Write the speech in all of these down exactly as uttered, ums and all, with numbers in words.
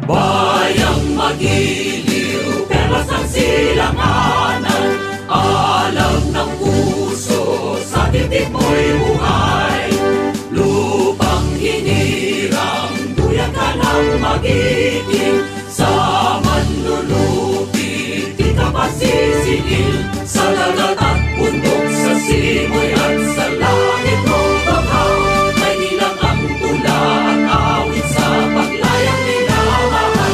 Bayang magiliw, perlas ang silanganan, alam ng puso, sa titik mo'y buhay. Lupang hinirang, duyan ka ng magiting, sa manlulupi, di ka pasisingil, sa dagat at bundok, sa simoy at sa langit mo banghaw. May nilang ang tula at awit sa paglayang minamahal.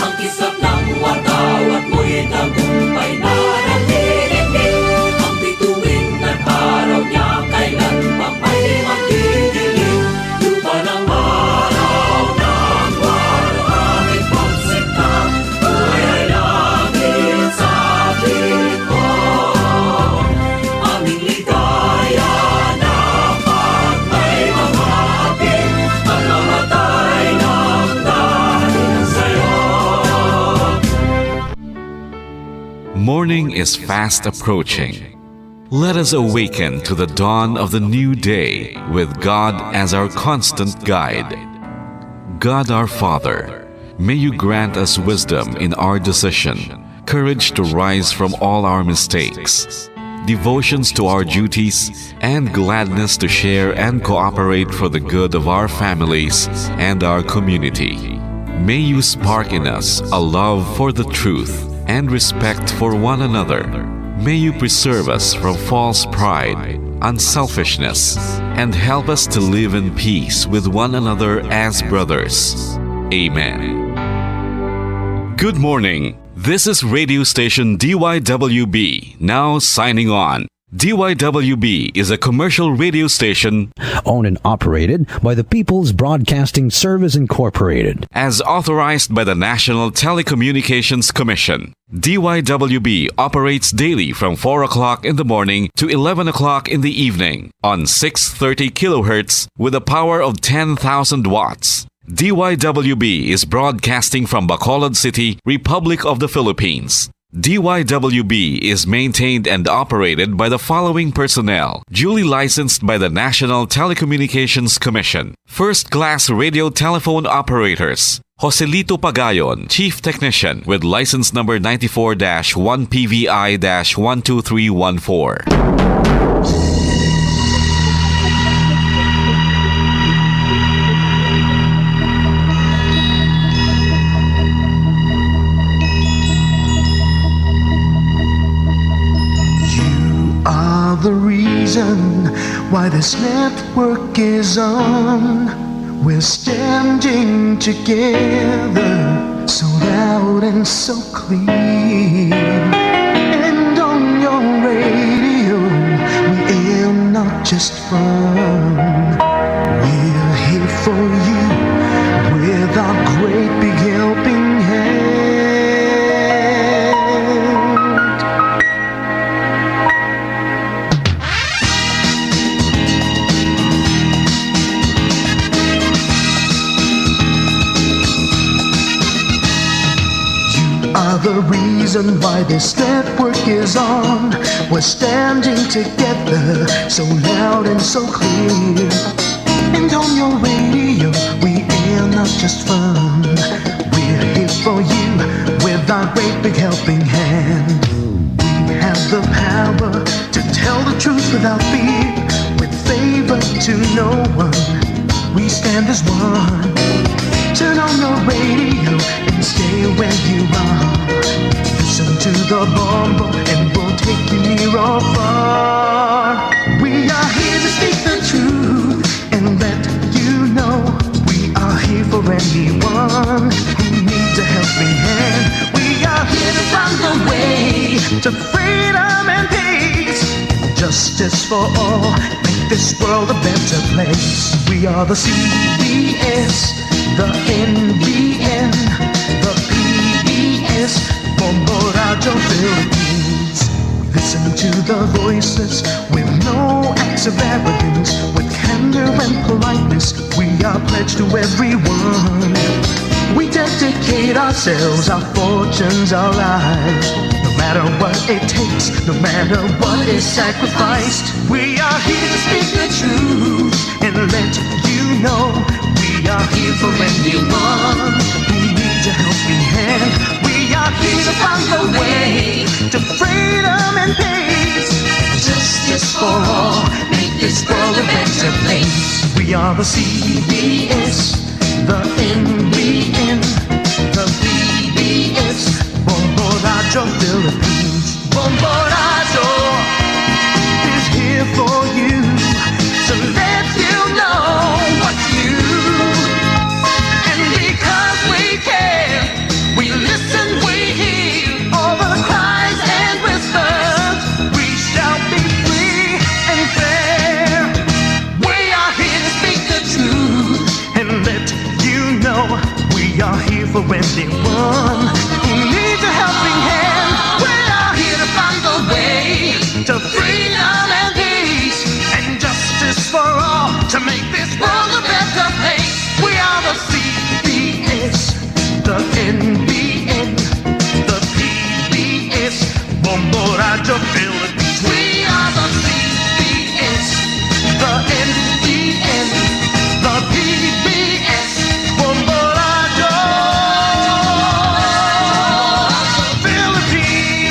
Ang kislap ng watawat mo'y tagumpay na nagdidikit. Ang bituin at araw niya kailan pang may magdidilim. Lupa ng araw ng walang aking pagsinta, buhay ay langit sa piling ko. Aming ligaya na pag may mamati, at mamatay ng dahil sa'yo. Morning is fast approaching. Let us awaken to the dawn of the new day with God as our constant guide. God our Father, may you grant us wisdom in our decision, courage to rise from all our mistakes, devotions to our duties, and gladness to share and cooperate for the good of our families and our community. May you spark in us a love for the truth and respect for one another. May you preserve us from false pride, unselfishness, and help us to live in peace with one another as brothers. Amen. Good morning. This is radio station D Y W B, now signing on. D Y W B is a commercial radio station owned and operated by the People's Broadcasting Service Incorporated. As authorized by the National Telecommunications Commission. D Y W B operates daily from four o'clock in the morning to eleven o'clock in the evening on six thirty kilohertz with a power of ten thousand watts. D Y W B is broadcasting from Bacolod City, Republic of the Philippines. D Y W B is maintained and operated by the following personnel, duly licensed by the National Telecommunications Commission. First class radio telephone operators, Joselito Pagayon, Chief Technician, with license number ninety-four dash one P V I dash one two three one four. You are the reason why this network is on. We're standing together, so loud and so clear. And on your radio, we aim not just fun. We're here for you with our great big helping hand. You are the reason why this network is on. We're standing together, so loud and so clear. And on your radio, we air not just fun. We're here for you with our great big helping hand. We have the power to tell the truth without fear, with favor to no one. We stand as one. Turn on your radio and stay where you are. Listen to the bombo and we'll take you near or far. We are here to speak the truth and let you know we are here for anyone who needs a helping hand. We are here to find a way to freedom and peace. Justice for all, make this world a better place. We are the C B S, the N B N, the P B S, Bombo Radyo Philippines. Listen to the voices with no acts of arrogance, with candor and politeness. We are pledged to everyone. We dedicate ourselves, our fortunes, our lives. No matter what it takes, no matter what is sacrificed, we are here to speak the truth and let you know we are here for anyone who needs Helping hand, we are here to find a way to freedom and peace. Justice for all, make this world a better place. We are the C B S, the N B N, the P B S, Bombo Radyo Philippines. Bombo Radyo is here for you to let you know what's new. And because we care, we listen, we hear all the cries and whispers. We shall be free and fair. We are here to speak the truth and let you know we are here for anyone who needs a helping hand. We are here to find a way to freedom and peace and justice for all to make this world a better place. We are the C B S, the N B N, the P B S, Bombo Radyo Philippines. We are the C B S, the N B N, the P B S, Bombo Radyo Philippines.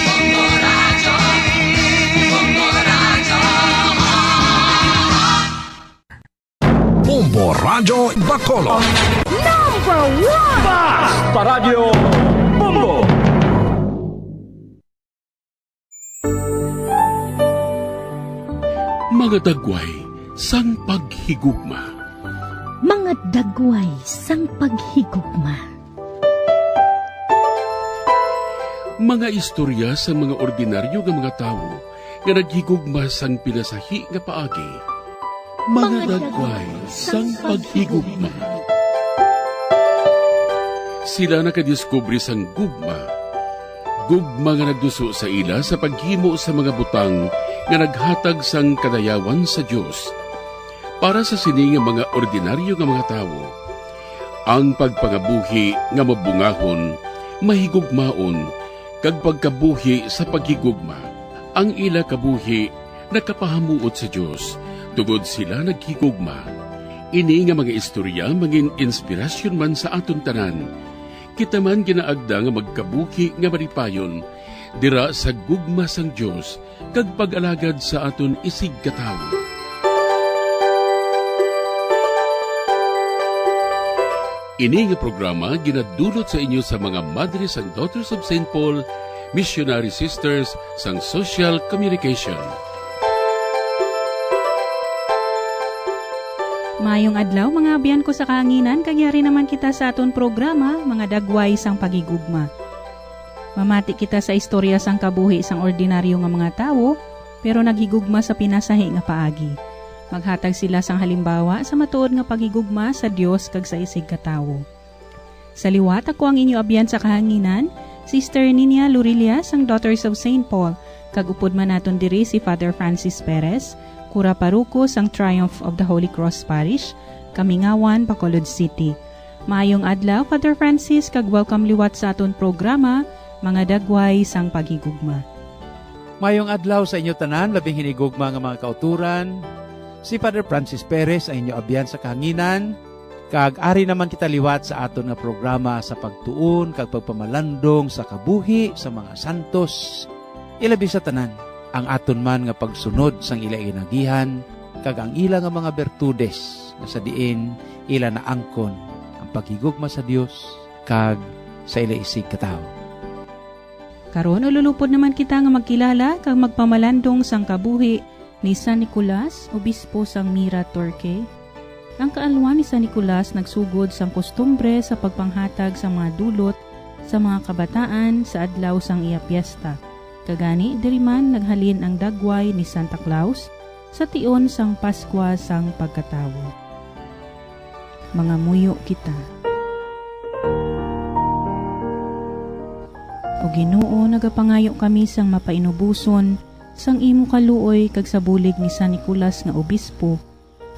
Bombo Radyo Bacolod. Number one! Basta Radyo Bombo! Mga dagway sang paghigugma. Mga dagway sang paghigugma. Mga istorya sang mga ordinaryo nga mga tawo nga naghigugma sang pinasahi nga paagi. Mga dagway sang paghigugma. Sila nakadiskubre sang gugma. Gugma nga nagduso sa ila sa paghimo sa mga butang nga naghatag sang kadayawan sa Dios para sa sini nga mga ordinaryo nga mga tawo. Ang pagpangabuhi nga mabungahon, mahigugmaon, kag pagkabuhi sa paghigugma. Ang ila kabuhi nakapahamuot sa Dios, tungod sila naghigugma. Ini nga mga istorya mangin-inspirasyon man sa aton tanan. Kita man ginaagda nga magkabuhi nga malipayon dira sa gugma sang Dios kag pag-alagad sa aton isigkatawo. Ini nga programa ginadulot sa inyo sa mga madre sang Daughters of Saint Paul, Missionary Sisters sang Social Communication. Maayong adlaw, mga abyan ko sa kahanginan, kag yari naman kita sa aton programa, Mga Dagway sang Paghigugma. Mamati kita sa istorya sang kabuhi sang ordinaryo nga mga tawo, pero naghigugma sa pinasahi nga paagi. Maghatag sila sang halimbawa sa matuod nga paghigugma sa Dios kag sa isigkatawo. Sa liwat, ako ang inyo abyan sa kahanginan, Sister Ninia Lurilia sang Daughters of Saint Paul, kag upod man naton diri si Father Francis Perez, kura paruko sang Triumph of the Holy Cross Parish, Kamingawan, Bacolod City. Maayong adlaw, Father Francis, kag welcome liwat sa aton programa, Mga Dagway sang Paghigugma. Maayong adlaw sa inyo tanan, labing hinigugma nga mga kauturan. Si Father Francis Perez ang inyo abyan sa kahanginan, kag ari naman kita liwat sa aton nga programa sa pagtuon kag pagpamalandong sa kabuhi sa mga santos, ilabi sa tanan ang aton man nga pagsunod sang ila inagihan kag ang ila nga mga bertudes, nga sa diin ila naangkon ang paghigugma sa Dios kag sa ila isigkatawo. Karon, ululupod naman kita nga magkilala kag magpamalandong sang kabuhi ni San Nicolas, obispo sang Mira, Turkey. Ang kaalwan ni San Nicolas nagsugod sang kustumbre sa pagpanghatag sang mga dulot sa mga kabataan sa adlaw sang iya piyesta. Kagani, diri man naghalin ang dagway ni Santa Claus sa tion sang Paskwa sang pagkatawo. Mangamuyo kita. O Ginoo, nagapangayo kami sang mapainuboson sang imo kaluoy kag sa bulig ni San Nicolas nga obispo,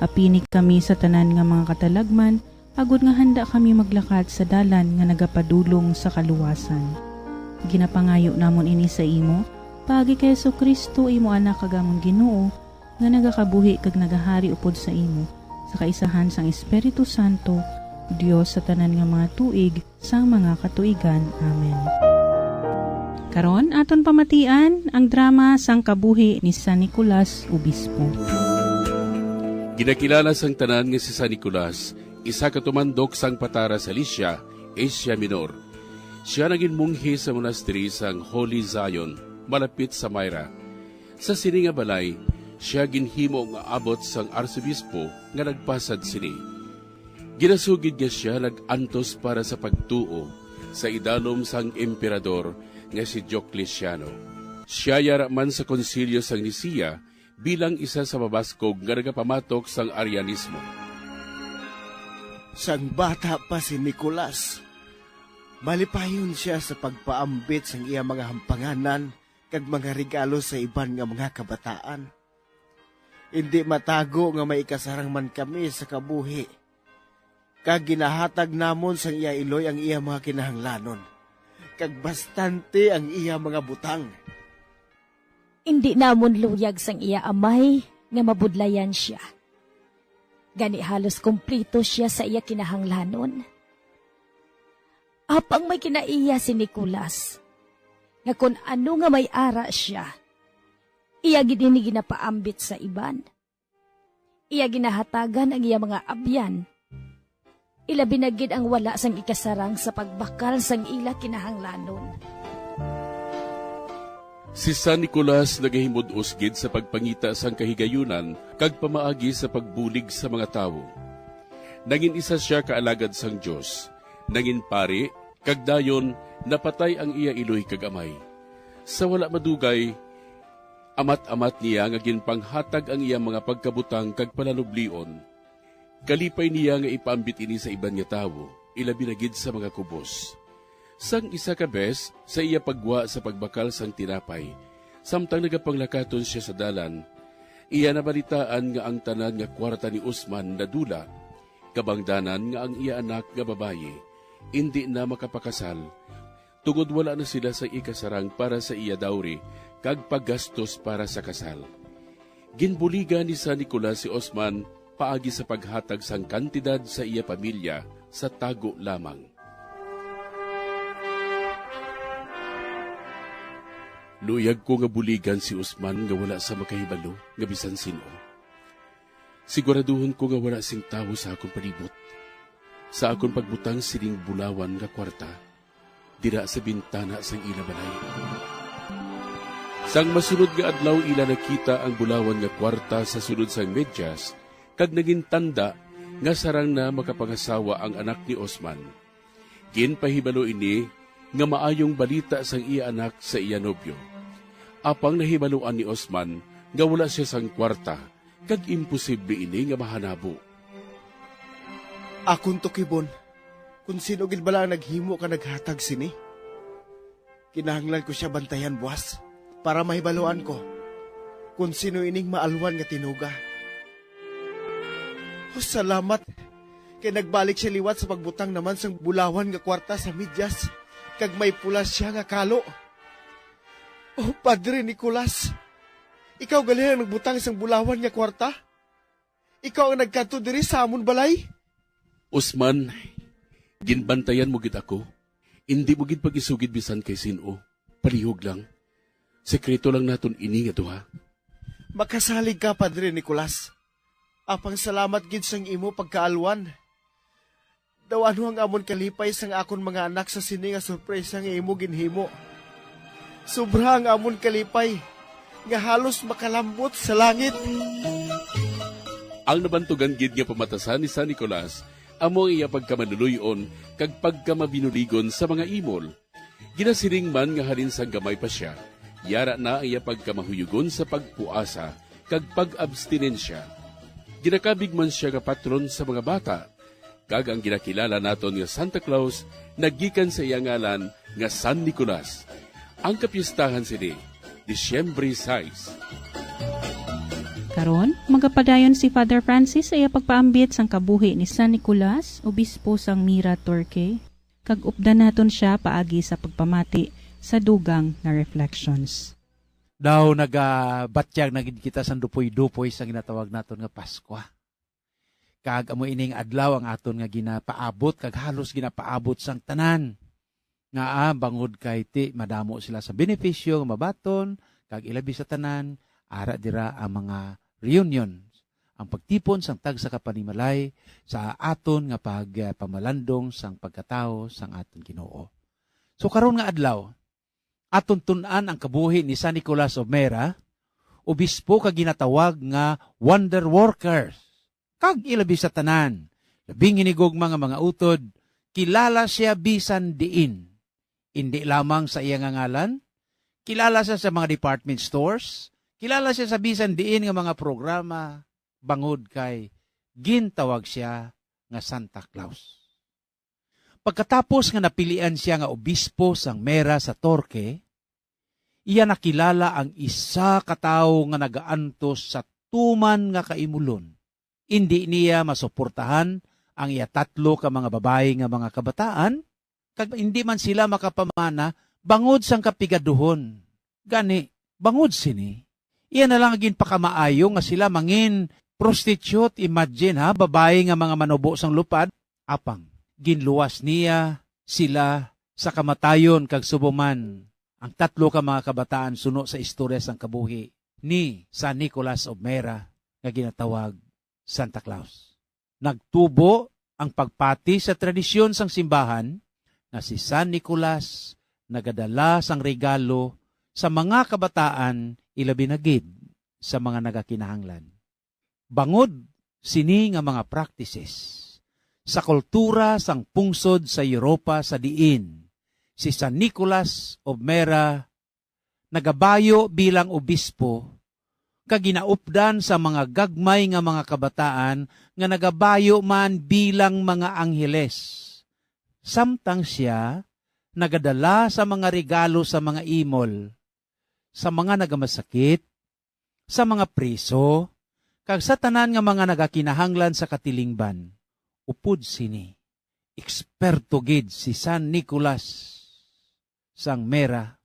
apini kami sa tanan nga mga katalagman, agod nga handa kami maglakat sa dalan nga nagapadulong sa kaluwasan. Ginapangayo namon ini sa imo, paagi kay Jesu-Cristo, imo Anak kag amon Ginoo, nga nagakabuhi kag nagahari upod sa imo, sa kaisahan sang Espiritu Santo, Dios sa tanan nga mga tuig sang mga katuigan. Amen. Karon, aton pamatian ang drama sang kabuhi ni San Nicolas Obispo. Ginakilala sang tanan nga si San Nicolas, isa ka tumandok sang Patara sa Licia, Asia Minor. Sia nagin munghi sa monastery sang Holy Zion, malapit sa Myra. Sa sini nga balay, sia ginhimo nga abot sang arsobispo nga nagpasad sini. Ginasugid nga sia nag-antos para sa pagtuo sa idalom sang emperador nga si Diocleciano. Sia yara man sa Konsilyo sang Nicea bilang isa sa mabaskog nga nagapamatok sang Arianismo. Sang bata pa si Nicolas, malipayon sia sa pagpaambit sang iya mga hampanganan kag mga regalo sa iban nga mga kabataan. Indi matago nga may ikasarang man kami sa kabuhi, kag ginahatag namon sang iya iloy ang iya mga kinahanglanon, kag bastante ang iya mga butang. Indi namon luyag sang iya amay nga mabudlayan sia. Gani halos kompleto sia sa iya kinahanglanon. Apang may kinaiya si Nicolas, nga kon ano nga may ara sia, iya gid ini ginapaambit sa iban. Iya ginahatagan ang iya mga abyan, ilabi na gid ang wala sang ikasarang sa pagbakal sang ila kinahanglanon. Si San Nicolas nagahimud-os gid sa pagpangita sang kahigayunan kag pamaagi sa pagbulig sa mga tawo. Nangin isa sia ka alagad sang Dios, nangin pari, kag dayon napatay ang iya iloy kag amay. Sa wala madugay, amat-amat niya nga ginpanghatag ang iya mga pagkabutang kag palanublion. Kalipay niya nga ipaambit ini sa iban nga tawo, ilabi na gid sa mga kubos. Sang isa ka bes, sa iya paggwa sa pagbakal sang tinapay, samtang nagapanglakaton sia sa dalan, iya nabalitaan nga ang tanan nga kuwarta ni Usman nadula, kabangdanan nga ang iya anak nga babayi indi na makapakasal, tungod wala na sila sa ikasarang para sa iya dowry kag paggastos para sa kasal. Ginbuligan ni San Nicolas si Osman paagi sa paghatag sang kantidad sa iya pamilya sa tago lamang. Luyag ko nga buligan si Osman nga wala sa makahibalo nga bisan sin-o. Siguraduhon ko nga wala sing tawo sa akon palibot sa akon pagbutang sining bulawan nga kwarta dira sa bintana sang ila balay. Sang masunod nga adlaw, ila nakita ang bulawan nga kwarta sa sulod sang medyas, kag nangin tanda nga sarang na makapangasawa ang anak ni Osman. Ginpahibalo ini nga maayong balita sang iya anak sa iya nobyo. Apang nahibaluan ni Osman nga wala sia sang kwarta, kag imposible ini nga mahanabo. Akon tukibon kon sino gid bala ang naghimo ka naghatag sini. Kinahanglan ko sia bantayan buas para mahibaluan ko kon sino ining maalwan nga tinuga. Oh, salamat kay nagbalik sia liwat sa pagbutang naman sang bulawan nga kwarta sa medyas, kag may pula sia nga kalo. Oh, Padre Nicolas, ikaw gali ang nagbutang sang bulawan nga kwarta? Ikaw ang nagkadto diri sa amon balay? Usman, ginbantayan mo gid ako. Indi mo gid pag-isugid bisan kay sin-o. Palihog lang. Sekreto lang naton ini nga duha. Makasalig ka, Padre Nicolas. Apang salamat gid sang imo pagkaalwan. Daw ano ang amon kalipay sang akon mga anak sa sini nga sorpresa nga imo ginhimo. Sobra ang amon kalipay nga halos makalambot sa langit. Ang nabantugan gid nga pamatasan ni San Nicolas amo ang iya pagkamaluloy-on kag pagkamabinuligon sa mga imol. Ginasiling man nga halin sang gamay pa sia, yara na ang iya pagkamahuyugon sa pagpuasa kag pag-abstinensya. Ginakabig man sia nga patron sa mga bata, kag ang ginakilala naton nga Santa Claus naggikan sa iya ngalan nga San Nicolas. Ang kapistahan sini, Disyembre sais. Karon, magapadayon si Father Francis sa iya pagpaambit sang kabuhi ni San Nicolas, obispo sang Mira, Turkey, kag updan naton sia paagi sa pagpamati sa dugang nga reflections. Daw nagabatyag na gid kita sang dupoy-dupoy sang ginatawag naton nga Paskwa. Kag amo ining adlaw ang aton nga ginapaabot, kag halos ginapaabot sang tanan nga, ah, bangod kay ti madamo sila sa benepisyo nga mabaton, kag ilabi sa tanan, ara dira ang mga reunion, ang pagtipon sang tagsa ka panimalay sa aton nga pag-, ah, pamalandong sang pagkatawo sang aton Ginoo. So, karon nga adlaw, aton tun-an ang kabuhi ni San Nicolas of Mera, obispo ka ginatawag nga wonder workers. Kag ilabi sa tanan, labing hinigugma nga mga utod, kilala sia bisan diin. Indi lamang sa iya nga ngalan, kilala sia sa mga department stores, kilala sia sa bisan diin nga mga programa, bangod kay gintawag sia nga Santa Claus. Pagkatapos nga napilian sia nga obispo sang Mera sa Torque, iya nakilala ang isa ka tawo nga nagaantos sa tuman nga kaimulon. Indi niya masuportahan ang iya tatlo ka mga babayi nga mga kabataan, kag indi man sila makapamana bangod sang kapigaduhon. Gani, bangod sini, iya na lang ginpakamaayo nga sila mangin prostitute. Imagine, ha, babayi nga mga manubo sang lupad. Apang ginluwas niya sila sa kamatayon, kag subong man ang tatlo ka mga kabataan suno sa istorya sang kabuhi ni San Nicolas of Mera nga ginatawag Santa Claus. Nagtubo ang pagpati sa tradisyon sang simbahan nga si San Nicolas nagadala sang regalo sa mga kabataan, ilabi na gid sa mga nagakinahanglan. Bangod sini nga mga practices, sa kultura sang pungsod sa Europa sa diin si San Nicolas of Mera nagabayo bilang obispo, kag ginaupdan sa mga gagmay nga mga kabataan nga nagabayo man bilang mga angheles, samtang sia nagadala sa mga regalo sa mga imol, sa mga nagamasakit, sa mga priso, kag sa tanan nga mga nagakinahanglan sa katilingban. Upod sini, eksperto gid si San Nicolas sang Mera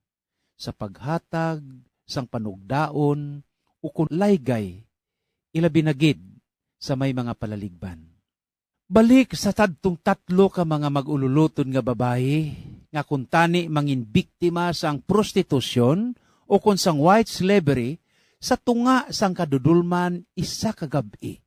sa paghatag sang panugdaon ukon laygay, ilabi na gid sa may mga palaligban. Balik sa sadtong tatlo ka mga mag-ululutod nga babayi nga kuntani mangin biktima sang prostitusyon ukon sang white slavery sa tunga sang kadudolman isa ka gab-i.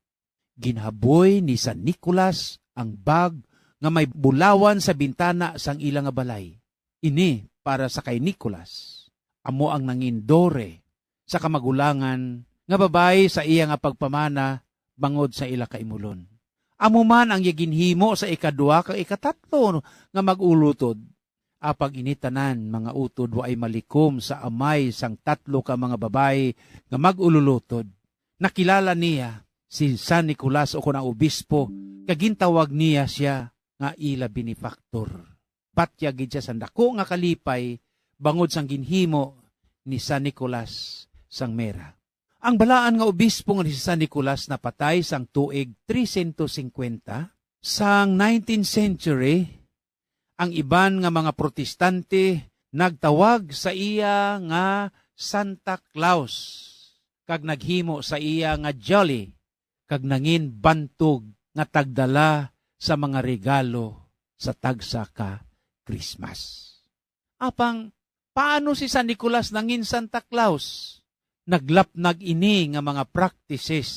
Ginhaboy ni San Nicolas ang bag nga may bulawan sa bintana sang ila nga balay. Ini para sa kay Nicolas, amo ang nangin dore sa kamagulangan nga babayi sa iya nga pagpamana bangod sa ila kaimulon. Amo man ang iya ginhimo sa ikadua kag ikatatlo nga mag-ulutod. Apang ini tanan, mga utod, waay malikom sa amay sang tatlo ka mga babayi nga mag-ululutod. Nakilala niya si San Nicolas, o kon ang obispo, kag gintawag niya sia nga ila benefactor. Patya gid sia sang daku nga kalipay bangod sang ginhimo ni San Nicolas sang Mera. Ang balaan nga obispo nga si San Nicolas napatay sang tuig trescientos cincuenta. Sang nineteenth century, ang iban nga mga Protestante nagtawag sa iya nga Santa Claus kag naghimo sa iya nga jolly kag nangin bantog nga tagdala sa mga regalo sa tagsa ka Christmas. Apang paano si San Nicolas nangin Santa Claus? Naglapnag ini nga mga practices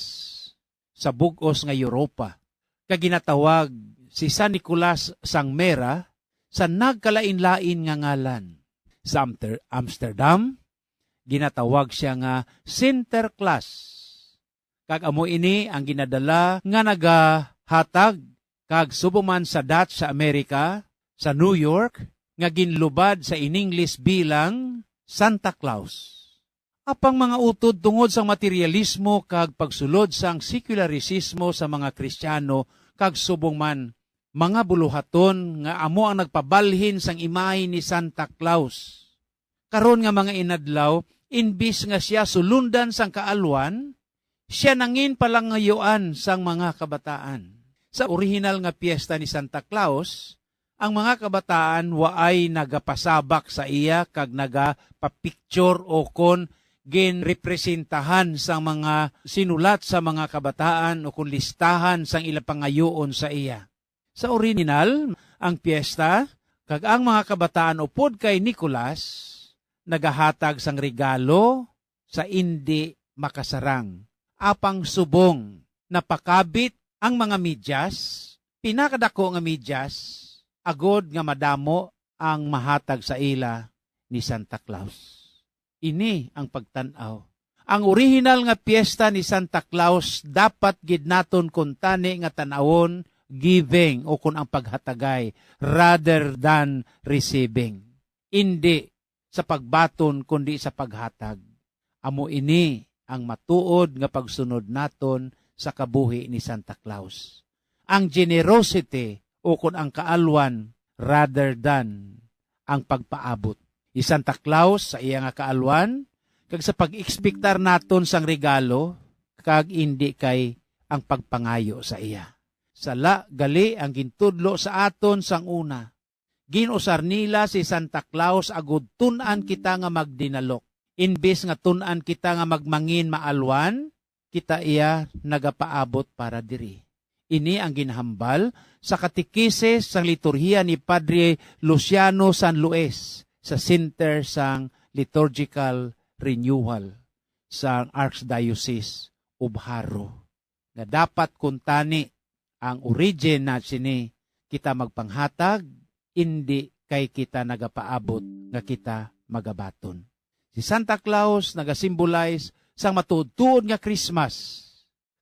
sa bug-os nga Europa, kag ginatawag si San Nicolas sang Mera sa nagkalain-lain nga ngalan. Sa Amter-, Amsterdam, ginatawag sia nga Sinterklaas, kag amo ini ang ginadala nga nagahatag, kag subong man sa Dutch sa Amerika, sa New York, nga ginlubad sa Iningles bilang Santa Claus. Apang mga utod, tungod sang materialismo kag pagsulod sang sekularisismo sa mga Kristiyano, kag subong man mga buluhaton nga amo ang nagpabalhin sang imahe ni Santa Claus. Karon nga mga inadlaw, imbis nga sia sulundan sang kaalwan, sia nangin palangayuan sang mga kabataan. Sa orihinal nga piyesta ni Santa Claus, ang mga kabataan waay nagapasabak sa iya kag nagapapicture o kon ginrepresentahan sang mga sinulat sa mga kabataan o kon listahan sang ila pangayoon sa iya. Sa orihinal, ang piyesta kag ang mga kabataan upod kay Nicolas nagahatag sang regalo sa indi makasarang, apang subong napakabit ang mga medyas, pinakadako nga medyas, agod nga madamo ang mahatag sa ila ni Santa Claus. Ini ang pagtan-aw. Ang orihinal nga piyesta ni Santa Claus dapat gid naton kuntani nga tan-awon giving o kon ang paghatagay rather than receiving. Indi sa pagbaton kundi sa paghatag. Amo ini ang matuod nga pagsunod naton sa kabuhi ni Santa Claus. Ang generosity o kon ang kaalwan rather than ang pagpaabot. Si Santa Claus sa iya nga kaalwan kag sa pag-ekspektar naton sang regalo kag indi kay ang pagpangayo sa iya. Sala gali ang gintudlo sa aton sang una. Ginusar nila si Santa Claus agud tun-an kita nga magdinalok. Imbis nga tun-an kita nga magmangin maalwan, kita iya nagapaabot para diri. Ini ang ginhambal sa katekisis sang liturhiya ni Padre Luciano San Luis sa Center sang Liturgical Renewal sang Archdiocese of Jaro, nga dapat kuntani ang origin na sini kita magpanghatag, indi kay kita nagapaabot nga kita magabaton. Si Santa Claus nagasimbolize sang matuod-tuod nga Christmas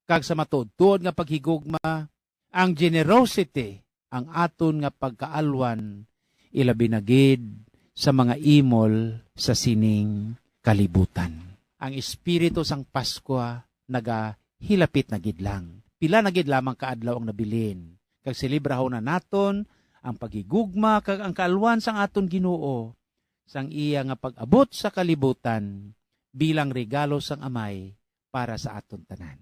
kag sa matuod-tuod nga paghigugma, ang generosity, ang aton nga pagkaalwan, ilabi na gid sa mga imol sa sining kalibutan. Ang espiritu sang Paskwa nagahilapit na gid lang. Pila na gid lamang ka adlaw ang nabilin, kag selebrahon na naton ang paghigugma kag ang kaalwan sang aton Ginoo, sang iya nga pag-abot sa kalibutan bilang regalo sang Amay para sa aton tanan.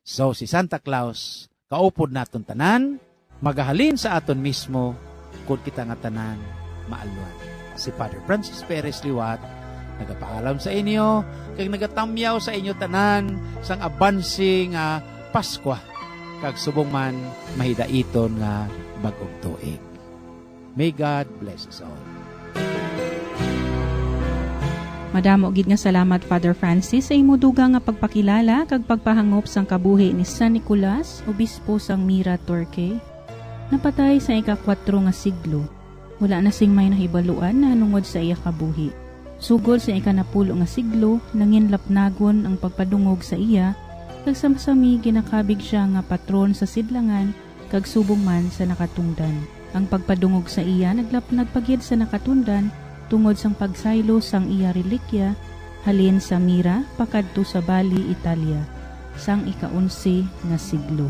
So, si Santa Claus, kaupod naton tanan, magahalin sa aton mismo, kon kita nga tanan maalwan. Si Father Francis Perez liwat nagapaalam sa inyo, kag nagatamyaw sa inyo tanan sang abanse nga Paskwa, kag subong man mahidaiton nga bag-ong tuig. May God bless us all. Madamo gid nga salamat, Father Francis, sa imo dugang nga pagpakilala kag pagpahangop sang kabuhi ni San Nicolas, obispo sang Mira, Turkey. Napatay sa ika-kuwatro nga siglo. Wala na sing may nahibaluan nahanungod sa iya kabuhi. Sugod sa ika-napulo nga siglo, nanginlapnagon ang pagpadungog sa iya, kag samsami ginakabig sia nga patron sa sidlangan kag subong man sa nakatungdan. Ang pagpadungog sa iya naglapnag pa gid sa nakatungdan tungod sang pagsaylo sang iya relikya halin sa Mira pakadto sa Bali, Italia, sang ika-onse nga siglo.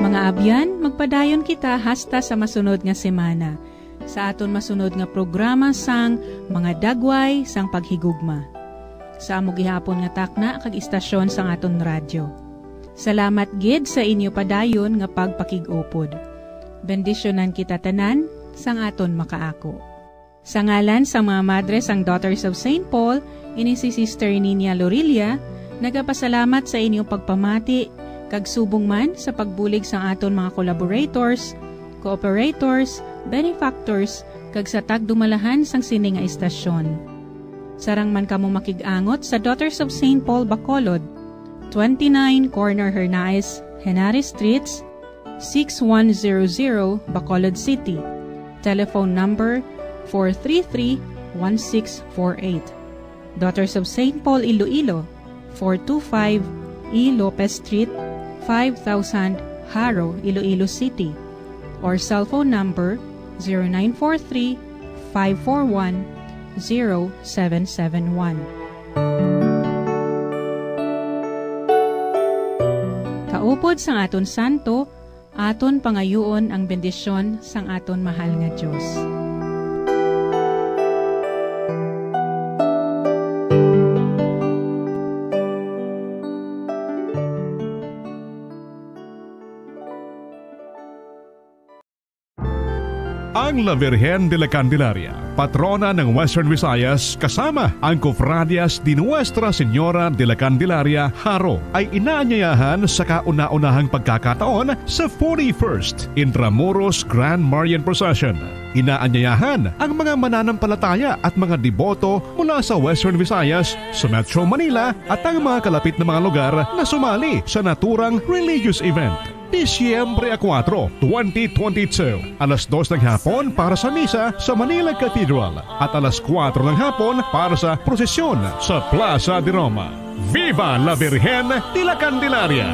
Mga abyan, magpadayon kita hasta sa masunod nga semana, sa aton masunod nga programa sang Mga Dagway sang Paghigugma, sa amo gihapon nga takna kag istasyon sang aton radyo. Salamat gid sa inyo padayon nga pagpakig-upod. Bendisyonan kita tanan sang aton makaako. Sa ngalan sang mga madre sang Daughters of Saint Paul, ini si Sister Nina Lorilla, nagapasalamat sa inyong pagpamati, kag subong man sa pagbulig sang aton mga collaborators, cooperators, benefactors, kag sa tagdumalahan sang sini nga istasyon. Sarang man kamo makig-angot sa Daughters of Saint Paul Bacolod, twenty-nine Corner Hernaez, Henares Streets, six one zero zero, Bacolod City. Telephone number four three three, one six four eight. Daughters of Saint Paul Iloilo, four two five E Lopez Street, five thousand, Jaro, Iloilo City. Or cellphone number zero nine four three, five four one, zero seven seven one. Kaupod sang aton santo, aton pangayuon ang bendisyon sang aton mahal nga Dios. Ang La Virgen de la Candelaria, patrona ng Western Visayas, kasama ang Cofradias de Nuestra Señora de la Candelaria, Jaro, ay inaanyayahan sa kauna-unahang pagkakataon sa forty-first Intramuros Grand Marian Procession. Inaanyayahan ang mga mananampalataya at mga deboto mula sa Western Visayas, sa Metro Manila, at ang mga kalapit na mga lugar na sumali sa naturang religious event. Disyembre kuwatro, twenty twenty-two, alas dos ng hapon para sa misa sa Manila Cathedral at alas kuwatro ng hapon para sa prosesyon sa Plaza de Roma. Viva la Virgen de la Candelaria!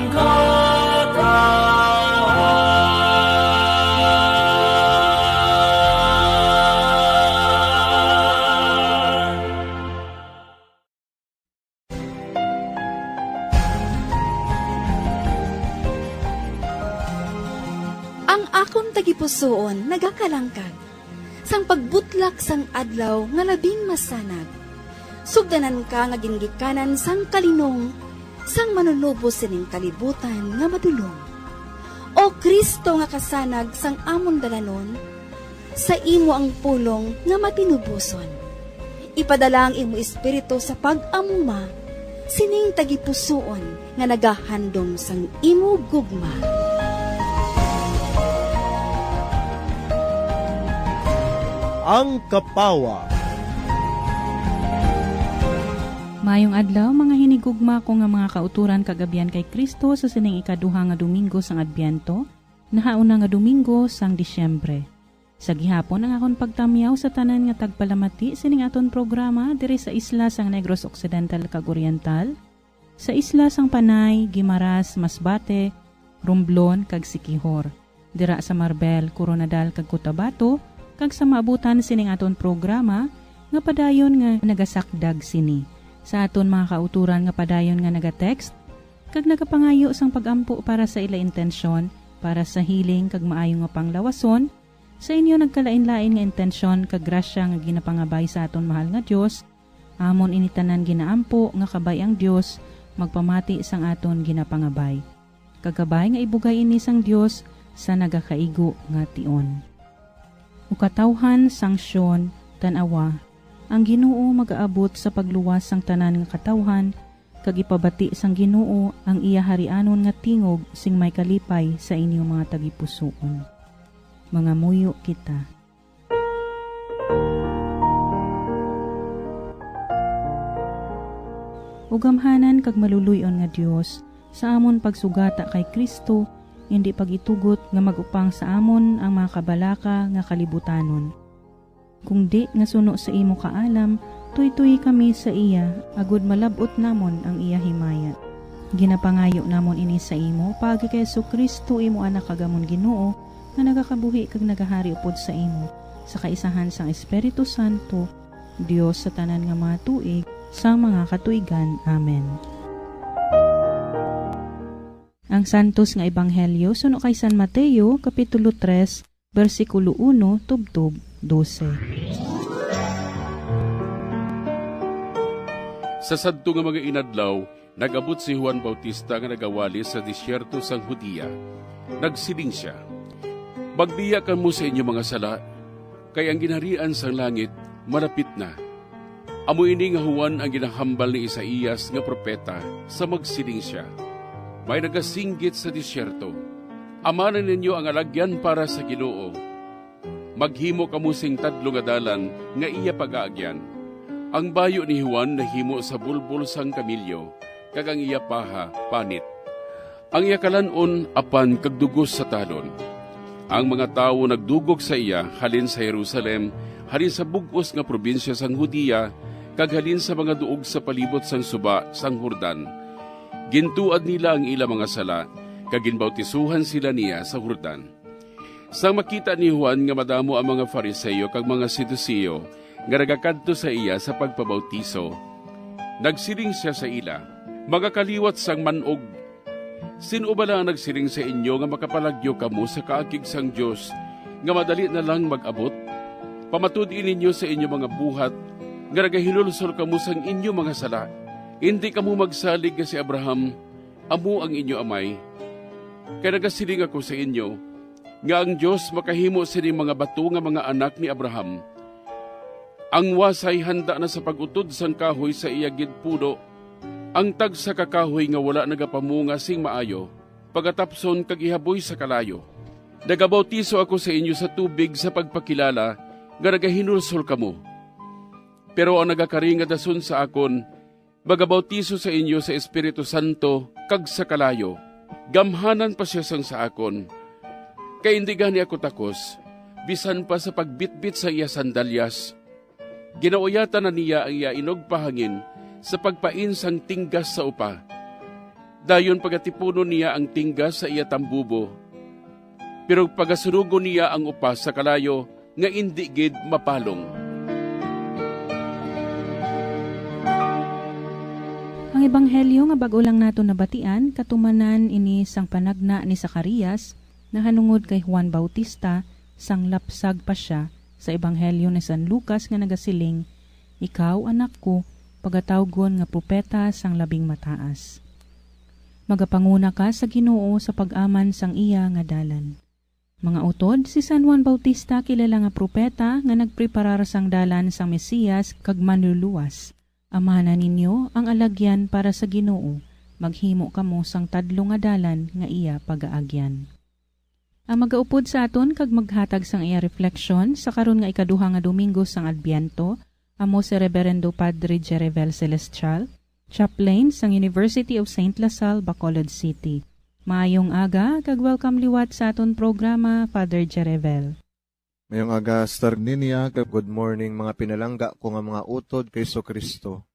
Ang akon tagipusoon nagakalangkag sang pagbutlak sang adlaw nga labing masanag. Sugdanan ka nga gingikanan sang kalinong sang Manunubos sining kalibutan nga madulom. O Cristo nga kasanag sang amon dalanon, sa imo ang pulong nga matinuboson. Ipadala ang imo Espiritu sa pag-amuma sining tagipusoon nga nagahandom sang imo gugma. Ang Kapawa. Maayong adlaw, mga hinigugma ko nga mga kauturan kag abyan kay Cristo, sa sining ikaduha nga Domingo sang Adbyento, nahauna nga Domingo sang Disyembre. Sa gihapon ang akon pagtamyaw sa tanan nga tagpalamati sining aton programa diri sa isla sang Negros Occidental kag Oriental, sa isla sang Panay, Guimaras, Masbate, Romblon, kag Siquijor, dira sa Marbel, Koronadal, kag Cotabato, kag sa maabutan sining aton programa nga padayon nga nagasakdag sini, sa aton mga kauturan nga padayon nga nagatext kag nagapangayo sang pag-ampo para sa ila intensyon, para sa healing kag maayo nga panglawason, sa inyo nagkalainlain nga intensyon kag grasya nga ginapangabay sa aton mahal nga Dios, amon ini tanan ginaampo nga kabay ang Dios magpamati sang aton ginapangabay. Kag kabay nga ibugay ini sang Dios sa nagakaigo nga tion. O katawhan sang Sion, tan-awa, ang Ginoo magaabot sa pagluwas sang tanan nga katawhan, kag ipabati sang Ginoo ang iya harianon nga tingog sing may kalipay sa inyo mga tagipusoon. Mangamuyo kita. O gamhanan kag maluluy-on nga Dios, sa amon pagsugata kay Cristo, indi pag-itugot nga mag-upang sa amon ang mga kabalaka nga kalibutanon. Kung di nga suno sa imo kaalam, tuytoyi kami sa iya, agod malab-ot namon ang iya himaya. Ginapangayo namon ini sa imo paagi kay Jesu-Cristo, imo Anak kag amon Ginoo, nga nagakabuhi kag nagahari upod sa imo, sa kaisahan sang Espiritu Santo, Dios sa tanan nga mga tuig, sang mga katuigan. Amen. Ang Santos nga Ebanghelyo suno kay San Mateo, Kapitulo tres, bersikulo uno tubtob dose. Sa sadto nga mga inadlaw, nag-abot si Juan Bautista nga nagawali sa desierto sang Judea. Nagsiling sia, "Magbiya kamo sa inyo mga sala, kay ang ginharian sang langit malapit na." Amo ini nga Juan ang ginahambal ni Isaias nga propeta sa magsiling sia, "May nagasinggit sa desierto, 'Amanan ninyo ang alagyan para sa Ginoo. Maghimo kamo sing tadlong nga dalan nga iya pagaagyan.'" Ang bayu ni Juan nahimo sa bulbol sang kamelyo, kag ang iya paha panit. Ang iya kalan-on apan kag dugos sa talon. Ang mga tawo nagdugok sa iya halin sa Jerusalem, halin sa bug-os nga probinsya sang Judea, kag halin sa mga duog sa palibot sang suba sang Jordan. Gintuad nila ang ila mga sala, kag ginbautisohan sila niya sa Jordan. Sang makita ni Juan nga madamo ang mga Fariseo kag mga Saduceo nga nagakadto sa iya sa pagpabautiso, nagsiling sia sa ila, "Mga kaliwat sang man-og, sin-o bala ang nagsiling sa inyo nga makapalagyo kamo sa kaakig sang Dios nga madali na lang mag-abot? Pamatud-i ninyo sa inyo mga buhat nga nagahinulsol kamo sang inyo mga sala. Indi kamo magsalig nga si Abraham amo ang inyo amay. Kay nagasiling ako sa inyo, nga ang Dios makahimo sini mga bato nga mga anak ni Abraham. Ang wasay handa na sa pag-utod sang kahoy sa iya gid puno, ang tagsa ka kahoy nga wala nagapamunga sing maayo, pagatapson kag ihaboy sa kalayo. Nagabautiso ako sa inyo sa tubig sa pagpakilala nga nagahinulsol kamo. Pero ang nagakari nga dason sa akon magabautiso sa inyo sa Espiritu Santo kag sa kalayo. Gamhanan pa sia sang sa akon, kay indi gani ako takos, bisan pa sa pagbitbit sa iya sandalyas. Ginauyatan na niya ang iya inugpahangin sa pagpain sang tinggas sa upa. Dayon pagatipunon niya ang tinggas sa iya tambubo, pero pagasunugon niya ang upa sa kalayo nga indi gid mapalong. Ang ebanghelyo nga bag-o lang nato nabatian, katumanan ini sang panagna ni Zacarias nahanungod kay Juan Bautista, sang lapsag pa sia sa ebanghelyo ni San Lucas nga nagasiling, "Ikaw, anak ko, pagatawgon nga propeta sang Labing Mataas. Magapanguna ka sa Ginoo sa pag-aman sang iya nga dalan." Mga utod, si San Juan Bautista kilala nga propeta nga nagpreparar sang dalan sang Mesias kag Manluluwas. "Amana ninyo ang alagyan para sa Ginoo, maghimo kamo sang tadlo nga dalan nga iya pagaagyan." Ang magaupod sa aton kag maghatag sang iya refleksyon sa karon nga ikaduha nga Domingo sang Adbyento amo si Reverendo Padre Jerevel Celestial, Chaplain sang University of Saint La Salle, Bacolod City. Maayong aga kag welcome liwat sa aton programa, Father Jerevel. Mayong aga, Sister Ninia, kag good morning, mga pinalangga ko nga mga utod kay Jesu-Cristo.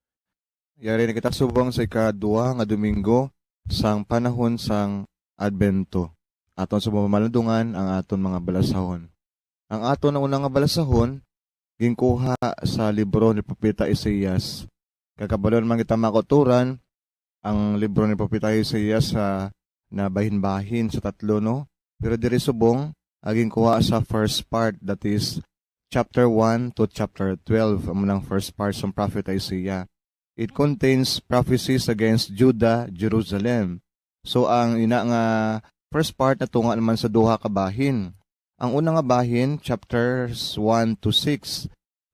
Yari na kita subong sa ikaduha nga Domingo sang panahon sang Adbento. Aton subong pamalandungan ang aton mga balasahon. Ang aton nga una nga balasahon ginkuha sa libro ni Propeta Isaias. Kag kabalo naman kita, mga kauturan, ang libro ni Propeta Isaias sa nabahin-bahin sa tatlo, no? Pero diri subong, ah, ginkuha sa first part, that is, chapter one to chapter twelve, amo nang first part sang Prophet Isaiah. It contains prophecies against Judah, Jerusalem. So, ang ina nga first part natunga naman sa duha ka bahin. Ang una nga bahin, chapters one to six,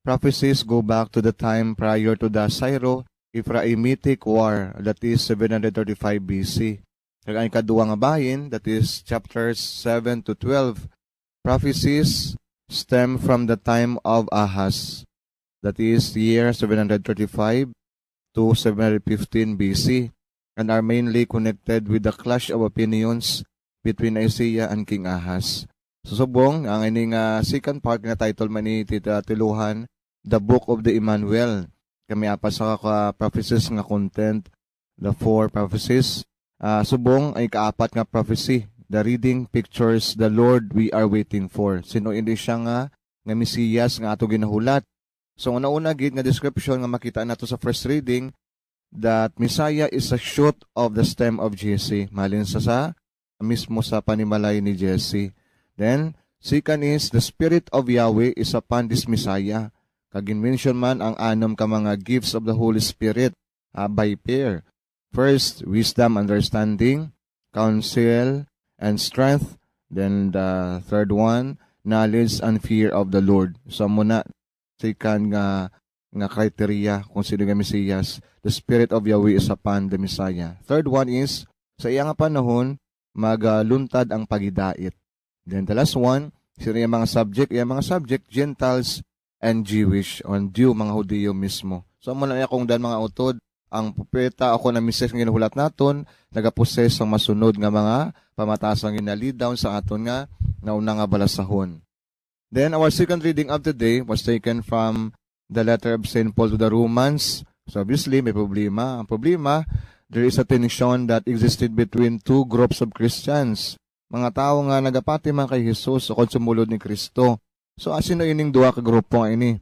prophecies go back to the time prior to the Syro-Ephraimitic War, that is, seven hundred thirty-five B C. Kag ang ikaduha nga bahin, that is, chapters seven to twelve, prophecies stem from the time of Ahaz, that is, year seven hundred thirty-five to seven hundred fifteen B C, and are mainly connected with the clash of opinions between Isaiah and King Ahaz. So, subong, ang ini nga second part nga title man ni tita tiluhan, The Book of the Emmanuel. Kami apat sa ka prophecies nga content, the four prophecies. Ah, subong, ang ikaapat nga prophecy, the reading pictures the Lord we are waiting for. Sino ini siya nga, nga Mesiyas nga ato ginahulat? So, una-una gid nga description nga makita nato sa first reading, that Messiah is a shoot of the stem of Jesse. Malin sa, sa mismo sa panimalay ni Jesse. Then, second is, the Spirit of Yahweh is upon this Messiah. Kag gin-mention man ang anom ka mga gifts of the Holy Spirit, ah, by pair. First, wisdom, understanding, counsel, and strength. Then the third one, knowledge and fear of the Lord. So, amo na, second nga, nga criteria kung sino nga Mesiyas, the Spirit of Yahweh is upon the Messiah. Third one is, sa iya nga panahon, magaluntad ang paghidait. Then the last one, sino iya mga subject? Iya mga subject, Gentiles and Jewish, o ang Jew, mga Hudiyo mismo. So, amo na akong dan, mga utod, ang propeta o kon ang Mesiyas nga ginahulat naton, nagaposes sang masunod nga mga pamatasan nga ginalidaw sa aton nga, nga una nga balasahon. Then, our second reading of the day was taken from the letter of Saint Paul to the Romans. So, obviously, may problema. Ang problema, there is a tension that existed between two groups of Christians. Mga tawo nga nagapati man kay Jesus o kon sumulod ni Cristo. So, ah, sino ining duha ka grupo nga ini?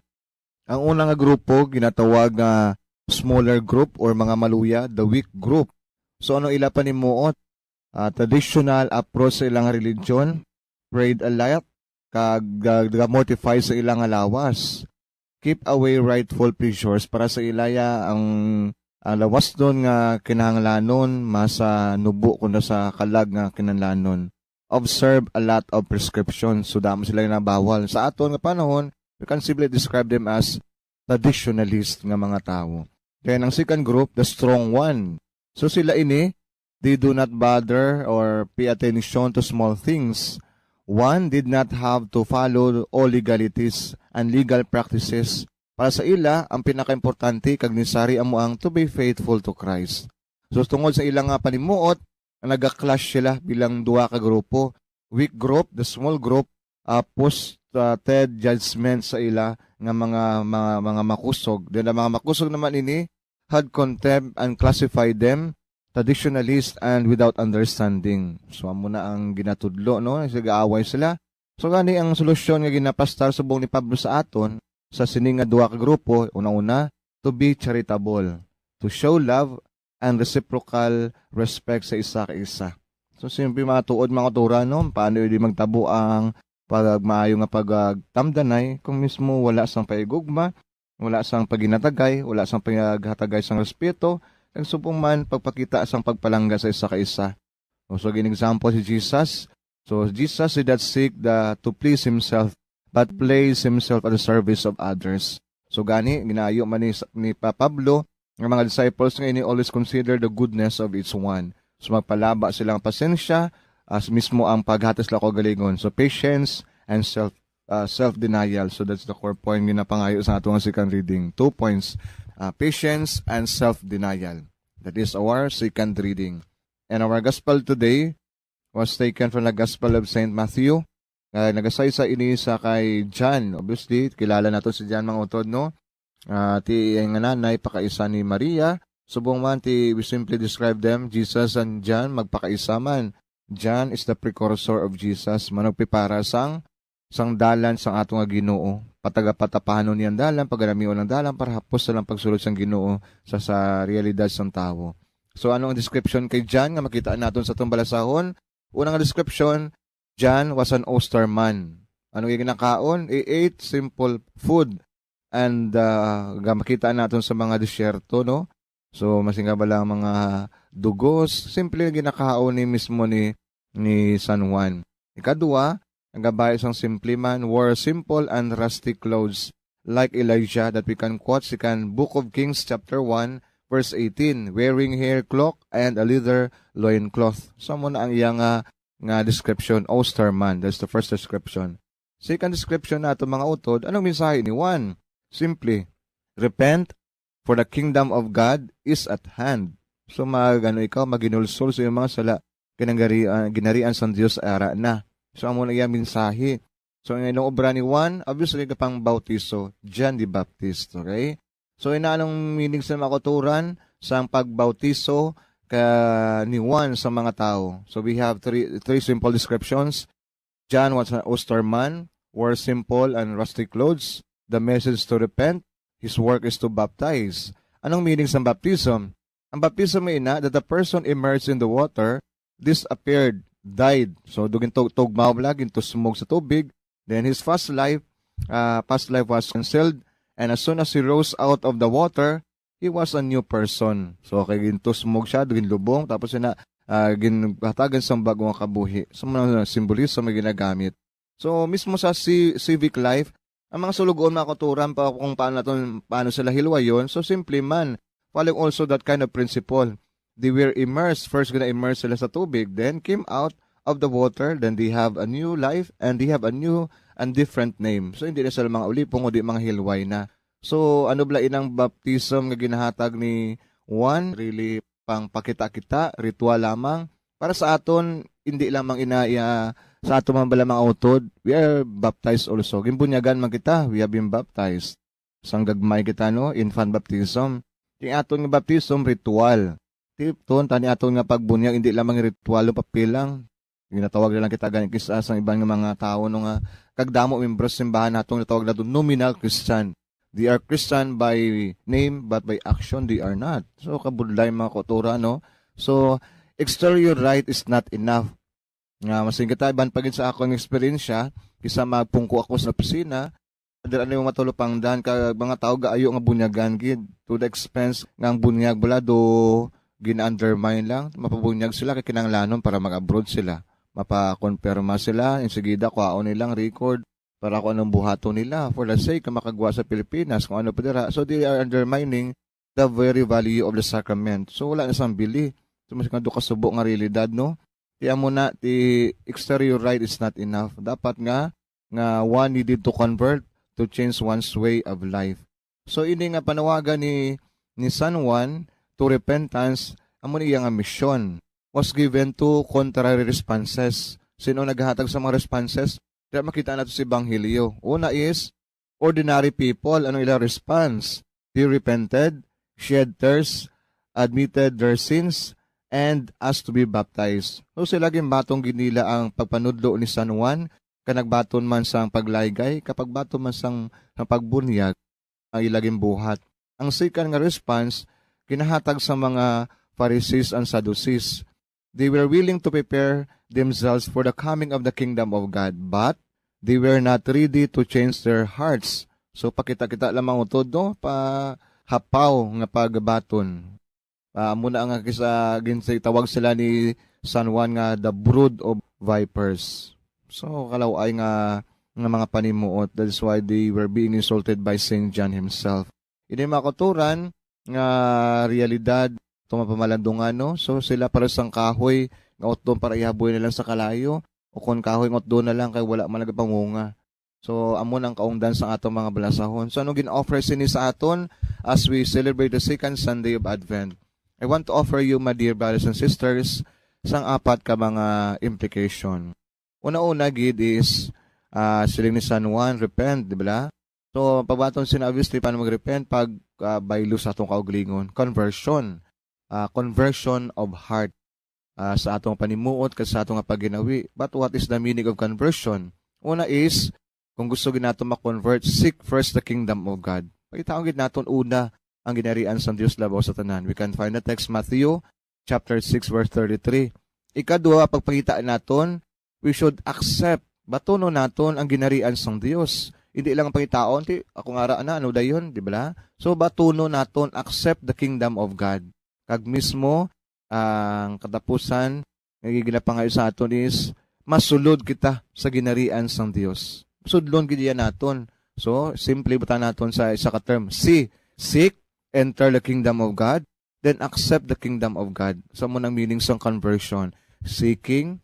Ang una nga grupo ginatawag nga smaller group or mga maluya, the weak group. So, ano ila panimuot? Ah, traditional approach sa ilang religion, prayed a lot, kag ga-, ga-mortify sa ilang lawas. Keep away rightful pleasures, para sa ilaya ang, ang lawas nun nga kinahanglanon masa nubo kuno sa kalag nga kinahanglanon. observe a lot of prescriptions. So, damo sila nga bawal. Sa aton nga panahon, we can simply describe them as traditionalist nga mga tawo. Then, ang second group, the strong one. So, sila ini, they do not bother or pay attention to small things. One did not have to follow all legalities and legal practices. Para sa ila, ang pinakaimportante kag necessary amo ang to be faithful to Christ. So, tungod sa ila nga panimuot, naga-clash sila bilang duha ka grupo. Weak group, the small group, uh, posted judgment sa ila nga mga, mga, mga makusog. Then, ang mga makusog naman ini had contempt and classified them traditionalist and without understanding. So, amo na ang ginatudlo, no? Nagaaway sila. So, gani ang solusyon nga ginapastar subong ni Pablo sa aton, sa sini nga duha ka grupo, una-una, to be charitable, to show love and reciprocal respect sa isa ka isa. So, simple, mga tuod, mga turan, no? Paano di magtabo ang pag-, maayo nga pagtamdanay kung mismo wala sang paigugma, wala sang paghinatagay, wala sang paghatagay sang respeto, kag subong man pagpakita sang pagpalangga sa isa ka isa. O, so, gin-example si Jesus. So, Jesus did not seek the, to please himself, but placed himself at the service of others. So, gani, ginaayo man ni, ni Pa-, Pablo, ang mga disciples nga ini always consider the goodness of each one. So, magpalaba sila ang pasensya, as mismo ang paghatag sila kaugalingon. So, patience and self, uh, self-denial. So, that's the core point nga ginapangayo sa ato nga second reading. Two points, uh, patience and self-denial. That is our second reading. And our gospel today was taken from the Gospel of Saint Matthew. Uh, nagasaysay ini sa kay John. Obviously, kilala nato si John, mga utod, no? Ah, ti iyang nanay pakaisa ni Maria. Subong man ti we simply describe them, Jesus and John magpakaisa man. John is the precursor of Jesus, manugprepara sang, sang dalan sang ato nga Ginoo. Patagapatapahanon niya ang dalan, paganamion ang dalan para hapos sa lang pagsulod sang Ginoo sa, sa realidad sang tawo. So, ano ang description kay John nga makita naton sa atong balasahon? Una nga description, John was an oyster man. Ano yung ginakaon? He ate simple food. And, ah, ga-, makita naton sa mga disyerto, no? So, masinga ba lang mga dugos? Simple nga ginakaon ni mismo ni, ni San Juan. Ikadua, nagabayi sang simple man, wore simple and rusty clothes like Elijah that we can quote, Second Book of Kings, chapter one, verse eighteen, wearing hair cloak and a leather loincloth. So, amo na ang iya nga, nga description, oyster man. That's the first description. Second description nato, mga utod, anong mensahe ni Juan? Simple, "Repent, for the kingdom of God is at hand." So, mag-, ano ikaw, maghinulsol sa iyong mga sala, kinanggarian, ginarian sang Dios ara na. So, amo na iya mensahe. So, ang inong obra ni Juan, obviously, kapang bautiso, John the Baptist, okay? So, ina, anong meaning sa mga kauturan sang pagbautiso ka ni Juan sa mga tawo? So, we have three, three simple descriptions. John was an oyster man, wore simple and rusty clothes. The message to repent, his work is to baptize. Anong meaning sa baptism? Ang baptism ay ina that the person immersed in the water disappeared, died. So, do gintug-, tugmaw bala, gintusmog sa tubig. Then his past life, ah, past life was canceled. And as soon as he rose out of the water, he was a new person. So, kay gintusmog siya, ginlubong, tapos yun na, ah, ginhatagan sa bagong kabuhi. So, mga simbolismo may ginagamit. So, mismo sa ci-, civic life, ang mga sulugoon, mga kauturan pa kung paano naton, paano sila hilwayon. So, simple man, following also that kind of principle. They were immersed. First, gina-immerse sila sa tubig, then came out of the water, then they have a new life, and they have a new and different name. So, hindi na sila mga ulipong, kundi mga hilway na. So, ano bala inang baptism nga ginahatag ni Juan? Really, pang pakita-kita, ritual lamang. Para sa aton, hindi lamang ina iya sa aton man bala mga utod, we are baptized also. Ginbunyagan man kita, we have been baptized. Sang gagmay kita, no? Infant baptism. Ti aton nga baptism, ritual. Ti, ton, tani aton nga pagbunyag, hindi lamang ritual, no? Papel lang. Ginatawag na lang kita gani kis-, ah, sang iban nga mga tawo, no, nga kag damo membro sa simbahan nato, ginatawag nato nominal Christian. They are Christian by name, but by action, they are not. So, kabudlay, mga kauturan, no? So, exterior rite is not enough. Nga, masing kita, iban pa gid sa akong eksperyensya, kisa magpungko ako sa opisina, dira ano yung matulupangdan, ka mga tao gaayo nga bunyagan gid, to the expense nga ang bunyag bala do gin-undermine lang, mapabunyag sila kay kinahanglanon para mag-abroad sila. mapakonpirma sila, insigida kuhaon nilang record para kung anong buhaton nila for the sake nga makagwa sa Pilipinas, kung ano pa dira. So they are undermining the very value of the sacrament. So wala na sang bili. So mas nga do kasubo nga realidad, no? Ti amo na, ti exterior rite is not enough. Dapat nga, nga one needed to convert to change one's way of life. So ini nga panawagan ni, ni San Juan to repentance, amo ni iya nga misyon, was given to contrary responses. Sino naghatag sa mga responses? Kaya makita nato sa Ebanghelyo. Una is ordinary people. Ano ila response? They repented, shed tears, admitted their sins, and asked to be baptized. So sila ginbaton gid nila ang pagpanudlo ni San Juan, ka nagbaton man sang paglaygay, ka pagbaton man sang, sang pagbunyag ang ila ginbuhat. Ang second nga response ginahatag sa mga Pharisees and Sadducees. They were willing to prepare themselves for the coming of the kingdom of God, but they were not ready to change their hearts. So pakita-kita lamang utod, no, pa hapaw nga pagbaton. Ah, amo na nga kisa ginsay tawag sila ni San Juan nga the brood of vipers. So kalaw-ay nga, nga mga panimuot. That is why they were being insulted by Saint John himself. Ini mga kauturan nga realidad, itong mga pamalandungan, no? So sila para sang kahoy nga utdon para ihaboy na lang sa kalayo, o kon kahoy nga utdon na lang kay wala man nagapamunga. So amo nang kaungdan sa atong mga balasahon. So ano gin-offer sini sa aton as we celebrate the second Sunday of Advent? I want to offer you, my dear brothers and sisters, sang apat ka mga implication. Una-una gid is, ah, siling ni San Juan, repent, di ba? So pagbaton sina Obispo, paano mag-repent? Pag, ah, baylo sa atong kaugalingon, conversion, ah, conversion of heart, ah, sa atong panimuot kag sa atong nga pagginawi. But what is the meaning of conversion? Una is, kung gusto gid nato ma-convert, seek first the kingdom of God. Pangitaon gid naton una ang ginharian sang Dios labaw sa tanan. We can find the text, Matthew chapter six, verse thirty-three. Ikadua, pagpangita naton, we should accept, batunon naton ang ginharian sang Dios. Hindi lang pangitaon, ti, "Ako nga ra na, ano dayon?" Di ba? So batunon naton, accept the kingdom of God. Kag mismo ang katapusan nga ginapangayo sa aton is masulod kita sa ginharian sang Dios. Sudlon gid iya naton. So simple, butang naton sa isa ka term, si, seek, enter the kingdom of God, then accept the kingdom of God. Sa mo nang meaning sang conversion, seeking,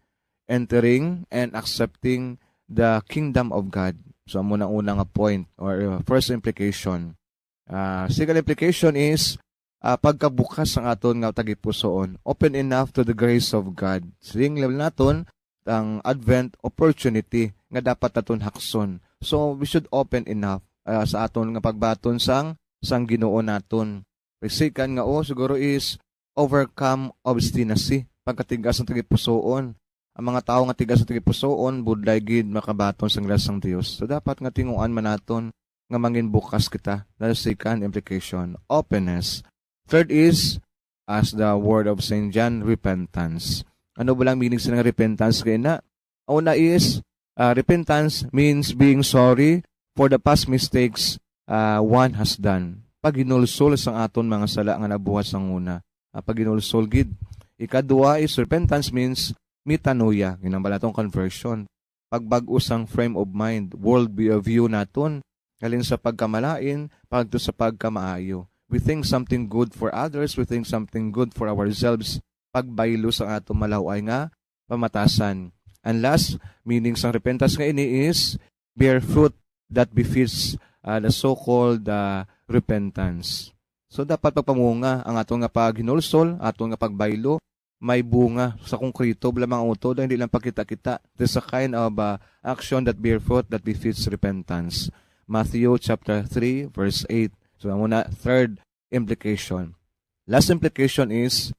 entering, and accepting the kingdom of God. So amo na una nga point or, uh, first implication. Ah, second implication is, ah, pagkabukas sang aton nga tagipusoon, open enough to the grace of God. Siling level naton ang Advent opportunity nga dapat naton hakson. So we should open enough, ah, sa aton nga pagbaton sang, sang Ginoo naton. Second nga, oh, siguro is overcome obstinacy, pagkatigas ng tagipusoon. Ang mga tawo nga tigas ng tagipusoon budlay gid makabaton sang grasya sang Dios. So dapat nga tinguan man naton nga mangin bukas kita. That's the second implication, openness. Third is, as the word of Saint John, repentance. Ano ba lang meaning sa nga repentance kay na? Una is, ah, repentance means being sorry for the past mistakes, ah, one has done. Paghinulsol sang aton mga sala nga nabuhat sang una. Ah, paghinulsol gid. Ikadua is repentance means metanoia, ginambal naton conversion. Pagbag-o sang frame of mind, world view naton, halin sa pagkamalain pagto sa pagkamaayo. We think something good for others, we think something good for ourselves. Pagbaylo sa aton malaw-ay nga pamatasan. And last, meaning sang repentance nga ini is bear fruit that befits, ah, the so-called, ah, repentance. So dapat pagpamunga ang aton nga paghinulsol, aton nga pagbaylo, may bunga sa konkreto, wala mga utod, hindi lang pagkita-kita. This is a kind of, ah, action that bear fruit that befits repentance. Matthew chapter three, verse eight. So amo na, third implication. Last implication is,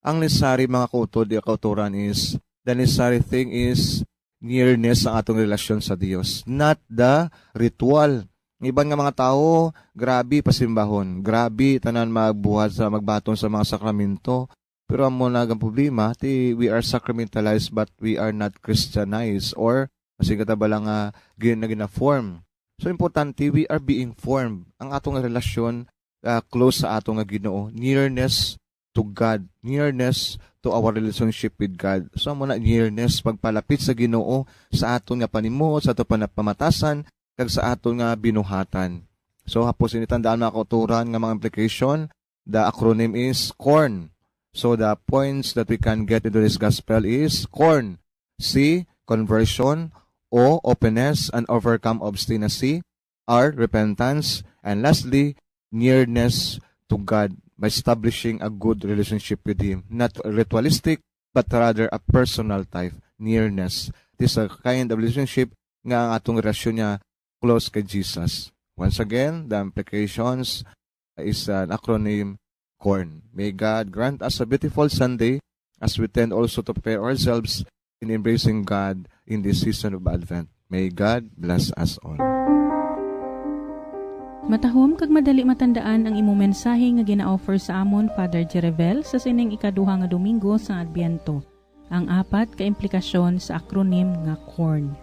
ang necessary, mga kautod, di kautoran, is the necessary thing is nearness ang atong relasyon sa Dios, not the ritual. Ang iban nga mga tawo, grabe pasimbahon, grabe tanan magbuhat sa, magbaton sa mga sakramento. Pero amo na ang problema, ti, we are sacramentalized but we are not Christianized, or masing kita ba lang nga gin-, na gina-form. So importante, we are being formed. Ang atong relasyon, ah, close sa ato nga Ginoo, nearness to God, nearness to our relationship with God. So, amo na, nearness, pagpalapit sa Ginoo sa aton nga panimuot, sa aton panapamatasan, kag sa aton nga binuhatan. So, hapos ini tandaan, mga kauturan, nga mga implication, the acronym is CORN. So, the points that we can get into this gospel is CORN. C, conversion. O, openness and overcome obstinacy. R, repentance. And lastly, nearness to God by establishing a good relationship with Him. Not ritualistic, but rather a personal type, nearness. This is a kind of relationship nga ang atong relasyon niya close kay Jesus. Once again, the implications is an acronym, CORN. May God grant us a beautiful Sunday as we tend also to prepare ourselves in embracing God in this season of Advent. May God bless us all. Matahom kag madali matandaan ang imo mensahe nga gina-offer sa amon, Father Jerevel, sa sining ikaduha nga Domingo sang Adbyento. Ang apat ka implikasyon sa acronym nga CORN: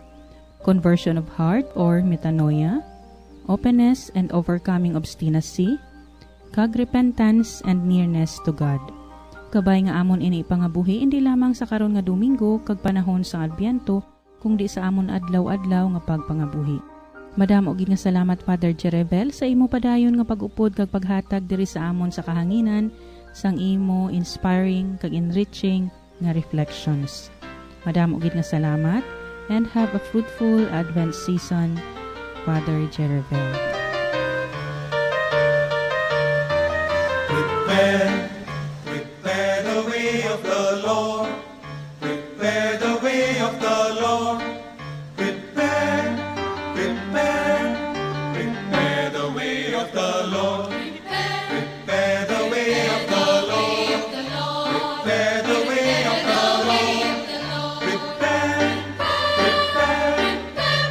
conversion of heart or metanoia, openness and overcoming obstinacy, kag repentance and nearness to God. Kabay nga amon ini ipangabuhi indi lamang sa karon nga Domingo kag panahon sang Adbyento, kundi sa amon adlaw-adlaw nga pagpangabuhi. Madamo gid nga salamat, Father Jerevel, sa imo padayon nga pag-upod kag paghatag diri sa amon sa kahanginan sang imo inspiring kag enriching nga reflections. Madamo gid nga salamat, and have a fruitful Advent season, Father Jerevel. Prepare, prepare the way of the Lord. Prepare the way of the Lord. Prepare, prepare, prepare the way of the Lord. Prepare the way of the Lord. Prepare the way of the Lord. Prepare, prepare,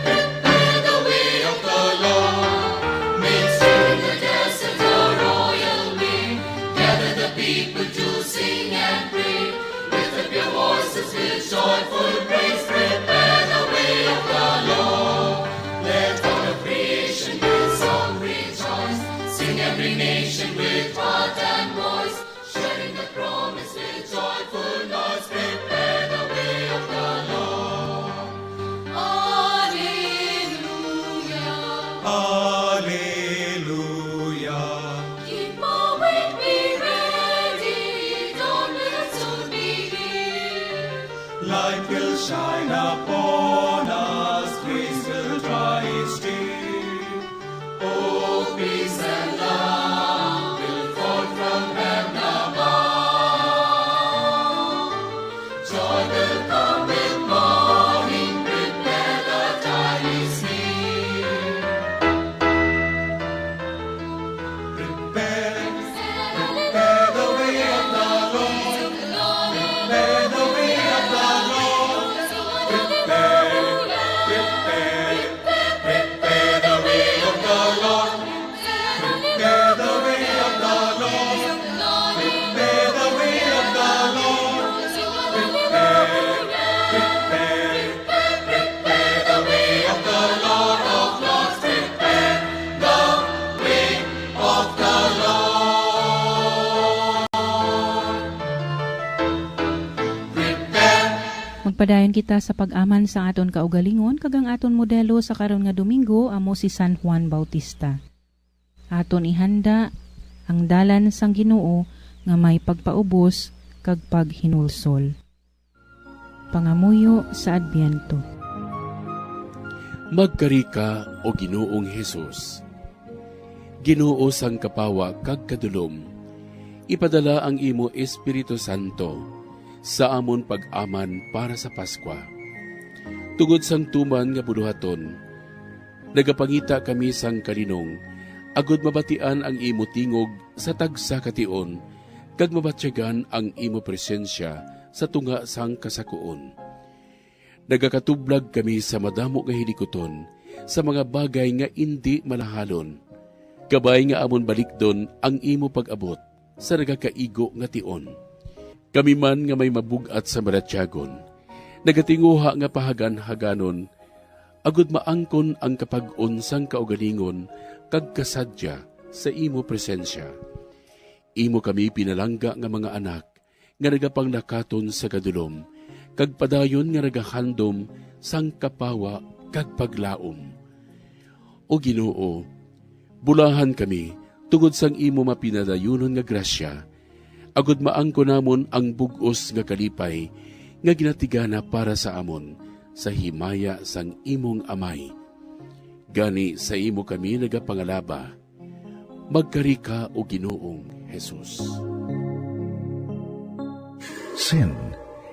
prepare the way of the Lord. Make straight the desert a royal way. Gather the people to sing and pray. Lift up your voices with joyful praise. Prepare the way of the Lord. Let all of creation with song rejoice. Sing every nation with heart and voice. Sharing the promise with joyful noise, prepare the way of the Lord. Alleluia. Alleluia. Keep moving, be ready, don't let soon be here. Light will shine upon us, grace will dry each tear. Oh, peace and love will fall from heaven above. Joy will come with morning, prepare, the time is near. Prepare, prepare the way of the Lord. Prepare the way of the Lord. Prepare, prepare, prepare the way of the Lord. Prepare the way of the Lord. Prepare the way of the Lord. Prepare, prepare, prepare the way of the Lord of Lords. Prepare the way of the Lord. Prepare. Magpadayon kita sa pag-aman sa aton kaugalingon, kag ang aton modelo sa karon nga Domingo amo si San Juan Bautista. Aton ihanda ang dalan sang Ginoo nga may pagpaubos kag paghinulsol. Pangamuyo sa Adbyento. Magkari ka, O Ginoong Jesus, Ginoo sang kapawa kag kadulom, ipadala ang imo Espiritu Santo sa amon pag-aman para sa Paskwa. Tungod sang tuman nga bulohaton, nagapangita kami sang kalinong, agod mabatian ang imo tingog sa tagsa ka tion, kag mabatyagan ang imo presensya sa tunga sang kasakuon. Nagakatublag kami sa madamo nga hilikuton, sa mga bagay nga indi malahalon. Kabay nga amon balikdon ang imo pag-abot sa nagakaigo nga tion. Kami man nga may mabug-at sa malatyagon, nagatinguha nga pahaganhaganon, agud maangkon ang kapag-on sang kaugalingon kag kasadya sa imo presensya. Imo kami pinalangga nga mga anak, nga nagapanglakaton sa kadulom, kag padayon nga nagahandom sang kapawa kag paglaom. O Ginoo, bulahan kami tungod sang imo mapinadayunon nga grasya, agod maangkon namon ang bug-os nga kalipay nga ginatigana para sa amon sa himaya sang imong Amay. Gani sa imo kami nagapangalaba. Magkari ka, O Ginoong Jesus. Sin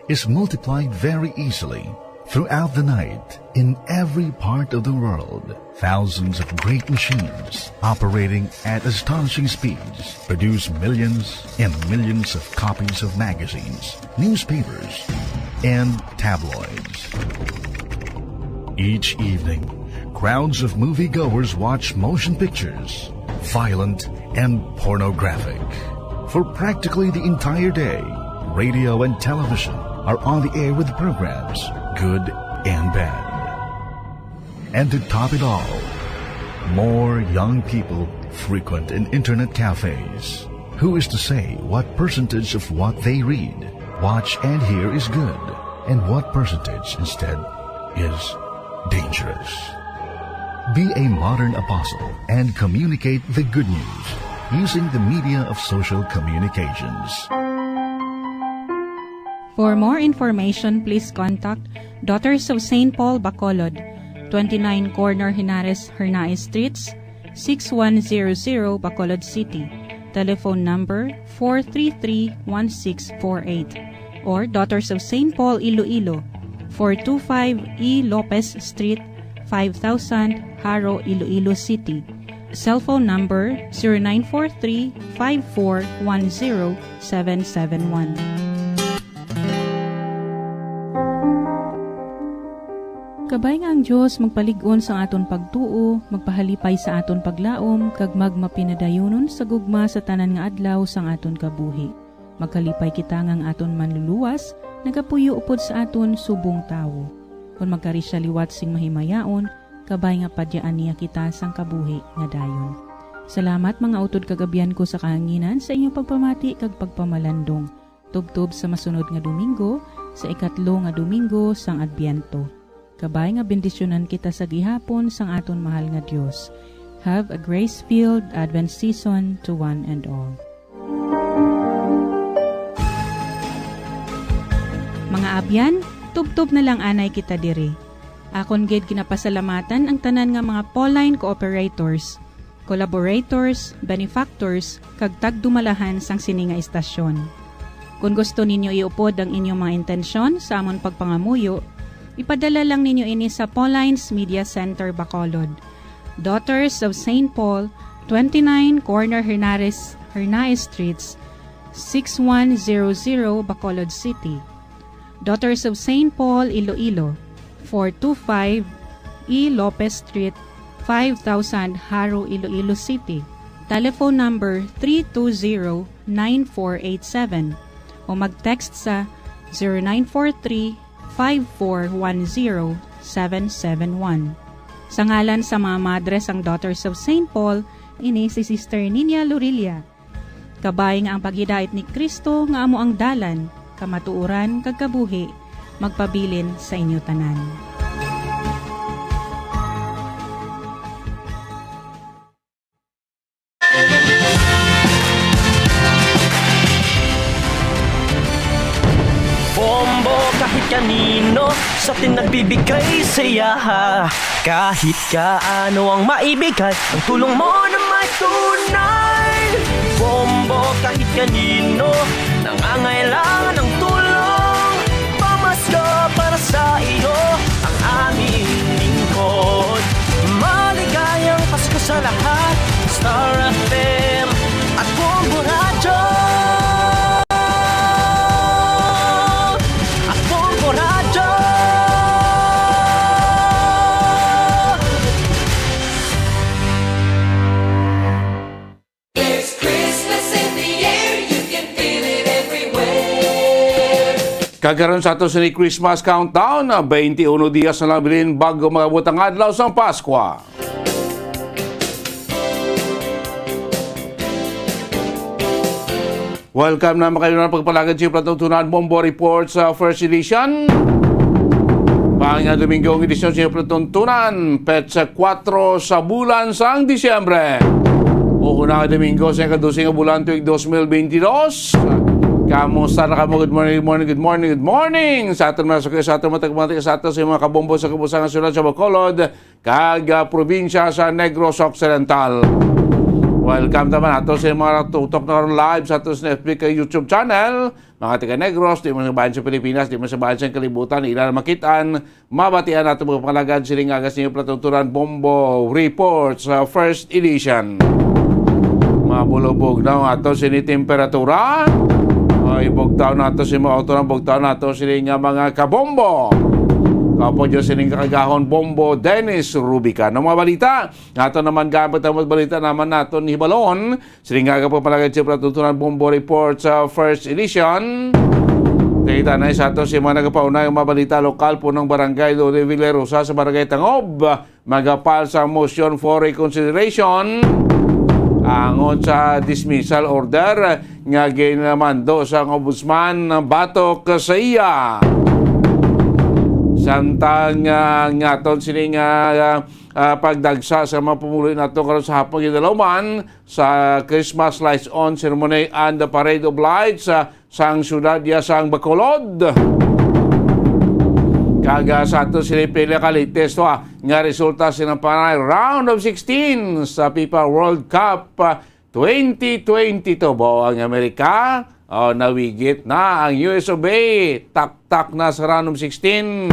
is multiplied very easily throughout the night in every part of the world. Thousands of great machines operating at astonishing speeds produce millions and millions of copies of magazines, newspapers, and tabloids. Each evening, crowds of moviegoers watch motion pictures, violent and pornographic. For practically the entire day, radio and television are on the air with programs, good and bad. And to top it all, more young people frequent in internet cafes. Who is to say what percentage of what they read, watch, and hear is good, and what percentage instead is dangerous? Be a modern apostle and communicate the good news using the media of social communications. For more information, please contact Daughters of Saint Paul Bacolod, twenty-nine Corner Henares Hernaez Streets, six one zero zero, Bacolod City. Telephone number four three three one six four eight, or Daughters of Saint Paul Iloilo, four two five E Lopez Street, five thousand, Jaro, Iloilo City. Cellphone number zero nine four three five four one zero seven seven one. Kabay nga ang Dios magpalig-on sang aton pagtuo, magpahalipay sa aton paglaom, kag magmapinadayunon sa gugma sa tanan nga adlaw sang aton kabuhi. Magkalipay kita nga ang aton Manluluwas nagapuyo upod sa aton subong tawo. Kon magkari sia liwat sing mahimayaon, kabay nga padyaan niya kita sang kabuhi nga dayon. Salamat, mga utod kag abyan ko sa kahanginan, sa inyo pagpamati kag pagpamalandong. Tubtob sa masunod nga Domingo, sa ikatlo nga Domingo sang Adbyento. Kabay nga bendisyonan kita sa gihapon sang aton mahal nga Dios. Have a grace-filled Advent season to one and all. Mga abyan, tubtob na lang anay kita diri. Akon gid ginapasalamatan ang tanan nga mga Pauline cooperators, collaborators, benefactors, kag tagdumalahan sang sini nga istasyon. Kon gusto ninyo iupod ang inyong mga intensyon sa amon pagpangamuyo, ipadala lang ninyo ini sa Pauline's Media Center, Bacolod, Daughters of Saint Paul, twenty-nine Corner Hernares, Hernaez Streets, six one zero zero, Bacolod City. Daughters of Saint Paul, Iloilo, four two five E Lopez Street, five thousand, Jaro, Iloilo City. Telephone number three two zero nine four eight seven o mag-text sa zero nine four three five four one zero seven seven one. Sa ngalan sa mga madre sang Daughters of Saint Paul, ini si Sister Ninia Lorilla. Kabay nga ang paghidait ni Cristo nga amo ang dalan, kamatuoran, kag kabuhi, magpabilin sa inyo tanan. Bombo kahit kanino sa atin nagbibigay saya. Kahit kaano ang maibigay, ang tulong mo na may tunay. Bombo kahit kanino nangangailangan ng tulong. Pamasko para sa iyo ang aming lingkod. Maligayang Pasko sa lahat. Star F M at Bombo Radyo. At Bombo Radyo. There's Christmas in the air, you can feel it everywhere. Kag karon sa ato sini Christmas countdown, ah, twenty-uno dias na lang bilin bago maabot ang adlaw sang Paskwa. Welcome na makayo na pagpalagad sa palatuntunan Bombo Report sa first edition. Pang Domingo ang edisyon sa palatuntunan, petsa kuwatro sa bulan sang Disyembre. Una nga Domingo sa ikadose nga bulan tuig dos mil benti dos. Kamusta na kamo? Good morning, good morning, good morning, good morning. Sa aton mga suki, sa aton mga tagmati, sa aton sa mga kabombo sa kabusangan, syudad sa Bacolod, kag, ah, probinsya sa Negros Occidental. Welcome naman ato sa mga tutok na karon live sa ato sa F B kag YouTube channel. Mga taga Negros, di man sa bayan sa Pilipinas, di man sa bayan sa kalibutan, ila na makitaan, mabatian nato mga pangalagad sining agas ninyo palatuntunan Bombo Report sa first edition. Mabulubog na ang ato sini temperatura. Ay, bugtaw nato si mga auto ng bugtaw nato sini nga mga kabombo. Kapo Diyos sining kakagahon Bombo Dennis Rubica. Ang mga balita, nato naman gamit ang mga balita naman naton hibalon. Sining nga kapapalagay siyempre tutunan Bombo Report sa first edition. Data na sa ato si mga nagapaunay ang mga balita lokal, punong barangay Lodi Villarosa sa barangay Tangob. Magapal sa motion for reconsideration angot sa dismissal order nga ginamando sang ombudsman batok sa iya. Samtang, ah, ngaton sini nga, ah, ah, pagdagsa sa mga pumuluyo nato karon sa hapon, gidalawman sa Christmas lights on ceremony and the parade of lights, ah, sang siyudad ya sang Bacolod. Kag, ah, sa ato sila pila ka latest, ah, nga resulta sa panay round of sixteen sa FIFA World Cup, ah, twenty twenty-two. Bao ang Amerika, oh, nawigit na ang U S of A. Taktak na sa round of sixteen.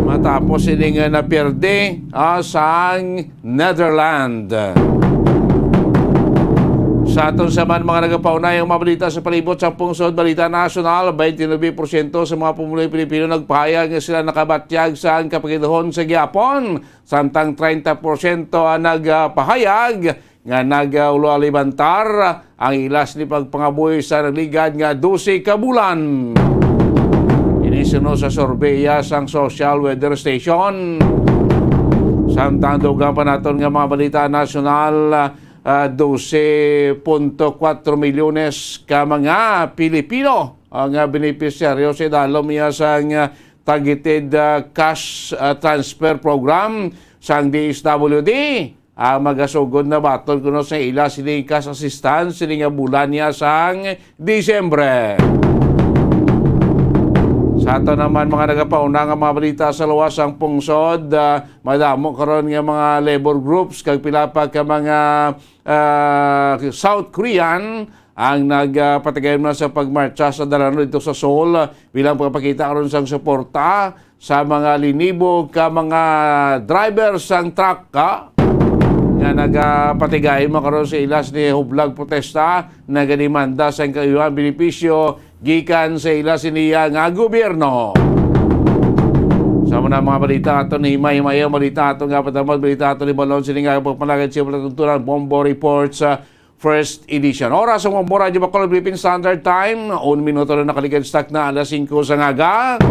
Matapos ini nga napierde, ah, sang Netherlands. Sa aton sa man mga nagapaunay ang mga balita sa palibot sa pungsod, balita nasyonal, twenty-nine porsyento sa mga pumuluyo Pilipino nagpahayag nga sila nakabatyag sa ang kapagiduhon sa gihapon, samtang treinta porsyento ang nagpahayag nga nagaulo alibantar ang ilas ni pagpangabuhi sa nagligad nga dose ka bulan. Ini suno sa survey sang Social Weather Station. Samtang dugang pa naton nga mga balita nasyonal, ah, dose punto kuwatro milyones ka mga Pilipino ang, ah, benepisyaryo sa idalom iya sang, ah, targeted, ah, cash, ah, transfer program sang D S W D. Ang magasugod na baton kuno sa ila sini cash assistance sini nga bulan niya sang Disyembre. Sa ato naman mga nagapauna nga mga balita sa luwas sang pungsod, ah, madamo karon nga mga labor groups kag pila pa ka mga, ah, South Korean ang nagpatigayon na sa pagmartsa sa dalan dito sa Seoul bilang pagpakita karon sang suporta sa mga linibo ka mga driver sang truck, ah, nga nagapatigayon man karon sa ilas ni hublag protesta, nagademanda sang kaayuhan benepisyo gikan sa ila siniya nga gobyerno. Sa mga, mga balita ato ni himay-himay ang balita ato nga patamat balita ato ni Balon sini nga pagpanagad siya pala tuntunan Bombo Reports, ah, first edition. Oras sa Bombo Radyo Bacolod Philippine Standard Time. Un minuto na nakaligad stock na alas singko sa ngaga.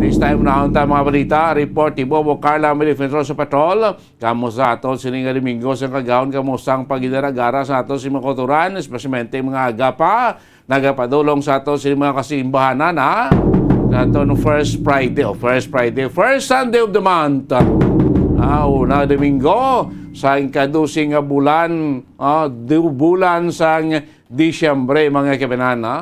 This time na ang mga balita. Report ni Bobo Carla Melifencio sa Patrol. Kamusta ato sining nga Domingo sa kagahon? Kamusta ang pagidara-gara sa ato si mga kauturan, especialmente mga agapa? Nagapadulong sa ato sini mga kasimbahanan, ha? Sa aton first Friday, o first Friday, first Sunday of the month. Ah, una Domingo sa ikadose nga bulan, ah, du-, bulan sang Disyembre, mga kabanan, ha?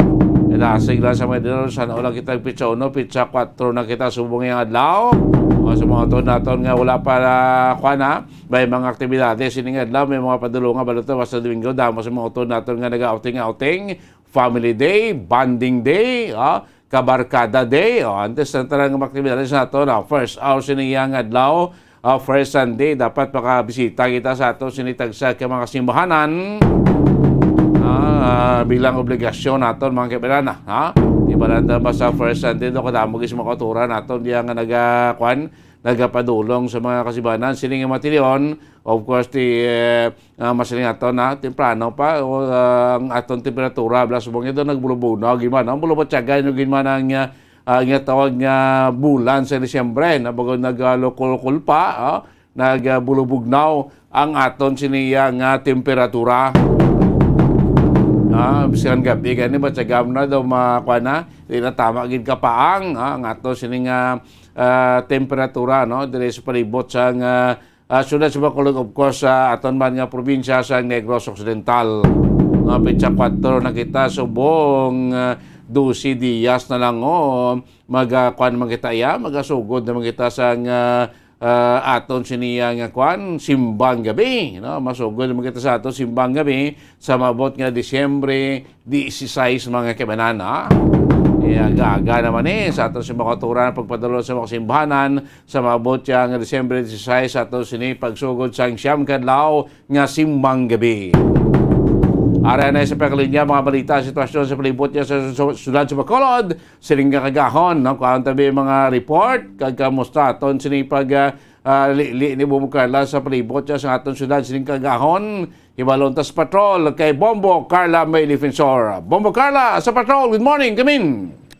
Ilasig lang sa mga dinero, sana wala kita pitsa uno, pitsa kuwatro na kita subong yung adlaw. O sa mga utod naton nga wala pa na, kuwan, ha? May mga aktibidades sining adlaw, may mga padulungan, balot na, basta Domingo, damo sa mga utod naton nga nag-outing-outing. Family Day, Bonding Day, ah, Kabarkada Day. O, antes na tanan nga mga aktibidades nato, na first hour sini nga adlaw, ah, first Sunday, dapat makabisita kita sa ato sini tagsa ka mga simbahanan. Ah, bilang obligasyon naton, mga kabanan, ha? Di ba lang ba sa first Sunday, do, kadamo gis mga kauturan naton diya nga naga-, kwan, nagapadulong sa mga kasimbahanan. Sini nga matilyon, of course, ti, eh, ah, masiling ato na temprano pa, o, ah, ang aton temperatura, blas mo ito, nagbulubog na, gid man, ang bulubog tiyaga, no, gid man ang, ah, ah, nga tawag nga bulan sa Disyembre, na bago nagalukol-kol pa, ah, nagbulubugnaw ang aton siniya nga temperatura. Ah, bisan gabi gani, batyag na daw ma-, kuwan na, di na tama gid kapaang, ah, ang ato sining, ah, ah, temperatura, no, diri sa palibot sang, ah, ah, siyudad sa Bacolod, of course, sa aton man nga probinsya sa Negros Occidental. Mga petsa kuwatro na kita, subong, ah, dose dias na lang, oh, mag, ah, kuwan naman kita, iya, magasugod naman kita sa nga, ah, aton siniya nga kuwan, simbang gabi, no? Masugod naman kita sa aton simbang gabi sa maabot nga Disyembre dieciséis, mga kaibanan, ha? Iya, aga-aga naman, eh, sa aton simbang kauturan, pagpadulong sa mga simbahanan, sa maabot siya nga Disyembre dieciséis, sa aton sini pagsugod sang siyam ka adlaw nga simbang gabi. Ari na sa pagkalinya, mga balita, sitwasyon sa palibot niya sa su-, siyudad sa Bacolod. Sining nga kagahon, no? Kuhaan tabi mga report, kag kamusta aton sini pag, ah, ah, li-, li-, ni Bombo Carla sa palibot niya sa aton siyudad sining kagahon. Hibalon tas patrol kay Bombo Carla May Defensor. Bombo Carla sa patrol, good morning, come in.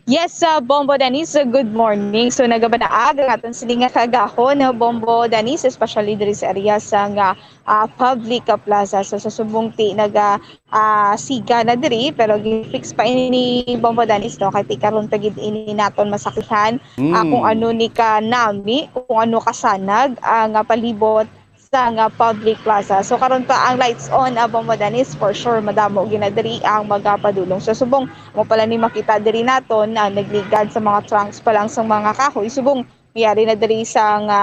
Yes, uh, Bombo Danis, uh, good morning. So, nagabanaag ang aton sini nga kagahon, uh, Bombo Danis, especially diri sa area sa nga, uh, public, uh, plaza. So, sa subong ti naga, uh, siga na diri, pero gi-fix pa ini ni Bombo Danis, no? Kay ti karon pa gid ini naton masakihan, uh, kung ano ni kanami, kung ano kasanag ang, uh, palibot sa nga public plaza. So, karon pa ang lights on, ah, Bombo Danis, for sure, madamo gina diri ang magapadulong. So, subong mo pala ni makita diri naton, ah, nagligad sa mga trunks pa lang sa mga kahoy. Subong, mayari na diri sa nga,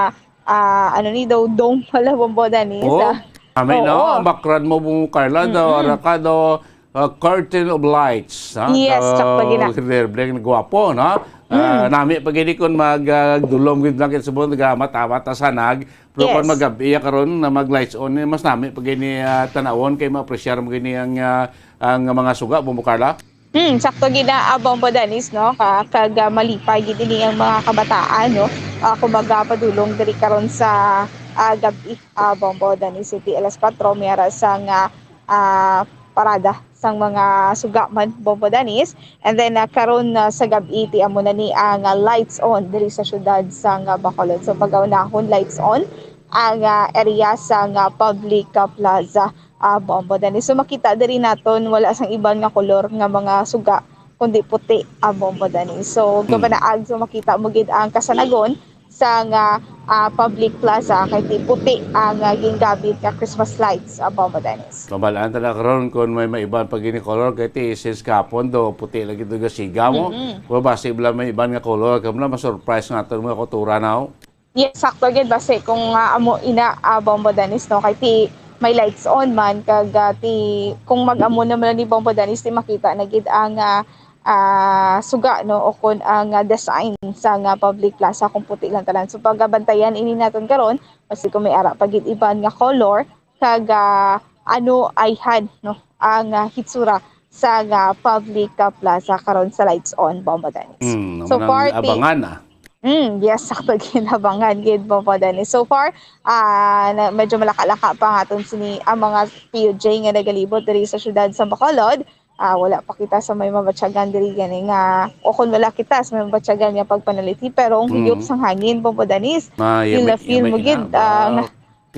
ah, ano ni daw, dome pala, Bombo Danis, oh, ah. Kami, no? Oo. Background mo, Bombo Carla, daw, mm-mm, ara ka, daw, ah, curtain of lights, ha? Yes, sakto gina. Clear, blank, gwapo, no? Ah, mm, nami pa gini kung mag, ah, dulom gid lang kita sa buwan, naga mata-mata sanag. Pero kung, yes, magabi ya karon na mag lights on, eh, mas nami pa gini, ah, tanawon kay ma-appreciate mo gini ang, ah, ang mga suga, Bombo Carla. Hmm, sakto gina, ah, Bombo Danis, no? Ka-, kag, ah, malipay gid ini ang mga kabataan, no? Ah, kung magapadulong diri karon sa, ah, gabi, ah, Bombo Danis, City, alas kuwatro, may ara sa nga, ah, parada sang mga suga man, Bombo Danis. And then, ah, karon, ah, sa gab-i, ti amo na ni ang, ah, lights on diri sa siyudad sang, ah, Bacolod. So, pag-unahon, lights on ang, ah, area sang, ah, public, ah, plaza, ah, Bombo Danis. So, makita diri naton, wala sang iban nga kolor nga mga suga, kundi puti, ah, Bombo Danis. So, mm, gabanaag, so makita mo gid ang kasanagon sa nga, ah, public plaza kay ti puti ang, ah, gingamit nga Christmas lights, ah, Bombo Danis. Mabalaan ta na karon kung may maiban pa gini color kay ti since kahapon do puti lagi do gasiga mo. Mm-mm. Kung basi bala may iban nga color, kamo na ma-surprise nga aton mga kultura now. Yes, sakto gid basi kung, ah, amo ina, ah, Bombo Danis, no? Kay ti may lights on man kag, ah, ti kung mag-amo naman ni Bombo Danis, ti makita na gid ang, ah, ah, suga, no, o kon ang, ah, design sa nga public plaza kung puti lang tanan. So, pagabantayan ini naton karon, basi kung may ara pa gid iban nga color, kag, ah, ano ayhan, no, ang, ah, hitsura sa nga public, ah, plaza karon sa lights on, Bombo Danis. Hmm, so far, ti-, abangan, ah. Mm, yes, sakto gid, abangan gid, Bombo Danis. So far, ah, na, medyo malaka-laka pa ang aton sini, ang mga P U J nga nagalibot diri sa siyudad sa Bacolod. Ah, wala pa kita sa may mabatyagan diri gani nga, o kung wala kita sa may mabatyagan nga pagpanalithi, pero ang, mm, huyop sang hangin, Bombo Danis, feel na feel mo gid, ah, nga,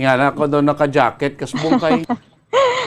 nga na ako daw naka-jacket, kasbong kay.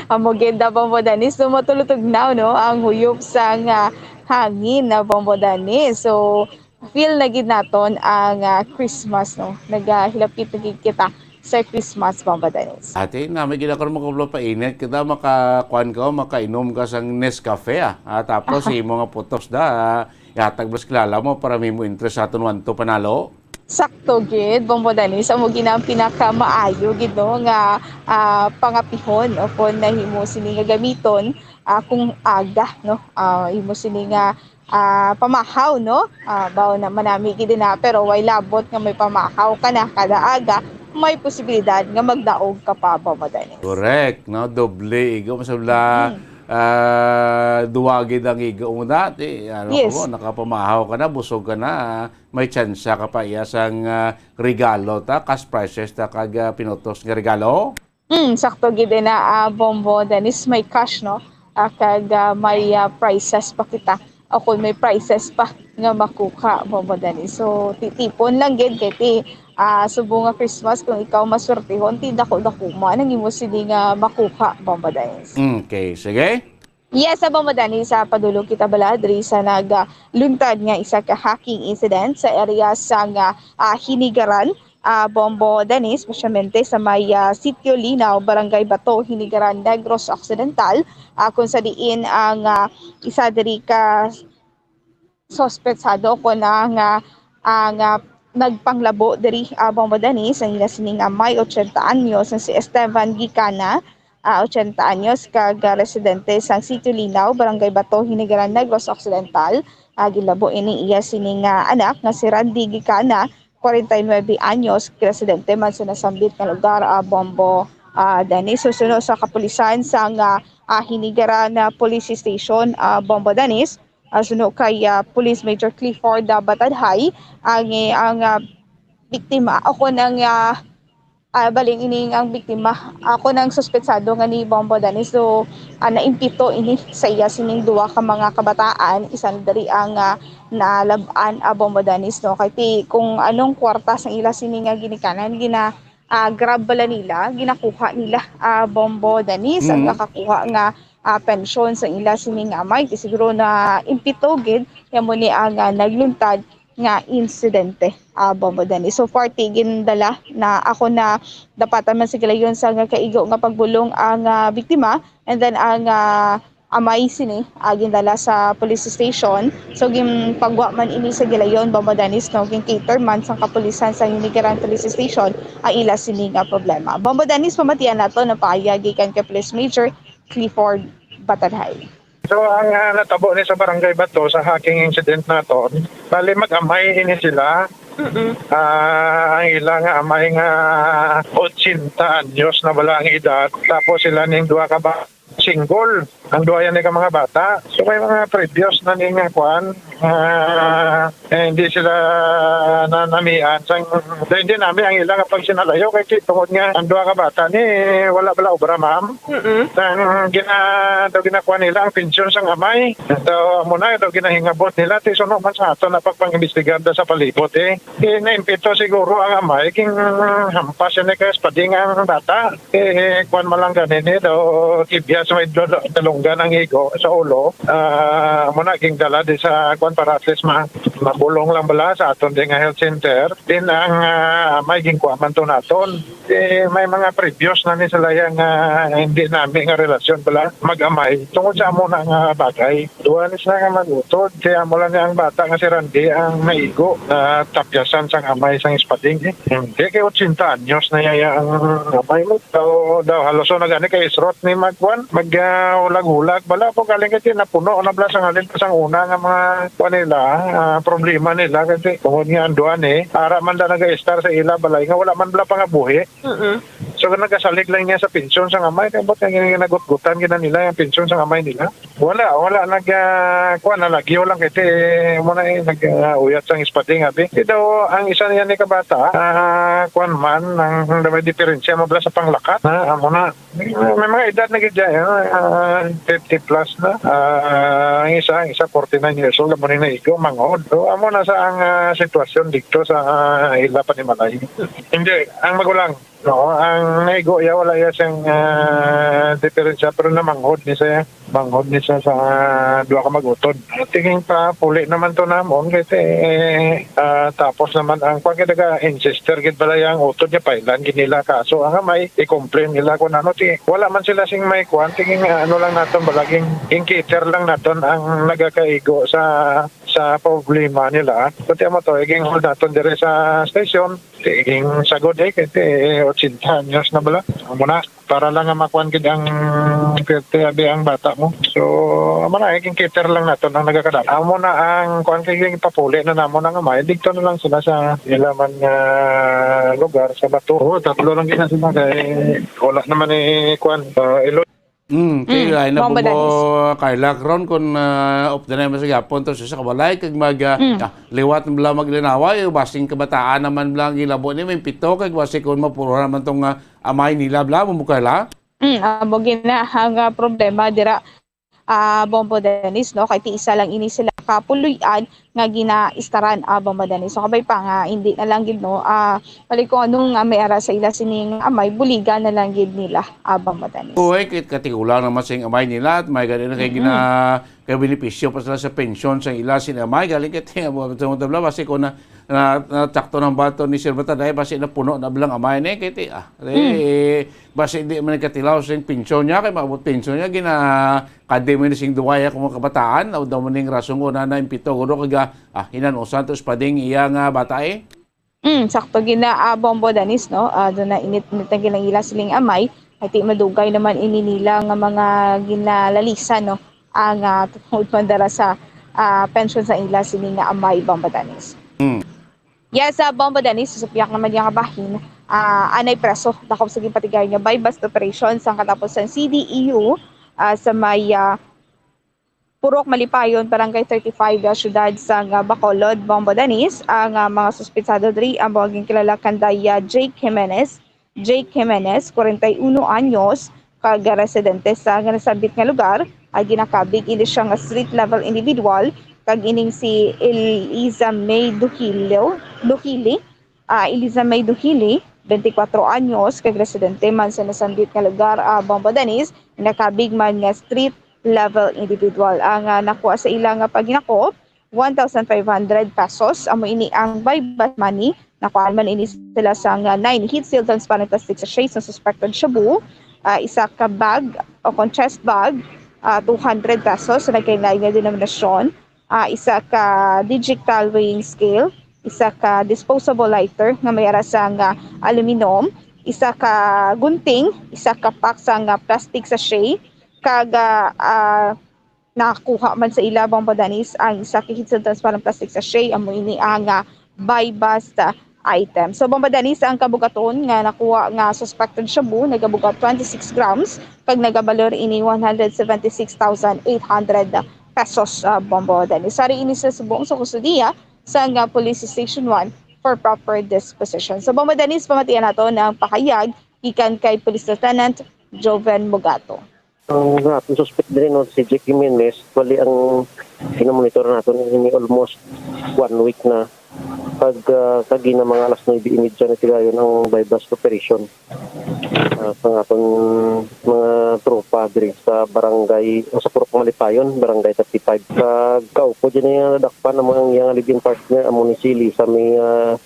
Amo gid na, Bombo Danis, so matulutugnaw, no, ang huyop sang, ah, hangin na, Bombo Danis. So, feel na gid naton ang, ah, Christmas, no? Nagahilapit na gid kita sa Christmas, Bombo Danis. Ate, nami gid ako makablo pa init. Kita makakuan ka, makainom ka sang Nescafe, ah. Ah, tapos imo nga putos da, ah, ihatag mo sa kilala mo para may mo interest sa aton one two panalo. Sakto gid, Bombo Danis. Amo gid ang pinakamaayo gid, no, nga, ah, pangapihon o kon nahimo sini nga gamiton, ah, kung aga, no? Ah, imo sini nga ah, pamahaw, no? Ah, baw na manami gid na, pero way labot nga may pamahaw ka na kada aga, may posibilidad nga magdaog ka pa, Bombo Danis. Correct, no? Doble igo, masabla, mm, ah, duwa gid ang igo mo dati. Ano, yes, ka mo, nakapamahaw ka na, busog ka na, ah, may tsansa ka pa iya sang, ah, regalo ta, cash prizes ta, kag, ah, pinutos nga regalo. Mm, sakto gid na, ah, Bombo Danis, may cash, no? Ah, kag, ah, may, ah, prizes pa kita. O kung may prizes pa nga makuha, Bombo Danis. So, titipon lang gid kay ti, ah, subong nga Christmas, kung ikaw maswertehon, ti dako-dako man ang imo sini nga makuha, Bombo Danis. Okay, sige. Yes, sa Bombo Dennis, sa padulong kita bala diri sa nagluntad nga isa ka hacking incident sa area sa nga ah, Hinigaran, ah, Bombo Dennis, spesyalmente sa may ah, Sitio Linaw, Barangay Bato, Hinigaran, Negros Occidental, ah, kung sa diin ang ah, isa diri ka suspetsado ko na nga ang ah, nagpanglabo diri, ah, Bombo Dennis, ang ila sini nga may ochenta anyos, nga si Esteban Gicana, ah, ochenta anyos, kag ah, residente sang Sitio Linaw, Barangay Bato, Hinigaran, Negros Occidental. Ah, ginlabo ini iya sini nga anak nga si Randy Gicana, kwarenta y nuebe anyos, residente man sa nasambit nga lugar, ah, Bombo, ah, Dennis. Susuno sa kapulisan sang ah, ah, Hinigaran, ah, Police Station, ah, Bombo Dennis, ah, suno kay ah, Police Major Clifford, ah, Batadhay, ang, eh, ang ah, biktima o kon ang ah, ah, baling ining ang biktima, ako nang suspetsado nga ni Bombo Dennis. So, ah, naimpito ini sa iya sining duha ka mga kabataan, isa na diri ang ah, nalab-an, ah, Bombo Dennis, no? Kay ti, kung anong kwarta sang ila sini nga ginikanan, gina ah, grab bala nila, ginakuha nila, ah, Bombo Dennis, ang Mm. nakakuha nga ah, pensyon sa ila sining amay. Ti siguro na impito gid, amo ni ang ah, nagluntad nga insidente, ah, Bombo Dennis. So far, ti gindala na, ako na, dapatan man sa gilayon sa nga kaigo nga pagbulong ang ah, biktima, and then ang ah, amay sini ah, gindala sa police station. So ginpagwa man ini sa gilayon, Bombo Dennis, no, gin-cater man sang kapulisan sa Hinigaran Police Station ang ila sini nga problema. Bombo Dennis, pamatian nato ang paayag gikan kay Police Major Clifford Batadhay. So, ang ah, natabo ni sa Barangay Bato sa hacking incident naton, bali mag-amay ini sila. Mm-mm. Ah, ang ila nga amay nga ochenta anyos na bala ang edad, tapos sila ning duha ka ba single. Ang duha yan ka mga bata. So, may mga previous na ni nga kwan, ah, eh, hindi sila na namian sang, hindi nami ang ila nga pagsinalayo kay ti-, tungod nga ang duha ka bata ni wala bala obra, ma'am. Mm-mm. Ang gina-, daw ginakuha nila ang pensyon sang amay. Daw amo na daw ginahingabot nila, ti suno man sa ato na pagpang-imbestigar da sa palibot, eh. Eh, naimpito siguro ang amay, king hampas yan, eh, kay espading ang bata. Eh, kuwan man lang gani ni, daw tibyas may dalo-, dalunggan ang igo sa ulo. Ah, amo na, gindala di sa kuwan para at least ma-, mabulong lang bala sa aton di nga health center. Din ang, ah, amay ginkuha man to naton. Eh, may mga previous na ni sila yang, ah, hindi nami nga relasyon bala mag-amay tungod sa amo na nga bagay. Duha ni sila nga mag-utod, kaya amo lang nga ang bata nga si Randy ang naigo na tapyasan sang amay sang espading, eh. Hindi kay ochenta anyos na yaya ang amay mo. Daw, daw halos na gani kay isrot ni magkuan, mag, ah, hulag-hulag bala po galing kay napuno na bala sang halin pa sang una nga mga kuan nila, ah, problema nila kasi tungod nga ang duha ni ara man da nag-estar sa ila balay nga wala man bala pangabuhi. Mm-mm. So, nagasalig lang niya sa pensyon sang amay. Kaya ba't nga ginagutgutan gina nila yung pensyon sang amay nila? Wala, wala. Nag, ah, kuwan na lagi. Walang kiti, mo na eh, nag, ah, uyat sang espading, abi. Di daw, ang isa niya ni kabata, ah, kuwan man, ang, ang may diferensya mo bala sa panglakat. Ah, amo na. May, may mga edad na gid dyan, eh, ah, fifty plus na. Ah, ang isa, ang isa, forty-nine years old, amo ni naigo, manghod. So, amo na sa ang, ah, sitwasyon dito sa, ah, ila panimalay. Hindi, ang magulang, no, ang naigo iya, wala iya siyang, ah, diferensya, pero namanghod ni siya, manghod ni siya sa, ah, duha ka mag-utod. Tingin pa, puli naman to namon, kasi, eh, ah, tapos naman ang, kwan, kaya naga-insistir, gid bala yung utod niya, pailan, gid nila kaso, ang may i-complain nila kung ano, ti, wala man sila sing may kwan, tingin, ah, ano lang natin, balaging, in cater lang natin ang nagakaigo sa, sa problema nila. Pati mo to, iging hold natin dire sa station, iging sagod eh, kasi ochenta anyos na bala. Amo na, para lang nga makuan gid ang pirti abi ang bata mo. So, amo na, iging cater lang naton ang nagakadala. Amo na ang kuan kay iging papuli na namo na nga may digto na lang sila sa ila man nga lugar sa Bato. Oo, tatlo lang gid na sila kay wala naman ni kuan, uh, ilo. Mm, kay Mm, ay na Ma'am Bumbo, Badanis. Carla, karon kung, ah, off the naman sa gapon to sa kabalay kag mag, ah, Mm. ah, liwat bala maglinaway, basing kabataan naman bala ang gilabo ni may pito kag basi kung mapuro naman tong, ah, amay nila bala, Ma'am Carla? Mm, amo gina ang, ah, problema dira. ah, Bombo Dennis, no? Kay ti isa lang ini sila ka puloy-an nga ginaistaran, ah, Bombo Dennis. So, kabay pa nga, hindi na lang gid, no? Ah, balik ko anong, ah, may ara sa ila sining amay, buligan na lang gid nila, ah, Bombo Dennis. Uy, kit katigulang naman sing amay nila at may gani na kay Mm-mm. gina-, kay benepisyo pa sila sa pensyon sa ila sin amay. Galing kay tinga mo sa mga tabla, basi ko na, na, na takto ng bato ni Sir Bataday, basi na puno na bilang amay ni, kay ti, ah, Mm. eh, basi di man katilaw sing pensyon niya, kay maabot pensyon niya, gina, kadi mo ni sing duway akong mga kabataan, o daw mo ning rasong una na impito, guro, kaga, ah, hinan-usan to sa pading iya nga bata, eh. Mm, sakto gina, ah, Bombo Danis, no? Ah, doon na init-init na ginangila siling amay, ay ti madugay naman ini nila nga mga ginalalisan, no? Ang, ah, tungod man dara sa, ah, pensyon sa ila sini nga amay, Bombo Danis. Mm. Yes, ah, Bombo Danis, sa piyak naman niya nga bahin, ah, anay preso, dakop sa ginpatigay nga buy-bust operation sang katapos sang C D E U, ah, sa may, ah, Purok Malipayon, Barangay thirty-five, ah, siyudad sang, ah, Bacolod, Bombo Danis. Ang, ah, mga suspetsado diri amo ang ginkilala kanday, ah, Jake Jimenez, Jake Jimenez, kwarenta y uno anyos, kag residente sa nga nasambit nga lugar. Ay ginakabig ini siya nga street level individual, kag ining si Eliza May Duhilio, Duhili, ah, Eliza May Duhili, twenty-four anyos, kag residente man sa nasambit nga lugar, ah, Bombo Danis, nakabig man nga street level individual. Ang, ah, nakuha sa ila nga paghinakop, one thousand five hundred pesos. Amo ini ang buy-bust money. Nakuha man ini sila sang, ah, nine heat-sealed transparent plastic sachets nga suspected shabu, ah, isa ka bag o kon chest bag, ah, two hundred pesos sa nagkalain-lain nga denominasyon, ah, isa ka digital weighing scale, isa ka disposable lighter nga may ara sang aluminum, isa ka gunting, isa ka pack sang plastic sachet, kag, ah, ah, nakuha man sa ila, Bombo Danis, ang isa ka heat-sealed transparent plastic sachet. Amo ini ang, ah, buy-bust, ah, item. So, Bombo Danis, ang kabugaton nga nakuha nga suspected shabu nagabugat twenty-six grams, kag nagabalor ini one hundred seventy-six thousand eight hundred pesos, ah, Bombo Danis. Ari ini sa subong sa kustudiya sang, ah, Police Station one for proper disposition. So, Bombo Danis, pamatian nato ang pahayag gikan kay Police Lieutenant Joven Mugato. Ang atong suspect diri, no, si Jake Jimenez, bali ang ginamonitor naton ini almost one week na. Pag, ah, kagina mga alas nuebe y media na tigayon ang buy-bust operation, ah, sa aton mga tropa diri sa barangay, o sa Purok Malipayon, Barangay thirty-five. Sa kaupod dyan nga nadakpan, amo ang iyang live-in partner, amo ni si Lisa May, ah,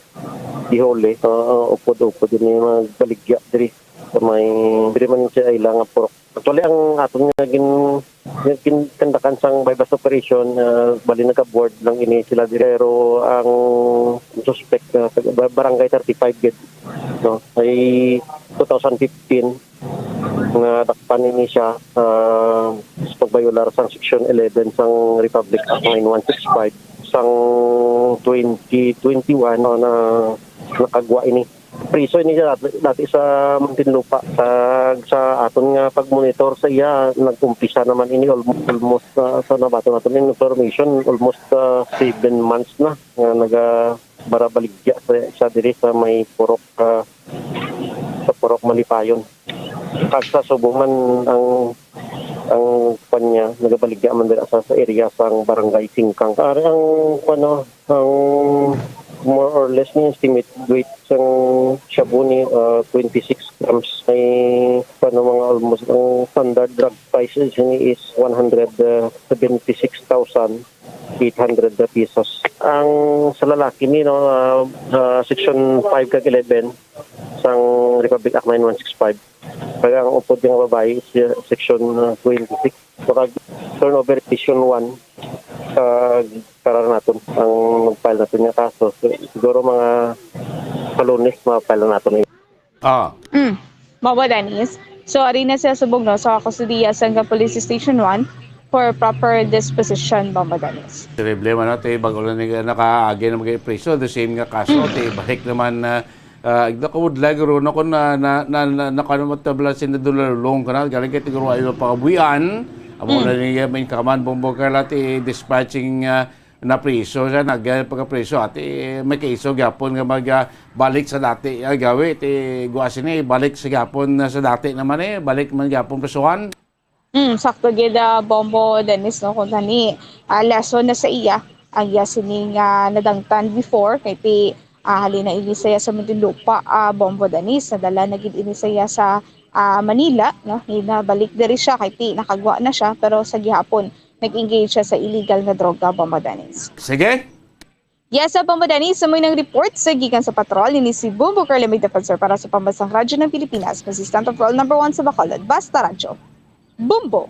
Dihole. Ah, ah, upod-upod dyan yung mga baligya diri. Sa may, diri man siya ilang purok. Actually, ang aton nga gin-, nga gin-, kandakan sang buy-bust operation, ah, bali nagka-board lang ini sila diri. Pero ang suspect, ah, taga ba-, barangay thirty-five gid, no? Ay two thousand fifteen nga dakpan ini siya, ah, sa pagbayolar sang Section eleven sang Republic Act nine one six five, sang twenty twenty-one, ah, na nakagwa ini. Priso ini siya dati, dati sa Muntinlupa. Sa, sa aton nga pagmonitor sa iya, nag-umpisa naman ini almo-, almost, ah, sa nabato naton yung information, almost, ah, seven months na nga nagabarabaligya sa, sa diri sa may Purok, ah, sa Purok Malipayon. Kag sa subong man ang, ang kwan niya, nagabaligya man dira sa, sa area sang Barangay Singkang. Ari ang, ano, ang more or less ni estimate weight sang shabu ni, ah, twenty-six grams. Ay, paano, mga almost, ang standard drug price sini is one hundred seventy-six thousand eight hundred pesos. Ang sa lalaki ni, no, ah, sa Section five kag eleven sang Republic Act nine one six five. Kag ang upod nga babayi is, ah, Section, ah, twenty-six. So, kag turnover Division one, kag karar naton ang mag-file naton nga kaso. So, siguro mga sa Lunes, ma-file na naton. Ah. Mm. Mao ba, Danis? So, ari na siya subong, no, sa kustodiya sang Police Station one for proper disposition, Bombo Danis. Terrible man, no? Te, bago lang ni-, nakaagi na mag-priso, the same nga kaso, Mm. te, balik naman, ah, ah, igda ka would like, Runo, kung na, na, na, na, na, kung ano matabla si Nadula Lulong ka na, galing kay Tiguro ay pangabuyan, amo Mm. na niya, may kaman, Bombo Carla, te, dispatching, ah, na priso siya, nag-, pagkapriso, ati, may kaiso gyapon nga mag, ah, balik sa dati, ah, gawi, ti, guwa sini, balik sa gyapon na sa dati naman eh, balik man gyapon prisuhan. Hmm, sakto gid, ah, Bombo Dennis, no, kung gani, ah, lesson na sa iya ang iya sini nga nadangtan before, kay ti, ah, halin na ini sa iya sa Muntinlupa, ah, Bombo Dennis, nadala na gid ini sa iya sa, ah, Manila, no, ginabalik diri siya kay ti nakagwa na siya, pero sa gihapon nag-engage siya sa illegal nga droga, Bombo Dennis. Sige. Yes, sa Bombo Dennis, sa may nang report sa gikan sa patrol, ini si Bombo Carla May Defensor para sa Pambansang Radyo ng Pilipinas, Assistant of Roll number one sa Bacolod. Basta Radyo. Bombo.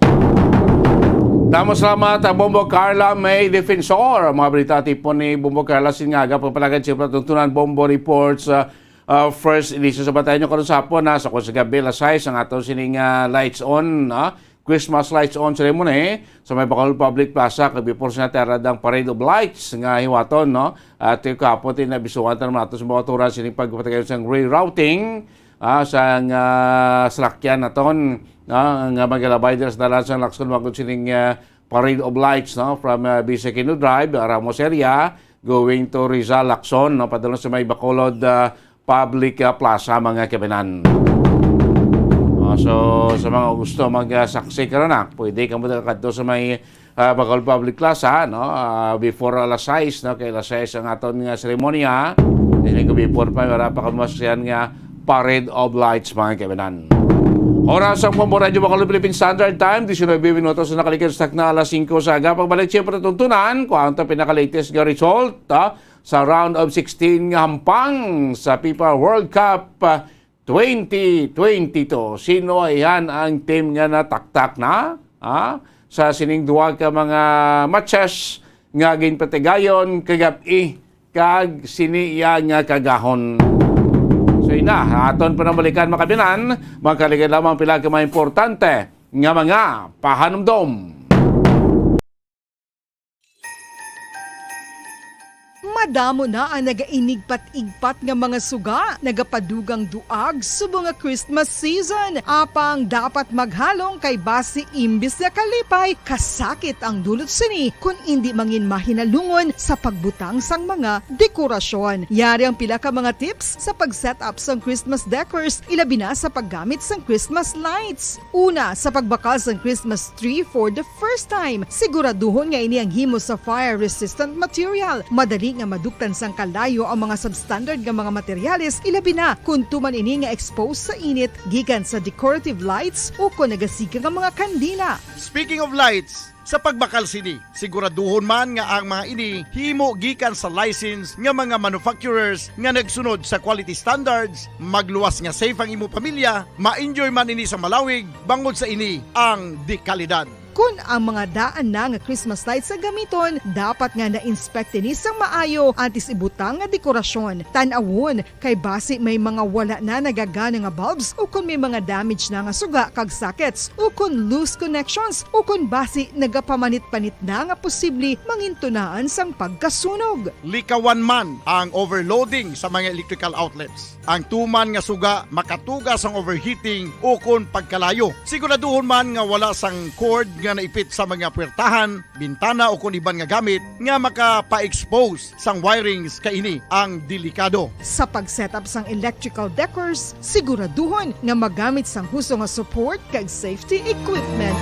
Damo salamat, ah, Bombo Carla May Defensor. Mga balita tipon ni Bombo Carla Singaga, pagpalagad siyempre tuntunan Bombo Reports, ah, ah, first edition. Sa batayan nyo karon sa hapon, ha, sa kung sa gabi, alas sais, ang aton sining, ah, lights on, ha? Christmas lights on ceremony sa may Bacolod Public Plaza, kag before sa natin, ara ang Parade of Lights nga hiwaton, no? At yung kahapon, tinabisuhan ta naman nato sa mga turan sining pagpatagayon sang rerouting, ah, sang, ah, salakyan naton, ah, nga magalabay dira sa dalan sang Lacson, magod sining, ah, Parade of Lights, no? From, ah, Vice Aquino Drive, Ramos area, going to Rizal, Lacson, no? Padulong sa may Bacolod, ah, Public, ah, Plaza, mga kabanan. Oh, so, sa mga gusto magsaksi karon na, pwede kamo kadto sa may, ah, Bacolod Public Plaza, no? Ah, before alas sais, no? Kay alas sais ang aton nga seremonya. Dili ko before pa, wala pa kamo masiyan nga Parade of Lights, mga kabanan. Oras ang Bombo Radyo Bacolod Philippine Standard Time, diecinuebe minutos na nakalikid sa takna alas singko sa aga. Pagbalik siyempre tuntunan kung ang pinaka-latest nga result, ah, sa round of sixteen nga hampang sa fifa World Cup, ah, twenty twenty-two. Sino ay yan ang team nga nataktak na, ah, sa sining duha ka mga matches nga ginpatigayon kagab-i kag sini iya nga kagahon? So, ina, aton panambalikan, mga kabanan, magkaligad lamang pila ka mga importante nga mga pahanumdom. Madamo na ang nagainigpat-igpat nga mga suga, nagapadugang duag subong nga Christmas season. Apang dapat maghalong kay basi imbis nga kalipay, kasakit ang dulot sini kun indi mangin mahinalungon sa pagbutang sang mga dekorasyon. Yari ang pila ka mga tips sa pag-set up sang Christmas decors, ilabi na sa paggamit sang Christmas lights. Una, sa pagbakal sang Christmas tree for the first time, siguraduhon nga ini ang himo sa fire-resistant material. Madali nga maduktan sang kalayo ang mga substandard nga mga materyales, ilabi na kon tuman ini nga exposed sa init gikan sa decorative lights o kon nagasiga nga mga kandila. Speaking of lights, sa pagbakal sini, siguraduhon man nga ang mga ini himo gikan sa license nga mga manufacturers nga nagsunod sa quality standards, magluwas nga safe ang imo pamilya, ma-enjoy man ini sa malawig, bangod sa ini ang dekalidad. Kon ang mga daan na nga Christmas lights sa gamiton, dapat nga na-inspect ini sang maayo antes ibutang nga dekorasyon. Tan-awon kay basi may mga wala na nagagana nga bulbs, o kon may mga damage na nga suga kag sockets, o kon loose connections, o kon basi nagapamanit-panit na nga posible mangintunaan sang pagkasunog. Likawan man ang overloading sa mga electrical outlets. Ang tuman nga suga makatuga sang overheating o kon pagkalayo. Siguraduhon man nga wala sang cord nga naipit sa mga puwertahan, bintana o kon iban nga gamit nga makapa-expose sang wirings, kay ini ang delikado. Sa pag-set up sang electrical decors, siguraduhon nga magamit sang husto nga support kag safety equipment.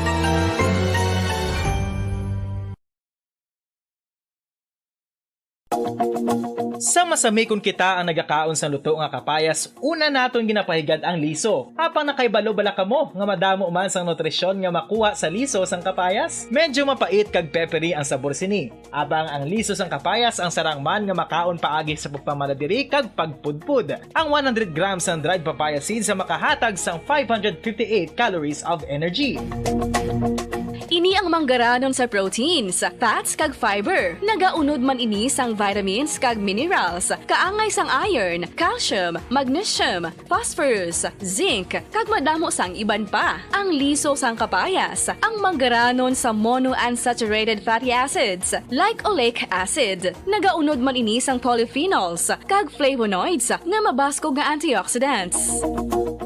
Sa masami kon kita ang nagakaon sang luto nga kapayas, una naton ginapahigad ang liso. Apang nakahibalo bala kamo nga madamo man sang nutrisyon nga makuha sa liso sang kapayas? Medyo mapait kag peppery ang sabor sini. Apang ang liso sang kapayas ang sarang man nga makaon paagi sa pagpamala diri kag pagpudpod. Ang one hundred grams sang dried papaya seeds ang makahatag sang five hundred fifty-eight calories of energy. Ini ang manggaranon sa proteins, fats, kag fiber. Nagaunod man ini sang vitamins kag minerals, kaangay sang iron, calcium, magnesium, phosphorus, zinc, kag madamo sang iban pa. Ang liso sang kapayas, ang manggaranon sa monounsaturated fatty acids, like oleic acid. Nagaunod man ini sang polyphenols kag flavonoids nga mabaskog nga antioxidants.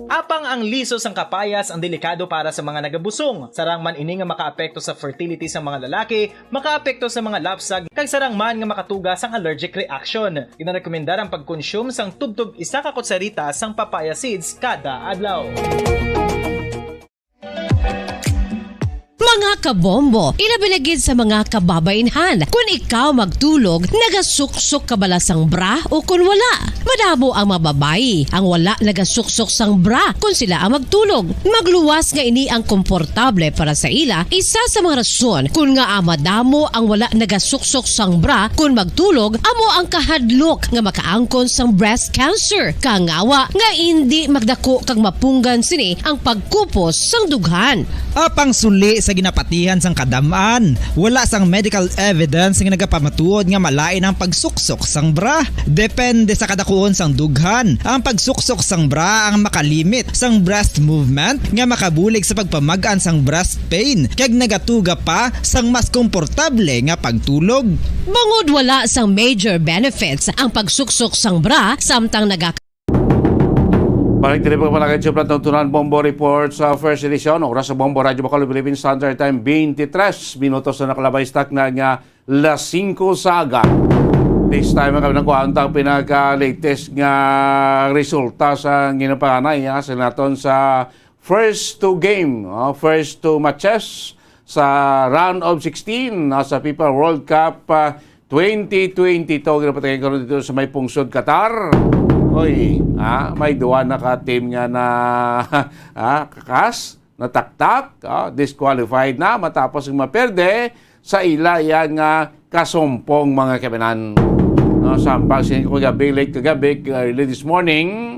Apang ang liso sang kapayas ang delikado para sa mga nagabusong. Sarang man ini nga makaapekto sa fertility sa mga lalaki, makaapekto sa mga lapsag, kag sarang man nga makatuga sang allergic reaction. Ginarekomendar ang pagkonsume sang tubtob isa ka kutsarita sang papaya seeds kada adlaw. Kabombo, ilabi na gid sa mga kababainhan. Kun ikaw magtulog, nagasuksok ka bala sang bra o kun wala? Madamo ang mga babayi ang wala nagasuksok sang bra kun sila ang magtulog. Magluwas nga ini ang komportable para sa ila, isa sa mga rason kun ngaa madamo ang wala nagasuksok sang bra kun magtulog amo ang kahadlok nga makaangkon sang breast cancer. Kangawa nga indi magdako kag mapunggan sini ang pagkupos sang dughan. Apang suli sa ginapatihan sang kadam-an, wala sang medical evidence nga nagapamatuod nga malain ang pagsuksok sang bra. Depende sa kadakuon sang dughan, ang pagsuksok sang bra ang makalimit sang breast movement nga makabulig sa pagpamag-an sang breast pain kag nagatuga pa sang mas komportable nga pagtulog. Bangod wala sang major benefits ang pagsuksok sang bra samtang naga Balik diri pa pala kay Chuplan Tuntunan Bombo Report sa first edition. Oras sa Bombo Radyo Bacolod, Philippine Standard Time, twenty-three minutos na nakalabay sa takna nga las singko sa aga. This time, ang nakuha ang pinaka-latest nga resulta sa ginapanganay, ha, sa naton sa first two game, oh, first two matches sa round of sixteen, ah, sa FIFA World Cup, ah, twenty twenty-two. Ginapatayan karon dito sa may pungsod Qatar. Oy, ah, may duwa na ka team nga na, ah, kakas, nataktak, ah, disqualified na matapos ang maperde sa ila yang, ah, kasumpong, mga kaibigan. No, sa pagsingko kagabi, late kagabi, early this morning,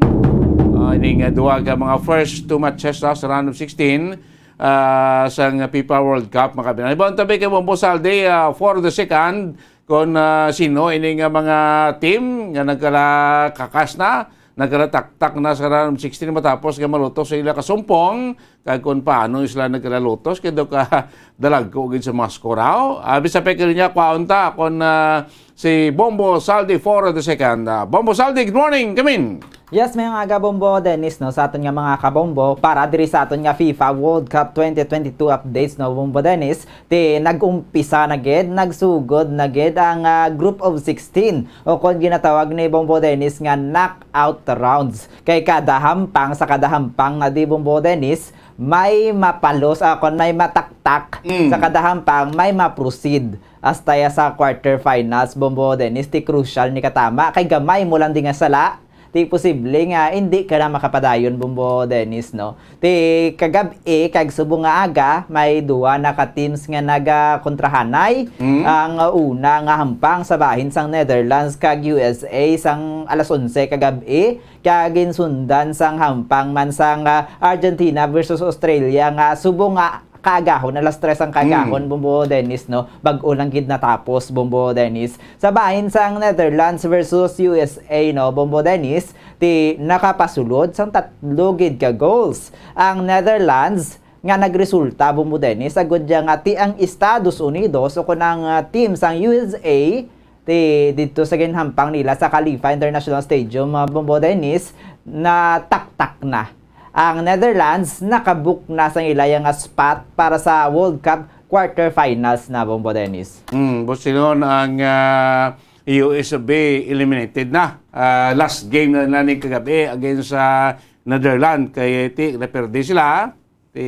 ah, ining, ah, duwa ka mga first two matches, ah, sa round of sixteen, ah, sang FIFA World Cup, mga kaibigan. Iban tabi kay Bombo Saldi, ah, for the second, kung, ah, sino ini nga mga team nga nagkalakakas na, nagkalataktak na sa round of sixteen matapos nga malutos sa ila kasumpong, kag kung paano sila nagkalalutos, kay daw ka dalagko gid sa mga score, aw. Ah, bisa pa kini niya, kwaon ta, kung, ah, si Bombo Saldi for the second. Ah, Bombo Saldi, good morning, come in. Yes, may aga, Bombo Dennis, no, sa aton nga mga kabombo, para diri sa aton nga FIFA World Cup twenty twenty-two updates, no, Bombo Dennis, ti nag-umpisa na gid, nagsugod na gid ang, ah, group of sixteen, o kon ginatawag ni Bombo Dennis nga knockout rounds. Kay kada hampang sa kada hampang na di, Bombo Dennis, may mapalos, ah, kon may mataktak Mm. sa kada hampang, may ma-proceed hasta ya sa quarterfinals, Bombo Dennis, ti crucial ni katama. Kay gamay mo lang di nga sala, ti posible nga hindi ka na makapadayon, Bombo Dennis, no? Ti kagab-i, kag subong nga aga, may duwa na ka teams nga nagakontrahanay. Mm. Ang una nga hampang sa bahin sang Netherlands kag U S A sang alas onse kagab-i, kag ginsundan sang hampang man sang, ah, Argentina versus Australia nga subong nga kaagahon, alas tres ang kaagahon, Mm. Bombo Dennis, no? Bag-o lang gid natapos, Bombo Dennis. Sa bahin sang Netherlands versus U S A, no, Bombo Dennis, ti nakapasulod sang tatlo gid ka goals ang Netherlands nga nagresulta, Bombo Dennis, agud ya nga ti ang Estados Unidos o kon ang, ah, team sang U S A, ti didto sa ginhampang nila sa Khalifa International Stadium, ah, Bombo Dennis, nataktak na ang Netherlands, nakabook na sang ila ya nga spot para sa World Cup quarterfinals na, Bombo Dennis. Mm, buot silingon ang, ah, U S A eliminated na. Ah, last game na, na ni kagabi against sa Netherlands. Kay ti, naperde sila. Ti,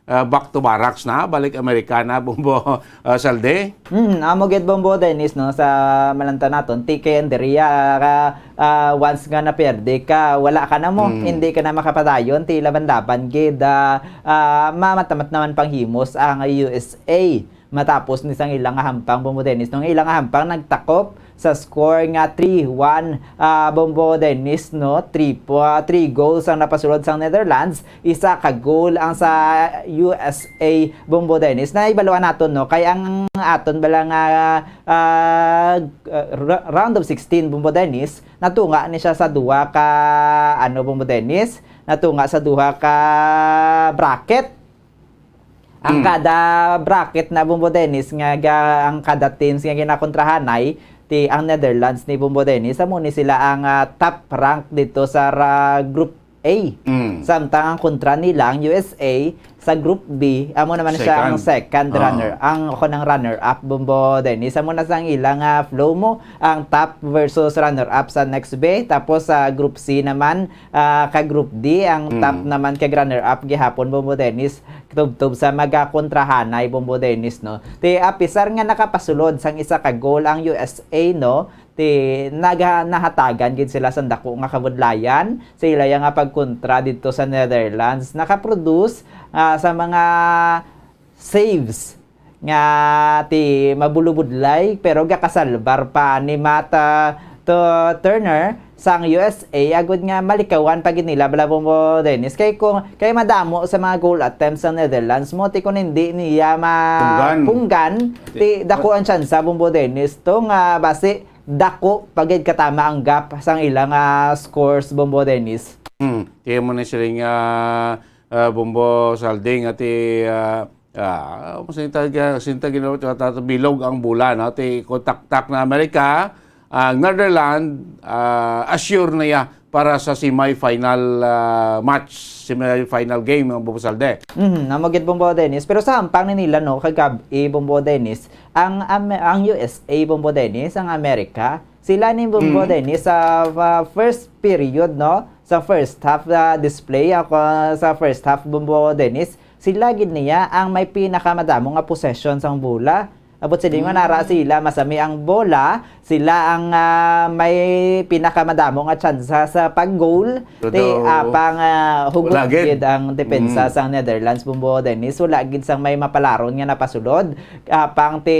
ah, back to barracks na, balik Amerika na, Bombo, ah, Salde. Mm, amo gid, Bombo Dennis, no, sa malanta naton, ti kay Andrea, ka, ah, once nga naperde ka, wala ka na mo, Mm. hindi ka na makapadayon, ti laban-laban gid, ah, ah, mamatamat naman panghimos ang U S A. Matapos ni sang ilang hampang, Bombo Dennis, no, ang ilang hampang nagtakop sa score nga three one, ah, Bombo Dennis, no? Three po, ah, three goals ang napasulod sang Netherlands, isa ka goal ang sa U S A, Bombo Dennis. Naibaluan naton, no? Kay ang aton bala nga, ah, ra-, round of sixteen, Bombo Dennis, natunga ni siya sa duha ka, ano, Bombo Dennis? Natunga sa duha ka bracket. Ang Mm. kada bracket na, Bombo Dennis, nga ga-, ang kada teams nga ginakontrahanay, ti ang Netherlands ni, Bombo Dennis, amo ni sila ang, ah, top rank dito sa ra-, Group A. Mm. Samtang ang kontra nila, ang U S A, sa Group B, amo naman siya ang Second. second Ah. runner, ang ako ng runner-up, Bombo Dennis. Amo na sa ang ilang, ah, flow mo, ang top versus runner-up sa next B. Tapos sa Group C naman, ah, ka Group D, ang top Mm. naman kag runner-up gihapon, Bombo Dennis, tubtob sa magakontrahanay, Bombo Dennis, no? Ti, apisar nga nakapasulod sang isa ka goal ang U S A, no? Ti, naga-, nahatagan gid sila sang dako nga kabudlayan sa ila nga pagkontra didto sa Netherlands. Nakaproduce, ah, sa mga saves nga ti mabulubudlay, pero gakasalbar pa ni Matt, ah, to Turner sang U S A, agud nga malikawan pa gid nila bala, Bombo Dennis. Kay kung, kay madamo sa mga goal attempts sang Netherlands mo, ti kung hindi niya ma-, Punggan. punggan, ti Ti-, dako ang tsansa, Bombo Dennis, to nga basi dako pa gid katama ang gap sang ila nga scores, Bombo Dennis. Hmm, kaya mo na sila nga, ah, Bombo Salding, ati, ah, ah, sinta, sinta ginawa, tato bilog ang bola, no? Ti, kung taktak na Amerika, ang Netherlands, ah, assure na ya para sa semifinal, ah, match, semifinal game, ang Bombo Salde. Mhm, amo gid, Bombo Dennis. Pero sa hampang ni nila, no, kagab-i, Bombo Dennis, ang Am-, ang U S A, Bombo Dennis, ang Amerika, sila ni, Bombo Mm. Dennis, sa, ah, first period, no, sa first half, ah, display, ako, sa first half, Bombo Dennis, sila gid niya ang may pinakamadamo nga possession sang bola. Abot sa lingon, Mm. ara sila, masami ang bola, sila ang, ah, may pinakamadamo nga tsansa sa pag-goal. Pero Ti, apang, ah, hugot wala gid. gid ang depensa Mm. sang Netherlands, Bombo Dennis. Wala gid sang may mapalaron nga napasulod. Apang ti,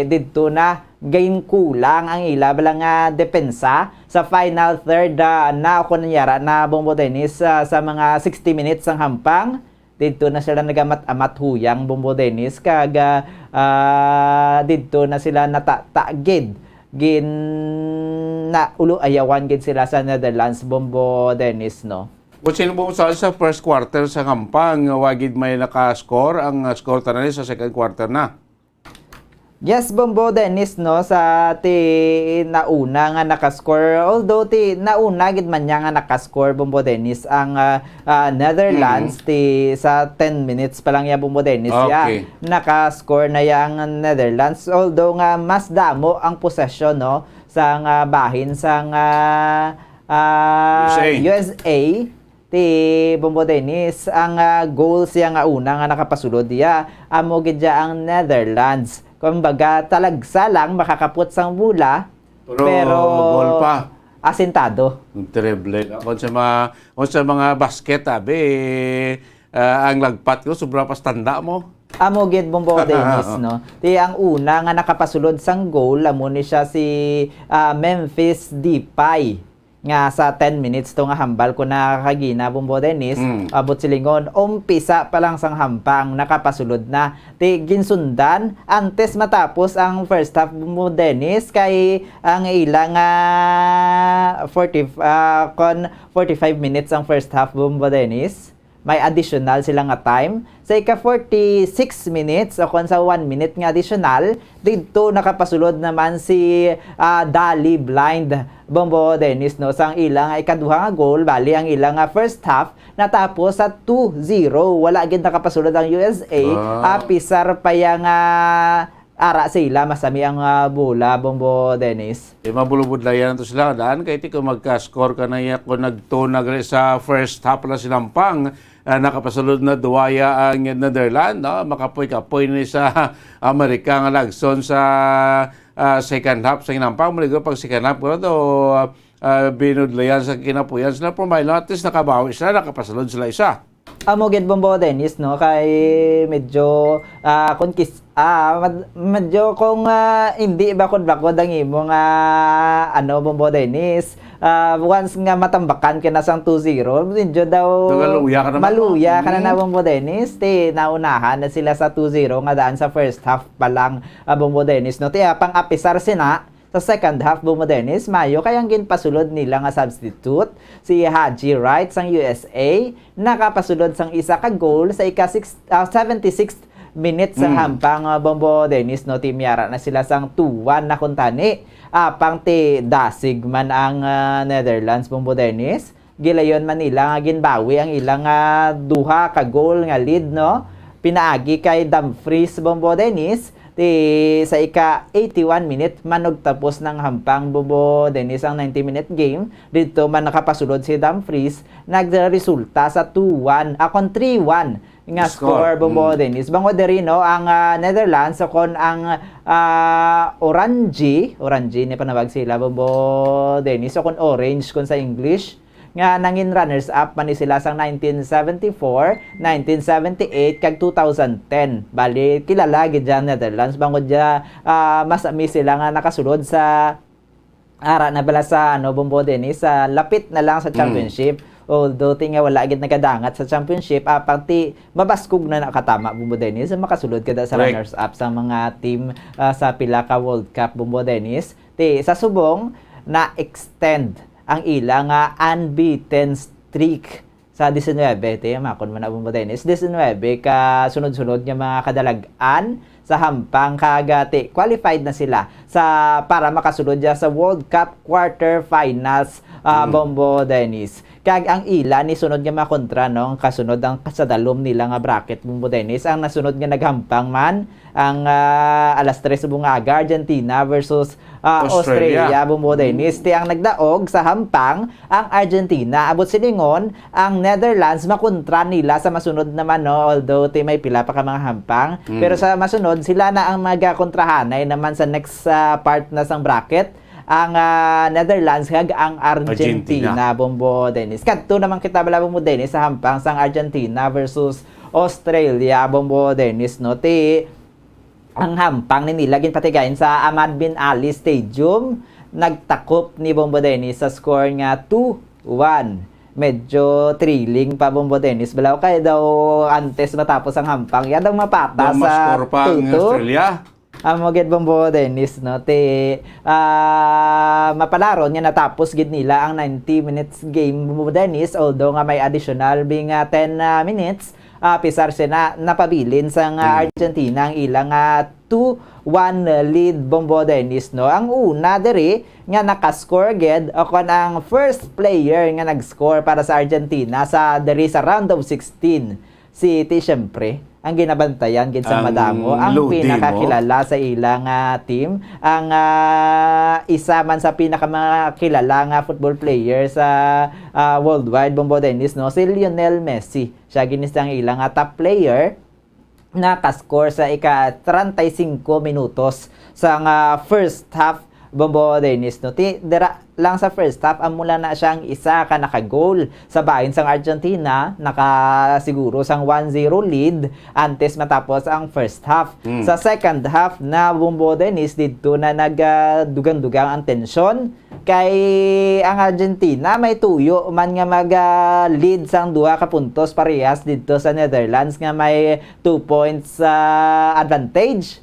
didto na ginkulang ang ila bala nga depensa sa final third, ah, na, o kon yara na, Bombo Dennis, ah, sa mga sixty minutes sang hampang. Didto na sila nagamat-amat huyang, Bombo Dennis, kag, ah, ah, didto na sila natata gid. Gin-, na, ulo-ayawan gid sila sa Netherlands, Bombo Dennis, no? Kung sino po sa, sa first quarter sa hampang, wa gid may naka-score. Ang, ah, score tanan sa second quarter na. Yes, Bombo Dennis, no, sa ti nauna nga nakascore. Although ti nauna gid man niya nga nakascore, Bombo Dennis, ang, ah, ah, Netherlands, Mm. ti sa ten minutes pa lang ya, Bombo Dennis, ya, Okay. nakascore na ya ang Netherlands. Although nga mas damo ang possession, no, sa nga bahin sa nga, ah, U S A. U S A, ti Bombo Dennis, ang, ah, goal siya nga una nga nakapasulod diya, amo gid siya ang Netherlands. Kumbaga, talagsa lang makakapot sang bola, Pero pero goal pa. asintado. Ang terrible. Kung sa mga, kung sa mga basket, abi, ah, ang lagpat ko, sobra pa sa tanda mo. Amo gid, Bombo Dennis, no? Ti ang una nga nakapasulod sang goal, amo ni siya si, ah, Memphis Depay. Nga sa ten minutes to nga hambal ko na kagina, Bombo Dennis, Mm. abot silingon, umpisa pa lang sang hampang, nakapasulod na. Ti, ginsundan, antes matapos ang first half, Bombo Dennis, kay ang ila nga forty, ah, kon forty-five minutes ang first half, Bombo Dennis. May additional sila nga time. Sa ika forty-six minutes, o kon sa one minute nga additional, didto nakapasulod naman si, ah, Daley Blind, Bombo Dennis, no, sang ila nga ikaduha nga goal. Bali, ang ila nga first half natapos sa two zero. Wala gid nakapasulod ang U S A. Ah. Apisar pa ya nga ara sila, masami ang, ah, bola, Bombo Dennis. Eh, mabulubudlayan to sila, daan kay ti kung magka-score ka na ya, kung nagtunag rin sa first half lang sinampang, ah, nakapasulod na duwaya ang Netherlands, no? Makapoy-kapoy ni sa Amerika nga lagson sa, ah, second half sa sinampang. Maligo pag second half, pero to, ah, binudlayan sa kinapuyan sila, pero may at least nakabawi sila, nakapasulod sila isa. Amo gid, Bombo Dennis, no, kay medyo, ah, kung kis-, ah, mad-, medyo kung, ah, hindi bakod-bakod ang imo nga, ano, Bombo Dennis, ah, once nga matambakan ka na sang two zero, medyo daw Nagaluya ka na ba? maluya ka na na, Mm. Bombo Dennis. Ti, naunahan na sila sa two zero nga daan sa first half pa lang, ah, Bombo Dennis, no? Ti, ah, pang-apisar sina, sa second half, Bombo Dennis, mayo kay ang ginpasulod nila nga substitute, si Haji Wright sang U S A, nakapasulod sang isa ka goal sa ika six, ah, seventy-sixth minute sa Mm. hampang, ah, Bombo Dennis, no, ti miyara na sila sang two one na kuntani. Apang ti dasig man ang, ah, Netherlands, Bombo Dennis. Gilayon man nila nga ginbawi ang ilang, ah, duha ka goal nga lead, no? Pinaagi kay Dumfries, Bombo Dennis, Ti sa ika eighty-one minute, manugtapos ng hampang, Bombo Dennis, ang ninety-minute game. Dito man nakapasulod si Dumfries, nagresulta sa two one, akon three one nga score, Bombo Dennis. Bangod diri, no, ang, ah, Netherlands, akon ang, ah, Orange, Orange ni panawag sila, Bombo Dennis, akon Orange kung sa English, nga nangin runners-up man ni sila sang nineteen seventy-four, nineteen seventy-eight, kag two thousand ten. Bali, kilala gid ang Netherlands bangod ya, ah, mas ami sila nga nakasulod sa ara na bala sa, ano, Bombo Dennis, sa lapit na lang sa championship. Although, ti nga wala gid nagadangat sa championship, apang ti mabaskog na nakatama, Bombo Dennis, sa makasulod kada sa runners-up sa mga team, ah, sa pila ka World Cup, Bombo Dennis. Ti sa subong, na-extend ang ila nga unbeaten streak sa diecinuebe, ti, makon man na, Bombo Dennis, diecinuebe ka sunod-sunod nga mga kadalag-an sa hampang, kag, ah, ti, qualified na sila sa, para makasulod ya sa World Cup quarter finals, ah, Bombo Dennis. Kag ang ila ni sunod nga makontra, no, ang kasunod ang sa dalom nila nga bracket, Bombo Dennis, ang nasunod nga naghampang man ang, ah, alas tres sa bungaga, Argentina versus, ah, Australia. Australia, Bombo Dennis. Ti ang nagdaog sa hampang ang Argentina. Abot silingon, ang Netherlands makontra nila sa masunod naman, no? Although ti may pila pa ka mga hampang. Pero sa masunod, sila na ang magakontrahanay naman sa next, ah, part na sang bracket. Ang, ah, Netherlands kag ang Argentina, Argentina. Bombo Dennis. Kadto naman kita bala, Bombo Dennis, sa hampang sang Argentina versus Australia, Bombo Dennis, no? Ti ang hampang ni nila ginpatigayon sa Ahmad bin Ali Stadium, nagtakop ni Bombo Dennis sa score nga two one. Medyo thrilling pa, Bombo Dennis. Balaw kay daw antes matapos ang hampang, ya daw mapata sa two two. Daw ma-score pa ang Australia. Amo gid, Bombo Dennis, no? Ti, ah, mapalaron nga natapos gid nila ang ninety minutes game, Bombo Dennis, although nga may additional bing, ah, ten, ah, minutes, ah, pisar sina napabilin sang, ah, Argentina ang ilang, ah, two one lead, Bombo Dennis, no? Ang una diri nga nakascore gid, o kon ang first player nga nag-score para sa Argentina sa diri sa round of sixteen, si, ti, siyempre, ang ginabantayan gid sa madamo, ang pinakakilala sa ilang, ah, team, ang, ah, isa man sa pinakamakilala nga football player sa, ah, worldwide, Bombo Dennis, no, si Lionel Messi. Siya gid ni ang ilang, ah, top player, nakascore sa ika treinta y cinco minutos sa nga first half, Bombo Dennis, no? Ti, dira lang sa first half, amo lang na siya ang isa ka naka-goal sa bahin sang Argentina, nakasiguro sang one zero lead antes matapos ang first half. Sa second half na, Bombo Dennis, didto na nagdugang-dugang ang tensyon. Kay ang Argentina may tuyo man nga mag, ah, lead sang duha ka puntos parehas didto sa Netherlands nga may two points, ah, advantage.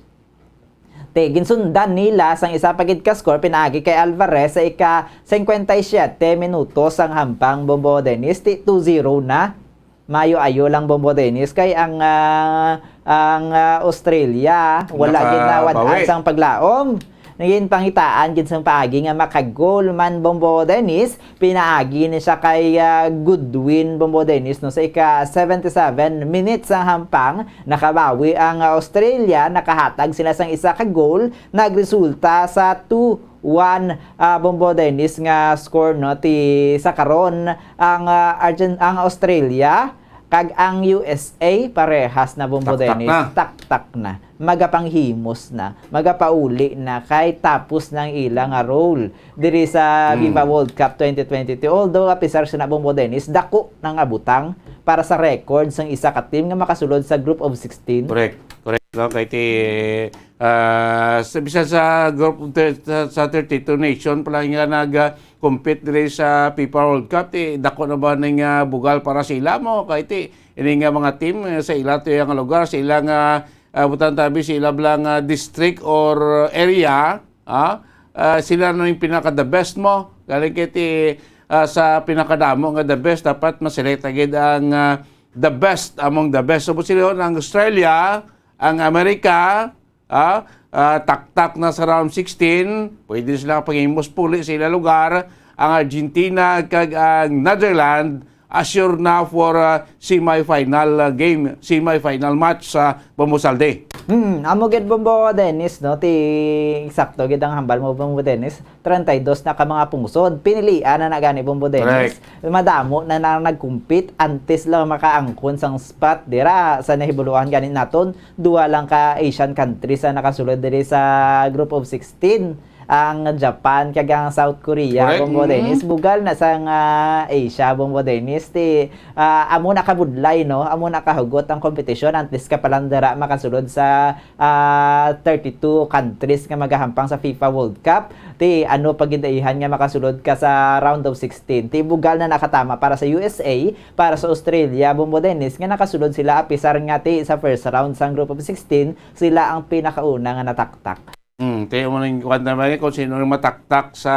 Ti, ginsundan nila sang isa pa gid ka score pinaagi kay Alvarez sa ika cincuenta y siete minutos sang hampang, Bombo Dennis, ti two zero na. Maayo-ayo lang, Bombo Dennis, kay ang, ah, ang, ah, Australia wala gid nawad-an sang paglaom. Naging pangitaan gid sang paagi nga makagol man, Bombo Dennis, pinaagi ni siya kay, ah, Goodwin, Bombo Dennis, no, sa ika seventy-seven minutes sang hampang, nakabawi ang, ah, Australia, nakahatag sila sang isa ka goal, nagresulta sa two one, ah, Bombo Dennis, nga score, no, ti sa karon ang, ah, Argen-, ang Australia kag ang U S A parehas na, Bombo Dennis. Taktak na. Taktak na. Magapanghimos na. Magapauli na kay tapos na ang ila nga role diri sa FIFA World Cup twenty twenty-two. Although, apisar sa na, Bombo Dennis, dako na nga butang para sa record sang isa ka team nga makasulod sa group of sixteen. Correct. Correct. No? Kay ti, ah, sa, bisan sa group of thir-, sa, sa thirty-two nation pa lang nga nag, ah, compete diri sa FIFA World Cup, ti dako na ba ning, ah, bugal para sa ila mo? Kay ti, ini nga mga team, eh, sa ila to yung lugar, sa ila nga, ah, butang tabi, sa ila bala nga district or area, ah, ah, sila na yung pinaka the best mo. Galing kay ti, ah, sa pinakadamo nga the best, dapat maselect agad ang, ah, the best among the best. So, sila ang Australia, ang Amerika, ah, ah, taktak na sa round sixteen. Pwede sila panghimos puli sa ila lugar. Ang Argentina kag ang Netherlands, assure na for, ah, semifinal, ah, game, semifinal match sa Bombo Saldi. Hmm, amo gid, Bombo Dennis, no? Ti, eksakto gid ang hambal mo, Bombo Dennis. Treinta y dos na ka mga pungsod. Pinilian na na gani, Bombo Dennis. Correct. Madamo na na nag-compete antes lang makaangkon sang spot dira sa nahibaluan gani naton. Duha lang ka Asian countries ang nakasulod diri sa group of sixteen. Ang Japan kag ang South Korea, Correct. Bombo Mm. Dennis. Bugal na sang, ah, Asia, Bombo Dennis. Ti, ah, amo na kabudlay, no? Amo na kahugot ang kompetisyon. Antes ka pa lang dira makasulod sa, ah, thirty-two countries nga magahampang sa FIFA World Cup. Ti, ano pa gid daihan nga makasulod ka sa round of sixteen? Ti, bugal na nakatama para sa U S A, para sa Australia, Bombo Dennis, nga nakasulod sila apisar nga ti sa first round sang group of sixteen, sila ang pinakauna nga nataktak. Hmm, ti, mo ning kuwan naman kung sino ang mataktak sa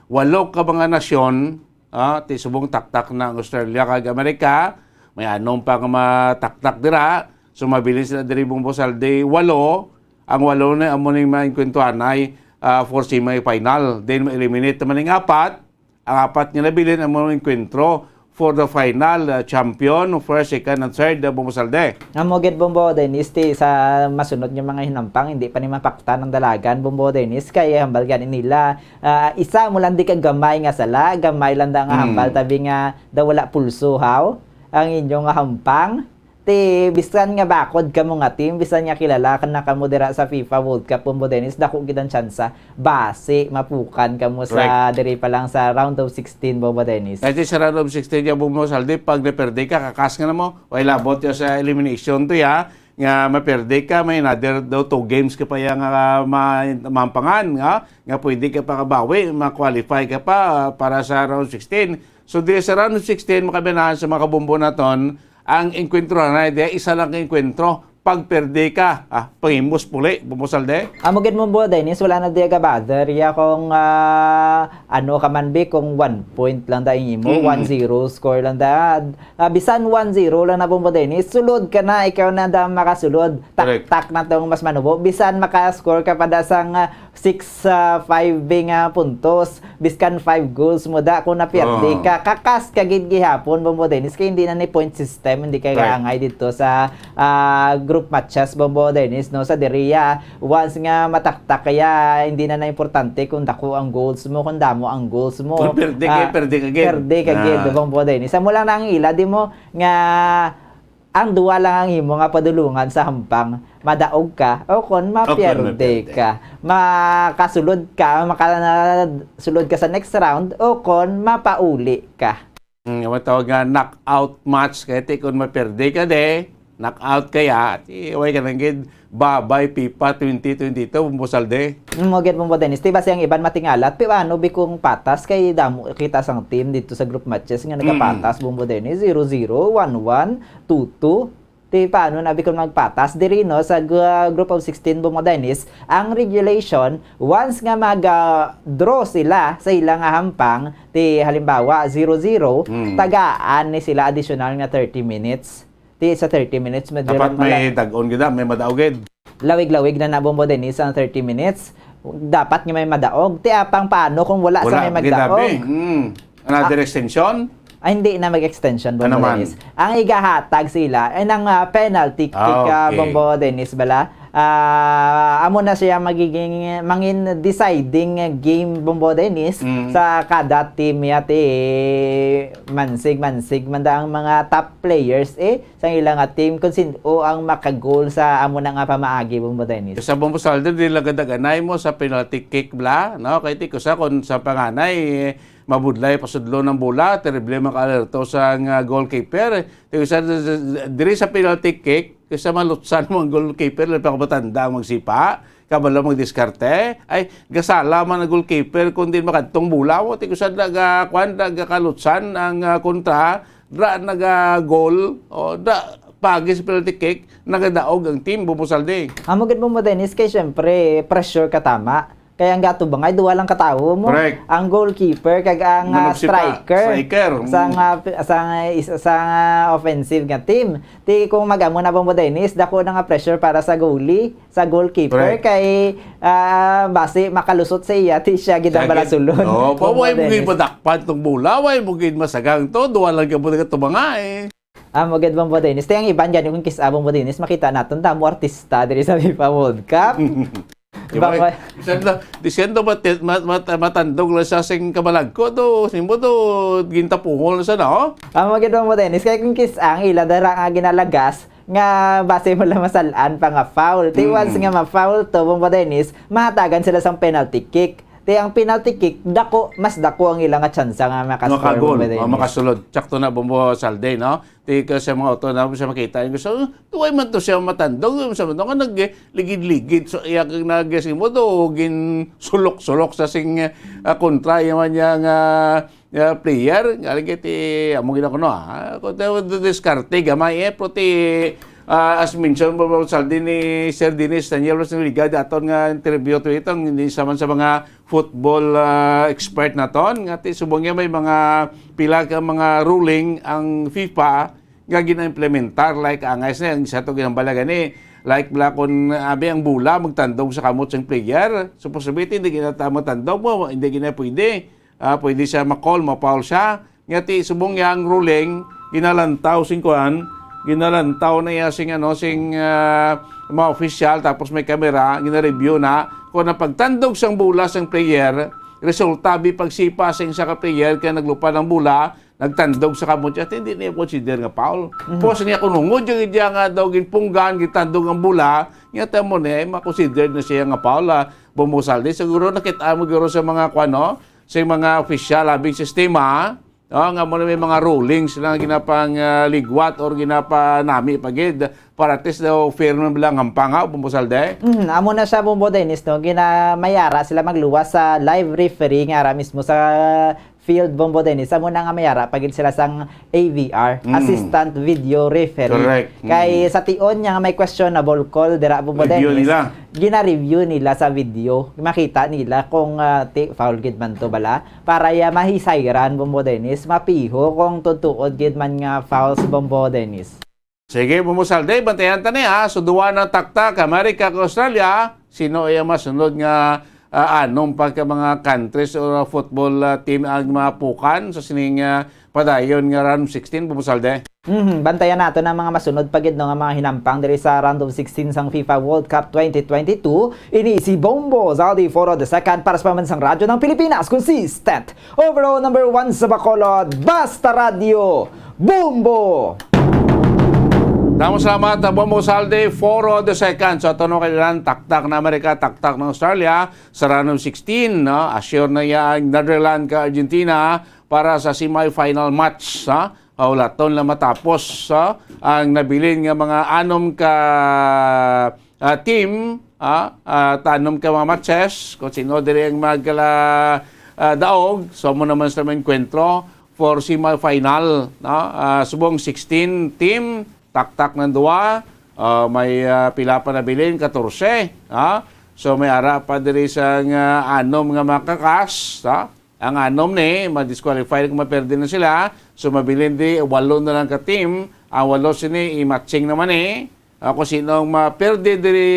walo ka mga nasyon, ah, ti subong taktak na ang Australia kag Amerika, may anom pa nga mataktak dira. So, mabilin sila diri, Bombo Saldi, walo. Ang walo na amo ning maengkwentruhanay, ah, for semifinal. Then, ma-eliminate naman ning apat. Ang apat nga nabilin amo ning engkwentro for the final, ah, champion, first, second, and third, ah, Bombo Saldi. Amo gid, Bombo Dennis, ti sa masunod nga mga hinampang, hindi pa ni mapaktan ang dalagan, Bombo Dennis, kay hambal gani nila, ah, isa mo lang di ka gamay nga sala, gamay lang da nga Mm. hambal, tabi nga daw wala pulso, haw, ang inyo nga hampang. Ti, bisan nga bakod kamo nga team, bisan nga kilala ka na kamo dira sa FIFA World Cup, Bombo Dennis, dako gid ang tsansa. Basi, mapukan kamo sa Correct. diri pa lang sa round of sixteen, Bombo Dennis. Kaya sa round of sixteen, ya, Bombo Saldi, pag naperde ka, kakas nga na mo, way labot ya sa elimination to, ya, nga maperde ka, may another daw two games ka pa ya nga ma-, mampangan, nga, nga pwede ka pa kabawi, ma-qualify ka pa, ah, para sa round sixteen. So, di sa round of sixteen, makabinahan sa mga kabombo naton, ang engkwentro na, di, isa lang ka engkwentro. Pag perde ka, ah, panghimos puli, Bombo Saldi. Amo gid mo, Bombo Dennis, wala na diya ga-bother ya kung, ah, ano ka man, bi, kung one point lang da ang imo, Mm. one zero score lang da. Ah, bisan one zero lang na, Bombo Dennis, sulod ka na, ikaw na da makasulod. Correct. Taktak na tong mas manubo. Bisan maka-score ka pa da sang, ah, six, ah, five nga puntos, biskan five goals mo da, kung napierde Oh. ka, kakas ka gid gihapon, Bombo Dennis, kay hindi na ni point system, hindi ka Right. gaangay dito sa, ah, group matches, Bombo Dennis, no? Sa diriya, once nga mataktak kaya, hindi na na importante kung dako ang goals mo, kung damo ang goals mo. Kung perde ka, Ah, perde ka gid. perde ka gid, Ah. Bombo Dennis. Amo lang na ang ila, di mo nga ang duwa lang ang imo nga padulungan sa hampang, madaog ka o kon O kon mapierde mapierde. ka. Makasulod ka, makasulod ka sa next round o kon mapauli ka. Mm, ang tawag nga knockout match, kaya ti kon mapierde ka de, knockout kaya, ti way ka lang gid, babay FIFA twenty twenty-two, Bombo Saldi. Mm, mo gid, Bombo Dennis. Ti basi ang iban matingalat, pero ano bi kung patas kay damo kita sang team dito sa group matches nga nagapatas, Mm. Bombo Dennis, zero zero, one one, two two. Ti paano na bi kon magpatas diri, no, sa gu-, group of sixteen, Bombo Dennis, ang regulation, once nga mag, ah, draw sila sa ila nga hampang, ti halimbawa, zero zero, Mm. tagaan ni sila additional nga thirty minutes. Ti sa thirty minutes, may Dapat dirang may mala- dag-on gid, ah, may madaog gid. Lawig-lawig na na, Bombo Dennis, ang thirty minutes. Dapat nga may madaog. Ti apang paano kung wala sa Wala, may gid, magdaog? abi. Mm. Another Ah. extension? Ah, hindi na mag-extension, Bombo Ano man? Dennis. Ang igahatag sila ay ng, ah, penalty kick, Ah, ah, okay. Bombo Dennis, bala. Ah, amo na siya magiging, mangin deciding game, Bombo Dennis, Mm. sa kada team ya ti mansig-mansig man da ang mga top players, eh, sa ila nga team kung sin-o ang makagol sa amo na nga pamaagi, Bombo Dennis. Sa Bombo Saldi, di lang gadaganay mo sa penalty kick, bla, no? Kay ti kusa kon sa panganay, eh, mabudlay pasudlo ng bola, terrible makaalerto sa nga goalkeeper. Ti kusa, diri sa penalty kick, kusa malutsan mo ang goalkeeper, labi pa matanda ang magsipa, kabalo magdiskarte. Ay, gasala man ang goalkeeper kung di makadtong bola, o ti kusa da ga, kwan, da ga kalutsan ang, ah, kontra, dra naga-goal, o da, pagi sa penalty kick, nagadaog ang team, Bombo Saldi. Amo gid, Bombo Dennis, kay syempre, pressure ka tama. Kay ang gatubang ay duha lang ka tawo mo. Correct. Ang goalkeeper kag ang, ah, Manubsita, striker striker. Mm. Sa nga, sa nga, is-, sa nga offensive nga team. Ti kung mag-amo na, Bombo Dennis, dako na nga pressure para sa goalie, sa goalkeeper. Correct. Kay, ah, basi makalusot sa iya, ti siya gid ang Siya gid. Balasulon. Oo, pa, Bombo way mo gid Dennis. Madakpan tong bola, way mo gid masagang to, duha lang ka mo nagatuba nga eh. Ah, mo gid, Bombo Dennis. Ti ang iban gani kung kis-a, Bombo Dennis, makita naton damo artista diri sa FIFA World Cup. Di ba? Bako- Siyento, di siyento mati-, mat-, mat-, matandog lang sa sing kamalagko do, simo do, gintapuhol na sa na, oh? Amo gid mo, Dennis, kay kung kis-a ang ila dara nga ginalagas, nga basi mo lang masal-an pa nga foul. Ti Mm. Once nga ma-foul to, Bombo Dennis, mahatagan sila sang penalty kick. Ti ang penalty kick, dako, mas dako ang ila nga tsansa nga makascore, Makagol, Bombo oh, Dennis. Makasulod. Sakto na, Bombo Salde, no? Ti ka sa mga auto na sa makita. Yung gusto, tuway man to siya matandog, yung sa mga nga nagligid-ligid. So, iya kang nag-, mo to, gin sulok-sulok sa sing, ah, kontra, yung man niya nga, ah, player. Galing kay ti, amo gina ko, no, ah. Kung tayo diskarte, gamay, eh, pero ti, ah, as mentioned, Bombo Salde ni Sir Dennis Daniel Rosneliga, daton nga interview to itong, hindi sa man sa mga football, ah, expert naton, nga ti subong niya may mga pila ka mga ruling ang FIFA nga gina-implementar, like, angay sa ang isa to ginambala gani, like, bala, kun abi ang bola magtandog sa kamot sang player, supposed to be, hindi gina ta-, matandog mo, hindi gina pwede. Ah, pwede siya ma-call, ma-foul siya. Nga ti subong niya ang ruling, ginalantaw sing kuan, ginalantaw na iya sing, ano, sing, ah, mga opisyal, tapos may kamera, gina-review na. Kung ang pagtandog sang bola sang player, resulta bi pagsipa sing isa ka player kaya naglupad ang bola, nagtandog sa kamot siya, hindi niya consider nga foul. Mhm. Pos niya kung hungod yung idya nga daw ginpunggan, gitandog ang bola, nga tamo niya, eh, makonsider na siya nga foul, ah, Bumusaldi. Siguro nakita mo guro sa mga, kuwan, no? Sa mga opisyal, labing sistema, no? Nga mo na may mga rulings na ginapang, ah, ligwat or ginapanami pa gid para at least daw fair man lang ang pangaw, Bumusaldi. Mhm, amo na siya, Bumbo Dennis, no? Gina-, mayara sila magluwas sa live referee nga ara mismo sa field, Bombo Dennis, amo na nga may ara pa gid sila sang A V R, Mm. Assistant Video Referee. Correct. Kay Mm. sa tion niya nga may questionable call dira, Bombo Review Dennis, nila. Gina-review nila sa video. Makita nila kung, ah, ti-, foul gid man to bala. Para ya mahisayran, Bombo Dennis, mapiho kung tutuod gid man nga foul si Bombo Dennis. Sige, Bumbo Salde, bantayan ta ni, ha. So, duwa na taktak, Amerika kag Australia. Sino iya masunod nga, ah, anom pa ka mga countries or football, ah, team ang mapukan sa sining, ah, padayon nga round sixteen, Bumbo Salde? Mhm, bantayan nato ang mga masunod pa gid, no, nga mga hinampang diri sa round of sixteen sang FIFA World Cup twenty twenty-two. Ini si Bombo Saldi Foro the second para sa Pambansang Radyo ng Pilipinas. Consistent Overall number one sa Bacolod, Basta Radyo, Bombo! Damo salamat, ah, Bombo Salde, Foro the second. So, ato no kailan, taktak na Amerika, taktak ng Australia, sa round of sixteen, no? Assure na ya ang Netherlands ka Argentina para sa semifinal match, ha? Haulaton lang matapos, ha? Ang nabilin nga mga anom ka ah, team, ah, ah, tanom ka mga matches, kung sino diri ang magkala, ah, daog, so mo naman sa mga enkwentro for semifinal, no? Ah, subong sixteen team, taktak ng duwa, ah, may, ah, pila pa nabilin, katorse, ah. So may ara pa diri sa nga anom nga makakas, ah. Ang anom ni, ma-disqualify kung maperde na sila. So mabilin di, walo na lang ka team. Ang walo sini, i-matching naman eh. Ah, kung sino ang maperde diri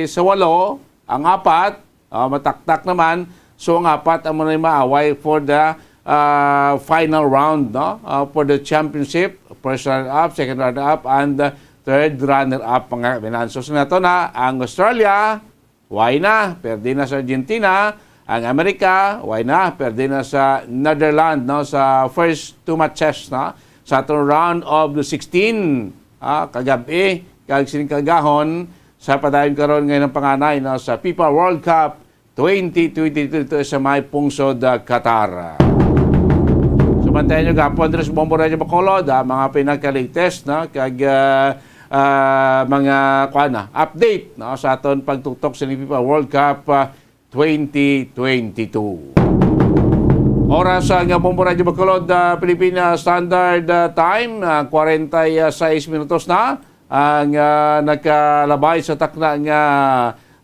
sa walo, ang apat, ah, mataktak naman. So, ang apat amo na yung maaway for the, ah, final round, no? Ah, for the championship, first runner-up, second runner-up, and the third runner-up, mga binansos nato na ang Australia, why na? Perde na sa Argentina. Ang Amerika, why na? Perde na sa Netherlands, no? Sa first two matches, no? Sa atong round of the sixteen, ah, kagabi, kag sining kagahon, sa padayon karon ngayon ang panganay, no? Sa FIFA World Cup twenty twenty-two dito sa may pungsod, ah, Qatar. So, bantayan nyo gapon, Andres Bombo Radio Bacolod, ah, mga pinaka-latest, no? Kag, ah, ah, mga, kuwan na, update, no, sa aton pagtuktok sa FIFA World Cup, ah, twenty twenty-two. Oras, ah, nga Bombo Radio Bacolod, ah, Pilipinas Standard, ah, Time, ah, kwarenta y seis minutos na ang, ah, nakalabay sa takna nga,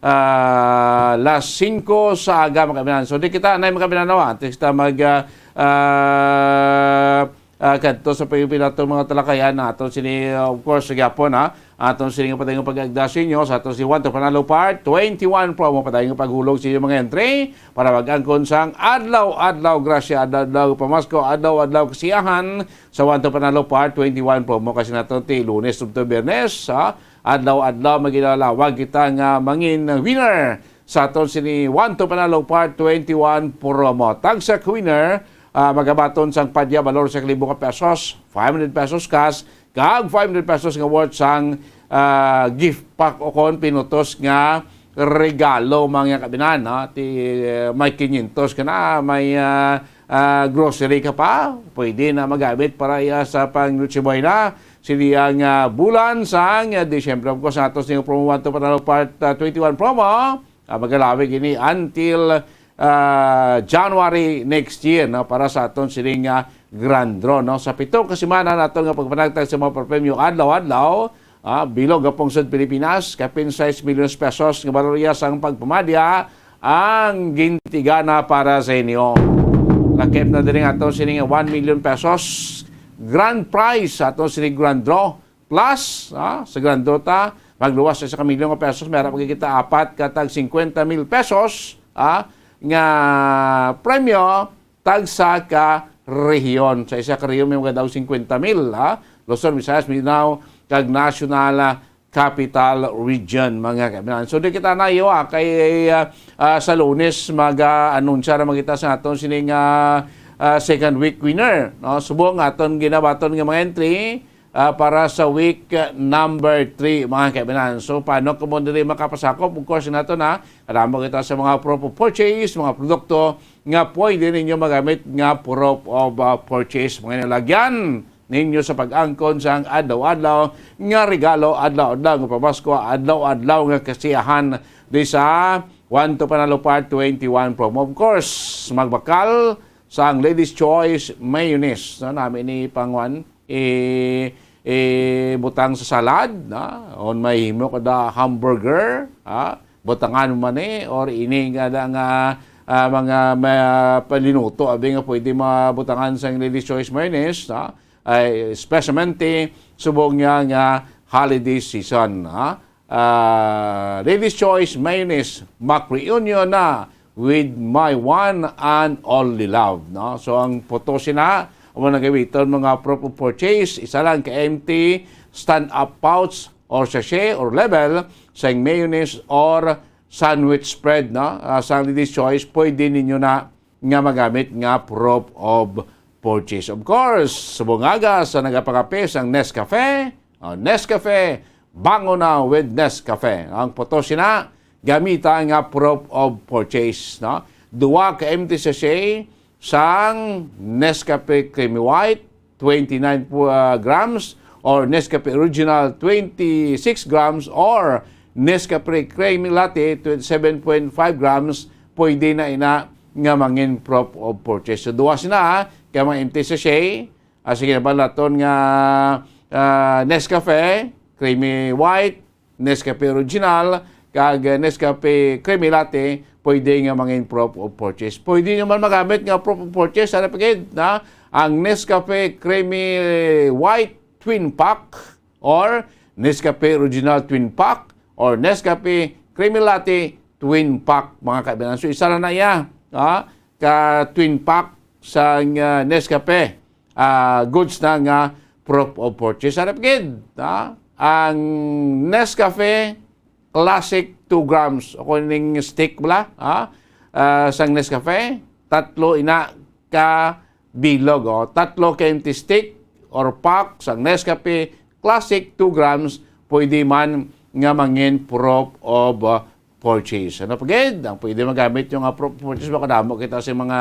ah, las singko sa aga, mga kaabyanan. So, di kita na, mga kaabyanan, no? Antes kita mag, ah, ah, ah, kadto sa pagpipila nato mga talakayan, aton sini, uh, of course, sa gyapon, ha? Aton sini nga padayon pag-agda sa inyo sa aton si One to Panalo Part twenty-one promo, padayon paghulog sa inyo mga entry para mag-angkon sang adlaw-adlaw grasya, adlaw-adlaw pamasko, adlaw-adlaw kasiyahan sa One to Panalo Part twenty-one promo. Kasi nato ti Lunes tubtob Biyernes, ha? Adlaw-adlaw magilalawag kita nga mangin winner sa aton sini One to Panalo Part twenty-one promo. Tagsa ka winner, ah, magabaton sang padya balor sa libo ka pesos, five hundred pesos cash, kag five hundred pesos nga worth sang, ah, gift pack o kon pinutos nga regalo, mga kaabyanan, ha? Ti, eh, may quinientos ka na, may, ah, ah, grocery ka pa, pwede na magamit para iya sa pang Noche Buena. Sini ang, ah, bulan sang, ah, Disyembre. Of course, ato sa promo One to Panalo Part, ah, twenty-one promo. Ah, magalawig ini until, ah, January next year, no, para sa aton sining, ah, grand draw, no. Sa pito ka semana nato nga pagpanagtag sa mga papremyo adlaw-adlaw, ah, bilog nga pungsod Pilipinas, kapin sais milyon pesos nga balorya sang pagpamadya ang gintigana para sa inyo. Lakip na diri nga aton sining one million pesos grand prize sa aton sining grand draw. Plus, ah, sa Grandota, magluwas sa isa ka milyon nga pesos, may ara pa kita apat ka tag cincuenta mil pesos, ah, nga premyo tagsa ka rehiyon. Sa isa ka rehiyon, may magadaw cincuenta mil, ah, Luzon, Visayas, Mindanao, kag National, ah, Capital Region, mga kaabyanan. So, di kita na iyo, ah, kay, ah, ah, sa Lunes, mag-anunsya na magita sa aton sining, ah, ah, second week winner, no? Subong aton ginabaton nga mga entry, ah, para sa week, ah, number three, mga kaabyanan. So, paano kamo diri makapasakop? Of course, nato na, kadamo kita sa mga proof of purchase, mga produkto nga pwede ninyo magamit nga proof of, ah, purchase. Mga nalagyan ninyo sa pag-angkon sang adlaw-adlaw nga regalo, adlaw-adlaw nga pamasko, adlaw-adlaw nga kasiyahan di sa One to Panalo Part twenty-one promo. Of course, magbakal sang Ladies Choice Mayonnaise. No, nami ni pangwan, i-, ibutang sa salad, no? On may himo kada hamburger, ha? Butangan mo man ni, or ini nga da nga, ah, mga ma-, palinuto, abi nga pwede mabutangan sang Ladies Choice Mayonnaise, no? Ay, especially subong niya nga holiday season, ha? Ah, Ladies Choice Mayonnaise, mag-reunion na with my one and only love, no? So, ang photo sina, amo nang gamiton mga proof of purchase, isa lang ka empty stand-up pouch or sachet or label sa mayonnaise or sandwich spread, no? Ah, sa Ladies Choice, pwede ninyo na nga magamit nga proof of purchase. Of course, subong aga sa nagapangape sang Nescafe, oh, Nescafe, bangon na with Nescafe. Ang photo sina, gamita nga proof of purchase, no? Duwa ka empty sachet sang Nescafe Creamy White, twenty-nine pu-, ah, grams, or Nescafe Original, twenty-six grams, or Nescafe Creamy Latte, twenty-seven point five grams, pwede na ina nga mangin proof of purchase. So, duha sina, ha, kay mga empty sachet, ah, sige, nabalaton nga, ah, Nescafe, Creamy White, Nescafe Original, kag Nescafe Creamy Latte, pwede nga mangin proof of purchase. Pwede nyo man magamit nga proof of purchase, ano pa gid, na ang Nescafe Creamy White Twin Pack or Nescafe Original Twin Pack or Nescafe Creamy Latte Twin Pack, mga kaibigan. So, isa na na iya, ha, ka Twin Pack sa, ah, Nescafe, ah, goods na nga proof of purchase. Sarap gid, ha? Ang Nescafe Classic two grams. Ako ning stick bala, ha? Ah, sang Nescafe, tatlo ina ka bilog, oh. Tatlo ka empty stick or pack sang Nescafe Classic two grams, pwede man nga mangin proof of, ah, purchase. Ano pa gid? Ang pwede magamit yung, ah, proof of purchase, baka damo kita sa mga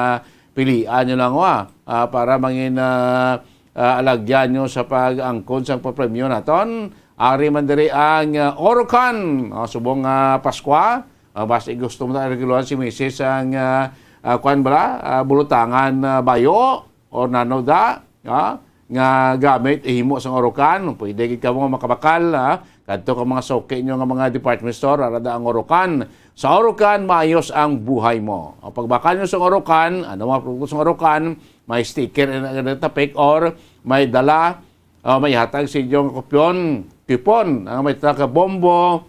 pilian nyo lang, wa, ah, para mangin, ah, ah, alagyan nyo sa pag-angkon sang papremyo naton. Ari man diri ang, ah, Orocan. Ah, subong, ah, Paskwa, ah, basta gusto mo na reguluhan si misis ang, ah, ah, kwan bala, ah, bulutangan, ah, bayo or nano da, ah, nga gamit ihimo sang Orocan. Pwede gid kamo nga makabakal, ah, Kadto ka mga suki nyo nga mga department store, ara da ang Orocan. Sa Orocan, maayos ang buhay mo. Ang pagbakal nyo sa Orocan, ano mga produkto sa Orocan, may sticker na tapik or may dala, ah, may hatag sa inyong kupyon, coupon, ang may taka bombo,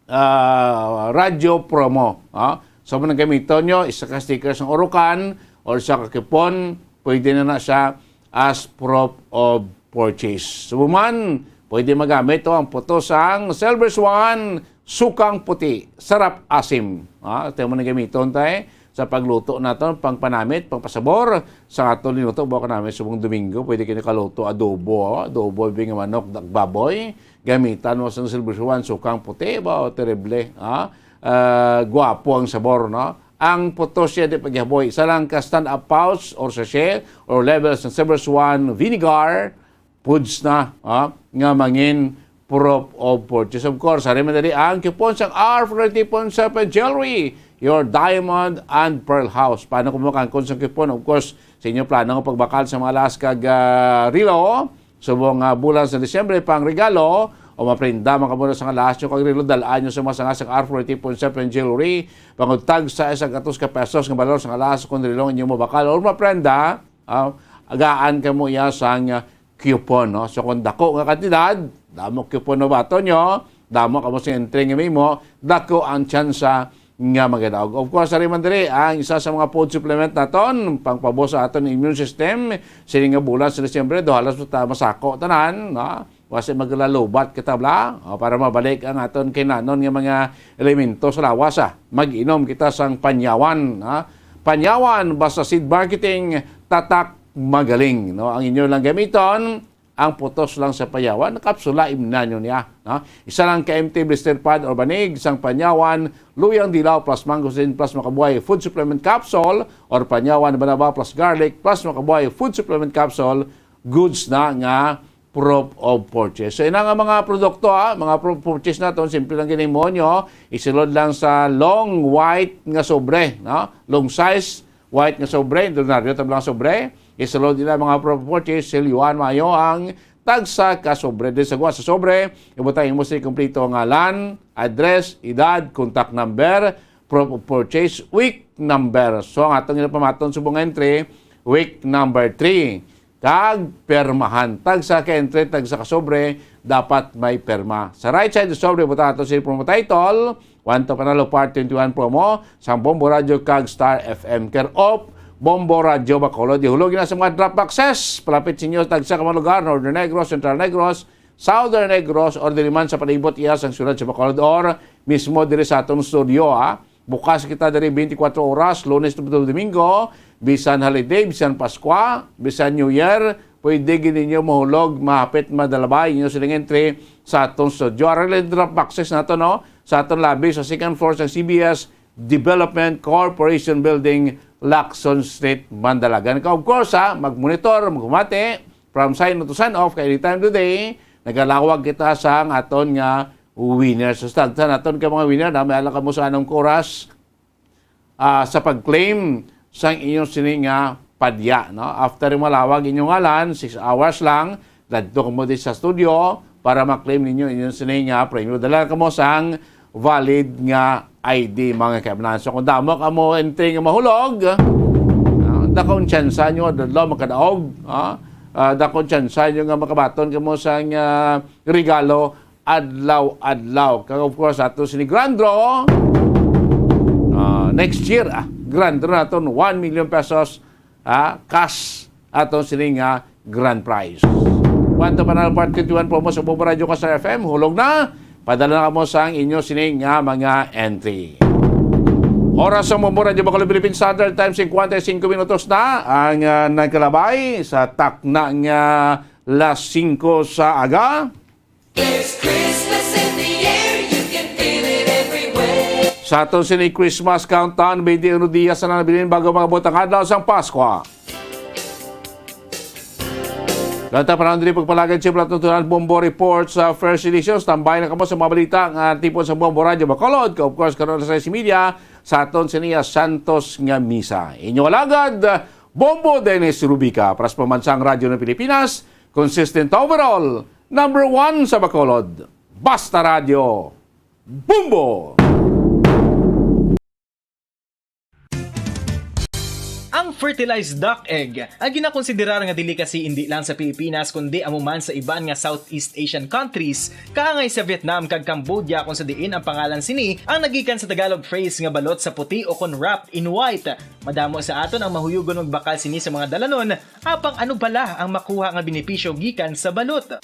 ah, radio promo, ah. So, kung gamiton nyo, isa ka sticker sang Orocan or isa ka coupon, pwede na na siya as proof of purchase. So, man, pwede magamit to ang puto sang Silver Swan, sukang puti, sarap asim. Ah, ito mo na gamiton tayo sa pagluto naton, pangpanamit, pangpasabor sa aton linuto. Buka namin subong Domingo, pwede kayo nakaluto adobo, oh, adobo, bing manok, dak baboy. Gamitan mo sang Silver Swan, sukang puti ba, o terrible, ha? Ah, guwapo ang sabor, no? Ang putos siya di paghihaboy. Isa lang ka stand-up pouch or sachet or level sa Silver Swan vinegar, foods na, ha? Nga mangin proof of purchase. Of course, hari man dali ang coupon sang R forty Pawnshop and Jewelry, your diamond and pearl house. Paano kung makangkon sa coupon? Of course, sa inyo plano nga pagbakal sa mga alas kag, ah, relo, subong nga bulan sa Disyembre, pang regalo o maprenda man kamo sa alahas nyo kag relo, dal-an nyo sa mga sanga sang R forty Pawnshop and Jewelry. Bangod tag sa isa gatos ka pesos nga balor sang alahas kon relo ang inyo mabakal or maprenda, ah, agaan kamo iya sang, ah, coupon, no? So, kung dako nga kantidad, damo coupon na bato nyo, damo kamo sa entry nga may mo, dako ang tsansa nga magadaog. Of course, ari man diri ang isa sa mga food supplement naton, pangpabo sa aton immune system. Sini nga bulan sa Disyembre, do halos ta masako tanan, no? Wasi maglalobat kita bla, o, para mabalik ang aton kinanon nga mga elemento sa lawas, ah. Mag-inom kita sang panyawan, ha? Panyawan, basta seed marketing, tatak, magaling, no? Ang inyo lang gamiton, ang putos lang sa payawan, kapsula, imnan nyo niya, no? Isa lang ka empty blister pad or banig sang panyawan, luyang dilaw plus mangosteen plus makabuhay food supplement capsule, or panyawan banaba plus garlic plus makabuhay food supplement capsule, goods na nga proof of purchase. So, ina nga mga produkto, ha, mga proof of purchase naton, simple lang gini mo nyo, isulod lang sa long white nga sobre, no? Long size, white nga sobre, ordinaryo tablang sobre, isulod nila mga proof of purchase, silyuhan maayo ang tagsa ka sobre. Din sa guwa sa sobre, ibutang imo sa kompleto nga ngalan, address, edad, contact number, proof of purchase, week number. So, ang atong ginapamaton subong entry, week number three. Kag permahan. Tagsa ka entry, tagsa ka sobre, dapat may perma. Sa right side ng sobre, butang ato si promo title, One to Panalo Part twenty-one promo, sang Bombo Radio kag Star F M. Care of Bombo Radio Bacolod. Ihulog na sa mga drop boxes. Palapit sa inyo, tagsa ka mga lugar, Northern Negros, Central Negros, Southern Negros, or dili man sa palibot iya sang siyudad sa Bacolod, or mismo diri sa atong studio, ha. Bukas kita diri twenty-four oras, Lunes tubtob Domingo, bisan holiday, bisan Paskwa, bisan New Year, pwede gid ninyo mahulog, mahapit, madalabay inyo siling entry sa aton studio. Ara lang drop boxes nato, no? Sa aton lobby, sa second floor sa C B S Development Corporation Building, Lacson Street, Mandalagan. Ka, of course, ha, mag-monitor, maghumati, from sign on to sign off, kay anytime today, nagalawag kita sa ang aton nga winner. So, sa tagsa naton ka mga winner, na may alam kamo sa anong oras, ah, sa pag-claim sang inyong sini nga padya, no? After malawag inyong ngalan, six hours lang, dadto kamo di sa studio para ma-claim ninyo inyong sini nga premyo. Dala kamo sang valid nga I D, mga kaabnan. So, kung damo kamo entry nga mahulog, ah, dakong tsansa nyo, dadlaw makadaog, ah, ah, dakong tsansa nyo nga makabaton kamo sang, ah, regalo adlaw-adlaw. Kag of course, ato sini grand draw, ah, next year, ah, grand draw naton one million pesos, ah, cash aton sini nga grand prize. One to Panalo Part twenty-one promo sa Bombo Radio Kasar F M. Hulog na. Padala na kamo sang inyo sini nga mga entry. Oras sa Bombo Radio Bacolod, Philippine Standard Time, cincuenta y cinco minutos na ang, ah, nagkalabay sa takna nga las singko sa aga. There's Christmas in the air, you can feel it everywhere. Sa aton sini Christmas countdown, twenty-one dias na nabilin bago maabot ang adlaw sang Pasko. Lanta panahon diri pagpalagad, siyempre, aton tunan Bombo Report sa First Edition. Tambay na kamo sa mga balita nga tipon sa Bombo Radyo Bacolod. Ka, of course, karon sa sais y media, sa aton sini Santos nga Misa. Inyo alagad, Bombo Dennis Rubica, para sa Pambansang Radyo ng Pilipinas, consistent overall, number one sa Bacolod. Basta Radyo, Bombo! Ang fertilized duck egg ay ginakonsiderar nga delicacy indi lang sa Pilipinas kundi amo man sa iban nga Southeast Asian countries, kaangay sa Vietnam kag Cambodia, kung sa diin ang pangalan sini ang nagikan sa Tagalog phrase nga balot sa puti o kon wrapped in white. Madamo sa aton ang mahuyugon magbakal sini sa mga dalanon, apang ano bala ang makuha nga benepisyo gikan sa balot?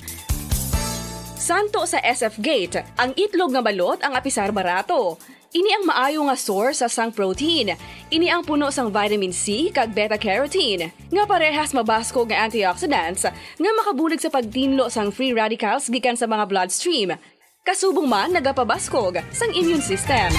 Santo sa S F Gate, ang itlog nga balot ang apisar barato. Ini ang maayo nga source sa sang protein. Ini ang puno sang vitamin C kag beta-carotene, nga parehas mabaskog nga antioxidants nga makabulig sa pagtinlo sang free radicals gikan sa mga bloodstream. Kasubong man nagapabaskog sang immune system.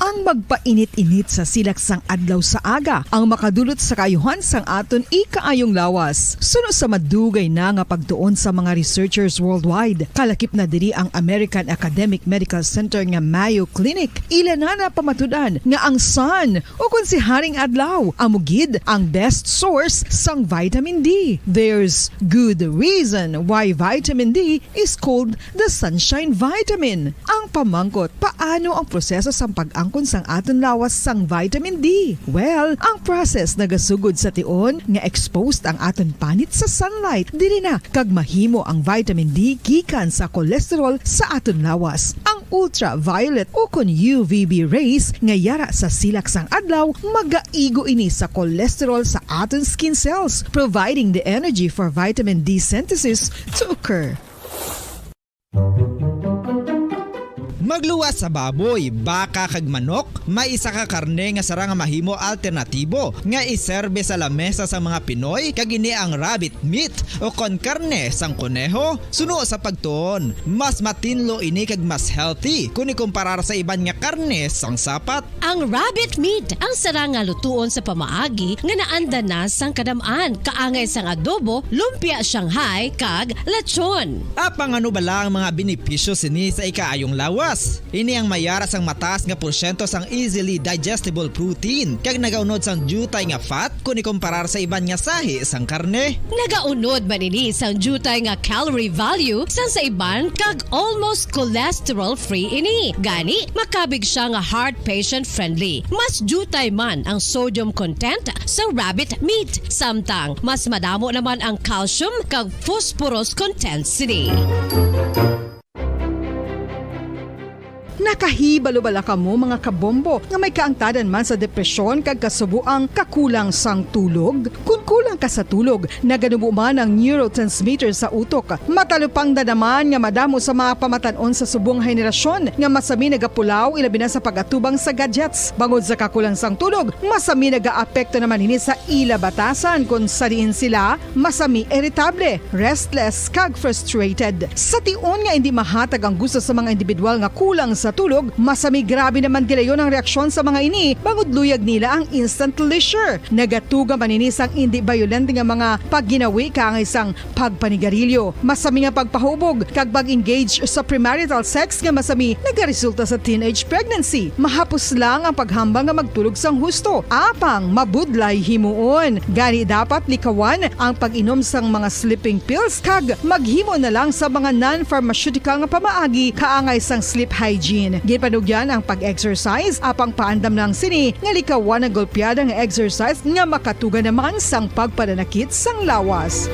Ang magpainit-init sa silak sang adlaw sa aga ang makadulot sa kaayuhan sang aton ikaayong lawas. Suno sa madugay na nga pagtuon sa mga researchers worldwide, kalakip na diri ang American Academic Medical Center nga Mayo Clinic. Ila na napamatud-an nga ang sun, o kon si Haring Adlaw, amo gid ang best source sang vitamin D. There's good reason why vitamin D is called the sunshine vitamin. Ang pamangkot, paano ang proseso sang pag-angkon sang aton lawas sang vitamin D? Well, ang process nagasugod sa tion nga exposed ang aton panit sa sunlight. Diri na kag mahimo ang vitamin D gikan sa cholesterol sa aton lawas. Ang ultraviolet o kon U V B rays nga yara sa silak sang adlaw, magaigo ini sa cholesterol sa aton skin cells, providing the energy for vitamin D synthesis to occur. Magluwas sa baboy, baka kag manok, may isa ka karne nga sara nga mahimo alternatibo nga iserbe sa lamesa sang mga Pinoy, kag ini ang rabbit meat o kon karne sang koneho. Suno sa pagtuon, mas matinlo ini kag mas healthy kon ikumparar sa iban nga karne sang sapat. Ang rabbit meat ang sara nga lutuon sa pamaagi nga naanda na sang kadam-an, kaangay sang adobo, lumpia Shanghai, kag lechon. Apang ano bala ang mga benepisyo sini sa ikaayong lawas? Ini ang mayara sang mataas nga porsyento sang easily digestible protein, kag nagaunod sang diutay nga fat kon ikumparar sa iban nga sahi sang karne. Nagaunod man ini sang diutay nga calorie value sang sa iban, kag almost cholesterol-free ini. Gani, makabig sia nga heart patient-friendly. Mas diutay man ang sodium content sa rabbit meat, samtang mas madamo naman ang calcium kag phosphorus content sini. Nakahibalo bala kamo, mga kabombo, nga may kaangtanan man sa depresyon kag kasubo ang kakulang sang tulog? Kon kulang ka sa tulog, naganubo man ang neurotransmitter sa utok. Matalupangdan naman nga madamo sa mga pamatan-on sa subong nga henerasyon nga masami nagapulaw, ilabi na sa pag-atubang sa gadgets. Bangod sa kakulang sang tulog, masami nagaapekto naman ini sa ila batasan, kon sa diin sila masami iritable, restless, kag frustrated. Sa tion nga indi mahatag ang gusto sa mga individual nga kulang sa tulog, masami grabe naman gilayon ang reaksyon sa mga ini, bangod luyag nila ang instant leisure. Nagatuga man ini sang indi bayolente nga mga pagginawi kaangay sang pagpanigarilyo. Masami nga pagpahubog kag pag-engage sa premarital sex nga masami nagaresulta sa teenage pregnancy. Mahapos lang ang paghambal nga magtulog sang husto, apang mabudlay himuon. Gani, dapat likawan ang pag-inom sang mga sleeping pills kag maghimo na lang sa mga non-pharmaceutical nga pamaagi kaangay sang sleep hygiene. Ginpanugyan ang pag-exercise, apang paandam lang sini nga likawan ang golpeada nga exercise nga makatuga naman sang pagpananakit sang lawas.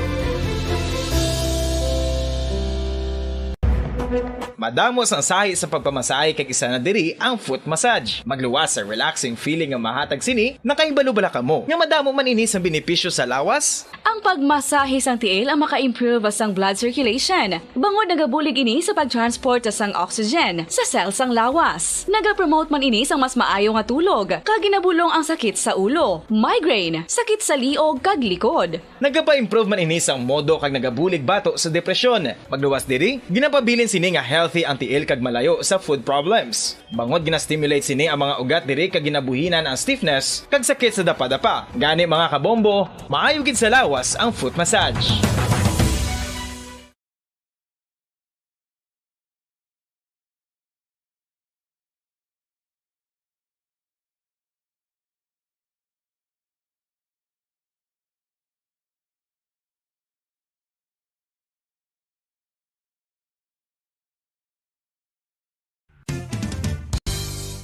Madamo sang sahi sa pagpamasahe, kag isa na diri ang foot massage. Magluwas sa relaxing feeling nga mahatag sini. Nakahibalo bala kamo nga madamo man ini sang benepisyo sa lawas? Ang pagmasahe sang tiil ang maka-improve sang blood circulation, bangod nagabulig ini sa pag-transport sang oxygen sa cell sang lawas. Nagapromote man ini sang mas maayo nga tulog, kag ginabulong ang sakit sa ulo, migraine, sakit sa liog, kag likod. Nagapa-improve man ini sang modo kag nagabulig bato sa depresyon. Magluwas diri, ginapabilin sini nga healthy ang tiil kag malayo sa foot problems. Bangod gina-stimulate sini ang mga ugat diri kag ginabuhinan ang stiffness kag sakit sa dapadapa. Gani, mga kabombo, maayo gid sa lawas ang foot massage.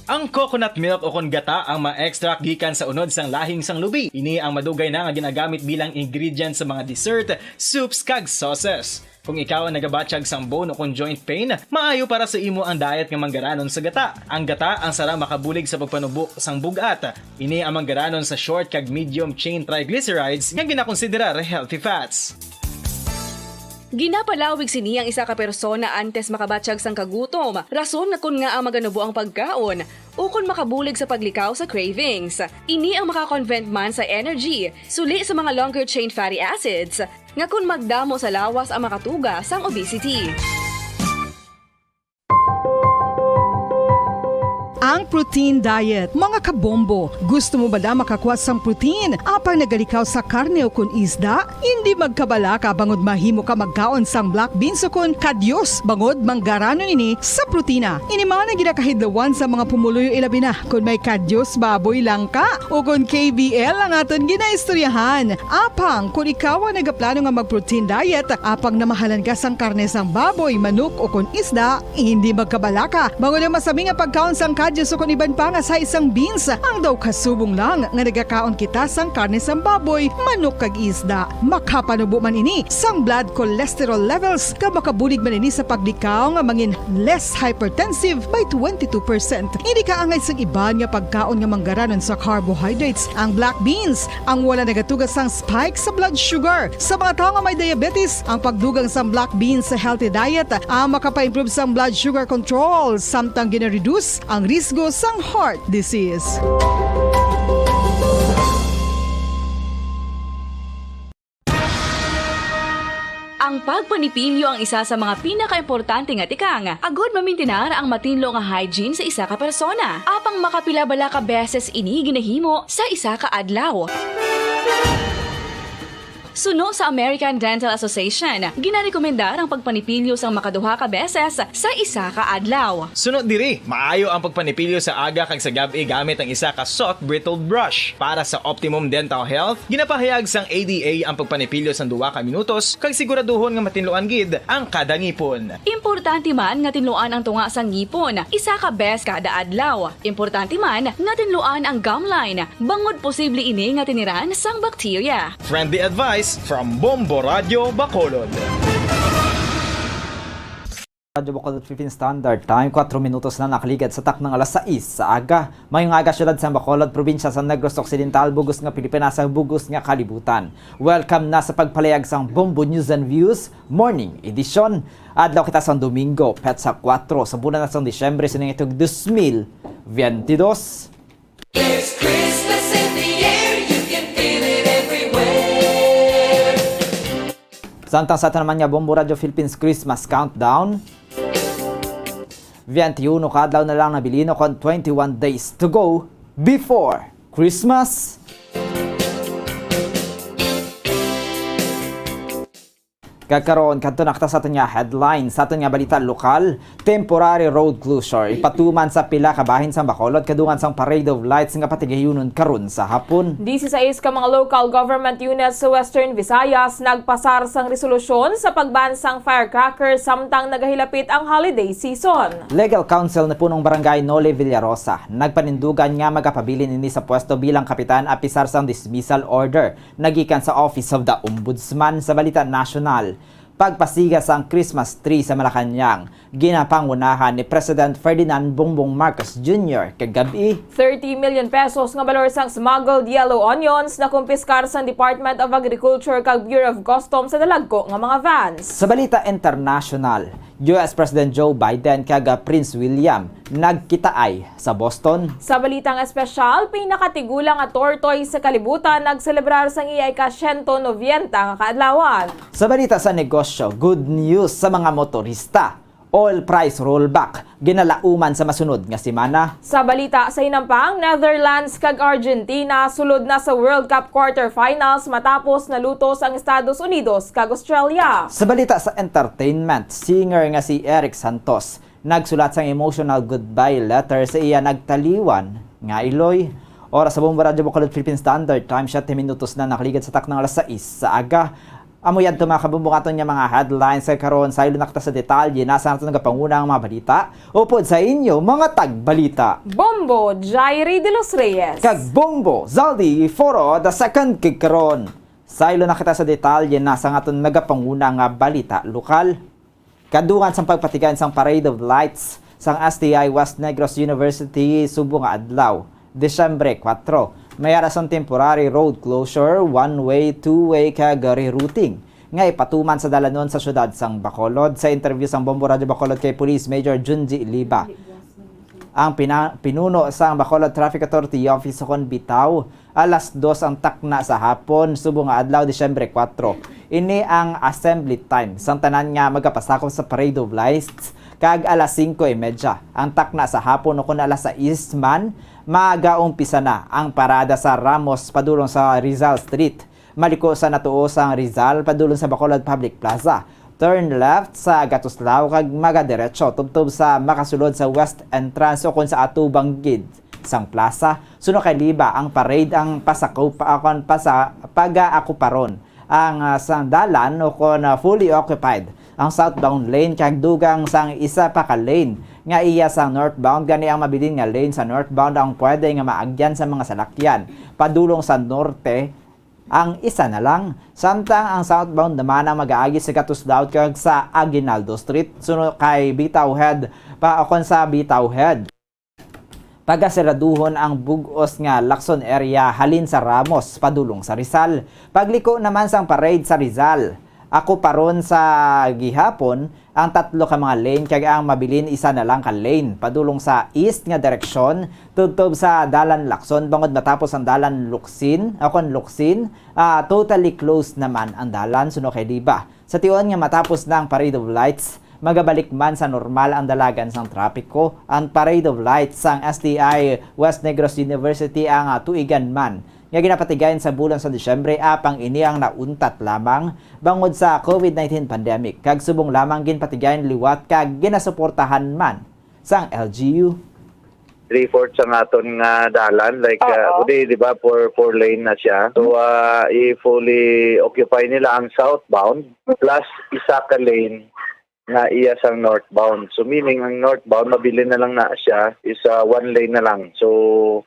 Ang coconut milk o kon gata ang ma-extract gikan sa unod sang lahing sang lubi. Ini ang madugay na nga ginagamit bilang ingredient sa mga dessert, soups, kag sauces. Kung ikaw ang nagabatyag sang bone o kon joint pain, maayo para sa imo ang diet nga manggaranon sa gata. Ang gata ang sarang makabulig sa pagpanubo sang bug-at. Ini ang manggaranon sa short kag medium chain triglycerides nga ginakonsiderar healthy fats. Ginapalawig sini ang isa ka persona antes makabatyag sang kagutom, rason nga kon ngaa maganubo ang pagkaon, ukon makabulig sa paglikaw sa cravings. Ini ang maka-convert man sa energy, suli sa mga longer chain fatty acids, nga kon magdamo sa lawas ang makatuga sang obesity. Ang protein diet. Mga kabombo, gusto mo bala makakuha sang protein apang nagalikaw sa karne o kon isda? Indi magkabalaka bangod mahimo ka magkaon sang black beans o kon kadyos bangod manggaranon ini sa protina. Ini man ang ginakahidlawan sa mga pumuluyo, ilabi na kon may kadyos baboy lang ka o kon K B L ang aton ginaistoryahan. Apang kon ikaw ang nagaplano nga mag-protein diet, apang namahalan ka sang karne sang baboy, manok o kon isda, hindi magkabalaka bangod ang masami nga pagkaon sang kadyos o kon iban pa nga sa isang beans. Ang daw kasubong lang nga nagakaon kita sang karne sang baboy, manok kag isda. Makapanubo man ini sang blood cholesterol levels, kag makabulig man ini sa paglikaw nga mangin less hypertensive by twenty-two percent. Ini kaangay sang iban nga pagkaon nga manggaranon sa carbohydrates, ang black beans, ang wala nagatuga sang spike sa blood sugar. Sa mga tawo nga may diabetes, ang pagdugang sang black beans sa healthy diet ang makapaimprove sang blood sugar control, samtang gina-reduce ang risgo sang heart disease. Ang pagpanipilyo ang isa sa mga pinakaimportante nga tikang agud mamintinar ang matinlo nga hygiene sa isa ka persona. Apang makapila bala ka beses ini ginahimo sa isa ka adlaw? Suno sa American Dental Association, ginarekomendar ang pagpanipilyo sang makaduha ka beses sa isa ka adlaw. Suno diri, maayo ang pagpanipilyo sa aga kag sa gab-i gamit ang isa ka soft bristled brush. Para sa optimum dental health, ginapahayag sang A D A ang pagpanipilyo sang duha ka minutos kag siguraduhon nga matinluan gid ang kada ngipon. Importante man nga tinluan ang tunga sang ngipon isa ka bes kada adlaw. Importante man nga tinluan ang gum line, bangod posible ini nga tiniran sang bakterya. Friendly advice from Bombo Radyo Bacolod. Radyo Bacolod Philippine Standard Time, kuwatro minutos na nakaligad sa taknang alas sais sa aga. Mayong aga, syudad sa Bacolod, probinsya sa Negros Occidental, bug-os nga Pilipinas, sa bug-os nga kalibutan. Welcome na sa pagpalayag sang Bombo News and Views Morning Edition. Adlaw kita sang Domingo, petsa kuwatro sa bulan na sang Disyembre, sining itong dos mil veintidós. There's Christmas in the air, you can feel it everywhere. Samtang sa aton naman nga Bombo Radyo Philippines Christmas Countdown, twenty-one ka adlaw na lang nabilin, kon twenty-one days to go before Christmas. Kag karon, kadto na kita sa aton nga headline, sa aton nga balita lokal, temporary road closure ipatuman sa pila ka bahin sang Bacolod kadungan sang Parade of Lights nga patigayunon karon sa hapon. Disisais ka mga local government units sa Western Visayas nagpasar sang resolusyon sa pag-ban sang firecrackers samtang nagahilapit ang holiday season. Legal Counsel ni Punong Barangay Noli Villarosa nagpanindugan nga magapabilin ini sa pwesto bilang kapitan apisar sang dismissal order nagikan sa Office of the Ombudsman. Sa balita nasyonal, pagpasiga sang Christmas tree sa Malacañang, ginapangunahan ni President Ferdinand Bongbong Marcos Junior kagab-i. Thirty million pesos nga balor sang smuggled yellow onions nakumpiskar sang Department of Agriculture kag Bureau of Customs sa dalagko nga mga vans. Sa balita international, U S President Joe Biden kag Prince William nagkitaay sa Boston. Sa balitang espesyal, pinakatigulang nga tortoise sa kalibutan nagselebrar sang iya ika-siyento nobenta nga kaadlawan. Sa balita sa negosyo, good news sa mga motorista. Oil price rollback ginalauman sa masunod nga semana. Sa balita sa hinampang, Netherlands kag Argentina sulod na sa World Cup quarterfinals matapos nalutos ang Estados Unidos kag Australia. Sa balita sa entertainment, singer nga si Eric Santos nagsulat sang emotional goodbye letter sa iya nagtaliwan nga iloy. Oras sa Bombo Radyo Bacolod Philippine Standard Time, siyete minutos na nakaligad sa taknang alas sais sa aga. Amo yan to, mga kabumbong, aton nga mga headlines kag karon, saylo na kita sa detalye. Nasa naton nagapanguna ang mga balita? Upod sa inyo, mga tagbalita. Bombo, Jairi de los Reyes. Kag Bombo, Zaldi Foro the second kag karon. Saylo na kita sa detalye, nasa naton nagapanguna nga balita lokal. Kadungan sang pagpatigayon sang Parade of Lights sang S T I West Negros University subong nga adlaw, Disyembre kuwatro, may ara sang temporary road closure, one-way, two-way, kag rerouting nga ipatuman sa dalanon sa siyudad sang Bacolod. Sa interview sang Bombo Radyo Bacolod kay Police Major Junji Liba, ang pina-, pinuno sang Bacolod Traffic Authority Office, kon bitaw, alas dos ang takna sa hapon subong nga adlaw, Disyembre kuwatro. Ini ang assembly time sang tanan nga magapasakop sa Parade of Lights, kag alas singko y media ang takna sa hapon, o kon alas sais man, magaumpisa na ang parada sa Ramos padulong sa Rizal Street. Maliko sa natuo sang Rizal padulong sa Bacolod Public Plaza. Turn left sa Gatuslao kag magadiretso tubtob sa makasulod sa west entrance o kon sa atubang gid sang plaza. Suno kay Liba, ang parade ang pasakup-, ah, kon pasa-, pagaakuparon ang, ah, sang dalan o kon, ah, fully occupied ang southbound lane kag dugang sang isa pa ka lane nga iya sang northbound. Gani, ang mabilin nga lane sa northbound ang pwede nga maagyan sa mga salakyan padulong sa norte ang isa na lang, samtang ang southbound naman ang mag-aagi sa Gatuslao kag sa Aguinaldo Street, suno kay Bitaw Head pa, o kon sa Bitaw Head. Pagasiraduhon ang bug-os nga Lacson area halin sa Ramos padulong sa Rizal. Pagliko naman sang parade sa Rizal, akuparon sa gihapon ang tatlo ka mga lane kag ang mabilin isa na lang ka lane padulong sa east nga direksyon tubtob sa Dalan Lacson, bangod matapos ang Dalan Luksin, o kon Luksin, ah, totally closed naman ang dalan suno kay Liba. Sa tion nga matapos na ang Parade of Lights, magabalik man sa normal ang dalagan sang trapiko. Ang Parade of Lights sang S T I West Negros University ang, ah, tuigan man nga ginapatigayon sa bulan sa Disyembre, apang ini ang nauntat lamang bangod sa COVID nineteen pandemic, kag subong lamang ginpatigayon liwat kag ginasuportahan man sang L G U. Three-fourths ang aton nga dalan, like, uh, Oo. Kundi, di ba, four, four lane na siya. So, uh, i-fully occupy nila ang southbound plus isa ka lane nga iya sang northbound. So, meaning, ang northbound, mabilin na lang na siya, is, uh, one lane na lang. So,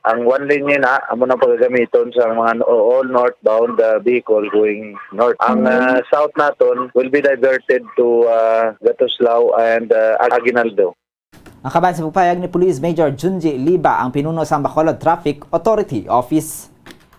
ang one lane niya na, amo nang pagagamiton sa mga no-, all northbound, uh, vehicle going north. Ang, uh, south naton will be diverted to, uh, Gatuslao and, uh, Aguinaldo. Ang kabahin sa pagpahayag ni Police Major Junji Liba, ang pinuno sang Bacolod Traffic Authority Office.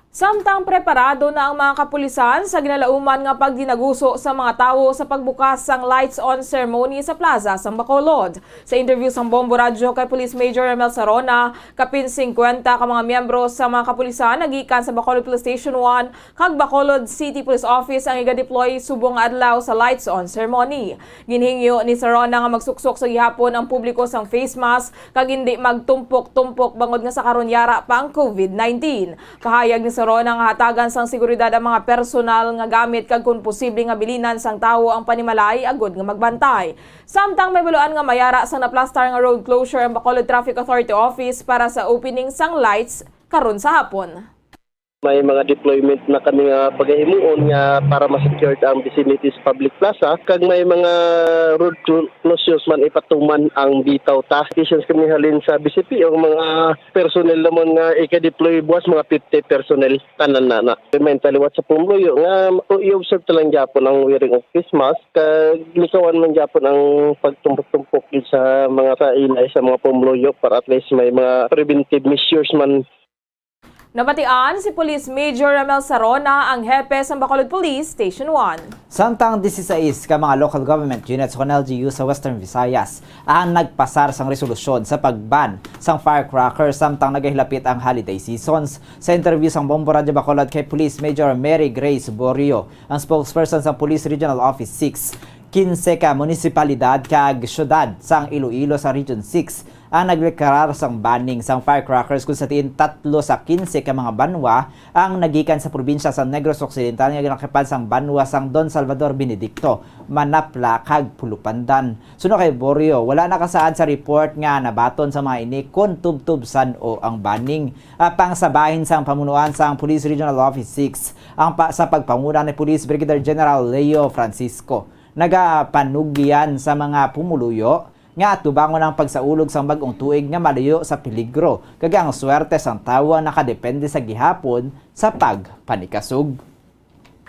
Samtang preparado na ang mga kapulisan sa ginalauman nga pagdinaguso sa mga tawo sa pagbukas sang lights on ceremony sa plaza sang Bacolod. Sa interview sang Bombo Radyo kay Police Major Ramel Sarona, kapin singkwenta ka mga miyembro sa mga kapulisan nagikan sa Bacolod Police Station one kag Bacolod City Police Office ang iga-deploy subong nga adlaw sa lights on ceremony. Ginhingyo ni Sarona nga magsuksok sa gihapon ang publiko sang face mask kag indi magtumpok-tumpok bangod nga sa karon yara pa ang COVID nineteen. Kahayag ni Sarona nga hatagan sang seguridad ang mga personal nga gamit kag kon posible nga bilinan sang tawo ang panimalay agud nga magbantay. Samtang may baluan nga mayara sang naplastar nga road closure ang Bacolod Traffic Authority Office para sa opening sang lights karon sa hapon. May mga deployment na kami nga pagahimuon nga para ma-secured ang vicinity sa public plaza, kag may mga road clo-, closures man ipatuman ang bitaw ta. Stations kami halin sa B C P, ang mga personnel naman nga ika-deploy buwas, mga fifty personnel, tanan na na. May taliwat sa pumluyo nga i-observe ta lang gyapon ang wearing of face mask, kag likawan man gyapon ang pagtumpok-tumpok gid sa mga sa inay sa mga pumluyo para at least may mga preventive measures man. Nabatian si Police Major Ramel Sarona, ang hepe sang Bacolod Police Station one. Samtang disisais ka mga local government units o L G U sa Western Visayas ang nagpasar sang resolusyon sa pag-ban sang firecrackers samtang nagahilapit ang holiday seasons. Sa interview sang Bombo Radyo Bacolod kay Police Major Mary Grace Borio, ang spokesperson sang Police Regional Office six, kinse ka munisipalidad kag syudad sang Iloilo sa Region six ang nagdeklarar sang banning sang firecrackers, kung sa diin tatlo sa kinse ka mga banwa ang nagikan sa probinsya sa Negros Occidental nga ginakipad sang banwa sang Don Salvador Benedicto, Manapla, kag Pulupandan. Suno kay Borio, wala nakasaad sa report nga nabaton sa mga ini kon tubtob san-o ang banning. Apang sa bahin sang pamunuan sang Police Regional Office six, ang pa, sa pagpanguna ni Police Brigadier General Leo Francisco, nagapanugyan sa mga pumuluyo nga atubangon ang pagsaulog sang bag-ong tuig nga maluyo sa peligro, kag ang swerte sang tawo ang nakadepende sa gihapon sa pagpanikasog.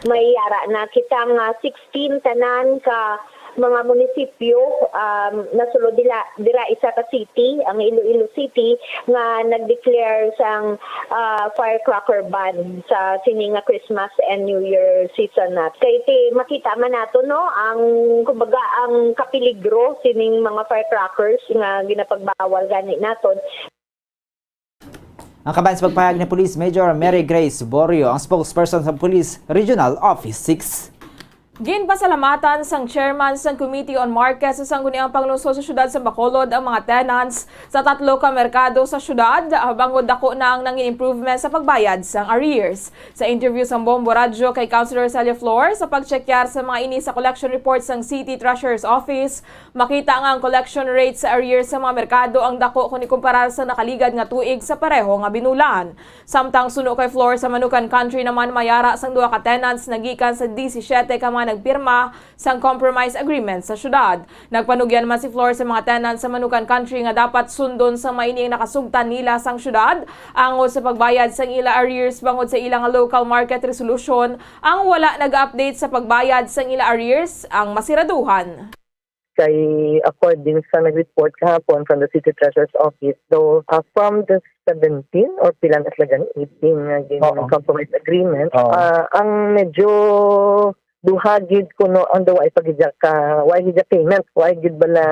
May yara na kita nga sixteen tanan ka mga munisipyo, um, nasulod dila, dira isa ka city, ang Iloilo City, nga nag-declare sang, ah, firecracker ban sa sini nga Christmas and New Year season na. Kay ti, makita man nato, no, ang, kumbaga, ang kapeligro sining mga firecrackers nga ginapagbawal gani naton. Ang kabahin sa pagpahayag ni Police Major Mary Grace Borio, ang spokesperson sa Police Regional Office six. Ginpasalamatan sang chairman sang Committee on Markets sa Sangguniang Panglungsod sa Siyudad sa Bacolod ang mga tenants sa tatlo ka merkado sa siyudad, ah, bangod dako na ang nangin improvement sa pagbayad sang arrears. Sa interview sang Bombo Radyo kay Councilor Celia Flor sa pagtsekyar sa mga ini sa collection report sang City Treasurer's Office, makita nga ang collection rate sa arrears sa mga merkado ang dako kon ikumparar sa nakaligad nga tuig sa pareho nga binulan. Samtang suno kay Flor, sa Manukan Country naman, may yara sang duha ka tenants nagikan sa disisiete ka mga nagpirma sang compromise agreement sa siyudad. Nagpanugyan man si Flor sa mga tenants sa Manukan Country nga dapat sundon sang maini ang nakasugtan nila sang siyudad angod sa pagbayad sang ila arrears bangod sa ila nga local market resolution ang wala nag-update sa pagbayad sang ila arrears ang masiraduhan. Kay according sa nag-report kahapon from the City Treasurer's Office, though, ah, from the seventeen or pila na sila gani, eighteen nga gin-, Oo. compromise agreement, Oo. ah, ang medyo duha gid kuno ang daw ay pagidya ka, why gid payment, why gid bala,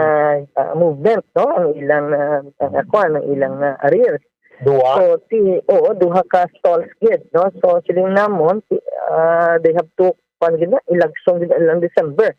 ah, movement, no? Ang ilang, ah, ang, ah, kwan, ang ilang, ah, arrears. Duha? So, ti-, oo, duha ka stalls gid, no? So, siling namon, ti-, ah, they have to, kwan gid na, ilagsong gid na ilang December.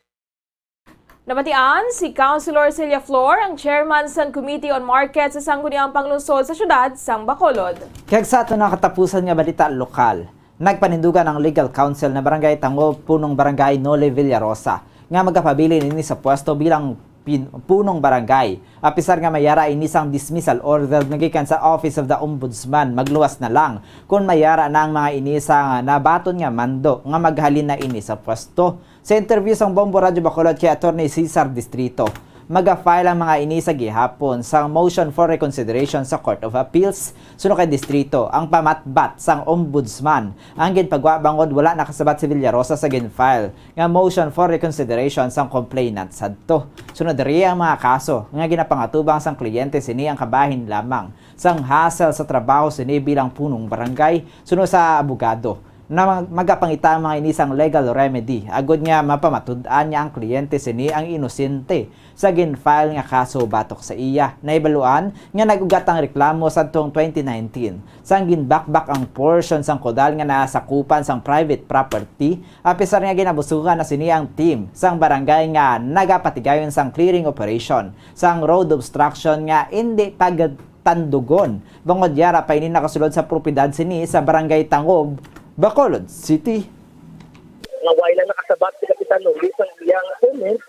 Nabatian si Councilor Celia Flor, ang chairman sang Committee on Market sa Sangguniang Panglungsod sa Siyudad sang Bacolod. Kag sa aton nga katapusan nga balita lokal, nagpanindugan ang legal counsel na Barangay Tangob, Punong Barangay Noli Villarosa, nga magapabilin ini sa pwesto bilang pin-, punong barangay. Apisar nga may yara ini sang dismissal order nga gikan sa Office of the Ombudsman, magluwas na lang kon may yara na ang mga ini sa nabaton nga mando nga maghalin na ini sa pwesto. Sa interview sang Bombo Radyo Bacolod kay Attorney Cesar Distrito, maga-file ang mga ini sa gihapon sang motion for reconsideration sa Court of Appeals. Suno kay Distrito, ang pamatbat sang Ombudsman ang ginpagwa bangod wala nakasabat si Villarosa sa gin-file nga motion for reconsideration sang complainant sadto. Sunod diri ang mga kaso nga ginapangatubang sang kliyente sini ang kabahin lamang sang hassle sa trabaho sini bilang punong barangay. Suno sa abogado, na mag-, magapangita ang mga ini sang legal remedy agod nga mapamatud-an nga ang kliyente sini ang inosente sa gin-file nga kaso batok sa iya. Nahibaluan nga nag-ugat ang reklamo sadtong twenty nineteen, sang ginbakbak ang portion sang kudal nga nasakupan sang private property, apisar nga ginabusugan na sini ang team sang barangay nga nagapatigayon sang clearing operation sang road obstruction nga indi pagtandugon, bangod yara pa ini nakasulod sa propiedad sini sa Barangay Tangob, Bacolod City. Nga wala lang nakasabat si Kapitan Noli sa iyang comment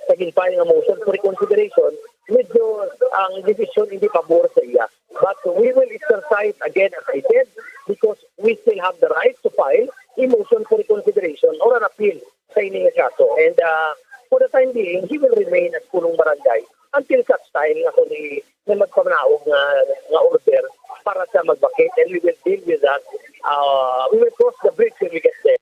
sa gin-file nga motion for reconsideration, medyo ang desisyon hindi pabor sa iya. But we will exercise again, as I said, because we still have the right to file a motion for reconsideration or an appeal sa ini nga kaso. And, uh, for the time being, he will remain as punong barangay until such time nga kung may magpanaog nga, nga order para sa mag-vacate, and we will deal with that. Uh, we will cross the bridge when we get there.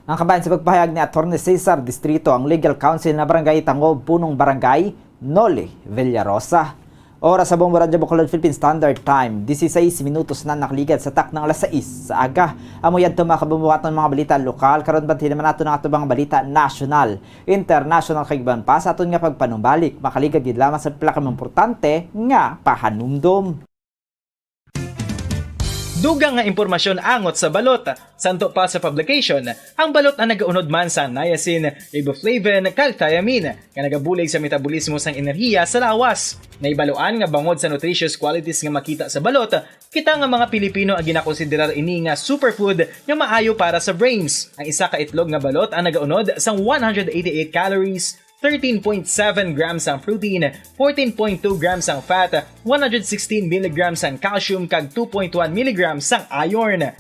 Ang kabahin sa pagpahayag ni Attorney Cesar Distrito, ang legal counsel na Barangay Tangob, Punong Barangay Noli Villarosa. Oras sa Bombo Radyo Bacolod Philippine Standard Time, dieciséis minutos na nakaligad sa takna nga alas sais sa aga. Amo yadto, mga kabombo, aton mga balita lokal. Karon, bantayan naman nato ang ato mga balita nasyonal, international, kag iban pa sa aton nga pagpanumbalik. Makaligad gid lamang sa pila ka mga importante nga pahanumdom. Dugang nga impormasyon angot sa balot. Santo pa sa publication, ang balot ang nagaunod man sa niacin, riboflavin, kag thiamine, nga nagabulig sa metabolismo sang enerhiya sa lawas. Naibaluan nga bangod sa nutritious qualities nga makita sa balot, kita nga mga Pilipino ang ginakonsiderar ini nga superfood nga maayo para sa brains. Ang isa ka itlog nga balot ang nagaunod sang one hundred eighty-eight calories, thirteen point seven grams ang protein, fourteen point two grams ang fat, one hundred sixteen milligrams ang calcium, kag two point one milligrams ang iron.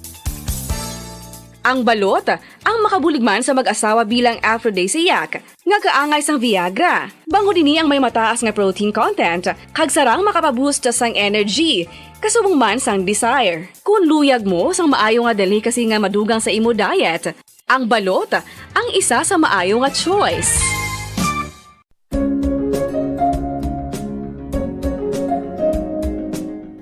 Ang balot ang makabulig man sa mag-asawa bilang aphrodisiac, nga kaangay sang Viagra. Bangod ini ang may mataas nga protein content, kag sarang makapaboost sang energy, kasubong man sang desire. Kung luyag mo sang maayo nga delicacy nga madugang sa imo diet, ang balot ang isa sa maayo nga choice.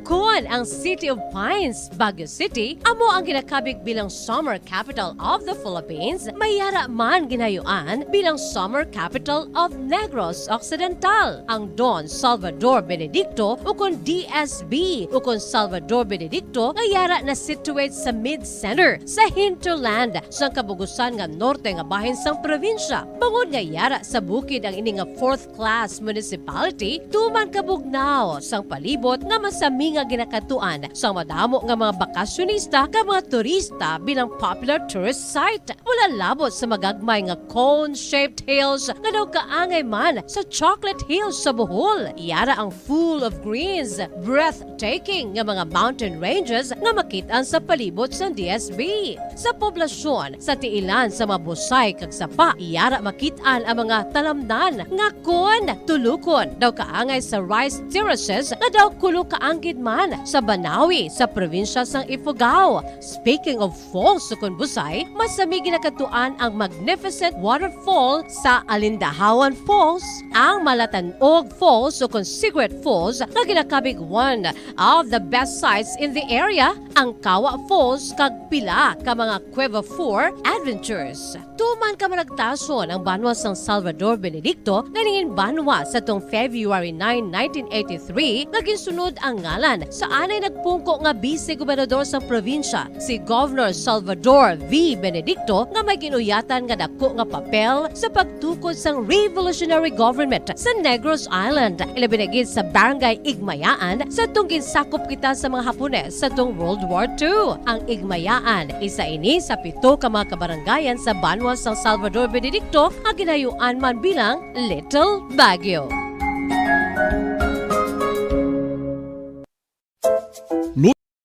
Kon ang City of Pines, Baguio City, amo ang ginakabig bilang Summer Capital of the Philippines, may yara man ginayuan bilang Summer Capital of Negros Occidental. Ang Don Salvador Benedicto, ukon D S B, ukon Salvador Benedicto, nga yara na situate sa mid-center, sa hinterland, sang kabugusan nga norte nga bahin sang probinsya. Bangod nga yara sa bukid ang ini nga fourth class municipality, tuman kabugnaw sang palibot nga masami nga ginakadtuan sang madamo nga mga bakasyonista kag mga turista bilang popular tourist site. Wala labot sa magagmay nga cone-shaped hills nga daw kaangay man sa Chocolate Hills sa Bohol. Yara ang full of greens, breathtaking nga mga mountain ranges nga makit-an sa palibot sang D S B. Sa poblasyon, sa tiilan sa mga busay kag sapa, yara makit-an ang mga talamnan nga kon tulukon daw kaangay sa rice terraces nga daw kulo kaanggid man sa Banawi sa probinsya sang Ifugao. Speaking of falls, ukon busay, masami ginakadtuan ang magnificent waterfall sa Alindahawan Falls, ang Malatanog Falls ukon Sigret Falls nga ginakabig one of the best sights in the area, ang Kawa Falls kag pila ka mga Cueva four adventures. Tuman ka managtason ang banwa sang Salvador Benedicto nga nangin banwa sa tung February nine, nineteen eighty-three, nga ginsunod ang ngalan sa anay nagpungko nga Vice Gobernador sang probinsya, si Governor Salvador V. Benedicto, nga may ginuyatan nga dako nga papel sa pagtukod sang revolutionary government sa Negros Island, ilabi na gid sa Barangay Igmayaan, sa tung ginsakop kita sa mga Hapones sa tung World War Two. Ang Igmayaan, isa ini sa pito ka mga kabarangayan sa banwa sang Salvador Benedicto nga ginayuan man bilang Little Baguio.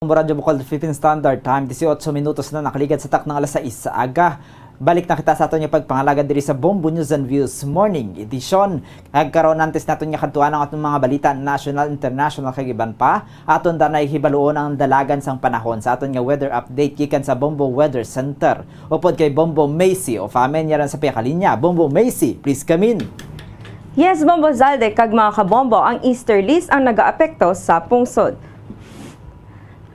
Radyo Bukol, Philippine Standard Time, dieciocho minutos na nakaligad sa taknang alas sais sa aga. Balik na kita sa aton nga pagpangalagad diri sa Bombo News and Views Morning Edition. Kag karon, antes naton nga kadtuan ang aton mga balita national, international, kag iban pa, aton danay hibaluon ang dalagan sang panahon sa aton nga weather update gikan sa Bombo Weather Center. Upod kay Bombo Macy of Amen, yaran sa piyakalinya. Bombo Macy, please come in. Yes, Bombo Zalde kag mga kabombo, ang easterlies ang nagaapekto sa pungsod.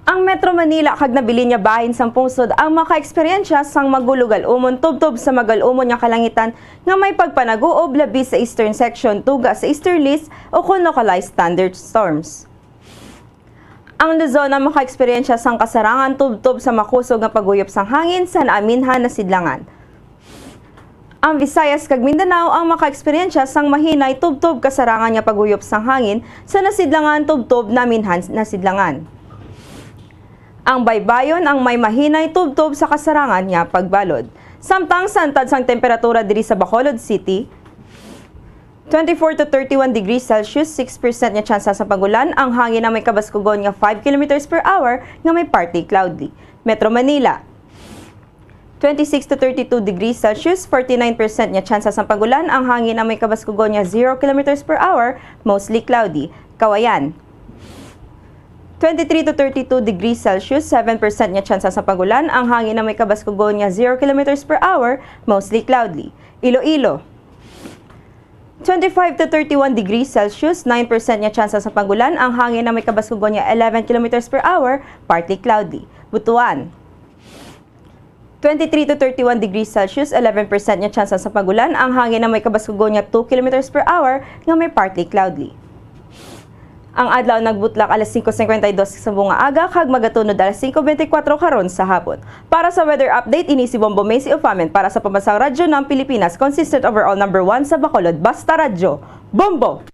Ang Metro Manila kag nabilin nga bahin sang pungsod ang makaeksperyensya sang magulogal-umon tubtob sa magal-umon nga kalangitan nga may pagpanaguob, labi sa eastern section, tuga sa easterlies ukon localized thunderstorms. Ang Luzon ang makaeksperyensya sang kasarangan tubtob sa makusog nga paghuyop sang hangin sa naaminhan na sidlangan. Ang Visayas kag Mindanao ang makaeksperyensya sang mahinay tubtob kasarangan nga paghuyop sang hangin sa nasidlangan tubtob naaminhan na sidlangan. Ang Baybayon ang may mahinay tubtob sa kasarangan nga pagbalod. Samtang sa antad sang temperatura diri sa Bacolod City, twenty-four to thirty-one degrees Celsius, six percent nga tsansa sa pag-ulan, ang hangin na may kabaskugon nga five kilometers per hour nga may partly cloudy. Metro Manila, twenty-six to thirty-two degrees Celsius, forty-nine percent nga tsansa sa pag-ulan, ang hangin na may kabaskugon nga zero kilometers per hour, mostly cloudy. Kawayan, twenty-three to thirty-two degrees Celsius, seven percent nga tsansa sa pag-ulan, ang hangin na may kabaskugon nga zero kilometers per hour, mostly cloudy. Iloilo, twenty-five to thirty-one degrees Celsius, nine percent nga tsansa sa pag-ulan, ang hangin na may kabaskugon nga eleven kilometers per hour, partly cloudy. Butuan, twenty-three to thirty-one degrees Celsius, eleven percent nga tsansa sa pag-ulan, ang hangin na may kabaskugon nga two kilometers per hour nga may partly cloudy. Ang adlaw nagbutlak alas singko singkwenta y dos sa subong nga aga kag magatunod alas singko bente kwatro karon sa hapon. Para sa weather update, ini si Bombo Macy Ufamen para sa Pambansang Radyo ng Pilipinas, consistent overall number one sa Bacolod, Basta Radyo. Bombo!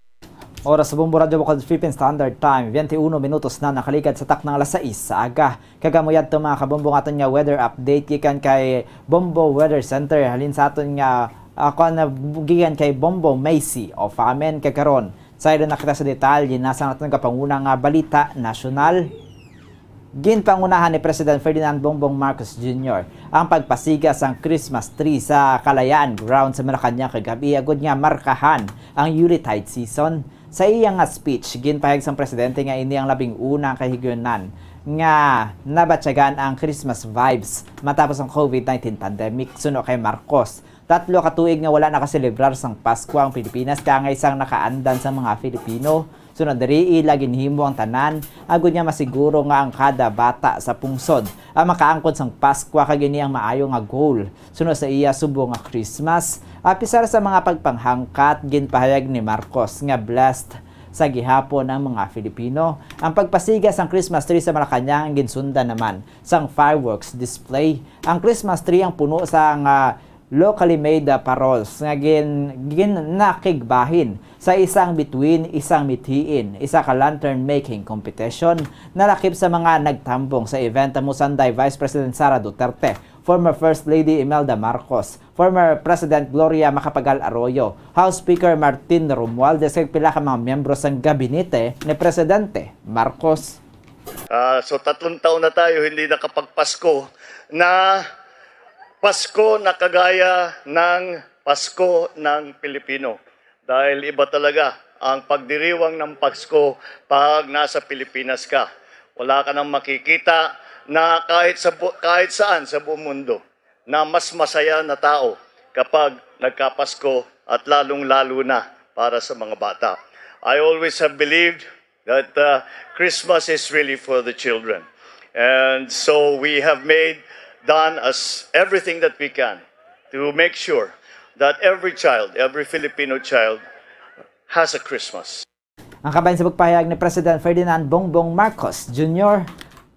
Oras sa Bombo Radyo Bacolod Philippine Standard Time, twenty-uno minutos na nakaligad sa taknang alas sais sa aga. Kag amo yadto, mga kabombo, ang aton nga weather update gikan kay Bombo Weather Center. Halin sa aton nga, ah, kuwan na, gikan kay Bombo Macy Ufamen. Kag karon, sayron na kita sa detalye na sang aton kapanguna nga balita nasyonal. Ginpangunahan ni President Ferdinand Bongbong Marcos Junior ang pagpasiga sang Christmas tree sa Kalayaan Ground sa Malacañang kagab-i, agud nga markahan ang Yuletide season. Sa iya nga speech, ginpahayag sang presidente nga ini ang labing unang kahigayunan nga nabatyagan ang Christmas vibes matapos ang covid nineteen pandemic. Suno kay Marcos, tatlo ka tuig nga wala nakaselebrar sang Pasko ang Pilipinas, kaangay sang nakaandan sa mga Filipino. Suno diri, ila ginhimo ang tanan agud nga masiguro nga ang kada bata sa pungsod ang makaangkon sang Pasko, kag ini ang maayo nga goal. Suno sa iya, subong nga Christmas, apisar sa mga pagpanghangkat, ginpahayag ni Marcos nga blessed sa gihapon ang mga Filipino. Ang pagpasiga sang Christmas tree sa Malacañang ang ginsundan naman sang fireworks display. Ang Christmas tree ang puno sang, ah, locally made, ah, paroles nga gin-, gin-, nakigbahin sa isang bituin, isang mithiin, isa ka lantern making competition. Nalakip sa mga nagtambong sa event amo sanday Vice President Sara Duterte, former First Lady Imelda Marcos, former President Gloria Macapagal Arroyo, House Speaker Martin Romualdez, kag pila ka mga miyembro sang gabinete ni Presidente Marcos. Ah, so, tatlong taon na tayo hindi nakapagpasko na Pasko na kagaya ng Pasko ng Pilipino. Dahil iba talaga ang pagdiriwang ng Pasko pag nasa Pilipinas ka. Wala ka nang makikita na kahit sa bu-, kahit saan sa buong mundo na mas masaya na tao kapag nagkapasko, at lalong-lalo na para sa mga bata. I always have believed that, uh, Christmas is really for the children. And so we have made, done as everything that we can to make sure that every child, every Filipino child has a Christmas. Ang kabahin sa pagpahayag ni President Ferdinand Bongbong Marcos Junior.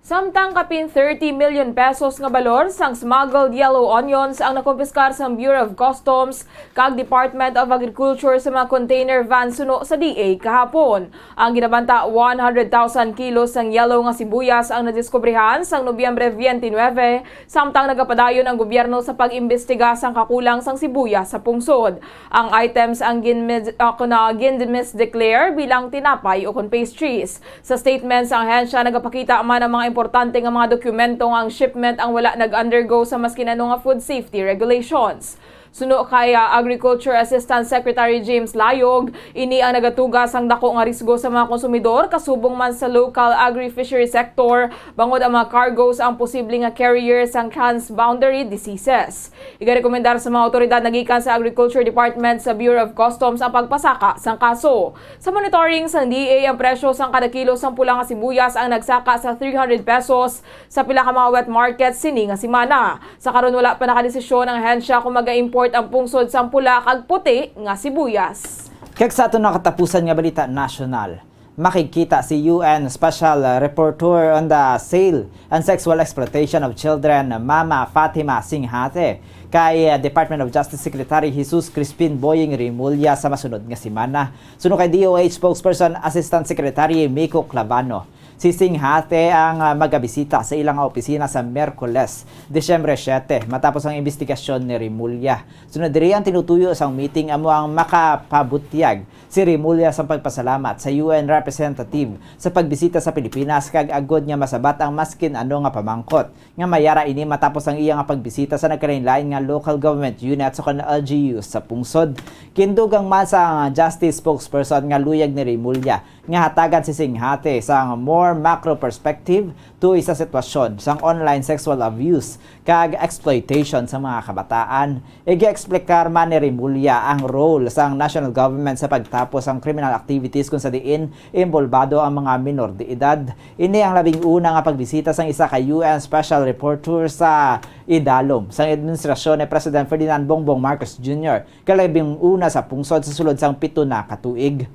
Samtang kapin thirty million pesos nga balor sang smuggled yellow onions ang nakumpiskar sang Bureau of Customs kag Department of Agriculture sa mga container van suno sa D A kahapon. Ang ginabanta, one hundred thousand kilos sang yellow nga sibuyas ang nadiskubrihan sang Nobyembre twenty-nine, samtang nagapadayon ang gobyerno sa pag-imbestiga sang kakulang sang sibuyas sa pungsod. Ang items ang ginmis-, ah, kuna, ginmisdeclare bilang tinapay ukon pastries. Sa statement sa ahensya, nagapakita man ang mga importante nga mga dokumento nga ang shipment ang wala nag-undergo sa maskin ano nga food safety regulations. Suno kay, ah, Agriculture Assistant Secretary James Layog, ini ang nagatuga sang dako nga risgo sa mga konsumidor, kasubong man sa local agri-fishery sector, bangod ang mga cargos ang posible nga carrier sang transboundary diseases. Igarekomendar sa mga awtoridad nagikan sa Agriculture Department sa Bureau of Customs ang pagpasaka sang kaso. Sa monitoring sang D A ang presyo sang kada kilo sang pula nga sibuyas ang nagsaka sa three hundred pesos sa pila ka mga wet market sini nga semana. Sa karon, wala pa nakadesisyon ang ahensya kung maga-import ang pungsod sang pula kag puti nga sibuyas. Kag sa aton nakatapusan nga balita nasyonal, makigkita si U N Special Rapporteur on the Sale and Sexual Exploitation of Children, Mama Fatima Singhate, kay, uh, Department of Justice Secretary Jesus Crispin Boying Remulla sa masunod nga semana. Suno kay D O H Spokesperson Assistant Secretary Miko Clavano, si Singhate ang, uh, magabisita sa ilang opisina sa Miyerkules, Disyembre siete, matapos ang imbestigasyon ni Remulla. Sunod diri, ang tinutuyo sang meeting amo ang makapabutyag si Remulla sang pagpasalamat sa U N representative sa pagbisita sa Pilipinas kag agod nga masabat ang maskin ano nga pamangkot nga may ara ini matapos ang iya nga pagbisita sa nagkalainlain nga local government units o kon L G Us sa pungsod. Gindugang man sa Justice Spokesperson nga luyag ni Remulla nga hatagan si Singhate sang more macro perspective tungod sa sitwasyon sang online sexual abuse kag exploitation sa mga kabataan. Igieksplikar man ni Remulla ang role sang national government sa pagtapos sang criminal activities kung sa diin inbolbado ang mga minor de edad. Ini ang labing una nga pagbisita sang isa ka U N Special Rapporteur sa idalom sang administrasyon ni President Ferdinand Bongbong Marcos Junior, kalabing una sa pungsod sa sulod sang pito na ka tuig.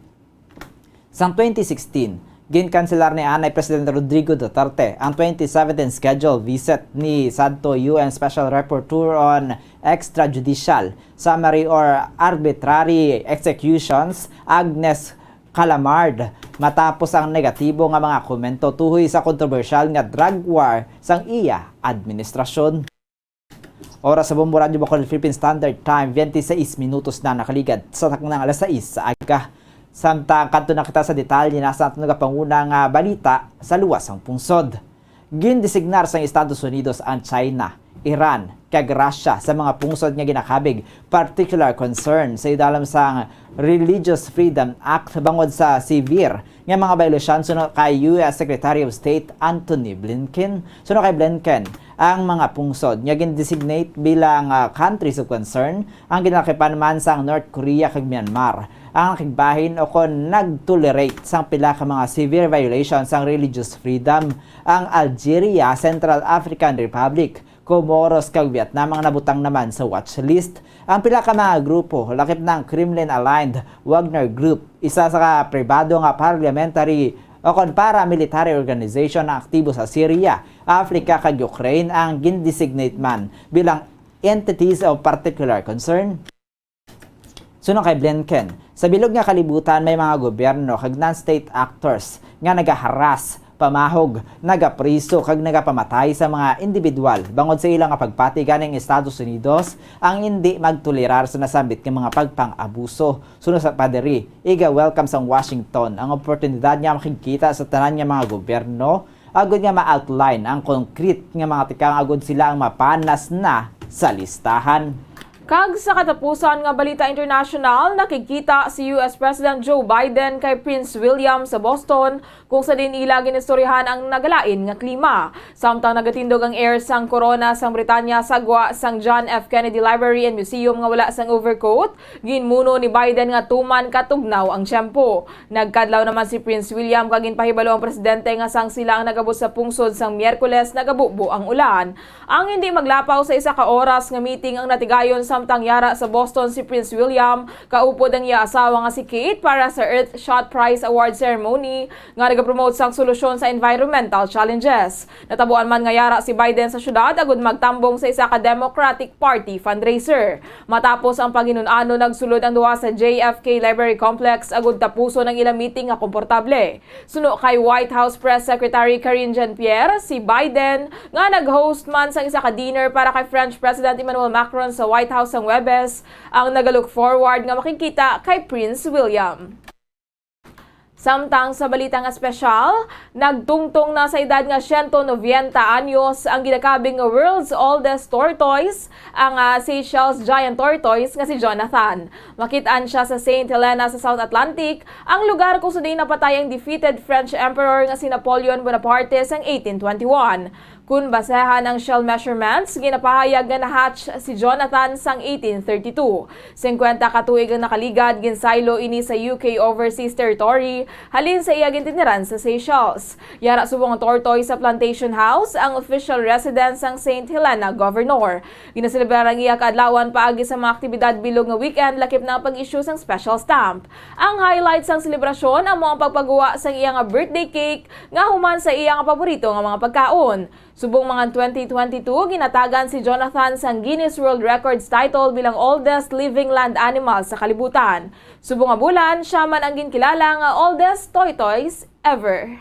Sang twenty sixteen, ginkanselar ni anay Presidente Rodrigo Duterte ang twenty seventeen scheduled visit ni sadto U N Special Rapporteur on Extrajudicial Summary or Arbitrary Executions, Agnes Callamard, matapos ang negatibo nga mga komento tuhoy sa kontrobersyal nga drug war sang iya administrasyon. Oras sa Bombo Radyo Bacolod Philippine Standard Time, twenty-six minutos na nakaligad sa taknang alas sais sa aga. Samtang kadto na kita sa detalye na sa aton nagapanguna nga balita sa luwas sang pungsod. Gindesignar sang Estados Unidos ang China, Iran, kag Russia sa mga pungsod nga ginakabig particular concern sa idalom sang Religious Freedom Act bangod sa severe nga mga biolasyon suno kay U S Secretary of State Antony Blinken. Suno kay Blinken, ang mga pungsod nga gin-designate bilang, ah, countries of concern ang ginalakipan man sang North Korea kag Myanmar, ang nakigbahin o kon nag-tolerate sang pila ka mga severe violations sang religious freedom. Ang Algeria, Central African Republic, Comoros kag Vietnam ang nabutang naman sa watch list. Ang pila ka mga grupo, lakip na ang Kremlin-aligned Wagner Group, isa sa ka pribado nga parliamentary o kon paramilitary organization na aktibo sa Syria, Africa kag Ukraine, ang gindesignate man bilang entities of particular concern. Suno kay Blinken, sa bilog nga kalibutan may mga gobyerno kag non-state actors nga nagaharas, pamahog, nagapriso kag nagapamatay sa mga individual bangod sa ila nga pagpati ganing Estados Unidos ang indi magtolerar sa nasambit nga mga pagpang-abuso. Suno sa padre, iga-welcome sang Washington ang oportunidad nga makigkita sa tanan nga mga gobyerno agod nga ma-outline ang konkret nga mga tikang agod sila ang mapanas na sa listahan. Kag sa katapusan nga balita international, nakigkita si U S President Joe Biden kay Prince William sa Boston, kung sa diin ila ginistoryahan ang nagalain nga klima. Samtang nagatindog ang heir sang Korona sang Britanya sa gwa sang John F Kennedy Library and Museum nga wala sang overcoat, ginmuno ni Biden nga tuman katugnaw ang tiyempo. Nagkadlaw naman si Prince William kag ginpahibalo ang presidente nga sang sila ang nagabot sa pungsod sang Miyerkules, nagabubo ang ulan. Ang hindi maglapaw sa isa ka oras nga meeting ang natigayon samtang yara sa Boston si Prince William, kaupod ang iya asawa nga si Kate para sa Earthshot Prize Award Ceremony nga nagapromote sang solusyon sa environmental challenges. Natabuan man nga yara si Biden sa syudad agud magtambong sa isa ka Democratic Party fundraiser. Matapos ang paghinun-ano, nagsulod ang duha sa J F K Library Complex agud tapuson ang ilang meeting nga komportable. Suno kay White House Press Secretary Karine Jean-Pierre, si Biden, nga nag-host man sang isa ka dinner para kay French President Emmanuel Macron sa White House sang Huwebes, ang nagalook forward nga makigkita kay Prince William. Samtang sa balita nga espesyal, nagtungtong na sa edad nga siyento noventa anyos ang ginakabig nga world's oldest tortoise, ang, ah, Seychelles giant tortoise nga si Jonathan. Makit-an sia sa Saint Helena sa South Atlantic, ang lugar kung sa diin napatay ang defeated French Emperor nga si Napoleon Bonaparte sang eighteen twenty-one. Kun basehan ang shell measurements, ginapahayag nga na-hatch si Jonathan sang eighteen thirty-two. Singkwenta ka tuig ang nakaligad, ginsaylo ini sa U K Overseas Territory halin sa iya gintiniran sa Seychelles. Yara subong ang tortoise sa Plantation House, ang official residence sang Saint Helena Governor. Ginaselebrar ang iya kaadlawan paagi sa mga aktibidad bilog nga weekend, lakip na ang pag-issue sang special stamp. Ang highlight sang selebrasyon amo ang pagpagawa sang iya nga birthday cake nga human sa iya nga paborito nga mga pagkaon. Subong man nga twenty twenty-two, ginatagan si Jonathan sang Guinness World Records title bilang oldest living land animal sa kalibutan. Subong nga bulan, sia man ang ginkilala nga oldest tortoise ever.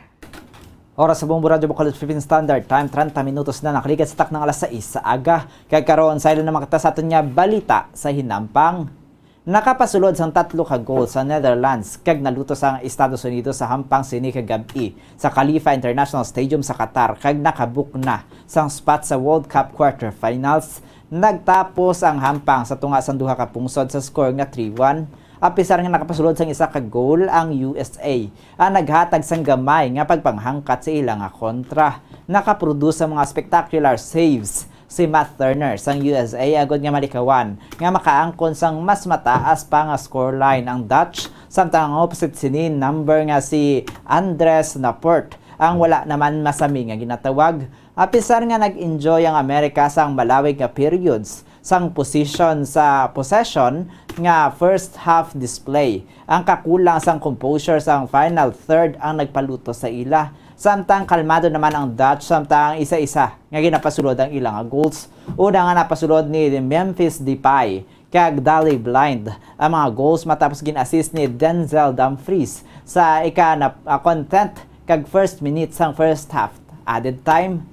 Oras sa Bombo Radyo Bacolod Philippine Standard Time, treinta minutos na nakaligad sa taknang alas sais sa aga. Kag karon, saylo na makita sa aton nga balita sa hinampang. Nakapasulod sang tatlo ka goal sa Netherlands kag nalutos ang Estados Unidos sa hampang sini ka gab-i sa Khalifa International Stadium sa Qatar kag nakabook na sang spot sa World Cup quarterfinals. Nagtapos ang hampang sa tunga sang duha ka pungsod sa score nga three one. Apisar nga nakapasulod sang isa ka goal ang U S A, ang naghatag sang gamay nga pagpanghangkat sa ila nga kontra. Nakaproduce sang mga spectacular saves si Matt Turner sang U S A agud nga malikawan nga makaangkon sang mas mataas pa nga scoreline ang Dutch, samtang ang opposite sini number nga si Andries Noppert ang wala naman masami nga ginatawag. Apisar nga nag-enjoy ang Amerika sang malawig nga periods sang position sa possession nga first half display. Ang kakulang sang composure sang final third ang nagpaluto sa ila. Samtang kalmado naman ang Dutch, samtang isa-isa nga ginapasulod ang ila nga goals. Una nga napasulod ni Memphis Depay kag Daley Blind ang mga goals matapos gin-assist ni Denzel Dumfries sa ika na, ah, content kag first minute sang first half. Added time.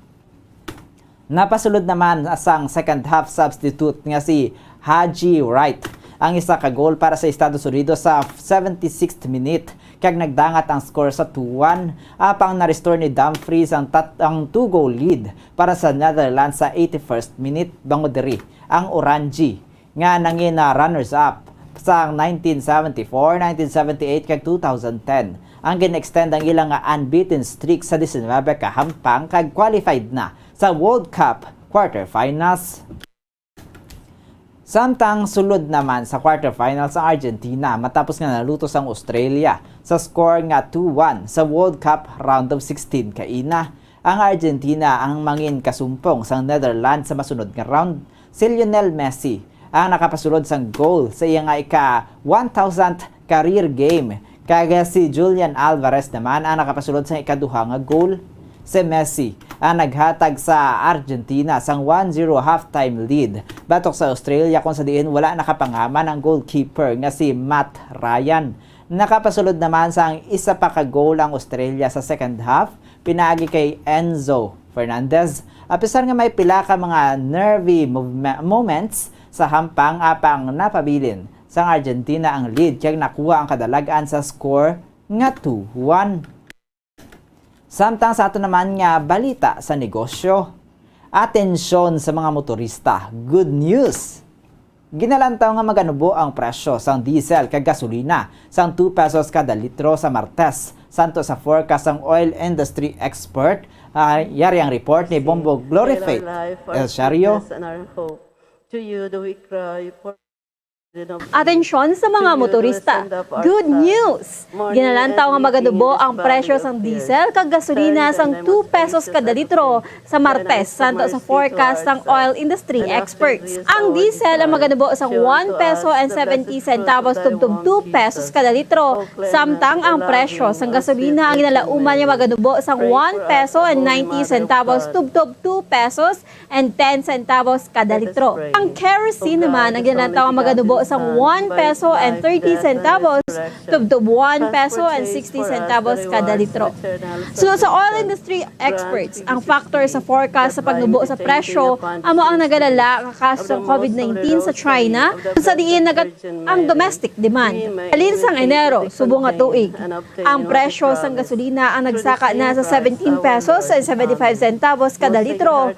Napasulod naman sang second half substitute nga si Haji Wright ang isa ka goal para sa Estados Unidos sa seventy-sixth minute, kag nagdangat ang score sa two one, apang na-restore ni Dumfries ang tat-, ang two-goal lead para sa Netherlands sa eighty-first minute. Bangod diri, ang Orange nga nangin, ah, runners-up sang nineteen seventy-four, nineteen seventy-eight, kag two thousand ten, ang gin-extend ang ilang unbeaten streak sa diecinuebe ka hampang kag qualified na sa World Cup quarterfinals. Samtang sulod naman sa quarterfinals ang Argentina matapos nga naluto sang Australia sa score nga two one sa World Cup Round of sixteen kaina. Ang Argentina ang mangin kasumpong sang Netherlands sa masunod nga round. Si Lionel Messi ang nakapasulod sang goal sa iya nga ika one thousandth career game, kag si Julian Alvarez naman ang nakapasulod sang ikaduha nga goal. Si Messi ang naghatag sa Argentina sang one zero halftime lead batok sa Australia, kung sa diin wala nakapangaman ang goalkeeper nga si Matt Ryan. Nakapasulod naman sang isa pa ka goal ang Australia sa second half, pinaagi kay Enzo Fernandez. Apisar nga may pila ka mga nervy moveme-, moments sa hampang, apang napabilin sang Argentina ang lead kag nakuha ang kadalag-an sa score nga two one. Samtang sa ato naman nga balita sa negosyo, atensyon sa mga motorista, good news! Ginalantaw nga maganubo ang presyo sang diesel kag gasolina sang two pesos kada litro sa Martes, santo sa forecast sang oil industry expert. Ah, yari ang report ni Bombo Glory Faith El Shario. Atensyon sa mga motorista. Good news! Ginalantaw nga maganubo ang presyo sang diesel kag gasolina sang two pesos kada litro sa Martes, santo sa forecast sang oil industry experts. Ang diesel ang maganubo sang one peso and seventy centavos tubtob two pesos kada litro, samtang ang presyo sang gasolina ang ginalauman nga maganubo sang one peso and ninety centavos tubtob two pesos and ten centavos kada litro. Ang kerosene naman ang ginalantaw nga maganubo sang one peso and thirty centavos tubtob one peso and sixty centavos kada litro. Suno sa oil industry experts, ang factor sa forecast sa pagnubo sa presyo amo ang nagalala nga kaso sang covid nineteen sa China, sa diin nagat-, ang domestic demand. Halin sang Enero subong nga tuig, ang presyo sang gasolina ang nagsaka na sa seventeen pesos and seventy-five centavos kada litro,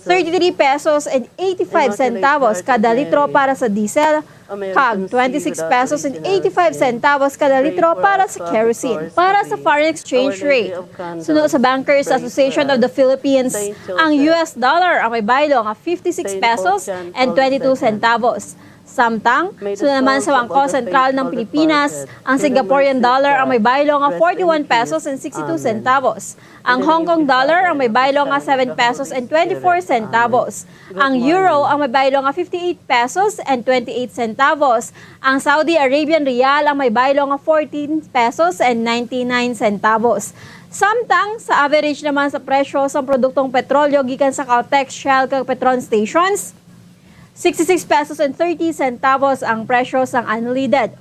thirty-three pesos and eighty-five centavos kada litro para sa diesel, kag twenty-six pesos and eighty-five centavos kada litro para sa kerosene. Para sa foreign exchange rate, suno sa Bankers Association of the Philippines, ang U S dollar ang may baylo nga fifty-six pesos and twenty-two centavos. Samtang, suno naman sa Bangko Sentral ng Pilipinas, ang Singaporean dollar ang may baylo nga forty-one pesos and sixty-two centavos. Ang Hong Kong dollar ang may baylo nga seven pesos and twenty-four centavos. Ang euro ang may baylo nga fifty-eight pesos and twenty-eight centavos. Ang Saudi Arabian riyal ang may baylo nga fourteen pesos and ninety-nine centavos. Samtang sa average naman sa presyo sa produktong petrolyo gikan sa Caltex, Shell, kag Petron stations, sixty-six pesos and thirty centavos ang presyo sang unleaded.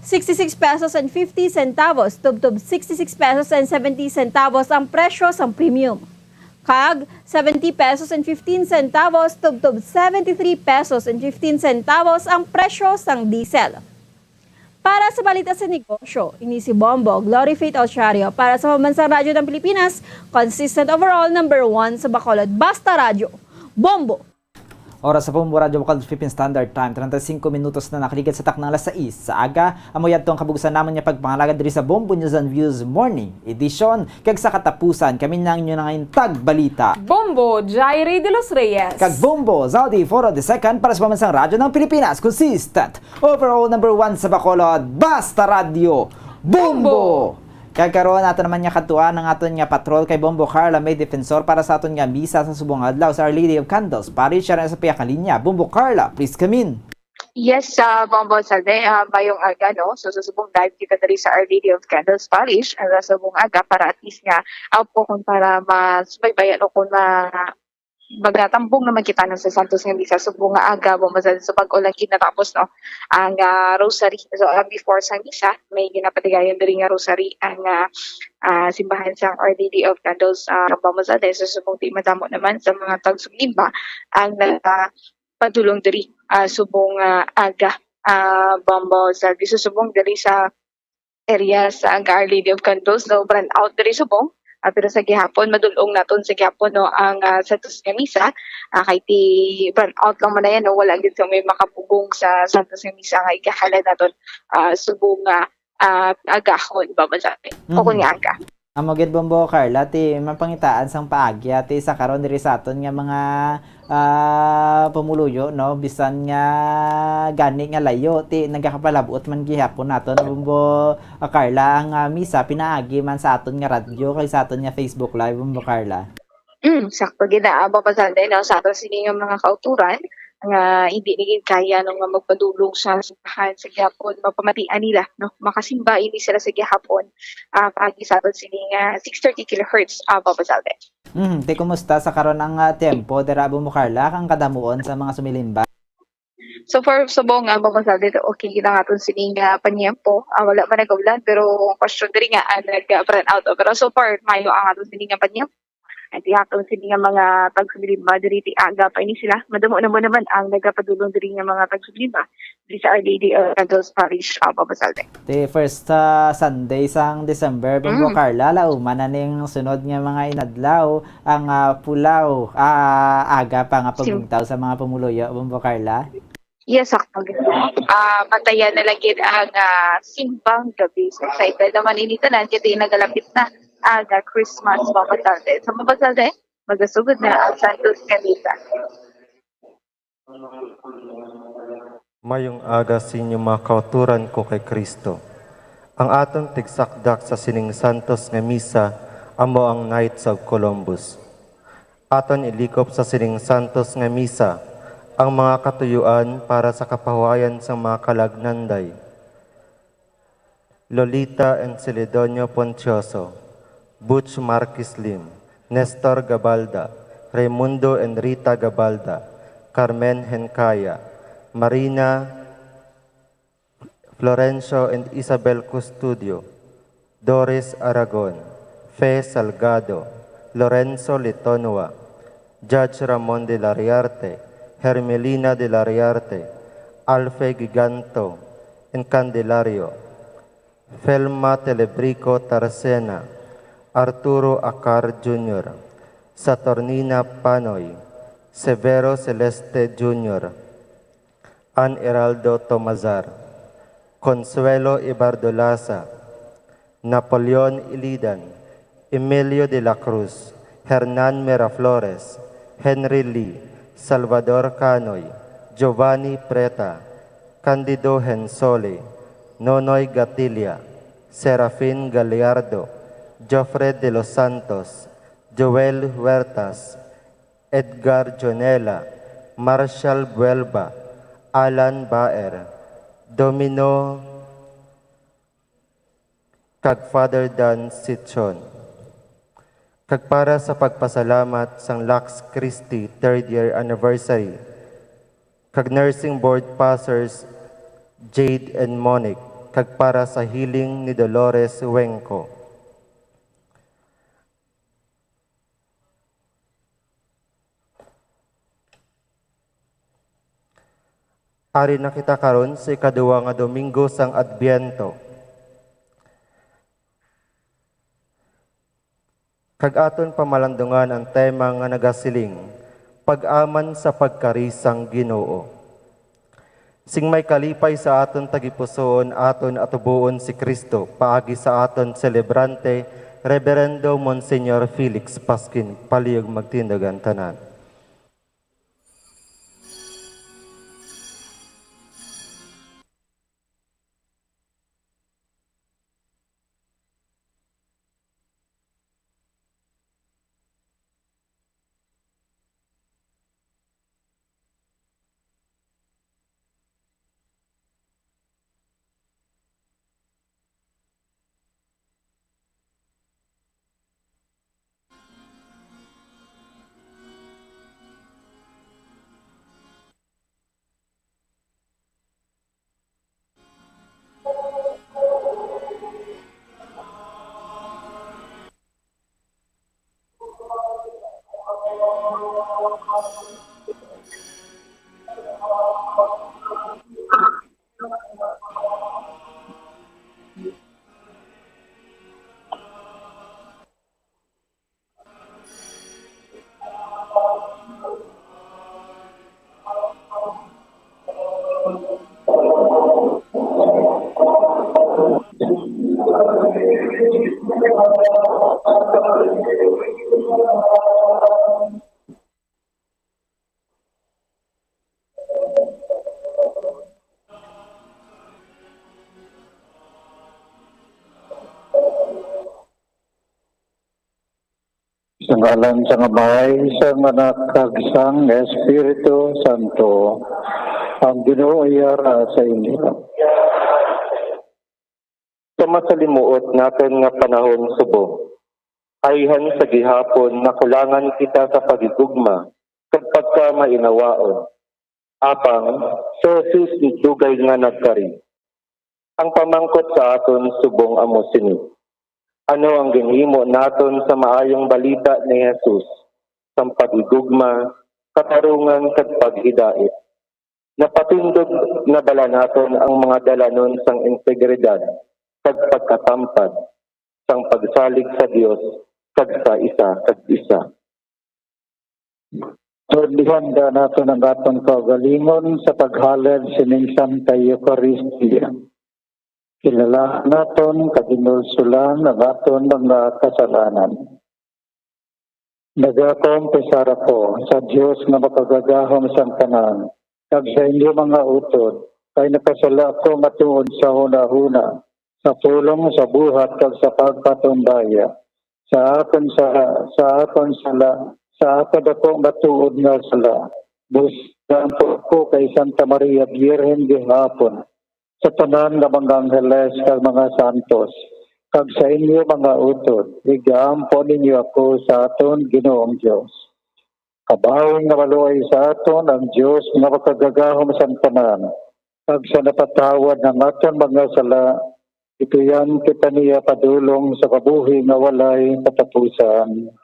Sixty-six pesos and fifty centavos tubtob sixty-six pesos and seventy centavos ang presyo sang premium. Kag seventy pesos and fifteen centavos tubtob seventy-three pesos and fifteen centavos ang presyo sang diesel. Para sa balita sa negosyo, ini si Bombo Glory Faith Ochario para sa Pambansang Radyo ng Pilipinas, consistent overall number one sa Bacolod. Basta Radyo, Bombo! Oras sa Bombo Radyo Bacolod, Philippine Standard Time, treinta y cinco minutos na nakaligad sa taknang alas sais sa aga. Amo yadto ang kabugusan namon nga pagpangalagad diri sa Bombo News and Views Morning Edition. Kag sa katapusan, kami na ang inyo nangin tagbalita, Bombo Jairi de los Reyes. Kag Bombo Zaudi Foro the second para sa Pambansang Radyo ng Pilipinas. Consistent overall number one sa Bacolod, Basta Radyo, Bombo! Bombo! Kag karon, ato naman nga kadtuan ang aton nga patrol kay Bombo Carla, may defensor para sa aton nga misa sa subong adlaw sa Our Lady of Candles Parish. Siya na sa pihak nga linya. Bombo Carla, please come in. Yes, sa Bombo Salde, ah, mayong aga, no? So, sa subong live kita diri sa Our Lady of Candles Parish, ah, sa subong aga para at least nga, ah, po kung para masubaybayan o kung ma-, magatambong naman kita, no, sa Santos nga Misa, subong nga aga, Bombo Salde, so bag-o lang gid natapos, no, ang, ah, rosary. So, ah, before sa Misa, may ginapatigayon diri nga rosary ang, ah, ah, simbahan sang Our Lady of Candles, ah, Bombo Salde. So, subong di madamo naman sa mga tagsuglimba ang naga-, padulong diri, ah, subong, ah, aga, ah, Bombo Salde. So, subong diri sa area sa Our Lady of Candles, no, brownout diri subong. Ah, pero sa gihapon, madulong naton sa gihapon, no, ang, ah, Santos nga Misa. Ah, kay ti brownout lang man na yan, no, wala gid sa may makapugong sa Santos nga Misa nga igahalad naton, ah, subong nga, ah, agahon, Bombo Salde. O kung nga aga. Amo gid, Bombo Carla, ti mapangitaan sang paagi, ti sa karon diri sa aton nga mga, ah, pumuluyo, no? Bisan nga gani nga layo, ti nagakapalabot man gihapon naton, Bombo, ah, Carla, ang, ah, misa pinaagi man sa aton nga radyo kag sa aton nga Facebook Live, Bombo Carla. Mm, sakto gid na, ah, Bombo Salde, no, sa aton sini nga mga kauturan nga hindi na gid kaya, no, nga magpadulong sa simbahan sa gihapon, mapamatian nila, no, makasimba ini sila sa gihapon, ah, paagi sa aton sini nga six thirty kilohertz, ah, Bombo Salde. Mm, ti kumusta sa karon ang, ah, tiyempo dira, Bombo Carla, kang kadamuon sa mga sumilimba? So far, subong, ah, Bombo Salde, okay lang aton sini nga panyempo. Ah, wala man nag-ulan, pero question diri nga, ah, nag-, ah, brownout. Pero so far, mayo ang aton sini nga panyempo. Ang ti aton sini nga mga tagsuglimba diri ti aga pa ini sila. Madamo na mo naman ang nagapadulong diri nga mga tagsuglimba diri sa Our Lady of Candles Parish, ah, Bombo Salde. Ti first, ah, Sunday sang December, Bombo Mm. Carla, lauman na ning sunod nga mga inadlaw ang, ah, pulaw, ah, aga pa nga Sim- pagbugtaw sa mga pumuluyo, Bombo Carla. Yes, sakto gid. Ah, bantayan na lang gid ang, ah, simbang gabi. So, excited naman ini tanan kay nagalapit na ang, ah, Christmas, Bombo Salde. So, Bombo Salde, magasugod na ang Santos nga Misa. Mayong aga sa inyo, mga kauturan ko kay Kristo. Ang aton tigsakdak sa sining Santos nga Misa amo ang Knights of Columbus. Aton ilikop sa sining Santos nga Misa ang mga katuyuan para sa kapahuwayan sang mga kalagnanday. Lolita and Celedonio Pontioso, Butch Marquez Lim, Nestor Gabalda, Raimundo and Rita Gabalda, Carmen Hencaya, Marina, Florencio and Isabel Custodio, Doris Aragon, Fe Salgado, Lorenzo Litonua, Judge Ramon de la Riarte, Hermelina de la Riarte, Alfe Giganto and Candelario, Felma Telebrico Taracena, Arturo Acar Junior, Saturnina Panoy, Severo Celeste Junior, An Heraldo Tomazar, Consuelo Ibardolaza, Napoleon Ilidan, Emilio de la Cruz, Hernan Miraflores, Henry Lee, Salvador Canoy, Giovanni Preta, Candido Hensole, Nonoy Gatilla, Serafin Gallardo, Joffred de los Santos, Joel Huertas, Edgar Jonela, Marshall Buelba, Alan Baer, Domino, kag Father Dan Sichon. Kag para sa pagpasalamat sang Lux Christi third year anniversary, kag Nursing Board Passers Jade and Monique, kag para sa healing ni Dolores Wengco. Ari na kita karon sa ikaduha nga Domingo sang Adbyento. Kag aton pamalandungan ang tema nga nagasiling, Pag-aman sa Pagkari sang Ginoo. Sing may kalipay sa aton tagipusoon, aton atuboon si Cristo paagi sa aton selebrante, Reverendo Monsignor Felix Pasquin. Palihog magtindog ang tanan. Sa ngalan sang Amay, sang Anak, kag sang Espiritu Santo, ang Ginoo yara sa inyo. Sa masalimuot naton nga panahon subong, ayhan sa gihapon nakulangan kita sa paghigugma kag pagkamainawaon. Apang si Jesus dugay nga nagkari. Ang pamangkot sa aton subong amo sini: ano ang ginhimo naton sa maayong balita ni Jesus sang paghigugma, katarungan, kag paghidait? Napatindog na bala naton ang mga dalanon sang integridad kag pagkatampad, sang pagsalig sa Dios kag sa isa kag isa? Tod ihanda naton ang aton kaugalingon sa paghalad sining Santa Eucharistia. Kilalahan naton kag hinulsolan ang aton mga kasalanan. Nagakumpesar ako sa Dios nga Makagagahom sang tanan, kag sa inyo mga utod, kay nakasala ako nga tuod sa hunahuna, sa pulong, sa buhat, kag sa pagpatumbaya. Sa akon sa, sa akon sala, sa akon dako nga tuod nga sala, busa ako kay Santa Maria Birhen gihapon, sa tanan nga mga angheles kag mga santos, kag sa inyo mga utod, igaampo ninyo ako sa aton Ginoong Dios. Kabahin nga maluoy sa aton ang Dios nga Makagagahom sang tanan, kag sa napatawad ang aton mga sala, ituyan kita niya padulong sa kabuhi nga walay katapusan.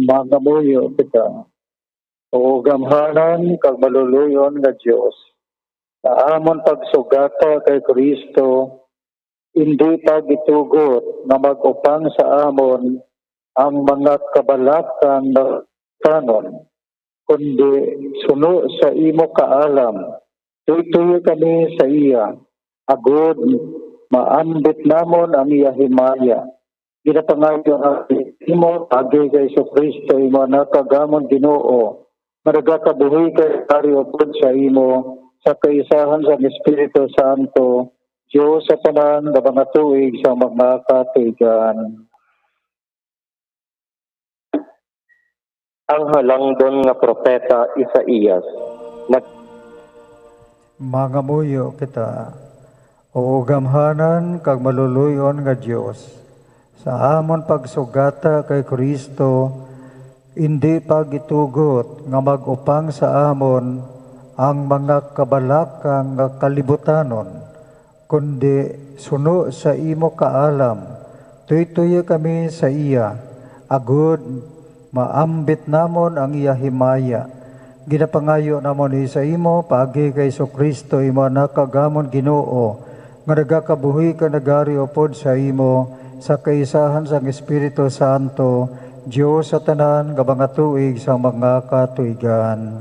Mangamuyo kita. O gamhanan kag maluluy-on nga Dios, sa amon pagsugata kay Cristo, indi pa gitugot nga mag-upang sa amon ang mga kabalakang tanon, kundi suno sa imo kaalam, tuytoyi kami sa iya, agod maambit namon ang iya himaya. Ginapangayo naton imo, paagi kay Jesu-Cristo, imo Anak, kag amon Ginoo, nga nagakabuhi kag yari upod sa imo, sa kaisahan sang Espiritu Santo, Dios sa tanan nga mga tuig sa mga katuigan. Ang halangdon nga propeta Isaias nag- Mangamuyo kita. O gamhanan kag maluluy-on nga Dios, Sa amon pagsugata kay Cristo, indi pa gitugot nga mag-upang sa amon ang mga kabalakang nga kalibutanon, kundi suno sa imo kaalam, tuytoyi kami sa iya, agod maambit namon ang iya himaya. Ginapangayo namon ni sa imo paagi kay Jesu-Cristo, imo Anak, kag amon Ginoo, nga nagakabuhi kag nagari upod sa imo sa kaisahan sang Espiritu Santo, Dios sa tanan nga mga tuig sang mga katuigan.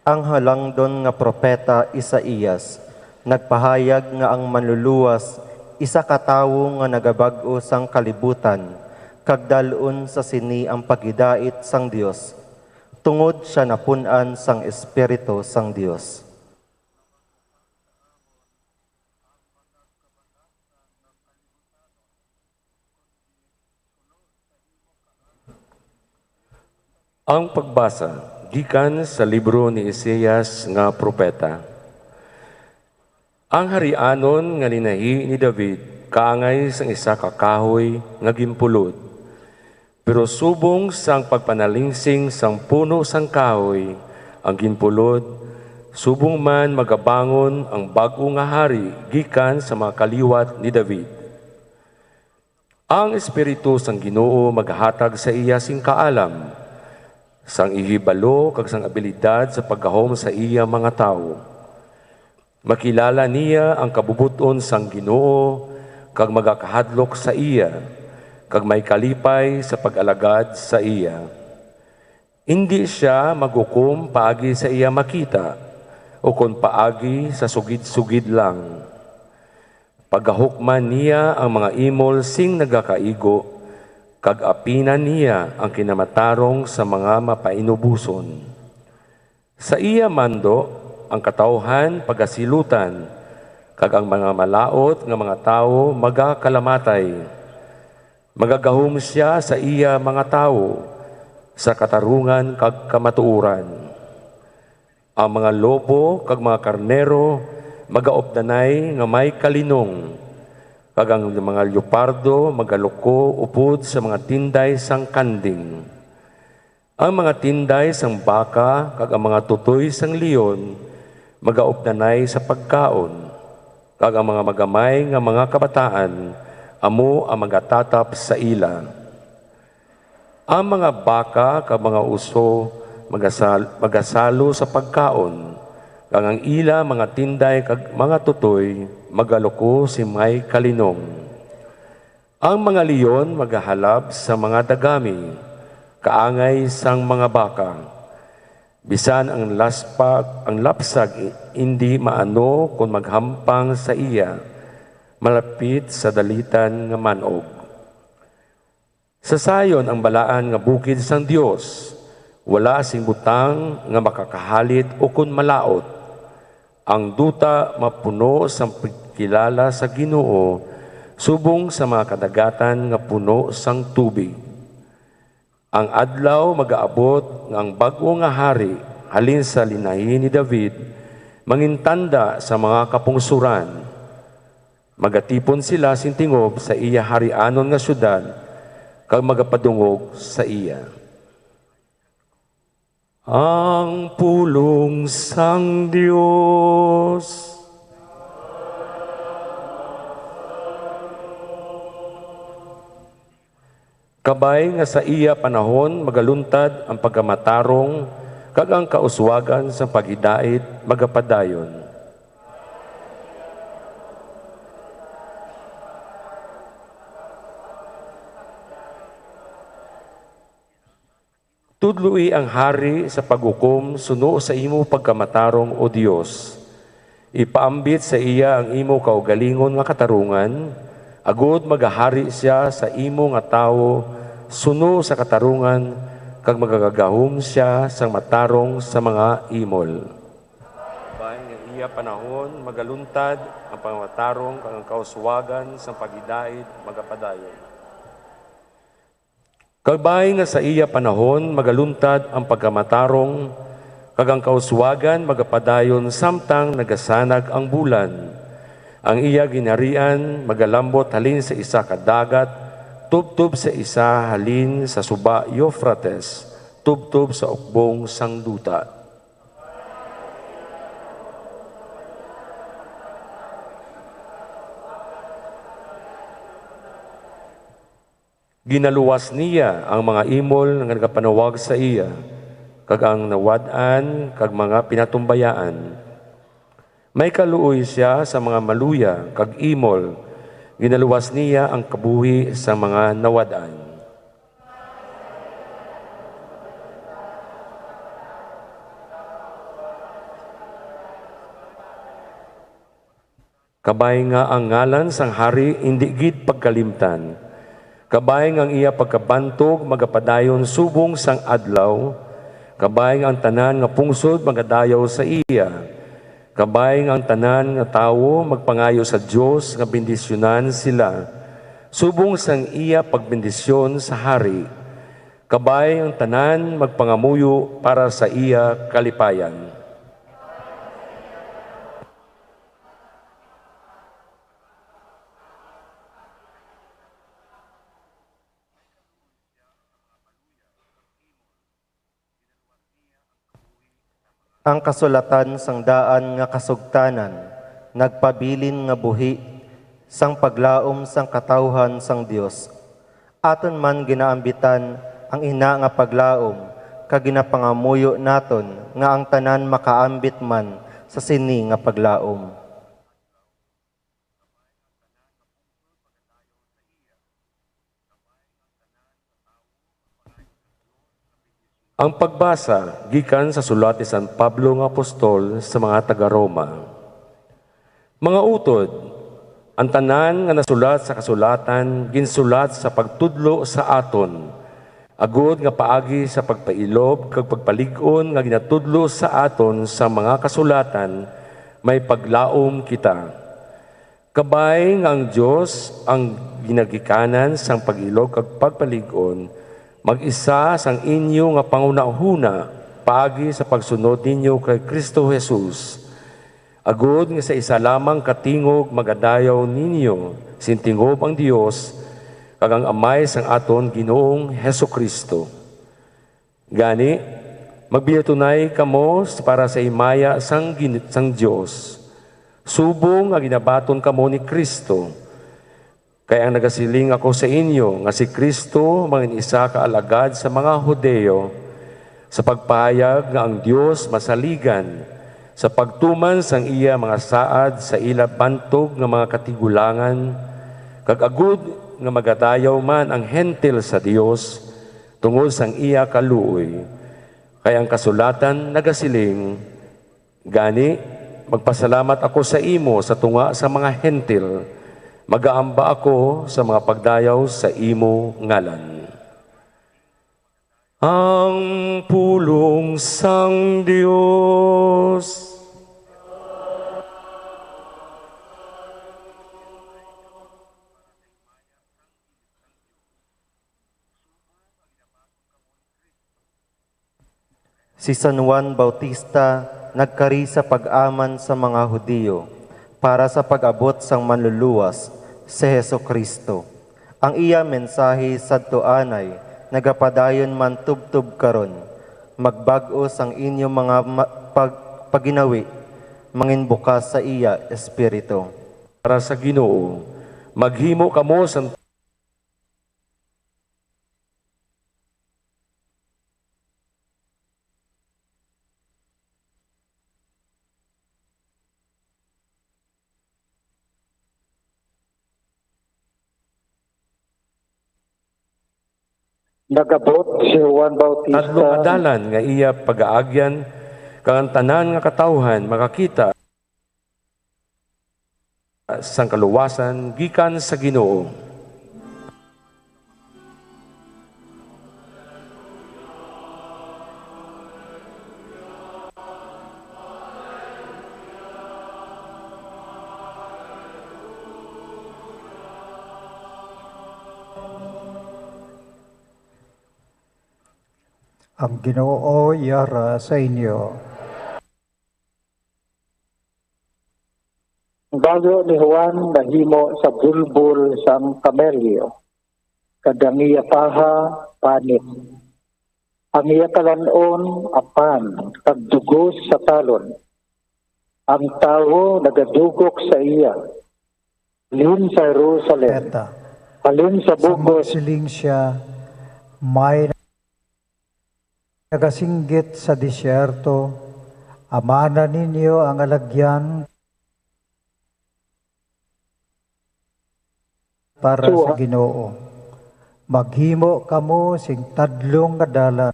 Ang halangdon nga propeta Isaias nagpahayag nga ang Manluluwas isa ka tawo nga nagabag-o sang kalibutan, kag dal-on sa sini ang paghidait sang Dios, tungod sia napun-an sang Espiritu sang Dios. Ang pagbasa gikan sa libro ni Isaias nga propeta. Ang harianon nga linahi ni David kaangay sang isa ka kahoy nga ginpulod. Pero subong sang pagpanalingsing sang puno sang kahoy ang ginpulod, subong man magabangon ang bag-o nga hari gikan sa mga kaliwat ni David. Ang Espiritu sang Ginoo magahatag sa iya sing kaalam, sang ihibalo kag sang abilidad sa paggahom sa iya mga tawo. Makilala niya ang kabubot-on sang Ginoo kag magakahadlok sa iya, kag may kalipay sa pag-alagad sa iya. Indi sia maghukom paagi sa iya makita, ukon paagi sa sugid-sugid lang. Pagahukman niya ang mga imol sing nagakaigo, kag apinan niya ang kinamatarong sa mga mapainuboson. Sa iya mando, ang katawuhan pagasilutan, kag ang mga malaut nga mga tawo magakalamatay. Magagahom sia sa iya mga tawo sa katarungan kag kamatuoran. Ang mga lobo kag mga karnero magaupdanay nga may kalinong, kag ang mga leopardo magaluko upod sa mga tinday sang kanding. Ang mga tinday sang baka kag ang mga tutoy sang leon magaupdanay sa pagkaon, kag ang mga magamay nga mga kabataan amo ang magatatap sa ila. Ang mga baka kag mga oso magasal-, magasalo sa pagkaon, kag ang ila mga tinday kag mga tutoy magaluko sing may kalinong. Ang mga leon magahalab sa mga dagami, kaangay sang mga baka. Bisan ang laspag, ang lapsag i-, indi maano kon maghampang sa iya, malapit sa dalitan nga man-og. Sa sayon ang balaan nga bukid sang Dios, wala sing butang nga makakahalit ukon malaut. Ang duta mapuno sang pagkilala sa Ginoo, subong sa mga kadagatan nga puno sang tubig. Ang adlaw magaabot nga ang bag-o nga hari halin sa linahi ni David mangintanda sa mga kapungsoran. Magatipon sila sing tingob sa iya harianon nga siyudad, kag magapadungog sa iya. Ang pulong sang Dios. Kabay nga sa iya panahon magaluntad ang pagkamatarong, kag ang kauswagan sang paghidait magapadayon. Tudloi ang hari sa paghukom suno sa imo pagkamatarong, O Dios. Ipaambit sa iya ang imo kaugalingon nga katarungan, agod magahari sia sa imo nga tawo suno sa katarungan, kag magagagahom sia sang matarong sa mga imol. Kabay nga iya panahon magaluntad ang pagkamatarong, kag ang kauswagan sang paghidait magapadayon. Kabay nga sa iya panahon magaluntad ang pagkamatarong, kag ang kauswagan magapadayon samtang nagasanag ang bulan. Ang iya ginharian magalambot halin sa isa ka dagat tubtob sa isa, halin sa suba Eufrates tubtob sa ukbong sang duta. Ginaluwas niya ang mga imol nga nagapanawag sa iya, kag ang nawad-an kag mga pinatumbayaan. May kaluoy sia sa mga maluya kag imol, ginaluwas niya ang kabuhi sa mga nawad-an. Kabay nga ang ngalan sang hari indi gid pagkalimtan. Kabay nga ang iya pagkabantog magapadayon subong sang adlaw. Kabay nga ang tanan nga pungsod magadayaw sa iya. Kabay nga ang tanan nga tawo magpangayo sa Dios nga bendisyonan sila, subong sang iya pagbendisyon sa hari. Kabay ang tanan magpangamuyo para sa iya kalipayan. Ang kasulatan sang daan nga kasugtanan nagpabilin nga buhi sang paglaom sang katawuhan sang Dios. Aton man ginaambitan ang ina nga paglaom, kag ginapangamuyo naton nga ang tanan makaambit man sa sini nga paglaom. Ang pagbasa gikan sa sulat ni San Pablo nga apostol sa mga taga-Roma. Mga utod, ang tanan nga nasulat sa kasulatan ginsulat sa pagtudlo sa aton, agod nga paagi sa pagpailob kag pagpalig-on nga ginatudlo sa aton sa mga kasulatan, may paglaom kita. Kabay nga ang Dios ang ginagikanan sang pag-ilob kag pagpalig-on, mag-isa sang inyo nga panghunahuna paagi sa pagsunod ninyo kay Cristo Jesus, agod nga sa isa lamang ka tingog magadayaw ninyo sing tingob ang Dios kag ang Amay sang aton Ginoong Jesu-Cristo. Gani, magbinutonay kamo para sa himaya sang gin-, sang Dios, subong nga ginabaton kamo ni Cristo. Kay ang nagasiling ako sa inyo nga si Cristo mangin isa ka alagad sa mga Hudiyo, sa pagpahayag nga ang Dios masaligan sa pagtuman sang iya mga saad sa ila bantog nga mga katigulangan, kag agud nga magadayaw man ang Hentil sa Dios, tungod sang iya kaluoy. Kay ang kasulatan nagasiling, "Gani, magpasalamat ako sa imo sa tunga sa mga Hentil, magaamba ako sa mga pagdayaw sa imo ngalan." Ang pulong sang Dios. Si San Juan Bautista nagkari sa pag-aman sa mga Hudiyo para sa pag-abot sang Manluluwas, si Jesu-Cristo. Ang iya mensahe sadto anay nagapadayon man tubtob karon, "Magbag-o sang inyo mga ma-, pag-, pagginawi, mangin bukas sa iya Espiritu." Para sa Ginoo, maghimo kamo sang Nagabot si Juan Bautista. Tadlo nga dalan nga iya pagaagyan, kag ang tanan nga katawuhan makakita sang kaluwasan gikan sa Ginoo. Ang Ginoo yara sa inyo. Ang Bayo ni Juan nahimo sa bulbol sang kamelyo, kag ang iya paha panit. Ang iya kalan-on apan kag dugos sa talon. Ang tawo nagadugok sa iya, halin sa Jerusalem, Eta. Halin sa Sang bug-os. Magsiling siya, may nagasinggit sa disyerto, amana ninyo ang alagyan para sa Ginoo. Maghimo kamo sing tadlong nga dalan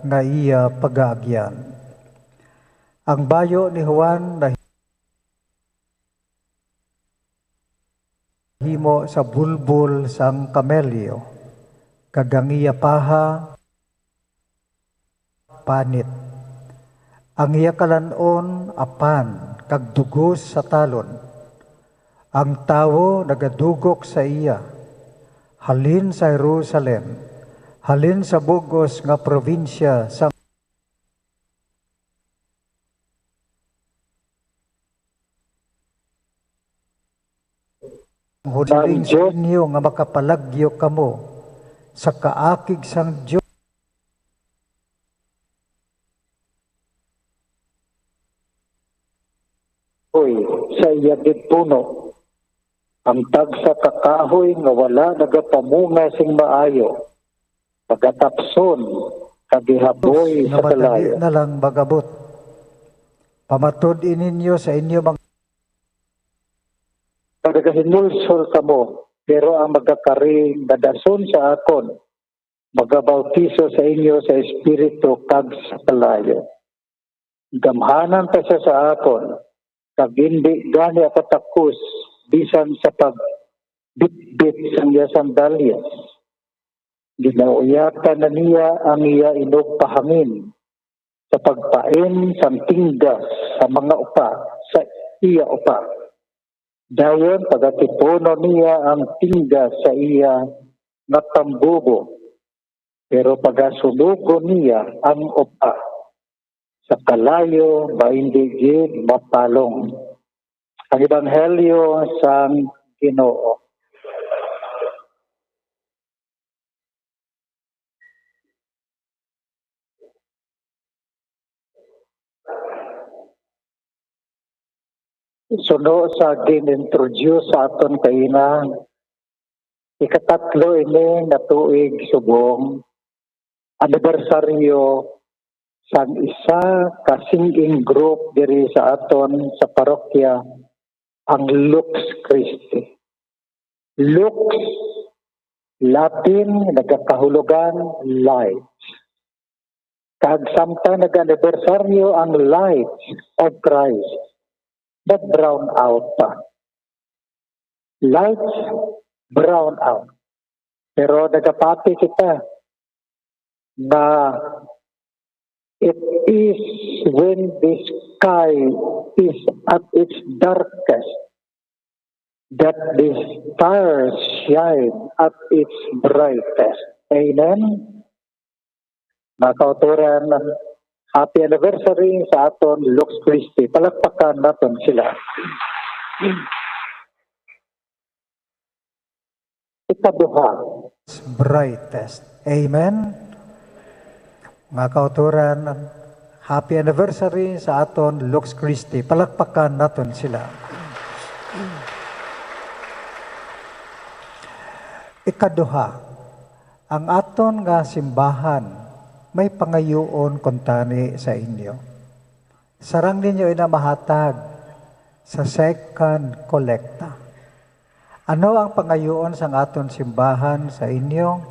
nga iya pagaagyan. Ang bayo ni Juan nahimo sa bulbol sang kamelyo, kag ang iya paha panit. Ang iya kalan-on apan kag dugos sa talon. Ang tawo nagadugok sa iya, halin sa Jerusalem, halin sa bug-os nga probinsya sang Hudiling sa inyo nga makapalagyo kamo sa kaakig sang Dios. Hoy, sa iya gid puno, ang tagsa ka kahoy nga wala nagapamunga sing maayo, pagatapson kag ihaboy sa kalayo. Namadali na lang mag-abot. Pamatud-i ninyo sa inyo mga Pagahinulsol kamo, pero ang magakari nga dason sa akon, magabautiso sa inyo sa Espiritu kag sa kalayo. Gamhanan pa sia sa akon, kag indi gani ako takos bisan sa pagbitbit sang iya sandalyas. Ginauyatan na niya ang iya inugpahangin sa pagpain sang tinggas sa mga upa sa iya upa. Dayon pagatipunon niya ang tinggas sa iya nga tambubo, pero pagasunugon niya ang upa. Sa kalayo nga indi gid mapalong. Ang ebanghelyo sang Ginoo. Suno sa gin-introduce sa aton kaina, ikatatlo ini nga tuig subong anibersaryo sang isa ka singing group diri sa aton sa parokya, ang Lux Christi. Lux, Latin, nagakahulugan light. Kag samtang nag-anibersaryo ang light of Christ, nag-brown out pa. Lights brown out. Pero nagapati kita nga it is when the sky is at its darkest that the stars shine at its brightest. Amen? Mga kauturan, happy anniversary sa aton Lux Christi. Palakpakan naton sila. Ikaduha. Brightest. Amen. Mga kauturan, happy anniversary sa aton Lux Christi. Palakpakan naton sila. Ikaduha, ang aton nga simbahan may pangayuon kuntani sa inyo. Sarang ninyo ina mahatag sa second kolekta. Ano ang pangayuon sang aton simbahan sa inyo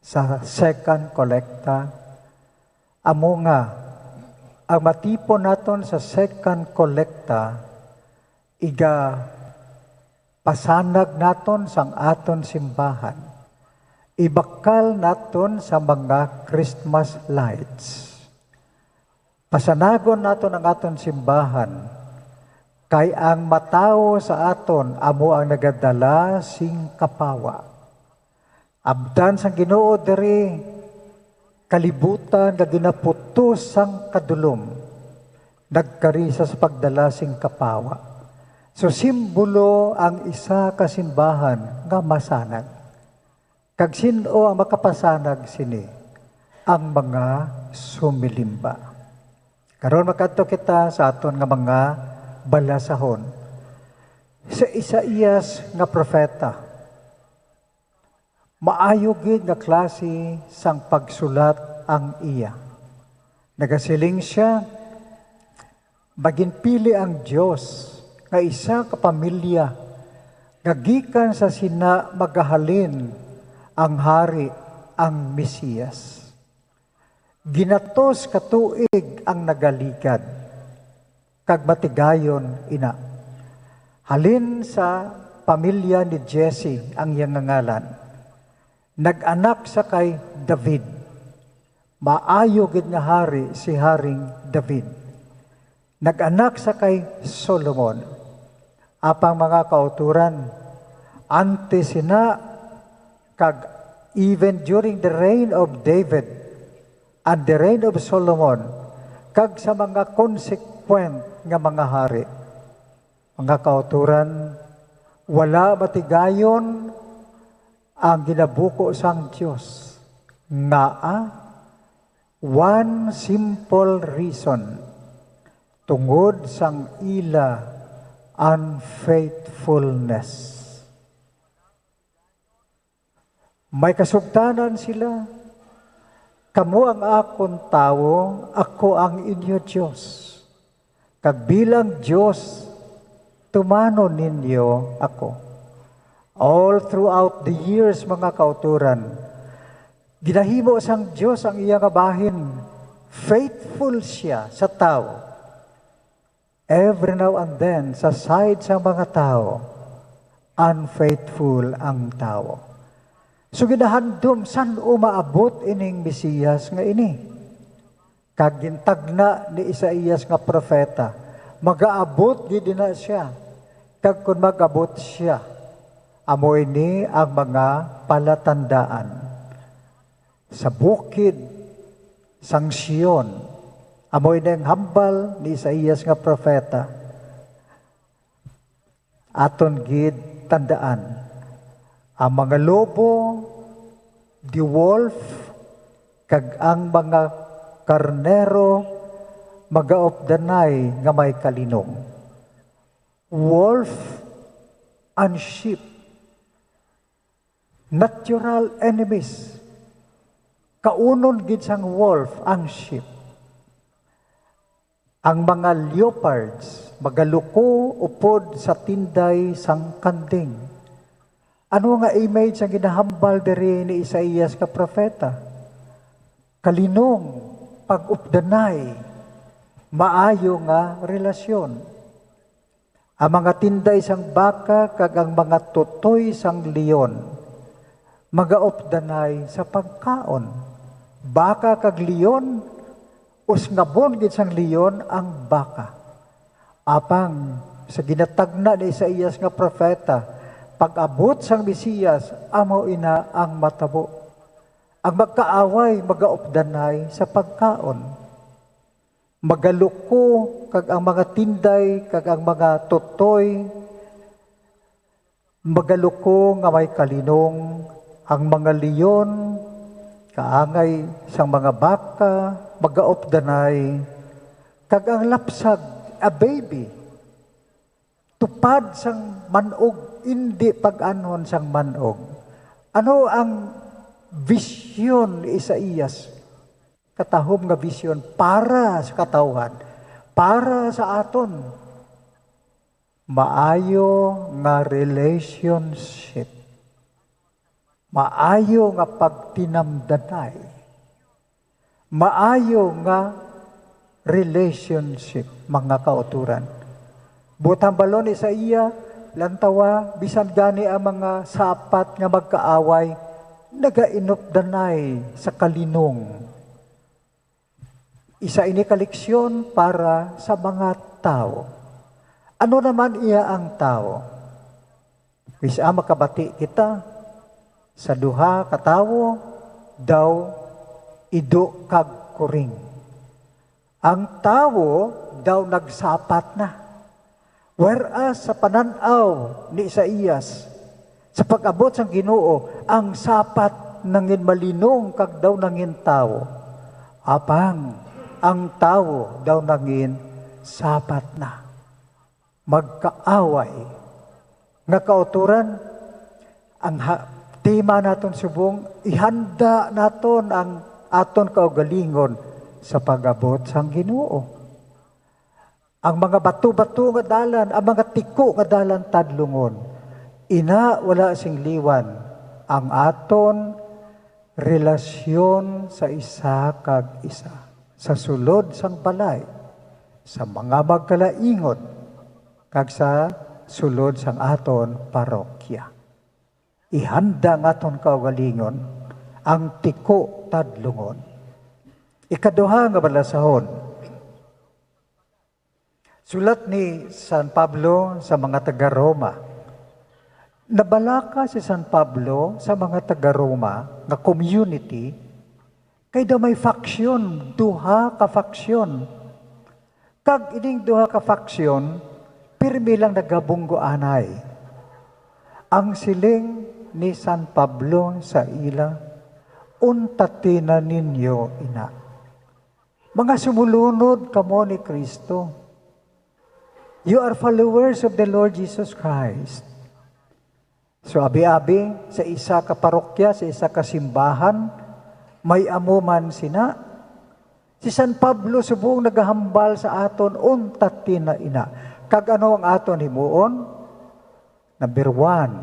sa second kolekta? Amo nga, ang matipon naton sa second kolekta, iga pasanag naton sang aton simbahan. Ibakal naton sa mga Christmas lights. Pasanagon naton ang aton simbahan, kay ang matawo sa aton amo ang nagadala sing kapawa. Abtan sang Ginoo diri kalibutan nga ginaputos sang kadulom, nagkari sa pagdala sing kapawa. So, simbolo ang isa ka simbahan nga masanag. Kag sin-o ang makapasanag sini? Ang mga sumilimba. Karon makadto kita sa aton nga mga balasahon. Sa Isaias nga propeta, maayo gid nga klase sang pagsulat ang iya. Nagasiling sia, "Maginpili ang Dios nga isa ka pamilya nga gikan sa sina magahalin ang Hari, ang Mesiyas. Ginatos ka tuig ang nagaligad, kag matigayon ina. Halin sa pamilya ni Jesse ang iya nga ngalan. Nag-anak sa kay David. Maayo gid nga hari si Haring David. Nag-anak sa kay Solomon." Apang, mga kauturan, antes sina kag even during the reign of David and the reign of Solomon, kag sa mga consequent nga mga hari, mga kauturan, wala matigayon ang ginabuko sang Dios. Ngaa? One simple reason: tungod sang ila unfaithfulness. May kasugtanan sila, "Kamo ang akon tawo, ako ang inyo Dios. Kag bilang Dios, tumanon ninyo ako." All throughout the years, mga kauturan, ginahimo sang Dios ang iya nga bahin. Faithful sia sa tawo. Every now and then, sa side sang mga tawo, unfaithful ang tawo. So, ginahandom, san-o maabot ining Mesiyas nga ini? Kag gintagna ni Isaias nga propeta, magaabot gid na sia. Kag kon mag-abot sia, amo ini ang mga palatandaan. Sa bukid sang Sion, amo ini ang hambal ni Isaias nga propeta. Aton gid tandaan, ang mga lobo, the wolf, kag ang mga karnero magaupdanay nga may kalinong. Wolf and sheep, natural enemies. Kaunon gid sang wolf ang sheep. Ang mga leopards magaluko upod sa tinday sang kanding. Ano nga image ang ginahambal diri ni Isaias nga propeta? Kalinong, pag-updanay, maayo nga relasyon. Ang mga tinday sang baka kag ang mga tutoy sang leon magaupdanay sa pagkaon. Baka kag leon, usngabon gid sang leon ang baka. Apang sa ginatagna ni Isaias nga propeta, pag-abot sang Mesiyas, amo ina ang matabo. Ang magkaaway magaupdanay sa pagkaon. Magaluko kag ang mga tinday kag ang mga tutoy magaluko nga may kalinong, ang mga leon kaangay sang mga baka magaupdanay, kag ang lapsag, a baby, tupad sang man-og, indi pag-anhon sang man-og. Ano ang vision ni Isaias? Katahom nga vision para sa katawhan, para sa aton. Maayo nga relationship. Maayo nga pagtinamdanay. Maayo nga relationship, mga kauturan. Buot hambalon ni Isaias, lantawa, bisan gani ang mga sapat nga magkaaway, nagainupdanay sa kalinong. Isa ini ka leksyon para sa mga tawo. Ano naman iya ang tawo? Bisan makabati kita sa duha ka tawo, daw ido kag kuring. Ang tawo daw nagsapat na. Whereas sa panan-aw ni Isaias, sa pag-abot sang Ginoo, ang sapat nangin malinong kag daw nangin tawo. Apang ang tawo daw nangin sapat na. Magkaaway. Nga kautoran, ang ha-, tema naton subong, ihanda naton ang aton kaugalingon sa pag-abot sang Ginoo. Ang mga bato-bato nga dalan, ang mga tiko nga dalan tadlungon. Ina, wala sing liwan ang aton relasyon sa isa kag isa, sa sulod sang balay, sa mga magkalaingon, kag sa sulod sang aton parokya. Ihanda ang aton kaugalingon, ang tiko tadlungon. Ikaduha nga balasahon, sulat ni San Pablo sa mga taga-Roma. Nabalaka si San Pablo sa mga taga-Roma nga community, kay daw may faction, duha ka faction. Kag ining duha ka faction, pirmi lang nagabunggoanay. Ang siling ni San Pablo sa ila, "Untatina ninyo ina." Mga sumulunod kamo ni Cristo. You are followers of the Lord Jesus Christ. So, abi-abi, sa isa ka parokya, sa isa ka simbahan, may amo man sina. Si San Pablo subong nagahambal sa aton, "Untatina ina." Kag ano ang aton himuon? Number one,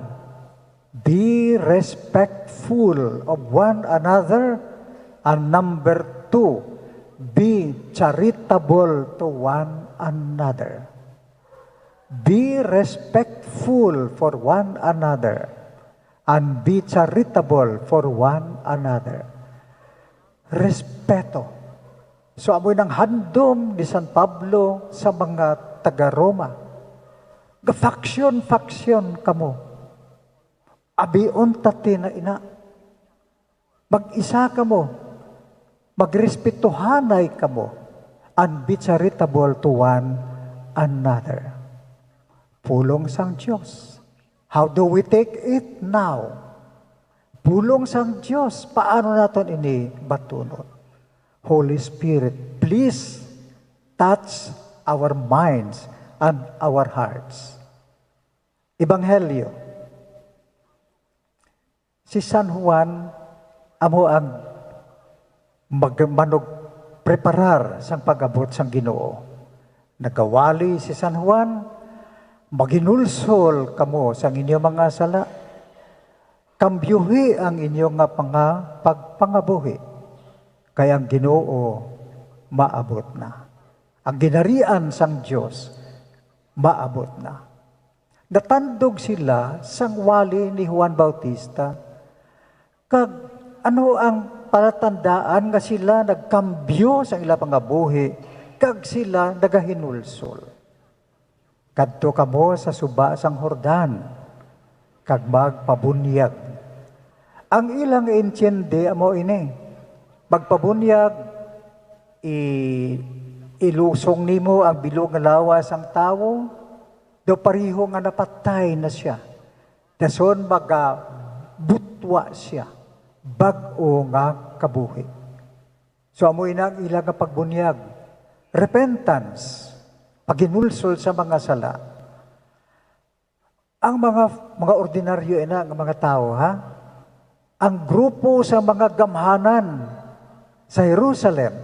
be respectful of one another. And number two, be charitable to one another. Be respectful for one another and be charitable for one another. Respeto. So, amoy nang handom ni San Pablo sa mga taga-Roma. Ga-faction-faction kamo. Abi, untatina ina. Mag-isa kamo. Magrespetuhanay kamo. And be charitable to one another. Pulong sang Dios. How do we take it now? Pulong sang Dios, paano naton ini batunon? Holy Spirit, please touch our minds and our hearts. Ebanghelyo. Si San Juan amo ang mag-, manugpreparar sang pag-abot sang Ginoo. Nagawali si San Juan, "Maghinulsol kamo sang inyo mga sala. Kambyuhi ang inyo nga mga pagpangabuhi, kay ang Ginoo maabot na. Ang ginharian sang Dios maabot na." Natandog sila sang wali ni Juan Bautista. Kag ano ang palatandaan nga sila nagkambyo sa ila pangabuhi kag sila nagahinulsol? "Kadto kamo sa suba sang Jordan kag magpabunyag." Ang ilang intiende amo ini, "Magpabunyag, i-, ilusong nimo ang bilog nga lawas sang tawo, daw pareho nga napatay na sia, dason magabutwa sia bag-o nga kabuhi." So, amo ina ang ila nga pagbunyag. Repentance, paghinulsol sa mga sala. Ang mga, mga ordinaryo ina nga mga tawo, ha? Ang grupo sa mga gamhanan sa Jerusalem,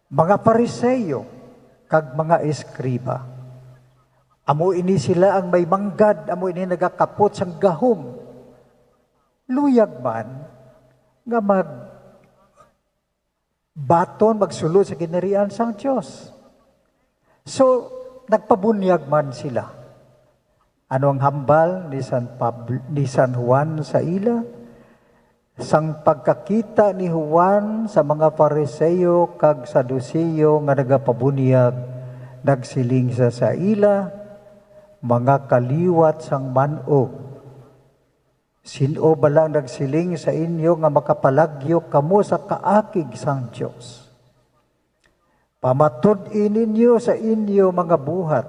mga Fariseo, kag mga eskriba. Amo ini sila ang may manggad, amo ini nagakapot sang gahom. Luyag man nga mag-, baton, magsulod sa ginharian sang Dios. So, nagpabunyag man sila. Ano ang hambal ni San Pabl-, ni San Juan sa ila? Sang pagkakita ni Juan sa mga Fariseo kag Saduceo nga nagapabunyag, nagsiling sia sa ila, "Mga kaliwat sang man-og, sin-o bala ang nagsiling sa inyo nga makapalagyo kamo sa kaakig sang Dios? Pamatud-i ninyo sa inyo mga buhat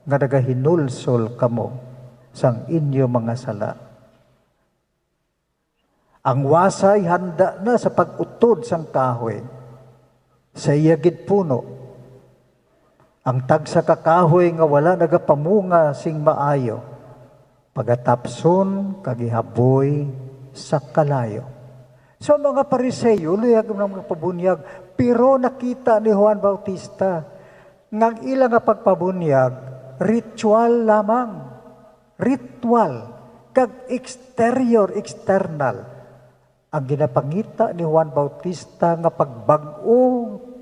nga nagahinulsol kamo sang inyo mga sala. Ang wasay handa na sa pag-utod sang kahoy, sa iya gid puno. Ang tagsa ka kahoy nga wala nagapamunga sing maayo, pagatapson kag ihaboy sa kalayo. So, ang mga Pariseo, luyag na magpabunyag, pero nakita ni Juan Bautista nga ang ila nga pagpabunyag, ritual lamang. Ritual, kag exterior, external. Ang ginapangita ni Juan Bautista nga pagbag-o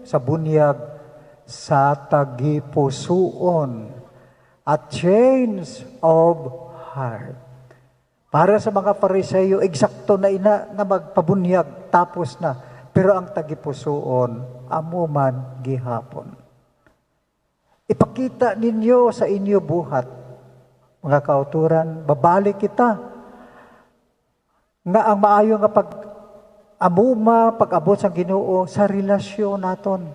sa bunyag sa tagipusoon, a change of heart. Para sa mga Pariseo, eksakto na ina nga magpabunyag, tapos na. Pero ang tagipusoon, amo man gihapon. Ipakita ninyo sa inyo buhat, mga kauturan, babalik kita nga ang maayo nga pag-amuma, pag-abot sang Ginoo sa relasyon naton.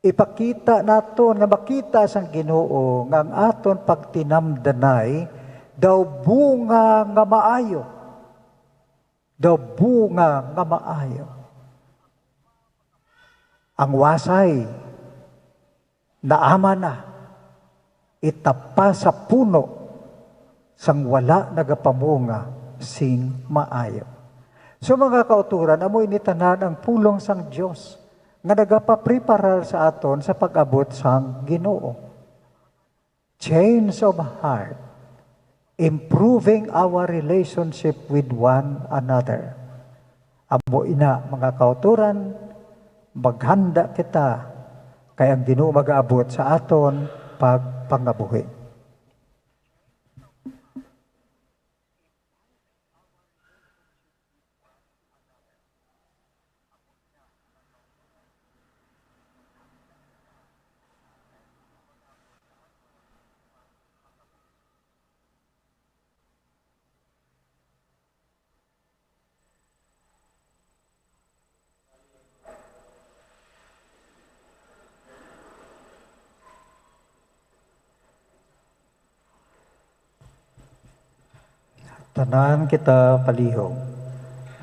Ipakita naton nga makita sang Ginoo nga ang aton pagtinamdanay daw bunga nga maayo. Daw bunga nga maayo. Ang wasay naama na, itapa sa puno sang wala nagapamunga sing maayo. So, mga kauturan, amo ini tanan ang pulong sang Dios nga nagapapreparar sa aton sa pag-abot sang Ginoo. Change of heart, improving our relationship with one another. Amo ina, mga kauturan, maghanda kita, kay ang Ginoo magaabot sa aton pagpangabuhi. Tanan kita palihog.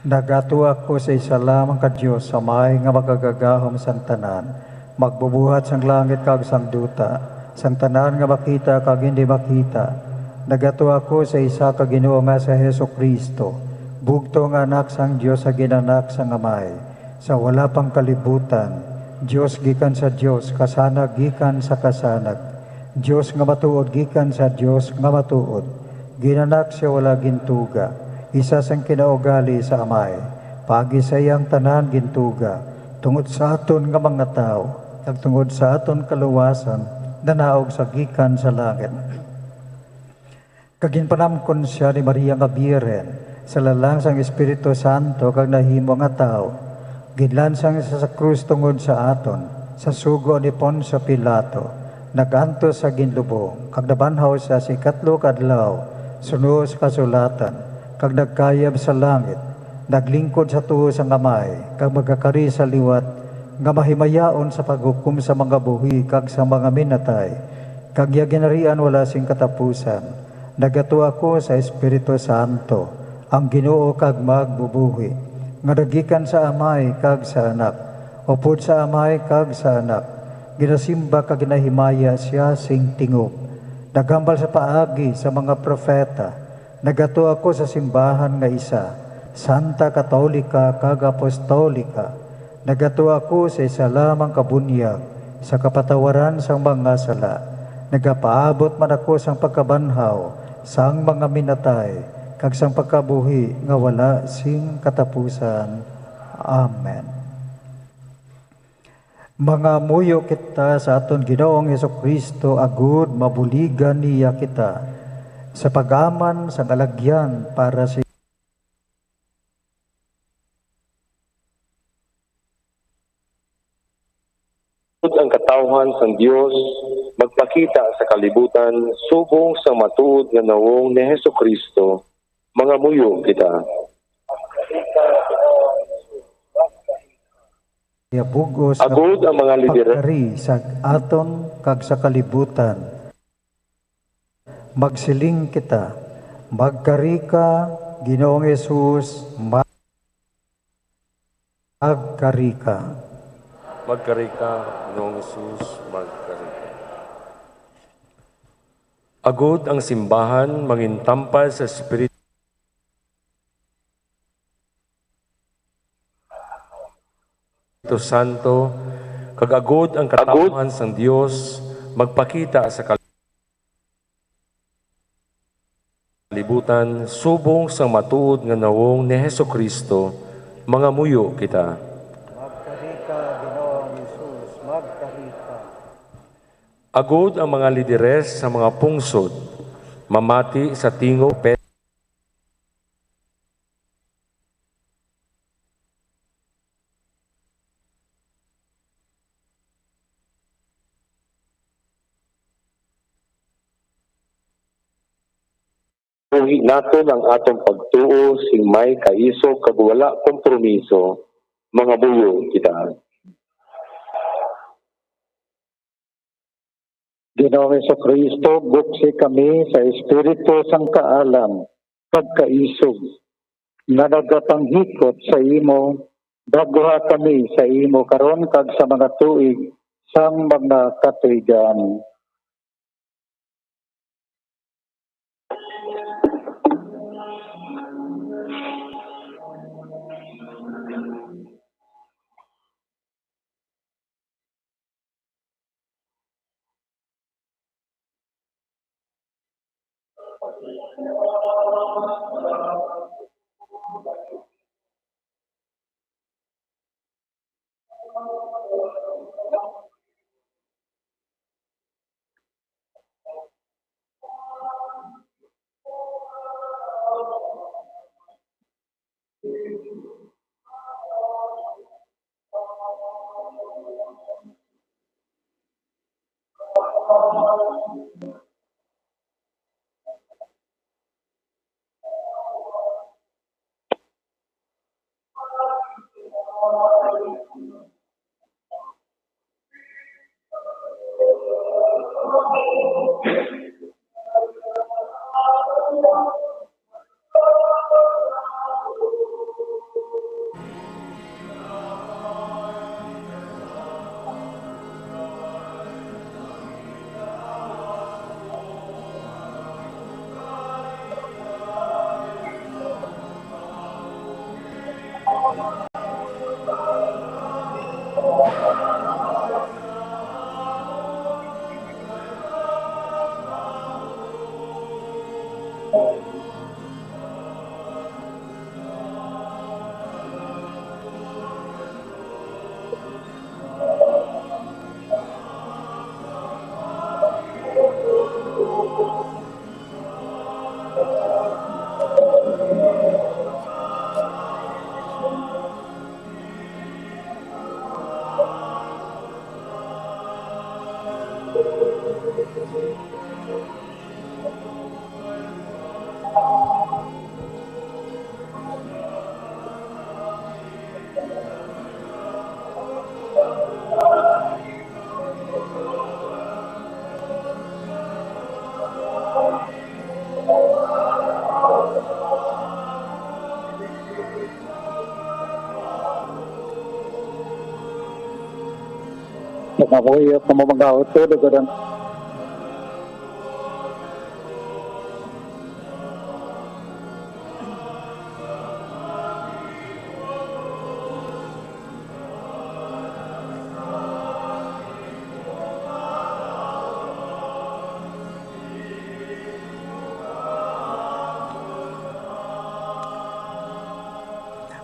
Nagato ako sa isa lamang ka Dios, Amay nga makagagahom sang tanan, magbubuhat sang langit kag sang duta, sang tanan nga makita kag hindi makita. Nagato ako sa isa ka Ginoo nga si Jesu-Cristo, bugtong nga Anak sang Dios nga ginanak sang Amay, sa wala pang kalibutan, Dios gikan sa Dios, kasanag gikan sa kasanag, Dios nga matuod gikan sa Dios nga matuod, ginanak sa wala gintuga, isa sang kinaugali sa Amay, paagi sa iya ang tanan gintuga, tungod sa aton nga mga tawo, kag tungod sa aton kaluwasan, nanaog sa gikan sa langit. Kag ginpanamkon sia ni Maria nga Birhen sa lalang sang Espiritu Santo kag nahimo nga tawo. Ginlansang sia sa krus tungod sa aton, sa sugo ni Poncio Pilato. Nag-antos sa ginlubong, kag nabanhaw sia sa ikatlo ka adlaw, suno sa kasulatan, kag nagkayab sa langit. Naglingkod sa tuo sang Amay, kag magakari sa liwat nga mahimayaon sa paghukom sa mga buhi kag sa mga minatay, kag iya ginharian wala sing katapusan. Nagato ako sa Espiritu Santo, ang Ginoo kag magbubuhi, nga nagikan sa Amay kag sa Anak, upod sa Amay kag sa Anak, ginasimba kag ginahimaya sia sing tingob. Naghambal sa paagi sa mga propeta. Nagato ako sa simbahan nga isa, santa, katolika, kag apostolika. Nagato ako sa isa lamang ka bunyag sa kapatawaran sang mga sala. Nagapaabot man ako sang pagkabanhaw sang mga minatay, kag sang pagkabuhi nga wala sing katapusan. Amen. Mangamuyo kita sa aton Ginoong Jesu-Cristo, agud mabuligan niya kita sa pag-aman sang alagyan para sa Ang katawhan sang Dios magpakita sa kalibutan subong sang matuod nga nawong ni Jesu-Cristo. Mangamuyo kita. Iya bug-os nga Agod ang mga lideres. Pagkari sa aton kag sa kalibutan. Magsiling kita, "Magkari ka, Ginoong Jesus, magkari ka." Magkari ka, Ginoong Jesus, magkari ka. Agod ang simbahan mangintampal sa Espiritu Santo, kag agod ang katamhan sang Dios magpakita sa kalibutan subong sang matuod nga nawong ni Jesu-Cristo, mangamuyo kita. Magkari ka, Ginoong Jesus, magkari ka. Agod ang mga lideres sa mga pungsod, mamati sa tingog, pe-, Buhi naton ang aton pagtuo sing may kaisog kag wala kompromiso, mangamuyo kita. Ginoong Jesu-Cristo, buksi kami sa espiritu sang kaalam kag kaisog nga nagapanghikot sa imo, daguha kami sa imo karon kag sa mga tuig sang mga katuigan. Pagkakuyog kamo mga utod, ug ang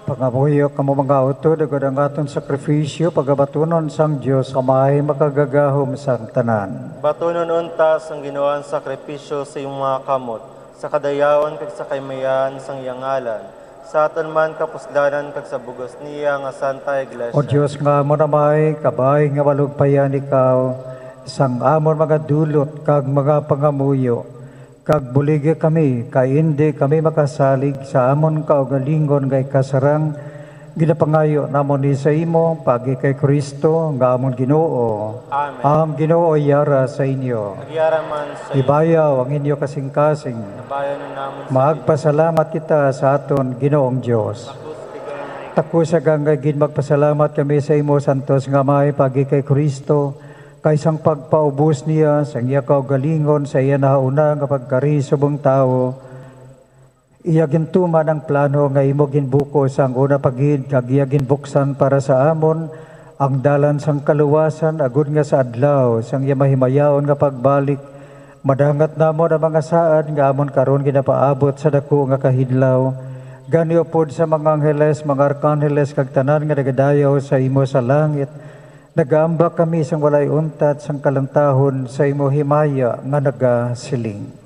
Pangamuyo kamo mga utod, agod ang aton sakripisyo pagabatunon sang Dios, Amay makagagahom sang tanan. Batunon unta sang Ginoo ang sakripisyo sa imong mga kamot, sa kadayawan kag sa kaymayan sang iya ngalan, sa aton man kapuslanan kag sa bug-os niya nga Santa Iglesia. O Dios nga amon Amay, kabay nga malugpayan ikaw sang amon mga dulot kag mga pangamuyo, kag buligi kami, kay indi kami makasalig sa amon kaugalingon nga ikasarang Ginapangayo namon ni sa imo, pagi kay Kristo nga amon Ginoo. Amen. Ang Ginoo yara sa inyo. Nagyara man sa iyo. Ibayaw ang inyo kasing-kasing. Ibayaw na namon sa Magpasalamat kita sa aton Ginoong Dios. Takusa gangay gid magpasalamat kami sa imo, Santos nga Amay, pagi kay Kristo, kay sang pagpaubos niya sang iya kaugalingon sa iya nahauna nga pagkari subong tawo, iya gintuman ang plano nga imo ginbuko sang una pa gid, kag iya ginbuksan para sa amon ang dalan sang kaluwasan, agod nga sa adlaw sang iya mahimayaon nga pagbalik, madangat namon ang mga saad nga amon karon ginapaabot sa daku nga kahidlaw. Gani, upod sa mga angheles, mga arkanheles, kag tanan nga nagadayaw sa imo sa langit, nagaambak kami sang walay untat sang kalantahon sa imo himaya nga nagasiling: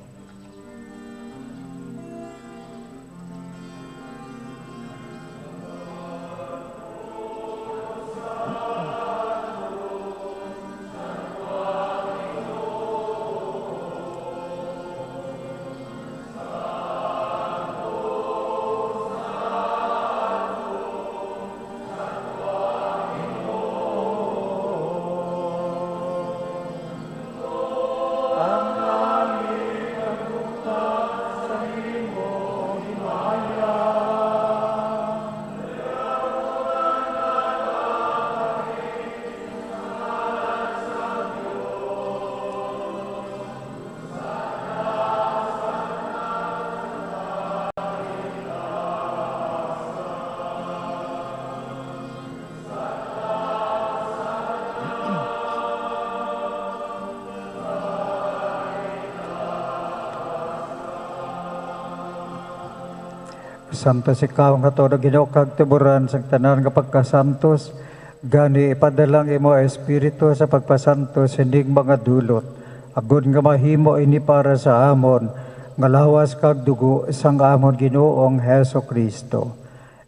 Santos ikaw nga tuod, Ginoo, kag tuboran sang tanan nga pagkasantos. Gani, ipadala ang imo Espiritu sa pagpasantos sining mga dulot, agod nga mahimo ini para sa amon nga lawas kag dugo sang amon Ginoong Jesu-Cristo.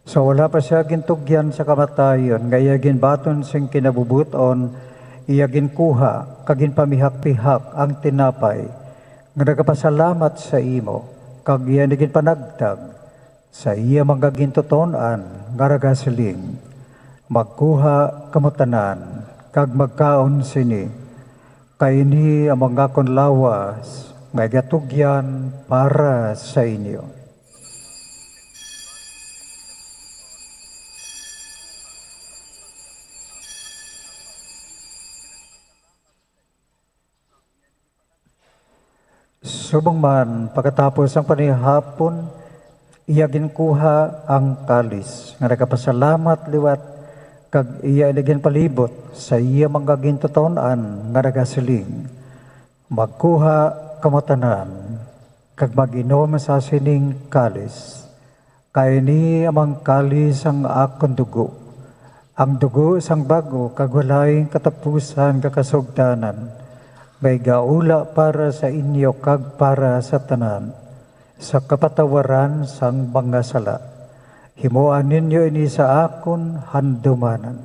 Sa wala pa sia gintugyan sa kamatayon, nga iya ginbaton sing kinabubut-on, iya ginkuha kag ginpamihak-pihak ang tinapay, nga nagapasalamat sa imo, kag iya ini ginpanagtag sa iya mga gintuton-an, nga nagasiling: Magkuha kamo tanan kag magkaon sini, kay ini ang mga akon lawas nga igatugyan para sa inyo. Subong man, pagkatapos sang panihapon, iya ginkuha ang kalis, nga nagapasalamat liwat, kag iya ini ginpalibot sa iya mga gintuton-an, nga nagasiling: Magkuha kamo tanan, kag mag-inom sa sining kalis, kay ini amo ang kalis sang akon dugo, ang dugo sang bag-o kag walay katapusan nga kasugtanan, nga igaula para sa inyo kag para sa tanan, sa kapatawaran sang mga sala. Himoa ninyo ini sa akon handumanan.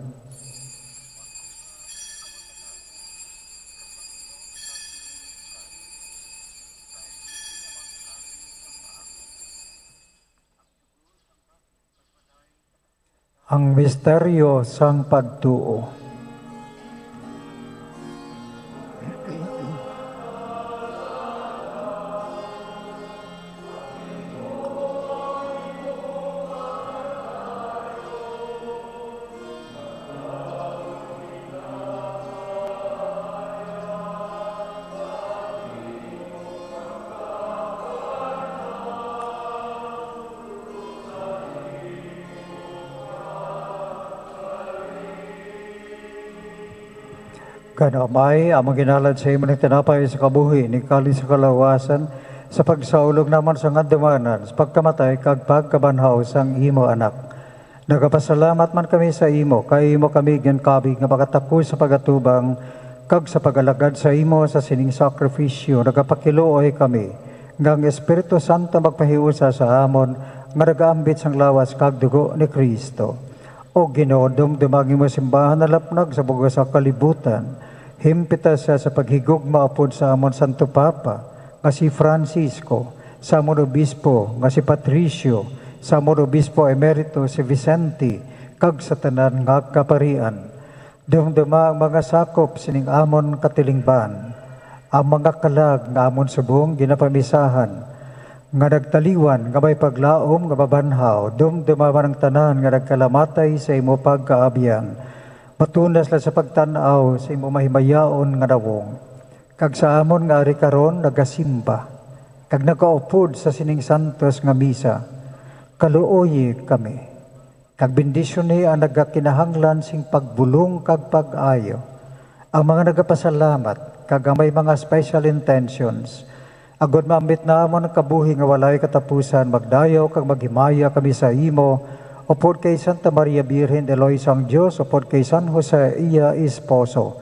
Ang misteryo sang pagtuo. Gani, Amay, amon ginhalad sa imo ning tinapay sa kabuhi, ning kalis sa kalawasan, sa pagsaulog namon sa handumanan, sa pagkamatay kag pagkabanhaw sang imo Anak. Nagapasalamat man kami sa imo, kay imo kami ginkabig nga makatakos sa pag-atubang kag sa pag-alagad sa imo. Sa sining sakrifisyo, nagapakiluoy kami nga ang Espiritu Santo magpahiusa sa amon nga nagaambit sang lawas kag dugo ni Cristo. O Ginoo, dumduma ang imo simbahan nalapnag sa bug-os nga kalibutan. Himpita sia sa paghigugma upod sa amon Santo Papa nga si Francisco, sa amon Obispo nga si Patricio, sa amon Obispo Emerito si Vicente, kag sa tanan nga kaparian. Dumduma ang mga sakop sining amon katilingban, ang mga kalag nga amon subong ginapamisahan, nga nagtaliwan nga may paglaom nga mabanhaw. Dumduma man ang tanan nga nagkalamatay sa imo pagkaabyan. Matunas lang sa pagtan-aw sa imo mahimayaon nga nawong, kag sa amon nga ari karon nagasimba kag nagaupod sa sining santos nga misa. Kaluoyi kami, kag bendisyoni ang nagakinahanglan sing pagbulong kag pag-ayo, ang mga nagapasalamat, kag ang may mga special intentions, agod maambit namon ang kabuhi nga walay katapusan. Magdayaw kag maghimaya kami sa imo, upod kay Santa Maria Birhen, Iloy sang Dios, upod kay San Jose, iya esposo,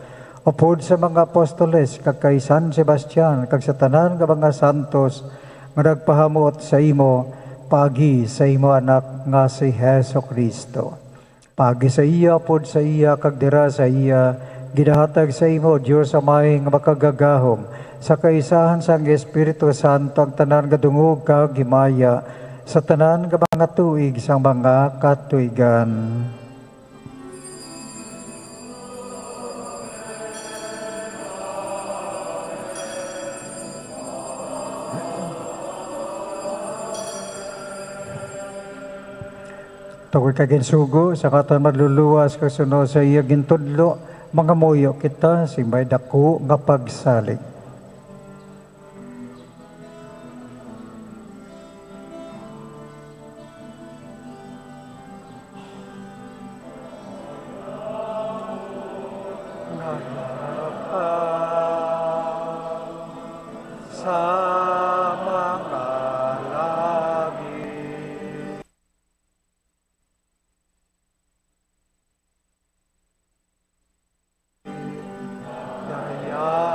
upod sa mga apostoles, kag kay San Sebastian, kag sa tanan nga mga santos nga nagpahamot sa imo paagi sa imo Anak nga si Jesu-Cristo. Paagi sa iya, upod sa iya, kag dira sa iya, ginahatag sa imo, Dios Amay nga makagagahom, sa kaisahan sang Espiritu Santo, ang tanan nga dungog kag himaya sa tanan nga mga tuig sang mga katuigan. Tungod kay ginsugo sa katan manluluwas kag sunod sa iya gintudlo, mangamuyo kita sing may daku nga pagsalig. Sa mga langit.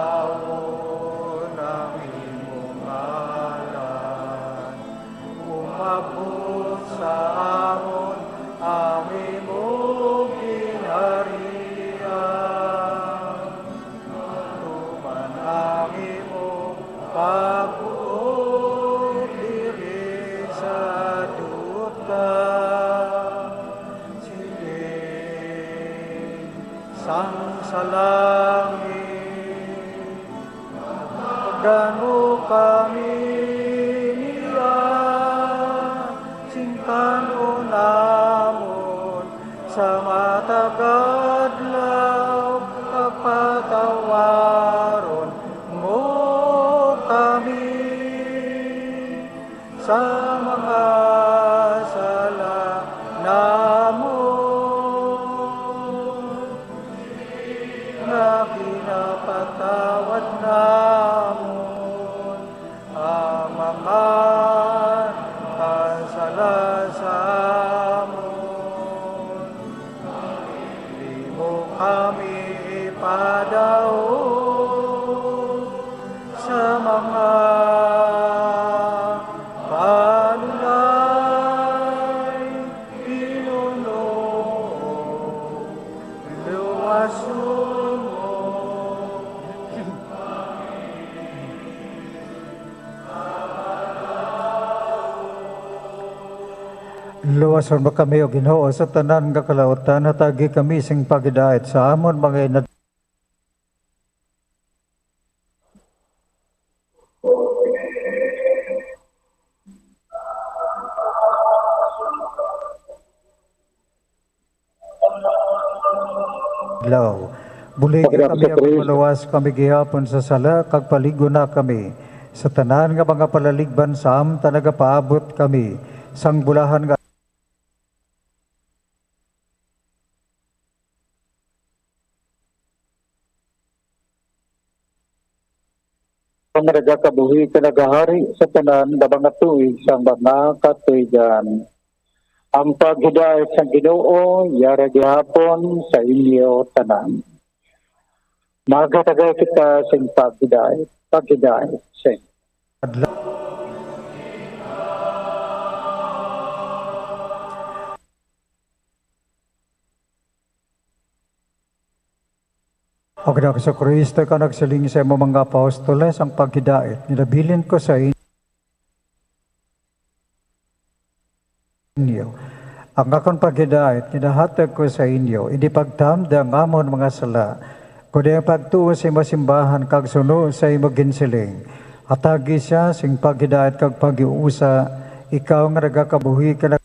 Dayawon ang imong ngalan, umabot sa amon ang imong ginharian, tuman ang imong pagbuot diri sa duta. Siling sang sa langit, gano kami niya sing tan-on namon sa matag adlaw, pagpatawaron mo kami sa mga sala namon, nga ginapatawad namon ang mga nakasala sa amon. Di mo kami ipadaog sa mga panulay, Ginoo, luwason mo. Luwason mo kami, O Ginoo, sa tanan nga kalautan. Hatagi kami sing paghidait sa amon mga inad-, adlaw. Buligan kami, kag maluwas kami gihapon sa sala, kag palig-on na kami sa tanan nga mga palaligban sa amta nagapaabot kami sang bulahan nga nga nagakabuhi kag nagahari sa tanan nga mga tuig sang mga katuigan. Ang paghidait sang Ginoo yara gihapon sa inyo tanan. Maghatagay kita sing paghidait, paghidait sing adlaw. O Ginoong Jesu-Cristo, ikaw nagsiling sa imo mga apostoles, ang paghidait ginabilin ko sa inyo. Ang akon paghidait ginahatag ko sa inyo, indi pagtamda ang amon mga sala, kundi ang pagtuo sa imo simbahan kag suno sa imo ginsiling. Hatagi siya sing paghidait kag paghiusa, ikaw nga nagakabuhi ka.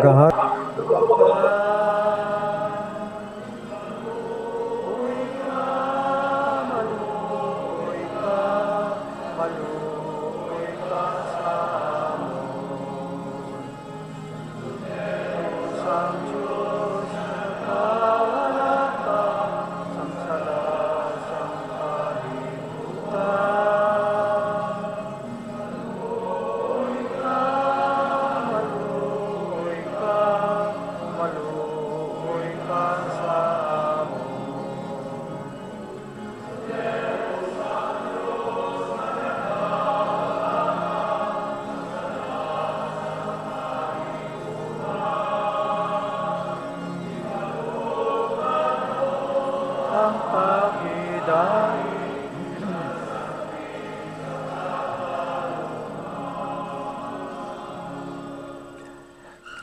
Gahat.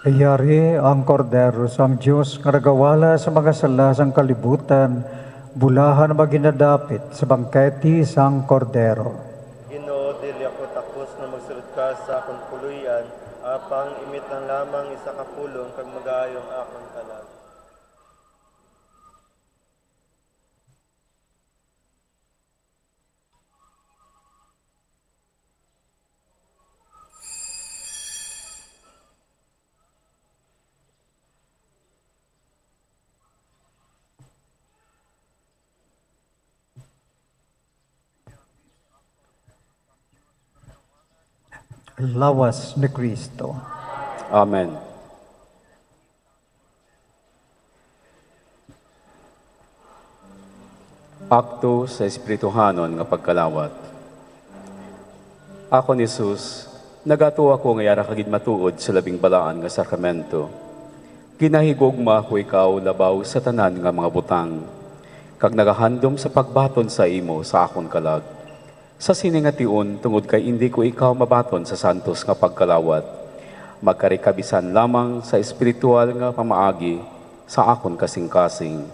Yari ang Kordero sang Dios nga nagawala sa mga sala sang kalibutan, bulahan maginadapit sa bangkete sang Kordero. Ginoo, dili ako takos nga magsulod ka sa akon puloy-an, apang imit lang lamang isa ka pulong kag magaayo ang akon kalag. Lawas ni Cristo. Amen. Akto sa espirituhanon nga pagkalawat. Akon Jesus, nagato ako nga yara ka gid matuod sa labing balaan nga sakramento. Ginahigugma ko ikaw labaw sa tanan nga mga butang, kag nagahandom sa pagbaton sa imo sa akon kalag. Sa sini nga tion, tungod kay indi ko ikaw mabaton sa santos nga pagkalawat, magkari ka bisan lamang sa espiritual nga pamaagi sa akon kasingkasing.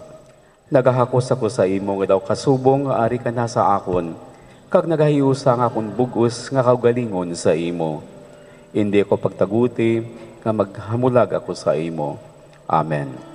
Nagahakos ako sa imo nga daw kasubong nga ari ka na sa akon, kag nagahiusa nga akon bug-os nga kaugalingon sa imo. Indi ako pagtaguti nga maghamulag ako sa imo. Amen.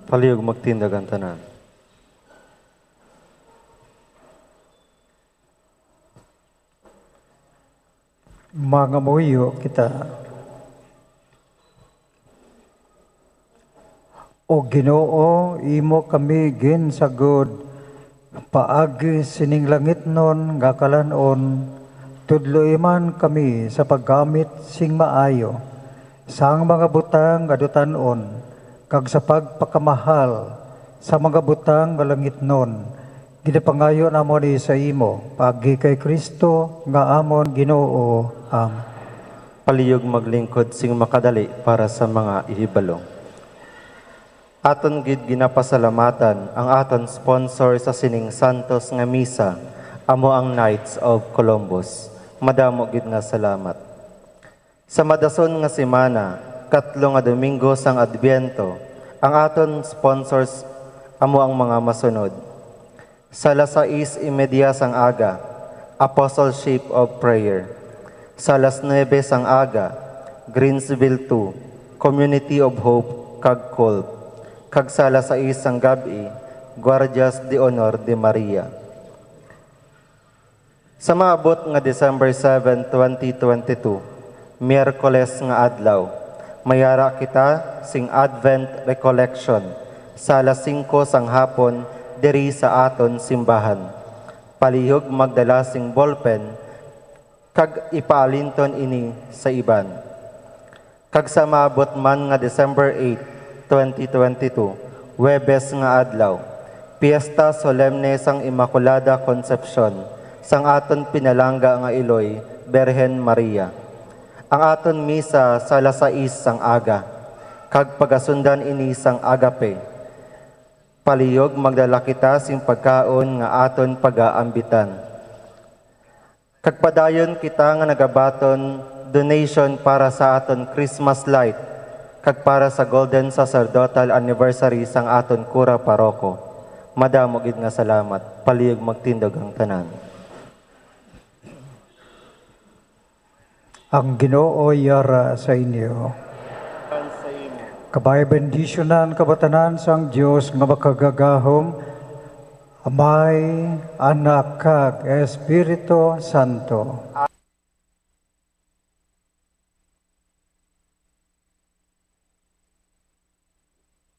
Palihog magtindog ang tanan. Mangamuyo kita. O Ginoo, imo kami ginsagod paagi sining langitnon nga kalan-on, tudloi man kami sa paggamit sing maayo sang mga butang nga dutan-on, kag sa pagpakamahal sa mga butang nga langitnon. Ginapangayo namon ini sa imo, paagi kay Cristo nga amon Ginoo. Amen. Palihog maglingkod sing makadali para sa mga ihibalo. Aton gid ginapasalamatan ang aton sponsor sa sining santos nga misa, amo ang Knights of Columbus. Madamo gid nga salamat. Sa madason nga semana, katlo nga Domingo sang Adbyento, ang aton sponsors amo ang mga masunod. Sa alas sais y media sang aga, Apostleship of Prayer. Sa alas nuebe sang aga, Greensville two, Community of Hope kag Cult. Kag sa alas sais sang gab-i, Guardias de Honor de Maria. Sa maabot nga December seven, twenty twenty-two, Miyerkules nga adlaw, mayara kita sing Advent Recollection sa alas singko sang hapon diri sa aton simbahan. Palihog magdala sing ballpen kag ipaalinton ini sa iban. Kag sa maabot man nga December eight, twenty twenty-two, Huwebes nga adlaw, Piesta Solemne sang Immaculada Concepcion sang aton pinalangga nga iloy, Birhen Maria. Ang aton misa sa alas sais sang aga, kag pagasundan ini sang Agape. Palihog magdala kita sing pagkaon nga aton pagaambitan. Kag padayon kita nga nagabaton donation para sa aton Christmas light kag para sa golden sacerdotal anniversary sang aton kura paroko. Madamo gid nga salamat. Palihog magtindog ang tanan. Ang Ginoo yara sa inyo. Kabay bendisyonan kabatanan sang Dios nga makagagahom, Amay, Anak, kag Espiritu Santo.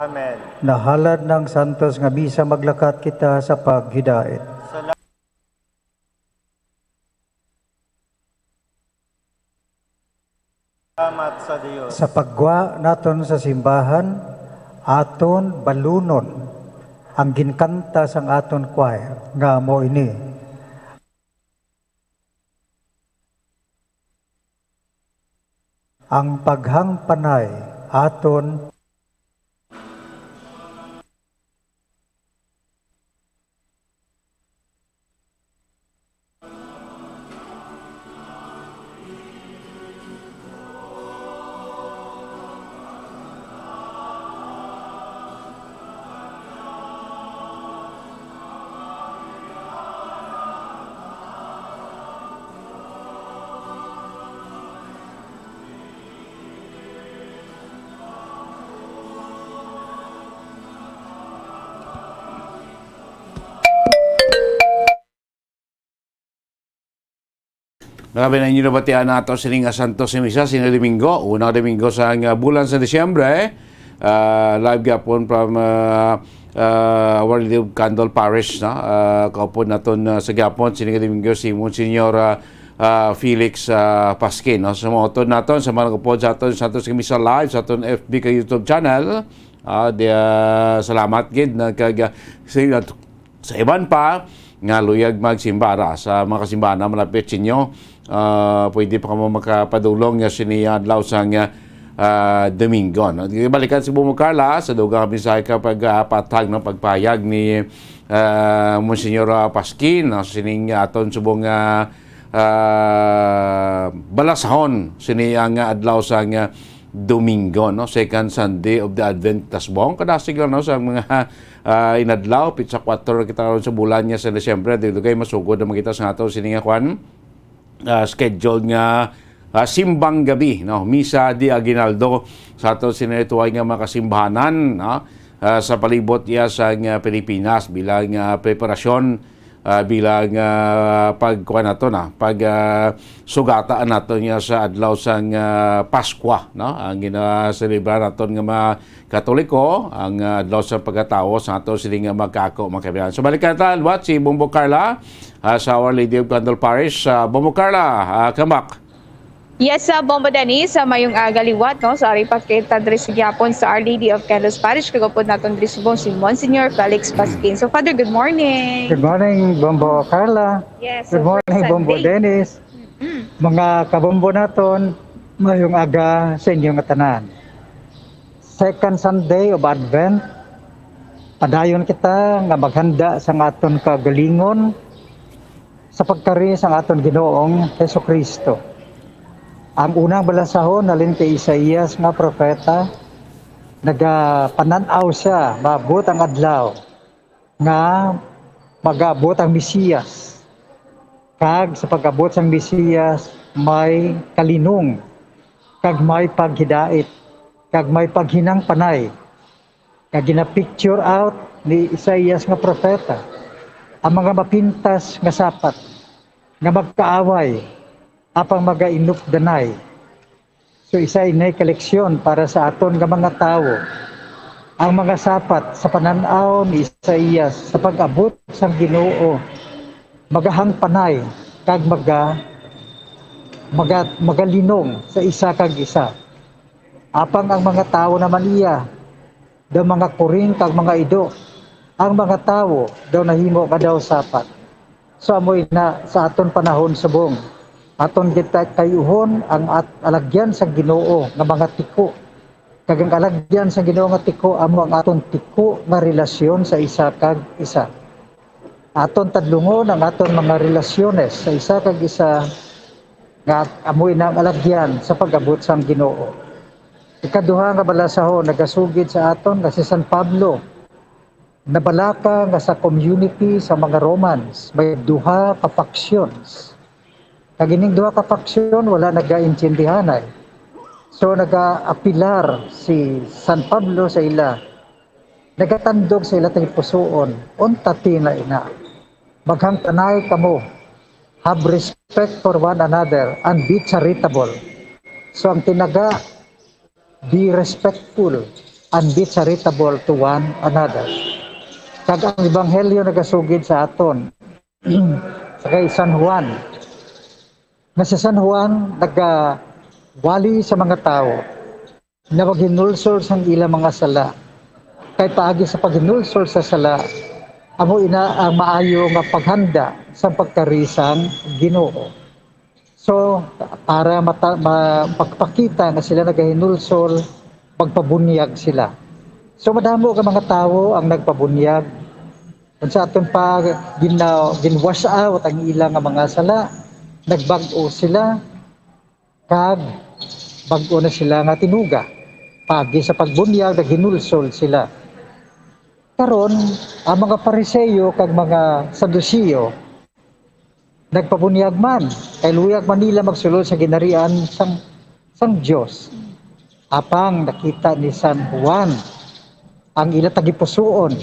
Amen. Nahalad na ang santos nga misa, maglakat kita sa paghidait. Sala- Salamat sa Dios. Sa paggwa naton sa simbahan, aton balunon ang ginkanta sang aton choir, nga amo ini. Ang paghangpanay aton. Grabe na inyo nabatian nato sini nga Santos nga Misa, sini Domingo, unang Domingo sa nga bulan sa Disyembre. Ah, live gapon from, ah, ah, Our Lady of Candle Parish, no? Ah, kaupod naton, ah, sa gapon, sini nga Domingo, si Monsignor, ah, ah, Felix, ah, Pasquin, no? Sa mga utod naton, sa mga nagupod sa aton, sa aton sa Misa Live, sa aton F B ka YouTube channel, ah, di, ah, salamat gid na kag, ah, sa, sa iban pa nga luyag magsimba ra sa mga kasimbahan na malapit sa inyo, ah, pwede pa kamo makapadulong nga sini adlaw sang, ah, Domingo, no? Balikan si Bumo Carla sa dugang mensahe ka pag, ah, patag, no, pagpahayag ni, ah, Monsignor, ah, Pasquin, no, sining aton subong, ah, ah, balasahon sini ang, ah, adlaw sang, ah, Domingo, no? Second Sunday of the Advent, tasbong kadasig lang, no, sa mga, ah, inadlaw, pitsa kuwatro na kita karon sa bulan nga sa Disyembre, dugay masugod na makita sa ato sini nga kwan, ah, scheduled nga, ah, simbang gabi, no? Misa de Aguinaldo sa ato sini tuway nga mga kasimbahanan, no? ah, sa palibot niya sa, ah, Pilipinas bilang, ah, preparasyon, ah, bilang, ah, pagkuha nato na, pag, ah, sugata nato niya sa adlaw sang, ah, Paskwa, no? Ang ginaselebra naton nga mga Katoliko, ang, ah, adlaw sa pagkatawo sa ato sini nga magkaako, mga kaibigan. So, balikan ta liwat si Bombo Carla, ah, sa Our Lady of Candle Parish. Ah, Bombo Carla, ah, kamak. Yes, sa Bombo Dennis, sa mayong aga liwat, no? So, ari pa kita diri sa gihapon sa Our Lady of Candles Parish, kagupod naton diri subong si Monsignor Felix Pasquin. So, Father, good morning. Good morning, Bombo Carla. Yes, Good so, morning, first Bombo Sunday. Dennis. Mm. Mga kabombo naton, mayong aga sa inyo nga tanan. Second Sunday of Advent, padayon kita nga maghanda sang aton kagalingon sa pagkari sang aton Ginoong Jesu-Cristo. Ang unang balasahon halin kay Isaias nga propeta, nagapanan-aw sia, maabot ang adlaw nga mag-abot ang Mesiyas. Kag sa pag-abot sang Mesiyas, may kalinong, kag may paghidait, kag may paghinang panay. Kag gina-picture out ni Isaias nga propeta ang mga mapintas nga sapat nga magkaaway, apang magainupdanay. So, isa ini ka leksyon para sa aton nga mga tawo. Ang mga sapat sa panan-aw ni Isaias sa pag-abot sang Ginoo magahangpanay kag maga, maga, magalinong sa isa kag isa. Apang ang mga tawo naman iya daw mga kuring kag mga ido. Ang mga tawo daw nahimo nga daw sapat. So, amo ina sa aton panahon subong. Aton kita kayuhon ang at alagyan sa Ginoo nga mga tiko. Kag ang alagyan sa Ginoo nga tiko amo ang aton tiko nga relasyon sa isa kag isa. Aton tadlungon ang aton mga relasyones sa isa kag isa nga amo ina ang alagyan sa pag-abot sang Ginoo. Ikaduha nga balasahon nagasugid sa aton nga si San Pablo nabalaka nga sa community sa mga Romans may duha ka factions. Kag ining duha ka faction wala nagaintindihanay. So nagaapilar si San Pablo sa ila. Nagatandog sa ila tagipusoon, "Unta ti na ina? Maghangpanay kamo. Have respect for one another and be charitable." So ang tinaga, "Be respectful and be charitable to one another." Kag ang ebanghelyo nagasugid sa aton sa kay San Juan, nga si San Juan nagawali sa mga tawo nga maghinulsol sang ila mga sala. Kay paagi sa paghinulsol sa sala, amo ina ang maayo nga paghanda sang pagkari sang Ginoo. So, para mata, ma, magpakita nga sila nagahinulsol, magpabunyag sila. So, madamo ka mga tawo ang nagpabunyag. Kung sa aton pa, gina, gin-wash out ang ila nga mga sala, nagbag-o sila, kag bag-o na sila nga tinuga. Pagi sa pagbunyag, naghinulsol sila. Karon, ang mga Pariseo kag mga Saduceo nagpabunyag man, kay luyag man nila magsulod sa ginharian sang, sang Dios. Apang nakita ni San Juan ang ila tagipusoon.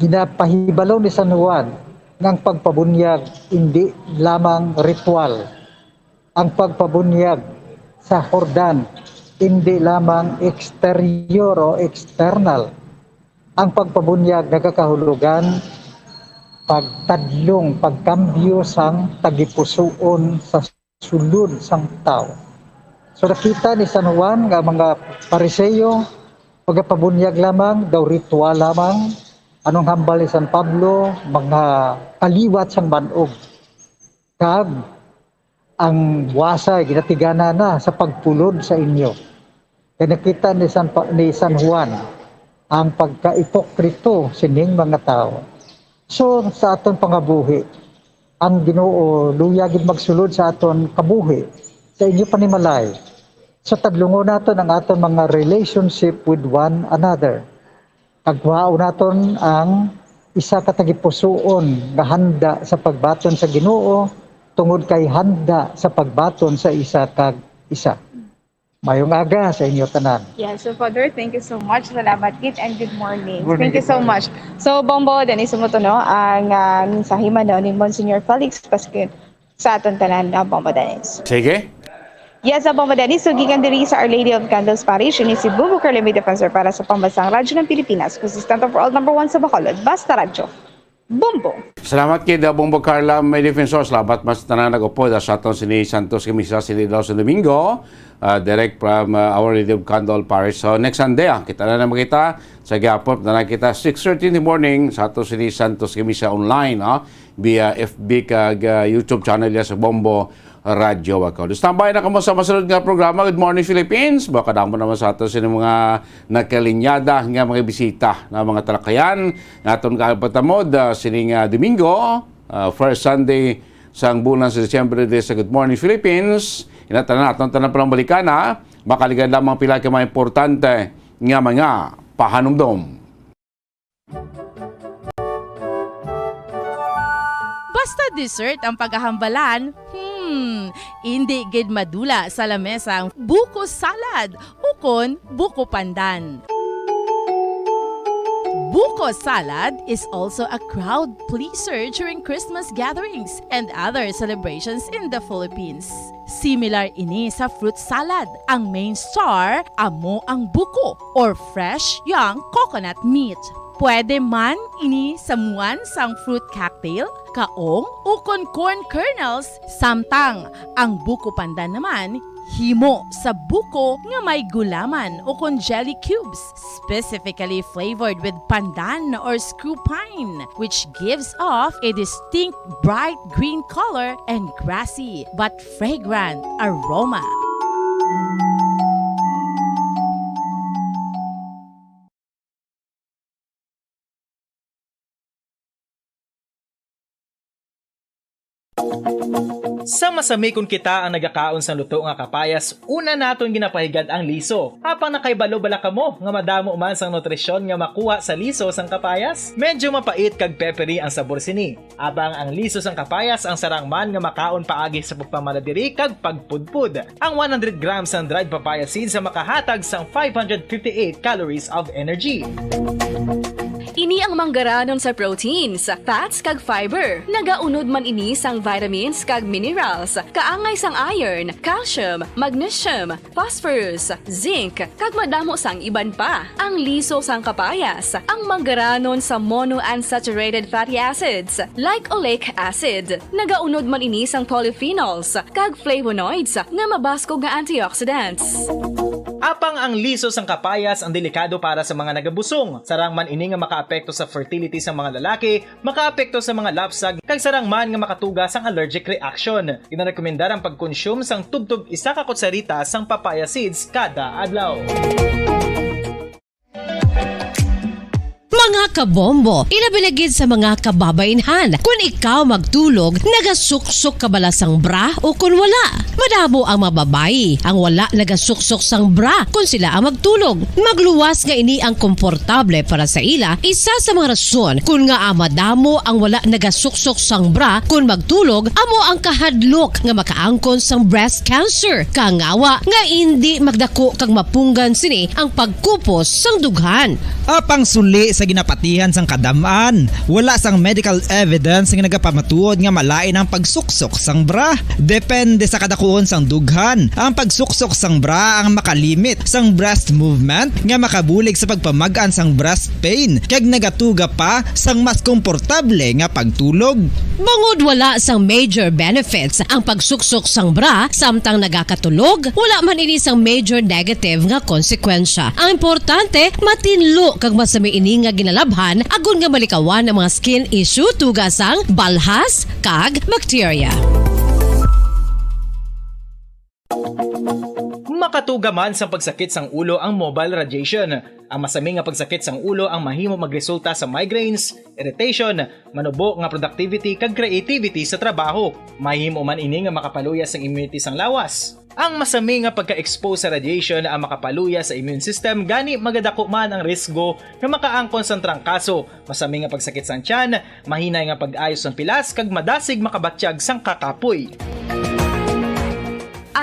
Ginapahibalo ni San Juan nga ang pagpabunyag indi lamang ritual. Ang pagpabunyag sa Jordan indi lamang eksterior o external. Ang pagpabunyag nagakahulugan pagtadlong, pagkambyo sang tagipusoon sa sulod sang tawo. So nakita ni San Juan nga mga Pariseo magapabunyag lamang, daw ritual lamang. Anong hambal ni San Pablo? Mga kaliwat sang banog. Kag ang wasay ginatigana na sa pagpulod sa inyo. Kay nakita ni San, Pa- ni San Juan ang pagkaipokrito sining mga tawo. So, sa aton pangabuhi, ang Ginoo luya gid magsulod sa aton kabuhi, sa inyo panimalay. So, tadlungon naton ang aton mga relationship with one another. Kag kuhaon naton ang isa ka tagipusoon nga handa sa pagbaton sa Ginoo, tungod kay handa sa pagbaton sa isa kag isa. Mayong aga sa inyo tanan. Yes, so Father, thank you so much. Salamat gid and good morning. Good morning, Thank you so good morning. much. So, Bombo, dani sumuto, no, ang ah, mensahe man, no, ni Monsignor Felix Pasquin sa aton tanan, ah, Bombo Dennis. Sige. Yes, ah, Bombo Dennis, so gikan diri sa Our Lady of Candles Parish, ini si Bubu Carlo May Defensor para sa Pambansang Radyo ng Pilipinas, consistent of world number one sa Bacolod, Basta Radyo. Bombo. Salamat kay Dabong Carla, may defensor. Salamat mas tanan nag-upod sa aton sini Santos Kamisa, sini daw sa Domingo. Ah, direct from ah, Our Lady of Candle Parish. So next Sunday, ah, kita na naman kita sa gihapon. Na kita six thirty in the morning sa aton sini Santos Kamisa online, ah, via F B kag ah, YouTube channel ya sa Bombo Radyo Bacol. Standby na kamo sa masunod nga programa, Good Morning Philippines. Baka damo naman sa ato sini mga nakalinyada nga mga bisita na mga talakayan nga aton kaapatamod ah, sining ah, Domingo, ah, first Sunday sang bulan sa Disyembre, diri sa Good Morning Philippines. Ina tanan aton tanan palambalikana, ah, makaligad lamang pila ka mga importante nga mga pahanumdom. Basta dessert ang paghahambalan, hmm, indi gid madula sa lamesa ang buko salad ukon buko pandan. Buko salad is also a crowd pleaser during Christmas gatherings and other celebrations in the Philippines. Similar ini sa fruit salad. Ang main star amo ang buko or fresh young coconut meat. Pwede man ini samuan sang fruit cocktail, kaong, ukon corn kernels, samtang ang buko pandan naman himo sa buko nga may gulaman ukon jelly cubes, specifically flavored with pandan or screw pine, which gives off a distinct bright green color and grassy but fragrant aroma. Sa masami kon kita ang nagakaon sang luto nga kapayas, una naton ginapahigad ang liso. Apang nakahibalo bala kamo nga madamo man sang nutrisyon nga makuha sa liso sang kapayas? Medyo mapait kag peppery ang sabor sini. Apang ang liso sang kapayas ang sarang man nga makaon paagi sa pagpamala diri kag pagpudpod. Ang one hundred grams sang dried papaya seeds sa makahatag sang five hundred fifty-eight calories of energy. Ini ang manggaranon sa proteins, fats, kag fiber. Nagaunod man ini sang vitamins kag minerals, kaangay sang iron, calcium, magnesium, phosphorus, zinc, kag madamo sang iban pa. Ang liso sang kapayas, ang manggaranon sa monounsaturated fatty acids, like oleic acid. Nagaunod man ini sang polyphenols kag flavonoids nga mabaskog nga antioxidants. Apang ang liso sang kapayas ang delikado para sa mga nagabusong. Sarang man ini nga makaapekto sa fertility sa mga lalaki, makaapekto sa mga lapsag, kag sarang man nga makatuga sang allergic reaction. Ginarekomendar ang pagkonsume sang tubtob isa ka kutsarita sang papaya seeds kada adlaw. Mga kabombo, ilabi na gid sa mga kababainhan. Kun ikaw magtulog, nagasuksok ka bala sang bra o kun wala? Madamo ang mga babayi ang wala nagasuksok sang bra kun sila ang magtulog. Magluwas nga ini ang komportable para sa ila, isa sa mga rason kun ngaa madamo ang wala nagasuksok sang bra kun magtulog, amo ang kahadlok nga makaangkon sang breast cancer. Kangawa nga indi magdako kag mapunggan sini ang pagkupos sang dughan. Apang suli sa ginapatihan sang kadam-an, wala sang medical evidence nga nagapamatuod nga malain ang pagsuksok sang bra. Depende sa kadakuon sang dughan. Ang pagsuksok sang bra ang makalimit sang breast movement nga makabulig sa pagpamag-an sang breast pain kag nagatuga pa sang mas komportable nga pagtulog. Bangod wala sang major benefits ang pagsuksok sang bra samtang nagakatulog, wala man ini sang major negative nga konsekwensya. Ang importante, matinlo kag masami ini nga ginalabhan agod nga malikawan ang mga skin issue tuga sang balhas kag bakterya. Makatuga man sang pagsakit sang ulo ang mobile radiation. Ang masami nga pagsakit sang ulo ang mahimo magresulta sa migraines, irritation, manubo nga productivity kag creativity sa trabaho. Mahimo man ini nga makapaluya sang immunity sang lawas. Ang masami nga pagka-expose sa radiation ang makapaluya sa immune system, gani magadako man ang risgo nga makaangkon sang trangkaso, masami nga pagsakit sang tiyan, mahinay nga pag-ayo sang pilas, kag madasig makabatyag sang kakapoy.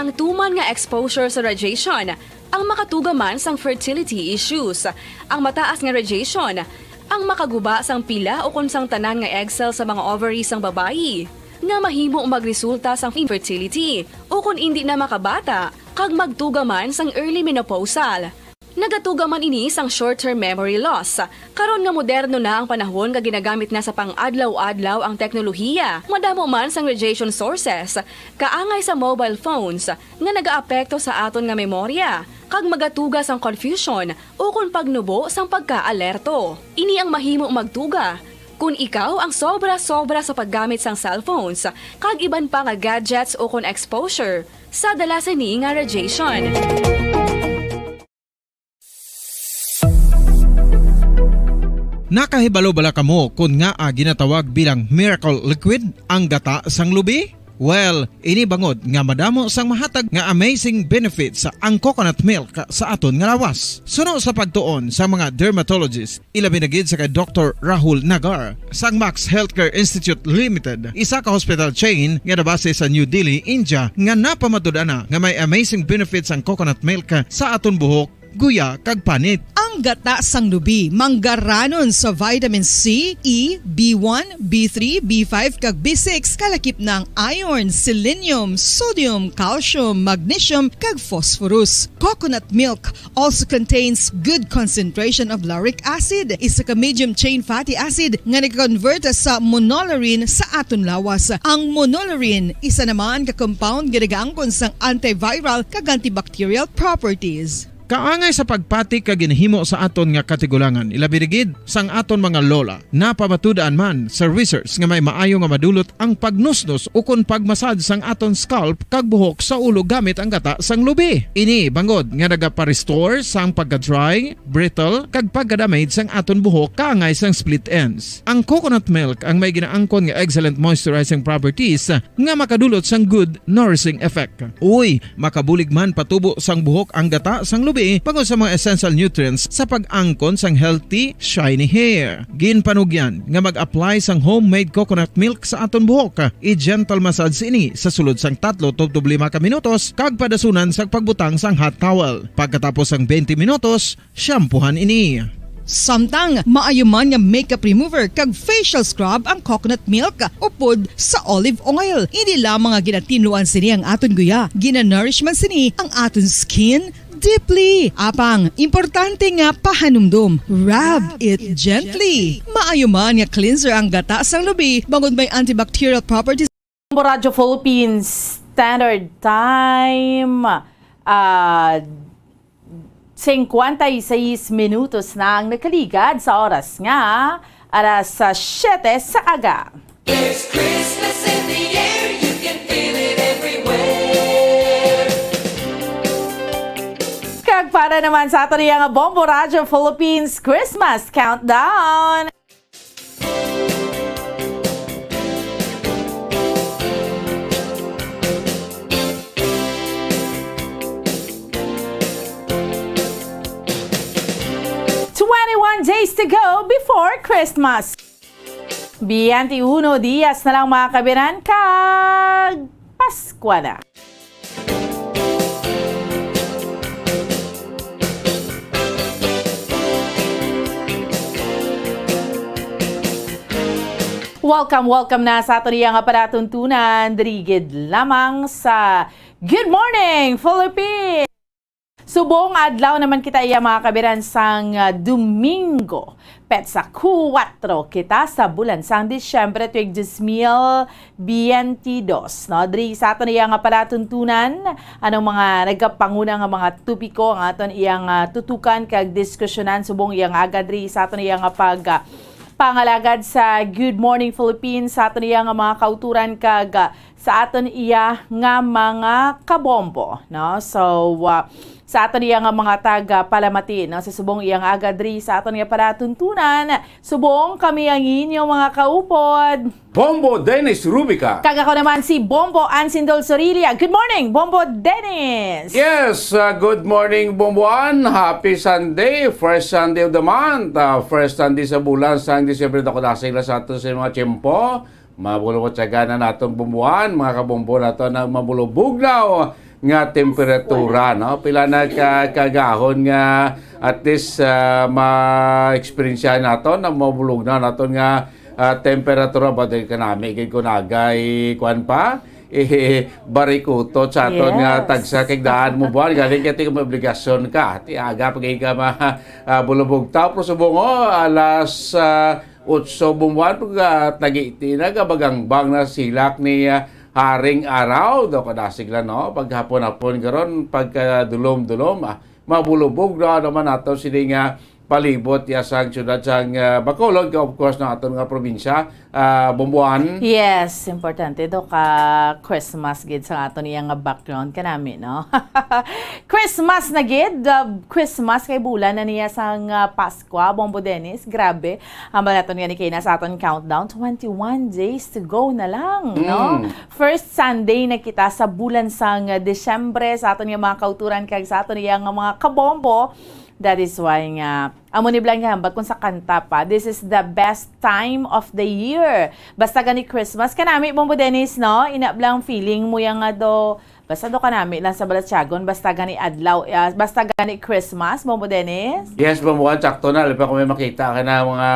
Ang tuman nga exposure sa radiation ang makatuga man sang fertility issues. Ang mataas nga radiation ang makaguba sang pila ukon sang tanan nga egg cell sa mga ovary sang babayi, nga mahimo magresulta sang infertility ukon indi na makabata kag magtuga man sang early menopausal. Nagatuga man ini sang short-term memory loss. Karon nga moderno na ang panahon nga ginagamit na sa pang-adlaw-adlaw ang teknolohiya, madamo man sang radiation sources, kaangay sa mobile phones, nga nagaapekto sa aton nga memorya, kag magatuga sang confusion ukon pagnubo sang pagkaalerto. Ini ang mahimo magtuga kon ikaw ang sobra-sobra sa paggamit sang cellphones kag iban pa nga gadgets ukon exposure sa dala sini nga radiation. Nakahibalo bala kamo kon ngaa ginatawag bilang miracle liquid ang gata sang lubi? Well, ini bangod nga madamo sang mahatag nga amazing benefits ang coconut milk sa aton nga lawas. Suno sa pagtuon sa mga dermatologist, ilabi na gid sa kay Doktor Rahul Nagar sang Max Healthcare Institute Limited, isa ka hospital chain nga nabase sa New Delhi, India, nga napamatud-an na nga may amazing benefits ang coconut milk sa aton buhok, guya, kag panit. Ang gata sang lubi manggaranon sa vitamin C, E, B one, B three, B five, kag B six, kalakip na ang iron, selenium, sodium, calcium, magnesium, kag phosphorus. Coconut milk also contains good concentration of lauric acid, isa ka medium chain fatty acid nga nag-convert sa monolaurin sa aton lawas. Ang monolaurin isa naman ka compound nga nagaangkon sang antiviral kag antibacterial properties. Kaangay sa pagpati kag ginahimo sa aton nga katigulangan, ilabi na gid sang aton mga lola. Napamatud-an man sa research nga may maayo nga madulot ang pagnusnos ukon pagmasad sang aton scalp kag buhok sa ulo gamit ang gata sang lubi. Ini bangod nga nagapa-restore sang pagka-dry, brittle, kag pagka-damage sang aton buhok kaangay sang split ends. Ang coconut milk ang may ginaangkon nga excellent moisturizing properties nga makadulot sang good nourishing effect. Uy, makabulig man patubo sang buhok ang gata sang lubi bangod sa mga essential nutrients sa pag-angkon sang healthy, shiny hair. Ginpanugyan nga mag-apply sang homemade coconut milk sa aton buhok. I-gentle massage ini sa sulod sang tatlo tubtob lima ka minutos kag padasunan sang pagbutang sang hot towel. Pagkatapos sang twenty minutos, shampoohan ini. Samtang maayo man nga makeup remover kag facial scrub ang coconut milk upod sa olive oil. Hindi lamang nga ginatinluan sini ang aton guya, ginanourish man sini ang aton skin deeply. Apang, importante nga pahanumdom, rub it gently. Maayo man nga cleanser ang gata sang lubi bangod may antibacterial properties. Bombo Radyo Philippines Standard Time, ah, cincuenta y seis minutos na ang nakaligad sa oras nga alas, ah, siyete sa aga. There's Christmas in the air, you can feel it everywhere. Kag para naman sa aton iya nga Bombo Radyo Philippines Christmas Countdown. Twenty-one days to go before Christmas. Biyente uno dias na lang, mga kabiran, kag Paskwa na. Welcome, welcome na sa aton iya nga palatuntunan, diri gid lamang sa Good Morning, Philippines! Subong adlaw naman kita iya, mga kabiran, sang, ah, Domingo. Petsa kuwatro kita sa bulan sang Disyembre, tuig dos mil biyente dos, no? Diri sa aton iya nga palatuntunan, anong mga nagapanguna nga mga topiko ang aton iyang, ah, tutukan kag diskusyonan subong iyang aga diri sa aton iya nga pag, ah, pangalagad sa Good Morning Philippines, sa aton iya nga mga kauturan kag, ah, sa aton iya nga mga kabombo, no? So, ah, sa aton iya nga mga taga palamati, no? Sa subong iyang aga diri sa aton nga palatuntunan, subong kami ang inyo mga kaupod. Bombo Dennis Rubica. Kag ako naman si Bombo Ansindol Sorilia. Good morning, Bombo Dennis! Yes, uh, good morning, Bombo An. Happy Sunday, first Sunday of the month. Uh, first Sunday sa bulan, sang Disyembre, dako dasig na sa aton sa mga tiyempo. Mabulo mo tiyaganan naton bumbuan, mga kabombo naton ang mabulo bugnaw. nga temperatura, no? Pila na ka kagahon nga at least, ah, ma-experience naton na mabulog na naton nga, ah, temperatura ba din kanami gid ko nagay kuan pa, eh, barikutot sa aton nga Yes. tagsa kay daan mo buwan galing kay ti may obligasyon ka ti aga pa gid ka ma, ah, bulubog ta pero subong, oh, alas, ah, otso bumuan pag, ah, tagi ti nagabagangbang na silak ni, ah, Haring Araw do kada sigla, no? Paghapon-hapon karon pagkadulom-dulom, ah, mabulubog na naman ato sini nga palibot ya sang siyudad sang, ah, Bacolod, of course, ng aton nga probinsya, ah, Bumbuan. Yes, importante do ka Christmas gid sa aton iya nga background kanami, no? Christmas na gid, ah, Christmas kay bulan na niya sang, ah, Paskwa, Bombo Dennis. Grabe, ang naton gani kay na sa aton countdown, twenty-one days to go na lang, no? Mm. First Sunday na kita sa bulan sang, ah, Disyembre sa aton nga mga kauturan kag sa aton iya nga mga kabombo. That is why nga, amo ni Blanca Hambat kung sa kanta pa, "This is the best time of the year." Basta gani Christmas, kanami, Bombo Dennis, no? Ina blang feeling mo yang nga do, basta do kanami lang sa Balatyagon, basta gani adlaw, ah, basta gani Christmas, Bombo Dennis? Yes, Bombo, sakto na. Lipa ko may makita ka na mga,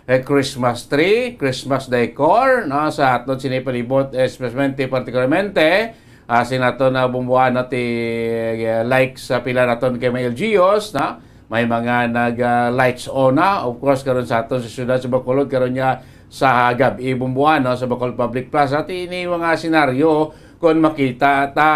eh, Christmas tree, Christmas decor, no? Sa aton sinipalibot, especially, particularmente, ah, sinato na bumbuan na ti, eh, like sa pila naton kay may L G Us, na may mga nag, ah, lights on na. Of course, karon sa aton sa siyudad sa Bacolod, karon nga sa gab-i bumbuan, no, sa Bacolod Public Plaza. Ti ini mga senaryo, kung makita ta,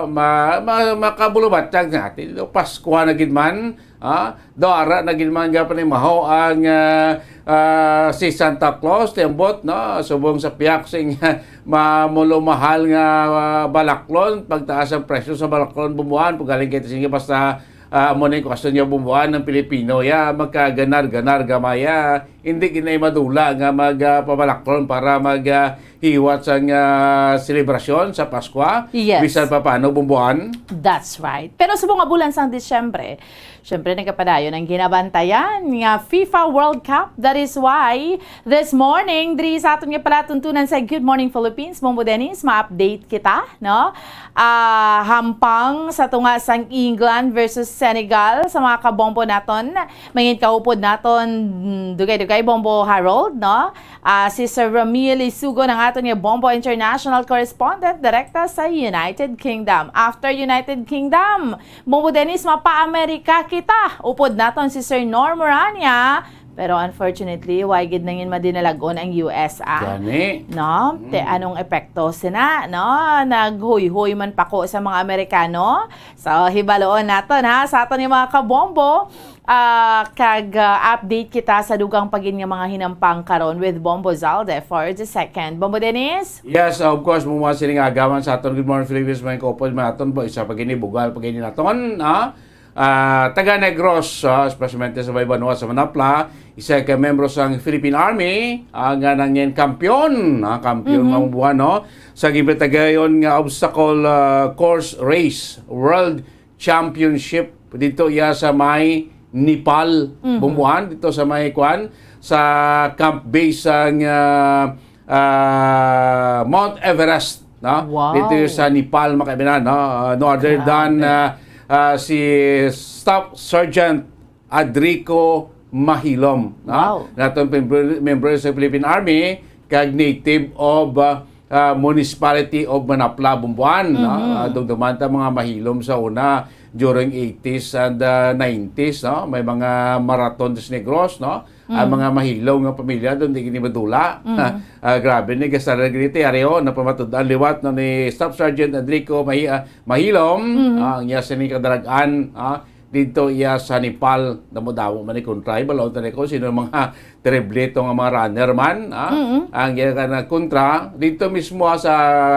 oh, ma, ma, makabulubatyag natin. Pasko na gid man, ah, dara na gid man nga panimaho ang, ah, ah, si Santa Claus, tiambot, no? Subong sa piyak sing mamulumahal nga, ah, balaklon, pagtaas ang presyo sa balaklon bumuan, pagaling kay sige basta, ah, amo ni question niya bumuan ng Pilipino, ya, magkaganar-ganar gamaya, hindi ginay madula nga mag, ah, pabalaklon para mag, ah, hiwat sang, ah, selebrasyon sa Paskwa. Yes. Bisan pa paano bumuan. That's right. Pero subong nga bulan sang Disyembre, Siyempre, nagapadayon ang ginabantayan nga FIFA World Cup. That is why, this morning, diri sa aton nga palatuntunan sa Good Morning Philippines, Bombo Dennis, ma-update kita, no? Ah, hampang sa tunga sang England versus Senegal sa mga kabombo naton. Mangin kaupod naton, mm, dugay-dugay, Bombo Harold, no? Ah, si Sir Ramil Isugon ang aton nga Bombo International Correspondent direkta sa United Kingdom. After United Kingdom, Bombo Dennis, mapa-Amerika kita. Upod naton si Sir Norm Morania. Pero unfortunately, way gid nangin madinalagon ang U S, ah. Gani. No? Mm. Te, anong epekto sina, no? Naghuyhoy man pa ko sa mga Amerikano. So, hibaloon naton, ha, sa aton nga mga kabombo. Ah, kag, ah, update kita sa dugang pa gid nga mga hinampang karon with Bombo Zalde for the second. Bombo Dennis? Yes, of course, mo mga sining agawan sa aton. Good morning, Filipinas, mga kaupod, mga aton po. Isa pa gini, bugal pa gini naton, ah. Ah, taga Negros, ah, especially sa may banwa sa Manapla, isa ka membro sa Philippine Army, ah, nga nangin kampiyon, ah, kampiyon Mhm. nga buwan, no? Sa ginpatagayon nga obstacle, ah, course race, World Championship dito iya sa may Nepal, Mhm. bumuan dito sa may kuan, sa camp base sang, ah, ah, Mount Everest, no? Wow. Dito iya sa Nepal, mga kaibigan, no? Ah, no other Grabe. than, ah, ah, si Staff Sergeant Adrico Mahilom, no? Wow. Natong member, member sa Philippine Army, kag native of, ah, ah, Municipality of Manapla, Bumbuan, no? Mhm. Ah, dumduman ta mga Mahilom sa una, during eighties and, ah, nineties, no? May mga marathon sa Negros, no? Ang Mm. mga Mahilom nga pamilya doon, di gini madula. Mm. Ah, grabe ni, gasara gini ti, ari, oh, napamatud-an liwat, no, ni Staff Sergeant Enrico Mahi-, ah, Mahilom, Mhm. ah, ang iya sini kadalagan, ah, dito iya sa Nepal, damo-damo man ni kontra, balaod na ko, sino mga triplito nga mga runner man, ah, Mm-mm. ang iya ka na kontra, dito mismo, ah, sa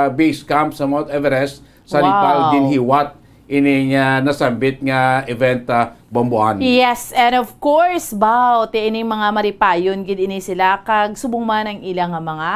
base camp sa Mount Everest, sa Wow. Nepal, ginhiwat ini nga nasambit nga event, ah, Bomboan. Yes, and of course, baw, ti ini mga maripayon gid ini sila, kag subong man ang ila nga mga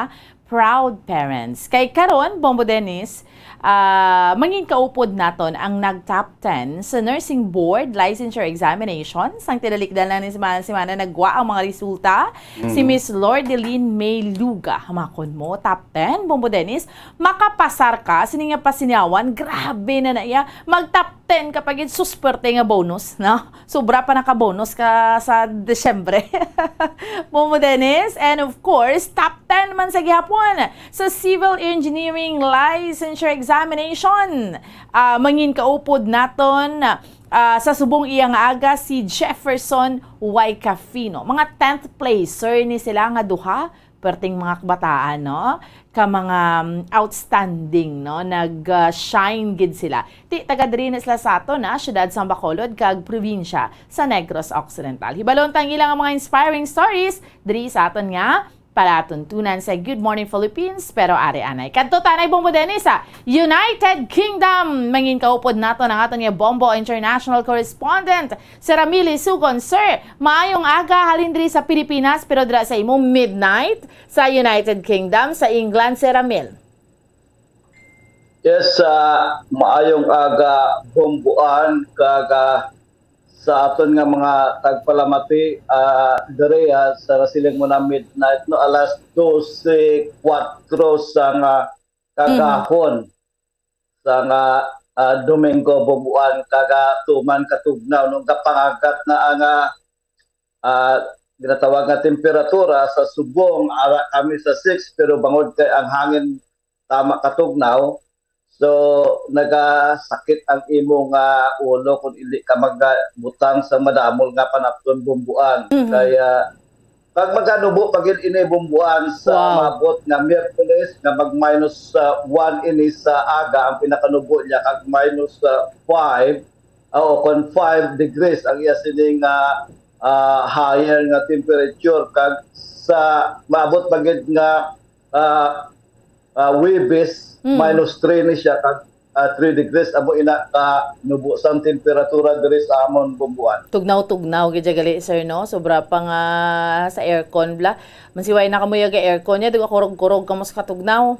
proud parents. Kay karon, Bombo Dennis, Ah, mangin kaupod naton ang nag-top ten sa Nursing Board Licensure Examination. Sang tinalikdan lang ni semana, semana nagwa ang mga resulta. Si Miss Lordeline May Luga. Hamakon mo, top ten, Bombo Dennis. Makapasar ka, sini nga pasinyawan, grabe na na iya. Mag-top ten ka pa gid, sus, perte nga bonus, no? Sobra pa naka-bonus ka sa Disyembre. Bombo Dennis, and of course, top ten man sa gihapon sa Civil Engineering Licensure Examination. Ah, mangin kaupod naton, ah, sa subong iya nga aga si Jefferson Y Cafino. Mga tenth placer ni sila nga duha, perting mga kabataan, no? Ka mga, um, outstanding, no? Nag, ah, shine gid sila. Ti, taga diri na sila sa aton, ah, siyudad sang Bacolod kag probinsya sa Negros Occidental. Hibalon ta ang ilang mga inspiring stories diri sa aton nga palatuntunan sa Good Morning Philippines, pero ari anay. Kadto ta anay, Bombo Dennis, sa United Kingdom. Mangin kaupod naton ang aton nga Bombo International Correspondent, si Ramil Isugon. Sir, maayong aga halin diri sa Pilipinas, pero dira sa imo, midnight sa United Kingdom, sa England, Sir Ramil. Yes, ah, maayong aga, Bombuan, kag, ah, sa aton nga mga tagpalamati, ah, diri, ah, sa nasiling mo na midnight, no, alas dose kuwatro sa nga kagahon sa nga, ah, Domingo, Bombuan, kag, ah, tuman katugnaw, no, gapangagat na ang, ah, ah, ginatawag nga temperatura sa subong, ara kami sa six, pero bangod kay ang hangin tama katugnaw, so nagasakit ang imo nga ulo kung hindi ka magbutang sa madamol nga panapton, Bombuan. Mhm. Kaya pag maganubo pa gid ini, Bombuan, sa Wow. maabot nga Miyerkules nga mag minus, ah, one ini sa aga ang pinakanubo niya, kag minus, ah, five, ah, o kon five degrees ang iya sining, ah, ah, higher nga temperature, kag sa maabot pa gid nga, ah, ah, Huwebes, Mm. minus three ni siya, kag, ah, three degrees amo ina ka nubo sang temperatura diri sa amon, Bombuan. Tugnaw-tugnaw gid siya gali, sir, no? Sobra pa nga sa aircon bala. Mansiway na kamo ya ga aircon niya, di ba kurog-kurog kamo sa katugnaw?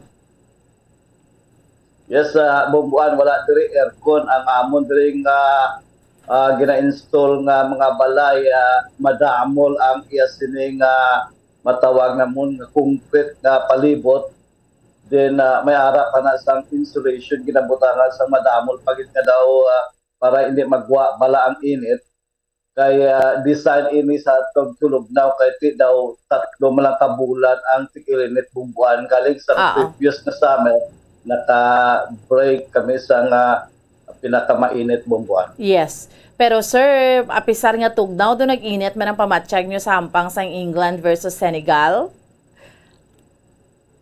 Yes, ah, Bombuan, wala diri aircon. Ang amon diri nga, ah, gina-install nga mga balay, ah, madamol ang iya sini nga matawag namon nga concrete nga palibot. Then, ah, may ara pa na sang insulation ginabutangan sang madamol pa gid nga daw, ah, para hindi magwa bala ang init. Kay, ah, design ini sa tug-, tulugnaw kay ti daw tatlo man lang ka bulan ang tig-ilinit, Bombuan, galing sa Ah, ah. previous na summer, naka-break kami sa nga pinakamainit, Bombuan. Yes. Pero sir, apisar nga tugnaw, do nag-init man ang pamatyag nyo sa hampang sang England versus Senegal?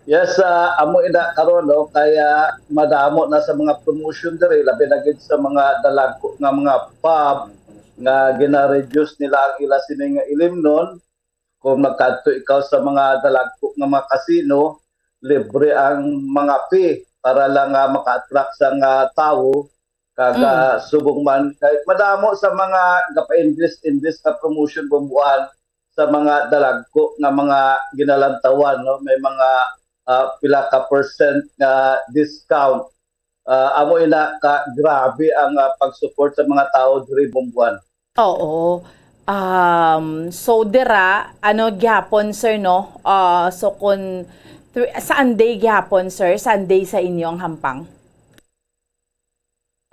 Yes, ah, amo ina karon, no, kaya madamo na sa mga promotion diri, labi na gid sa mga dalagko nga mga pub nga gina-reduce nila ang ila sini nga ilimnon. Kung magkadto ikaw sa mga dalagko nga mga casino, libre ang mga fee para lang nga maka-attract sa nga tawo. Kag, Mm. ah, subong man kay madamo sa mga gapa-invest-invest nga promotion, Bombuan, sa mga dalagko nga mga ginalantawan, no? May mga, ah, pila ka percent nga discount. Ah, amo ina ka grabe ang, ah, pag-support sa mga tawo diri, Bombuan. Oo. Um, so dira, ano gihapon, sir, no? Ah, so kun tw-, Sunday gihapon, sir, Sunday sa inyo ang hampang?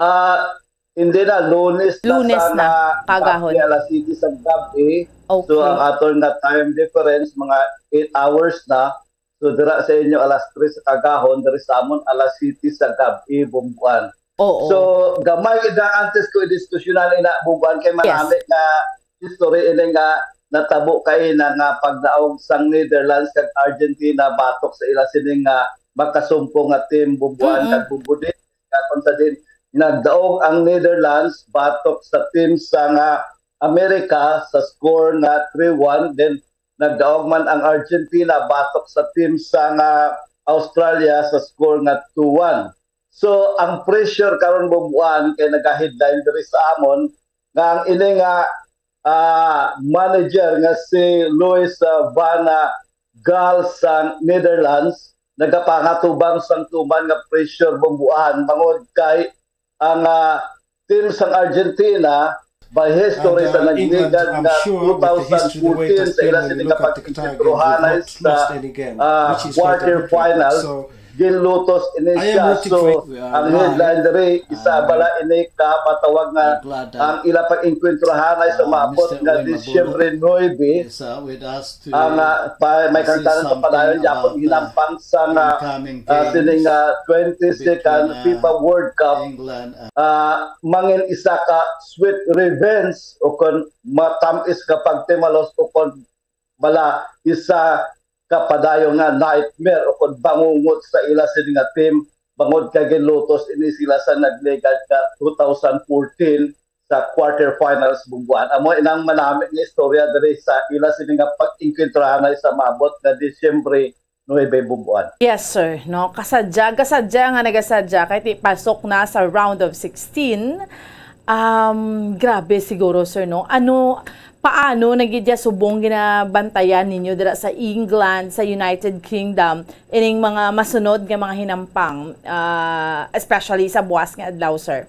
Ah, hindi na, Lunes na Lunes sa na, nga kagahon. Gabi, alas siyete sa gabi. Okay. So, ang aton nga time difference, mga eight hours na. So, dira sa inyo, alas tres sa kagahon, diri sa amon, alas siyete sa gabi, Bombuan. Oo. So, gamay gid ang antes ko i-diskusyonan ina, Bombuan, kay Yes. marami nga history ini nga natabo kay na nga pagdaog sang Netherlands kag Argentina batok sa ila sini nga makasumpong nga team, Bombuan Mm-mm. kag Bombo Dennis. Kung sa din, nagdaog ang Netherlands batok sa team sa nga Amerika sa score nga three one, then nagdaog man ang Argentina batok sa team sa nga Australia sa score nga two one. So, ang pressure karon, Bombuan, kay naga-headline diri sa amon nga ang ini nga, ah, manager nga si Louis, ah, van, ah, Gaal sa Netherlands, nagapangatubang sang tuman nga pressure, Bomboan, bangod kay ang, ah, team sang Argentina by history sa nagligad nga two thousand fourteen sa ila sini nga pag-enkwentruhanay sa, ah, quarter finals, ginlutos ini siya. So, ang headline diri, isa bala ini ka matawag nga ang ila pag-enkwentruhanay sa maabot nga Disyembre nuebe, ang, ah, pa, may kangtanan sa padayon gyapon hinampang sa nga, ah, sining, ah, twenty-second FIFA World Cup, ah, mangin isa ka sweet revenge o kon matam-is nga pagtimalos o kon bala isa ka padayon nga nightmare o kon bangungot sa ila sini nga team, bangod kay ginlutos ini sila sa nagligad nga two thousand fourteen sa quarterfinals, Bomboan. Amo inang manami nga istorya diri sa ila sini nga pag-enkwentruhanay sa maabot nga Disyembre nuebe, Bomboan. Yes, sir. No, kasadya, kasadya nga nagasadya kay ti pasok na sa round of sixteen. Um, grabe siguro, sir, no? Ano, paano na gid ya subong ginabantayan ninyo dira sa England, sa United Kingdom, ining mga masunod nga mga hinampang, ah, especially sa buwas nga adlaw, sir?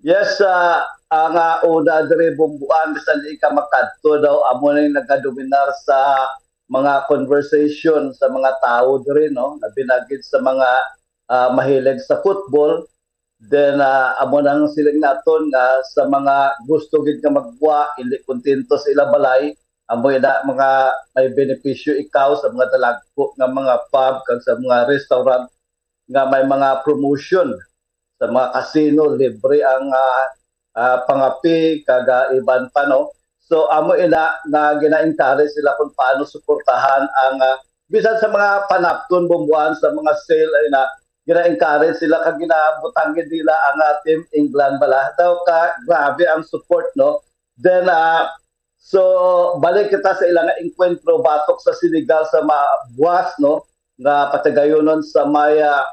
Yes, ah, ang, ah, una diri, Bomboan, bisan di ka makadto daw, amo na yung nagadominar sa mga conversation sa mga tao diri, no? Labi na gid sa mga, ah, mahilig sa football. Then, ah, amo nang siling naton nga sa mga gusto gid nga maggwa, hindi kontento sa ila balay, amo na mga may benepisyo ikaw sa mga dalagko nga mga pub kag sa mga restaurant nga may mga promotion sa mga casino, libre ang, ah, ah, pangape kag, ah, iban pa, no? So, amo ina nga gina-encourage sila kung paano suportahan ang, ah, bisan sa mga panapton, Bomboan, sa mga sale, ay na gina-encourage sila kag ginabutang gid nila ang, ah, Team England bala. Daw ka grabe ang support, no? Then, ah, so, balik kita sa ila nga engkwentro batok sa Senegal sa mabuas, no? Nga patagayonon sa may, ah,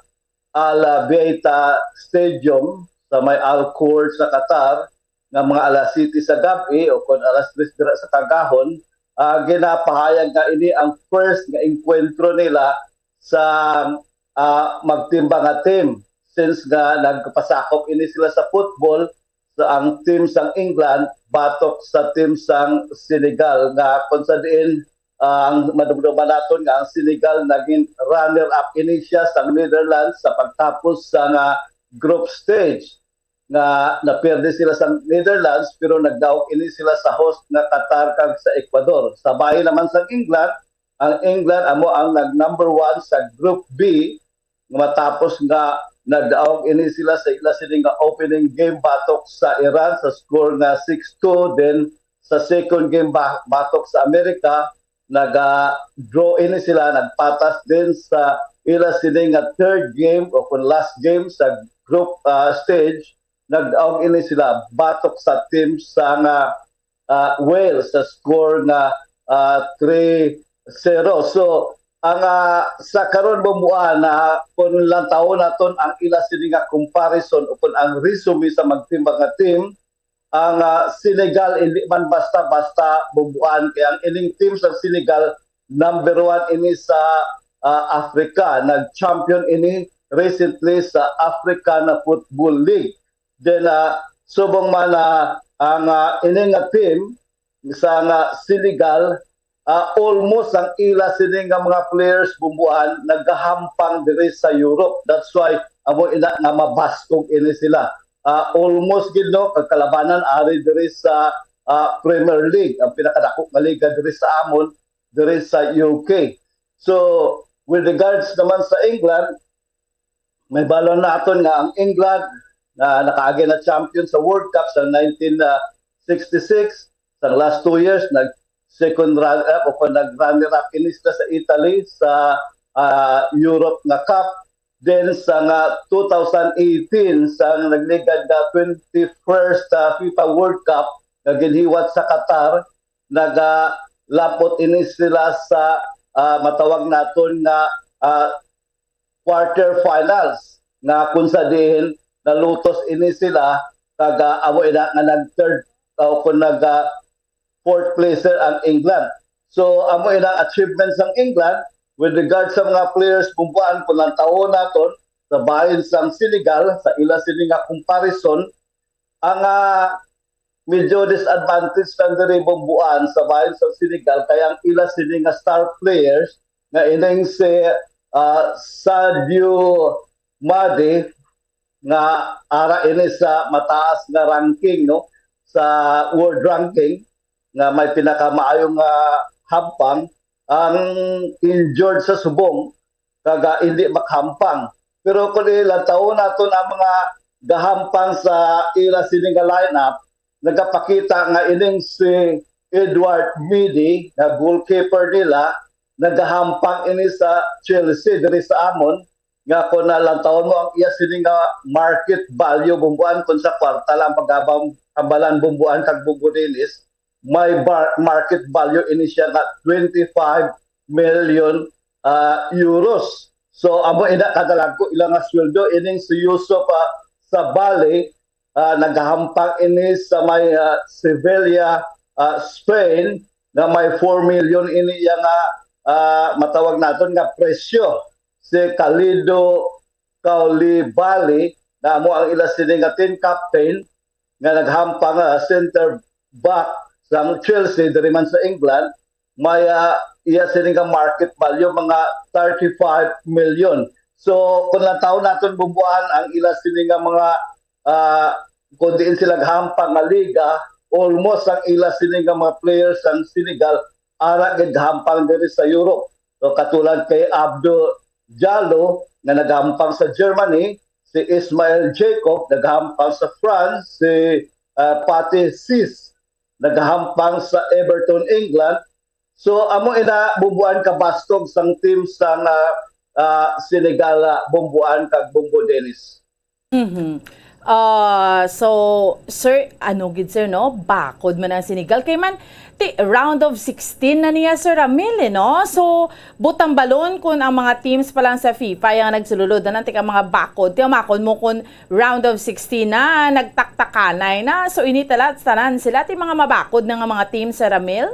Al Bayta Stadium, sa may Al Khor sa Qatar, nga mga alas siyete sa gab-i o kon alas tres dira sa kagahon, ah, ginapahayag nga ini ang first nga engkwentro nila sa, ah, magtimba nga team, since nga nagpasakop ini sila sa football, sa ang team sang England batok sa team sang Senegal, nga kung sa diin, ah, ang madumduman naton nga ang Senegal naging runner-up ini siya sa Netherlands sa pagtapos sa nga group stage, nga naperde sila sa Netherlands, pero nagdaog ini sila sa host nga Qatar kag sa Ecuador. Sa bahin naman sa England, ang England amo ang nag number one sa Group B, nga matapos nga nagdaog ini sila sa ila sini nga opening game batok sa Iran sa score nga six two, then sa second game ba-, batok sa Amerika, naga-draw ini sila, nagpatas din sa ila sini nga third game o kung last game sa group, ah, stage, nagdaog ini sila batok sa team sa nga, ah, Wales sa score nga, ah, three zero. So, ang, ah, sa karon, Bomboan, na kung lantawon naton ang ila sini nga comparison o kung ang resume sa magtimba nga team, ang, ah, Senegal hindi man basta-basta, Bomboan, kay ang ining team sa Senegal number one ini sa, ah, Africa. Nag-champion ini recently sa African Football League. Then, ah, subong man na ang, ah, ini nga team sa nga Senegal, ah, almost ang ila sini nga mga players, Bomboan, nagahampang diri sa Europe. That's why amo ina nga mabaskog ini sila. Ah, almost gid, no, kag kalabanan ari diri sa, ah, Premier League, ang pinakadako nga liga diri sa amon, diri sa U K. So, with regards naman sa England, may balon naton nga ang England na nakaagi na champion sa World Cup sa nineteen sixty-six. Sa last two years, nag second runner-up o kung nag-runner-up ini sila sa Italy sa, ah, Europe nga Cup. Then sa nga two thousand eighteen, sa nagligad nga twenty-first, ah, FIFA World Cup nga ginhiwat sa Qatar, nagalabot ini sila sa, ah, matawag naton nga, ah, quarter finals, nga kung sa diin nalutos ini sila kag, ah, amo ina nga nag third, ah, o kung nag, ah, fourth placer ang England. So amo ina achievements sang England, With regard sa mga players, Bumbuan, kung lantawon naton sa bahin sang Senegal, sa ila sini nga comparison, ang, ah, medyo disadvantage lang diri, Bumbuan, sa bahin sa Senegal, kay ang ila sini nga star players nga ining si, ah, Sadio Mane, nga ara ini sa mataas nga ranking, no, sa world ranking, nga may pinakamaayo nga hampang, ang injured sa subong, kag, ah, hindi makahampang. Pero kung ilantawon naton ang mga gahampang sa ila sini nga lineup, nagapakita nga ining si Edouard Mendy, nga goalkeeper nila, nagahampang ini sa Chelsea diri sa amon, nga kung nalantawon mo ang iya sini nga market value, Bumbuan, kung sa kwarta lang pagabang hambalan, Bumbuan kag Bumbo Dennis, may bar-, market value ini siya nga twenty-five million, ah, euros. So, amo ina kadalagko ila nga sweldo. Ining si Yusuf, ah, Sabaly, ah, nagahampang ini sa may, ah, Sevilla, ah, Spain, nga may four million ini iya nga, ah, matawag naton nga presyo. Si Kalidou Koulibaly, nga amo ang ila sini nga team captain, nga naghampang, ah, center back sang Chelsea diri man sa England, may, ah, iya sini nga market value mga thirty-five million. So, kung lantawon naton, Bumbuan, ang ila sini nga mga, ah, kung diin sila gahampang nga liga, almost ang ila sini nga mga players sang Senegal ara gid gahampang diri sa Europe. So, katulad kay Abdou Diallo nga nagahampang sa Germany, si Ismael Jacob nagahampang sa France, si, ah, Pathé Ciss nagahampang sa Everton, England. So, amo ina, Bumbuan, kabastog sang team sang, ah, ah, Senegal, ah, Bumbuan kag Bumbo Dennis. Mhm. Ah, so, sir, ano gid, sir, no? Bakod man ang Senegal. Kay man, ti, round of sixteen na niya, Sir Ramil, eh, no? So, butang balon kung ang mga teams pa lang sa FIFA yang nagsululod na ti ka mga bakod. Ti, makon mo kung round of sixteen na, nagtaktakanay na. So, ini tala, tanan sila, ti mga mabakod na nga mga teams, Sir Ramil?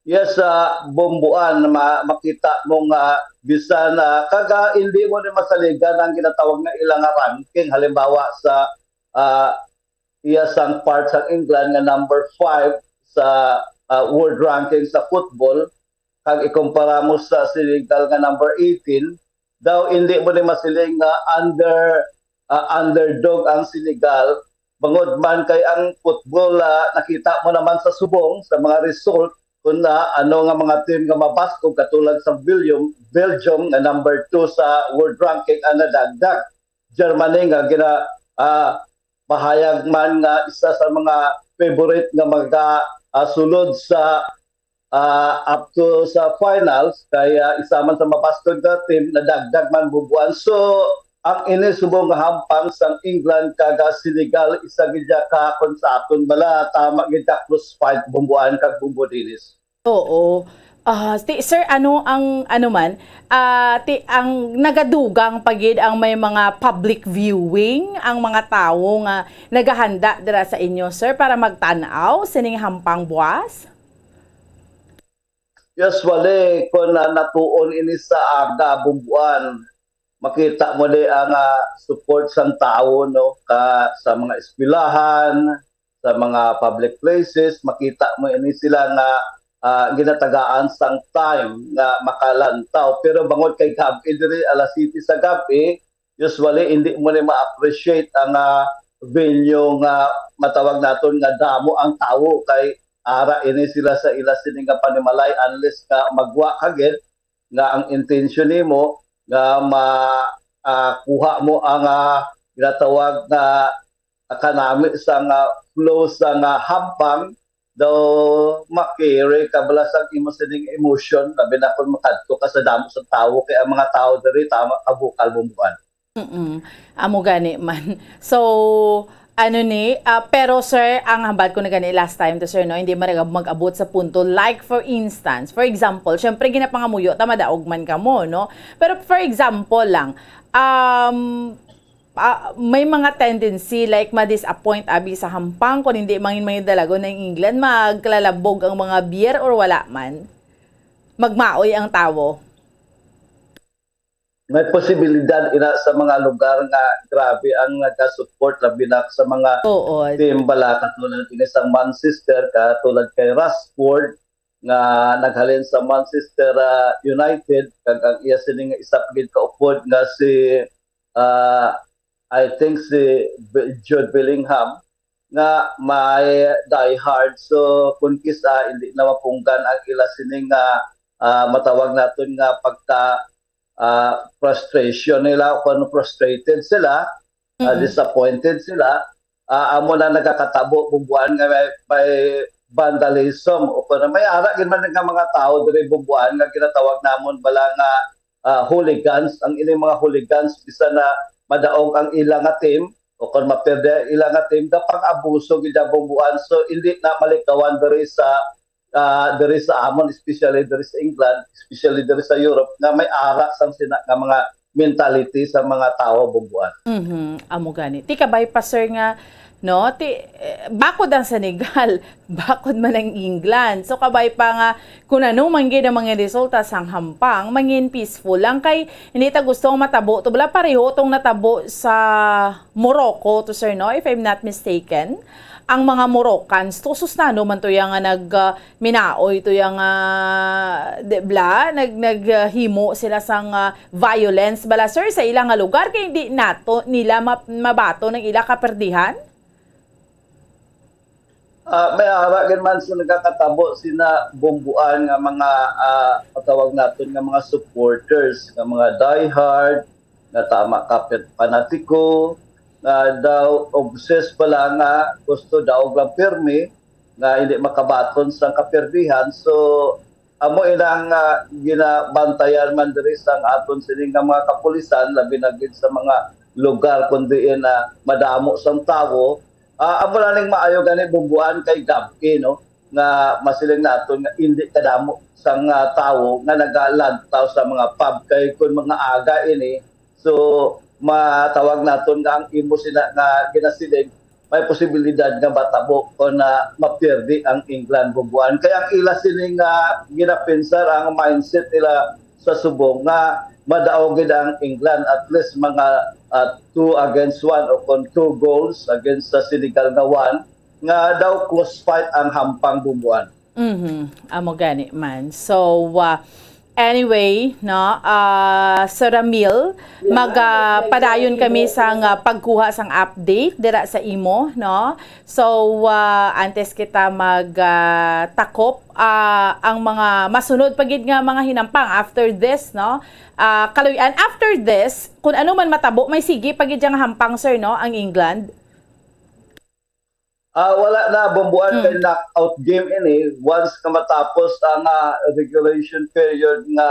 Yes, ah, Bumbuan, ma-, makita mo nga bisan, ah, kag, ah, hindi mo ni masaligan ang ginatawag nga ila nga ranking. Halimbawa sa, ah, iya sang part sa England nga number five sa, ah, world ranking sa football, kag ikumpara mo sa Senegal nga number eighteen, daw hindi mo ni masiling nga under, ah, underdog ang Senegal, bangod man kay ang football, ah, nakita mo naman sa subong sa mga result kung, ah, ano nga mga team nga mabastog, katulad sa Belgium, Belgium nga number two sa world ranking ang nadagdag. Germany nga gina-, ah, pahayag man nga isa sa mga favorite nga maga-, ah, sulod sa, ah, up to sa finals, kay, ah, isa man sa mabastog nga team, nadagdag man, Bumbuan. So, ang ini subong nga hampang sang England kag, ah, Senegal, isa gid ya ka, kung sa aton bala, tama gid ka, close fight, Bumbuan kag Bumbo Dennis. Oo. Ah, ti, sir, ano ang, ano man, ah, ti, ang nagadugang pa gid ang may mga public viewing, ang mga tawo nga nagahanda dira sa inyo, sir, para magtan-aw sining hampang buwas? Usually, kung na-, natuon ini sa aga, Bumbuan, makita mo di ang, ah, support sang tawo, no, ka, sa mga eskwelahan, sa mga public places, makita mo ini sila nga, ah, ginatagaan sang time nga makalantaw. Pero bangod kay gab-i diri, alas siyete sa gab-i, usually hindi mo ni ma-appreciate ang, ah, venue nga matawag naton nga damo ang tawo, kay ara ini sila sa ila sini nga panimalay, unless nga magwa ka gid nga ang intention nimo nga ma-, ah, kuha mo ang, ah, ginatawag nga kanami sa nga flow sa nga hampang, daw makiri ka bala sa imo sining emotion, labi na kung makadto ka sa damo sa tawo, kay ang mga tawo diri tama ka bukal, Bumbuan. Mm-mm. Amo gani man. So, ano ni, ah, pero sir, ang hambal ko na gani last time to, sir, no, hindi man mag-abot sa punto. Like, for instance, for example, syempre, ginapangamuyo ta, madaog man kamo, no? Pero, for example lang, um, ah, may mga tendency, like, ma-disappoint abi sa hampang, kung hindi mangin may dalagon ng England, magkalalabog ang mga beer or wala man? magmaoy ang tawo. May posibilidad ina sa mga lugar nga grabe ang nagasupport, labi na sa mga Oo. Team bala, katulad ini sa Manchester, katulad kay Rashford nga naghalin sa Manchester, ah, United, kag ang iya sini nga isa pa gid ka upod nga si, ah, I think si Be-, Jude Bellingham, nga may diehard. So, kung kisa hindi na mapunggan ang ila sini nga, ah, matawag naton nga pagka, ah, frustration nila, o kung frustrated sila, ah, Mm-mm. disappointed sila, ah, amo na nagakatabo, Bumbuan, nga may, may vandalism, o kung may ara gid man nga mga tawo diri, Bumbuan, nga ginatawag namon bala nga, ah, hooligans. Ang ining mga hooligans, bisan na madaog ang ila nga team, o kung maperde ang ila nga team, gapang-abuso gid ang, Bumbuan. So, hindi na malikawan diri sa, ah, diri sa amon, especially diri sa England, especially diri sa Europe, nga may ara sang sina nga mga mentality sa mga tawo, Bumbuan. Mhm, amo gani. Ti kabay pa, sir, nga, no, ti, eh, bakod ang Senegal, bakod man ang England. So, kabay pa nga, kung ano man gid ang mga resulta sang hampang, mangin peaceful lang kay hindi ta gusto ang matabo to. Bala, pareho tong natabo sa Morocco to, sir, no? If I'm not mistaken, ang mga Moroccans to, sus, nano man to yang nga nag, ah, minaoy to yang, ah, di, bla, nag, nag, ah, himo sila sang, ah, violence bala, sir, sa ila nga lugar kay hindi nato nila ma-, mabaton ang ila kaperdihan? Ah, may ara gid man sa nagakatabo sina, Bumbuan, nga mga, ah, patawag naton nga mga supporters, nga mga diehard, nga tama kapit panatiko, nga daw obsessed pala nga gusto daw lang pirmi, nga hindi makabaton sang kaperdihan. So, amo ina nga ginabantayan man diri sang aton sini nga mga kapulisan, labi na gid sa mga lugar kun diin na madamo sang tawo. Ah, amo na ning maayo gani, Bumbuan, kay gab-i, no, nga masiling naton nga indi kadamo sang, ah, tawo nga nagalantaw sa mga pub, kay kun mga aga ini, so, matawag naton nga ang imo sina nga ginasiling, may posibilidad nga matabo o na mapirdi ang England, Bumbuan. Kay ang ila sini nga ginapinsar, ang mindset nila sa subong nga madaog gid ang England, at least mga, ah, two against one o kon two goals against sa Senegal nga one, nga daw close fight ang hampang, Bumbuan. Mhm. Amo gani man. So, ah, anyway, no, ah, Sir Ramil, mag, ah, padayon kami sa nga pagkuha sang update dira sa imo, no. So, ah, antes kita mag, ah, takop, ah, ang mga masunod pa gid nga mga hinampang after this, no. Ah, kaluy-an, after this, kung ano man matabo, may sige pa gid nga hampang, sir, no, ang England. Ah, wala na, Bumbuan, Mm. kay knockout game ini. Once nga matapos ang, ah, regulation period nga,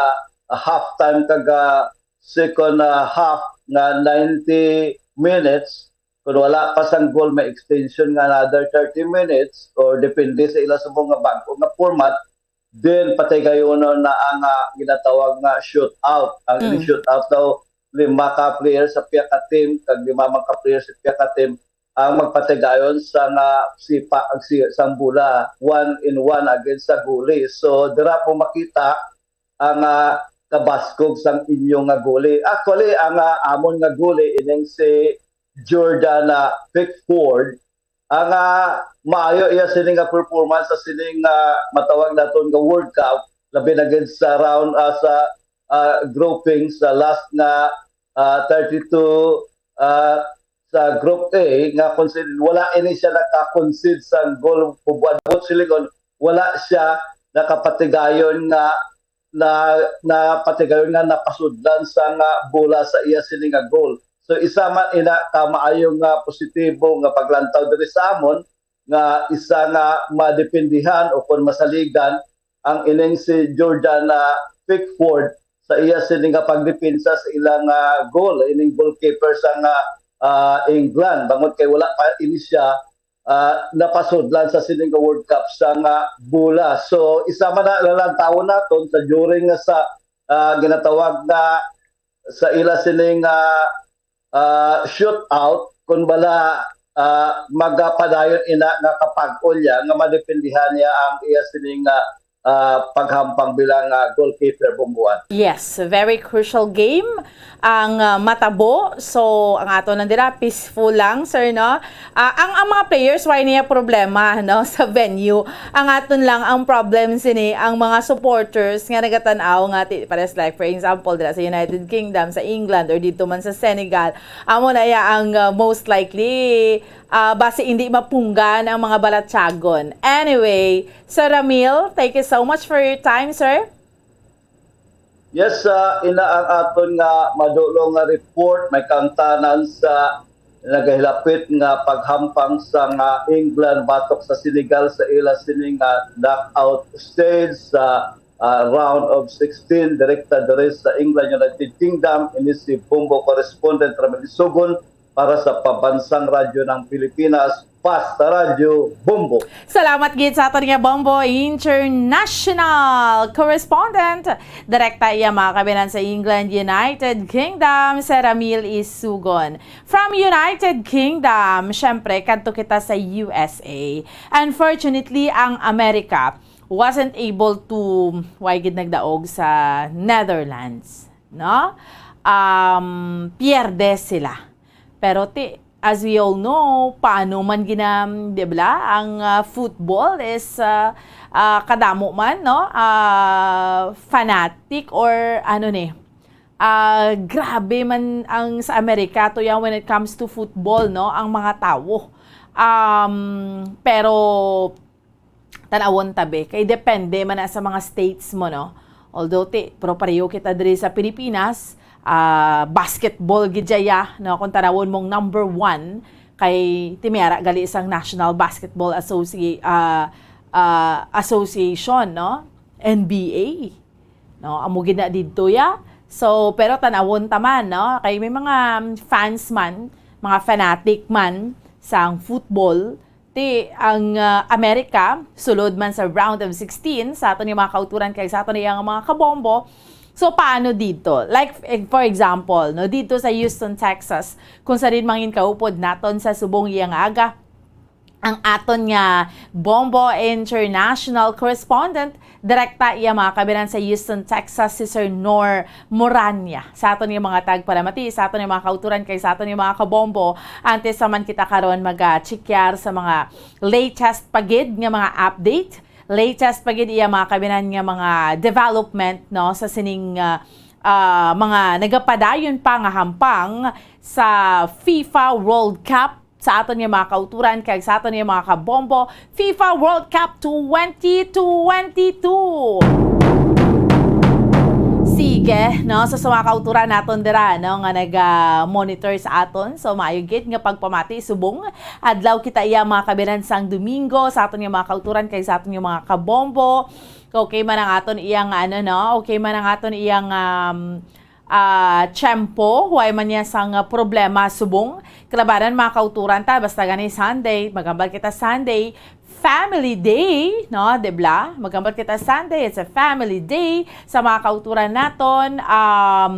ah, half time kag, ah, second, ah, half nga ninety minutes, kung wala pa sang goal, may extension nga another thirty minutes, or depende sa ila subong nga bag-o nga format, then patigayonon na ang, ah, ginatawag nga shootout. Ang Mm. shootout daw, lima ka player sa pihak ka team, kag lima man ka player sa pihak ka team, ang magpatigayon sa nga sipa, ang si-, sang bola, one in one against sa goalie. So, dira po makita ang, ah, kabaskog sang inyo nga goalie. Actually, ang, ah, amon nga goalie, ining si Jordan, ah, Pickford, ang, ah, maayo iya sini nga performance sa sining, ah, matawag naton nga World Cup, labi na gid sa round, ah, sa, ah, grouping sa last nga, ah, thirty-two, ah, sa Group A, nga concede, wala ini siya naka-concede sa goal, Bumbuan, buot silingon, wala siya nakapatigayon nga na, napatigayon nga napasudlan sa nga bola sa iya sini nga goal. So, isa man ina ka maayo nga positibo nga paglantaw diri sa amon, nga isa nga madependihan o kon masaligan ang ining si Jordan, ah, Pickford sa iya sini nga pagdepensa sa ilang, ah, goal, ining goalkeeper sa nga, ah, England, bangod kay wala pa ini siya, ah, napasudlan sa sini nga World Cup sa nga bola. So, isa man na lalantawon naton sa during nga sa, ah, ginatawag nga sa ila sini nga, ah, shootout, kun bala, ah, magapadayon ina nga kapag-on niya nga madependihan niya ang iya sini nga, ah, paghampang bilang, ah, goalkeeper, Bombo Ann. Yes, very crucial game ang, ah, matabo. So, ang ato lang dira, peaceful lang, sir, no? Ah, ang, ang mga players, why niya problema, no, sa venue? Ang aton lang ang problem sini, ang mga supporters nga nagatan-aw nga ti-, pares, like, for example, dira sa United Kingdom, sa England, or dito man sa Senegal, amo na iya ang, ah, most likely, ah, basi hindi mapunggan ang mga balatyagon. Anyway, Sir Ramil, thank you so much for your time, sir. Yes, ah, ina ang aton nga madulong nga report, may kaangtanan sa nagahilapit nga paghampang sang, ah, England batok sa Senegal sa ila sini nga knockout stage sa, ah, round of sixteen, direkta diri sa England, United Kingdom. Ini si Bombo correspondent Ramil Isugon para sa Pabansang Radyo ng Pilipinas, Pasta Radyo, Bombo. Salamat gid sa aton nga Bombo International correspondent. Direkta iya, mga kabinan, sa England, United Kingdom, si Ramil Isugon. From United Kingdom, syempre, kadto kita sa U S A. Unfortunately, ang Amerika wasn't able to, why gid nagdaog sa Netherlands, no? Um, pierde sila. Pero ti, as we all know, paano man gina, di ba, ang, ah, football is, ah, ah, kadamo man, no? Ah, fanatic or ano ni, ah, grabe man ang sa Amerika to yan when it comes to football, no? Ang mga tawo. Um, pero tanawon ta, be, kay depende man na sa mga states mo, no? Although, ti, pero pareho kita diri sa Pilipinas, ah, basketball gid dya, no? Kung tanawon mong number one, kay ti may ara gali sang National Basketball Associ-, ah, ah, Association, no? N B A. No, amo gid na didto ya. So, pero tanawon ta man, no? Kay may mga, um, fans man, mga fanatic man sang football, ti ang, ah, Amerika, sulod man sa round of sixteen, sa aton nga mga kauturan kag sa aton nga mga kabombo. So, paano didto? Like, eh, for example, no, didto sa Houston, Texas, kung sa din mangin kaupod naton sa subong iya nga aga, ang aton nga Bombo International correspondent, direkta iya, mga kabinan, sa Houston, Texas, si Sir Nor Morania. Sa aton nga mga tagpalamati, sa aton nga mga kauturan, kag sa aton nga mga kabombo, antes naman kita karon mag-, ah, check-yar sa mga latest pa gid nga mga update, latest pa gid iya, mga kabinan, nga mga development, no, sa sining, ah, ah, mga nagapadayon pa nga hampang sa FIFA World Cup, sa aton nga mga kauturan kag sa aton nga mga kabombo, FIFA World Cup twenty twenty-two. Sige, no? So, sa mga kauturan naton dira, no, nga naga-monitor sa aton, so maayo gid nga pagpamati subong adlaw kita iya, mga kabinan, sang Domingo, sa aton nga mga kauturan kag sa aton nga mga kabombo. Okay man ang aton iyang, ano, no? Okay man ang aton iyang, um, ah, tiyempo, way man niya sang, ah, problema subong. Kalabanan, mga kauturan ta, basta gani Sunday, maghambal kita Sunday, Family Day, no? Di bala? Maghambal kita Sunday, it's a family day. Sa mga kauturan naton, um,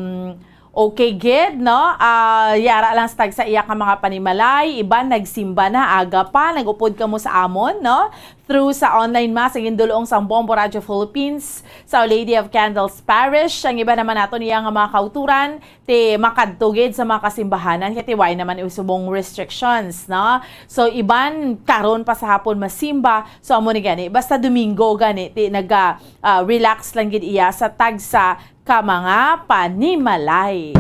okay gid, no? Ah, yara lang sa tagsa iya ka mga panimalay, iban nagsimba na, aga pa, nag-upod kamo sa amon, no? Through sa online mass, ang gindul-ong sang Bombo Radio Philippines, sa Our Lady of Candles Parish. Ang iba naman naton iya nga mga kauturan, ti makadto gid sa mga kasimbahanan, kay ti way naman usubong restrictions, no? So, iban karon pa sa hapon masimba. So, amo ni gani, basta Domingo gani, ti naga, ah, relax lang gid iya sa tagsa ka mga panimalay.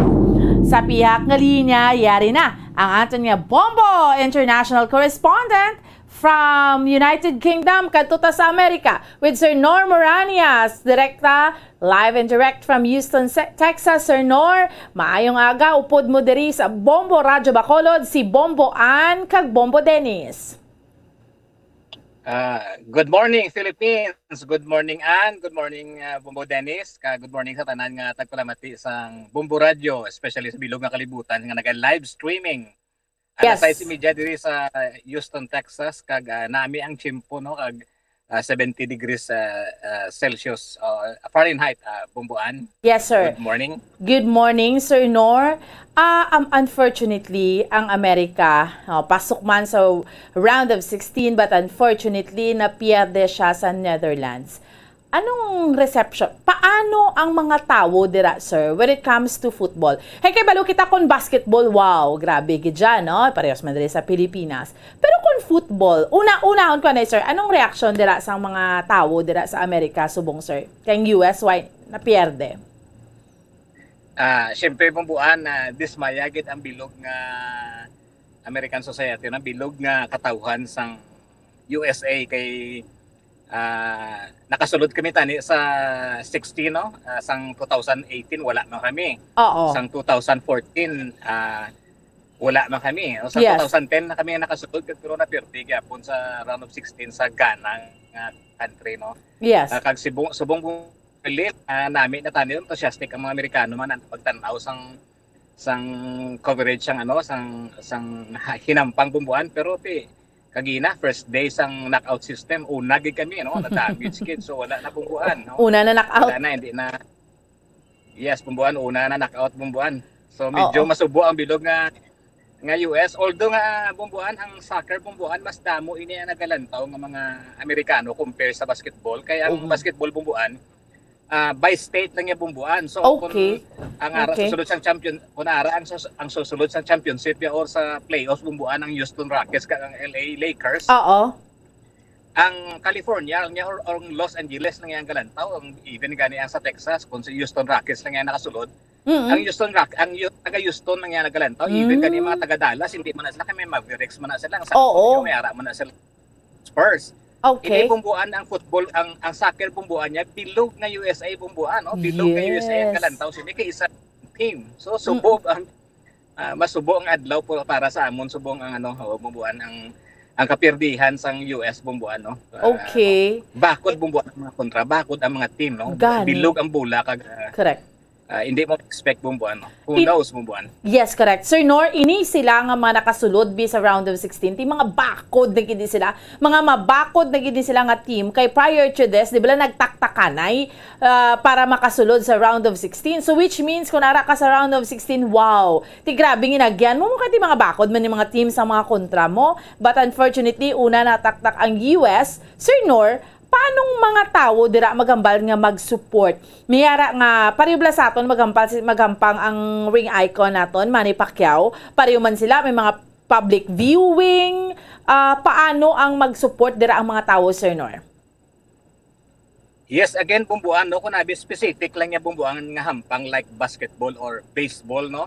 Sa pihak nga linya, yari na ang aton nga Bombo International Correspondent from United Kingdom kadto ta sa Amerika with Sir Nor Moranias, direkta, live and direct from Houston, Se-, Texas. Sir Nor, maayong aga, upod mo diri sa Bombo Radyo Bacolod, si Bombo Ann kag Bombo Dennis. Ah, good morning, Philippines. Good morning, Ann. Good morning, ah, Bombo Dennis. Ka good morning sa tanan nga tagpalamati sang Bombo Radio, especially sa bilog nga kalibutan nga naga-live streaming. Alas Yes. sais y media diri sa Houston, Texas, kag, ah, nami ang tiyempo, no, kag, ah, seventy degrees, ah, ah, Celsius, ah, Fahrenheit, ah, Bombo Ann. Yes, sir. Good morning. Good morning, Sir Nor. Ah, um, unfortunately, ang Amerika, oh, pasok man sa round of sixteen, but unfortunately, napierde siya sa Netherlands. Anong reception? Paano ang mga tawo dira, sir, when it comes to football? Hey, kay balo kita kon basketball, wow, grabe gid dyan, no? Parehas man diri sa Pilipinas. Pero kon football, una-unahon ko na, sir, anong reaksyon dira sa mga tawo dira sa Amerika subong, sir? Kay ang U S, why napierde? Ah, siyempre, Bumbuan, na dismaya gid ang bilog nga American society, na bilog nga katawhan sang U S A kay, ah, nakasulod kami tani sa sixteen, no? Ah, sang two thousand eighteen, wala man kami. Oo. Sang two thousand fourteen, ah, wala man kami. O, sa Yes. two thousand ten na kami nakasulod, pero napirti gyapon sa round of sixteen sa Ghana nga country, no? Yes. Ah, kag subong, subong Philip, ah, nami na tani, enthusiastic ang mga Amerikano man ang pagtan-aw sang, sang coverage sang, ano, sang, sang hinampang, Bumbuan, pero pi, kagina, first day sang knockout system, una gid kami, no, na-damage gid, so wala na, Bumbuan, no? Una na knockout. Wala na, hindi na. Yes, Bumbuan, una na knockout, Bumbuan. So medyo Oo. masubo ang bilog nga, nga U S. Although nga, Bumbuan, ang soccer, Bumbuan, mas damo ini ang nagalantaw nga mga Amerikano compare sa basketball. Kay ang Oo. basketball, Bumbuan, ah, by state lang niya, Bumbuan. So Okay. kung ang ara Okay. susulod sang champion, kung ara ang sus- ang susulod sang championship ya or sa playoffs, Bumbuan, ang Houston Rockets kag ang L A Lakers, Oo. ang California lang niya or, or ang Los Angeles lang niya ang galantaw, ang even gani ang sa Texas, kung sa Houston Rockets lang niya nakasulod, ang Mm. Houston Rock, ang Yu- taga Houston lang niya nagalantaw, even gani Mm. mga taga Dallas, hindi man na sila, kay may Mavericks man na sila, ang San Oo. Antonio, may ara man na sila Spurs. Hindi, Okay. Bumbuan, ang football, ang ang soccer, Bumbuan, niya bilog nga U S A, Bumbuan, no? Bilog nga U S A ang Yes. galantaw sini kay isa team. So subo ang, ah, masubo ang adlaw po para sa amon, subong ang, ano, oh, Bumbuan, ang ang kapirdihan sang U S, Bumbuan, no? Ah, Okay. Bakod, Bumbuan, ang mga kontra, bakod ang mga team, no? Gani. Bilog ang bola kag, ah, Correct. ah, hindi mo expect, Bumbuan, no? Who In- knows, Bumbuan? Yes, correct. Sir Nor, ini sila nga mga nakasulod bi sa round of sixteen, ti mga bakod na gid sila, mga mabakod na gid sila nga team, kay prior to this, di ba, nagtaktakanay, ah, para makasulod sa round of sixteen. So which means kung ara ka sa round of sixteen, wow, ti grabe ginagyan mo, mo kay ti mga bakod man yung mga team sa mga kontra mo. But unfortunately, una nataktak ang U S. Sir Nor, paanong mga tawo dira maghambal nga mag-support? May ara nga, pareho bala sa aton, maghampal si, maghampang ang ring icon naton, Manny Pacquiao. Pareho man sila, may mga public viewing. Ah, paano ang mag-support dira ang mga tawo, Sir Nor? Yes, again, Bumbuan, no, kung abi specific lang niya, Bumbuan, nga hampang like basketball or baseball, no,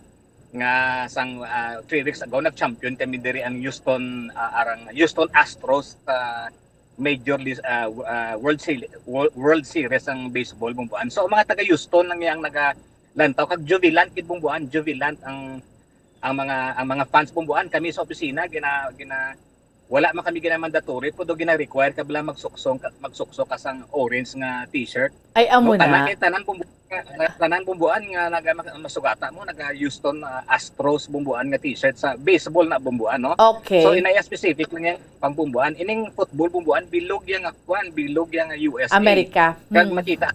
nga sang, ah, three weeks ago nag-champion kami diri ang Houston, ah, arang Houston Astros sa Major League, ah, w- ah, World Series, World Series ang baseball, Bumbuan. So mga taga Houston lang yang nagalantaw, kag jubilant gid, Bumbuan, jubilant ang ang mga ang mga fans, Bumbuan. Kami sa opisina gina, gina wala man kami gina-mandatory, pero gina-require ka bala magsuksong ka, magsuksok ka sang orange nga t-shirt. Ay, amo No, tanan na. kay tanan, Bumbuan, tanan, Bumbuan, nga naga masugata mo, naga Houston, ah, Astros, Bumbuan, nga t-shirt sa baseball na, Bumbuan, no? So Okay. inaya specific lang yan pang, Bumbuan. Ining football, Bumbuan, bilog yang, ah, kuan, bilog yang, ah, U S A. America. Kag Hmm. makita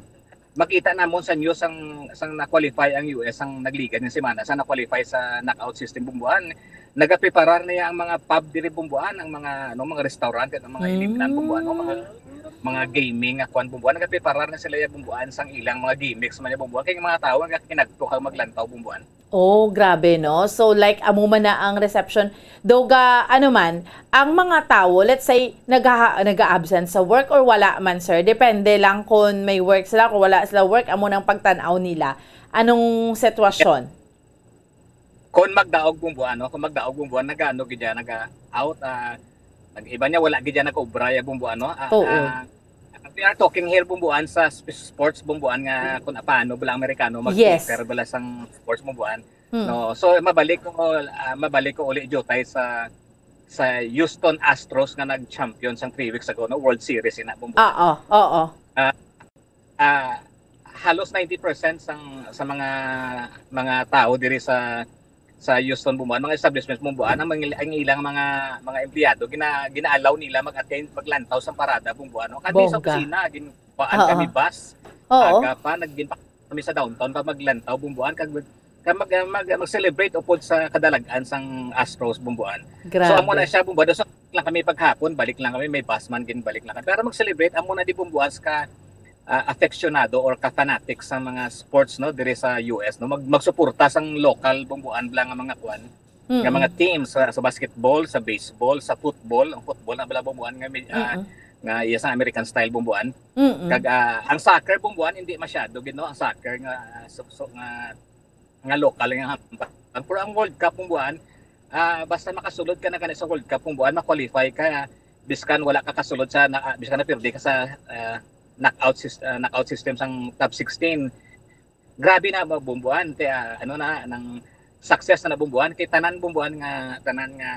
makita namon sa news sang sang na-qualify ang U S sang nagligad nga semana, sa na-qualify sa knockout system, Bumbuan. Nagapreparar na ya ang mga pub diri, Bumbuan, ang mga, ano, mga restaurant kag ang mga ilimnan, Bumbuan, no? Mga Mm. mga gaming nga kuan, Bumbuan. Nagapreparar na sila ya, Bumbuan, sang ilang mga gimmicks man ya, Bumbuan, kay ang mga tawo nagakinagto kag maglantaw, Bumbuan. Oh, grabe, no? So, like, amo man na ang reception. Though ga, ano man, ang mga tawo, let's say, nagha- nag-a-absent sa work or wala man, sir. Depende lang kung may work sila, kung wala sila work, amo nang pagtan-aw nila. Anong sitwasyon? Kung magdaog, Bumbuan, no? Kung magdaog, Bumbuan, nag-ano gid ya, nag-out, ah, nag-iba niya, wala gid ya nag-obra ya, Bumbuan, no? Ah, Oo. ah, we are talking here, Bumbuan, sa sp- sports, Bumbuan, nga kung paano bala Amerikano Yes. mag-cater bala sang sports, Bumbuan. Hmm. No, so mabalik ko, ah, mabalik ko uli, Jutay, sa sa Houston Astros nga nag-champion sang three weeks ago, no, World Series ina, Bumbuan. Oo, oo. Ah, ah, halos ninety percent sang sa mga mga tao diri sa sa Houston, Bumbuan, mga establishments, Bumbuan, ang, mga- ang ilang mga mga empleyado gina gina-allow nila mag-attend, maglantaw sa parada, Bumbuan, no? Kami sa Bongga. Opisina, ginkuhaan Oo. kami bus. Oo. Aga pa, nagin pa kami sa downtown pa maglantaw, Bumbuan, kag, kag mag, mag, mag-celebrate upod sa kadalag-an sang Astros, Bumbuan. So amo na Grabe. Siya, Bumbuan. So lang kami paghapon, balik lang kami, may bus man, ginbalik lang kami. Pero mag-celebrate amo na di, Bumbuan, sa ka ah, afeksyonado or ka-fanatic sa mga sports, no, diri sa U S, no, mag-, magsuporta sang local, bumbuan, bala nga mga kwan, nga mga Mm-mm. teams sa, sa basketball, sa baseball, sa football. Ang football na bala, bumbuan, nga may, ah, Mm-mm. nga iya sa American style, bumbuan. Mm-mm. Kag ah, ang soccer, bumbuan, hindi masyado gid, no, ang soccer nga so, so, nga nga local nga hambal. Pero ang World Cup, bumbuan, ah, basta makasulod ka na gani sa World Cup, bumbuan, ma-qualify ka, biskan wala ka kasulod sa na, ah, biskan na pirdi ka sa ah, knockout sys-, ah, knockout system sang top sixteen. Grabe na ba, bumbuan, kaya ano na nang success na, bumbuan, kay tanan, bumbuan, nga tanan nga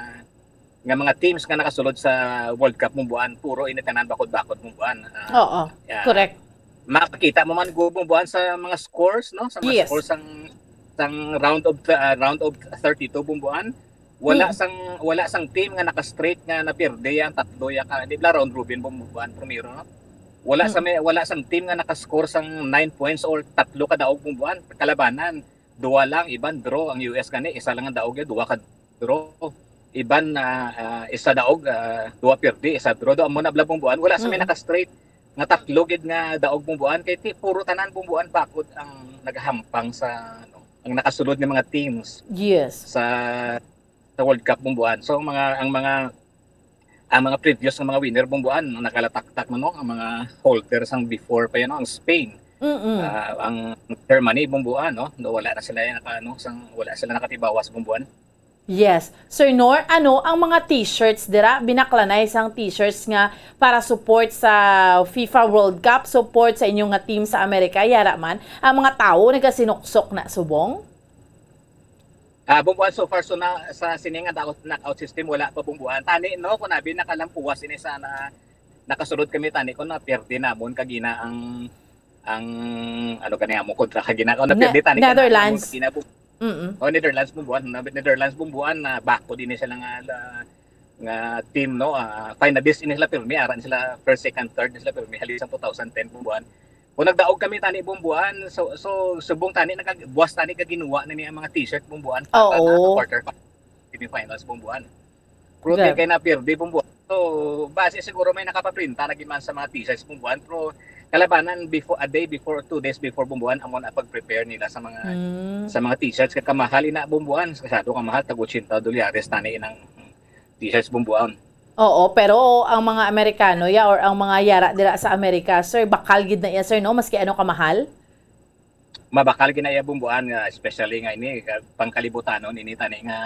nga mga teams nga nakasulod sa World Cup, bumbuan, puro ini tanan bakod-bakod, bumbuan. Ah, Oo. yeah. Correct. Makakita mo man, bumbuan, sa mga scores, no, sa mga Yes. scores sang sang round of th- ah, round of thirty-two, bumbuan. Wala Mm. sang wala sang team nga naka-straight nga naperde ang tatlo ya ka, di ba, round robin, bumbuan, primero, no? Wala sa Mm. may wala sang team nga naka-score sang nine points or tatlo ka daog, bumbuan, kalabanan. Duwa lang, iban draw. Ang U S gani, isa lang ang daog, eh, duwa ka draw. Iban na ah, isa daog, ah, duwa pirdi, isa draw. Do amo na bala, bumbuan, wala sa may Mm. naka-straight nga tatlo gid nga daog, bumbuan, kay ti puro tanan, bumbuan, bakod ang nagahampang sa ano, ang nakasulod nga mga teams Yes. sa sa World Cup, bumbuan. So ang mga ang mga ang mga previous nga mga winner, bumbuan, nakalataktak na, no, ang mga holder sang before pa yan, no, ang Spain, Mm-mm. ah, ang Germany, bumbuan, no, no, wala na sila yan naka, ano, sang wala sila nakatibawas, bumbuan. Yes. Sir Nor, ano ang mga t-shirts dira? Binaklanay sang t-shirts nga para support sa FIFA World Cup, support sa inyo nga team sa Amerika, yara man. Ang mga tawo nagasinuksok na subong? Ah, bumbuan, so far, so na, sa sini nga knockout, knockout system, wala pa, bumbuan. Tani, no, kung abi nakalampuwas ini sa na, nakasulod kami, tani, kung naperde namon kagina ang ang ano gani amo kontra kagina, kung Ne- naperde, tani, kagina namon Netherlands. Kagina, bu- Mm-mm. Oh, Netherlands, bumbuan, na Netherlands, bumbuan, na bakod ini sila nga la- nga team, no, ah, finalist ini sila pirmi, ara ni sila first, second, third ni sila pirmi halin sang two thousand ten, bumbuan. Kung nagdaog kami tani, bumbuan, so, so subong tani nagag-, buwas tani ka ginuwa na ni ang mga t-shirt, bumbuan, para na Oo. quarter fi- semifinals, bumbuan. Pero ti Grabe. kay napirdi, bumbuan. So base siguro may nakapaprinta lagi man sa mga t-shirts, bumbuan, pero kalabanan before, a day before, two days before, bumbuan, amo na pag-prepare nila sa mga Mm. sa mga t-shirts. Kay kamahal ina, bumbuan, masyado kamahal, tag ochenta dolyares tani inang t-shirts, bumbuan. Oo, pero ang mga Amerikano ya or ang mga yara dira sa Amerika, sir, bakal gid na iya, sir, no? Maski ano kamahal? Mabakal gid na iya, bumbuan, nga especially nga ini ka-, pangkalibutanon ini tani nga,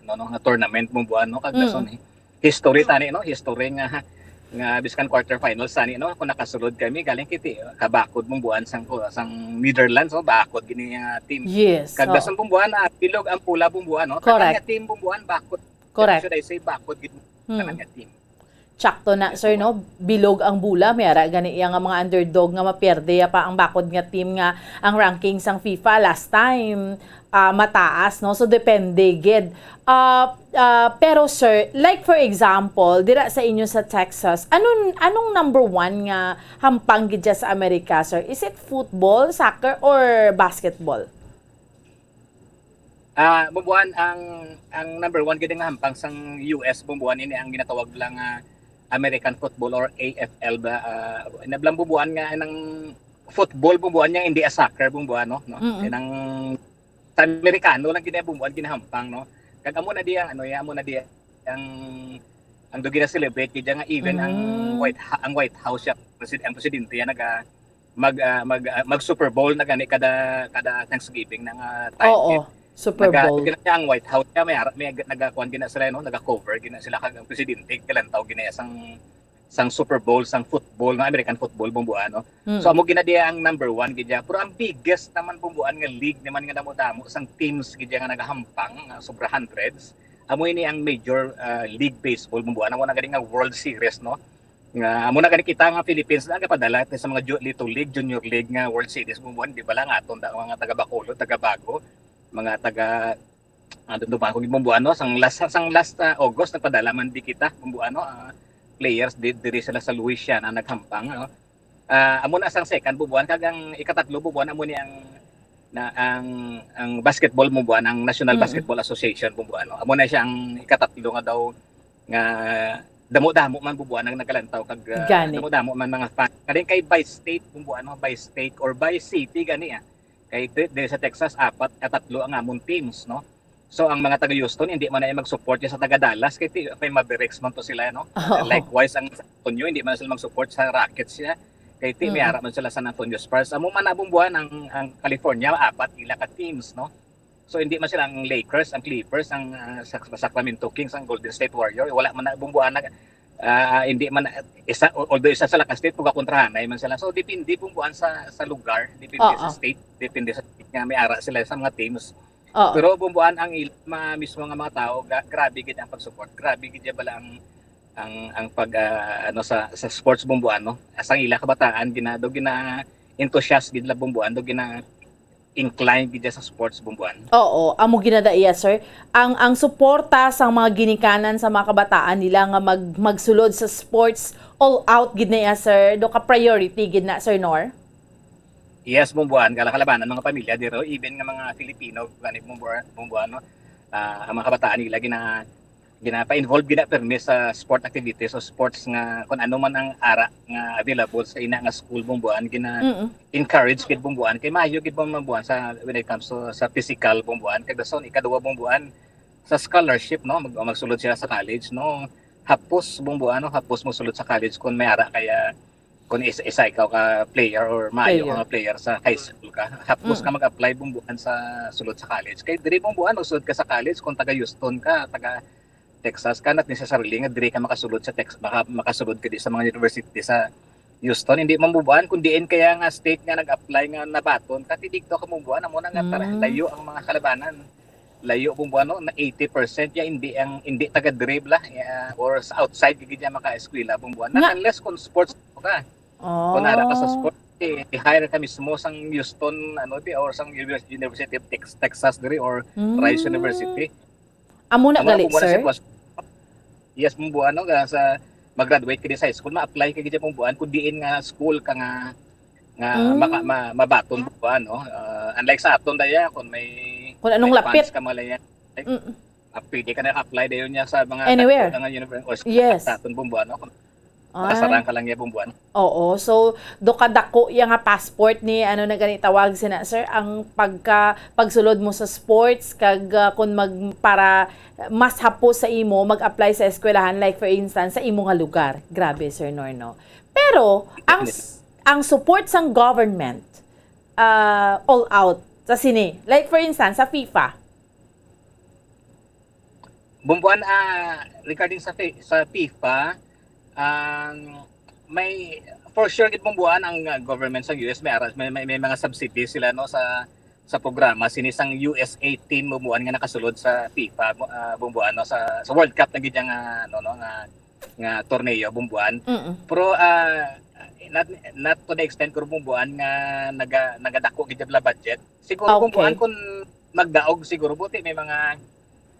no, no, nga tournament, bumbuan, no, kag Mm. dason, eh, history tani, no, history nga nga biskan quarterfinals tani, no, kung nakasulod kami galing kiti kabakod, bumbuan, sang sang Netherlands, no, bakod gini nga team. Yes. Kag Oo. dason, bumbuan, ah, bilog ang pula, bumbuan, no, tanan Correct. Nga team, bumbuan, bakod. Correct. Should I say bakod gid, Hmm. tanan nga team. Tsakto na, sir, no? Bilog ang bula. May ara gani iya nga mga underdog nga mapierde ya pa ang bakod nga team nga ang ranking sang FIFA last time, ah, mataas, no? So, depende gid. Ah, ah, pero, sir, like, for example, dira sa inyo sa Texas, anong, anong number one nga hampang gid dya sa Amerika, sir? Is it football, soccer, or basketball? Ah, bumbuan, ang ang number one gid nga hampang sang U S, bumbuan, ini ang ginatawag lang nga American football or A F L ba, ah, nablang, bumbuan, nga nang football, bumbuan, niya hindi a soccer, bumbuan, no, no? Mm. Nang sa Amerikano lang gid, bumbuan, ginahampang, no? Kag amo na di ang ano, ya, amo na di ang ang do gina-celebrate gid nga even ang Mm. White Ha-, ang White House siya, presid-, ang presidente ya naga mag ah, mag ah, mag Super Bowl na gani kada kada Thanksgiving na nga time Oo, gid. Super Naga Bowl. Gina niya ang White House kaya may ara-, may nagakuan gina sila, no, naga-cover gina sila kag ang presidente kalantaw gina sang sang Super Bowl, sang football, nga American football, bumbuan, no. So Mm. amo gina diya ang number one gid ya. Pero ang biggest naman, bumbuan, nga league naman nga damo-damo sang teams gid ya nga nagahampang, nga sobra hundreds. Amo ini ang major ah, league baseball, bumbuan, amo na gani nga World Series, no. Nga amo na gani kita nga Philippines nagapadala sa mga ju- Little League, Junior League nga World Series, bumbuan, di ba lang aton da, mga taga Bacolod, taga Bago, mga taga ano, Bago gid, bumbuan, no? Sang last sang last ah, August nagpadala man di kita, bumbuan, no? Ah, players di, diri sila sa Louisiana naghampang, no? Ah, amo na sang second, bumbuan, kag ang ikatatlo, bumbuan, amo ni ang na ang ang basketball, bumbuan, ang National Mm. Basketball Association, bumbuan, no? Amo na siya ang ikatatlo nga daw nga damo-damo man, Bumbuan, ang nagalantaw kag, ah, Gani. damo-damo man mga fan. Kadin kay by state, Bumbuan, no, by state or by city gani, ah. Kay di, di sa Texas, apat, ah, tatlo ang amon teams, no? So, ang mga taga Houston, hindi man na mag-support niya sa taga Dallas, kay ti, may Mavericks man to sila, no? Oo. Likewise, ang San Antonio, hindi man sila mag-support sa Rockets niya. Kay ti, may Mm. ara man sila San Antonio Spurs. Amo man na, Bumbuan, ang, ang California, apat ila ka teams, no? So, hindi man sila ang Lakers, ang Clippers, ang, ah, Sac-, Sacramento Kings, ang Golden State Warrior. Wala man na, Bumbuan, na, ah, hindi man, isa, although isa sila ka state, puga kontrahanay man sila. So, depende, Bumbuan, sa, sa lugar, depende Oo. sa state, depende sa state nga may ara sila sa mga teams. Oo. Pero, Bumbuan, ang il-, ma-, mismo nga mga tao, ga-, grabe gid ang pag-support. Grabe gid bala ang, ang, ang pag, ah, ano, sa, sa sports, Bumbuan, no? As ang ila kabataan, gina, do gina-enthusiast gid la, Bumbuan, do gina-incline gid sa sports, Bumbuan. Oo, amo ginadaiya, sir. Ang, ang suporta sa mga ginikanan sa mga kabataan nila nga mag-, magsulod sa sports, all out gid na iya, sir. Do ka priority gid na, Sir Nor? Yes, Bumbuan, kala kalabanan mga pamilya diro, even nga mga Filipino, gani, Bumbuan, Bumbuan, no? Ah, ang mga kabataan nila gina, ginapa-involve gina permi sa sport activities o sports nga kung ano man ang ara nga available sa ina nga school, Bumbuan, gina Mm. encourage gid, Bumbuan, kay maayo gid, Bumbuan, sa when it comes to sa physical, Bumbuan, kag dason ikaduha, Bumbuan, sa scholarship, no, mag, magsulod sila sa college, no, hapos, Bumbuan, no, hapos mo sulod sa college kung may ara kaya kung isa, isa ikaw ka player or maayo Player. Ka nga player sa high school ka, hapos Mm. Ka mag-apply, Bumbuan, sa sulod sa college. Kay diri, Bumbuan, magsulod ka sa college kung taga Houston ka, taga Texas ka, not necessarily nga diri ka makasulod sa Tex-, maka-, makasulod ka di sa mga university sa Houston. Hindi man, Bumbuan, kung diin kaya nga state nga nag-apply nga nabaton ka, ti digto ka, Bumbuan, amo na nga tara, Mm. layo ang mga kalabanan. Layo, Bumbuan, no, na eighty percent ya hindi ang, hindi taga diri bala, ya, or sa outside gid ya maka-eskwela, Bumbuan. Not Nga. Unless kung sports ka. Kung ara ka sa Oh. sports, eh, i-hire ka mismo sang Houston, ano, di, or sang Univers-, University of Tex-, Texas diri, or Mm. Rice University. Amo na Amo na, gali, Bumbuan, ang sir? sitwasyon. Yes, Bumbuan, no, nga sa mag-graduate ka di sa high school, ma-apply ka gid, Bumbuan, kung diin nga school ka nga, nga Mm. maka-, ma-, mabaton, Bumbuan, no? Ah, unlike sa aton daya, kung may, Kung anong may lapit. funds ka malaya, Mm. ah, pwede ka na apply dayon niya sa mga Anywhere. dako nga univer-, or school Yes. sa aton, Bumbuan, no? Kung Ay. makasarang ka lang niya, Bumbuan. Oo. So, do kadako iya nga passport ni, ano na gani tawag sina, sir, ang pagka, pagsulod mo sa sports, kag, ah, kung mag, para mas hapos sa imo mag-apply sa eskwelahan, like for instance, sa imo nga lugar. Grabe, Sir Nor, no? Pero, ang, Definitely. Ang support sang government, ah, all out sa sini. Like for instance, sa FIFA. Bumbuan, ah, regarding sa fi-, sa FIFA, ang may, for sure gid, Bumbuan, ang, ah, government sa U S may aras-, may, may, may mga subsidies sila, no, sa, sa programa sini sang U S A team, Bumbuan, nga nakasulod sa FIFA, Bu-, ah, Bumbuan, no, sa, sa World Cup na gid nga, ano, no, nga, nga torneo, Bumbuan. Mm. Pero, ah, not, not to the extent, pero, Bumbuan, nga naga-, nagadako gid bala budget. Siguro, Okay. Bumbuan, kung magdaog siguro, buti may mga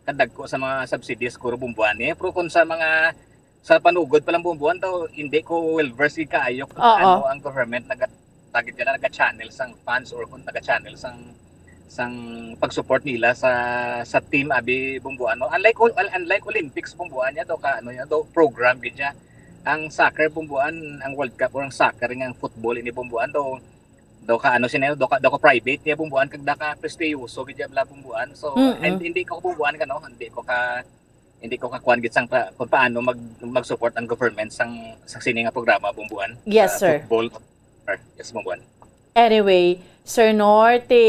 kadagko sa mga subsidies, siguro, Bumbuan, eh. Pero kung sa mga, sa panugod pa lang, Bumbuan, daw, hindi ko well versed gid kaayo kung Oo. ano ang government naga-, tagit nila, naga-channel sang funds or kung naga-channel sang, sang pag-support nila sa, sa team abi, Bumbuan, no? Unlike ol-, unlike Olympics, Bumbuan, ya, daw ka, ano, ya, daw program gid siya. Ang soccer, Bumbuan, ang World Cup or ang soccer nga ang football ini, Bumbuan, daw, daw ka, ano siya, daw ka, daw ka private niya, Bumbuan, kag daw ka prestiyoso gid siya bala, Bumbuan. So, Mm-mm. and hindi ko, Bumbuan, ka, no? Hindi ko ka, hindi ko kakuan gid sang pa-, kung paano mag, mag-support ang government sang, sang sini nga programa, Bumbuan, Yes, sa sir. Football. Yes, Bumbuan. Anyway, Sir Nor, ti,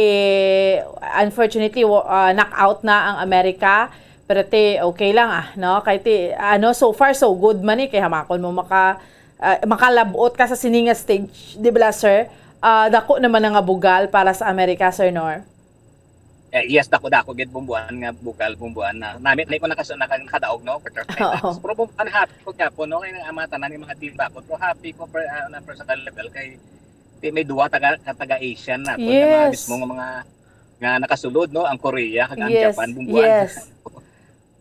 unfortunately, wa-, ah, knock out na ang Amerika. Pero ti, okay lang, ah, no? Kay ti, ano, so far so good man, eh. Kay hamakon mo maka, ah, makalabot ka sa sini nga stage, di ba, sir? Ah, dako naman na nga bugal para sa Amerika, Sir Nor. Eh, yes, dako-dako gid, Bumbuan, nga bugal, Bumbuan, na nami, nami ko nakasu-, naka-, nakadaog, no, quarter finals. Oo. Pero, Bumbuan, happy ko gyapon, no, kay ang mga tanan nga mga team ba ko, pero happy ko per, ah, na personal level kay di may duwa taga, ka taga-Asian nato nga mga Yes. mismo nga mga nga nakasulod, no, ang Korea kag ang Yes. Japan, Bumbuan. Yes.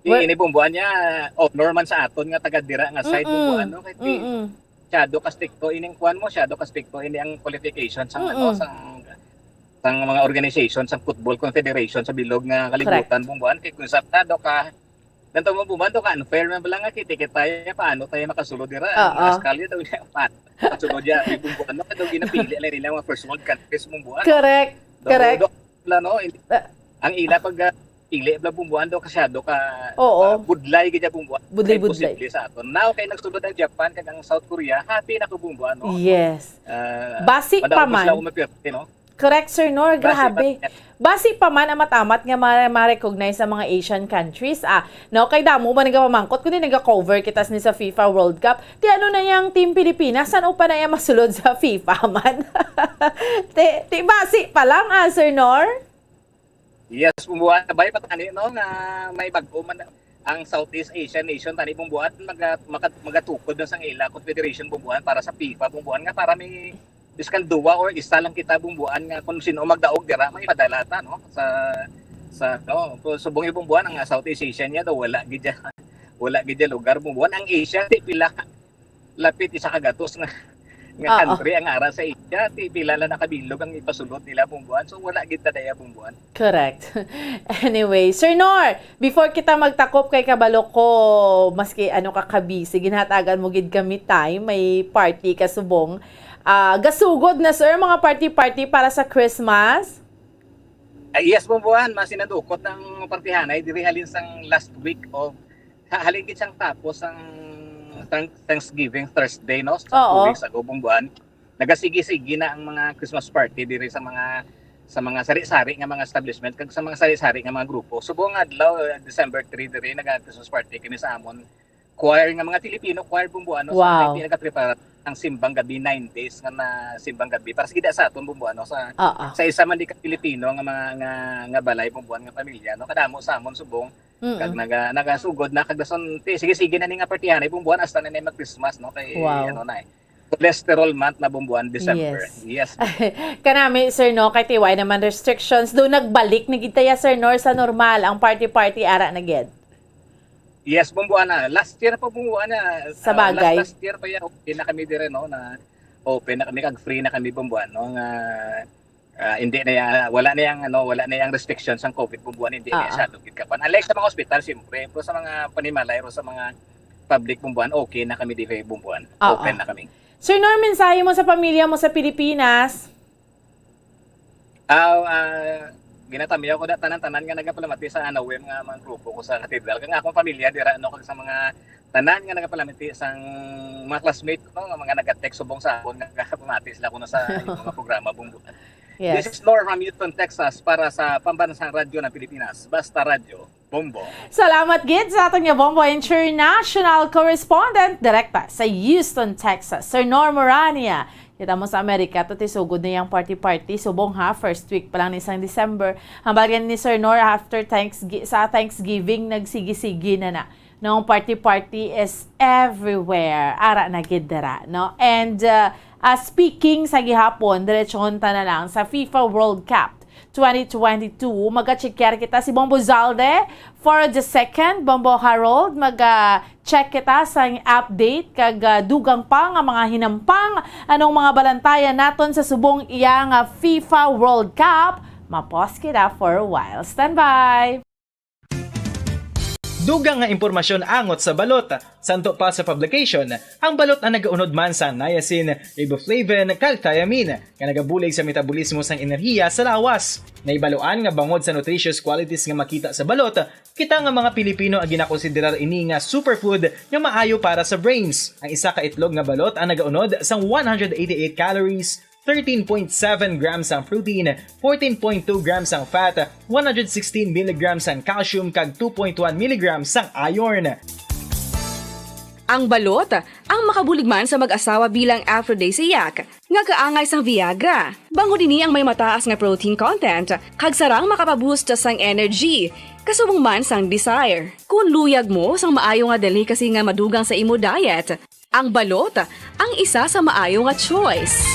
Di, Well, ini, Bumbuan, niya, honor man sa aton nga taga dira nga side, mm-mm. Bumbuan, no, kay di, Mm-mm. masyado ka stricto ining kuan mo, masyado ka stricto ini ang qualification sang, ano, Mm-mm. sang, sang mga organization, sang Football Confederation sa bilog nga kalibutan, Correct. Bumbuan, kay kung sa masyado ka Nanto mo bumando ka, unfair man pala nga kita, kita ya, paano tayo makasulod dira? Oo. Ang askal ya daw niya, paano makasulod ya? May bumbuan na daw ginapili lang nila mga first world countries bumbuan. Correct. Daw, correct. Daw, wala, no? Hindi. Ah. Ang ila pag, ah, pili bala bumbuan daw kasyado ka, oo, ah, budlay gid ya bumbuan. Budlay, budlay. Imposible sa aton. Now, kay nagsulod ang Japan kag ang South Korea, happy na ko bumbuan, no? Yes. Ah, basi pa man. Madaog sila umapirte, no? Correct, Sir Nor. Basi grabe. Pa, basi pa man amat-amat nga ma-, ma-recognize sa mga Asian countries. Ah, no, kay damo man nagapamangkot kundi naga-cover kita sini sa FIFA World Cup. Ti ano na yang Team Pilipinas? San-o pa na iya masulod sa FIFA man? Ti, ti basi pa lang, ah, Sir Nor? Yes, bumbuan, bay, patani, no, nga may bag-o man ang Southeast Asian nation, tani bumbuan, maga-, maga-, magatukod na sang ila confederation bumbuan para sa FIFA bumbuan nga para may biskan duwa or isa lang kita bumbuan nga kung sino magdaog dira, may madala ta, no? Sa, sa, no? Kung subong yung bumbuan, ang Southeast Asian niya daw, wala gid ya, wala gid ya lugar bumbuan. Ang Asia, ti pila ka, lapit isa ka gatos nga, nga, oo, country ang ara sa Asia, ti pila lang nakabilog ang ipasulod nila bumbuan. So, wala gid ta daya bumbuan. Correct. Anyway, Sir Nor, before kita magtakop kay kabalo ko, maski ano ka kabisi, ginhatagan mo gid kami time, may party ka subong. Ah, gasugod na, sir, mga party-party para sa Christmas? Ah, yes, bumbuan, masinadukot ang partihanay diri halin sang last week of, ha-, halin gid sang tapos ang Thank-, Thanksgiving Thursday, no? Sa, oo, two weeks ago, bumbuan. Nagasigi-sigi na ang mga Christmas party diri sa mga, sa mga sari-sari nga mga establishment kag sa mga sari-sari nga mga grupo. Subong nga adlaw, eh, December three diri, naga-Christmas party kami sa amon choir nga mga Filipino choir bumbuan, no? Sa, wow, may pinagaprepara ang simbang gabi, nine days nga na simbang gabi para sa gida sa aton bumbuan, no? Sa, oo, sa isa man di ka Filipino nga mga, nga, nga balay bumbuan nga pamilya, no? Kadamo sa amon subong. Mm-mm. Kag naga-, nagasugod na kag dason, ti, sige-sige na ni nga partihan ay bumbuan hasta na ni mag-Christmas, no? Kay, wow, ano na, eh, cholesterol month na bumbuan, December. Yes. Yes. Kanami, sir, no, kay ti way naman restrictions, do nagbalik na gid taya, sir, no, sa normal ang party-party ara na gid. Yes, bumbuan na. Last year pa bumbuan na. Sa, ah, bagay, last, last year pa ya, okay na kami dire, no, na open na kami kag free na kami bumbuan, no, nga, ah, hindi na ya, wala na yang, ano, wala na yang restrictions ang COVID bumbuan, hindi na ya, ah, ah, siya lugit ka pa. Unlike sa mga ospital, siyempre, pero sa mga panimalay, pero sa mga public bumbuan, okay na kami dire bumbuan. Ah, open, ah, na kami. Sir Nor, mensahe mo sa pamilya mo sa Pilipinas? Ah, ah, ginatamyaw ko da tanan-tanan nga nagapalamati sa anawem nga mga grupo ko sa katedral, kag akong pamilya dira, no, kag sa mga tanan nga nagapalamati sang mga classmate ko, nga mga naga-text subong sa akon nga nagapamati sila kuno sa inyong mga programa, Bumbo. Yes. This is Nor from Houston, Texas, para sa Pambansang Radyo ng Pilipinas, Basta Radyo. Bombo. Salamat gid sa aton nga Bombo International correspondent direkta sa Houston, Texas, Sir Nor Morania. Kita mo sa Amerika, to ti sugod na yang party-party. Subong ha, first week pa lang ni sang December. Hambal gani ni Sir Nor, after Thanksgi-, sa Thanksgiving, nagsigi-sigi na na. No, ang party-party is everywhere. Ara na gid dira, no? And, uh, uh, speaking sa gihapon, diretsyon ta na lang sa FIFA World Cup twenty twenty-two. Maga-check kita si Bombo Zalde for the second. Bombo Harold, maga-check kita sa update kag, ah, dugang pa nga mga hinampang. Anong mga balantayan naton sa subong iya nga FIFA World Cup? Mapos kita for a while. Standby! Dugang nga impormasyon angot sa balot. Santo pa sa publication, ang balot ang nagaunod man sa niacin, riboflavin, kag thiamine, nga nagabulig sa metabolismo sang enerhiya sa lawas. Nahibaluan nga bangod sa nutritious qualities nga makita sa balot, kita nga mga Pilipino ang ginakonsiderar ini nga superfood nga maayo para sa brains. Ang isa ka itlog nga balot ang nagaunod sang one hundred eighty-eight calories, thirteen point seven grams ang protein, fourteen point two grams ang fat, one hundred sixteen milligrams ang calcium, kag two point one milligrams ang iron. Ang balot, ang makabulig man sa mag-asawa bilang aphrodisiac, nga kaangay sang Viagra. Bangod ini ang may mataas nga protein content, kag sarang makapaboost sang energy, kasubong man sang desire. Kung luyag mo sang maayo nga delicacy nga madugang sa imo diet, ang balot ang isa sa maayo nga choice.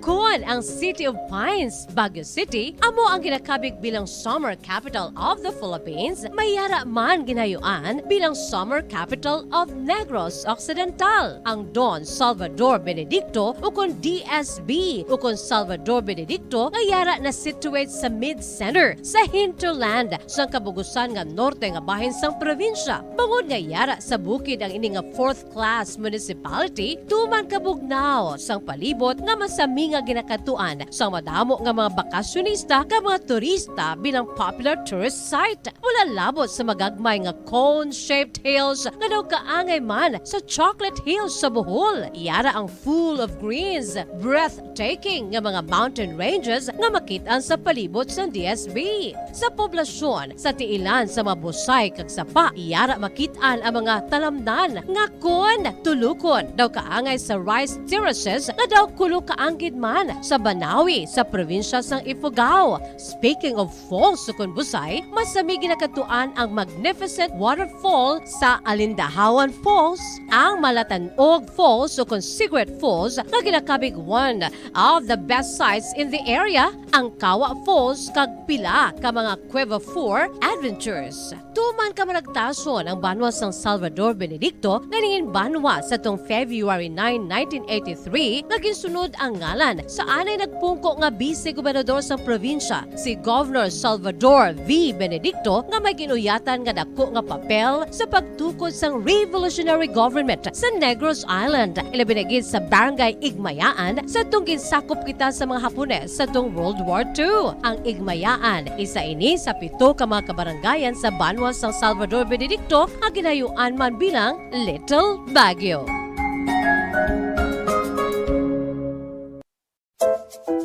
Kon Ang City of Pines, Baguio City, amo ang ginakabig bilang Summer Capital of the Philippines, may yara man ginayuan bilang Summer Capital of Negros Occidental. Ang Don Salvador Benedicto, ukon D S B, ukon Salvador Benedicto, nga yara na situate sa mid-center sa hinterland sang kabugusan nga norte nga bahin sang probinsya. Bangod nga yara sa bukid ang ini nga fourth class municipality, tuman kabugnaw sang palibot nga masami nga ginakadtuan sang madamo nga mga bakasyonista kag mga turista bilang popular tourist site. Wala labot sa magagmay nga cone-shaped hills nga daw kaangay man sa Chocolate Hills sa Bohol. Yara ang full of greens, breathtaking nga mga mountain ranges nga makit-an sa palibot sang D S B. Sa poblasyon, sa tiilan sa mga busay kag sapa, yara makit-an ang mga talamnan nga kon tulukon daw kaangay sa rice terraces nga daw kulo ka anggid man sa Banawi sa probinsya sang Ifugao. Speaking of falls ukon busay, masami ginakadtuan ang magnificent waterfall sa Alindahawan Falls, ang Malatanog Falls ukon Cigarette Falls nga ginakabig one of the best sights in the area, ang Kawa Falls kag pila ka mga Cueva four adventures. Tuman kamaragtason ang banwa sang Salvador Benedicto nga nangin banwa sa tong February nine, nineteen eighty-three, nga ginsunod ang ngalan sa anay nagpungko nga bise gobernador sang probinsya, si Governor Salvador V. Benedicto, nga may ginuyatan nga dako nga papel sa pagtukod sang revolutionary government sa Negros Island, ilabi na gid sa Barangay Igmayaan, sa tong ginsakop kita sa mga Hapones sa tong World War Two. Ang Igmayaan, isa ini sa pito ka mga kabarangayan sa banwa sang Salvador Benedicto nga ginayuan man bilang Little Baguio.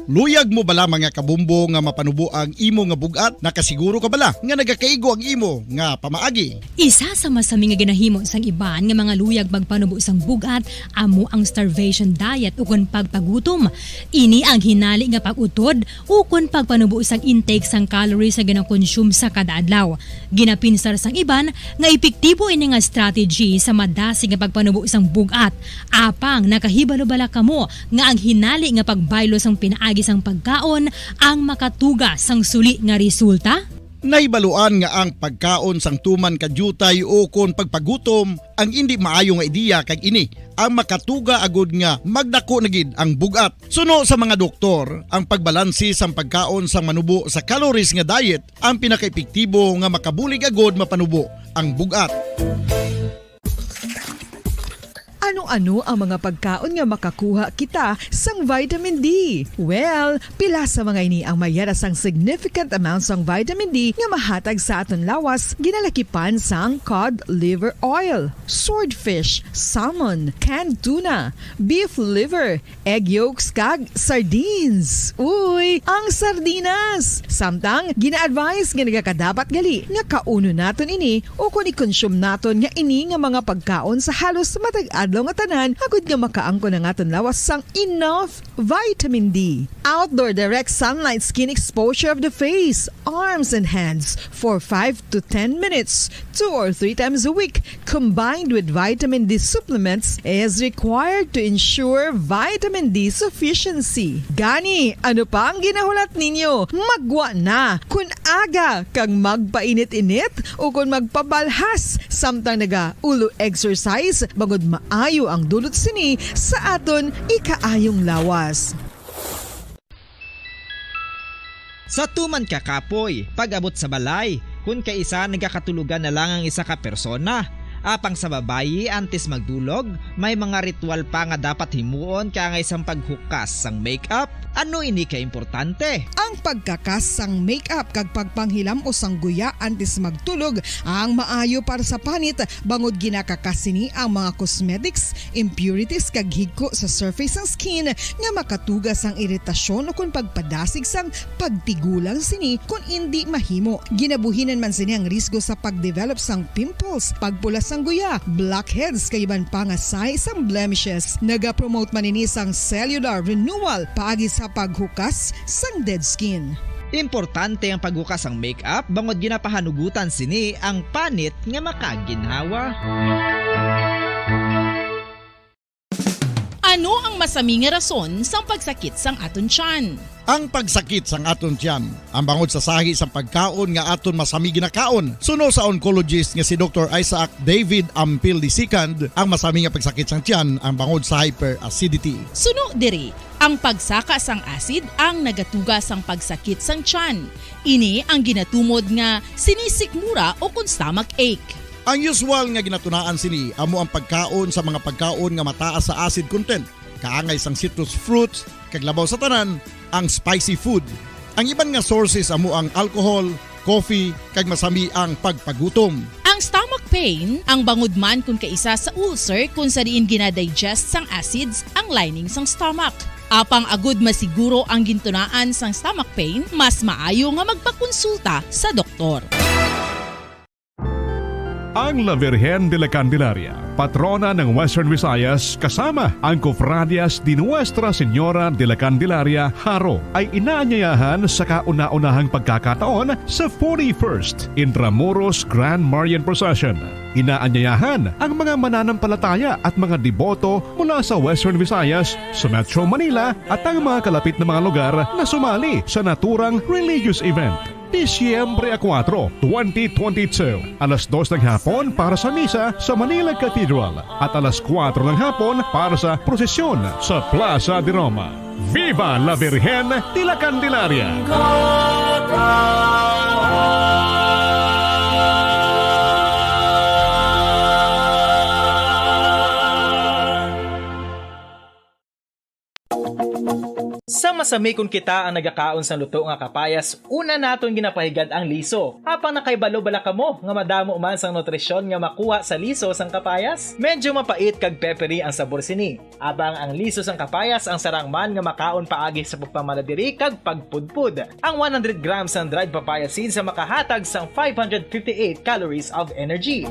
Luyag mo bala, mga kabombo, nga mapanubo ang imo nga bug-at? Nakasiguro ka bala nga nagakaigo ang imo nga pamaagi? Isa sa masami nga ginahimo sang iban nga mga luyag pagpanubo sang bug-at amo ang starvation diet ukon pagpagutom. Ini ang hinali nga pag-utod ukon pagpanubo sang intake sang calories nga ginakonsume sa kada adlaw. Ginapinsar sang iban nga epektibo ini nga strategy sa madasig nga pagpanubo sang bug-at. Apang nakahibalo bala kamo nga ang hinali nga pagbaylo sang pinaagi sang pagkaon ang makatuga sang suli nga resulta? Nahibaluan nga ang pagkaon sang tuman ka diutay ukon pagpagutom ang indi maayo nga ideya, kag ini ang makatuga agud nga magdako na gid ang bug-at. Suno sa mga doktor, ang pagbalanse sang pagkaon sang manubo sa calories nga diet ang pinakaepektibo nga makabulig agud mapanubo ang bug-at. Ano-ano ang mga pagkaon nga makakuha kita sang vitamin D? Well, pila sa mga ini ang may yara sang significant amount sang vitamin D nga mahatag sa aton lawas, ginalakipan sang cod liver oil, swordfish, salmon, canned tuna, beef liver, egg yolks, kag sardines. Uy, ang sardinas! Samtang gina-advise nga nagakadapat gali nga kaunon naton ini ukon i-consume naton nga ini nga mga pagkaon sa halos matag adlaw nga tanan, agud nga makaangkon ang aton lawas sang enough vitamin D. Outdoor direct sunlight skin exposure of the face, arms, and hands for five to ten minutes, two or three times a week, combined with vitamin D supplements, is required to ensure vitamin D sufficiency. Gani, ano pa ang ginahulat ninyo? Maggwa na! Kun aga kag magpainit-init ukon magpabalhas samtang naga-ulo exercise, bangod maayo ang dulot sini sa aton ikaayong lawas. Sa tuman ka kapoy, pag-abot sa balay, kun kaisa nagakatulogan na lang ang isa ka persona. Apang sa babayi, antes magdulog, may mga ritual pa nga dapat himuon kaangay sang paghukas sang makeup. Ano ini ka importante? Ang pagkakas sang makeup kag pagpanghilam-os sang guya antes magtulog ang maayo para sa panit, bangod ginakakas sini ang mga cosmetics, impurities, kag higko sa surface sang skin nga makatuga sang iritasyon ukon pagpadasig sang pagtigulang sini kon indi mahimo. Ginabuhinan man sini ang risgo sa pagdevelop sang pimples, pagpula sang guya, blackheads, kag iban pa nga sign sang blemishes. Nagapromote man ini sang cellular renewal paagi sa paghukas sang dead skin. Importante ang paghukas sang makeup bangod ginapahanugutan sini ang panit nga makaginhawa. Ano ang masami nga rason sang pagsakit sang aton tiyan? Ang pagsakit sang aton tiyan, ang bangod sa sahi sang pagkaon nga aton masami ginakaon. Suno sa oncologist nga si Doktor Isaac David Ampil the second, ang masami nga pagsakit sang tiyan ang bangod sa hyperacidity. Suno diri, ang pagsaka sang acid ang nagatuga sang pagsakit sang tiyan. Ini ang ginatumod nga sinisikmura o kon stomach ache. Ang usual nga ginatunaan sini amo ang pagkaon sa mga pagkaon nga mataas sa acid content, kaangay sang citrus fruits, kag labaw sa tanan, ang spicy food. Ang iban nga sources amo ang alcohol, coffee, kag masami ang pagpagutom. Ang stomach pain, ang bangod man kon kaisa sa ulcer kon sa diin ginadigest sang acids ang lining sang stomach. Apang agud masiguro ang gintunaan sang stomach pain, mas maayo nga magpakonsulta sa doktor. Ang La Virgen de la Candelaria, patrona ng Western Visayas, kasama ang Cofradias de Nuestra Señora de la Candelaria, Jaro, ay inaanyayahan sa kauna-unahang pagkakataon sa forty-first Intramuros Grand Marian Procession. Inaanyayahan ang mga mananampalataya at mga deboto mula sa Western Visayas, sa Metro Manila, at ang mga kalapit na mga lugar na sumali sa naturang religious event. Disyembre a kuwatro, twenty twenty-two, alas dos ng hapon para sa misa sa Manila Cathedral at alas kuwatro ng hapon para sa prosesyon sa Plaza de Roma. Viva la Virgen de la Candelaria! Sa masami kon kita ang nagakaon sang luto nga kapayas, una naton ginapahigad ang liso. Apang nakahibalo bala kamo nga madamo man sang nutrisyon nga makuha sa liso sang kapayas? Medyo mapait kag peppery ang sabor sini. Apang ang liso sang kapayas ang sarang man nga makaon paagi sa pagpamala diri kag pagpudpod. Ang one hundred grams sang dried papaya seeds ang makahatag sang five hundred fifty-eight calories of energy.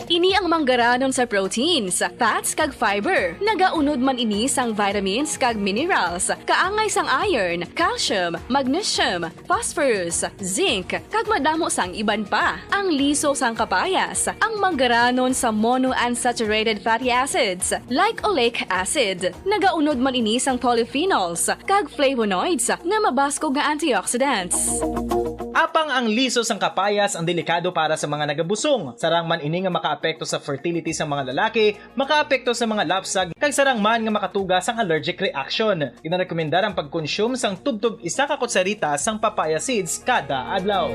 Ini ang manggaranon sa proteins, fats, kag fiber. Nagaunod man ini sang vitamins kag minerals, kaangay sang iron, calcium, magnesium, phosphorus, zinc, kag madamo sang iban pa. Ang liso sang kapayas, ang manggaranon sa monounsaturated fatty acids, like oleic acid. Nagaunod man ini sang polyphenols kag flavonoids nga mabaskog nga antioxidants. Apang ang liso sang kapayas ang delikado para sa mga nagabusong. Sarang man ini nga makaapekto sa fertility sang mga lalaki, makaapekto sa mga lapsag, kag sarang man nga makatuga sang allergic reaction. Ginarekomendar ang pagkonsume sang tubtob isa ka kutsarita sang papaya seeds kada adlaw.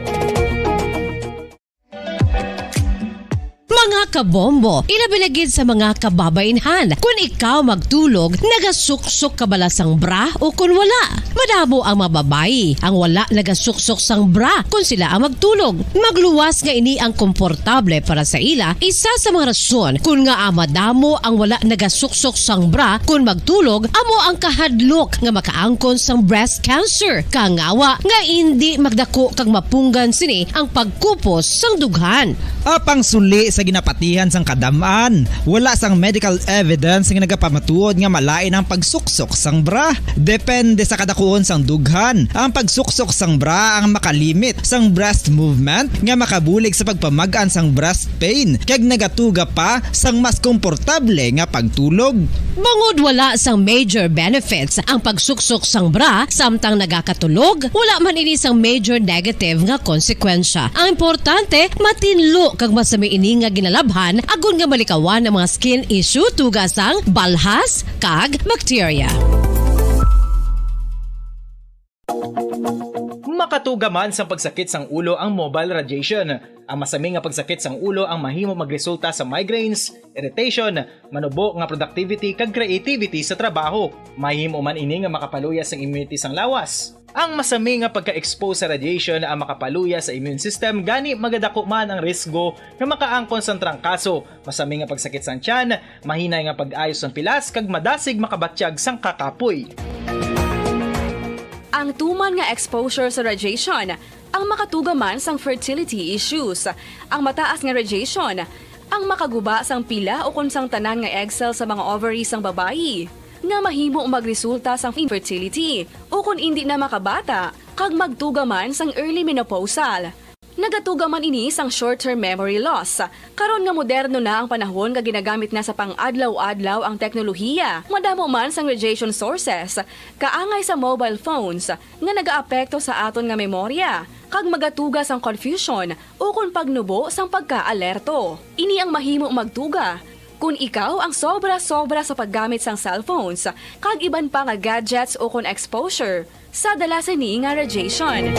Mga kabombo, ilabi na gid sa mga kababainhan, kun ikaw magtulog, nagasuksok ka bala sang bra o kun wala? Madamo ang mga babayi ang wala nagasuksok sang bra kun sila ang magtulog. Magluwas nga ini ang komportable para sa ila. Isa sa mga rason kun ngaa madamo ang wala nagasuksok sang bra kun magtulog amo ang kahadlok nga makaangkon sang breast cancer. Kangawa nga indi magdako kag mapunggan sini ang pagkupos sang dughan. Apang suli sa ginapatihan sang kadam-an, wala sang medical evidence nga nagapamatuod nga malain ang pagsuksok sang bra. Depende sa kadakuon sang dughan, ang pagsuksok sang bra ang makalimit sang breast movement nga makabulig sa pagpamag-an sang breast pain kag nagatuga pa sang mas komportable nga pagtulog. Bangod wala sang major benefits ang pagsuksok sang bra samtang nagakatulog, wala man ini sang major negative nga konsekwensya. Ang importante, matinlo kag masami ini nga ginalabhan agod nga malikawan ang mga skin issue tuga sang balhas kag bakterya. Makatuga man sang pagsakit sang ulo ang mobile radiation. Ang masami nga pagsakit sang ulo ang mahimo magresulta sa migraines, irritation, manubo nga productivity kag creativity sa trabaho. Mahimo man ini nga makapaluya sang immunity sang lawas. Ang masami nga pagka-expose sa radiation ang makapaluya sa immune system, gani magadako man ang risgo nga makaangkon sang trangkaso, masami nga pagsakit sang tiyan, mahinay nga pag-ayo sang pilas, kag madasig makabatyag sang kakapoy. Ang tuman nga exposure sa radiation ang makatuga man sang fertility issues. Ang mataas nga radiation ang makaguba sang pila ukon sang tanan nga egg cell sa mga ovary sang babayi, nga mahimo magresulta sang infertility ukon indi na makabata kag magtuga man sang early menopausal. Nagatuga man ini sang short-term memory loss. Karon nga moderno na ang panahon nga ginagamit na sa pang-adlaw-adlaw ang teknolohiya, madamo man sang radiation sources, kaangay sa mobile phones, nga nagaapekto sa aton nga memorya, kag magatuga sang confusion ukon pagnubo sang pagkaalerto. Ini ang mahimo magtuga kon ikaw ang sobra-sobra sa paggamit sang cellphones kag iban pa nga gadgets ukon exposure sa dala sini nga radiation.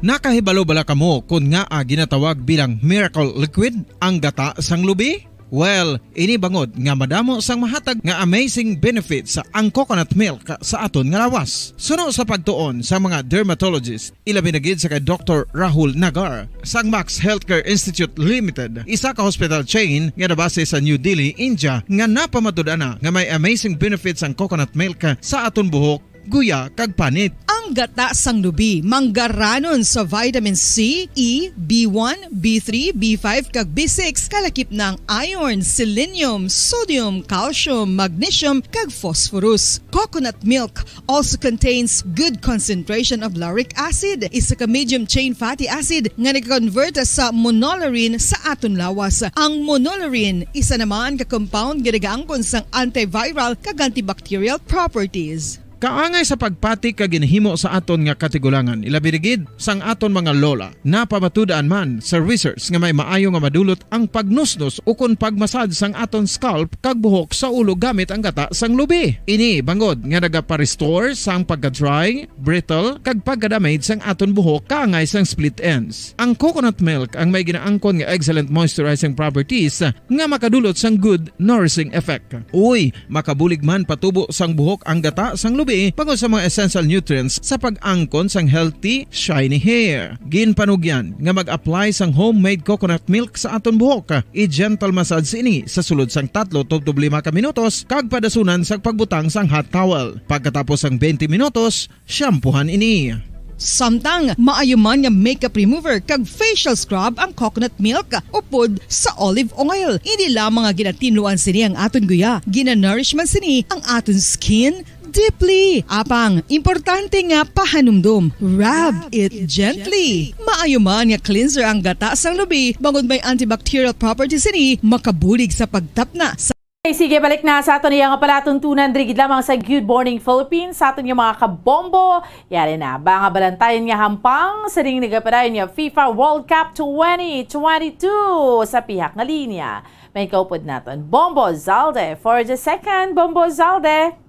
Nakahibalo bala kamo kon ngaa ginatawag bilang miracle liquid ang gata sang lubi? Well, ini bangod nga madamo sang mahatag nga amazing benefits ang coconut milk sa aton nga lawas. Suno sa pagtuon sa mga dermatologist, ilabi na gid sa kay Doktor Rahul Nagar sang Max Healthcare Institute Limited, isa ka hospital chain nga nabase sa New Delhi, India, nga napamatud-an na nga may amazing benefits ang coconut milk sa aton buhok, guya, kag panit. Ang gata sang lubi manggaranon sa vitamin C, E, B one, B three, B five, kag B six, kalakip na ang iron, selenium, sodium, calcium, magnesium, kag phosphorus. Coconut milk also contains good concentration of lauric acid, isa ka medium chain fatty acid nga nag-convert sa monolaurin sa aton lawas. Ang monolaurin isa naman ka compound nga nagaangkon sang antiviral kag antibacterial properties. Kaangay sa pagpati kag ginhimo sa aton nga katigulangan, ilabi na gid sang aton mga lola. Napamatud-an man sa research nga may maayo nga madulot ang pagnusnos ukon pagmasad sang aton scalp kag buhok sa ulo gamit ang gata sang lubi. Ini bangod nga nagapa-restore sang pagka-dry, brittle, kag pagka-damage sang aton buhok kaangay sang split ends. Ang coconut milk ang may ginaangkon nga excellent moisturizing properties nga makadulot sang good nourishing effect. Uy, makabulig man patubo sang buhok ang gata sang lubi bangod sa mga essential nutrients sa pag-angkon sang healthy, shiny hair. Ginpanugyan nga mag-apply sang homemade coconut milk sa aton buhok. I-gentle massage ini sa sulod sang tatlo tubtob lima ka minutos kag padasunan sa pagbutang sang hot towel. Pagkatapos sang twenty minutos, shampoohan ini. Samtang maayo man nga makeup remover kag facial scrub ang coconut milk upod sa olive oil. Hindi lamang nga ginatinluan sini ang aton guya, ginanourish man sini ang aton skin deeply. Apang, importante nga pahanumdom, rub it gently. Maayo man nga cleanser ang gata sang lubi bangod may antibacterial properties sini, makabulig sa pagtapna sa Okay, sige, balik na sa aton iya nga palatuntunan diri gid lamang sa Good Morning Philippines, sa aton nga mga kabombo. Yari na ba nga balantayan nga hampang sa ning nagapadayon nga FIFA World Cup twenty twenty-two sa pihak nga linya? May kaupod naton, Bombo Zalde for the second. Bombo Zalde.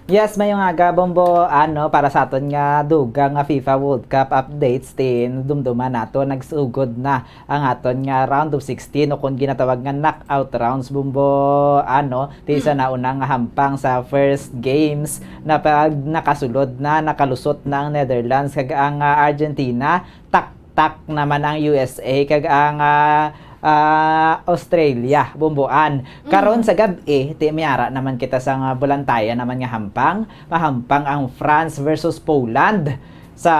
Yes, may nga aga, Bombo. Ano, para sa aton nga dugang nga FIFA World Cup updates, tin dumduman nato, nagsugod na ang aton nga round of sixteen o kung ginatawag nga knockout rounds, Bombo. Ano, ti sa nauna nga hampang sa first games na pag nakasulod na, nakalusot na ang Netherlands kag ang, ah, Argentina, taktak naman ang U S A kag ang, ah, ah, Australia, Bomboan. Karon sa gab-i, ti may ara naman kita sa nga bulantayan naman nga hampang, mahampang ang France versus Poland sa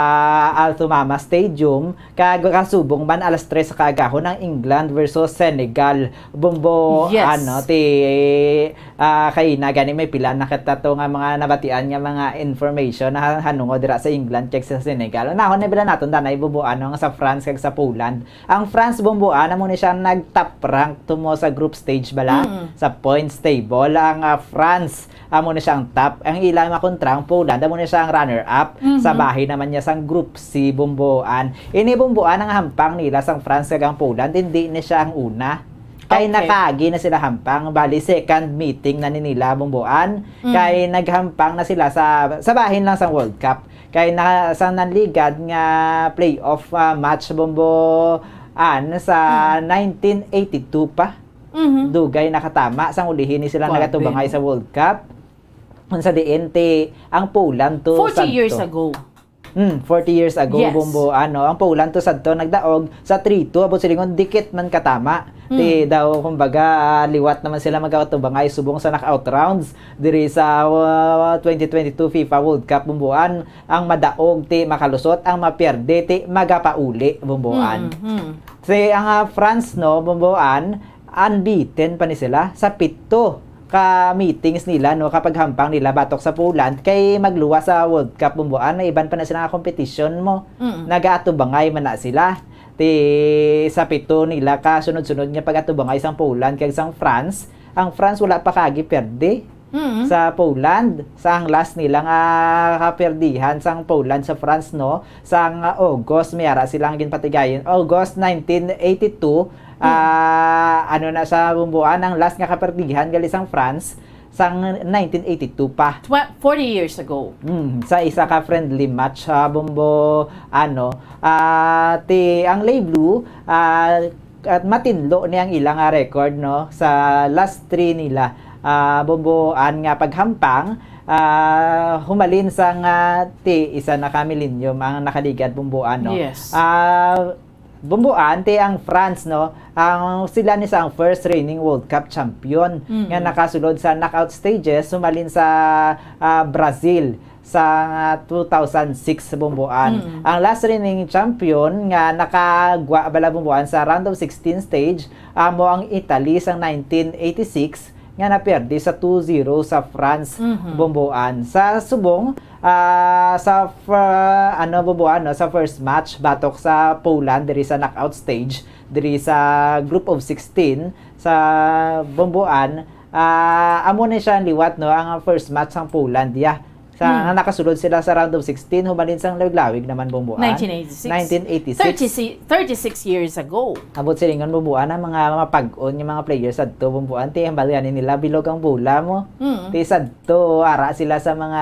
Alto Mama Stadium, kag kasubong man alas tres sa kaagahon ang England versus Senegal. Bombo, Yes. ano, ti, ah, kay na gani may pila na kita to nga mga nabatian nga mga information na hanungod dira sa England kag sa Senegal. Unahon na bila naton danay, Bombo, ano, nga sa France kag sa Poland. Ang France, Bombo, ana mo ni siya nag-top rank to mo sa group stage bala, Mm. sa points table. Ang, ah, France, amo na siya ang top. Ang ila makontra ang Poland, amo na siya ang runner-up. Mhm. Sa bahin naman niya sang Group C, Bomboan. Ini, Bomboan, ang hampang nila sang France kag ang Poland, hindi na siya ang una. Kay Okay. nakaagi na sila hampang, bali second meeting na ni nila, Bomboan. Mm. Kay naghampang na sila sa sa bahin lang sang World Cup. Kay na, sa nanligad nga playoff, ah, match, Bomboan, sa Mm. nineteen eighty-two pa. Mhm. Dugay nakatama sang ulihi ni sila Grabe, nagatubangay no? sa World Cup. Kung sa diin ti ang Poland to Forty sadto. years ago. Hmm, forty years ago, Yes. Bombo, ano, ang Poland to sadto nagdaog sa three two, abot silingon dikit man katama. Hmm. Ti daw, kumbaga, liwat naman sila magkatubangay subong sa knockout rounds diri sa, uh, twenty twenty-two FIFA World Cup, Bomboan. Ang madaog ti makalusot, ang mapierde ti magapauli, Bomboan. Hmm, hmm. Si ang, ah, France, no, Bomboan, unbeaten pa ni sila sa pito ka meetings nila, no, kapag hampang nila batok sa Poland, kay magluwas sa World Cup, Bumbuan, may iban pa na sila nga competition mo. Mm. Nagaatubangay man na sila. Ti sa pito nila ka sunod-sunod nga pag-atubangay sang Poland kag sang France, ang France wala pa kagi perde Mm. sa Poland. Sa ang last nila nga kaperdihan sang Poland sa France, no, sang August, may ara silang ginpatigayon. August nineteen eighty-two, Mm. ah, ano na sa Bumbuan, ang last nga kaperdihan gali sang France, sang nineteen eighty-two pa. Twe-, forty years ago. Mm, sa isa ka friendly match, ah, Bumbuan, no. Ah, ti, ang Les Bleus, ah, at matinlo ni ang ilang, ah, record, no, sa last three nila, ah, Bumbuan nga paghampang, ah, humalin sang, ah, ti, isa na ka millennium ang nakaligad, Bumbuan, no. Yes. Ah, Bumbuan, ti ang France, no, ang, sila ni sa ang first reigning World Cup champion Mm. nga nakasulod sa knockout stages, humalin sa, ah, Brazil sa two thousand six, Bumbuan. Mm. Ang last reigning champion nga nakagwa bala, Bumbuan, sa round of sixteen stage, amo ang Italy sa nineteen eighty-six nga naperde sa two zero sa France, Mhm. Bumbuan. Sa subong, ah, sa fir-, ano, Bumbuan, no, sa first match batok sa Poland diri sa knockout stage, diri sa group of sixteen sa Bumbuan, ah, amo ni siya ang liwat, no, ang first match sang Poland, ya. Sa, Hmm. nga nakasulod sila sa round of sixteen, humalin sang lawig-lawig naman, Bumbuan. Nineteen eighty-six. Nineteen eighty-six. Thirty si-, thirty-six years ago. Abot silingon, Bumbuan, ang mga mapag-on nga mga players adto, Bumbuan, ti hambal gani nila bilog ang bola mo. Mm. Ti sadto, ara sila sa mga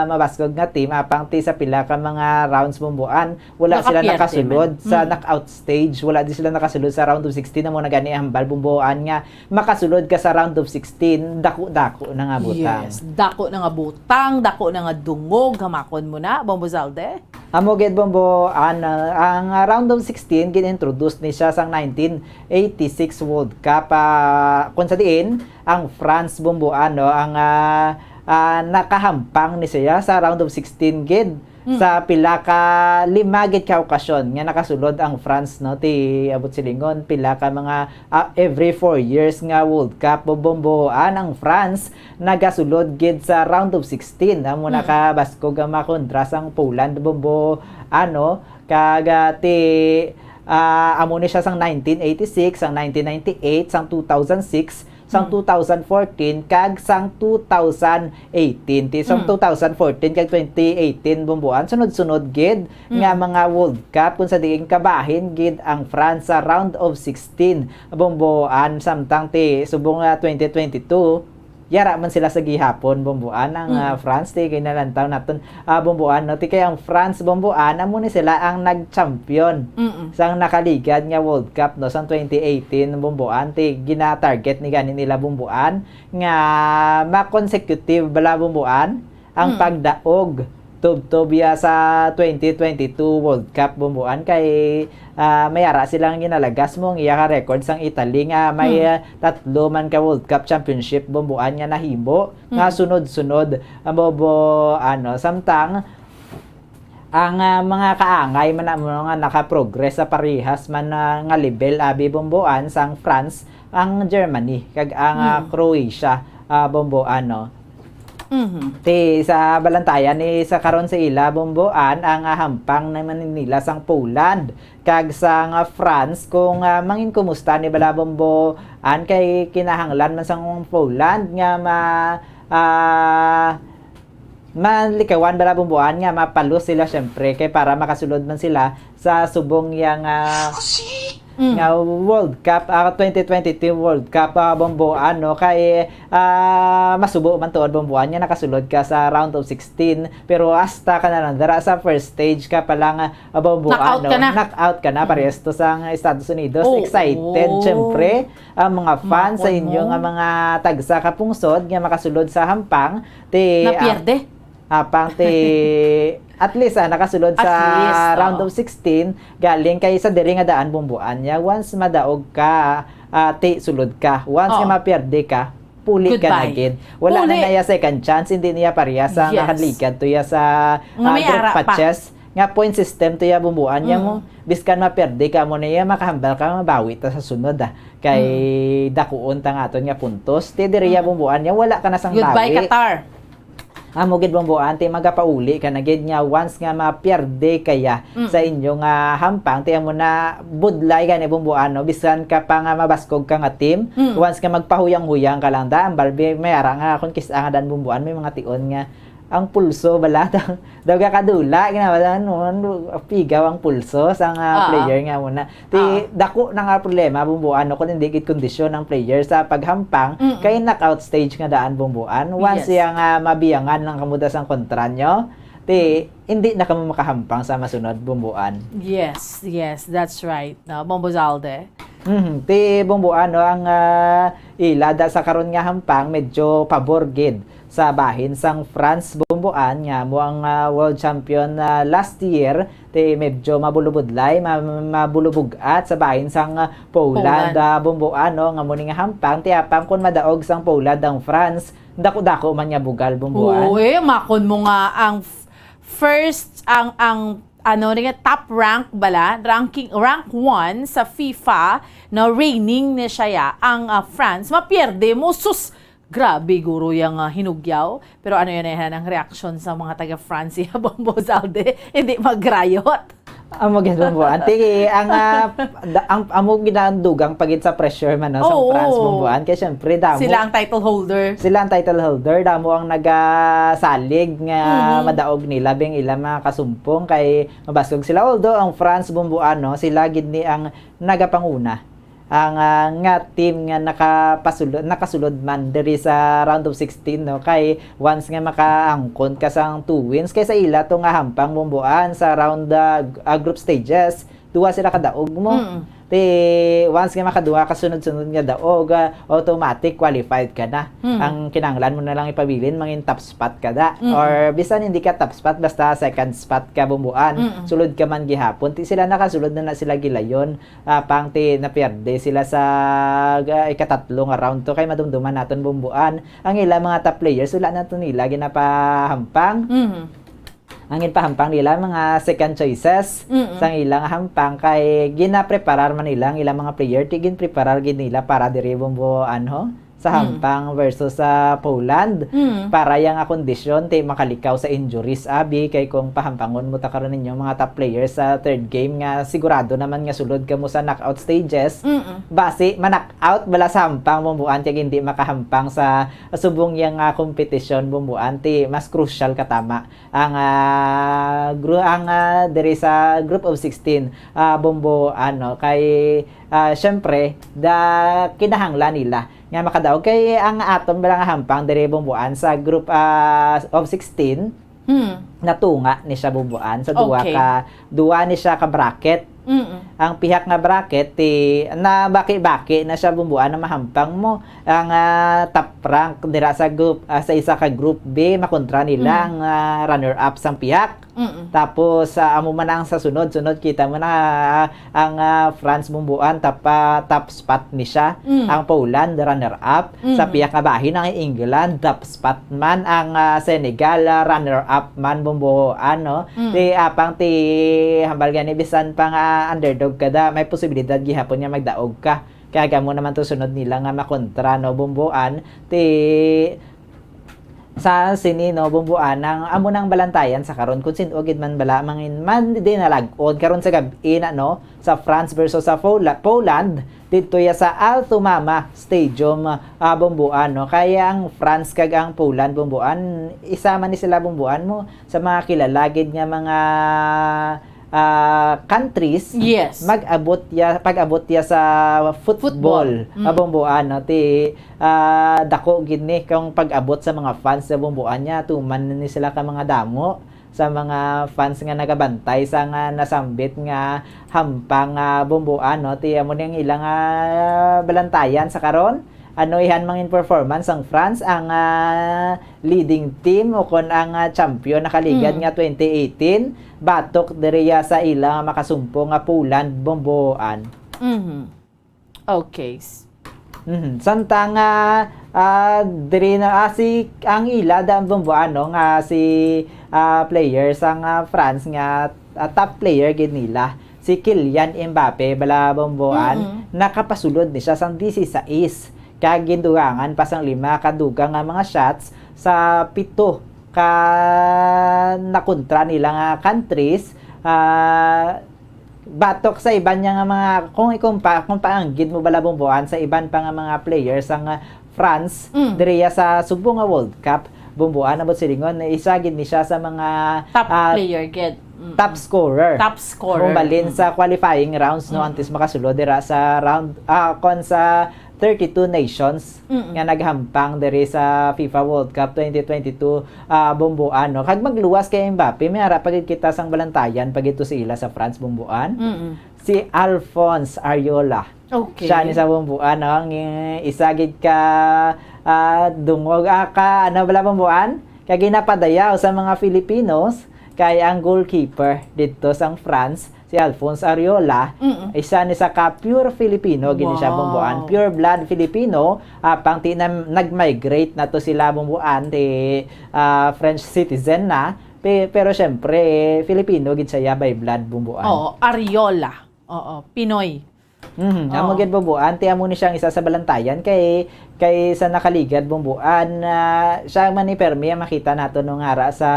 mabaskog nga team, apang ti sa pila ka mga rounds, Bumbuan, wala sila Nakapierde nakasulod man. sa Mm. knockout stage, wala di sila nakasulod sa round of sixteen, amo na gani ang hambal, Bumbuan, nga makasulod ka sa round of sixteen, dako-dako na nga butang. Yes, dako na nga butang, dako na nga dungog, hamakon mo na, Bombo Zalde? Amo gid, Bombo, an-, ang, ah, round of sixteen, gin-introduce ni siya sang nineteen eighty-six World Cup, ah, kung sa diin, ang France, Bombo, ano, ang, ah, ah, nakahampang ni siya sa round of sixteen gid. Mm. Sa pila ka, lima gid ka okasyon nga nakasulod ang France, no, ti abot silingon, pila ka mga, ah, every four years nga World Cup, Bomboan, ang France nagasulod gid sa round of sixteen. Amo na Mm. ka baskog ang makontra sang Poland, Bombo, ano, kag, ah, ti, ah, amo ni siya sang nineteen eighty-six, sang nineteen ninety-eight, sang two thousand six, sang Hmm. two thousand fourteen kag sang two thousand eighteen. Ti sang Hmm. two thousand fourteen kag twenty eighteen, Bomboan, sunod-sunod gid nga Hmm. mga World Cup kung sa diin kabahin gid ang France sa round of sixteen, Bomboan, samtang ti subong nga twenty twenty-two, yara man sila sa gihapon, Bomboan, ang, Hmm. ah, France, ti ginalantaw naton, ah, Bomboan, no? Ti kay ang France, Bomboan, amo ni sila ang nag-champion Mm-mm. sang nakaligad nga World Cup, no, sang twenty eighteen, Bomboan. Ti gina-target ni gani nila, Bomboan, nga ma-consecutive bala, Bomboan, ang Mm. pagdaog tubtob ya sa twenty twenty-two World Cup, Bomboan, kay, ah, may ara silang ginalagas mo ang iya ka record sang Italy nga may, Hmm. ah, tatlo man ka World Cup championship, Bomboan, nga nahimo nga Hmm. sunod-sunod, ah, Bombo, ano, samtang ang, ah, mga kaangay man na mo nga nakaprogress sa parehas man, ah, nga level, abi, Bomboan, sang France, ang Germany, kag ang, ah, Hmm. Croatia, ah, Bomboan, no? Mhm. Ti sa balantayan ni sa karon sa ila, Bomboan, ang, ah, hampang naman nila sang Poland kag sang, ah, France, kung, ah, mangin kumusta ni bala, Bomboan, kay kinahanglan man sang Poland nga ma-, ah, malikawan bala, Bomboan, nga mapalus sila, syempre, kay para makasulod man sila sa subong yang, ah, Mm. nga World Cup, ah, twenty twenty-two World Cup, ah, Bomboan, no? Kay, ah, masubo man tuod, Bomboan, nga nakasulod ka sa round of sixteen, pero hasta ka na lang dara sa first stage ka pa lang, ah, Bomboan, Knockout no? ka na. Knockout ka na, Mm. parehas to sa Estados Unidos. Oo. Excited, syempre, ang mga fans sa Makon inyo mo. nga mga tagsa ka pungsod nga makasulod sa hampang, ti, ah, Napierde. Apang ti, at least, ah, nakasulod At sa least, round oo. of sixteen, galing kay sa diri nga daan, Bomboan, ya. Once madaog ka, ah, ti, sulod ka. Once nga Oo. mapierde ka, puli ka na Goodbye. gid. Wala na Puli. na ya second chance, hindi niya parehas sa Yes. nakaligad to ya sa, Nga ah, may group ara pa. patches. Nga point system to ya, Bomboan, ya Mm. mo. Biskan mapierde ka mo na ya, makahambal ka, mabawi ta sa sunod, ah. Kay dakuon ta nga aton nga puntos. Ti diri ya, Bumbuan, ya wala ka na sang Goodbye, tawi. Qatar. Amo gid, Bumbuan, ti magapauli ka na gid nga once nga mapierde kaya Mm. sa inyo nga hampang, ti amo na budlay gani, Bumbuan, no? Bisan ka pa nga mabaskog ka nga team, Mm. once nga magpahuyang-huyang ka lang, da, ambal bi, may ara nga akon kis-a nga dan, Bumbuan, may mga tion nga ang pulso bala daw gakadula, ginawa, ano, ano, pigaw ang pulso sa nga Ah. player nga muna. Ti, Ah. dako na nga problema, Bumbuan, no, kung hindi gid kondisyon ang player sa paghampang, Mm-mm. kay knockout stage nga daan, Bumbuan. Once Yes. siya nga mabiyangan lang kamo da sang kontra nyo, ti, hindi na kamo makahampang sa masunod, Bumbuan. Yes, yes, that's right. No, Bombo Zalde. Mhm. Ti, Bumbuan, no, ang, ah, ila da sa karon nga hampang, medyo pabor gid sa bahin sang France, Bumbuan, nga mo ang, ah, world champion, ah, last year. Ti medyo mabulubudlay, ma-, mabulubugat sa bahin sang, ah, Poland, Poland. ah, Bumbuan, no, nga mo ni nga hampang, ti apang kun madaog sang Poland ang France, dako-dako man nga bugal, Bumbuan. Oo, eh, makon mo nga ang f-, first, ang, ang, ano ni nga, top rank bala, ranking, rank one sa FIFA, no, reigning ni siya ya, ang, ah, France, mapierde mo, sus, grabe, guro, yang, ah, hinugyaw. Pero ano yan, eh, ang reaksyon sa mga taga-France, Bombo Zalde? Hindi mag-riot? Amo gid, Bombo. Anti, ang, ah, da-, ang, amo ginadugang pa gid sa pressure man, no, sa Oo. France, Bomboan. Kay syempre, damo. Sila ang title holder. Sila ang title holder. Damo ang nagasalig nga Mhm. madaog nila, bing ila mga kasumpong. Kay mabasog sila. Although, ang France, Bomboan, no, sila gid ni ang nagapanguna. Ang, ah, nga team nga nakapasulod, nakasulod man diri sa round of sixteen, no, kay once nga makaangkon ka sang two wins, kay sa ila to nga hampang, Bomboan, sa round, ah, g-, ah, group stages, duha sila kadaog mo. Mm. Ti, once nga makaduha ka sunod-sunod nga daog, ah, automatic qualified ka na. Mm. Ang kinahanglan mo na lang ipabilin, mangin top spot ka da. Mm. Or bisan hindi ka top spot, basta second spot ka, Bomboan. Mm. Sulod ka man gihapon. Ti sila nakasulod na na sila gilayon. Apang ti napierde sila sa, ah, ikatatlo nga round to, kay madumduman naton, Bomboan, ang ila mga top players, wala na to nila ginapahampang. Mhm. Ang ginpahampang nila, mga second choices Mm-mm. sang ilang hampang, kay ginapreparar man nila ang ilang mga player, ti ginpreparar gid nila para diri, Bomboan, ho. sa Mm. hampang versus sa Poland. Mm. Para yang, ah, kondisyon, ti makalikaw sa injuries, abi, kay kung pahampangon mo ta karon ninyo mga top players sa third game nga sigurado naman nga sulod kamo sa knockout stages, Mm-mm. basi ma-knockout bala sa hampang, Bomboan, kay hindi makahampang sa subong yang, ah, kompetisyon, Bomboan, ti mas crucial ka tama ang, ah, gru-, ang, ah, diri sa group of sixteen, ah, Bomboan, no, kay, ah, syempre, da, kinahanglan nila nga makadaog. Kay ang aton bala nga hampang diri, Bomboan, sa group, ah, of sixteen, Hmm. natunga ni siya, Bomboan, sa duha Okay. ka, duha ni siya ka bracket. Mm-mm. Ang pihak nga bracket, ti, nabaki-baki na siya, Bomboan, na mahampang mo. Ang, ah, top rank dira sa group, ah, sa isa ka group B, makontra nila Mm. ang, ah, runner-up sang pihak. Mm-mm. Tapos, ah, amo man ang sa sunod-sunod, kita mo na, ah, ang, ah, France, Bomboan, top, ah, top spot ni siya. Mm. Ang Poland, runner-up. Sa Mm. pihak nga bahin, ang England, top spot man. Ang, ah, Senegal, ah, runner-up man, Bomboan, no? Mm. Ti, apang ti, hambal gani, bisan pa nga underdog ka da, may posibilidad gihapon nga magdaog ka. Kaya amo naman to sunod nila nga makontra, no, Bomboan. Ti, sa sini, no, Bomboan, ang amo nang balantayan sa karon kung sin-o gid man bala mangin man di nalag-on karon sa gab-i na, no, sa France versus sa Pola-, Poland, didto ya sa Alto Mama Stadium, ah, Bomboan, no. Kaya ang France kag ang Poland, Bomboan, isa man ni sila, Bomboan, mo sa mga kilala gid nga mga, ah, countries, Yes. mag-abot ya, pag-abot ya sa football, Football. Mm. ah, Bomboan, no? Ti, ah, dako gid ni kung pag-abot sa mga fans sa Bomboan niya, tuman ni sila ka mga damo sa mga fans nga nagabantay sa nga nasambit nga hampang nga Bomboan, no? Ti, amo ni ang ilang, ah, balantayan sa karon. Ano ihan mangin performance ang France, ang, ah, leading team o kon ang, ah, champion nakaligad Mm. nga twenty eighteen, batok diri ya sa ila nga makasumpo nga Poland, Bomboan. Mhm. Okay. Mhm. Samtang, ah, ah, diri na, ah, si, ang ila da, Bomboan, no, nga si, ah, player sang, ah, France nga, ah, top player gid nila. si Kylian Mbappe, bala, Bomboan, Mm-mm. nakapasulod ni siya sang disisais. Kag gindugangan pa sang lima ka dugang nga mga shots sa pito ka nakontra nila nga countries. Ah, batok sa iban niya nga mga, kung ikumpa-, kung paanggid mo bala, Bomboan, sa iban pa nga mga players ang, ah, France, Mm. diriya sa subong nga World Cup, Bomboan, ambot silingon, isa gid ni siya sa mga, Top ah, player gid. Mm. top scorer. Top scorer. Kung balin Mm. sa qualifying rounds, no, Mm. antes makasulod dira sa round, ah, kon sa thirty-two nations Mm. nga naghampang diri sa FIFA World Cup twenty twenty-two, ah, Bomboan, no? Kag magluwas kay Mbappe, may ara pa gid kita sang balantayan pa gid to sa ila sa France, Bomboan. Mm. Si Alphonse Areola. Okay. Siya ni sa Bomboan, no? Ang, eh, isa gid ka, ah, dungog, ah, ka, ano bala, Bomboan? Kag ginapadayaw sa mga Filipinos kay ang goalkeeper didto sang France, si Alphonse Areola, Mm-mm. isa ni sa ka pure Filipino gid ni siya, Wow. Bomboan. Pure blood Filipino, apang ti na nag-migrate na to sila, Bomboan, ti, ah, French citizen na. Pe-, pero syempre, Filipino gid siya by blood, Bomboan. Oo, Areola. Oo, Pinoy. Mhm, amo Oo. gid, Bomboan, ti amo ni siya ang isa sa balantayan kay, kay sa nakaligad, Bomboan, ah, siya man ni permi ang makita nato, no, nga ara sa,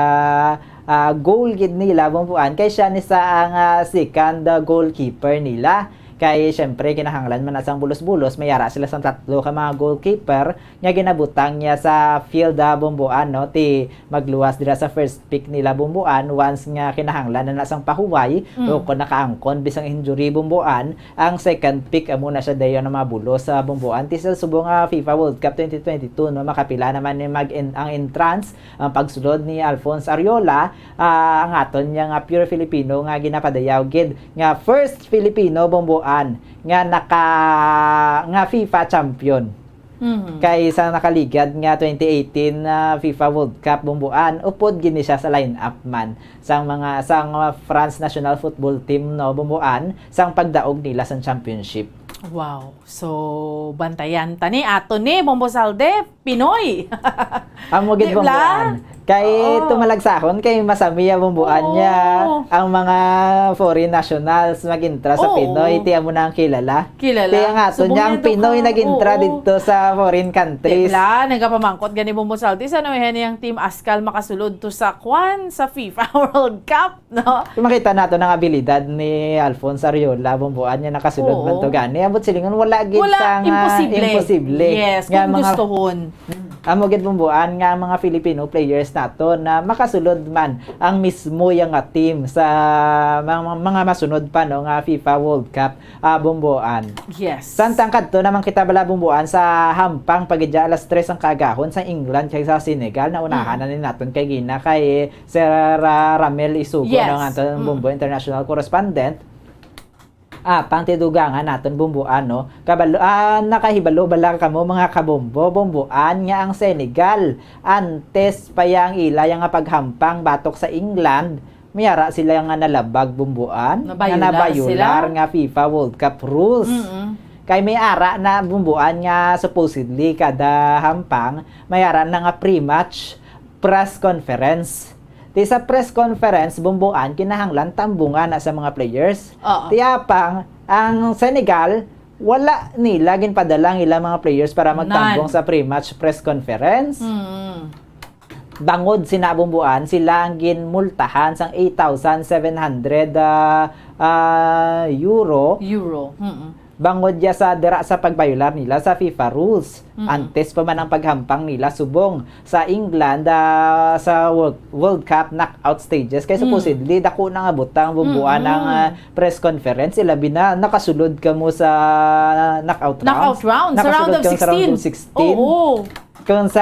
ah, goal gid nila, Bomboan, kay siya ni sa ang, ah, second, ah, goalkeeper nila. Kay syempre, kinahanglan man na sang bulos-bulos, may ara sila sang tatlo ka mga goalkeeper nga ginabutang niya sa field, ah, Bomboan, no? Ti magluwas dira sa first pick nila, Bomboan, once nga kinahanglan na na sang pahuway Mm. o kung nakaangkon bisang injury, Bomboan, ang second pick amo na siya dayon ang mabulos sa Bomboan. Ti sa subong nga FIFA World Cup twenty twenty-two, no, makapila naman ni mag-, ang entrance, ang pagsulod ni Alphonse Areola, ah, ang aton niya nga pure Filipino nga ginapadayaw gid nga first Filipino, Bomboan, nga naka-, nga FIFA champion. Mhm. Kay sa nakaligad nga twenty eighteen na FIFA World Cup, Bomboan, upod gid ni siya sa line-up man sang mga, sang, uh, France national football team, no, Bomboan, sang pagdaog nila sang championship. Wow. So, bantayan ta ni, ato ni, Bombo Salde, Pinoy. Amo gid, Di bla? Bomboan. Kay Oo. tumalagsahon kay masami ang Bomboan Oo. niya ang mga foreign nationals mag-intra sa Oo. Pinoy. Ti amo na ang kilala. Kilala. Ti ang ato Subong niya ang niya to Pinoy ka. nag-intra Oo. didto sa foreign countries. Di bla, nagapamangkot gani, Bombo Salde, sa ano yan yung Team Askal makasulod to sa kwan, sa FIFA World Cup, no? Kung makita nato ang abilidad ni Alphonse Areola, Bomboan, niya nakasulod Oo. man to gani. Ambot silingon, wala gid Wala, sa nga imposible. imposible Yes, nga kung mga gustuhon. Amo gid, Bomboan, nga mga Filipino players nato na makasulod man ang mismo yang nga team sa mga, mga masunod pa, no, nga FIFA World Cup, ah, Bomboan. Yes. Samtang kadto naman kita bala, Bomboan, sa hampang pa gid dya alas tres ang kaagahon sa England kag sa Senegal, naunahan Mm. na ni naton kay gina kay Sir, ah, Ramel Isugo, Yes. no, nga aton Mm. Bombo international correspondent. Ah, pang tidugangan naton, Bomboan, no? Kabalo, ah, nakahibalo bala kamo, mga kabombo, Bomboan, nga ang Senegal, antes pa yang ila yang nga paghampang batok sa England, may ara sila nga nalabag, Bomboan, nga Nabayular nabayular sila? nga FIFA World Cup rules. Mm-mm. Kay may ara na, Bomboan, nga supposedly kada hampang, may ara na nga pre-match press conference. Ti sa press conference, Bomboan, kinahanglan tambungan na sa mga players. Oo. Ti apang, ang Senegal, wala nila ginpadala ang ilang mga players para magtambong None. sa pre-match press conference. Mm. Bangod sina, Bomboan, sila ang ginmultahan sang eight thousand seven hundred, ah, ah, euro. Euro. Mm-mm. Bangod ya sa dira sa pagbayular nila sa FIFA rules. Mm-mm. Antes pa man ang paghampang nila subong sa England, ah, sa World, World Cup knockout stages. Kay Mm. supposedly, dako na nga butang, Bomboan, Mm-mm. ang, ah, press conference. Ilabi na, nakasulod kamo sa knockout rounds. Knockout rounds, sa round Nakasulod of kamo sa round sixteen. of sixteen. Oo. Kung sa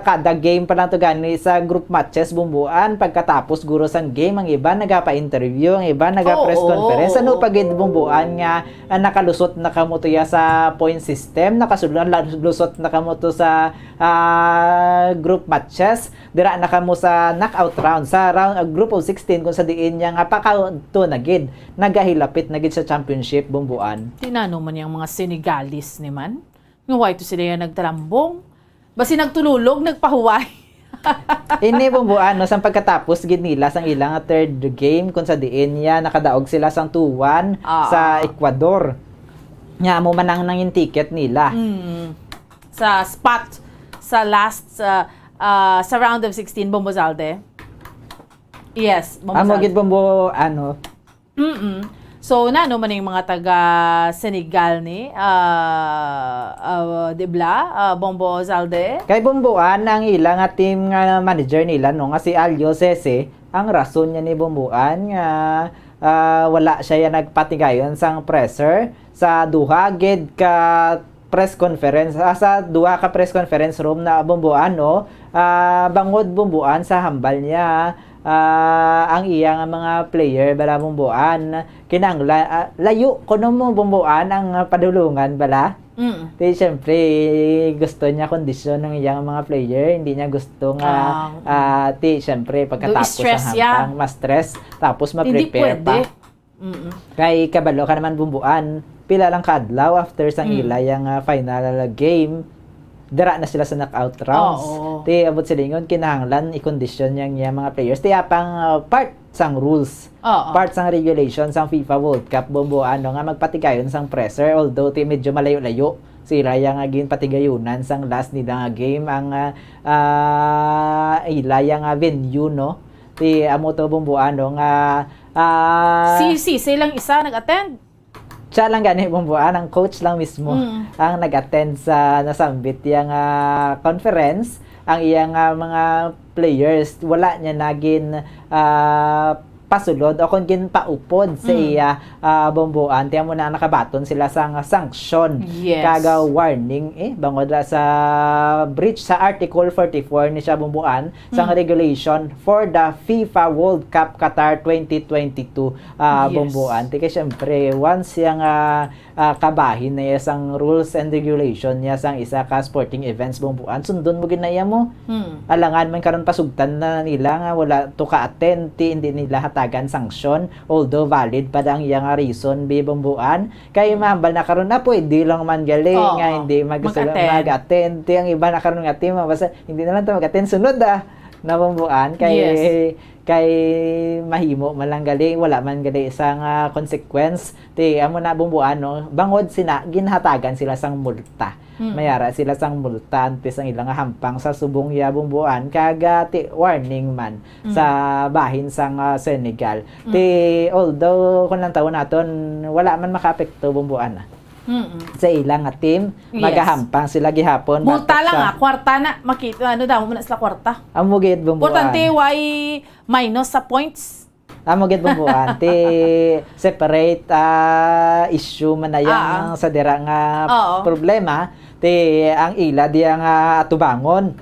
kada game pa lang to gani sa group matches, Bomboan, pagkatapos guro sang game, ang iba nagapa-interview, ang iba naga-press Oo, conference. Ano oo. pa gid, Bomboan, nga, ah, nakalusot na kamo to ya sa point system, nakasulod, lusot na kamo to sa, ah, group matches, dira na kamo sa knockout round, sa round, ah, group of sixteen, kung sa diin niya nga pakadto na gid, nagahilapit na gid sa championship, Bomboan. Tinano man yang mga Senegalese ni man? Nga way to sila yung nagtalambong? Basi nagtululog, nagpahuway. Ini, Bumbuan, no, sang pagkatapos gid nila sang ilang third game, kung sa diin niya nakadaog sila sang two one Ah. sa Ecuador. Nga amo man ang nangin ticket nila. Mm. Sa spot, sa last, sa, ah, sa round of sixteen, Bombo Zalde. Yes, Bombo Amo Zalde. gid, Bombo, ano, Mm-mm. So, nano man yung mga taga Senegal ni, ah, ah, di bla, ah, Bombo Zalde? Kay Bomboan ang ila nga team nga manager nila, no, nga si Alio Cece, ang rason niya ni Bomboan nga, ah, wala siya ya nagpatigayon sang presser sa duha gid ka press conference, ah, sa duha ka press conference room na, Bomboan, no? Ah, bangod, Bomboan, sa hambal niya, ah, ang iya nga mga player bala, Bomboan, kinahanglan, ah, layo kuno mo, Bomboan, ang, ah, padulungan bala. Mm. Di, syempre, gusto niya kondisyon ng iyang mga player, hindi niya gusto nga, Ah, mm. ah, di, syempre, Do pagkatapos stress ang siya. hampang, ma-stress, tapos Hindi ma-prepare pwede. pa. Mm-mm. Kay kabalo ka naman, Bomboan, pila lang ka adlaw after sang Mm. ila yang, ah, final game, dira na sila sa knockout rounds. Oo. Ti, abot silingon, kinahanglan i-condition yang, yang mga players. Ti, apang, ah, part sang rules, Oo. part sang regulation sang FIFA World Cup, Bomboan, no, nga magpatigayon sang presser, although ti medyo malayo-layo sila yang, ah, ginpatigayunan sang last nila nga game, ang, ah, ah, ila yang, ah, venue, no? Ti, amo to, Bomboan, no, nga, ah, Si, si, silang isa nag-attend? Siya lang gani, Bomboan, ang coach lang mismo Mm. ang nag-attend sa nasambit yang, ah, conference. Ang iyang, ah, mga players, wala niya na gin, ah, pasulod o kung ginpaupod sa Mm. iya, ah, Bomboan. Ti amo na nakabaton sila sang sanction. Yes. Kaga warning, eh, bangod ra sa breach sa Article forty-four ni siya, Bomboan, sang Mm. regulation for the FIFA World Cup Qatar twenty twenty-two, ah, Yes. Bomboan. Ti kay syempre, once yang, ah, ah, kabahin na iya sang rules and regulation niya sang isa ka sporting events, Bomboan, sundon mo gid na iya mo. Mm. Alangan man karon pasugtan na nila nga wala to ka-attend, ti hindi nila hatagan sanction, although valid pa ang iya nga reason, bi, Bomboan. Kay Mm. mahambal na karon na pwede lang man gali Oo. nga hindi mag-, Mag-attend. mag-attend. Ti ang iba na karon nga team, basta hindi na lang to mag-attend, sunod, ah, na, Bomboan. Kay, Yes. kay mahimo man lang gali, wala man gali isa nga consequence. Ti, amo na, Bomboan, no? Bangod sina, ginhatagan sila sang multa. Mm. Mayara sila sang multa, antes ang ilang hampang sa subong ya, Bomboan, kag, ah, ti, warning man Mm. sa bahin sang, ah, Senegal. Mm. Ti, although, kung lang tawon naton, wala man makaapekto, Bomboan, ah. Mm-mm. Sa ila nga team, Yes. magahampang sila gihapon Multa batok lang, sa ah, kwarta na, makita, ano daw, mo na sila kwarta. Amo gid, Bomboan. Importante, why minus sa points? Amo gid, Bomboan. Ti separate, ah, issue man na yang Ah, ah. sa dira nga Oo. problema. Ti ang ila diya nga atubangon,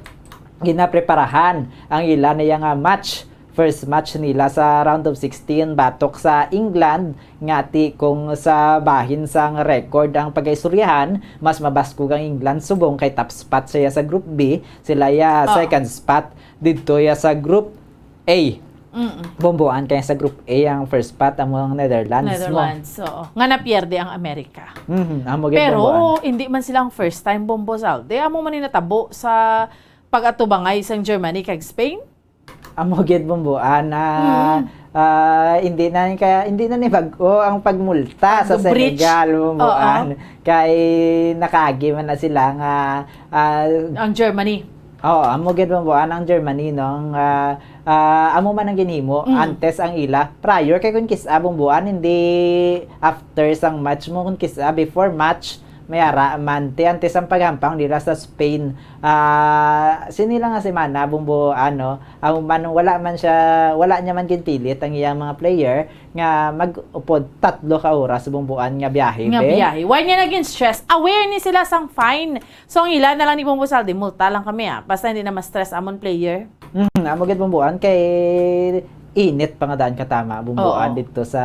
ginapreparahan ang ila na yang, ah, match. First match nila sa round of sixteen batok sa England, nga ti kung sa bahin sang record ang pagaistoryahan, mas mabaskog ang England subong kay top spot siya sa Group B, sila ya Oo. second spot didto ya sa Group A. Mm-mm. Bomboan kay sa Group A ang first spot amo ang Netherlands, no? Netherlands, oo. Nga napierde ang Amerika. Mhm, amo gid, Pero Bomboan. hindi man sila ang first time, Bombo Zalde. Amo man ni natabo sa pag-atubangay sang Germany kag Spain. Amo gid, Bomboan, na, Mm. ah, hindi na ni kaya, hindi na ni bag-o ang pagmulta sa Pag-breach. Senegal, Bomboan. Oo. Kay nakaagi man na sila nga, ah, Ang Germany. Oo, amo gid, Bomboan, ang Germany, no, ang, ah, ah, amo man ang ginhimo, Mm. antes ang ila, prior kay kung kis-a, Bomboan, hindi after sang match mo, kung kis-a before match, may ara man, ti antes ang paghampang nila sa Spain, ah, sini lang nga semana, Bomboan, no, amo man, wala man siya, wala niya man ginpilit ang iyang mga player, nga mag-upod tatlo ka oras, Bomboan, nga biyahe, Nga be? biyahe. Why niya naging stress? Aware ni sila sang fine. So, ang ila na lang ni Bombo Zalde, multa lang kami, ah. Basta hindi na ma-stress amon player. Mm, amo gid, Bomboan, kay init pa nga daan katama, Bumbuan, Oo. dito sa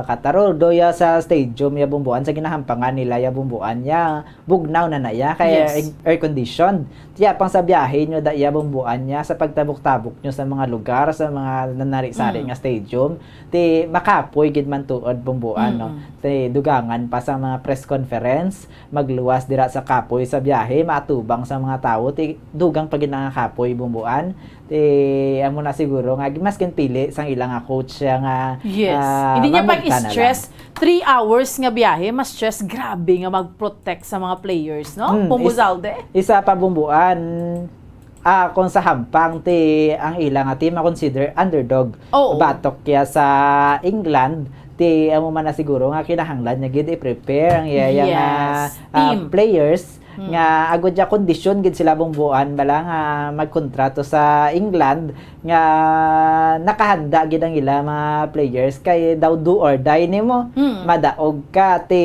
Qatar. Although, ya, sa stadium, ya, Bumbuan, sa ginahampangan nila, ya, Bumbuan, ya, bugnaw na na, ya, kaya Yes. air, air conditioned. Tiya pang sa biyahe nyo, da, ya, Bumbuan, ya, sa pagtabok-tabok nyo sa mga lugar, sa mga nanari-sari Mm. nga stadium, ti makapoy gid man tuod, Bumbuan, no? Mm-mm. Ti dugangan pa sa mga press conference, magluwas dira sa kapoy sa biyahe, maatubang sa mga tawo, ti dugang pa gid nga kapoy, Bumbuan. Ti amo na siguro nga mas ginpili sang ila nga coach siya nga, Yes. ah, Hindi niya mamulta na pag-stress, lang. Three hours nga biyahe, mas stress, grabe nga mag-protect sa mga players, no? Mm, Bumbo is-, Zalde? Isa pa, Bumbuan, ah, kung sa hampang, ti ang ila nga team, ma-consider underdog. Oo. Batok kaya sa England, ti amo man na siguro nga kinahanglan niya gid i-prepare ang iya, iya nga, Yes. ah, Team. players Hmm. nga agud ya kondisyon gid sila, Bumbuan, bala nga magkontrato sa England, nga nakahanda gid ang ila mga players kay daw do or die nimo. Hmm. Madaog ka ti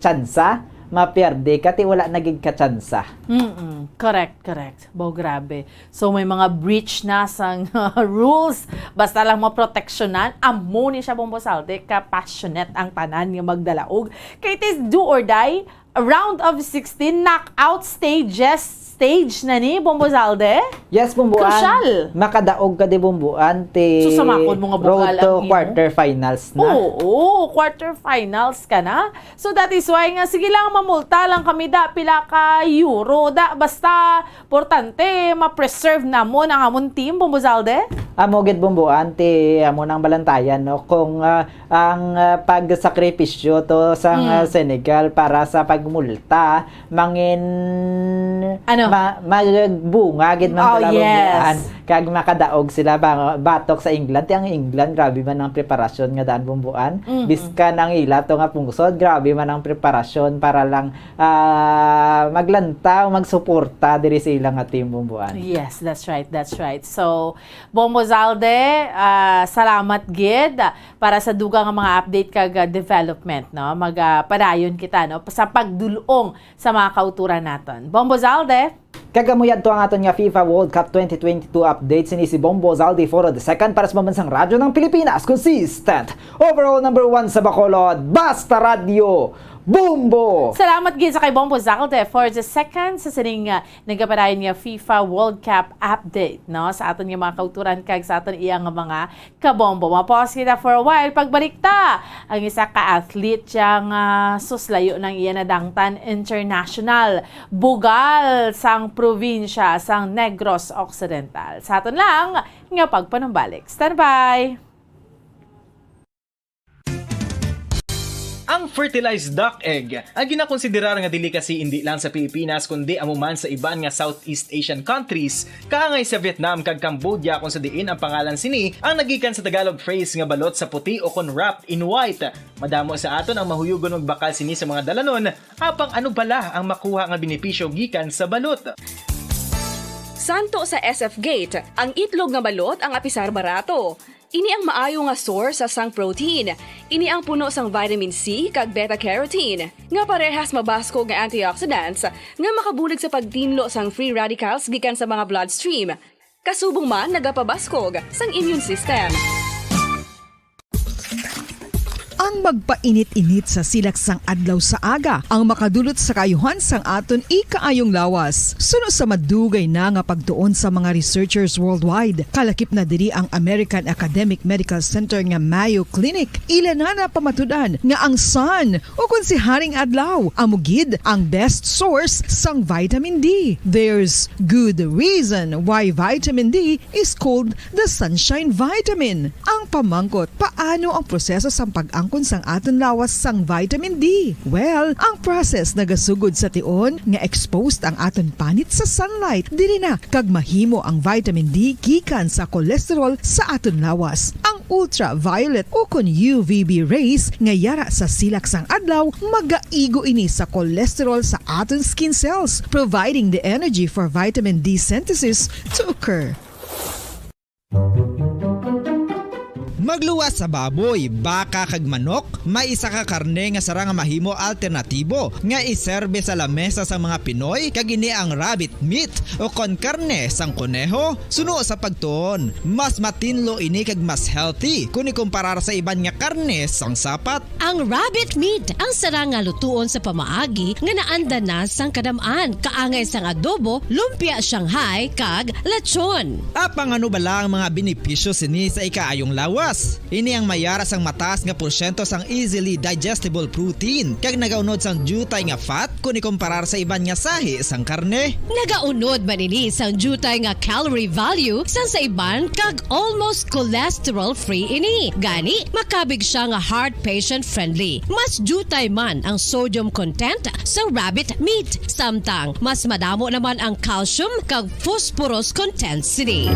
tsansa, mapierde ka ti wala na gid ka tsansa. Mm-mm. Correct, correct. Bo, grabe. So, may mga breach na sang rules. Basta lang maproteksyonan. Amo ni siya, Bumbo Zalde, ka passionate ang tanan nga magdalaog. Kay it is do or die, round of sixteen, knockout stages, stage na ni, Bumbo Zalde? Yes, Bumbuan. Crucial. Makadaog ka di, Bumbuan, ti Susamakon mo nga road bugal to ang imo. quarterfinals na. Oo, quarterfinals ka na. So, that is why nga, sige lang, mamulta lang kami, da, pila ka euro, da, basta, importante, ma-preserve namon ang amon team, Bumbo Zalde? Amo gid, Bumbuan, ti amo nang balantayan, no? Kung, ah, ang, ah, pagsakripisyo to sa, Mm. ah, Senegal para sa pagmulta, mangin-, Ano? ma-, magbunga gid man Oh, pala, yes. Bumbuan. Kag makadaog sila ba-, batok sa England. Ti ang England, grabe man ang preparasyon nga daan, Bumbuan. Mm-mm. Biskan ang ila to nga pungsod, grabe man ang preparasyon para lang, ah, maglantaw, magsuporta diri sa ila nga team, Bumbuan. Yes, that's right, that's right. So, Bumbo Zalde, ah, salamat gid para sa dugang nga mga update kag, ah, development, no? Mag, ah, padayon kita, no? Sa pagdulong sa mga kauturan naton. Bumbo Zalde. Kag amo yadto ang aton nga FIFA World Cup twenty twenty-two update. Sini si Bumbo Zalde for the second para sa Pambansang Radyo ng Pilipinas. Consistent. Overall number one sa Bacolod. Basta Radyo. Bumbo! Salamat gid sa kay Bumbo Zalde for the second sa sining, ah, nagapadayon nga FIFA World Cup update, no? Sa aton nga mga kauturan kag sa aton iya nga mga kabombo. Mapos kita for a while. Pagbalik ta, ang isa ka athlete siya nga suslayo ng iya nadangtan international. Bugal sang probinsya sang Negros Occidental. Sa aton lang nga pagpanumbalik. Standby! Ang fertilized duck egg, ang ginakonsiderar nga delicacy indi lang sa Pilipinas, kundi amo man sa iban nga Southeast Asian countries, kaangay sa Vietnam kag Cambodia, kung sa diin ang pangalan sini ang nagikan sa Tagalog phrase nga balot sa puti o kon wrapped in white. Madamo sa aton ang mahuyugon magbakal sini sa mga dalanon, apang ano bala ang makuha nga benepisyo gikan sa balot? Santo sa S F Gate, ang itlog nga balot ang apisar barato. Ini ang maayo nga source sang protein. Ini ang puno sang vitamin C kag beta carotene, nga parehas mabaskog nga antioxidants nga makabulig sa pagtinlo sang free radicals gikan sa mga bloodstream. Kasubong man nagapabaskog sang immune system. Ang magpainit-init sa silak sang adlaw sa aga ang makadulot sa kaayuhan sang aton ikaayong lawas. Suno sa madugay na nga pagtuon sa mga researchers worldwide, kalakip na diri ang American Academic Medical Center nga Mayo Clinic. Ila na napamatud-an nga ang sun, o kon si Haring Adlaw, amo gid ang best source sang vitamin D. There's good reason why vitamin D is called the sunshine vitamin. Ang pamangkot, paano ang proseso sang pag-angkon sang aton lawas sang vitamin D? Well, ang process nagasugod sa tion nga exposed ang aton panit sa sunlight. Diri na kag mahimo ang vitamin D gikan sa cholesterol sa aton lawas. Ang ultraviolet o kon U V B rays nga yara sa silak sang adlaw, magaigo ini sa cholesterol sa aton skin cells, providing the energy for vitamin D synthesis to occur. Magluwas sa baboy, baka kag manok, may isa ka karne nga sarang nga mahimo alternatibo nga iserbe sa lamesa sang mga Pinoy, kag ini ang rabbit meat, o kon karne sang koneho. Suno sa pagtuon, mas matinlo ini kag mas healthy kon ikumparar sa iban nga karne sang sapat. Ang rabbit meat ang sarang nga lutuon sa pamaagi nga naanda na sang kadam-an, kaangay sang adobo, lumpia Shanghai, kag lechon. Apang ano bala ang mga benepisyo sini sa ikaayong lawas? Ini ang may ara sang mataas nga porsyento sang easily digestible protein, kag nagaunod sang diutay nga fat kon ikumparar sa iban nga sahi sang karne. Nagaunod man ini sang diutay nga calorie value sang sa iban, kag almost cholesterol-free ini. Gani, makabig siya nga heart patient-friendly. Mas diutay man ang sodium content sa rabbit meat, samtang mas madamo naman ang calcium kag phosphorus content sini.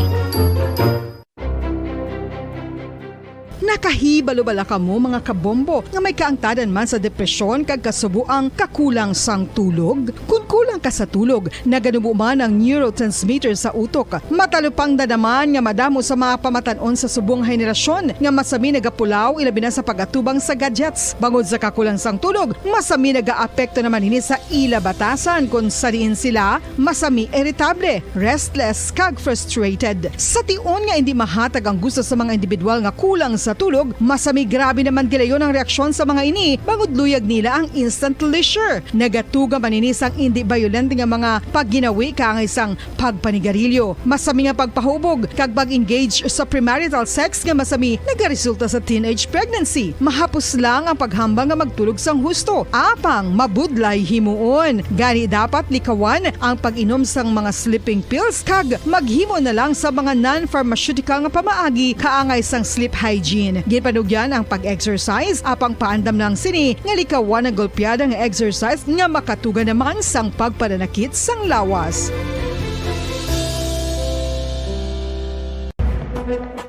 Nakahibalo bala kamo, mga kabombo, nga may kaangtanan man sa depresyon kag kasubo ang kakulang sang tulog? Kon kulang ka sa tulog, naganubo man ang neurotransmitter sa utok. Matalupangdan naman nga madamo sa mga pamatan-on sa subong henerasyon nga masami nagapulaw, ilabi na sa pag-atubang sa gadgets. Bangod sa kakulang sang tulog, masami nagaapekto naman ini sa ila batasan, kon sa diin sila masami iritable, restless, kag frustrated. Sa tion nga indi mahatag ang gusto sa mga individual nga kulang sa tulog, masami grabe naman gilayon ang reaksyon sa mga ini, bangod luyag nila ang instant leisure. Nagatuga man ini sang indi bayolente nga mga pagginawi kaangay sang pagpanigarilyo, masami nga pagpahubog, kag pag-engage sa premarital sex nga masami nagaresulta sa teenage pregnancy. Mahapos lang ang paghambal nga magtulog sang husto, apang mabudlay himuon. Gani, dapat likawan ang pag-inom sang mga sleeping pills kag maghimo na lang sa mga non-pharmaceutical nga pamaagi kaangay sang sleep hygiene. Ginpanugyan ang pag-exercise, apang paandam lang sini nga likawan ang golpeada nga exercise nga makatuga naman sang pagpananakit sang lawas.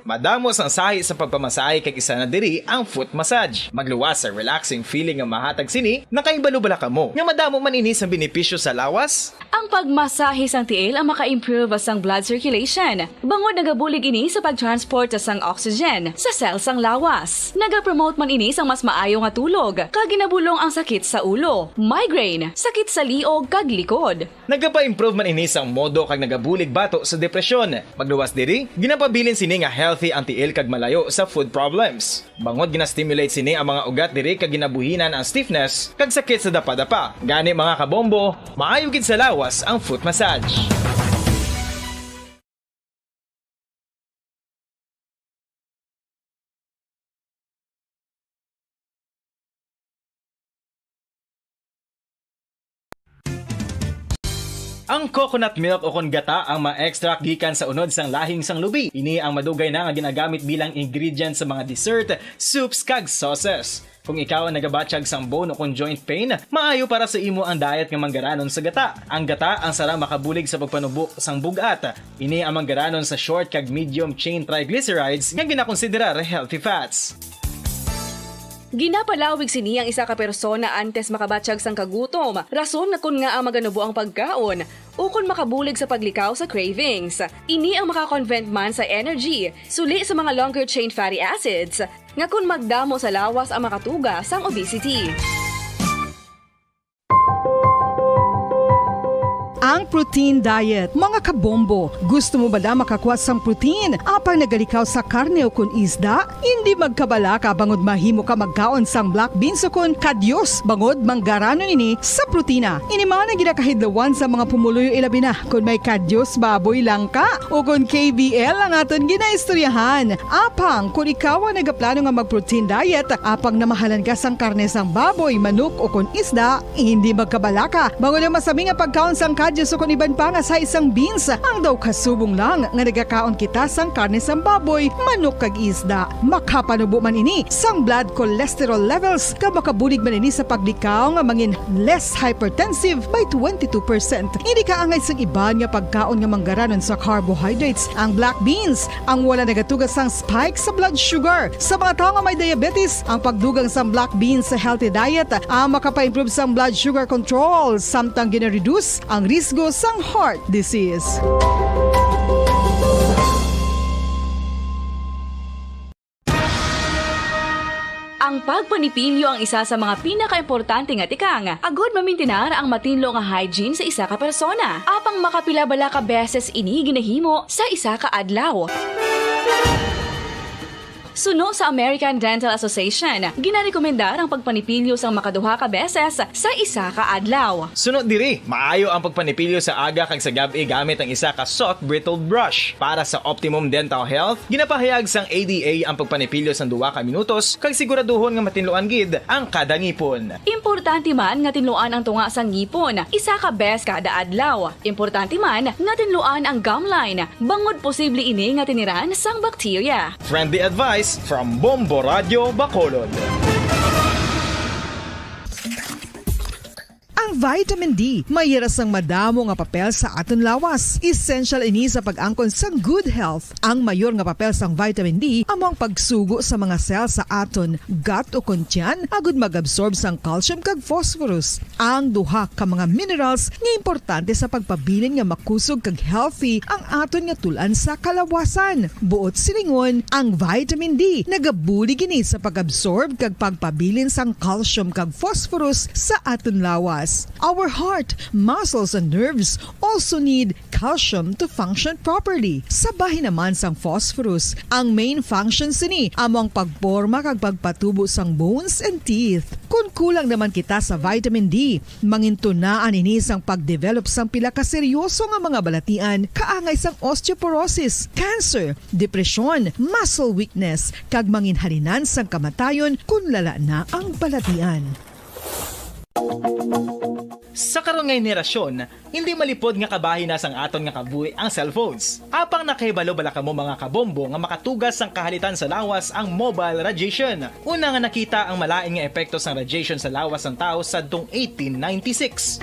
Madamo sang sahi sa pagpamasahe, kag isa na diri ang foot massage. Magluwas sa relaxing feeling nga mahatag sini, nakahibalo bala kamo nga madamo man ini sang benepisyo sa lawas? Ang pagmasahe sang tiil ang maka-improve sang blood circulation, bangod nagabulig ini sa pag-transport sang oxygen sa cell sang lawas. Nagapromote man ini sang mas maayo nga tulog, kag ginabulong ang sakit sa ulo, migraine, sakit sa liog, kag likod. Nagapa-improve man ini sang modo kag nagabulig bato sa depresyon. Magluwas diri, ginapabilin sini nga healthy ang tiil kag malayo sa foot problems. Bangod gina-stimulate sini ang mga ugat diri kag ginabuhinan ang stiffness kag sakit sa dapadapa. Gani, mga kabombo, maayo gid sa lawas ang foot massage. Ang coconut milk ukon gata ang ma-extract gikan sa unod sang lahing sang lubi. Ini ang madugay na nga ginagamit bilang ingredient sa mga dessert, soups, kag sauces. Kung ikaw ang nagabatyag sang bone ukon joint pain, maayo para sa imo ang diet nga manggaranon sa gata. Ang gata ang sarang makabulig sa pagpanubo sang bug-at. Ini ang manggaranon sa short kag medium chain triglycerides nga ginakonsiderar healthy fats. Ginapalawig sini ang isa ka persona antes makabatyag sang kagutom, rason nga kon ngaa maganubo ang pagkaon, ukon makabulig sa paglikaw sa cravings. Ini ang maka-convert man sa energy, suli sa mga longer chain fatty acids, nga kon magdamo sa lawas ang makatuga sang obesity. Ang protein diet. Mga kabombo, gusto mo bala makakuha sang protein apang nagalikaw sa karne ukon isda? Indi magkabalaka, bangod mahimo ka magkaon sang black beans ukon kadyos, bangod manggaranon ini sa protina. Ini man ang ginakahidlawan sa mga pumuluyo, ilabi na kon may kadyos baboy lang ka ukon K B L ang aton ginaistoryahan. Apang kon ikaw ang nagaplano nga mag-protein diet, apang namahalan ka sang karne sang baboy, manok, ukon isda, indi magkabalaka, bangod ang masami nga pagkaon sang kadyos ukon iban pa nga sahi sang beans, ang daw kasubong lang nga nagakaon kita sang karne sang baboy, manok, kag isda. Makapanubo man ini sang blood cholesterol levels, kag makabulig man ini sa paglikaw nga mangin less hypertensive by twenty-two percent. Indi kaangay sang iban nga pagkaon nga manggaranon sa carbohydrates, ang black beans, ang wala nagatuga sang spike sa blood sugar. Sa mga tawo nga may diabetes, ang pagdugang sang black beans sa healthy diet ang makapa-improve sang blood sugar control, samtang gina-reduce ang risgo sang heart disease. Ang pagpanipilyo ang isa sa mga pinakaimportante nga tikang agud mamintinar ang matinlo nga hygiene sa isa ka persona. Apang makapila bala ka beses ini ginahimo sa isa ka adlaw? Suno sa American Dental Association, ginarekomendar ang pagpanipilyo sang makaduha ka beses sa isa ka adlaw. Suno diri, maayo ang pagpanipilyo sa aga kag sa gab-i gamit ang isa ka soft bristled brush. Para sa optimum dental health, ginapahayag sang A D A ang pagpanipilyo sang duha ka minutos kag siguraduhon nga matinluan gid ang kada ngipon. Importante man nga tinluan ang tunga sang ngipon isa ka bes kada adlaw. Importante man nga tinluan ang gum line bangod posible ini nga tiniran sang bakterya. Friendly advice from Bombo Radio Bacolod. Ang vitamin D may hira sang madamo nga papel sa aton lawas. Essential ini sa pag-angkon sang good health. Ang mayor nga papel sang vitamin D amo ang pagsugo sa mga cell sa aton gut o kon tiyan agud mag-absorb sang calcium kag phosphorus, ang duha ka mga minerals nga importante sa pagpabilin nga makusog kag healthy ang aton nga tul-an sa kalawasan. Buot silingon, ang vitamin D nagabulig ini sa pag-absorb kag pagpabilin sang calcium kag phosphorus sa aton lawas. Our heart, muscles, and nerves also need calcium to function properly. Sa bahin naman sang phosphorus, ang main function sini amo ang pagporma kag pagpatubo sang bones and teeth. Kon kulang naman kita sa vitamin D, mangintunaan ini sang pag-develop sang pila ka seryoso nga mga balatian, kaangay sang osteoporosis, cancer, depresyon, muscle weakness, kag manginhalinan sang kamatayon kon lala na ang balatian. Sa karon nga henerasyon, hindi malipod nga kabahin na sang aton nga kabuhi ang cellphones. Apang nakahibalo bala kamo, mga kabombo, nga makatugas sang kahalitan sa lawas ang mobile radiation? Una nga nakita ang malain nga epekto sang radiation sa lawas sang tawo sadtong eighteen ninety-six.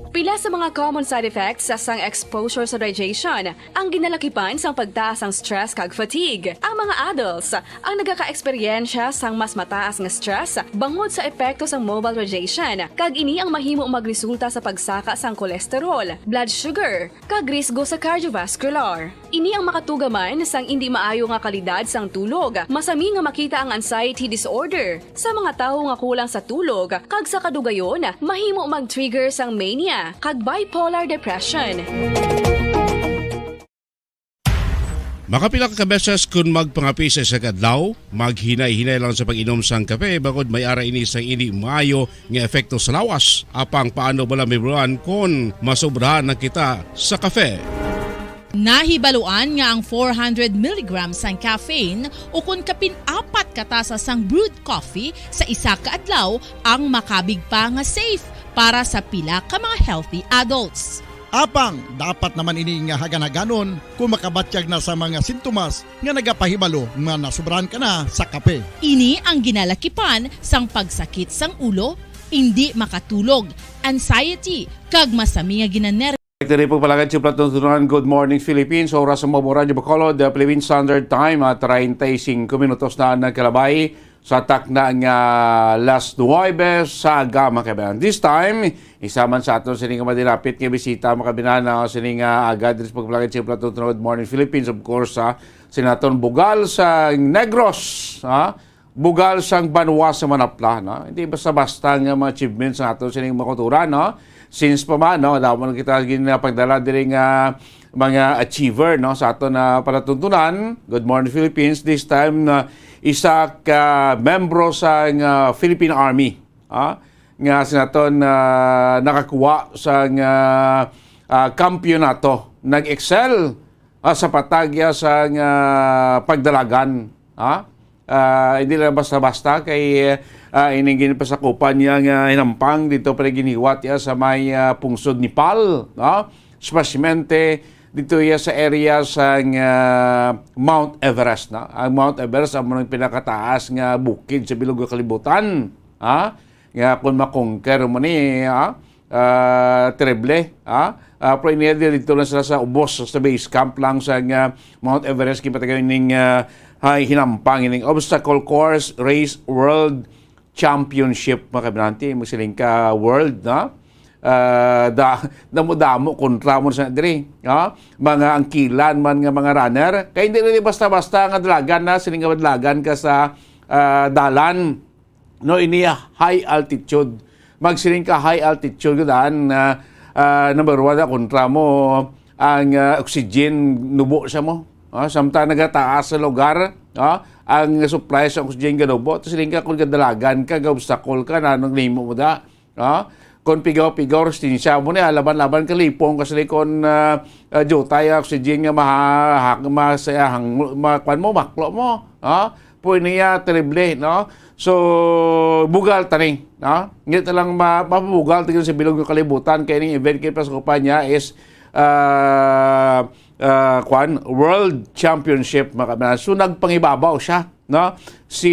Pila sa mga common side effects sang exposure sa radiation ang ginalakipan sang pagtaas sang stress kag fatigue. Ang mga adults ang nagakaeksperyensya sang mas mataas nga stress bangod sa epekto sang mobile radiation, kag ini ang mahimo magresulta sa pagsaka sang cholesterol, blood sugar, kag risgo sa cardiovascular. Ini ang makatuga man sang indi maayo nga kalidad sang tulog. Masami nga makita ang anxiety disorder sa mga tawo nga kulang sa tulog, kag sa kadugayon, mahimo mag-trigger sang mania kag bipolar depression. Makapila ka beses kun magpangapi sa isa ka adlaw, maghinay-hinay lang sa pag-inom sang kape, bangod may ara ini sang indi maayo nga epekto sa lawas. Apang paano bala mahibaluan kon masobrahan na kita sa kape? Nahibaluan nga ang four hundred milligrams sang caffeine, ukon kapin apat ka tasa sang brewed coffee sa isa ka adlaw, ang makabig pa nga safe para sa pila ka mga healthy adults. Apang dapat naman ini nga hagan-haganon kung makabatyag na sa mga sintomas nga nagapahibalo nga nasobrahan ka na sa kape. Ini ang ginalakipan sang pagsakit sang ulo, indi makatulog, anxiety, kag masami nga ginanerbyos. Diri po palagad si Platon Tunan, Good Morning Philippines. Oras sa Mobile Radio Bacolod, the Philippine Standard Time, at treinta y cinco minutos na ang nagkalabay sa takna nga las nuwebe sa aga, mga kaibigan. This time, isa man sa aton sining madinapit nga bisita, mga kaibigan, na sining, ah, agad diri sa pagpalagad sa Platon Tunan, Good Morning Philippines, of course, ha, sinaton bugal sa Negros, ha? Bugal sang banwa sa Manapla, no? Hindi basta-basta nga mga achievements sa aton sining mga kultura, no? Since pa man, no, damo na kita ginapagdala diri nga mga achiever, no, sa aton na palatuntunan. Good Morning Philippines, this time na isa ka membro sa nga Philippine Army, ah, nga sa naton, ah, nakakuha sa nga, ah, kampiyonato. Nag-excel, ah, sa patag iya sa nga pagdalagan, ha? Ah, hindi lang basta-basta kay, ah, ining ginpasakupan niya nga hinampang dito pa rin giniwat iya sa may, ah, pungsod Nepal, no? Espesyemente dito iya sa area sa nga Mount Everest, no? Ang Mount Everest amo ang pinakataas nga bukid sa bilog nga kalibutan, ha? Nga kung makonquer mo ni, ha? Ah, terrible, ha? Ah, pero iniya dito lang sila sa ubos, sa base camp lang sa nga Mount Everest, kipatagaw ning, ah, hay hinampang ining obstacle course race world championship, mga kabinante, magsiling ka world, no? ah, da-, damo-damo kontra mo sa diri, ha? Mga angkilan man nga mga runner. Kay hindi na basta-basta nga dalagan na, siling nga dalagan ka sa, ah, dalan. No, ini high altitude. Magsiling ka high altitude ka daan, ah, ah, number one na kontra mo ang, ah, oxygen nubo sa mo. Ah, samtang nagataas sa lugar, ah, ang supply sa oxygen ganubo. Tapos siling ka kung gadalagan ka, ga-obstacle ka, na anong nimo mo da? Ah, kung pigaw-pigaw, resistensya mo niya, laban-laban ka, lipong ka sila kung, ah, ah, jutay ang oxygen nga maha-, hak-, mas-, ah, hang-, ma-, kwan mo, maklo mo. Ah, po niya, terrible, no? So, bugal tani, no? Ngi ta lang ma-, mapabugal tigil sa bilog ng kalibutan, kay ning event kay Pascopa niya is, ah, ah, kwan, World Championship, mga kabayan. So, nagpangibabaw siya, no? Si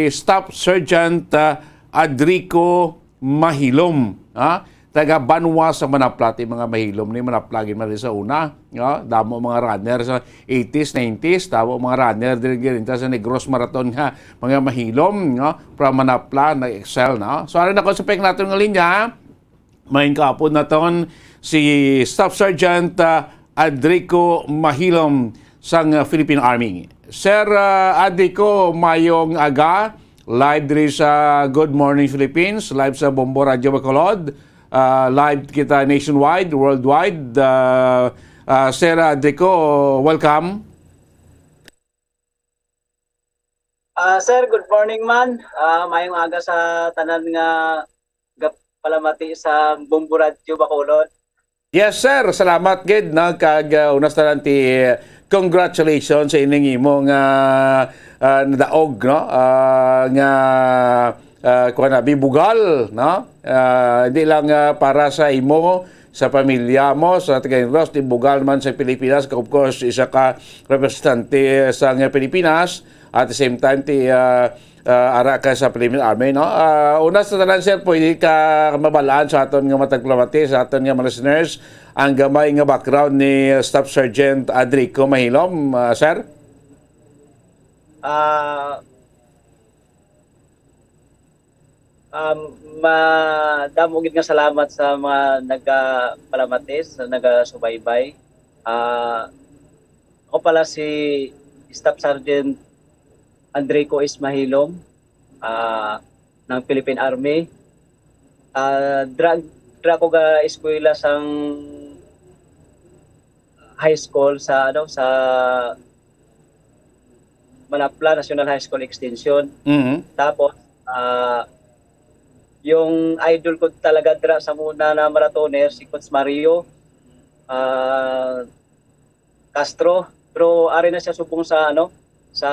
Staff Sergeant, ah, Adrico Mahilom, ha? Taga Banwa sa Manapla, ti mga Mahilom ni Manapla gid man sa una, no? Damo mga runner sa eighties, nineties, damo mga runner diri gid sa Negros Marathon nga mga Mahilom, no? From Manapla, nag-excel, no? So, ano na ko sa pek natin nga linya, ha? May kapon naton si Staff Sergeant, ah, Adrico Mahilom sang, ah, Philippine Army. Sir, ah, Adrico, mayong aga. Live diri sa Good Morning Philippines, live sa Bombo Radio Bacolod, ah, live kita nationwide, worldwide. Ah, ah, Sir Adrico, welcome. Ah, sir, good morning man. Ah, mayong aga sa tanan nga gap-, palamati sa Bombo Radio Bacolod. Yes, sir. Salamat gid, no? Kag, ah, unas tanan ti, eh, congratulations sa ining imong, ah, ah, nadaog, no? Ah, nga, ah, kuwan na, bibugal, no? Ah, hindi lang, ah, para sa imo, sa pamilya mo, sa taga Negros, ti bugal man sa Pilipinas, of course, isa ka representante sa nga Pilipinas, at the same time, ti, ah, ah, ara ka sa Philippine Army, no? Ah, una sa tanan, sir, pwede ka mabalaan sa aton nga matagplamati, sa aton nga mga listeners, ang gamay nga background ni Staff Sergeant Adrico Mahilom, ah, sir? Ah, um, madamo gid nga salamat sa mga nagapalamatis, sa nagasubaybay. Ah, ako pala si Staff Sergeant Andrico Ismahilom, ah, ng Philippine Army. Ah, dra-, dra ko ga eskwela sang high school sa, ano, sa Manapla National High School Extension. Mhm. Tapos, ah, yung idol ko talaga dra sa muna na marathoner, si Coach Mario, ah, Castro. Pero ari na siya subong sa, ano, sa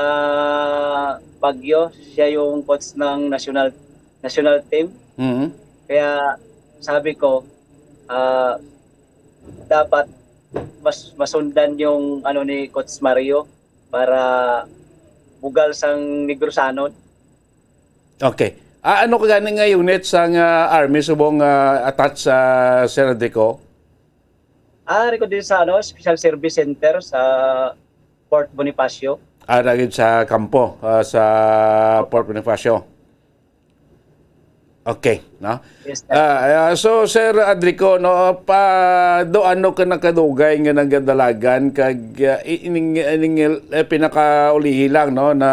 Baguio. Siya yung coach ng national, national team. Mhm. Kaya sabi ko, ah, dapat mas masundan yung ano ni Coach Mario para bugal sang Negrosanon. Okay. Ah, ano ka gani nga unit sang, ah, army subong, ah, attached sa Sir Deco? Ah, record din sa, ano, Special Service Center sa Fort Bonifacio. Ah, na gid sa kampo, ah, sa Fort Bonifacio. Okay, no? Yes, sir. Ah, ah, so, Sir Adrico, no, pa, do ano ka nakadugay nga nagadalagan kag, ah, i-, ining, ining, eh, pinakaulihi lang, no, na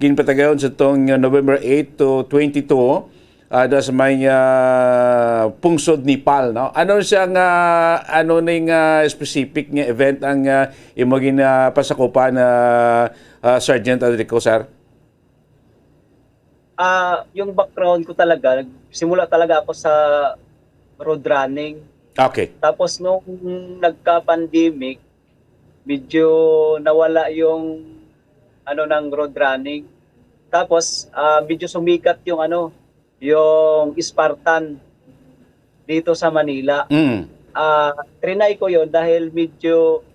ginpatagayon sa tong November eight to twenty-two, ah, da sa may, ah, Pungsod, Nepal, no? Ano siya nga, ano ning, ah, specific nga event ang, ah, imo gin, ah, pasakupan, ah, ah, Sergeant Adrico, sir? Ah, yung background ko talaga, simula talaga ako sa road running. Okay. Tapos nung nagka-pandemic, medyo nawala yung, ano, ng road running. Tapos, ah, medyo sumikat yung, ano, yung Spartan dito sa Manila. Mm. Ah, trinay ko yon dahil medyo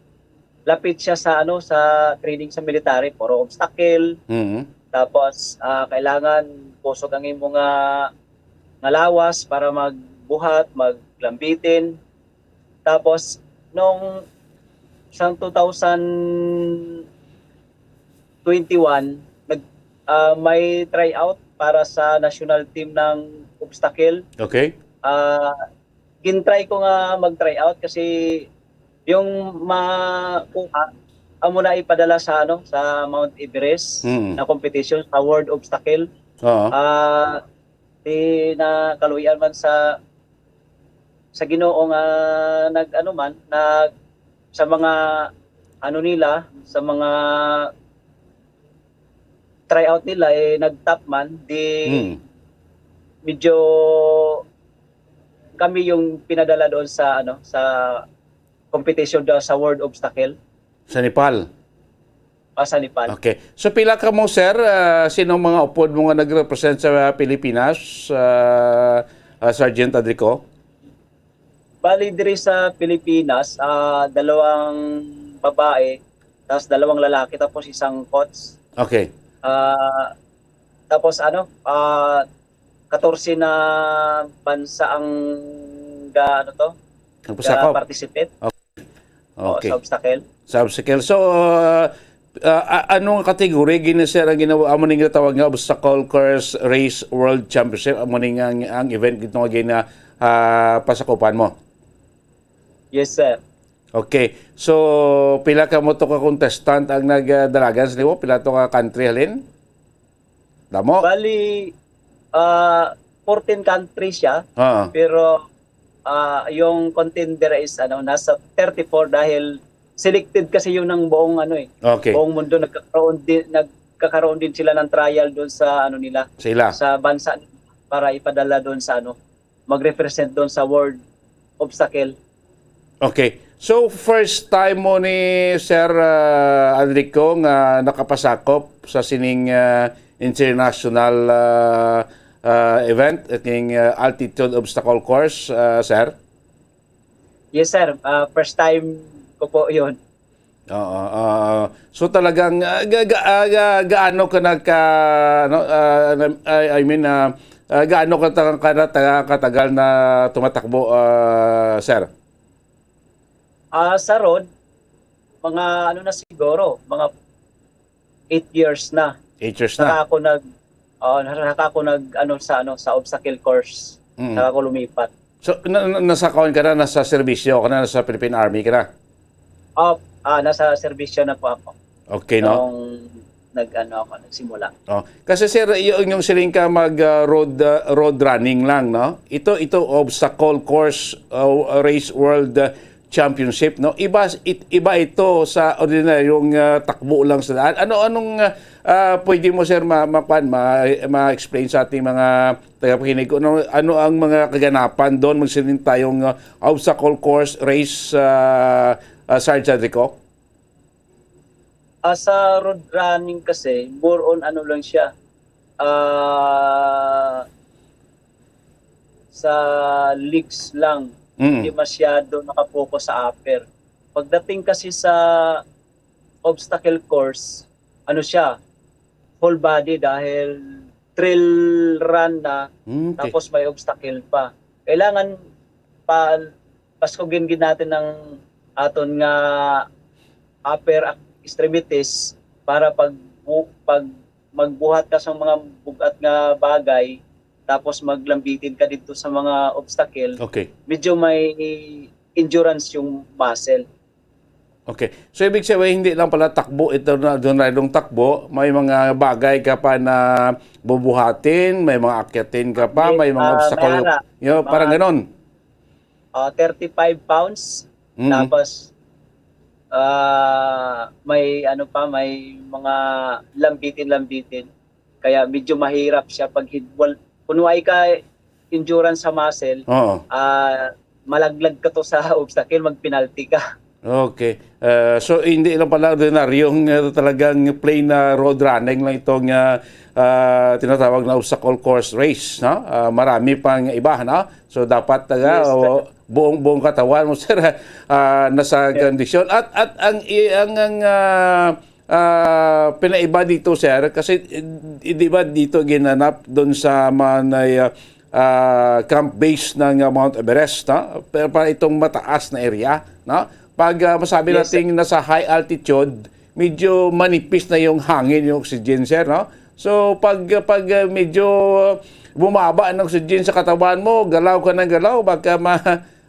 lapit siya sa, ano, sa training sa military, puro obstacle. Mm. Tapos, ah, kailangan kusog ang imo nga, nga lawas para magbuhat, maglambitin. Tapos, nung sang two thousand twenty-one, nag-, ah, may tryout para sa national team ng obstacle. Okay. Ah, gin-try ko nga mag-try out kasi yung makuha, amo na ipadala sa, ano, sa Mount Everest Mm. na competition, sa World Obstacle. Oo. Ah, di na kaluy-an man sa, sa Ginoo nga nag-, ano man, nag-, sa mga, ano nila, sa mga tryout nila, eh, nag-top man, di Mm. medyo kami yung pinadala doon sa, ano, sa competition daw sa World Obstacle. Sa Nepal? Ah, sa Nepal. Okay. So, pila kamo, sir? Ah, sino ang mga upod mo nga nag-represent sa Pilipinas, ah, ah, Sergeant Adrico? Bali, diri sa Pilipinas, ah, dalawang babae, tas dalawang lalaki, tapos isang coach. Okay. Ah, tapos ano, ah, katorse na bansa ang ga-, ano to, Nagpasakaw? ga-participate. Okay. Oo, Okay. sa obstacle. Sa obstacle. So, uh, uh, a-, anong kategory gini, sir, ang ginawa, amo ning ginatawag nga Obstacle Course Race World Championship? Amo ning ang, ang event gito nga gina, ah, pasakupan mo? Yes, sir. Okay. So, pila ka mo to ka contestant ang nagdalagan sa nimo? Pila to ka country halin? Damo? Bali, ah, fourteen countries siya, Ah. pero, ah, yung contender is, ano, nasa thirty-four dahil selected kasi yun ng buong, ano, eh, Okay. buong mundo. Nagkakaroon din, nagkakaroon din sila ng trial doon sa, ano, nila, Sila. sa bansa para ipadala doon sa, ano, mag-represent doon sa World Obstacle. Okay. So, first time mo ni Sir, ah, Enrico nga nakapasakop sa sining, ah, international, ah, ah, event, ining, ah, altitude obstacle course, ah, sir? Yes, sir. Ah, first time ko po yun. Oo, oo. So, talagang, ah, ga-, ga-, ah, ga-, gaano ka nagka-, ano, ah, na-, I, I mean, ah, ah, gaano ka ta-, ka na ta-, katagal na tumatakbo, ah, sir? Ah, sa road, mga ano na siguro, mga eight years na. Eight years na? Saka ako nag-, oo, saka ako nag-, ano, sa, ano, sa obstacle course. Mm. Saka ako lumipat. So, na, na, nasa kuwan ka na, nasa serbisyo ka na, nasa Philippine Army ka na? Oh, ah, nasa serbisyo na po ako. Okay, no? Nung nag-, ano ako, nagsimula. Oh, kasi, sir, y-, yung siling ka mag, ah, road, ah, road running lang, no? Ito, ito, obstacle course, ah, race world, ah, championship, no? Iba, it-, iba ito sa ordinaryong, ah, takbo lang sa daan. Ano, anong, ah, ah, pwede mo, sir, ma-, makuan, ma-, ma-explain sa ating mga tagapakinig kung ano, ano ang mga kaganapan doon? Magsiling tayong, ah, obstacle course race, ah, ah, Sarge Adrico? Ah, sa road running kasi, more on ano lang siya, ah, sa legs lang. Mm. Hindi masyado nakapokus sa upper. Pagdating kasi sa obstacle course, ano siya, whole body dahil trail run na, Mm, okay. tapos may obstacle pa. Kailangan pa, paskugin gid natin ang aton nga upper ac-, extremities para pag bu-, pag magbuhat ka sa mga bug-at nga bagay, tapos maglambitin ka dito sa mga obstacle, Okay. medyo may endurance yung muscle. Okay. So, ibig sabihin, hindi lang pala takbo, ito na, doon na yung takbo, may mga bagay ka pa na bubuhatin, may mga akyatin ka pa, May, may mga ah, obstacle. may ara-, Yung mga parang ganon. Ah, thirty-five pounds. Mm. Tapos, ah, may ano pa, may mga lambitin-lambitin. Kaya medyo mahirap siya pag hid-, wal-, kung wala ka endurance sa muscle, Oo. ah, malaglag ka to sa obstacle, mag-penalty ka. Okay. Ah, so, hindi lang pala ordinaryong, ah, talagang plain na road running lang itong, ah, ah, tinatawag na obstacle course race, no? Ah, marami pang iba, no? So, dapat, ah, Yes, o, sir. buong, buong katawan mo, sir, ah, nasa Yes. kondisyon. At, at ang, i-, ang, ang, ah, ah, pinaiba dito, sir, kasi, eh, di ba dito ginanap doon sa manay, ah, ah, camp base ng, ah, Mount Everest, no? Pero para itong mataas na area, no? Pag, ah, masabi Yes, sir. nating nasa high altitude, medyo manipis na yung hangin, yung oxygen, sir, no? So, pag, pag, ah, medyo, bumaba ang oxygen sa katawan mo, galaw ka ng galaw, baka ma-,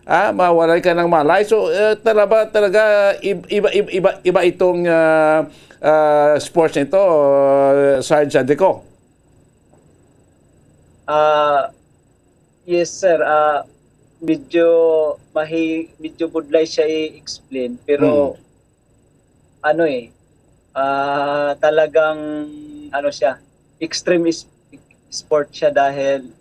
ah, mawalay ka ng malay. So, eh, talaga, talaga, ib-, iba, iba, iba, iba itong, ah, ah, sports nito, ah, Sarge Adeco. Ah, yes, sir. Ah, medyo mahi-, medyo budlay siya i-explain, pero Hmm. ano eh, ah, talagang ano siya, extreme is-, sport siya dahil,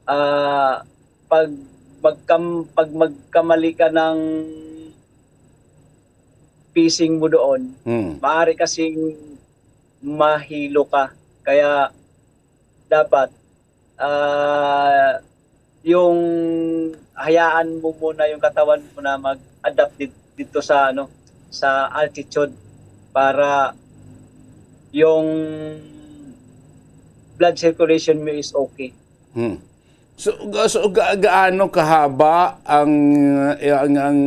ah, pag magkam-, pag magkamali ka ng pacing mo doon, Hmm. maaari kasing mahilo ka. Kaya dapat, ah, yung hayaan mo muna yung katawan mo na mag-adapt dit-, dito sa, ano, sa altitude para yung blood circulation mo is okay. Hmm. So, ga-, so ga-, gaano kahaba ang, ang, ang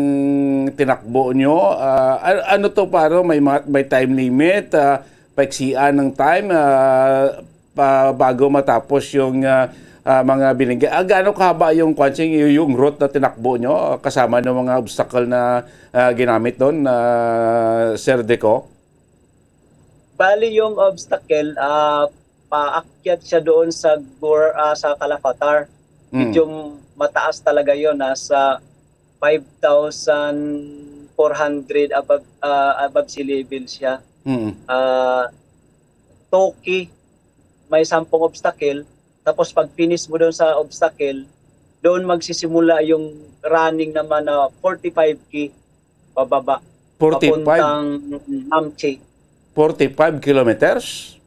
tinakbo nyo? Ah, a-, ano to, paro? May ma-, may time limit? Ah, paiksian ng time? Ah, pa-, bago matapos yung, ah, ah, mga binigay? Ah, gaano kahaba yung, kwan, sing-, yung route na tinakbo nyo, ah, kasama ng mga obstacle na, ah, ginamit doon, ah, Sir Deco? Bali, yung obstacle, ah, paakyat siya doon sa Gor-, ah, sa Kalafatar. Mm. Medyo mataas talaga yon, nasa five thousand four hundred above, ah, above sea level siya. Mm. Ah, two K, may sampung obstacle. Tapos pag finish mo doon sa obstacle, doon magsisimula yung running naman na forty-five K pababa, Forty-five? Papuntang Namche. Forty-five kilometers?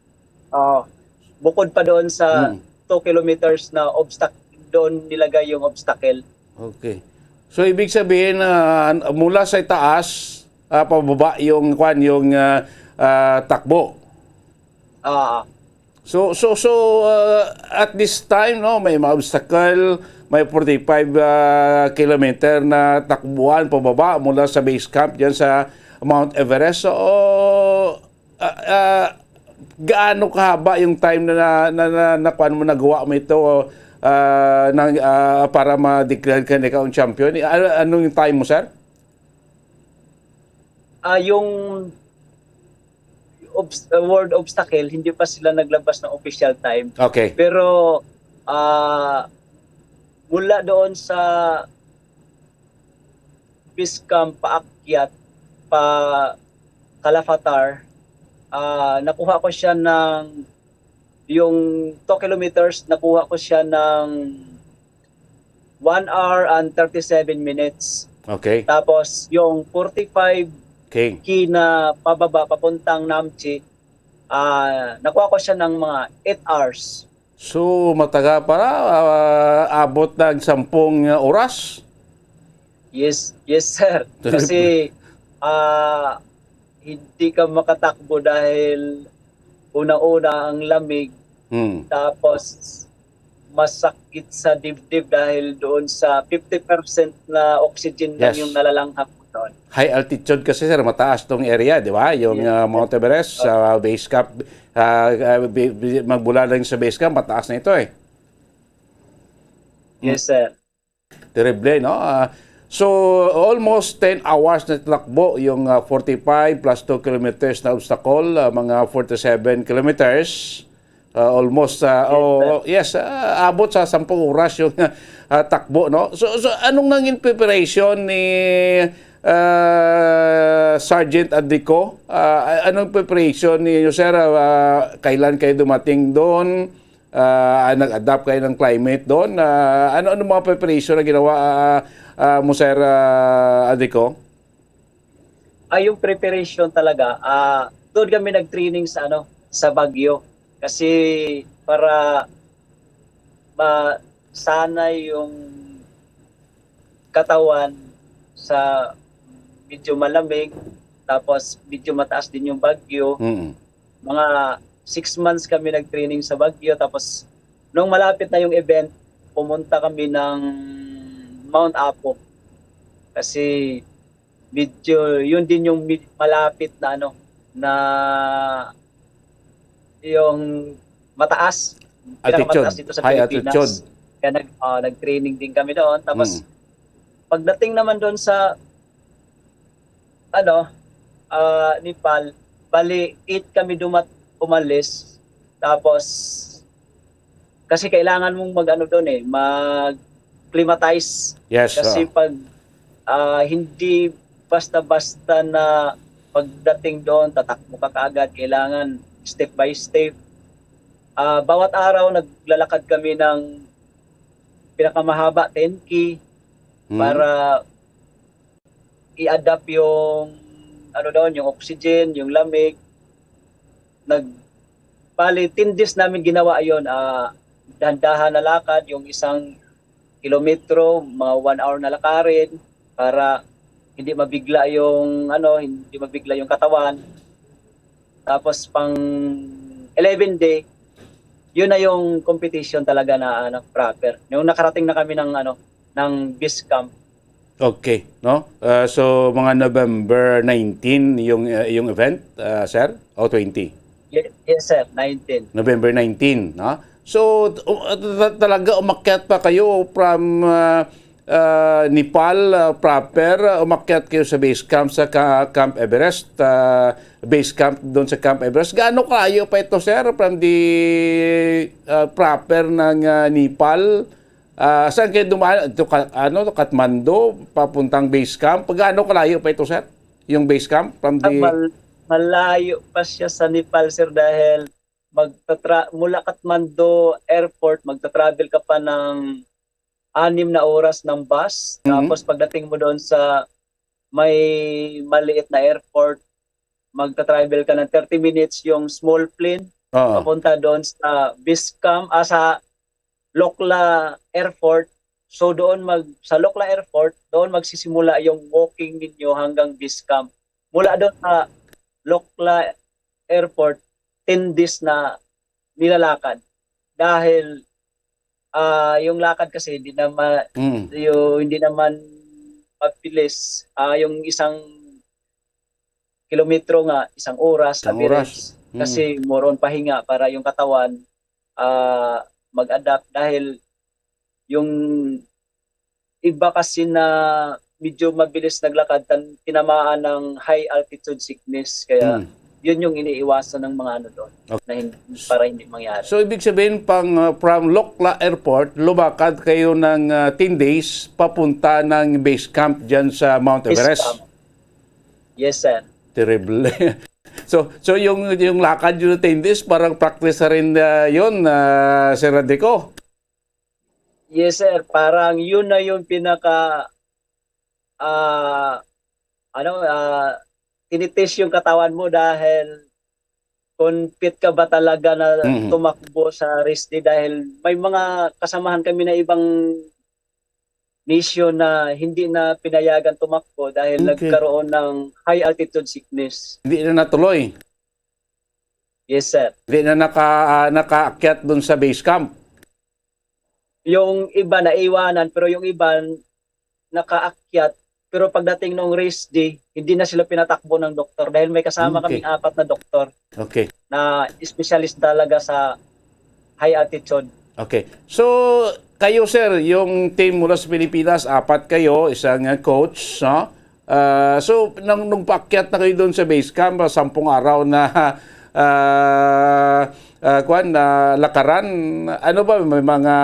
Oo. Bukod pa doon sa Hmm. two kilometers na obstac-, doon nilagay yung obstacle. Okay. So, ibig sabihin, ah, mula sa itaas, ah, pababa yung, kwan, yung, ah, ah, takbo. Ah. So, so, so, ah, at this time, no, may mga obstacle, may forty-five, ah, kilometer na takbuhan pababa mula sa base camp diyan sa Mount Everest. So, ah, ah, gaano kahaba yung time na, na, na, na, nakuan mo, nagawa mo ito, ah, ng, ah, para ma-declare ka na ikaw ang champion? Ano, anong time mo, sir? Ah, yung obs-, uh, World Obstacle, hindi pa sila naglabas ng official time. Okay. Pero, ah, mula doon sa Biskam paakyat pa Kalafatar, ah, nakuha ko siya ng, yung two kilometers, nakuha ko siya ng one hour and thirty-seven minutes. Okay. Tapos, yung forty-five Okay. K na pababa, papuntang Namche, ah, nakuha ko siya ng mga eight hours. So, matagal para, ah, abot na ang sampung, ah, oras? Yes, yes, sir. Kasi, ah, hindi ka makatakbo dahil una-una ang lamig, Hmm. tapos masakit sa dibdib dahil doon sa fifty percent na oxygen lang Yes. yung nalalanghap mo doon. High altitude kasi, sir, mataas tong area, di ba? Yung, Yes. ah, Mount Everest, Opo. sa base camp, ah, ah, bi-, bi-, magmula lang sa base camp, mataas na ito eh. Yes, sir. Terrible, no? Ah, so, almost ten hours na takbo yung, ah, forty-five plus two kilometers na obstacle, ah, mga forty-seven kilometers. Ah, almost, ah, Yes, oh, sir. Yes, ah, abot sa sampung oras yung, ah, takbo, no? So, so, anong nangin preparation ni, ah, Sergeant Adeco? Ah, anong preparation ninyo, sir? Ah, kailan kayo dumating doon? Ah, nag-adapt kayo ng climate doon? Ah, ano, ano mga preparation na ginawa, ah, ah, mo, Sir, ah, Adeco? Ah, yung preparation talaga, ah, doon kami nag-training sa, ano, sa Baguio. Kasi para masanay yung katawan sa medyo malamig, tapos medyo mataas din yung Baguio. Mm. Mga six months kami nag-training sa Baguio, tapos nung malapit na yung event, pumunta kami ng Mount Apo. Kasi medyo, yun din yung mid-, malapit na, ano, na yung mataas. Altitude, pinakamataas dito sa high Pilipinas. Altitude. Kaya nag, ah, nag-training din kami doon. Tapos, Mm. pagdating naman doon sa, ano, ah, Nepal, bali, eight kami dumat-, umalis. Tapos, kasi kailangan mong mag-ano doon eh, mag-climatize. Yes, Kasi oo. pag, ah, hindi basta-basta na pagdating doon, tatakbo ka kaagad. Kailangan step by step. Ah, bawat araw, naglalakad kami ng pinakamahaba, ten K, Hmm. para i-adapt yung, ano doon, yung oxygen, yung lamig. Nag-, bali, ten days namin ginawa yon, ah, dahan-dahan na lakad, yung isang kilometro, mga one hour na lakarin para hindi mabigla yung, ano, hindi mabigla yung katawan. Tapos pang eleven day, yun na yung competition talaga na, ano, proper. Yung nakarating na kami ng, ano, ng base camp. Okay, no? Ah, so, mga November nineteen yung, ah, yung event, ah, sir? O twenty? Ye-, yes, sir. Nineteen. November nineteen, no? So, t-, um, ah, ta-, talaga umakyat pa kayo from, ah, ah, Nepal, ah, proper, ah, umakyat kayo sa base camp sa ka-, Camp Everest, ah, base camp doon sa Camp Everest. Gaano kalayo pa ito, sir, from the, ah, proper ng, ah, Nepal? Ah, saan kayo dumaan? Ito, ka-, ano, Kathmandu, papuntang base camp? Gaano kalayo pa ito, sir? Yung base camp from Ah, the mal-, malayo pa siya sa Nepal, sir, dahil magtatra-, mula Kathmandu Airport, magta-travel ka pa ng anim na oras ng bus. Mhm. Tapos pagdating mo doon sa may maliit na airport, magta-travel ka ng thirty minutes yung small plane Oo. papunta doon sa base camp, ah, sa Lokla Airport. So doon mag-, sa Lokla Airport, doon magsisimula yung walking ninyo hanggang base camp. Mula doon sa Lokla Airport, ten days na nilalakad. Dahil, ah, yung lakad kasi hindi naman, Mm. yung, hindi naman mabilis. Ah, yung isang kilometro nga, isang oras, Isang average. oras. Mm. Kasi more on pahinga para yung katawan, ah, mag-adapt. Dahil yung iba kasi na medyo mabilis naglakad, tan-, tinamaan ng high altitude sickness. Kaya Mm. yun yung iniiwasan ng mga ano doon, Okay. na hin-, para hindi mangyari. So, ibig sabihin, pang, uh, from Lokla Airport, lumakad kayo ng, uh, ten days papunta ng base camp dyan sa Mount Base Everest? camp. Yes, sir. Terrible. So, so yung, yung lakad nyo na ten days, parang practice na rin, uh, yun, uh, Sir Radico? Yes, sir. Parang yun na yung pinaka, ah, ano, ah, tinitest yung katawan mo dahil kung fit ka ba talaga na Mhm. tumakbo sa race day, dahil may mga kasamahan kami na ibang nation na hindi na pinayagan tumakbo dahil Okay. nagkaroon ng high altitude sickness. Hindi na natuloy? Yes, sir. Hindi na naka-, ah, nakaakyat dun sa base camp? Yung iba naiwanan, pero yung iba nakaakyat. Pero pagdating nung race day, hindi na sila pinatakbo ng doktor dahil may kasama Okay. kaming apat na doktor Okay. na specialist talaga sa high altitude. Okay. So, kayo, sir, yung team mula sa Pilipinas, apat kayo, isang, uh, coach, no? Ah, so, nang, nung paakyat na kayo doon sa base camp, ah, sampung araw na, ah, ah, kwan, na lakaran, ano ba, may mga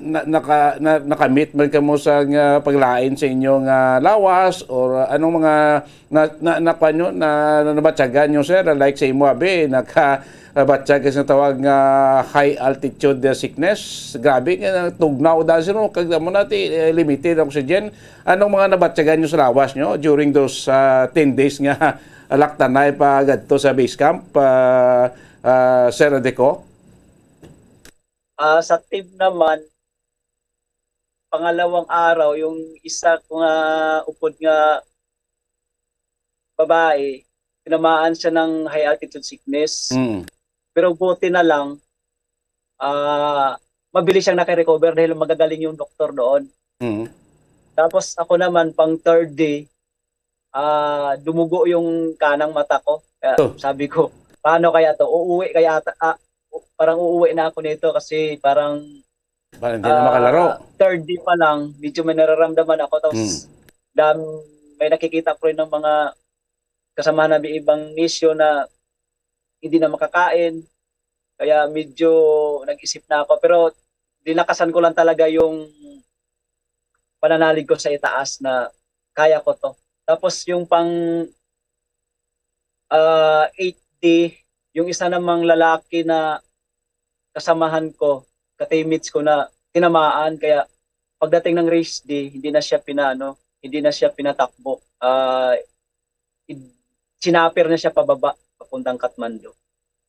na-, naka-, na-, nakamit man kamo sa nga paglain sa inyong, ah, lawas, or, ah, anong mga na, na, na, kwan nyo, na, na nabatyagan nyo, sir? Like sa imo, abi, naka-, ah, batyag ka sa tawag nga high altitude, ah, sickness. Grabe nga tugnaw dahil sino, kag amo na ti, eh, limited ang oxygen. Anong mga nabatyagan nyo sa lawas nyo during those, ah, ten days nga laktanay pa gadto sa base camp, ah, ah, Sir Adeco? Ah, sa team naman, pangalawang araw, yung isa ko nga upod nga babae, tinamaan siya ng high altitude sickness. Mm. Pero buti na lang, ah, mabilis siyang nakarecover dahil magagaling yung doktor doon. Mm. Tapos ako naman, pang third day, ah, dumugo yung kanang mata ko. Kaya Oh. sabi ko, "Paano kaya to? Uuwi kaya ata, ah, u-, parang uuwi na ako nito kasi parang, Parang hindi na makalaro. ah, third day pa lang, medyo may nararamdaman ako. Tapos, Hmm. dam, may nakikita ko rin ng mga kasama namin ibang nisyo na hindi na makakain. Kaya medyo nag-isip na ako. Pero dinakasan ko lang talaga yung pananalig ko sa itaas na kaya ko to. Tapos yung pang ah, eight D, yung isa namang lalaki na kasamahan ko, ka-teammates ko na tinamaan, kaya pagdating ng race day, hindi na siya pinaano, hindi na siya pinatakbo. Ah, id- sinapir na siya pababa, papuntang Kathmandu.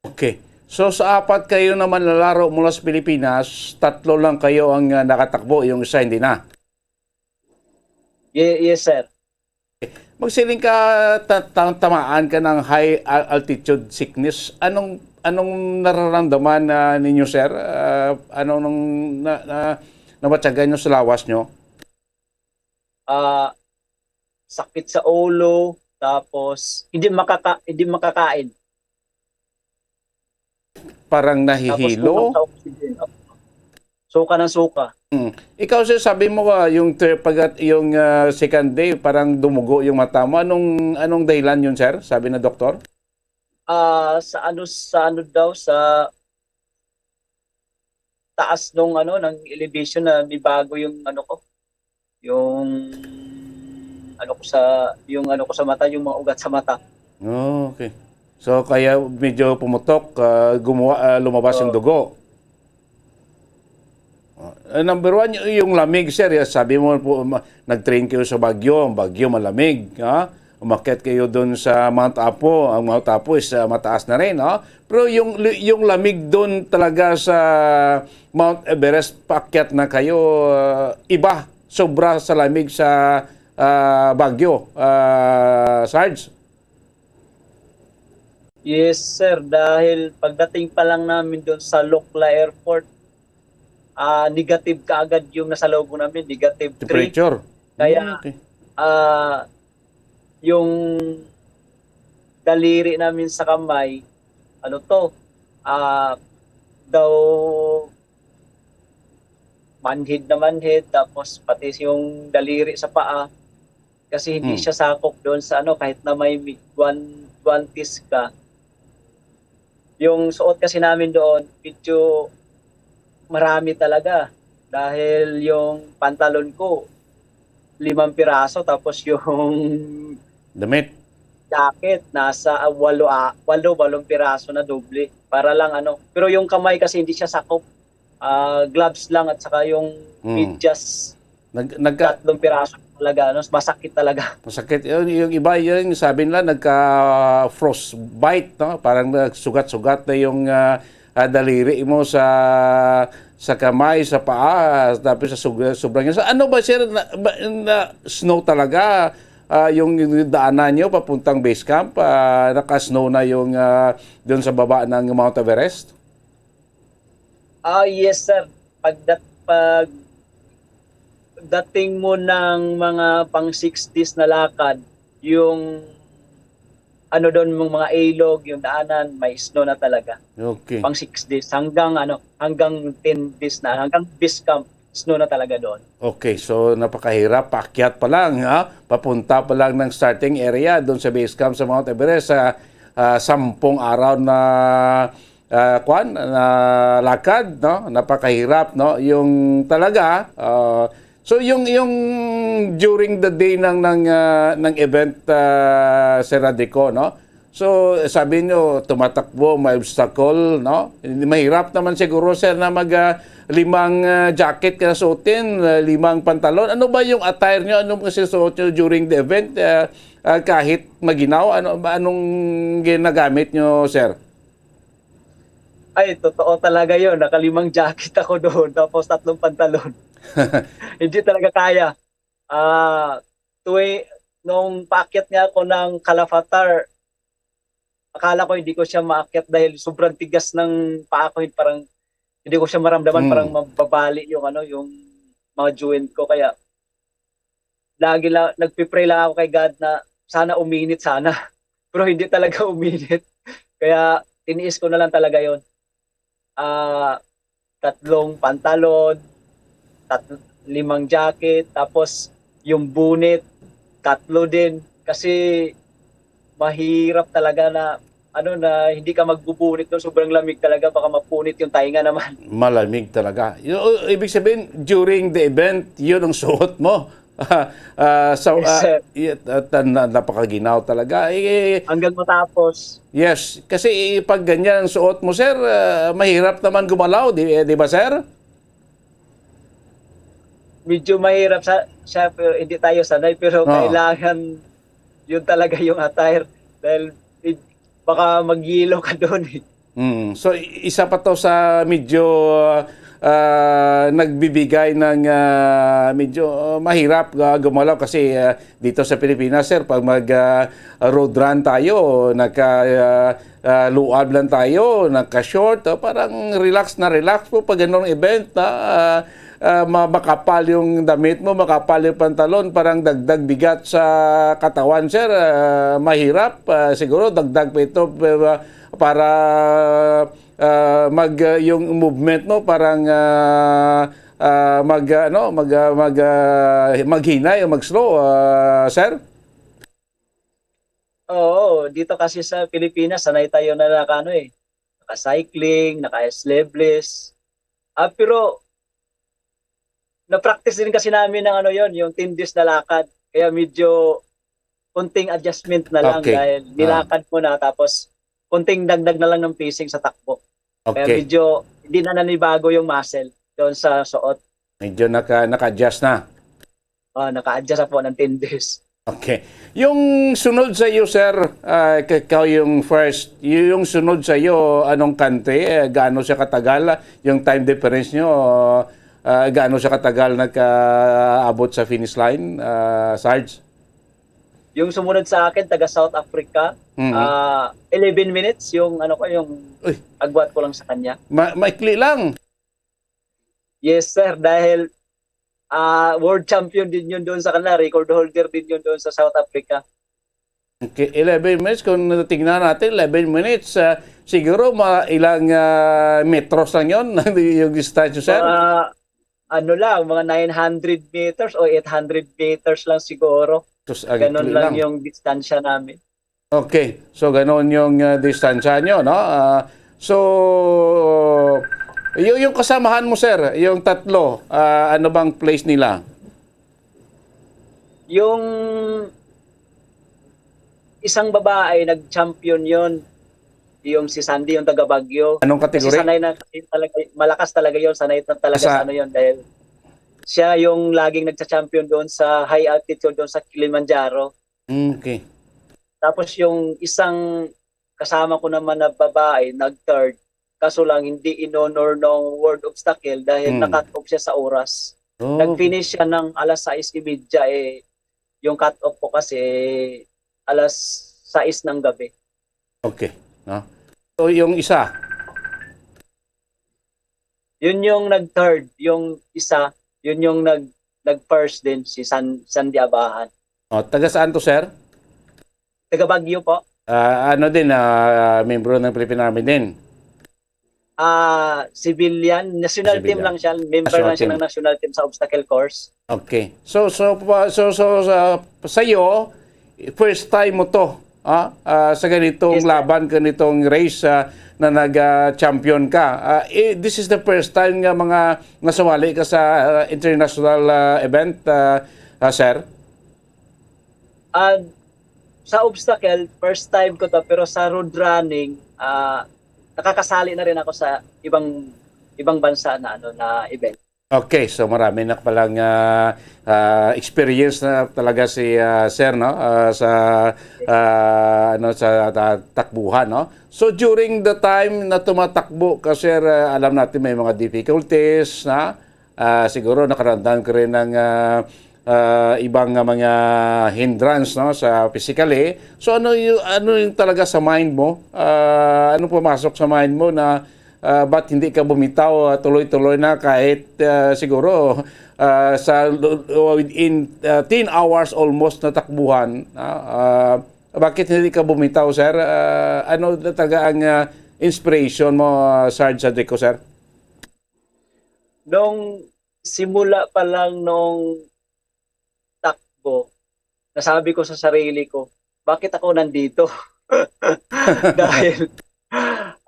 Okay. So sa apat kayo na manlalaro mula sa Pilipinas, tatlo lang kayo ang ah, nakatakbo, yung isa hindi na. Ye- yes, sir. Magsiling ka ta- ta- tamaan ka ng high al- altitude sickness. Anong anong nararamdaman ah, ninyo, sir? Ah, ano nung na, na, nabatyagan nyo sa lawas nyo? Ah, sakit sa ulo, tapos hindi makaka hindi makakain. Parang Tapos kulang nahihilo? Sa oxygen. Suka ng suka. Mm. Ikaw, sir, sabi mo ah, yung ter- pag yung ah, second day parang dumugo yung mata mo. Anong anong dahilan yun, sir? Sabi ng doktor? Ah, sa ano sa ano daw sa taas nung ano ng elevation na nibago yung ano ko. Yung ano ko sa yung ano ko sa mata, yung mga ugat sa mata. Oh, okay. So kaya medyo pumutok, ah, gumuha, ah, lumabas yung Oo. Dugo. Ah, number one, y- yung lamig, sir. Ya, sabi mo po, ma- nag-train kayo sa Baguio. Ang Baguio, malamig. Ha? Umakyat kayo doon sa Mount Apo. Ang Mount Apo is ah, mataas na rin. Ha? Pero yung, li- yung lamig doon talaga sa Mount Everest, paakyat na kayo, ah, iba, sobra sa lamig sa ah, Baguio, ah, Sarge? Yes, sir. Dahil pagdating pa lang namin doon sa Lokla Airport, ah, negative kaagad yung nasalubong namin, negative three. Temperature? Kaya, Hmm, okay. ah, yung daliri namin sa kamay, ano to, ah, daw manhid na manhid, tapos pati yung daliri sa paa, kasi hindi Hmm. siya sakop doon sa ano, kahit na may mi- guan-, guantes ka. Yung suot kasi namin doon, medyo marami talaga. Dahil yung pantalon ko, limang piraso, tapos yung Damit? jacket, nasa ah, walo, ah, walo, walong piraso na doble. Para lang ano. Pero yung kamay kasi hindi siya sakop. Ah, gloves lang at saka yung Hmm. medyas, Nag, nagka, tatlong piraso talaga. Ano, masakit talaga. Masakit. Yung, yung iba, yung sabi nila, nagka-frostbite, no? Parang nagsugat-sugat na yung ah, ah, daliri mo sa sa kamay, sa paa, tapos sa sug- sobrang. So, ano ba, sir? Na, ba, na snow talaga ah, yung daanan nyo papuntang base camp? Ah, naka-snow na yung ah, doon sa baba ng Mount Everest? Ah, yes, sir. Pag dat pag dating mo ng mga pang sixties na lakad, yung ano doon, yung mga ilog, yung daanan, may snow na talaga. Okay. Pang six days, hanggang ano, hanggang ten days na, hanggang base camp, snow na talaga doon. Okay, so napakahirap, paakyat pa lang, ha? Papunta pa lang ng starting area doon sa base camp sa Mount Everest sa ah, sampung araw na ah, kwan, na lakad, no? Napakahirap, no? Yung talaga, ah, so yung yung during the day ng ng ah, ng event, ah, Sir Radrico, no? So sabi nyo, tumatakbo, may obstacle, no? Mahirap naman siguro, sir, na mag ah, limang ah, jacket ka na suotin, ah, limang pantalon. Ano ba yung attire nyo? Ano kasi suot nyo during the event? Ah, ah, kahit maginaw, ano ba, anong ginagamit nyo, sir? Ay, totoo talaga yon. Nakalimang jacket ako doon, tapos tatlong pantalon. Hindi talaga kaya. Ah, tuwi, nung paakyat nga ako ng Kalafatar, akala ko hindi ko siya maakyat dahil sobrang tigas ng paa ko. Parang hindi ko siya maramdaman, Hmm. Parang mababali yung ano, yung mga joint ko. Kaya lagi lang, nagpipray lang ako kay God na sana uminit sana. Pero hindi talaga uminit. Kaya tiniis ko na lang talaga yon. ah, tatlong pantalon, tat-, limang jacket, tapos yung bunit, tatlo din. Kasi mahirap talaga na, ano, na hindi ka magbubunit doon. Sobrang lamig talaga, baka mapunit yung tainga naman. Malamig talaga. Y-, o, ibig sabihin, during the event, yun ang suot mo. Ah, sa, Yes, ah, sir. y-, at, ah, na-, napakaginaw talaga. Eh, Hanggang matapos. Yes, kasi pag ganyan ang suot mo, sir, ah, mahirap naman gumalaw, di, eh, di ba, sir? Medyo mahirap sa, siya, pero hindi tayo sanay, pero Oh. kailangan yun talaga yung attire. Dahil, eh, baka maghilo ka doon, eh. Mm. So, i-, isa pa to sa medyo, ah, nagbibigay ng, ah, medyo mahirap, ah, gumalaw kasi, ah, dito sa Pilipinas, sir, pag mag, ah, road run tayo, naka, ah, ah, luab lang tayo, naka-short, oh, parang relax na relax po pag ganong event, ah, ah, ah, ma-, makapal yung damit mo, makapal yung pantalon, parang dagdag bigat sa katawan, sir. Ah, mahirap, ah, siguro dagdag pa ito, ah, para, ah, mag, ah, yung movement mo parang, ah, ah, mag, ah, ano, mag, ah, mag, ah, maghinay o mag-slow, ah, sir? Oo, dito kasi sa Pilipinas, sanay tayo na naka, ano, eh, naka-cycling, naka-sleeveless. Ah, pero na-practice din kasi namin ng, ano, yon, yung ten days na lakad. Kaya medyo konting adjustment na lang Okay. dahil Ah. nilakad mo na, tapos konting dagdag na lang ng pacing sa takbo. Kaya Okay. medyo hindi na nanibago yung muscle doon sa suot. Medyo naka-, naka-adjust na. Ah, naka-adjust na po ng ten days. Okay. Yung sunod sa iyo, sir, ah, k-, ikaw yung first, y-, yung sunod sa iyo, anong country? Eh, gaano siya katagal? Yung time difference nyo, ah, gaano siya katagal nagkaabot sa finish line, ah, Sarge? Yung sumunod sa akin, taga South Africa, Mhm. ah, eleven minutes yung, ano ko, yung Uy. agwat ko lang sa kanya. Ma-, maikli lang. Yes, sir, dahil, ah, world champion din yun doon sa kanila, record holder din yun doon sa South Africa. Okay, eleven minutes, kung tingnan natin, eleven minutes, ah, siguro ma-, ilang, ah, metros lang yun, yung distansya, sir? Mga, ano lang, mga nine hundred meters o eight hundred meters lang siguro. Sus, ang Ganun ikli lang lang. yung distansya namin. Okay. So, ganoon yung, ah, distansya nyo, no? Ah, so, y-, yung kasamahan mo, sir, yung tatlo, ah, ano bang place nila? Yung isang babae, nag-champion yun. Yung si Sandy, yung taga Baguio. Anong Kasi category? sanay na kasi talaga, malakas talaga yun, sanay na talaga Sa sa ano yun, dahil siya yung laging nagcha-champion doon sa high altitude, doon sa Kilimanjaro. Mm, okay. Tapos yung isang kasama ko naman na babae, nag-third. Kaso lang, hindi in honor ng World Obstacle dahil Mm. na-cut off siya sa oras. Oh. Nag-finish siya ng alas sais y media, eh, yung cut off ko kasi alas sais ng gabi. Okay. No? So, yung isa? Yun yung nag-third, yung isa, yun yung nag-, nag-first din, si San-, Sandy Abahan. Oh, taga saan to, sir? Taga Baguio po. Ah, ano din, ah, membro ng Philippine Army din? Ah, civilian, national team Civilian. lang siya, member National lang siya team. ng national team sa obstacle course. Okay. So, so, pa-, so, so, sa, sa iyo, first time mo to, ah, ah, sa ganitong Yes, sir. laban, ganitong race, ah, na nag, ah, champion ka. Ah, eh, this is the first time nga mga nasawali ka sa, ah, international, ah, event, ah, ah, sir? Ah, sa obstacle, first time ko to, pero sa road running, ah, nakakasali na rin ako sa ibang, ibang bansa na, ano, na event. Okay, so marami na palang, ah, ah, experience na talaga si, ah, sir, no? Ah, sa, ah, ano, sa ta-, takbuhan, no? So, during the time na tumatakbo ka, sir, ah, alam natin may mga difficulties, na, ah, siguro nakaramdam ka rin ng, ah, ah, ibang, ah, mga hindrance, no, sa physically. So, ano yu-, ano yung talaga sa mind mo? Ah, ano pumasok sa mind mo na, ah, ba't hindi ka bumitaw, ah, tuloy-tuloy na kahit, ah, siguro, ah, sa lo-, within, ah, ten hours almost na takbuhan, ah, ah, bakit hindi ka bumitaw, sir? Ah, ano na talaga ang, ah, inspiration mo, ah, Sarge Adrico, sir? Nung simula pa lang nung takbo, nasabi ko sa sarili ko, "Bakit ako nandito?" Dahil,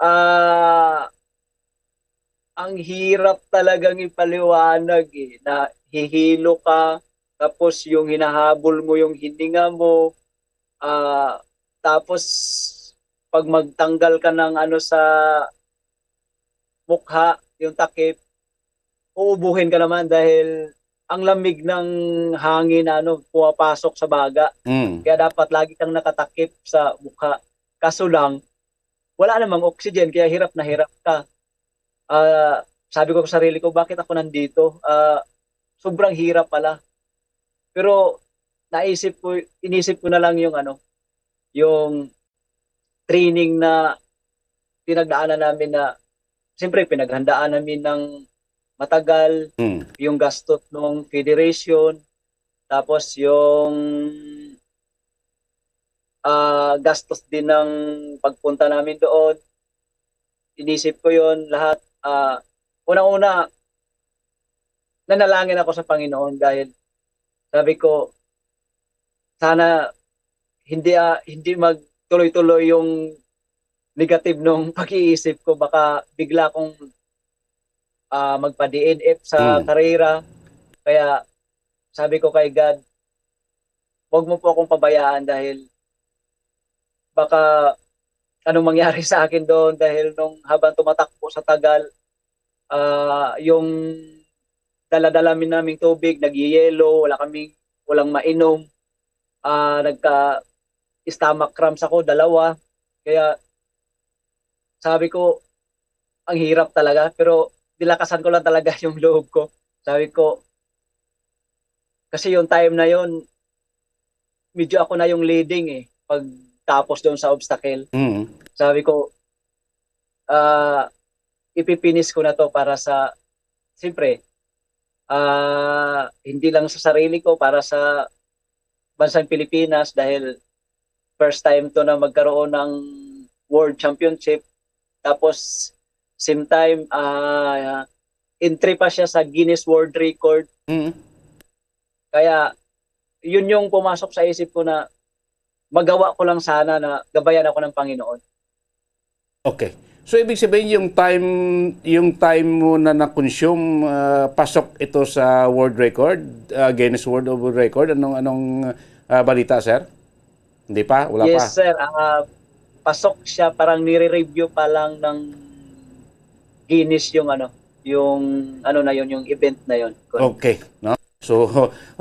ah, ang hirap talagang ipaliwanag, eh. Nahihilo ka, tapos yung hinahabol mo yung hininga mo, ah, tapos pag magtanggal ka ng ano sa mukha, yung takip, uubuhin ka naman dahil ang lamig ng hangin na ano, pumapasok sa baga. Mm. Kaya dapat lagi kang nakatakip sa mukha. Kaso lang, wala namang oxygen, kaya hirap na hirap ka. Ah, sabi ko sa sarili ko, "Bakit ako nandito? Ah, sobrang hirap pala." Pero naisip ko, inisip ko na lang yung ano, yung training na pinagdaanan namin na, siyempre, pinaghandaan namin ng matagal, Mm. yung gastos ng federation, tapos yung, ah, gastos din ng pagpunta namin doon. Inisip ko yon lahat. Ah, una-una, nanalangin ako sa Panginoon dahil sabi ko, "Sana hindi, ah, hindi magtuloy-tuloy yung negative nung pag-iisip ko. Baka bigla akong, ah, magpa-D N F sa Mm. karera." Kaya sabi ko kay God, "Wag mo po akong pabayaan dahil baka anong mangyari sa akin doon." Dahil nung habang tumatakbo sa tagal, ah, yung dala-dala mi-, naming tubig, nagyeyelo, wala kaming, walang mainom. Ah, nagka-stomach cramps ako, dalawa. Kaya sabi ko, "Ang hirap talaga," pero nilakasan ko lang talaga yung loob ko. Sabi ko, kasi yung time na yon, medyo ako na yung leading eh, pagtapos doon sa obstacle. Mm. Sabi ko, ah, "Ipipinis ko na to para sa, siyempre, ah, hindi lang sa sarili ko, para sa bansang Pilipinas, dahil first time to na magkaroon ng World Championship." Tapos, same time, ah, entry pa siya sa Guinness World Record. Mm. Kaya, yun yung pumasok sa isip ko na magawa ko lang sana na gabayan ako ng Panginoon. Okay. So, ibig sabihin, yung time, yung time mo na na-consume, ah, pasok ito sa world record, ah, Guinness World of Record. Anong, anong, ah, balita, sir? Hindi pa? Wala pa? Yes, sir. Ah, pasok siya, parang nire-review pa lang ng Guinness yung ano, yung ano na yun, yung event na yun. Okay, no? So,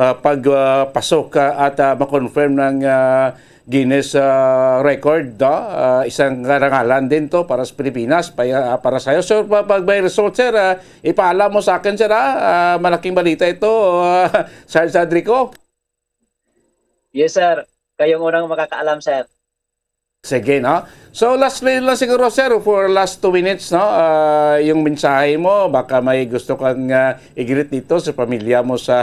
ah, pag, ah, pasok ka at, ah, ma-confirm ng, ah, Guinness, ah, record, no? Ah, isang karangalan din to para sa Pilipinas, pa-, ah, para sa'yo. So, pa-, pag may result, sir, ah, ipaalam mo sa akin, sir, ah. Ah, malaking balita ito, ah, Sarge Adrico. Yes, sir. Kayong unang makakaalam, sir. Sige, no? So, lastly lang siguro, sir, for last two minutes, no? Ah, yung mensahe mo, baka may gusto kang, ah, i-greet dito sa pamilya mo sa,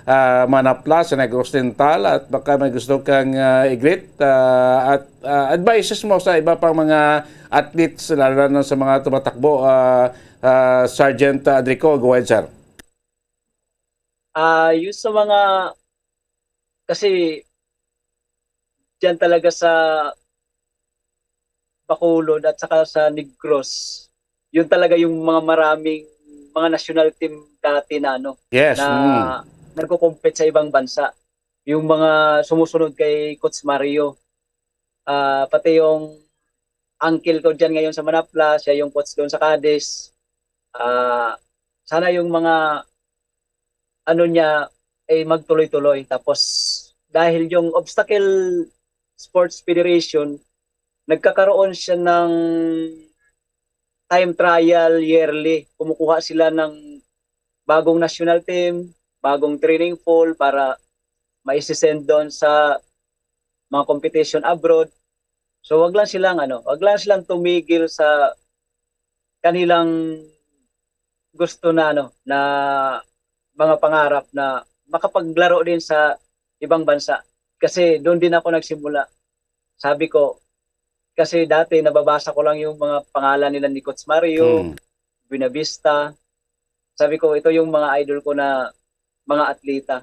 ah, Manapla, sa Negros Oriental, at baka may gusto kang, ah, i-greet, ah, at, ah, advices mo sa iba pang mga athletes, lalo na sa mga tumatakbo, ah, ah, Sergeant Adrico. Go ahead, sir. Ah, yung sa mga, kasi diyan talaga sa Bacolod at saka sa Negros, yun talaga yung mga maraming mga national team dati na ano, Yes. na Mm. nagko-compete sa ibang bansa. Yung mga sumusunod kay Coach Mario, ah, pati yung uncle ko diyan ngayon sa Manapla, siya yung coach doon sa Cadiz. Ah, sana yung mga ano niya ay magtuloy-tuloy. Tapos, dahil yung Obstacle Sports Federation, nagkakaroon siya ng time trial yearly. Kumukuha sila ng bagong national team, bagong training pool para maisisend doon sa mga competition abroad. So, wag lang silang ano, wag lang silang tumigil sa kanilang gusto na ano, na mga pangarap na makapaglaro din sa ibang bansa. Kasi doon din ako nagsimula. Sabi ko, kasi dati nababasa ko lang yung mga pangalan nila ni Coach Mario, Hmm. Buenavista. Sabi ko, ito yung mga idol ko na mga atleta.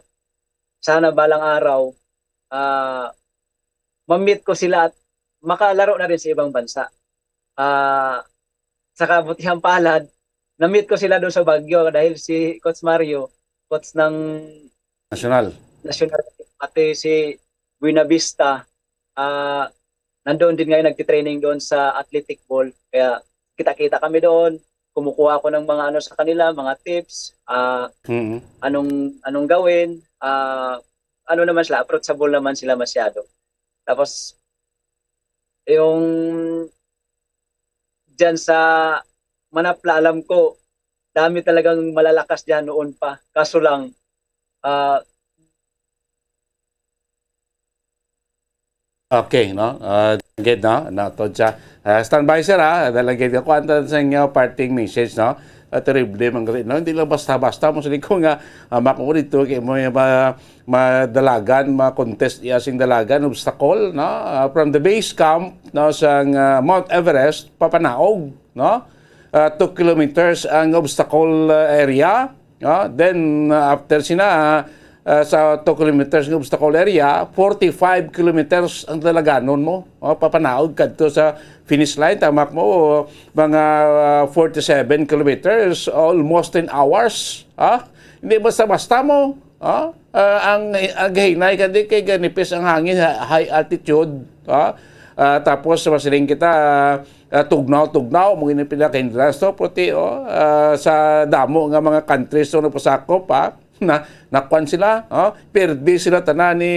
Sana balang araw, ah, ma-meet ko sila at makalaro na rin sa ibang bansa. Ah, sa kabutihang palad, na-meet ko sila doon sa Baguio dahil si Coach Mario, coach ng National. national, pati si Buenavista, ah, nandoon din ngayon nagtitraining doon sa athletic ball. Kaya kita-kita kami doon, kumukuha ako ng mga ano sa kanila, mga tips, ah, Mm. anong anong gawin, ah, ano naman sila, approachable naman sila masyado. Tapos, yung dyan sa Manapla, alam ko, dami talagang malalakas dyan noon pa. Kaso lang, ah, Okay, no? Uh, gid, no? Na to siya. Uh, standby, sir, ha? Dahil gid ako, ang sa inyo parting message, no? Uh, terrible man kasi, no? Hindi lang basta-basta mo sa liko nga, uh, makuha dito, kay mo yung ma madalagan, ma-contest iya sing dalagan, obstacle, no? Uh, from the base camp, no, sang, uh, Mount Everest, papanaog, no? Uh, two kilometers ang obstacle, uh, area, no? Then, uh, after sina, uh, sa two kilometers nga obstacle area, forty-five kilometers ang dalaganon mo, no? Papanaog kadto sa finish line, tamak mo, mga, uh, forty-seven kilometers, almost ten hours, ha? Hindi basta-basta mo, ha? Ah, ang, ang gahinay ka di kay ganipis ang hangin, ha-, high altitude, ha? Ah, tapos masiling kita, ah, tugnaw-tugnaw, mo gini pila ka hindrance to, puti, oh, ah, sa damo nga mga countries to nagpasakop, ha? Na, nakuan sila, oh, perdi sila tanan ni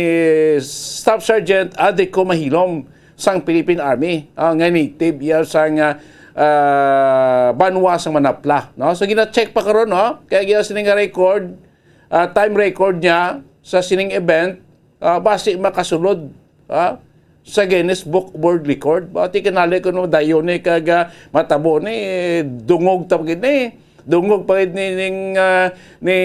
Staff Sergeant Adrico Mahilom sang Philippine Army, ah, nga native iya sang, ah, ah, banwa sang Manapla, no? So, gina-check pa karon, no? Kaya gina sini nga record, ah, time record niya sa sining event, ah, basi makasulod, ah, sa Guinness Book of World Record. Bati kinali ko no dayon ni kag, ah, matabo ni, dungog ta gid ni. Dungog pa gid ni ning, ah, ni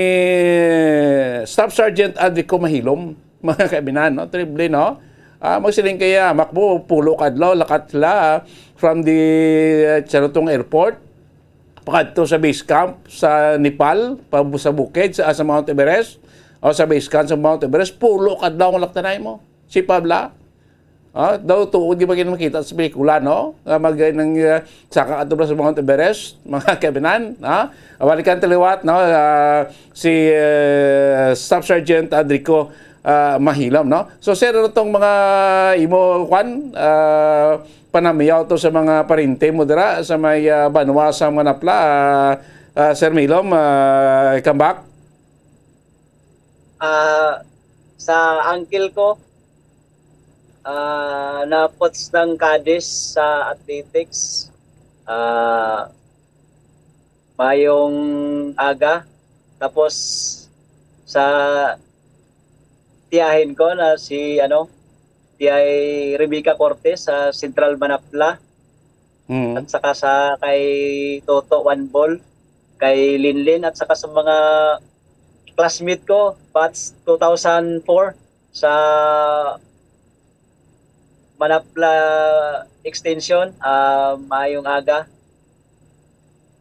Staff Sergeant Adrico Mahilom, mga kaibinan, no? Triple, no? Ah, magsiling kaya, makbo, pulo ka adlaw, lakat sila, ah, from the, ah, Charutong Airport, pakadto sa base camp sa Nepal, pa, sa bukid, sa, sa Mount Everest, o sa base camp sa Mount Everest, pulo ka adlaw ang laktanay mo. Si Pabla, ah, daw tuod, di ba, kini makita sa pelikula, no? Nga mag, nang, ah, saka ato sa Mount Everest, mga kaibinan, ha? Balikan ta liwat, no? Ah, si, eh, Staff Sergeant Adrico, ah, Mahilom, no? So, sir, ano tong mga imo, kwan, ah, panamiyaw to sa mga parente mo dira sa may, ah, banwa sa Manapla, ah, ah, Sir Milom, ah, Kambak? Ah, sa uncle ko, ah, naputs ng Cadiz sa athletics. Ah, mayong aga. Tapos sa tiyahin ko na si, ano, Tiay Rebecca Cortez sa Central Manapla, Mm. at saka sa kay Toto One Ball, kay Linlin, at saka sa mga classmate ko, batch two thousand four sa Manapla Extension, ah, maayong aga.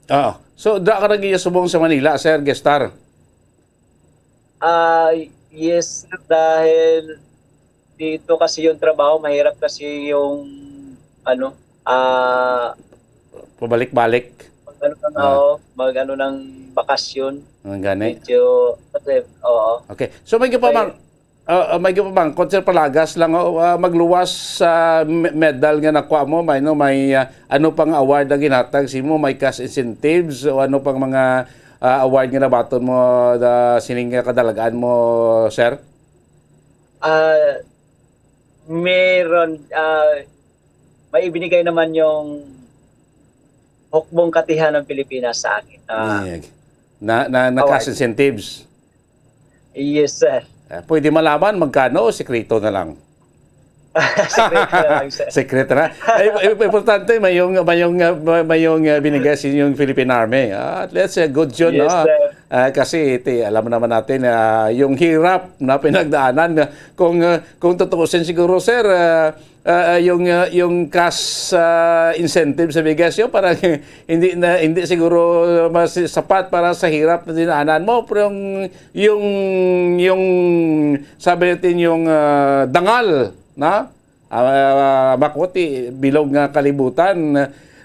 Ah, so, da ka nag-iya subong sa Manila, sir, guest star? Ah, yes, sir, dahil dito kasi yung trabaho, mahirap kasi yung, ano, ah, Pabalik-balik. mag ano ng, Ah. oo, mag ano ng bakasyon. Ang gani. Medyo, kasi, oo. Okay. So, may pa May- mang, ah, ah, may pa mang, Coach Sir, palagas lang, oh, ah, magluwas sa me-, medal nga nakuha mo, may, no, may, ah, ano pang award ang ginhatag sa imo, may cash incentives o ano pang mga, ah, award nga nabaton mo, da, sining kadalagan mo, sir? Ah, meron, ah, may ibinigay naman yung Hukbong Katihan ng Pilipinas sa akin. Ah, Niyag. Na, na, na Award. Cash incentives. Yes, sir. Eh, pwede malaman magkano o sikreto na lang? Secret na lang, sir. Secret na. Eh, eh, importante, may yung, may yung, uh, may, may yung, uh, binigay sa inyong Philippine Army. Ah, that's a good yun, Yes, no? Sir. Ah, kasi ti-, alam naman natin, ah, yung hirap na pinagdaanan, ah, kung, ah, kung tutuusin siguro, sir, ah, ah, ah, yung, ah, yung cash, ah, incentive sa bigas, yun parang hindi na, hindi siguro mas sapat para sa hirap na dinaanan mo. Pero yung, yung, yung, sabi natin, yung, ah, dangal, na? Ah, makuti, bilog nga kalibutan,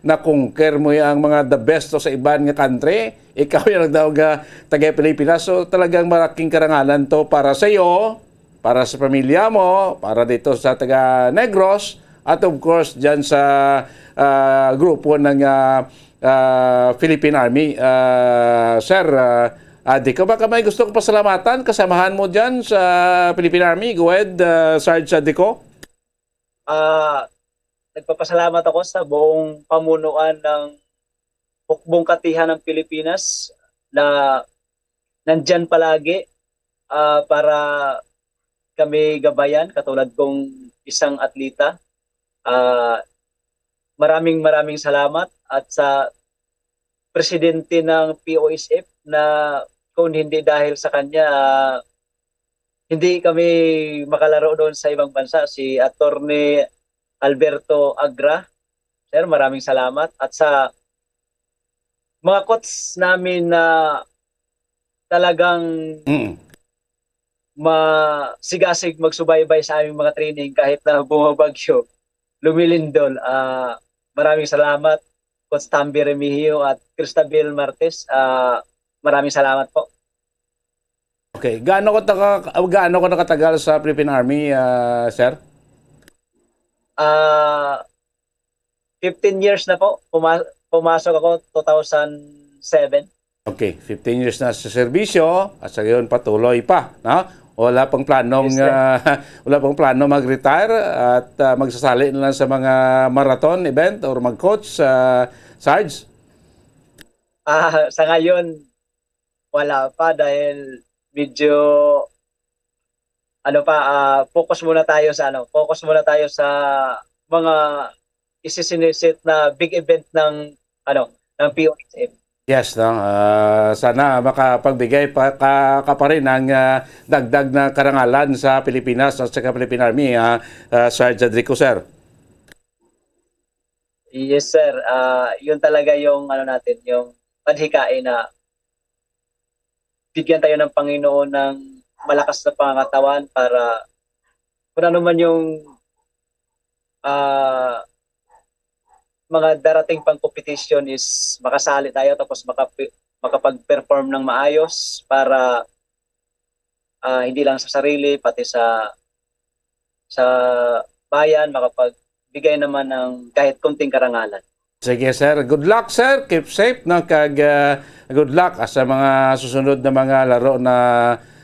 na-conquer mo ang mga the best sa iban nga country. Ikaw yung daw nga taga Pilipinas. So, talagang malaking karangalan to para sa iyo, para sa pamilya mo, para dito sa taga Negros, at of course, dyan sa, ah, grupo ng, ah, ah, Philippine Army. Ah, sir, ah, Adrico, baka may gusto kong pasalamatan, kasamahan mo dyan sa Philippine Army. Go ahead, ah, Sarge Adrico. Ah, nagpapasalamat ako sa buong pamunuan ng Hukbong Katihan ng Pilipinas na nandyan palagi, ah, para kami gabayan, katulad kong isang atleta. Ah, maraming, maraming salamat at sa presidente ng P O S F na kung hindi dahil sa kanya, ah, hindi kami makalaro doon sa ibang bansa, si Attorney Alberto Agra. Sir, maraming salamat. At sa mga coach namin na talagang Mm. masigasig magsubaybay sa aming mga training kahit na bumabagyo, lumilindol. Ah, maraming salamat, Coach Tambi Remigio at Cristabel Martes. Ah, maraming salamat po. Okay. Gaano ka taka-, gaano ka nakatagal sa Philippine Army, ah, sir? Ah, fifteen years na po. Puma-, pumasok ako two thousand seven. Okay, fifteen years na sa serbisyo at sa gayon patuloy pa, no? Wala pang planong, Yes, sir. ah, wala pang plano mag-retire at, ah, magsasali na lang sa mga marathon event or mag-coach, ah, Sarge? Ah, sa ngayon, wala pa dahil medyo, ano pa, ah, focus muna tayo sa, ano, focus muna tayo sa mga isisinisit na big event ng, ano, ng P O S F. Yes, no? Ah, sana makapagbigay pa, ka, ka pa rin ng, ah, dagdag na karangalan sa Pilipinas at sa Philippine Army, ah, ah, Sarge Adrico, sir. Yes, sir. Ah, yun talaga yung, ano, natin, yung panghikain na bigyan tayo ng Panginoon ng malakas na pangangatawan para kung ano man yung, ah, mga darating pang competition is makasali tayo tapos makapi-, makapag-perform ng maayos para, ah, hindi lang sa sarili, pati sa, sa bayan, makapagbigay naman ng kahit konting karangalan. Sige, sir. Good luck, sir. Keep safe, no? Kag, ah, good luck sa mga susunod na mga laro na,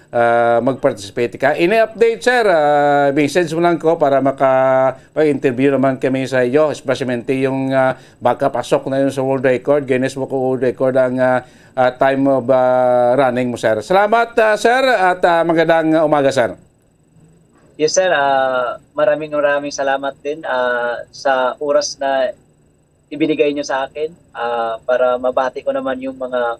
ah, mag-participate ka. Any update, sir? Ah, message mo lang ko para makapag-interview naman kami sa iyo, especially yung, ah, baka pasok na yun sa world record, Guinness Book of World Record ang, ah, ah, time of, ah, running mo, sir. Salamat, ah, sir, at, ah, magandang umaga, sir. Yes, sir. Ah, maraming, maraming salamat din, ah, sa oras na ibinigay niyo sa akin, ah, para mabati ko naman yung mga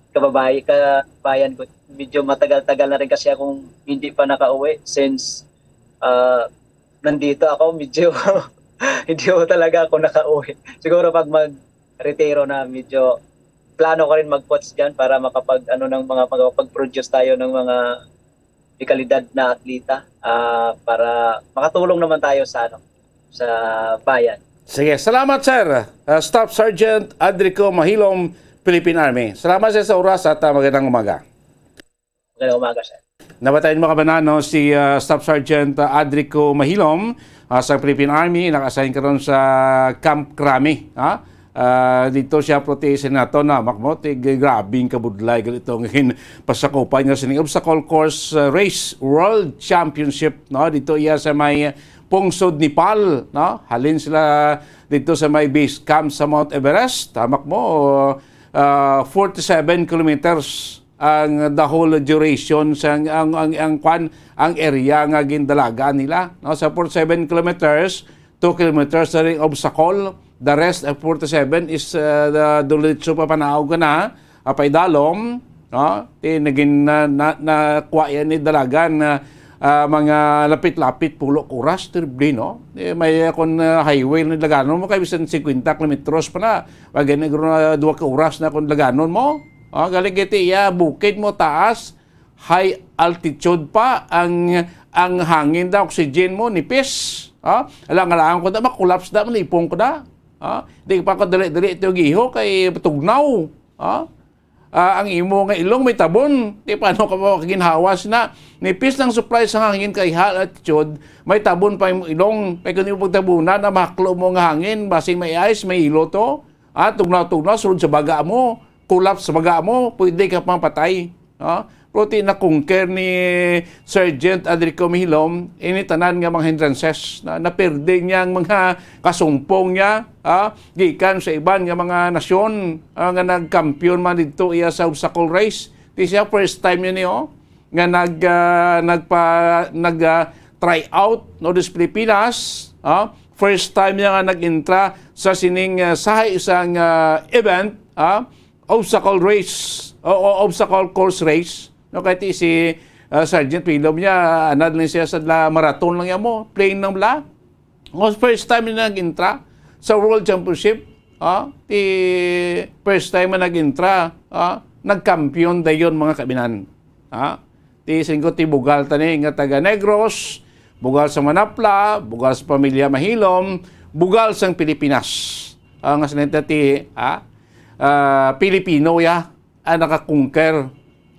kababae-, kabayan ko. Medyo matagal-tagal na rin kasi akong hindi pa nakauwi since, ah, nandito ako. Medyo hindi ko talaga ako nakauwi. Siguro pag mag-retiro na, medyo plano ko rin mag-coach dyan para makapag, ano, ng mga, makapag-produce tayo ng mga de kalidad na atleta, ah, para makatulong naman tayo sa, ano, sa bayan. Sige, salamat, sir. Ah, Staff Sergeant Adrico Mahilom, Philippine Army. Salamat, sir, sa oras at, ah, magandang umaga. Magandang umaga, sir. Nabatayin mo ka ba na, no, si, ah, Staff Sergeant, ah, Adrico Mahilom, ah, sa Philippine Army, naka-assign karon sa Camp Crame, ha? Ah, dito siya, prote, Senato na, makmo, ti, g-, grabing kabudlay, ganito ang hin-, pasakupan nga sining obstacle course, ah, race world championship, no? Dito iya sa may pungsod Nepal, no? Halin sila dito sa may base camp sa Mount Everest, tamak mo, ah, forty-seven kilometers ang the whole duration sa ang, ang, ang, kwan, ang area nga gindalagan nila, no? Sa forty-seven kilometers, two kilometers na ring obstacle. The rest of forty-seven is, uh, the diretso pa panaog ka na, ah, paidalom. No? Ti nagin na, na, nakuha yan ni dalagan na, ah, mga lapit-lapit pulo ka oras, terrible, no? Eh, may, ah, kon, ah, highway na dalagan mo, kay bisan fifty kilometers pa na, wag na, ah, duha ka oras na kung dalagan mo. Ah, galing kay ti iya, bukid mo, taas, high altitude pa, ang, ang hangin da, oxygen mo, nipis. Ah, alang-alang ko da, makulaps da, malipong ko da. Ah, di pa ko dali-dali ito giho kay tugnaw. Ah, ah, ang imo nga ilong may tabon. Di paano ka makaginhawas na? Nipis ng supply sa hangin kay high altitude, may tabon pa yung ilong. Kay kung imo pagtabunan, na mahaklo mo nga hangin, basing may ice, may ilo to. Ah, tugnaw-tugnaw, sulod sa baga mo, collapse sa baga mo, pwede ka pang patay. Ah, pero ti na-conquer ni Sergeant Adrico Mihilom, ini tanan nga mga hindrances, na, naperde niya ang mga kasumpong niya, ah, gikan sa iban nga mga nasyon, ah, nga nagkampiyon man didto iya sa obstacle race. Ti siya first time niya ni, oh, nga nag, ah, nagpa-, nag, ah, try out, no, dis Pilipinas, ah, first time niya nga nag-intra sa sining, ah, sahay isang, ah, event, ah, obstacle race, o, o obstacle course race, no, kay ti si, ah, Sergeant Mihilom niya, anad lang siya sa la-, marathon lang yan mo, plain lang bala. O, first time na nag-intra sa World Championship, ah, ti first time na nag-intra, ah, nagkampiyon dayon, mga kabinan. Ah, ti singko ti bugal tani nga taga Negros, bugal sa Manapla, bugal sa pamilya Mihilom, bugal sang Pilipinas. Ah, nga sinenta ti, ah, ah, Pilipino ya ang nakakonquer,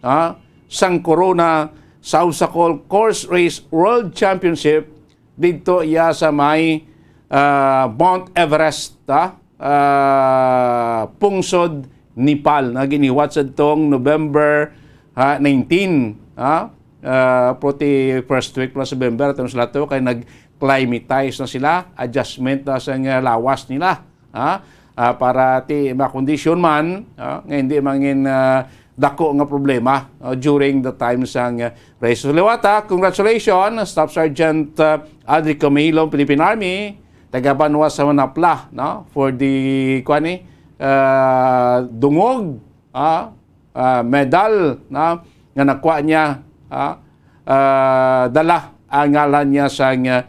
ha, sang korona sa obstacle course race World Championship didto iya sa may, ah, Mount Everest, ha, ah, Pungsod, Nepal, nga giniwat sa tong November, ha, nineteen, ha. Ah, puti first week pa sa November, atong sila to kay nag-climatize na sila, adjustment na sa nga lawas nila. Ha? Ah, para ti makondisyon man, ah, nga hindi mangin, ah, dako nga problema, ah, during the time sang, ah, race. So, liwata, congratulations, Staff Sergeant, ah, Adrico Mihilom, Philippine Army, taga Banwa sa Manapla, no? For the, kuan ni, ah, dungog, ah, ah, medal, no? Nga nakuha niya, ah, ah, dala ang ngalan niya sa, ah,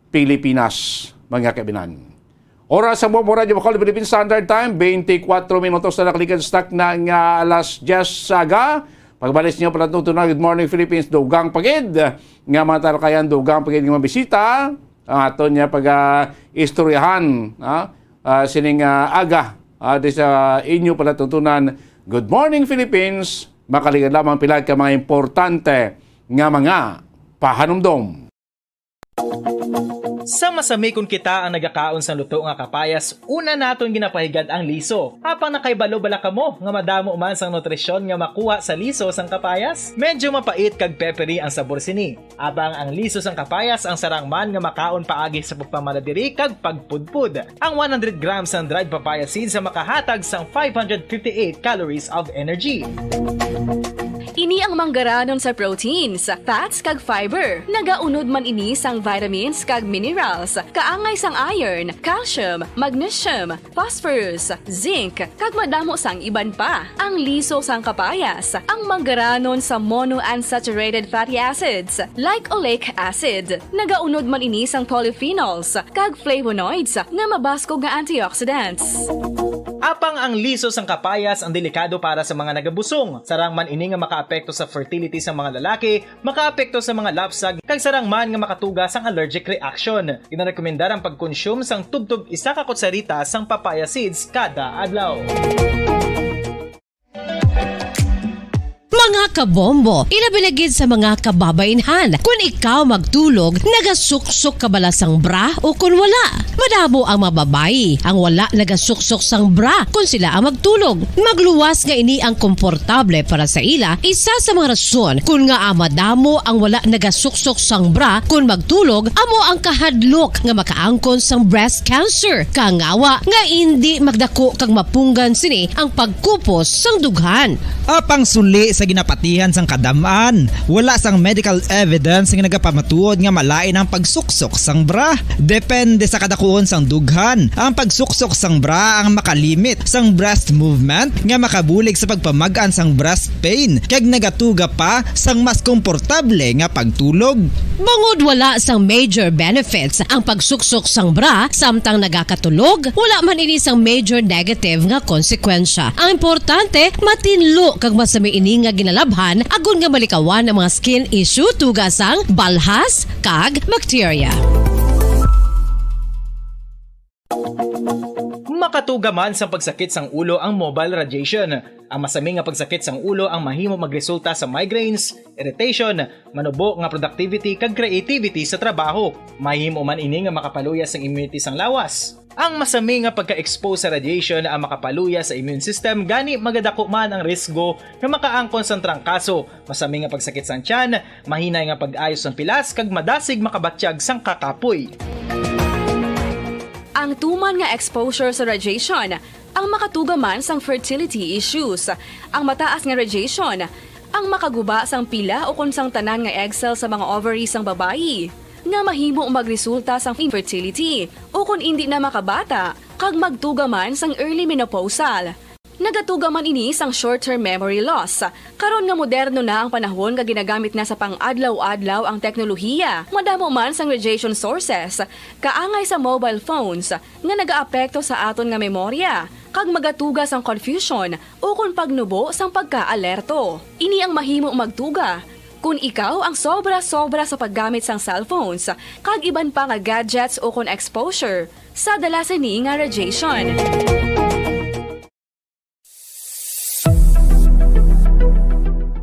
Pilipinas, mga kabinan. Oras sa Bombo Radyo Bacolod Philippine Standard Time, twenty-four minutos na nakalikan sa takna nga alas diyes sa aga. Pagbalik niyo pala itong tunang Good Morning Philippines, dugang pagid. Nga mga talakayan, dugang pagid nga mga bisita. Ang aton niya pag-istoryahan, ah, ah, sining, ah, aga, ah, di sa inyo pala tuntunan. Good Morning Philippines, makaligad lamang pila ka mga importante nga mga pahanumdom. Sa masami kon kita ang nagakaon sang luto nga kapayas, una naton ginapahigad ang liso. Apang nakahibalo bala kamo nga madamo man sang nutrisyon nga makuha sa liso sang kapayas? Medyo mapait kag peppery ang sabor sini. Apang ang liso sang kapayas ang sarang man nga makaon paagi sa pagpamaladiri kag pagpudpod. Ang one hundred grams sang dried papaya seeds ang makahatag sang five hundred fifty-eight calories of energy. Ini ang manggaranon sa proteins, fats kag fiber. Nagaunod man ini sang vitamins kag minerals, kaangay sang iron, calcium, magnesium, phosphorus, zinc, kag madamo sang iban pa. Ang liso sang kapayas, ang manggaranon sa monounsaturated fatty acids, like oleic acid. Nagaunod man ini sang polyphenols kag flavonoids nga mabaskog nga antioxidants. Apang ang liso sang kapayas ang delikado para sa mga nagabusong. Sarang man ini nga makaapekto sa fertility sang mga lalaki, makaapekto sa mga lapsag, kag sarang man nga makatuga sang allergic reaction. Ginarekomendar ang pagkonsume sang tubtob isa ka kutsarita sang papaya seeds kada adlaw. Mga kabombo, ilabi na gid sa mga kababainhan. Kung ikaw magtulog, nagasuksok ka bala sang bra o kung wala? Madamo ang mga babayi ang wala nagasuksok sang bra kung sila ang magtulog. Magluwas nga ini ang komportable para sa ila, isa sa mga rason kung ngaa madamo ang wala nagasuksok sang bra kung magtulog amo ang kahadlok nga makaangkon sang breast cancer, kangawa nga indi magdako kag mapunggan sini ang pagkupos sang dughan. Apang suli sa Kapatihan sang kadam-an. Wala sang medical evidence nga nagapamatuod nga malain ang pagsuksok sang bra. Depende sa kadakuon sang dughan. Ang pagsuksok sang bra ang makalimit sang breast movement nga makabulig sa pagpamag-an sang breast pain kag nagatuga pa sang mas komportable nga pagtulog. Bangod wala sang major benefits ang pagsuksok sang bra samtang nagakatulog, wala man ini sang major negative nga konsekwensya. Ang importante, matinlo kag masami ini nga ginalabhan agod nga malikawan ang mga skin issue tuga sang balhas kag bacteria. Makatuga man sang pagsakit sang ulo ang mobile radiation. Ang masami nga pagsakit sang ulo ang mahimo magresulta sa migraines, irritation, manubo nga productivity kag creativity sa trabaho. Mahimo man ini nga makapaluya sang immunity sang lawas. Ang masami nga pagka-expose sa radiation ang makapaluya sa immune system, gani magadako man ang risgo nga makaangkon sang trangkaso, masami nga pagsakit sang tiyan, mahinay nga pag-ayo sang pilas, kag madasig makabatyag sang kakapoy. Ang tuman nga exposure sa radiation ang makatuga man sang fertility issues. Ang mataas nga radiation ang makaguba sang pila ukon sang tanan nga egg cell sa mga ovary sang babayi, nga mahimo magresulta sang infertility ukon indi na makabata, kag magtuga man sang early menopausal. Nagatuga man ini sang short-term memory loss. Karon nga moderno na ang panahon nga ginagamit na sa pang-adlaw-adlaw ang teknolohiya, madamo man sang radiation sources, kaangay sa mobile phones, nga nagaapekto sa aton nga memorya, kag magatuga sang confusion ukon pagnubo sang pagka-alerto. Ini ang mahimo magtuga kon ikaw ang sobra-sobra sa paggamit sang cellphones kag iban pa nga gadgets ukon exposure sa dala sini nga radiation.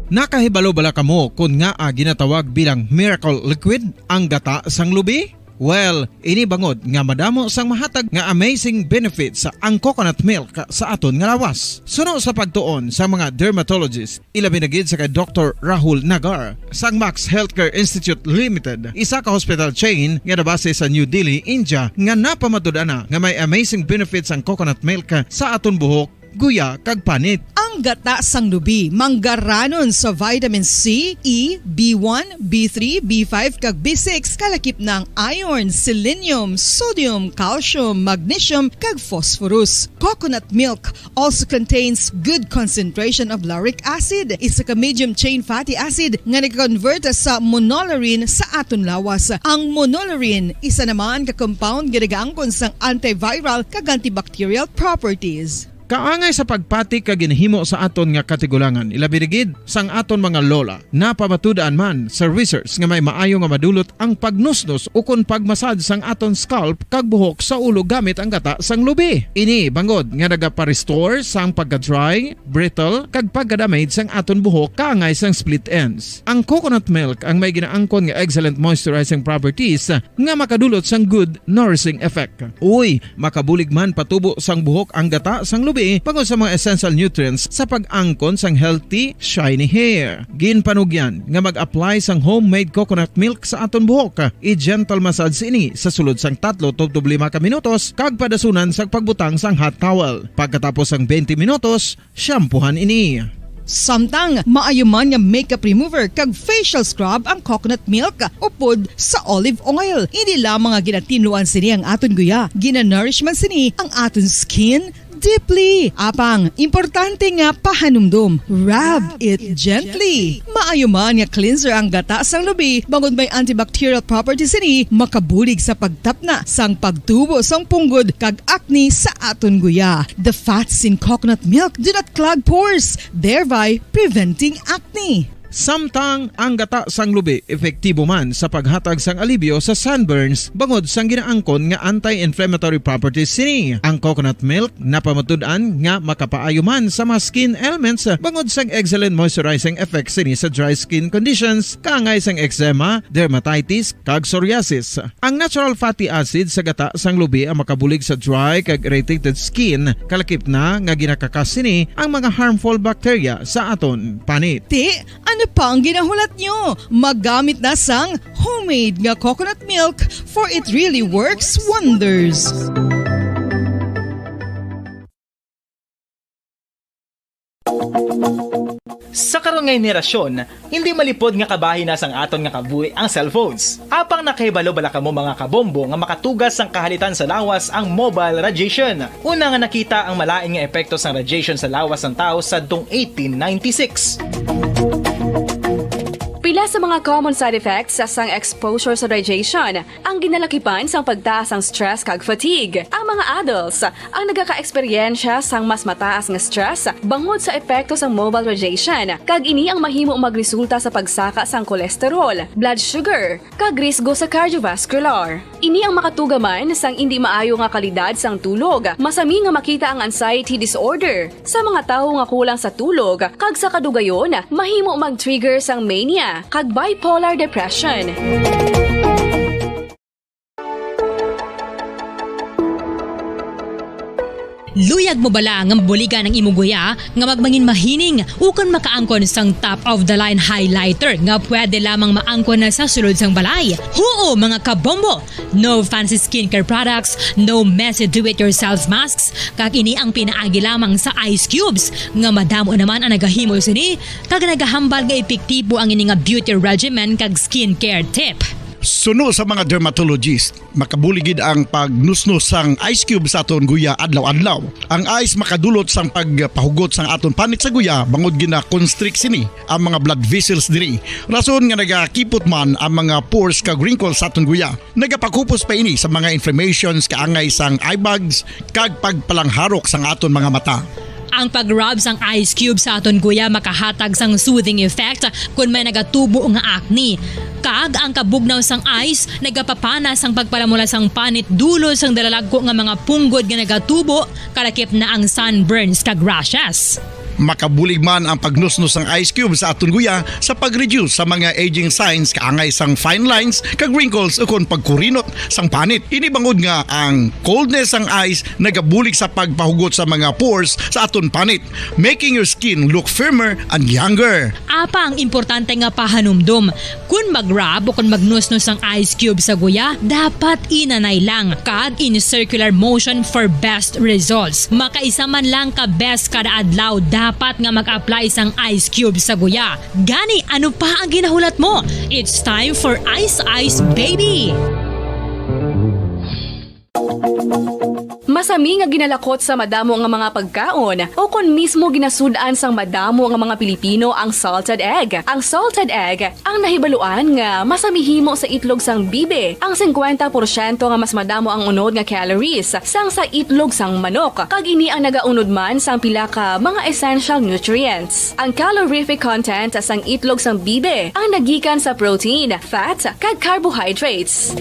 Nakahibalo bala kamo kon ngaa ginatawag bilang miracle liquid ang gata sang lubi? Well, ini bangod nga madamo sang mahatag nga amazing benefits ang coconut milk sa aton nga lawas. Suno sa pagtuon sa mga dermatologist, ilabi na gid sa kay Doktor Rahul Nagar sang Max Healthcare Institute Limited, isa ka hospital chain nga nabase sa New Delhi, India, nga napamatud-an na nga may amazing benefits ang coconut milk sa aton buhok, guya, kag panit. Ang gata sang lubi manggaranon sa vitamin C, E, B one, B three, B five, kag B six, kalakip na ang iron, selenium, sodium, calcium, magnesium, kag phosphorus. Coconut milk also contains good concentration of lauric acid, isa ka medium chain fatty acid nga nag-convert sa monolaurin sa aton lawas. Ang monolaurin isa naman ka compound nga nagaangkon sang antiviral kag antibacterial properties. Kaangay sa pagpati kag ginhimo sa aton nga katigulangan, ilabi na gid sang aton mga lola. Napamatud-an man sa research nga may maayo nga madulot ang pagnusnos ukon pagmasad sang aton scalp kag buhok sa ulo gamit ang gata sang lubi. Ini bangod nga nagapa-restore sang pagka-dry, brittle, kag pagka-damage sang aton buhok kaangay sang split ends. Ang coconut milk ang may ginaangkon nga excellent moisturizing properties nga makadulot sang good nourishing effect. Uy, makabulig man patubo sang buhok ang gata sang lubi bangod sa mga essential nutrients sa pag-angkon sang healthy, shiny hair. Ginpanugyan nga mag-apply sang homemade coconut milk sa aton buhok. I-gentle massage ini sa sulod sang tatlo tubtob lima ka minutos kag padasunan sang pagbutang sang hot towel. Pagkatapos sang twenty minutos, shampoohan ini. Samtang maayo man nga makeup remover kag facial scrub ang coconut milk upod sa olive oil. Hindi lamang nga ginatinluan sini ang aton guya, ginanourish man sini ang aton skin deeply. Apang, importante nga pahanumdom, rub it gently. Maayo man nga cleanser ang gata sang lubi, bangod may antibacterial properties sini, makabulig sa pagtapna sang pagtubo sang punggod kag acne sa aton guya. The fats in coconut milk do not clog pores, thereby preventing acne. Samtang ang gata sang lubi epektibo man sa paghatag sang alibyo sa sunburns bangod sang ginaangkon nga anti-inflammatory properties sini. Ang coconut milk napamatud-an nga makapaayo man sa mga skin ailments bangod sang excellent moisturizing effects sini sa dry skin conditions, kaangay sang eczema, dermatitis, kag psoriasis. Ang natural fatty acid sa gata sang lubi ang makabulig sa dry kag irritated skin, kalakip na nga ginakakas sini ang mga harmful bacteria sa aton panit. Ti, ano pa ang ginahulat nyo? Maggamit na sang homemade nga coconut milk, for it really works wonders. Sa karon nga henerasyon, hindi malipod nga kabahin na sang aton nga kabuhi ang cellphones. Apang nakahibalo bala kamo, mga kabombo, nga makatugas sang kahalitan sa lawas ang mobile radiation? Una nga nakita ang malain nga epekto sang radiation sa lawas sang tawo sadtong eighteen ninety-six. Pila sa mga common side effects sang exposure sa radiation? Ang ginalakipan sang pagtaas sang stress kag fatigue. Ang mga adults ang nagaka-eksperyensya sang mas mataas nga stress bangod sa epekto sang mobile radiation, kag ini ang mahimo magresulta sa pagsaka sang cholesterol, blood sugar, kag risgo sa cardiovascular. Ini ang makatuga man sang indi maayo nga kalidad sang tulog. Masami nga makita ang anxiety disorder sa mga tawo nga kulang sa tulog, kag sa kadugayon, mahimo mag-trigger sang mania kag bipolar depression. Luyag mo bala nga mabuligan ang imo guya nga magmangin mahining ukon makaangkon sang top of the line highlighter nga pwede lamang maangkon na sa sulod sang balay? Huo, mga kabombo! No fancy skincare products, no messy do-it-yourself masks, kag ini ang pinaagi lamang sa ice cubes, nga madamo naman ang nagahimo sini, kag nagahambal nga epektibo ang ini nga beauty regimen kag skincare tip. Suno sa mga dermatologist, makabulig gid ang pagnusnos sang ice cube sa aton guya adlaw-adlaw. Ang ice makadulot sang pagpahugot sang aton panit sa guya bangod gina-constrict sini ang mga blood vessels diri. Rason nga nagakipot man ang mga pores kag wrinkles sa aton guya. Nagapakupos pa ini sa mga inflammations kaangay sang eye bags kag pagpalangharok sang aton mga mata. Ang pag-rub sang ice cube sa aton guya makahatag sang soothing effect kon may nagatubo nga acne. Kag ang kabugnaw sang ice nagapapana sang pagpalamula sang panit dulot sang dalalagko nga mga punggod nga nagatubo, kalakip na ang sunburns kag rashes. Makabulig man ang pagnusnos sang ice cube sa aton guya sa pag-reduce sa mga aging signs kaangay sang fine lines kag wrinkles ukon pagkurinot sang panit. Ini bangod nga ang coldness sang ice nagabulig sa pagpahugot sa mga pores sa aton panit, making your skin look firmer and younger. Apang importante nga pahanumdom, kon mag-rub o kon magnusnos ang ice cube sa guya, dapat inanay lang kag in circular motion for best results. Makaisa man lang ka beses kada adlaw dapat nga mag-apply sang ice cube sa guya. Gani, ano pa ang ginahulat mo? It's time for Ice Ice Baby! Masami nga ginalakot sa madamo nga mga pagkaon, o kon mismo ginasud-an sang madamo nga mga Pilipino ang salted egg. Ang salted egg ang nahibaluan nga masami himo sa itlog sang bibi. Ang singkwenta porsyento nga mas madamo ang unod nga calories sang sa itlog sang manok, kag ini ang nagaunod man sang pila ka mga essential nutrients. Ang calorific content sang itlog sang bibi ang nagikan sa protein, fat, kag carbohydrates.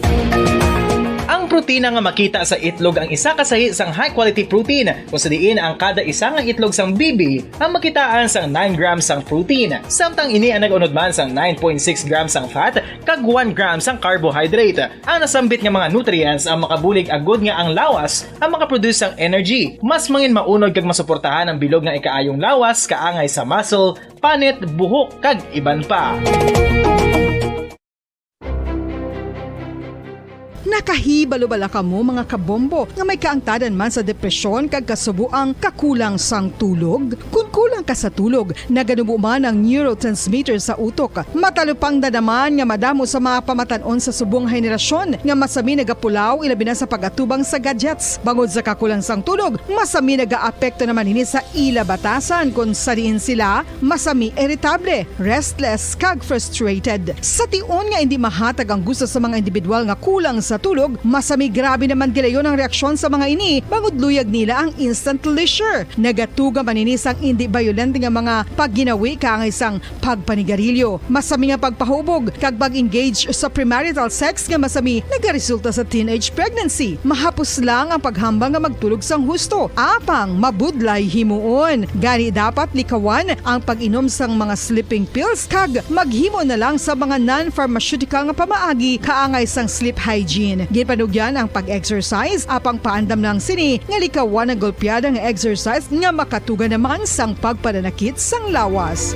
Ang protina nga makita sa itlog ang isa ka sahi sang high-quality protein, kung sa diin ang kada isa nga itlog sang bibi ang makitaan sang nine grams sang protein, samtang ini ang nag-unod man sang nine point six grams sang fat kag one gram sang carbohydrate. Ang nasambit nga mga nutrients ang makabulig agud nga ang lawas ang makaproduce sang energy, mas mangin maunod kag masuportahan ang bilog nga ikaayong lawas kaangay sa muscle, panit, buhok, kag iban pa. Nakahibalo bala kamo, mga kabombo, nga may kaangtanan man sa depresyon kag kasubo ang kakulang sang tulog? Kon kulang ka sa tulog, naganubo man ang neurotransmitter sa utok. Matalupangdan naman nga madamo sa mga pamatan-on sa subong henerasyon nga masami nagapulaw, ilabi na sa pag-atubang sa gadgets. Bangod sa kakulang sang tulog, masami nagaapekto naman ini sa ila batasan, kon sa diin sila masami iritable, restless, kag frustrated. Sa tion nga indi mahatag ang gusto sa mga individual nga kulang sa tulog, masami grabe naman gilayon ang reaksyon sa mga ini, bangod luyag nila ang instant pleasure. Nagatuga man ini sang indi bayolente nga mga pagginawi kaangay sang pagpanigarilyo, masami nga pagpahubog, kag pag-engage sa premarital sex nga masami nagaresulta sa teenage pregnancy. Mahapos lang ang paghambal nga magtulog sang husto, apang mabudlay himuon. Gani, dapat likawan ang pag-inom sang mga sleeping pills kag maghimo na lang sa mga non-pharmaceutical nga pamaagi kaangay sang sleep hygiene. Ginpanugyan ang pag-exercise, apang paandam lang sini nga likawan ang golpeada nga exercise nga makatuga naman sang pagpananakit sang lawas.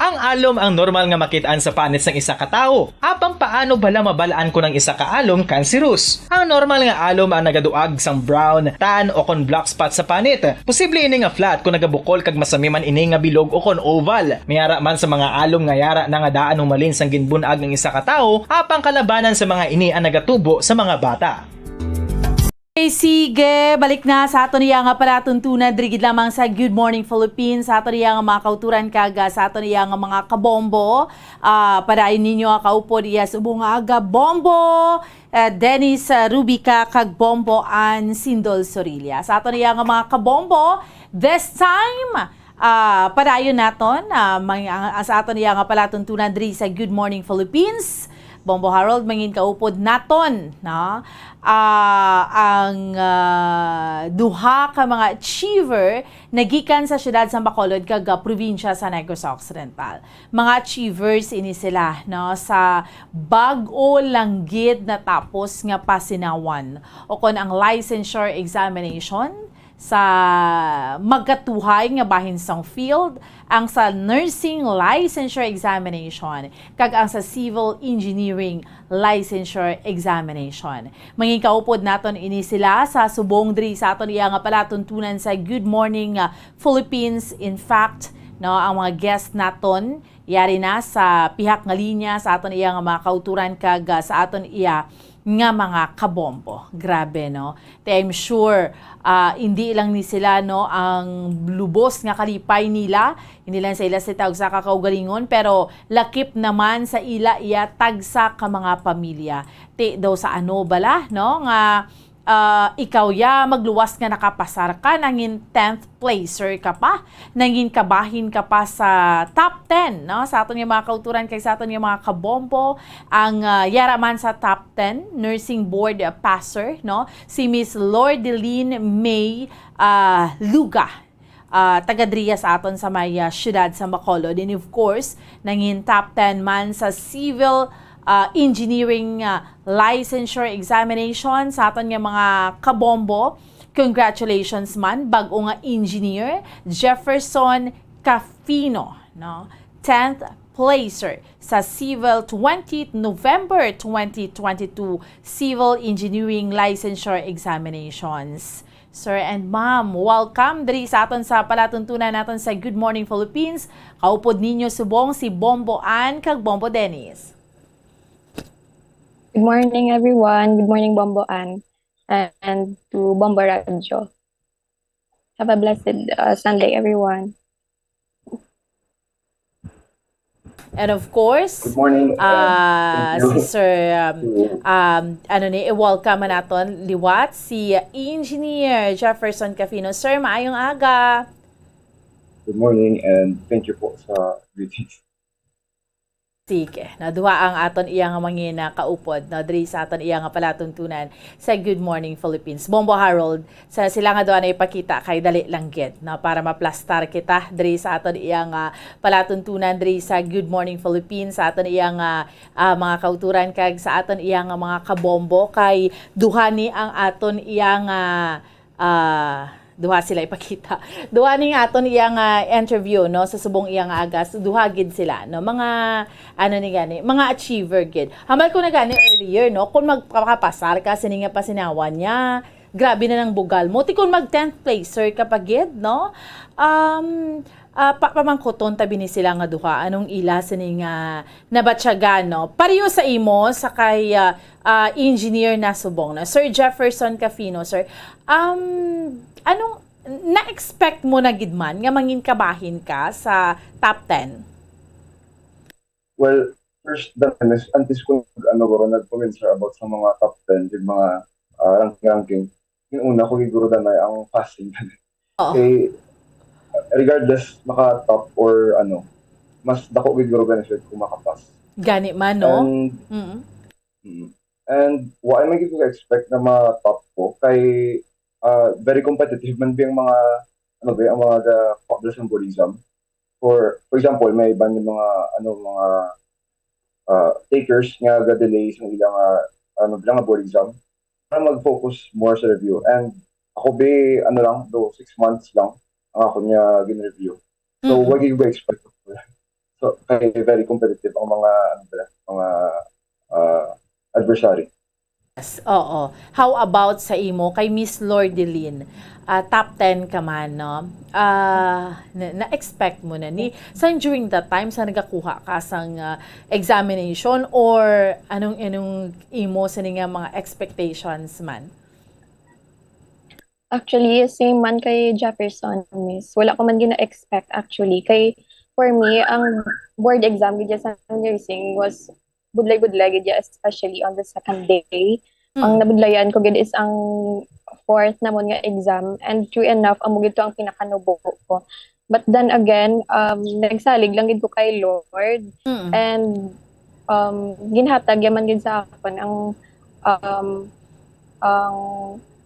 Ang Alom ang normal nga makit-an sa panit sang isa ka tawo. Apang paano bala mabal-an kon ang isa ka alom cancerous? Ang normal nga alom ang nagaduag sang brown, tan, o kon black spot sa panit. Posible ini nga flat kon nagabukol kag masami man ini nga bilog o kon oval. May ara man sa mga alom nga yara na nga daan humalin sang ginbun-ag ang isa ka tawo, apang kalabanan sa mga ini ang nagatubo sa mga bata. Okay, sige, balik na sa aton iya nga palatuntunan diri gid lamang sa Good Morning Philippines, sa aton iya nga mga kauturan kag, ah, sa aton iya nga mga kabombo. Ah, padayon ninyo, ah, kaupod iya subong nga aga, Bombo, ah, Dennis, ah, Rubica kag Bombo Ann Sindol Sorilla. Sa aton iya nga mga kabombo, this time, ah, padayon naton, ah, may, ah, sa aton iya nga palatuntunan diri sa Good Morning Philippines. Bombo Harold, mangin kaupod naton, no? Ah, ang, ah, duha ka mga achiever nagikan sa siyudad sa Bacolod kag, ah, probinsya sa Negros Occidental. Mga achievers ini sila, no, sa bag-o lang gid natapos nga pasinawan, o kon ang licensure examination sa magkatuhay nga bahin sang field, ang sa nursing licensure examination kag ang sa civil engineering licensure examination. Mangin kaupod naton ini sila sa subong diri sa aton iya nga palatuntunan sa Good Morning, ah, Philippines. In fact, no, ang mga guest naton yari na sa pihak nga linya sa aton iya nga mga kauturan kag, ah, sa aton iya nga mga kabombo. Grabe, no? Te, I'm sure, ah, hindi lang ni sila, no, ang lubos nga kalipay nila, hindi lang sa ila sa tagsa ka kaugalingon, pero lakip naman sa ila iya tagsa ka mga pamilya. Te, daw sa ano bala, no, nga, ah, ikaw ya magluwas nga nakapasar ka, nangin tenth placer ka pa, nangin kabahin ka pa sa top ten, no? Sa aton nga mga kauturan kag sa aton nga mga kabombo, ang, ah, yara man sa top ten, nursing board, ah, passer, no? Si Miss Lordeline May, ah, Luga, ah, taga diriya sa aton sa may, ah, siyudad sa Bacolod. And of course, nangin top ten man sa civil, ah, engineering, ah, licensure examination sa aton nga mga kabombo. Congratulations man, bag-o nga engineer, Jefferson Cafino, no? Tenth placer sa Civil twentieth November twenty twenty-two Civil Engineering Licensure Examinations. Sir and ma'am, welcome diri sa aton sa palatuntunan naton sa Good Morning Philippines. Kaupod ninyo subong si Bombo Ann kag Bombo Dennis. Good morning, everyone. Good morning, Bombo Ann, and to Bombo Radyo. Have a blessed, uh, Sunday, everyone. And of course, Good morning. ah, Thank you. Si Sir, um, to- um, ano ni, i-welcome man naton liwat si Engineer Jefferson Cafino. Sir, maayong aga. Good morning and thank you po sa greetings. Sige, na duha ang aton iya nga mangin kaupod, no, diri sa aton iya nga palatuntunan sa Good Morning Philippines. Bombo Harold, sa sila nga duha na ipakita kay dali lang gid, no, para maplastar kita diri sa aton iya nga palatuntunan diri sa Good Morning Philippines, sa aton iya nga, ah, mga kauturan kag sa aton iya nga mga kabombo, kay duha ni ang aton iya nga, ah, duha sila ipakita. Duha ni nga aton iya nga interview, no, sa subong iya nga agas, duha gid sila, no, mga ano ni gani, mga achiever gid. Hambal ko na gani earlier, no, kung magpakapasar ka sini nga pasinawan niya, grabe na nang bugal mo. Ti kung mag tenth placer ka pa gid, no? Um, ah, pa pamangkuton tabi ni sila nga duha, anong ila sini nga nabatyagan, no? Pareho sa imo sa kay, ah, ah, Engineer Nasubong, no? Sir Jefferson Cafino, sir. Um, anong na-expect mo na gid man nga mangin kabahin ka sa top ten? Well, first, the honest, antes ko nag, ano, guro, nag-comment, sir, about sa mga top ten, yung mga ah, ranking, ranking, yung una ko giguro danay ang passing. Oo. Kay regardless maka top or ano, mas dako gid guro benefit kung makapass. Gani man, no? And Mm. mm, and wa man gid ko expect na ma-top ko kay ah, very competitive man biyang mga ano ba ang mga ga-publish ng board exam. For for example, may iban yung mga ano mga ah, takers nga ga-delay sa ilang ah, ano lang board exam para mag-focus more sa review. And ako be ano lang, do six months lang ang ako niya gin-review. So, Mm. what do you expect of that? So, kay very competitive ang mga, ano, mga, ah, adversary. Yes, oo. How about sa imo kay Miss Lordeline? Ah, top ten ka man, no? Ah, na- na-expect mo na ni sang during that time sa nagakuha ka sang ah, examination, or anong anong imo sa nga mga expectations man? Actually, same man kay Jefferson, Miss. Wala ko man gina-expect actually. Kay for me, ang board exam gid sa nursing was budlay-budlay gid, especially on the second day. Ang Mm. nabudlayan ko gid is ang fourth namon nga exam, and true enough, amo gid to ang pinakanubo ko. But then again, um, nagsalig lang gid ko kay Lord, Mm. and um, ginhatag yaman gid sa akon ang um, ang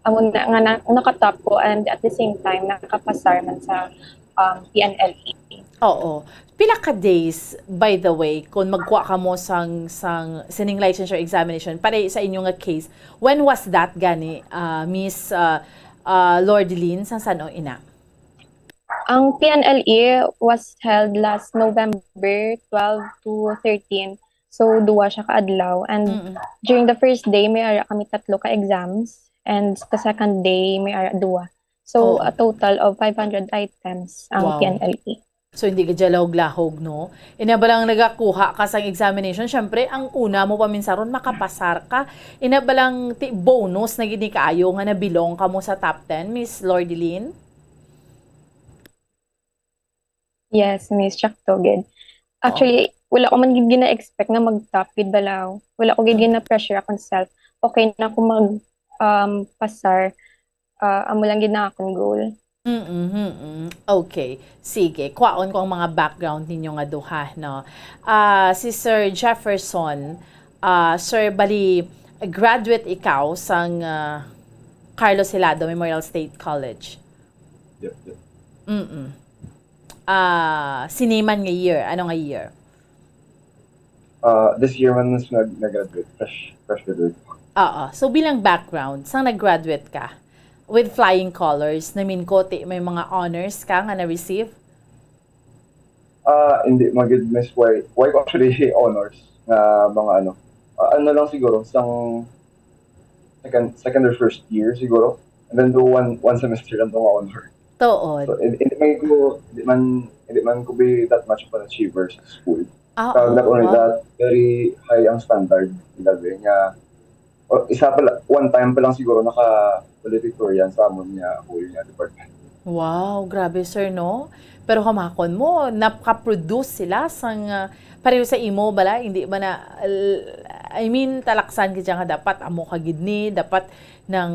amo na nga na, nakatop ko, and at the same time nakapasar man sa um, P N L E. Oo. Pila ka days, by the way, kung magkuha ka mo sang sang sining licensure examination para sa inyo nga case? When was that gani, ah, Miss ah, ah, Lordeline, sang san-o ina? Ang P N L E was held last November twelve to thirteen. So, duwa siya ka adlaw. And Mm. during the first day, may ara kami tatlo ka exams. And sa second day, may ara duwa. So, Oo. a total of five hundred items ang Wow. P N L E. So, hindi ka dyan lahog-lahog, no? Ina ba lang nagakuha ka sang examination? Siyempre, ang una mo paminsaron, makapasar ka. Ina ba lang ti bonus na gini kaayo nga nabilong ka mo sa top ten, Miss Lordeline? Yes, Miss, sakto gid. Actually, wala ko man gid gina-expect nga mag-top gid bala. Wala ko gid gina-pressure akong self. Okay na ako mag um, pasar. Ah, amo lang gid na akong goal. Mm-hmm. Okay. Sige. Kwaon ko ang mga background ninyo nga duha, no? Ah, si Sir Jefferson, ah, Sir, bali, graduate ikaw sang ah, Carlos Hilado Memorial State College. Yep, yep. Mm-mm. Ah, siniman nga year? Ano nga year? Ah, this year man mas nag nag-graduate, fresh fresh graduate. Oo. So, bilang background, sang nag-graduate ka with flying colors, namin ko, ti, may mga honors ka nga na-receive? Ah, hindi magid, Miss. Why, why ko actually honors nga mga ano? Ah, ano lang siguro, sang second, second or first year siguro. And then do one, one semester lang to nga honor. Tuod. So, hindi, hindi man ko, hindi man, hindi man ko be that much of an achiever sa school. Ah, Kag not only wow. that, very high ang standard nila, be, nga, o, isa pa la-, one time pa lang siguro naka-valedictorian sa amon nga whole nga department. Wow, grabe, sir, no? Pero hamakon mo, nakaproduce sila sang ah, pareho sa imo bala, hindi ba na l- I mean, talaksan gid siya nga dapat amo ka gid ni, dapat nang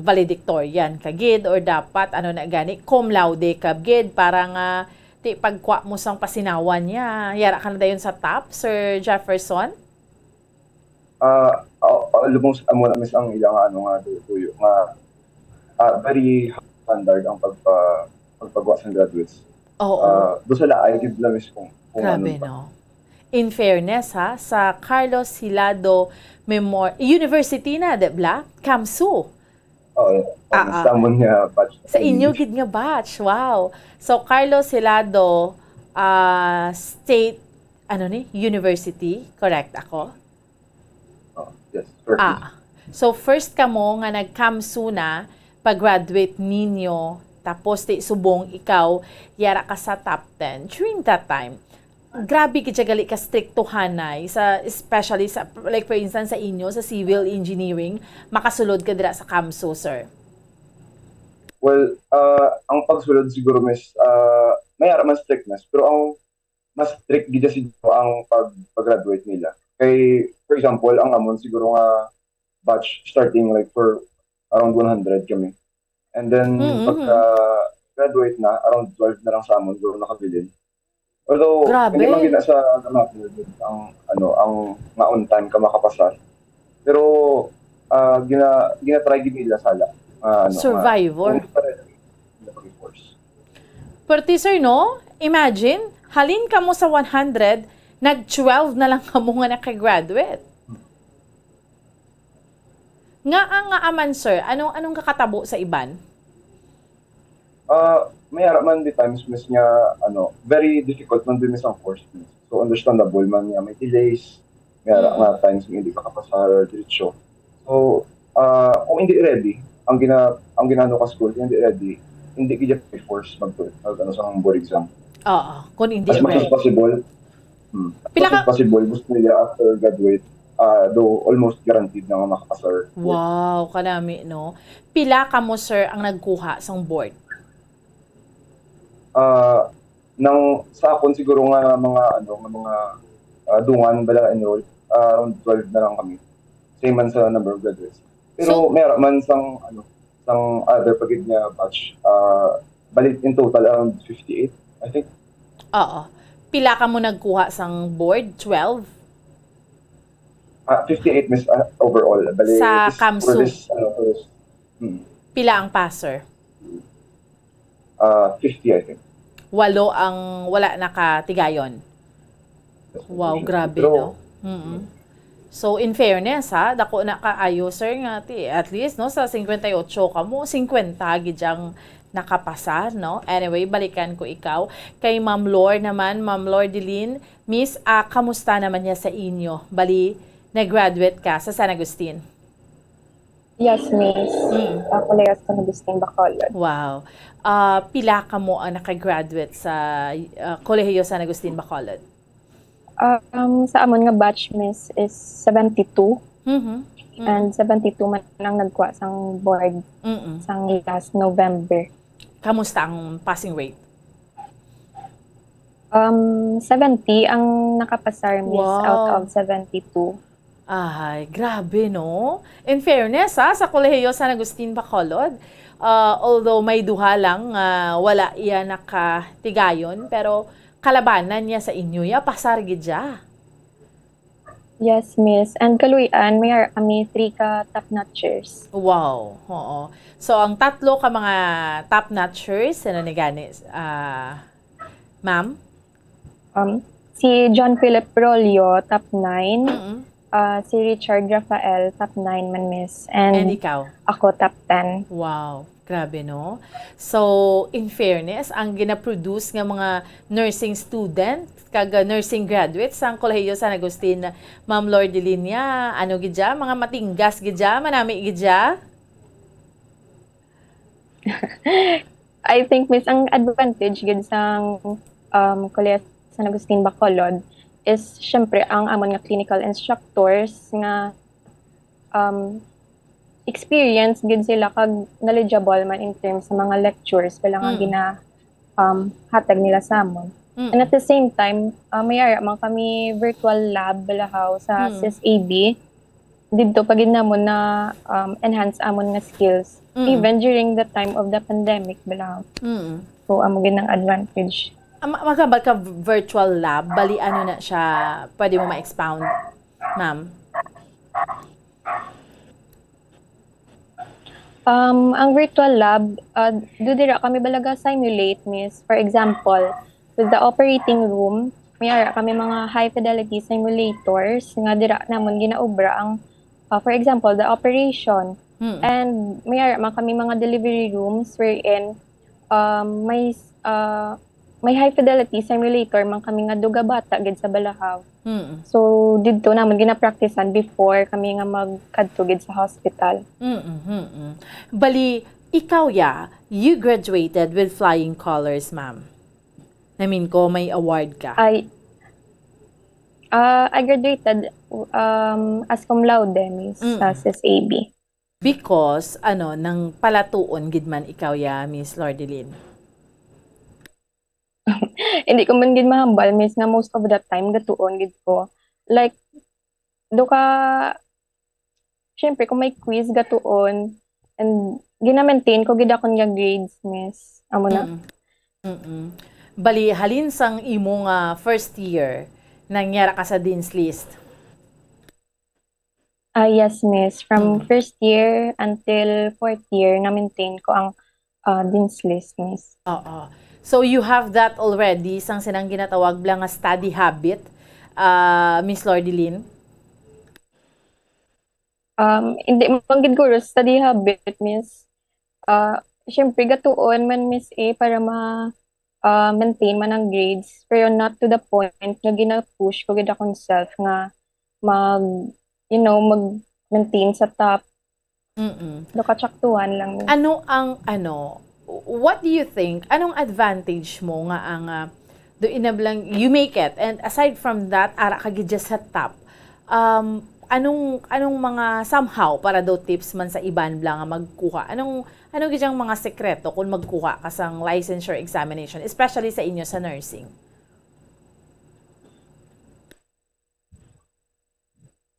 valedictorian ka gid, or dapat ano na gani, cum laude ka gid, para nga ti pagkwa mo sang pasinawan niya, yara ka na dayon sa top, Sir Jefferson? Ah, uh, uh, lubong sa amo na, Miss, ang ilang ano nga tu- tuyo nga ah, very high standard ang pagpa pagpagwa sa graduates. Oo. Ah, do sa laay gid lang, Miss, kung, kung Grabe, ano pa. No? In fairness, ha, sa Carlos Hilado Memor University na, di ba? CAMSU. Oo, Ah, ah. Sa amon nga batch. Sa inyo gid nga batch. Wow. So, Carlos Hilado ah, State, ano ni? University. Correct ako? Oh, yes, perfect. Ah. So, first ka mo nga nag-CAMSU na, pag-graduate ninyo, tapos ti subong ikaw, yara ka sa top ten. During that time, grabe gid siya gali ka striktohanay, sa, especially sa, like for instance, sa inyo, sa civil engineering, makasulod ka dira sa CAMSU, sir? Well, ah, ang pagsulod siguro, Miss, ah, may ara man strictness, pero ang mas strict gid siguro ang pag pag-graduate nila. Kay, for example, ang amon siguro nga batch starting like for around one hundred kami. And then, Mm, pagka graduate na, around twelve na lang sa amon siguro nakabilin. Although, Grabe. Hindi man gina sa ano, ang, ano, ang nga on time ka makapasar. Pero, ah, gina, gina-try gid nila sala. Ah, ano, Survivor. Nga, hindi pa rin force. Perti, sir, no? Imagine, halin ka mo sa one hundred, nag-twelve na lang ka mo nga nakagraduate. Nga ang nga aman, sir, anong, anong kakatabo sa iban? Ah, may ara man di times, Miss, nga, ano, very difficult man din isang course, Miss. So, understandable man nga may delays, may ara nga times nga hindi ka kapasar diretso. So, ah, kung hindi ready, ang gina-, ang ginano ka school, kung hindi ready, hindi gid i-force mag-, mag-, ano, sa board exam. Oo, kung hindi As much as ready. possible, hmm, as Pila much as ka- possible, gusto nila after graduate, ah, do almost guaranteed na nga makapasar. Wow, kanami, no? Pila kamo, sir, ang nagkuha sang board? Ah, nang sa akon siguro nga mga, ano, nga mga, ah, dungan bala enrolled, ah, around twelve na lang kami. Same man sa number of graduates. Pero So- may ara man sang, ano, sang other pa gid nga batch, ah, bali in total around fifty-eight, I think. Oo. Pila kamo nagkuha sang board? Twelve? Ah, fifty-eight, Miss, ah, overall. Bali, Sa this, CamSU. For this, ano, for this, hmm, Pila ang passer? ah, fifty, I think. Walo ang wala nakatigayon. Wow, grabe, Pero, no? Mm. So, in fairness, ha, dako na kaayo, sir, nga ti, at least, no, sa singkwenta y ocho kamo, singkwenta gid ang nakapasa, no? Anyway, balikan ko ikaw. Kay Ma'am Lor naman, Ma'am Lor Delin, Miss, ah, kamusta naman niya sa inyo? Bali, nag-graduate ka sa San Agustin? Yes, Miss. Mm. Sa Kolehiyo San Agustin, Bacolod. Wow. Ah, pila kamo ang nakagraduate sa ah, Kolehiyo San Agustin, Bacolod? Um, sa amon nga batch, Miss, is seventy-two. Mhm. Mm. And seventy-two man ang nagkuha sang board Mm-mm. sang last November. Kamusta ang passing rate? Um, seventy ang nakapasar, Miss, Wow. out of seventy-two. Ay, grabe, no? In fairness, ha, sa Kolehiyo San Agustin, Bacolod, ah, although may duha lang nga wala iya nakatigayon, pero kalabanan niya sa inyo, ya, pasar gid siya. Yes, Miss. And kaluy-an, may ara kami three ka top notchers. Wow, oo. So, ang tatlo ka mga top notchers, ano ni gani, ah, ma'am? Um, si John Philip Rollo, top nine. Mm-mm. Ah, si Richard Rafael, top nine man, Miss. And And ikaw? Ako, top ten. Wow, grabe, no? So, in fairness, ang ginaproduce nga mga nursing student kag, uh, nursing graduates sang Kolehiyo San Agustin, Ma'am Lordeline, ya, ano gid ya, mga matinggas gid ya, manami gid ya? I think, Miss, ang advantage gid sang, um, Kolehiyo San Agustin Bacolod is, syempre, ang amon nga clinical instructors nga, um, experience gid sila kag knowledgeable man in terms sa mga lectures bala nga Mm. gina, um, hatag nila sa amon. Mm. And at the same time, uh, may ara man kami virtual lab balahaw sa Mm. C S A B. Didto pa gid namon na, um, enhance amon nga skills, Mm. even during the time of the pandemic balahaw. Mm. So, amo gid ang advantage. Ah, ma-, magambal ka v-, virtual lab, bali ano na siya, pwede mo ma-expound, ma'am? Um, ang virtual lab, uh, do dira kami balaga simulate, Miss. For example, with the operating room, may ara kami mga high fidelity simulators nga dira namon ginaobra ang, uh, for example, the operation. Mm. And may ara man kami mga delivery rooms wherein, um, may, uh, may high fidelity simulator man kami nga dugabata gid sa balahaw. Mm. So, didto namon ginapracticean before kami nga magkadto gid sa hospital. Mm, mm, mm. Bali, ikaw ya, you graduated with flying colors, ma'am. I mean, ko may award ka. I, uh, I graduated, um, as cum laude, Miss, Mm. sa C S A B. Because, ano, nang palatuon gid man ikaw ya, Miss Lordeline. Hindi ko man gid mahambal, Miss, nga most of the time gatuon gid ko. Like, do ka, syempre, kung may quiz, gatuon, and gina-maintain ko gid akon nga grades, Miss. Amo na. Mm. Mm-mm. Bali, halin sang imo nga first year, nangyara ka sa Dean's List. Ah, yes, Miss. From Mm. first year until fourth year, na-maintain ko ang, ah, Dean's List, Miss. Oo. So, you have that already, sang sinang ginatawag bala nga study habit, ah, Miss Lordeline? Um, hindi man gid guro study habit, Miss. Ah, syempre, gatuon man, Miss A, para ma-, ah, maintain man ang grades, pero not to the point nga gina-push ko gid akong self nga mag, you know, mag-maintain sa top. Mm-mm. Nakatsaktuhan lang. Ano ang, ano, what do you think? Anong advantage mo nga ang, ah, do inablang, you make it, and aside from that, ara ka gid sa top. Um, anong, anong mga somehow para do tips man sa iban bla nga magkuha? Anong, ano gid ang mga sekreto kung magkuha ka sang licensure examination, especially sa inyo sa nursing?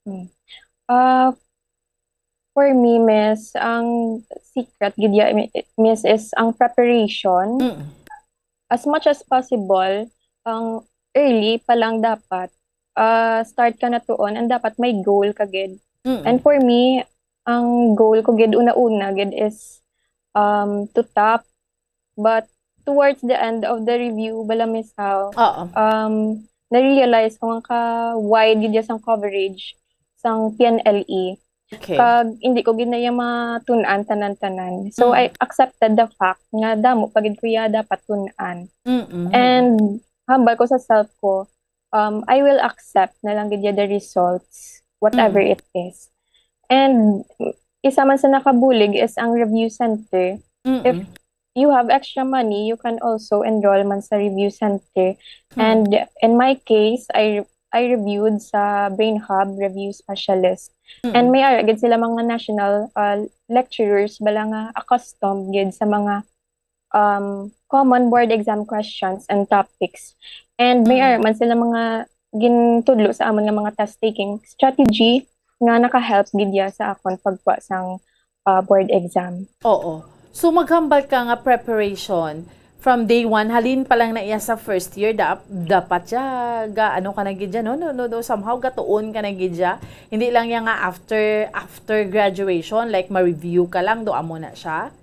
Hmm. Ah, for me, Miss, ang secret gid ya, mi-, Miss, is ang preparation. Mm. As much as possible, ang early pa lang dapat, ah, start ka na tuon, and dapat may goal ka gid. Mm. And for me, ang goal ko gid una-una gid is, um, to top. But towards the end of the review, bala, Miss, how, Oo. um, na-realize ko nga ka-wide gid ya sang coverage sang P N L E. Okay. Kag hindi ko gid na iya matun-an tanan-tanan. So, Mm. I accepted the fact nga damo pa gid ko iya dapat tun-an. Mm-mm. And hambal ko sa self ko, um, I will accept na lang gid ya the results, whatever Mm. it is. And isa man sa nakabulig is ang review center. Mm-mm. If you have extra money, you can also enroll man sa review center. Hmm. And in my case, I I reviewed sa Brain Hub Review Specialist. Mm. And may ara gid sila mga national, uh, lecturers bala nga accustomed gid sa mga, um, common board exam questions and topics. And may Mm. ara man sila mga gintudlo sa amon nga mga test taking strategy nga naka-help gid ya sa akon pagkuha sang, uh, board exam. Oo. So, maghambal ka nga preparation from day one, halin pa lang na iya sa first year, da-, dapat siya, ga, ano ka na gid siya, no? No, no, no, somehow, gatuon ka na gid siya. Hindi lang niya nga after, after graduation, like, ma-review ka lang, do amo na siya?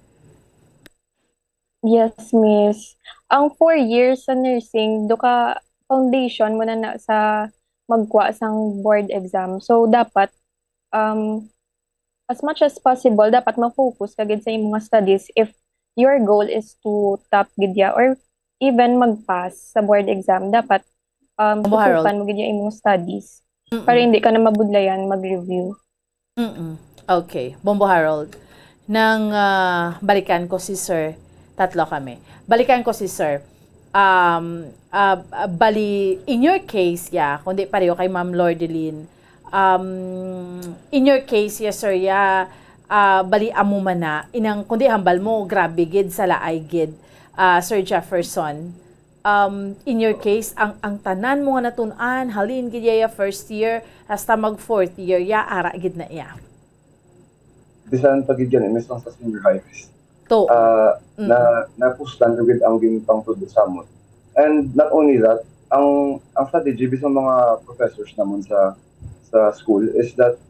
Yes, Miss. Ang four years sa nursing, do ka foundation mo na na sa magkuha sang board exam. So, dapat, um, as much as possible, dapat ma-focus ka gid sa imong studies if your goal is to top gid ya or even mag-pass sa board exam. Dapat, um, Amo, Harold. tutukan mo gid ya imong studies Mm-mm. para hindi ka na mabudlayan mag-review. Mm-mm. Okay. Bombo Harold, nang, ah, balikan ko si Sir, tatlo kami. Balikan ko si Sir. Um, ah, ah, bali, in your case, ya, kundi pareho kay Ma'am Lordeline, um, in your case, ya, Sir, ya, ah, bali, amo man na, inang, kundi hambal mo, grabe gid, sa laay gid, ah, Sir Jefferson. Um, in your case, ang, ang tanan mo nga natun-an, halin gid ya first year, hasta mag fourth year, ya, ara gid na iya. Bisan pa gid yan, eh, mismo sa senior high, Miss. To. Ah, Mm. na napustan ko gid ang ginpangtudlo sa amon. And not only that, ang ang strategy bisan mga professors namon sa sa school is that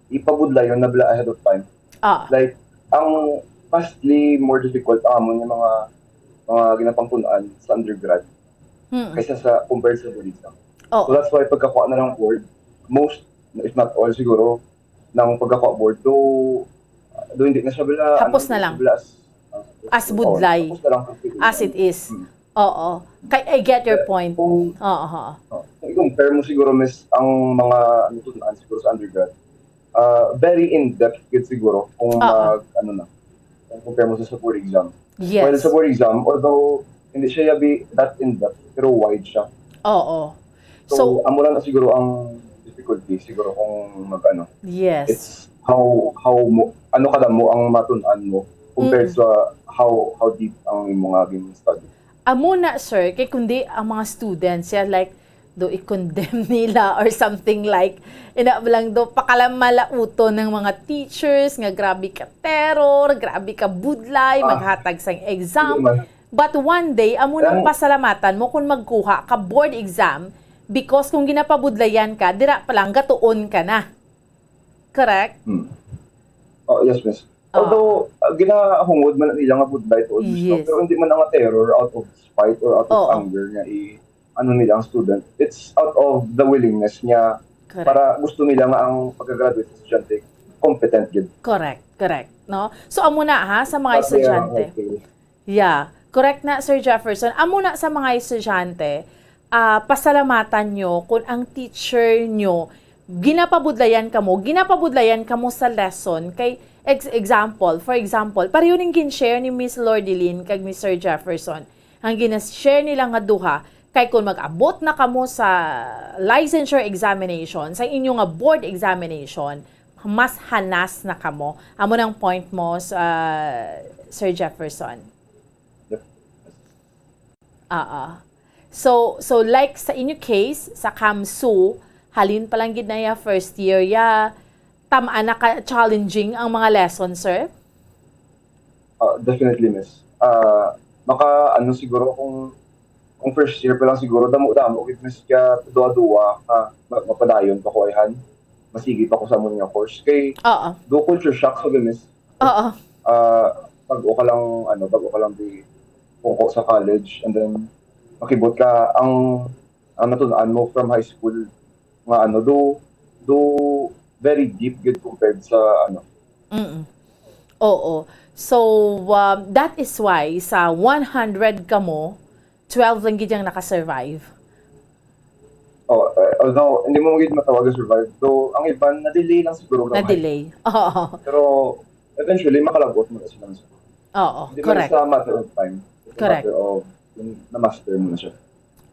ipabudlayon na bala ahead of time. Ah. Like, ang vastly more difficult ang amon nga mga mga ginapangtun-an sa undergrad Mm. kaysa sa compared sa board exam. Oo. So that's why pagkakuha na ng board, most, if not all siguro, ng pagkakuha board, do, do hindi na siya bala, Hapos ano, na lang. Bala as, As oo, budlay. Hapos na lang completely. As it is. Mm. Oo. Kay, I get your point. Kung, Oo, oo. oh, kung i-compare mo siguro, Miss, ang mga ano to, siguro sa undergrad, ah, very in-depth gid siguro kung Oo. mag, ano na, kung compare mo sa, sa board exam. Well, Yes. Sa board exam, although hindi siya yabi that in-depth, pero wide siya. Oo. So, So, amo lang na siguro ang difficulty, siguro kung mag-ano. yes. It's how, how mo, ano kadamo ang matun-an mo compared Mm. sa how, how deep ang imo nga gin-study. Amo na, sir, kay kundi ang mga students, ya, like, do i-condemn nila or something like, ina lang do, pakalamala uton ng mga teachers nga grabe ka terror, grabe ka budlay, Ah. Maghatag sang exam. Hindi man. But one day, amo nang Ang pasalamatan mo kung magkuha ka board exam because kung ginapabudlayan ka, dira pa lang gatuon ka na. Correct? Hmm. Oh, yes, miss. Ah. Although, uh, ginahungod man nila nga budlay to, miss, no? Yes. Pero hindi man nga terror out of spite or out of Oo. anger nga i-, ano nila ang student. It's out of the willingness niya Correct. Para gusto nila nga ang pagka-graduate sa estudyante competent gid. Correct, correct, no? So, amo na, ha, sa mga Kasi, ah, estudyante. Okay. Yeah, correct na, Sir Jefferson. Amo na sa mga estudyante, ah, pasalamatan nyo kung ang teacher nyo, ginapabudlayan kamo, ginapabudlayan kamo sa lesson. Kay, ex-, example, for example, pareho ning gin-share ni Miss Lordilyn kag Mister Jefferson. Ang gina-share nila nga duha, kay kung mag-abot na kamo sa licensure examination, sa inyo nga board examination, mas hanas na kamo. Amo nang point mo, s-, ah, Sir Jefferson. Yep. Oo. So, so, like, sa inyo case, sa CAMSU, halin pa lang gid na ya first year ya, tam-, ah, naka-challenging ang mga lesson, sir? Ah, definitely, miss. Ah, maka, ano, siguro kung, kung first year pa lang siguro, damo-damo gid, miss, kaya duwa-duwa ka ma-, mapadayon pa ko ayhan. Masigi pa ko sa amon nga course. Kay, Oo. do culture shock sa, miss. Oo. Ah, bago ka lang, ano, bago ka lang di pungko sa college, and then makibot ka, ang, ang natun-an mo from high school nga, ano, do, do very deep gid compared sa, ano. Mm. Oo. So, um, that is why sa one hundred kamo, twelve lang gid ang nakasurvive. Oh, uh, although hindi mo gid matawag na survive, though ang iban na-delay lang siguro gamay. Na-delay. Oo. Pero eventually, makalabot mo na sila sa Oo, Hindi man correct. sa matter of time. It's a Correct. matter of yung na-master mo na siya.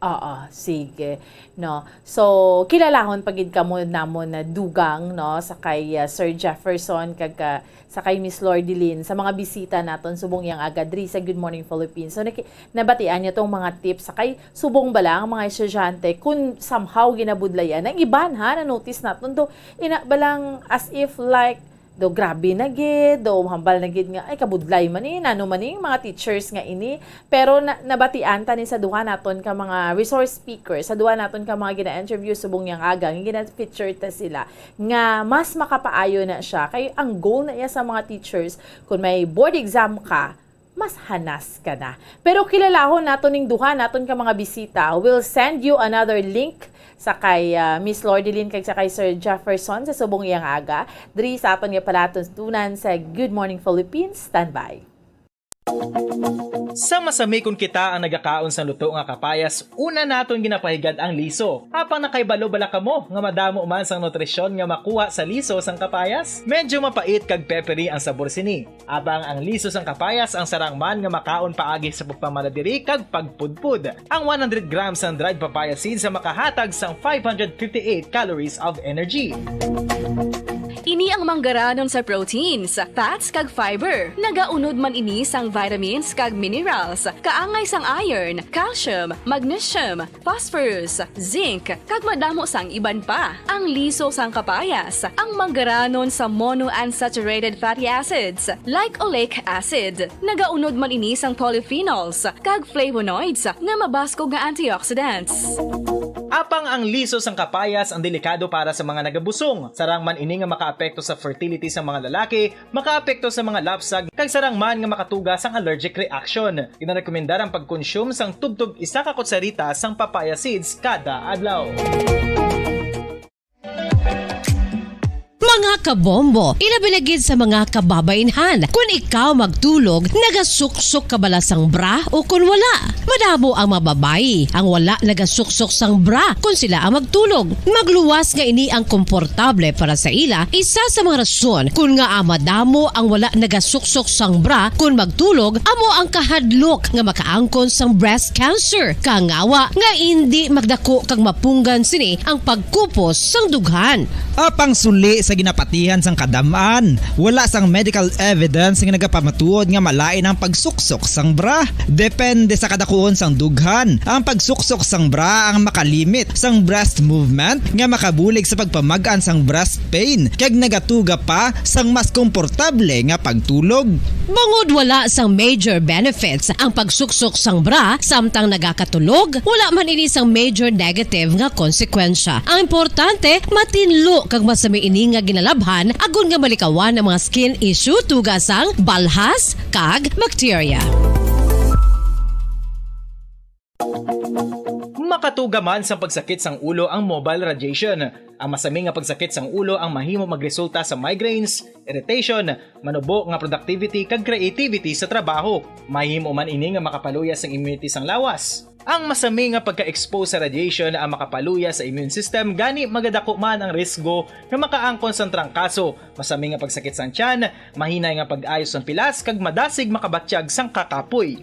Oo, sige. No. So, kilalahon pa gid kamo namon na dugang, no, sa kay, uh, Sir Jefferson kag, uh, sa kay Miss Lordilyn, sa mga bisita naton subong yang aga diri sa Good Morning Philippines. So, naki-, nabatian niyo tong mga tips sa kay subong bala ang mga estudyante kun somehow ginabudlayan. Ang iban, ha, na-notice naton do, ina balang as if like, do grabe na gid, do hambal na gid nga, "Ay, kabudlay man ni, nano man ni mga teachers nga ini." Pero na, nabatian ta ni sa duha naton ka mga resource speaker, sa duha naton ka mga gina-interview subong yang aga, nga gina-feature ta sila, nga mas makapaayo na siya. Kay ang goal na iya sa mga teachers, kung may board exam ka, mas hanas ka na. Pero kilalahon nato ning duha naton ka mga bisita. We'll send you another link sa kay, ah, Miss Lordilyn kag sa kay Sir Jefferson sa subong iyang aga diri sa aton nga palatuntunan sa Good Morning Philippines. Standby. Sa masami kon kita ang nagakaon sang luto nga kapayas, una naton ginapahigad ang liso. Apang nakahibalo bala kamo nga madamo man sang nutrisyon nga makuha sa liso sang kapayas? Medyo mapait kag peppery ang sabor sini. Apang ang liso sang kapayas ang sarang man nga makaon paagi sa pagpamala diri kag pagpudpod. Ang one hundred grams sang dried papaya seeds ang makahatag sang five hundred fifty-eight calories of energy. Ini ang manggaranon sa proteins, fats, kag fiber. Nagaunod man ini sang vitamins kag minerals, kaangay sang iron, calcium, magnesium, phosphorus, zinc, kag madamo sang iban pa. Ang liso sang kapayas, ang manggaranon sa monounsaturated fatty acids, like oleic acid. Nagaunod man ini sang polyphenols kag flavonoids nga mabaskog nga antioxidants. Apang ang liso sang kapayas ang delikado para sa mga nagabusong. Sarang man ini nga makaapekto sa fertility sa mga lalaki, makaapekto sa mga lapsag, kag sarang man nga makatuga sang allergic reaction. Ginarekomendar ang pagkonsume sang tubtob isa ka kutsarita sang papaya seeds kada adlaw. Mga kabombo, ilabi na gid sa mga kababainhan. Kun ikaw magtulog, nagasuksok ka bala sang bra o kun wala? Madamo ang mga babayi ang wala nagasuksok sang bra kun sila ang magtulog. Magluwas nga ini ang komportable para sa ila, isa sa mga rason kun ngaa madamo ang wala nagasuksok sang bra kun magtulog amo ang kahadlok nga makaangkon sang breast cancer, kangawa nga indi magdako kag mapunggan sini ang pagkupos sang dughan. Apang suli sa ginapatihan sang kadam-an, wala sang medical evidence nga nagapamatuod nga malain ang pagsuksok sang bra. Depende sa kadakuon sang dughan, ang pagsuksok sang bra ang makalimit sang breast movement nga makabulig sa pagpamag-an sang breast pain kag nagatuga pa sang mas komportable nga pagtulog. Bangod wala sang major benefits ang pagsuksok sang bra samtang nagakatulog, wala man ini sang major negative nga konsekwensya. Ang importante, matinlo kag masami ini nga ginalabhan agod nga malikawan ang mga skin issue tuga sang balhas kag bacteria. Makatutok Tugaman sang pagsakit sang ulo ang mobile radiation. Ang masami nga pagsakit sang ulo ang mahimo magresulta sa migraines, irritation, manubo nga productivity, kag creativity sa trabaho. Mahimo man ini nga makapaluya sang immunity sang lawas. Ang masami nga pagka-expose sa radiation ang makapaluya sa immune system, gani magadako man ang risgo nga makaangkon sang trangkaso, masami nga pagsakit sang tiyan, mahinay nga pag-ayo sang pilas, kag madasig makabatyag sang kakapoy.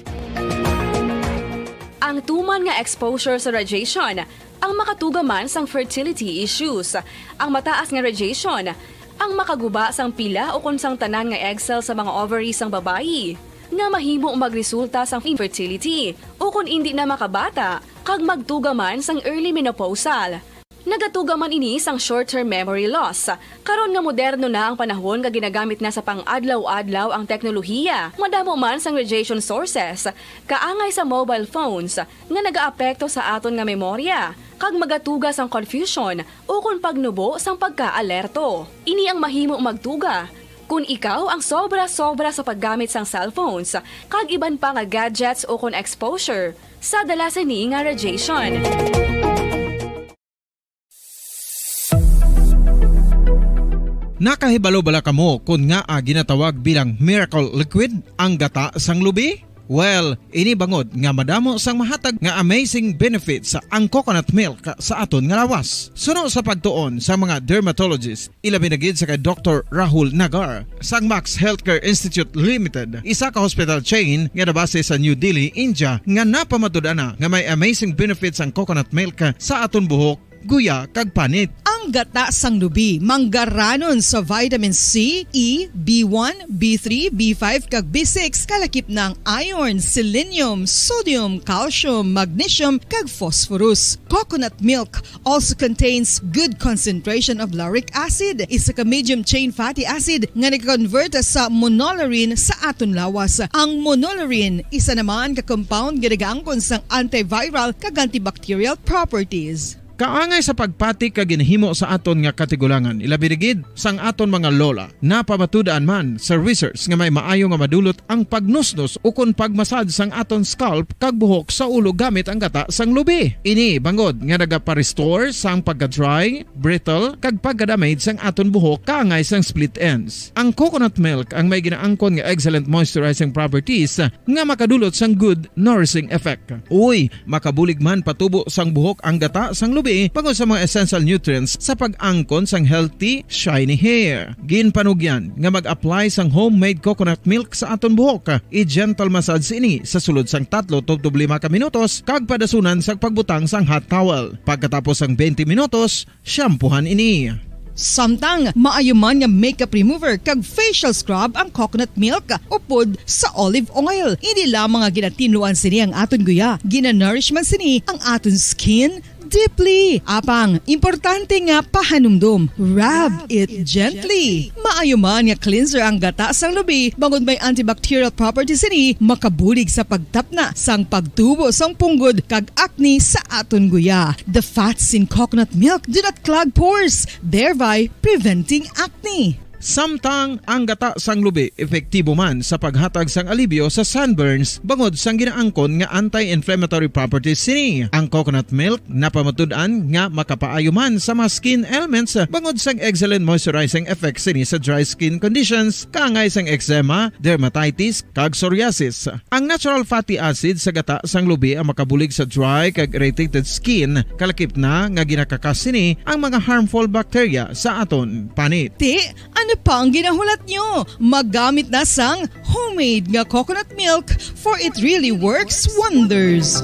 Ang tuman nga exposure sa radiation ang makatuga man sang fertility issues. Ang mataas nga radiation ang makaguba sang pila ukon sang tanan nga egg cell sa mga ovary sang babayi, nga mahimo magresulta sang infertility ukon indi na makabata kag magtuga man sang early menopausal. Nagatuga man ini sang short-term memory loss. Karon nga moderno na ang panahon nga ginagamit na sa pang-adlaw-adlaw ang teknolohiya, madamo man sang radiation sources, kaangay sa mobile phones, nga nagaapekto sa aton nga memorya, kag magatuga sang confusion ukon pagnubo sang pagka-alerto. Ini ang mahimo magtuga kon ikaw ang sobra-sobra sa paggamit sang cellphones kag iban pa nga gadgets ukon exposure sa dala sini nga radiation. Nakahibalo bala kamo kon ngaa ginatawag bilang miracle liquid ang gata sang lubi? Well, ini bangod nga madamo sang mahatag nga amazing benefits ang coconut milk sa aton nga lawas. Suno sa pagtuon sa mga dermatologist, ilabi na gid sa kay Doktor Rahul Nagar sang Max Healthcare Institute Limited, isa ka hospital chain nga nabase sa New Delhi, India, nga napamatud-an na nga may amazing benefits ang coconut milk sa aton buhok, guya, kag panit. Ang gata sang lubi manggaranon sa vitamin C, E, B one, B three, B five, kag B six, kalakip na ang iron, selenium, sodium, calcium, magnesium, kag phosphorus. Coconut milk also contains good concentration of lauric acid, isa ka medium chain fatty acid nga nagakonvert sa monolaurin sa aton lawas. Ang monolaurin isa naman ka compound nga nagaangkon sang antiviral kag antibacterial properties. Kaangay sa pagpati kag ginhimo sa aton nga katigulangan, ilabi na gid sang aton mga lola. Napamatud-an man sa research nga may maayo nga madulot ang pagnusnos ukon pagmasad sang aton scalp kag buhok sa ulo gamit ang gata sang lubi. Ini bangod nga nagaparestore sang pagka-dry, brittle, kag pagka-damage sang aton buhok kaangay sang split ends. Ang coconut milk ang may ginaangkon nga excellent moisturizing properties nga makadulot sang good nourishing effect. Uy, makabulig man patubo sang buhok ang gata sang lubi bangod sa mga essential nutrients sa pag-angkon sang healthy, shiny hair. Ginpanugyan nga mag-apply sang homemade coconut milk sa aton buhok. I-gentle massage ini sa sulod sang tatlo tubtob lima ka minutos kag padasunan sang pagbutang sang hot towel. Pagkatapos sang twenty minutos, shampoohan ini. Samtang maayo man nga makeup remover kag facial scrub ang coconut milk upod sa olive oil. Hindi lamang nga ginatinluan sini ang aton guya, ginanourish man sini ang aton skin deeply. Apang, importante nga pahanumdom, rub it gently. Maayo man nga cleanser ang gata sang lubi bangod may antibacterial properties sini, makabulig sa pagtapna sang pagtubo sang punggod kag acne sa aton guya. The fats in coconut milk do not clog pores, thereby preventing acne. Samtang ang gata sang lubi epektibo man sa paghatag sang alibyo sa sunburns bangod sang ginaangkon nga anti-inflammatory properties sini. Ang coconut milk napamatud-an nga makapaayo man sa mga skin ailments bangod sang excellent moisturizing effects sini sa dry skin conditions kaangay sang eczema, dermatitis, kag psoriasis. Ang natural fatty acid sa gata sang lubi ang makabulig sa dry kag irritated skin, kalakip na nga ginakakas sini ang mga harmful bacteria sa aton panit. Ti, ano pa ang ginahulat nyo? Magamit na sang homemade nga coconut milk, for it really works wonders.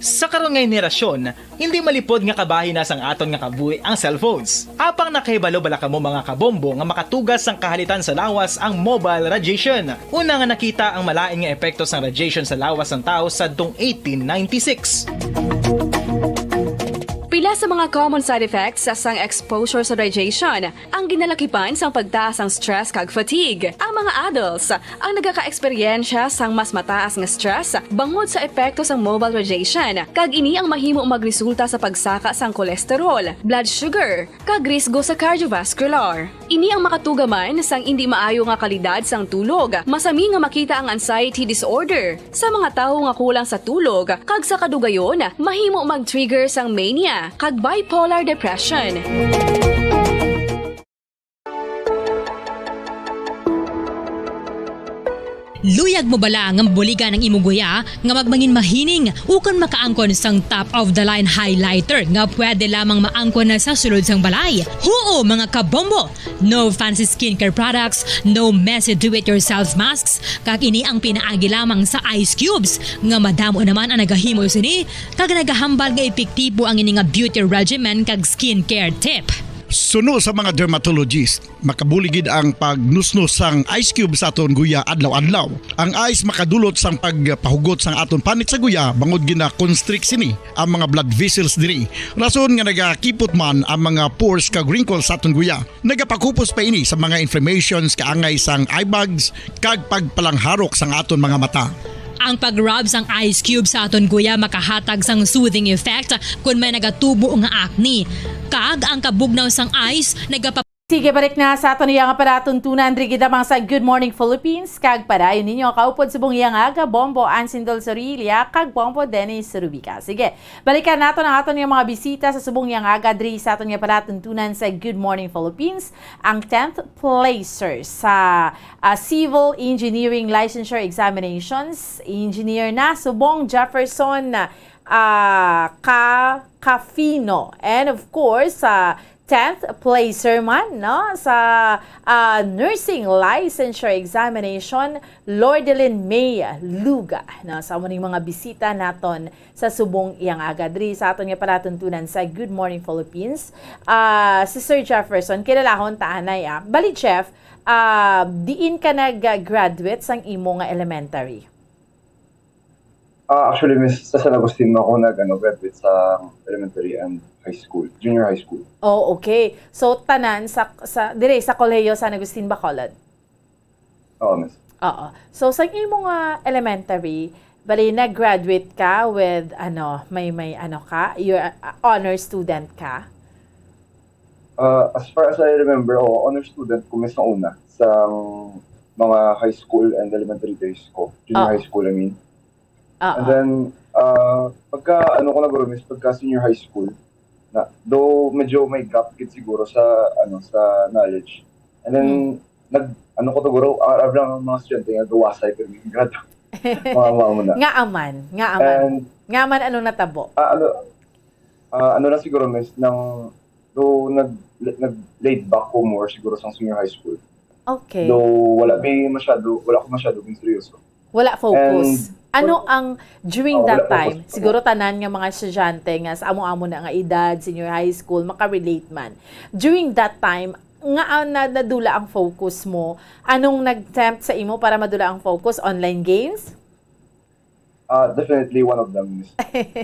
Sa karon nga henerasyon, hindi malipod nga kabahin na sang aton nga kabuhi ang cellphones. Apang nakahibalo bala kamo, mga kabombo, nga makatugas sang kahalitan sa lawas ang mobile radiation? Una nga nakita ang malain nga epekto sang radiation sa lawas sang tawo sadtong eighteen ninety-six. Pila Sa mga common side effects sang exposure sa radiation, ang ginalakipan sang pagtaas sang stress kag fatigue. Ang mga adults ang nagakaeksperyensya sang mas mataas nga stress bangod sa epekto sang mobile radiation, kag ini ang mahimo magresulta sa pagsaka sang cholesterol, blood sugar, kag risgo sa cardiovascular. Ini ang makatugaman sang indi maayo nga kalidad sang tulog. Masami nga makita ang anxiety disorder sa mga tawo nga kulang sa tulog, kag sa kadugayon, mahimo mag-trigger sang mania kag bipolar depression. Luyag mo bala nga mabuligan ang imo guya nga magmangin mahining ukon makaangkon sang top of the line highlighter nga pwede lamang maangkon na sa sulod sang balay? Huo, mga kabombo! No fancy skincare products, no messy do-it-yourself masks, kag ini ang pinaagi lamang sa ice cubes nga madamo naman ang nagahimo sini kag nagahambal nga epektibo ang ini nga beauty regimen kag skincare tip. Suno sa mga dermatologist, makabuli gid ang pagnusnos sang ice cube sa aton guya adlaw-adlaw. Ang ice makadulot sang pagpahugot sang aton panit sa guya bangod gina-constrict sini ang mga blood vessels diri. Rason nga nagakipot man ang mga pores kag wrinkles sa aton guya. Nagapakupos pa ini sa mga inflammations kaangay sang eye bags kag pagpalangharok sang aton mga mata. Ang pag-rub sang ice cube sa aton guya makahatag sang soothing effect kon may nagatubo nga acne. Kag ang kabugnaw sang ice nagapa- Sige, balik na sa aton iya nga palatuntunan, diri gid lamang sa Good Morning Philippines, kag padayon ninyo kaupod subong iya nga aga, Bombo Ansindol Sorilla, kag Bombo Dennis Rubica. Sige, balikan naton ang aton nga mga bisita sa subong iya nga aga diri sa aton nga palatuntunan sa Good Morning Philippines, ang tenth placer sa ah, Civil Engineering Licensure Examinations, engineer na subong Jefferson ah, Ka Cafino, and of course sa tenth placer man, no, sa ah, Nursing Licensure Examination, Lordelin May Luga, no. Sa amo ning mga bisita naton sa subong iyang aga diri sa aton nga palatuntunan sa Good Morning Philippines, ah, si Sir Jefferson, kilalahon ta anay, ah. Bali, Jeff, ah, diin ka nag-graduate sang imo nga elementary? Ah, actually, Miss, sa San Agustin ako nag, ano, graduate sa elementary and high school, junior high school. Oh, okay. So, tanan sa, sa, dire sa Kolehiyo San Agustin, Bacolod? Oo, Miss. Oo. So, sa imo nga elementary, bali, nag-graduate ka with, ano, may, may, ano ka, you're a, a honor student ka? Ah, as far as I remember, oo, honor student ko, Miss, sa una, sa mga high school and elementary days ko, junior Oo. high school, I mean. Oo. And then, ah, pagka, ano ko na guro, Miss, pagka senior high school, na, though medyo may gap gid siguro sa, ano, sa knowledge. And then, Hmm. nag, ano ko to guro, ah, lang ang mga estudyante nga gawasay pero yung grado. Mga, mga muna. Nga aman, nga aman. And, Nga aman, ano natabo? ah, ano, ah, ano lang siguro, Miss, nang, though nag, nag laid back ko more siguro sa senior high school. Okay. Though wala may masyado, wala ko masyado gin seryoso. Wala focus. And, Ano ang, during Oh, that wala focus time, ako. Siguro tanan nga mga estudyante nga sa amo-amo na nga edad, senior high school, makarelate man. During that time, nga ah, na, nadula ang focus mo, anong nag-tempt sa imo para madula ang focus? Online games? Ah, definitely one of them, Miss.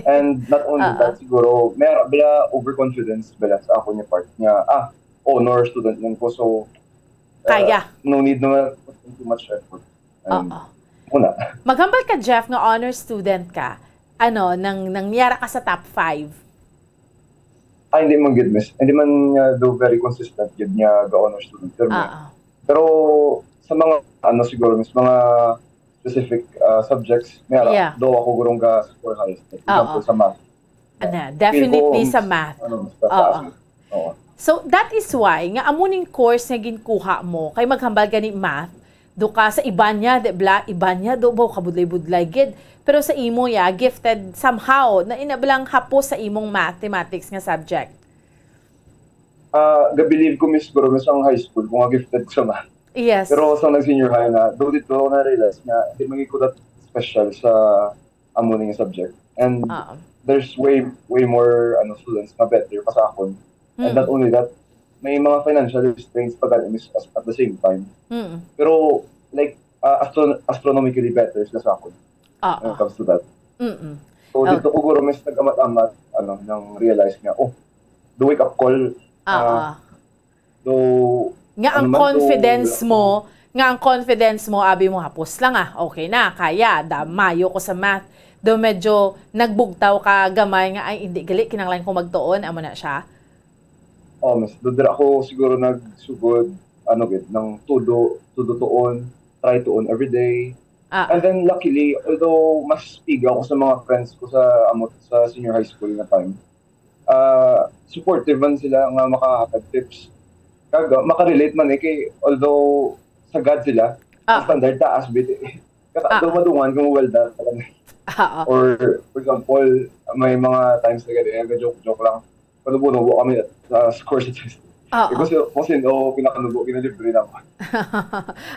And not only Oo. That, siguro, may bila overconfidence bila sa ako niya part niya, ah, honor student lang ko, so, uh, Kaya. No need naman put in too much effort. And, Oo. Una. Maghambal ka, Jeff, nga honor student ka. Ano, nang, nang niyara ka sa top five? Ah, hindi man good, Miss. Hindi man nga do very consistent gid nga ga-honor student. Pero, Oo. pero sa mga, ano siguro, Miss, mga specific ah, subjects, may Yeah. do ako gurong ga-score highest. Like, example, Oo. Sa math. Ana, Feel definitely ko, sa mas, math. Ano, mas mataas. Oo. Oo. So, that is why nga amo ning course nga ginkuha mo, kay maghambal gani math, do ka sa iban niya, di bla, iban niya, do ba, kabudlay-budlay gid. Pero sa imo ya, gifted somehow, na ina blang hapos sa imong mathematics nga subject? Ah, ga-believe ko, Miss, guro, Miss, ang high school, kung nga gifted ko sa math. Yes. Pero sa nag-senior high na, do dito ako na-realize nga, di man ko that special sa amo ning subject. And Ah. There's way, way more, ano, students na better pa sa akon. And Mm. Not only that, may mga financial restraints pa gani, Miss, as- at the same time. Mm. Pero, like, ah, astro- astronomically better sila sa akon Ah, when it ah. Comes to that. Mm-mm. So, dito ko guro mas nag-amat-amat, ano, nang realize nga, oh, the wake-up call, Oo. Though, Nga ang confidence mo, nga ang confidence mo, abi mo, hapos lang ah, okay na, kaya, da, mayo ko sa math. Do medyo nagbugtaw ka gamay nga, ay, hindi, gali, kinanglan ko magtuon, amo na siya. Oh, mas dudra ko siguro nagsugod, ano gid, ng todo, todo tuon, try tuon every day. Ah. And then luckily, although mas piga ako sa mga friends ko sa amot sa senior high school nga time, ah, supportive man sila nga makahatag tips. Kag ah, makarelate man eh, kay although sagad sila, Ah. Ang standard taas bit eh. Kag Ah. Although madungan kung well done talaga. Oo. Or for example, may mga times na gani, eh, joke-joke lang. Panubo-nubo kami sa score sa test. Oo. Kasi kung sino pinakanubo, ginalibre naman.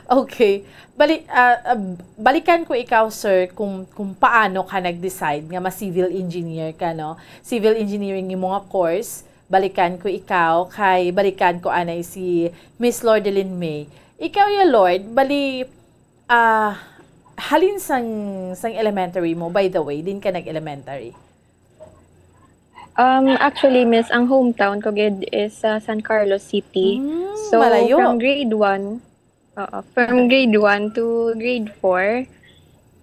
Okay. Bali, ah, ah, balikan ko ikaw, sir, kung, kung paano ka nag-decide nga ma-civil engineer ka, no? Civil engineering yung mga course. Balikan ko ikaw, kay balikan ko anay si Miss Lordelyn May. Ikaw ya, Lord, bali, ah, halin sang, sang elementary mo, by the way, din ka nag-elementary? Um, actually, miss, ang hometown ko gid is sa San Carlos City. Mm, So, malayo. From grade one, oo, from grade one to grade four,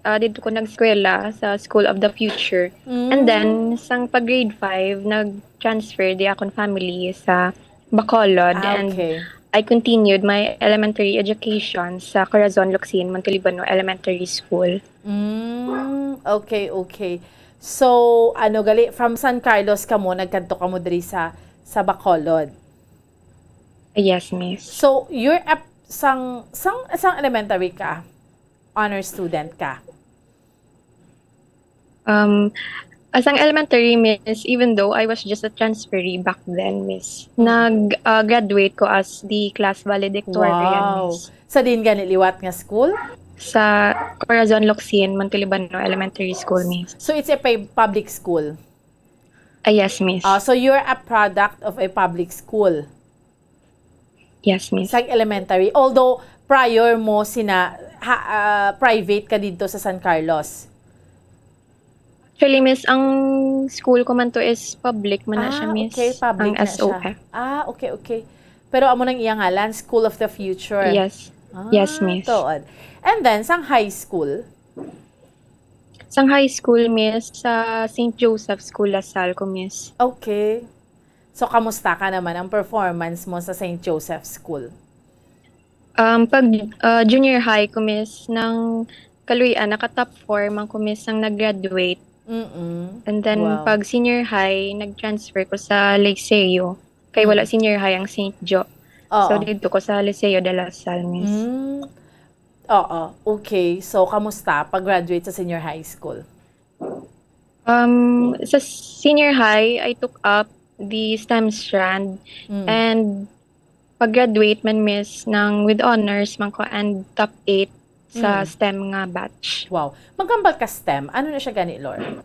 ah, dito ko nagskwela sa School of the Future. Mm. And then, sang pag grade five, nag-transfer di akong family sa Bacolod. Ah, And okay. I continued my elementary education sa Corazon Locsin Montelibano Elementary School. Mm, okay, okay. So, ano gali, from San Carlos ka mo, nagkadto ka mo diri sa, sa Bacolod. Yes, miss. So, you're up sang, sang, sang elementary ka? Honor student ka? Um, as ang elementary, miss, even though I was just a transferee back then, miss, nag-graduate ko as the class valedictorian, Wow. miss. Sa din gani liwat nga school? Sa Corazon Locsin Montelibano Elementary School, miss. So, it's a pa- public school? Ah, yes, miss. Ah, so, you're a product of a public school? Yes, miss. Sa elementary. Although, prior mo sina, ha, ah, private ka dito sa San Carlos? Actually, miss, ang school ko man to is public man na siya, Ah, miss. Okay, public Ang na S O F. Siya. Ah, okay, okay. Pero amo nang iya ngalan, School of the Future. Yes. Ah, Yes, miss. Tuod. And then, sang high school? Sang high school, miss, sa Saint Joseph School, La Salle ko, miss. Okay. So, kamusta ka naman ang performance mo sa Saint Joseph School? Um, pag uh, junior high ko, miss, nang kaluy-an, naka-top four man ko, miss, nang nag-graduate. Mm-mm. And then, Wow. Pag senior high, nag-transfer ko sa Liceo. Kay wala Mm. senior high ang Saint Jo. Oo. So, dito ko sa Liceo de La Salle, miss. Mm. Oo. Okay. So, kamusta pag-graduate sa senior high school? Um, sa senior high, I took up the STEM strand Mm. and pag-graduate man, miss, nang with honors man ko and top eight sa Mm. STEM nga batch. Wow. Magambal ka STEM. Ano na siya gani, Lord?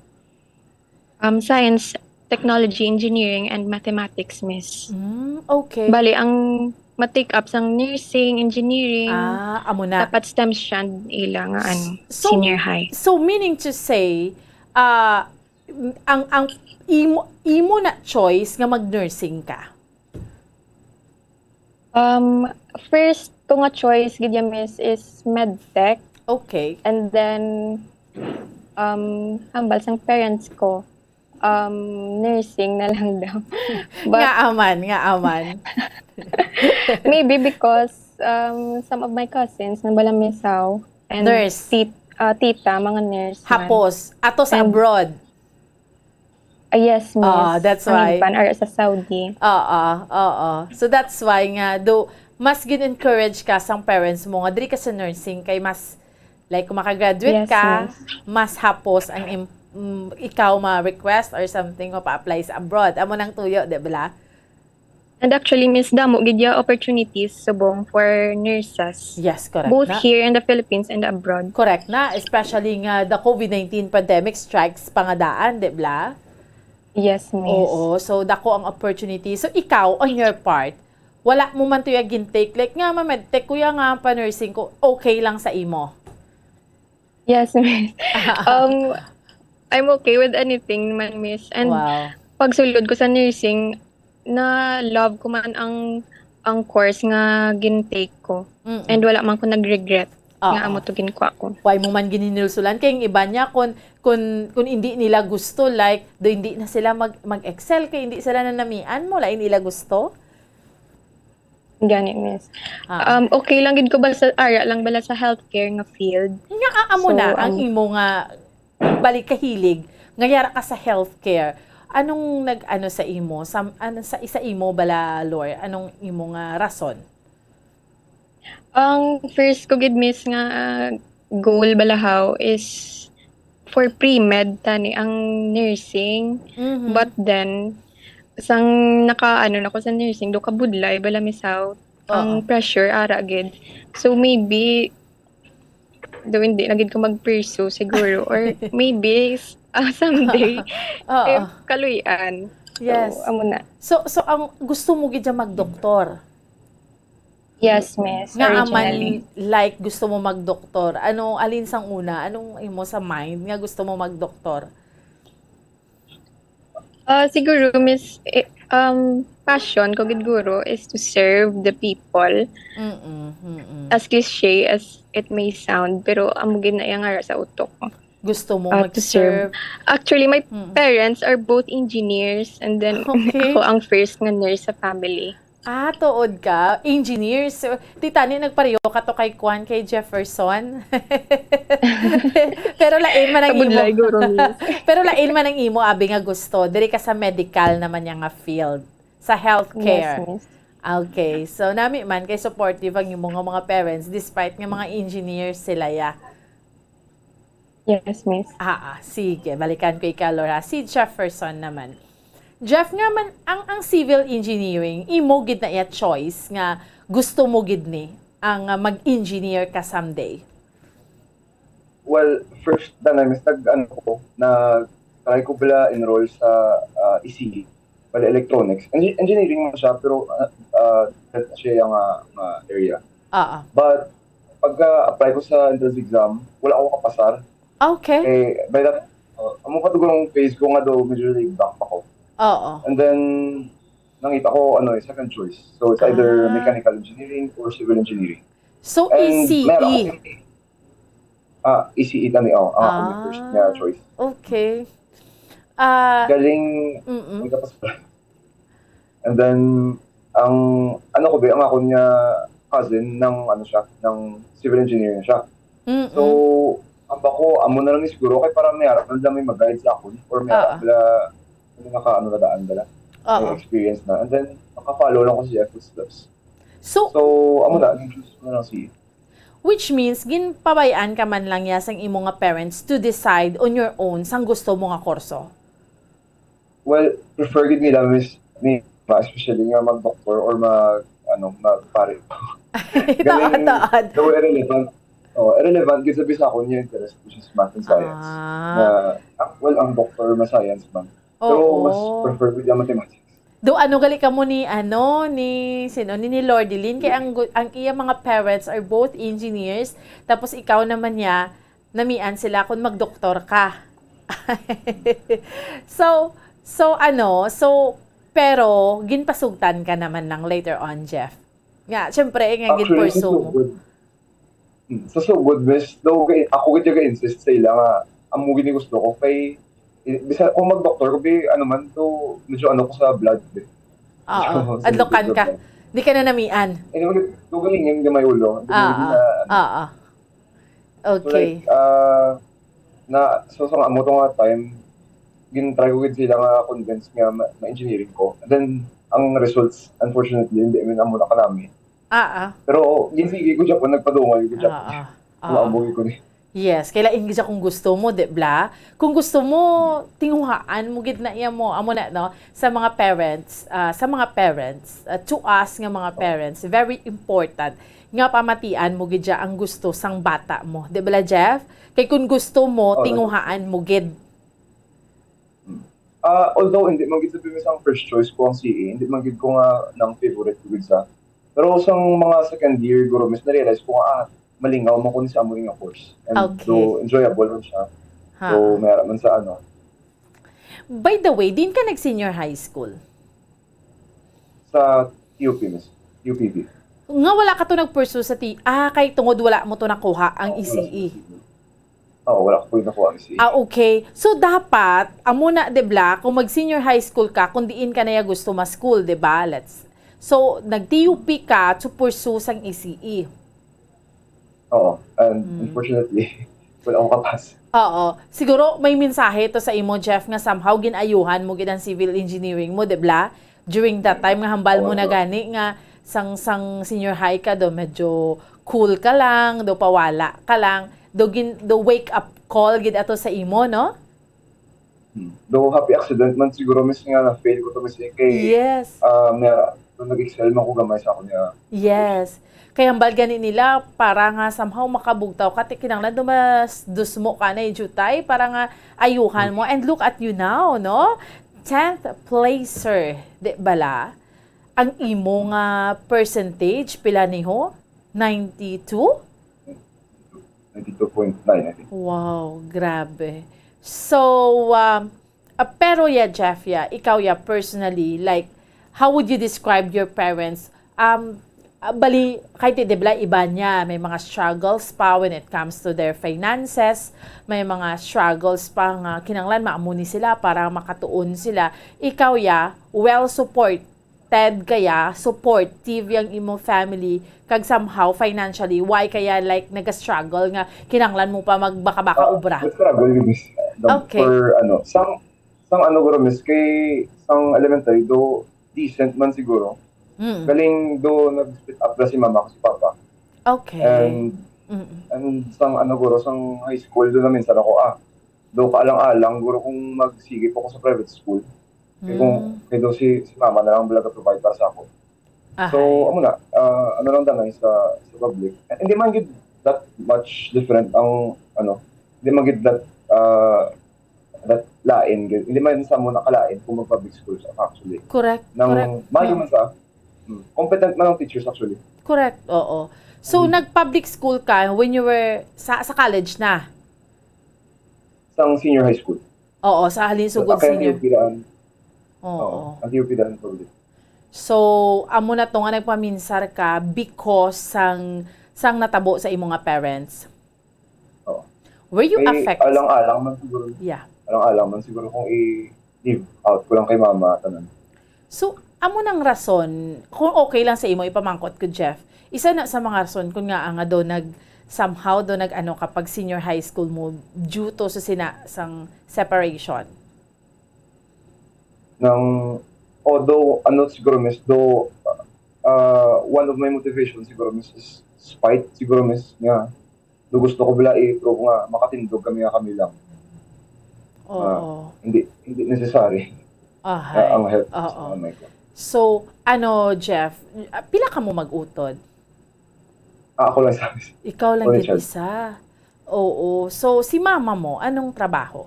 Um, science, technology, engineering, and mathematics, miss. Mm, okay. Bali, ang ma-take up sang nursing, engineering, Ah, amo na. Dapat STEM strand ila nga ano, So, senior high. So, meaning to say, ah, ang, ang imo, imo na choice nga mag-nursing ka? Um, first ko nga choice gid ya, miss, is medtech. Okay. And then, um, hambal sang parents ko, um, nursing na lang daw. But Nga aman, nga aman. Maybe because um, some of my cousins nang balamisaw and Nurse. tit- uh, tita, mga nurse man. Hapos, ato sa And- abroad. Ah, yes, miss. Ah, that's Ang why. Iban, or sa Saudi. Oo, oo. So that's why nga, do, mas gin-encourage ka sang parents mo nga diri ka sa nursing kay mas, like, kung makagraduate Yes, ka, miss. Mas hapos ang im- mm, ikaw ma-request or something, mapa-apply sa abroad. Amo nang tuyo, di ba? And actually, miss, damo gid ya opportunities subong for nurses. Yes, correct. Both Na- here in the Philippines and abroad. Correct na, especially nga the COVID nineteen pandemic strikes pa nga daan, di ba? Yes, miss. Oo, so dako ang opportunity. So ikaw, on your part, wala mo man to yung gintake, like nga, ma-medtech, kuya nga, pa-nursing ko, okay lang sa imo? Yes, miss. um, I'm okay with anything man, miss. And Wow. pagsulod ko sa nursing, na love ko man ang ang course nga gintake ko. Mm-mm. And wala man ko nag-regret Oo. nga amo to ginkuha ko. Why mo man gininulsulan? Kay ang iba niya, kung, kung, kung hindi nila gusto, like, do hindi na sila mag, mag-excel, kay hindi sila nanamian mo, lain nila gusto. Gani, miss. Ah. Um, okay lang gid ko basta ara lang bala sa healthcare nga field. Nga, ah, amo So, na, ang ang imo nga, balik kahilig, nga yara ka sa healthcare. Anong nag-ano sa imo? Sa, ano, sa, sa imo bala, Lor? Anong imo nga rason? Ang first ko gid, miss, nga goal balahaw is for pre-med tani ang nursing. Mhm. But then, sang naka, ano na ko sa nursing, do kabudlay bala, miss, how ang Oo. pressure ara gid. So maybe, do hindi na gid ko mag-pursue siguro. Or maybe, s- ah, someday, Oo. if kaluy-an. Yes. So, amo na. So, so ang gusto mo gid siya magdoktor? Yes, miss. Nga Originally. aman, like, gusto mo magdoktor? Ano, alin sang una? Anong imo sa mind nga gusto mo magdoktor? Ah, siguro, miss, eh, um, passion ko gid guro is to serve the people. Mm-mm, mm-mm. As cliche as it may sound, pero amo gid na iya nga ara sa utok ko. Gusto mo Ah, to serve. mag-serve? Actually, my Mm. parents are both engineers, and then Okay. ako ang first nga nurse sa family. Ah, tuod ka? Engineer. So, ti tani nagpareho ka to kay Kwan, kay Jefferson. Pero lain man ang imo. Kabudlay, guro, miss. Pero lain man ang imo, abi nga gusto. Diri ka sa medical naman niya nga field. Sa healthcare. Yes, miss. Okay. So, nami man kay supportive ang imo nga mga parents despite nga mga engineers sila, ya. Yes, miss. Ah, ah, sige. Balikan ko ikaw, Laura. Si Jefferson naman. Jeff, nga man, ang, ang civil engineering, imo gid na iya choice nga gusto mo gid ni ang, ah, mag-engineer ka someday? Well, first na, na, miss, nag, ano ko, na try ko bala enroll sa ah, E C E, bali electronics. Engi- engineering man siya, pero ah, ah, different siya yung ah, ah, area. Oo. But pagka-apply ko sa entrance exam, wala ako kapasar. Okay. Eh, by that, uh, amo pa to ang phase ko nga daw medyo laid back pa ko. Oo. And then, nangita ko, ano, eh, second choice. So, it's either Ah. mechanical engineering or civil engineering. So, And E C E. meron ako, ah, E C E tani, oh, ang akong Ah. first nga choice. Okay. Ah, Galing, mm-mm. ang kapasar. And then, ang, ano ko ba, ang akon nga cousin ng, ano siya, ng civil engineering siya. Mm-mm. So, ang bako, amo na lang ni siguro, kay para may harap na lang may mag-guide sa akon, or may Oo. harap na, may naka, ano na daan bala, may Oo. experience na. And then, maka-follow lang ko siya footsteps. So, So, amo na, yung choose ko na lang si which means, ginpabayaan ka man lang ya sang imo nga parents to decide on your own sang gusto mo nga kurso? Well, prefer gid nila, miss, ni, especially nga mag-doctor or mag, ano, mag-pare. Taon-taon. Though irrelevant. Oh, irrelevant gid sa bisa ko niya interest, which is math and science. Ah. Na, ah, well, ang doctor, mas science man. Pero mas Oo. prefer ko yung mathematics. Do ano gali ka mo ni ano ni sino ni, ni Lordilyn kay ang gu- ang iya mga parents are both engineers, tapos ikaw naman niya namian sila kung magdoktor ka. So, so ano, so pero ginpasugtan ka naman lang later on, Jeff. Nga, syempre, nga Actually, ginpursue mo. Sa sugod, hmm, sa sugod, miss, daw kay, ako gid ga-insist sa ila nga amo gid ni gusto ko kay, eh, bisa kung mag-doctor ko, bi, ano man to, medyo ano ko sa blood, eh. Oo. So, Adlokan sa ka. blood. Di ka na namian. Eh, di ba, gagalingin nga may ulo. Di ba, Ah, hindi na, ano. Ah, ah. So, Okay. like, ah, na, so, sa amo to nga time, gin-try ko gid sila nga convince nga ma- ma-engineering ko. And then, ang results, unfortunately, hindi man amo na kanami. Ah, ah. Pero, ginsigi ko siya po, nagpadungay ko siya po. Ah, ah. Maabog ko ni. Yes, kailangan gid siya kung gusto mo, di ba? Kung gusto mo, tinguhaan mo gid na iya mo. Amo na, no? Sa mga parents, ah, sa mga parents, ah, to us nga mga parents, very important nga pamatian mo gid siya ang gusto sang bata mo. Di ba, Jeff? Kay kung gusto mo, Oo. Tinguhaan mo gid. Ah, although hindi man gid sabi mi sang first choice ko ang C A, hindi man gid ko nga nang favorite ko gid sa. Pero sang mga second year, guro, mas na-realize ko nga, ah, malingaw man ko ni sa amo nga course. And Okay. though enjoyable man siya. Ha. So, may ara man sa ano. By the way, diin ka nag-senior high school? Sa T U P, miss. T U P B. Nga wala ka to nag-pursue sa T-, ah, kay tungod wala mo to nakuha ang Oo, wala E C E. sa E C E. Oo, wala ko po yung nakuha ang E C E. Ah, okay. So, dapat, amo na, di ba, kung mag-senior high school ka, kung diin ka na ya gusto ma-school, di ba? Let's, so, nag-T U P ka to pursue sang E C E. Oo. And Mm. unfortunately, wala akong kapas. Oo. Siguro may mensahe to sa imo, Jeff, nga somehow gin-ayuhan mo gid ang civil engineering mo, di ba? During that time nga hambal mo Oo, na so gani nga sang, sang senior high ka do, medyo cool ka lang, do pawala ka lang, do gin-, do wake up call gid ato sa imo, no? Hmm. Though happy accident man siguro, miss, nga na-fail ko to, miss, eh, kay, Yes. ah, may, nag-excel man ko gamay sa akon nga Yes. Kay hambal gani nila, para nga somehow makabugtaw ka, ti kinahanglan do mas dusmo ka na jutay para nga ayuhan mo. And look at you now, no? Tenth placer, di bala? Ang imo nga percentage, pila ni ho? Ninety-two? Ninety-two point nine, I think. Wow, grabe. So, um, ah, pero ya, Jeff, ya, ikaw ya, personally, like, how would you describe your parents? Um, ah, bali, kay ti, di ba, iba niya, may mga struggles pa when it comes to their finances, may mga struggles pa nga kinahanglan maamo ni sila para makatuon sila. Ikaw ya, well support, ted kaya supportive yang imo family, kag somehow financially, why kaya, like, naga-struggle nga kinahanglan mo pa magbaka-baka Ah, obra? Nag-struggle yun, miss. The, Okay. for, ano, sang, sang ano, guro, miss, kay sang elementary, do decent man siguro. Mm. Galing do nag-split up na si mama ko si papa. Okay. And, Mm. and sang ano, guro, sang high school, do na minsan ako, ah, do kaalang-alang, guro, kung magsige pa ako sa private school. Kay kung, Mm. kay daw si, si mama na lang talaga provide para sa ako. So, Ahay. amo na, ah, ano lang danay sa, sa public. Eh, hindi man gid that much different ang, ano, hindi man gid that, ah, that lain gid. Hindi man sa amo na kalain kung mag-public schools, actually. Correct, Nang correct. maayo Mm. man sa, mm, competent man ang teachers, actually. Correct, oo. So, Mm. nag-public school ka when you were sa, sa college na? Sang senior high school. Oo, sa halin So, sugod akay ang senior. T U P daan. Oo. Oo, ang T U P daan public. So, amo na to nga nagpaminsar ka because sang, sang natabo sa imo nga parents? Oo. Were you Kay affected? alang-alang man siguro. Yeah. Alang-alang man siguro kung i-leave out ko lang kay mama, tanan. So, amo nang rason, kung okay lang sa imo, ipamangkot ko, Jeff, isa na sa mga rason kung nga nga daw nag, somehow daw nag-ano ka pag senior high school mo due to sa sina-, sang separation? Nang, although, ano siguro, miss, though, ah, one of my motivation siguro, miss, is spite siguro, miss, nga do gusto ko bala i-prove nga makatindog kami nga kami lang. Oo. Ah, hindi, hindi necessary Ahay. nga ang help Oo. sa nanay ko. So, ano, Jeff, ah, pila ka mo mag-utod? Ah, ako lang sa Ikaw lang Only gid child. isa. Oo. So, si mama mo, anong trabaho?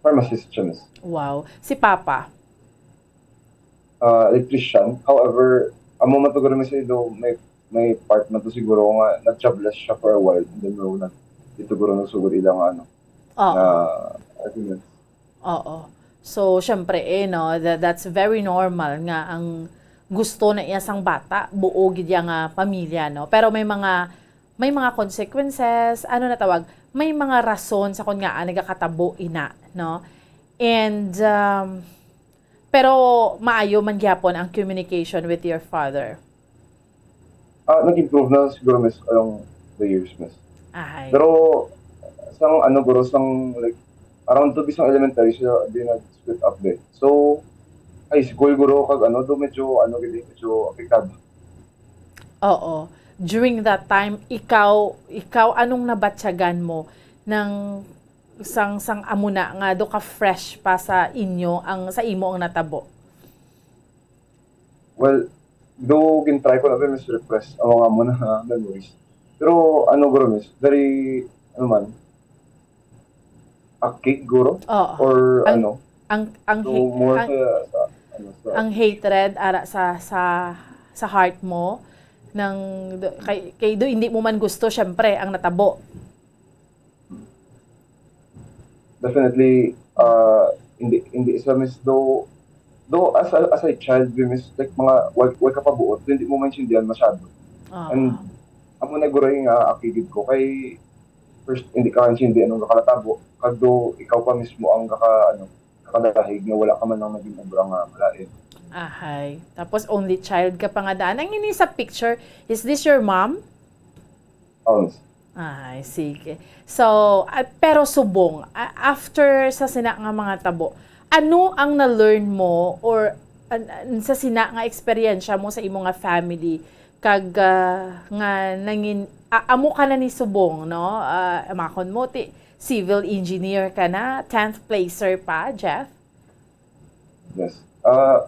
Pharmacist siya, miss. Wow. Si papa? Ah, electrician. However, amo man to guro, miss, do may, may part man to siguro nga nag-jobless siya for a while. And then, no, nag-, dito guro nagsugod ila nga, ano, Oo. na arguments. Oo. So, syempre, eh, no, tha-, that's very normal nga ang gusto na iya sang bata, buo gid iya nga pamilya, no? Pero may mga, may mga consequences, ano na tawag, may mga rason sa kung ngaa nagakatabo ina, no? And, um, pero maayo man gyapon ang communication with your father. Ah, nag-improve na siguro, miss, along the years, miss. Ahay. Pero, sang ano, guro, sang, like, around to, bisang elementary siya, di nag-split up, eh. So, high school, guro, kag ano, do medyo, ano, gid, medyo apektado. Oo. During that time, ikaw, ikaw, anong nabatyagan mo nang sang, sang amo na nga do ka fresh pa sa inyo, ang, sa imo ang natabo? Well, do gin-try ko na ba, miss, repress ang mga amo na, ah, memories. Pero ano, guro, miss, very, ano man, akig, guro? Oo. Or Ang, ano? ang, ang So, hi-, more ang, sa, sa, ano, sa ang hatred ara sa, sa, sa heart mo, nang, kay, kay do hindi mo man gusto, syempre, ang natabo. Definitely, uh, hindi, hindi sa, Miss, do, do as a, as a child, Miss, like, mga, wag, wag ka pa buot, hindi mo maintindihan masyado. Ah. And amo na guray nga akigid ko kay first, hindi ka maintindihan ang gakalatabo, kag do ikaw pa mismo ang gaka, ano, kakadahig nga wala ka man lang naging obra nga malain. Ahay. Tapos only child ka pa nga daan. Ang ini sa picture, is this your mom? Oh, Miss. Ay, sige. So, ah, pero subong, a- after sa sina nga mga tabo, ano ang na-learn mo or an- an- sa sina nga eksperyensya mo sa imo nga family kag ah, nga nangin a- amo ka na ni subong, no? Ah, amakon mo ti civil engineer ka na, tenth placer pa, Jeff? Yes. Ah,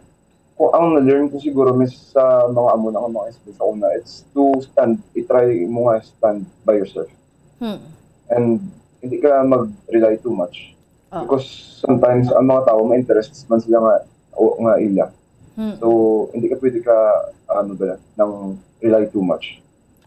kung ang na-learn ko siguro, Miss, sa mga amo na nga mga experience sa una, it's to stand, i-try mo nga stand by yourself. Hmm. And hindi ka mag-rely too much. Oh. Because sometimes ang mga tao may interests man sila nga o nga ila. Hmm. So hindi ka pwede ka ano ba nang rely too much.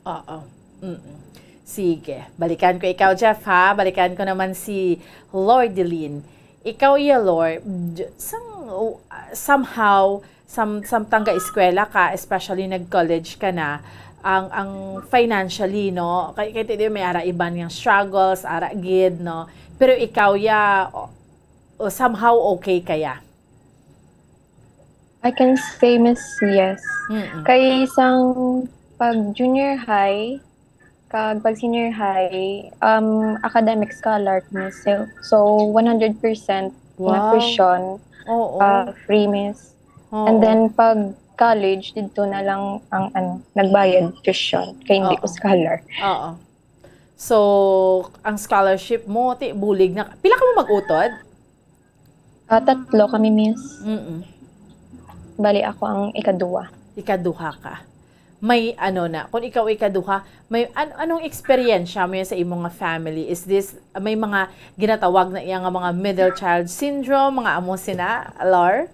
Oo. Mm-mm. Sige. Balikan ko ikaw, Jeff, ha? Balikan ko naman si Lordeline. Ikaw, ya, Lord, j- sang, uh, somehow, sam, samtang ga-eskwela ka, especially nag-college ka na, ang ang financially, no, kay kay ti may ara iban nga struggles, ara gid, no, pero ikaw, ya, o, o somehow okay kaya. I can say, Miss, yes. Mm-mm. Kay sang pag junior high, kag pag senior high, um, academic scholar ko, Miss. So, so one hundred percent na Wow. tuition, Oo. uh, free, Miss. Oo. And then pag college, didto na lang ang ano, nagbayad tuition kay hindi ko Oo. scholar. Oo. So, ang scholarship mo, ti bulig na. Pila ka mo mag-utod? Ah, tatlo kami, Miss. Mm. Bali, ako ang ikaduha. Ikaduha ka. May ano na, kung ikaw ikaduha, may an- anong eksperyensya mo yan sa imong nga family? Is this, may mga ginatawag na iya nga mga middle child syndrome, mga amo sina, Lar?